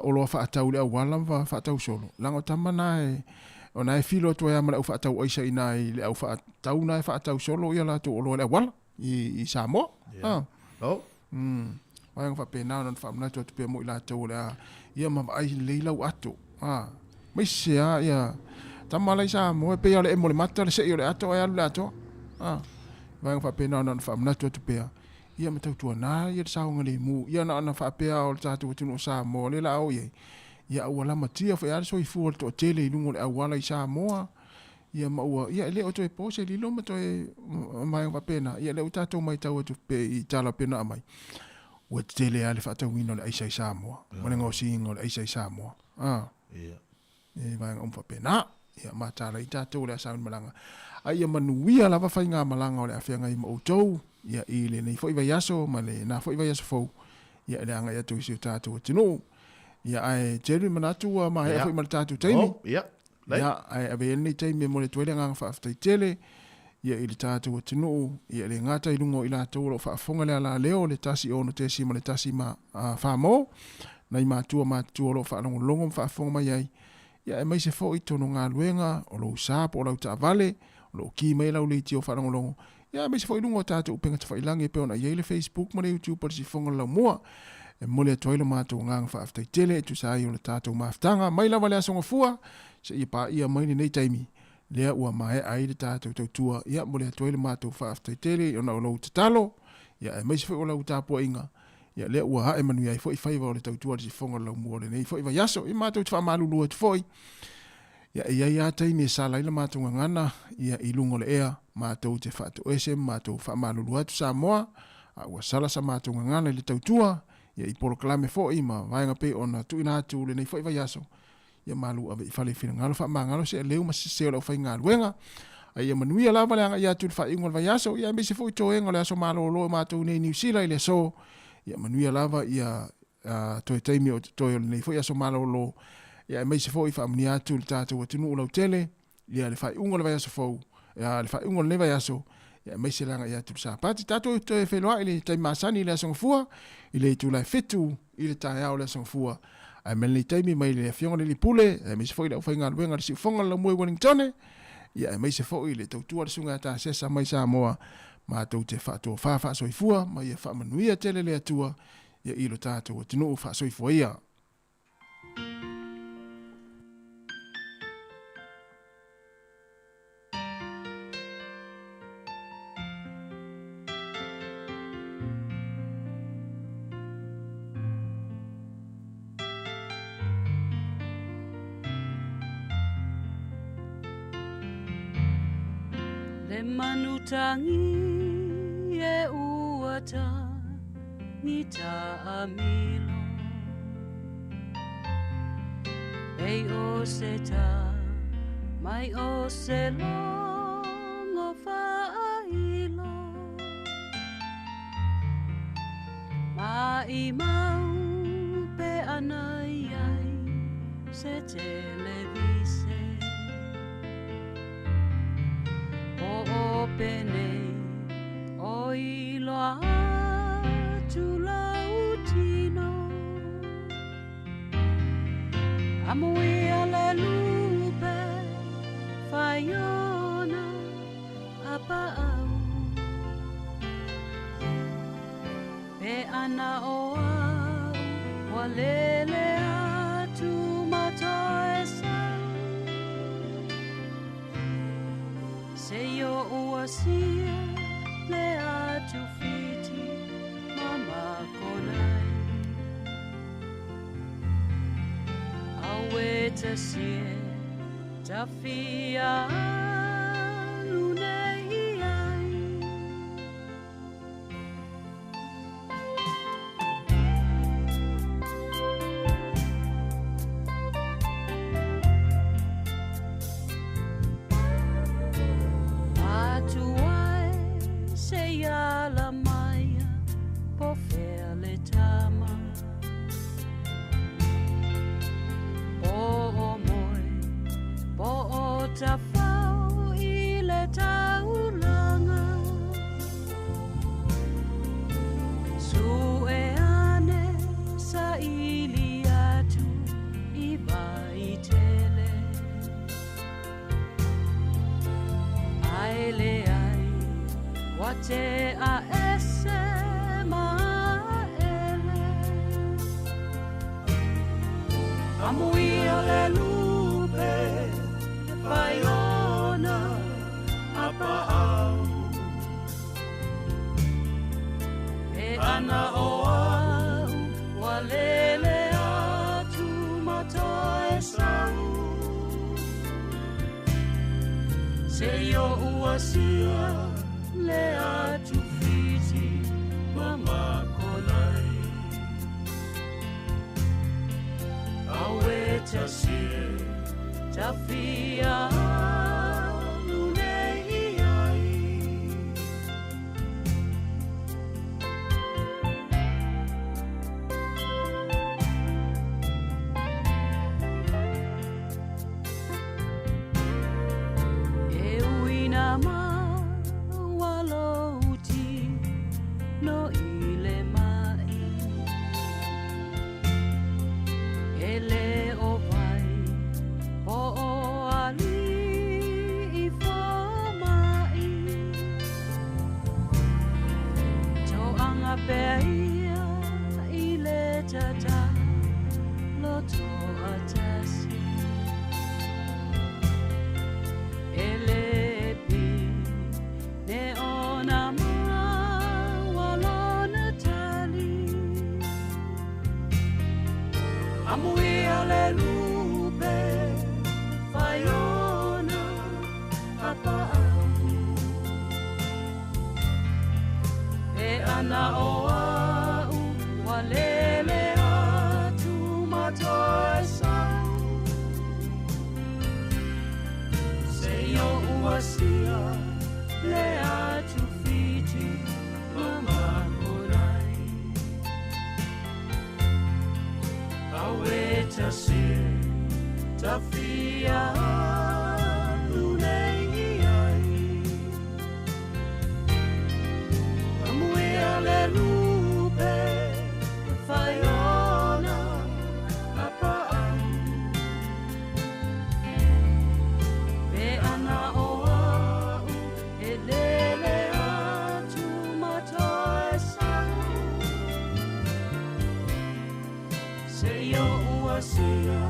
S10: oloa faatau i le auala ma faatau solo, leaga o tama na e, o na e filo atu ai lava ma le au faatau aisa i ina i le au faatau na e faatau solo ia latou oloa i le auala i Samoa.
S5: Yeah. Oh.
S10: Vaega faapena ona faamanatu atu pea mo i latou o le a ia ma vaai lelei lau ato. Aemaise lava ia tama la i Samoa e pei lava o le emo o le mata le sei o le ato ae alu i le atoa. Vaega faapena ona faamanatu atu pea ia ma tautuana ia le saogalemu. Ia na ona faapea o le tatou atunuu o Samoa lea o le a o i ai, ia ua lamatia foi lava le soifua o le toatele i luga o le auala i Samoa. Ia ma ua, ia e le o toe po se lilo ma toe vaega faapena. Ia lea ua tatou matau atu pea i tala pei ona aumai, ua tetele lava le faatauina o le aisa i Samoa, ma le gaosiina o le aisa i Samoa.
S5: Ia.
S10: E vaega uma faapena. Ia mataala ai tatou o le a sauni malaga. A ia manuia lava faigamalaga o le a feagai ma outou, ia i lenei foi vaiaso ma lena foi vaiaso fou, ia i le agai atu i si o tatou atunuu. Ia ae Jerry manatu ua maea foi ma le tatou taimi.
S5: Oh, ia.
S10: Ia, ae ave ia lenei taimi e momoli atu ai le agaga faafetai tele ia i le tatou atunuu, ia e le gata i luga o i latou o lo o faafofoga le alaleo le 106.1 ma Famo, nai matua matutua o lo o faalogologo ma faafofoga mai ai, ia aemaise foi tonu galuega o lou sa po o lau taavale, o lo o ki mai lau leitio faalogologo, ia aemaise foi i luga o tatou upega tafailagi e pei ona i ai le Facebook ma le YouTube a le Sifofoga o le Laumua. E momoli atu ai lo matou agaga faafetai tele e tusa ai o le tatou mafutaga mai lava le Aso Gafua seia paia mai lenei taimi lea ua maea ai le tatou tautua. Ia momoli atu ai le matou faafetai tele ona o lou tatalo, ia aemaise foi o lau tapuaiga, ia lea ua ae manuia ai foi faiva o le tautua a le Sifofoga o le Laumua o lenei foi vaiaso. Ia matou te faamalulu atu foi, ia e i ai lava taimi e sala ai le matou gagana ia i luga o le ea, matou te faatoese ma matou faamalulu atu Samoa, a ua sala sa matou gagana i le tautua, ia i polokalame foi ma vaega pei ona tuuina atu lenei foi vaiaso, ia malu ave i fale i finagalo faamagalo se aleu ma sese o le aufaigaluega. A ia manuia lava le agai atu i le faaiuga o le vaiaso, ia aemaise foi toega o le aso malolo o matou nei i Niu Sila i le aso. Ia manuia lava ia toe taimi o totoe o lenei foi aso malolo, ia aemaise foi faamanuia atu le tatou atunuu lautele, ia le faaiuga o le vaiaso fou, ia le faaiuga o lenei vaiaso, ia aemaise le agai atu i le Sapati. Tatou toe feiloai i le taimi masani i le Aso Gafua, i le itula e 7 i le taeao o le Aso Gafua. Ae mai lenei taimi mai le Afioga i le Alii Pule, aemaise foi le aufaigaluega a le Siufofoga o le Laumua i Wellingtone, ia aemaise foi le tautua a le Susuga ia Tasesa mai Samoa, matou te faatofa faasoifua ma ia faamanuia tele le Atua ia i lo tatou atunuu faasoifua ia.
S14: Le manutangi e uata ni ta amilo. Pei o se tā mai o se longo whailo Mai mau pe anai ai se televise O o penei o iloa atu lau tino Amuia le lupe whaiona a paau Pe ana o au wa lele atu matoe sau Se yo ua sia le atu fiti mama konai Awe ta sie ta fia lune i ai. Atu ai se ala maia po fea le tama Po o moe, po o tawhau i le taulanga Su e ane sa ili atu i vai tele Ai le ai, wa te a ese ma ele Amuia le lupe whaiona a paau E ana o au wa lele atu matoe sau Se yo ua sia le atu fiti mama konai Awe ta sie ta fia lune i ai. E uina ma walo uti no ile mai E le o vai po o ali i fo mai To anga pea ia i le tata loto atasi E le pi ne ona ma walona tali Amuia le lupe whaiona a paau E ana o au wa lele atu matoe sau Se yo ua sia le atu fiti mama konai Awe ta sie ta fia lune i ai Amuia le lupe whaiona a paau Pe ana o au e lele atu matoe sau Se yo ua sia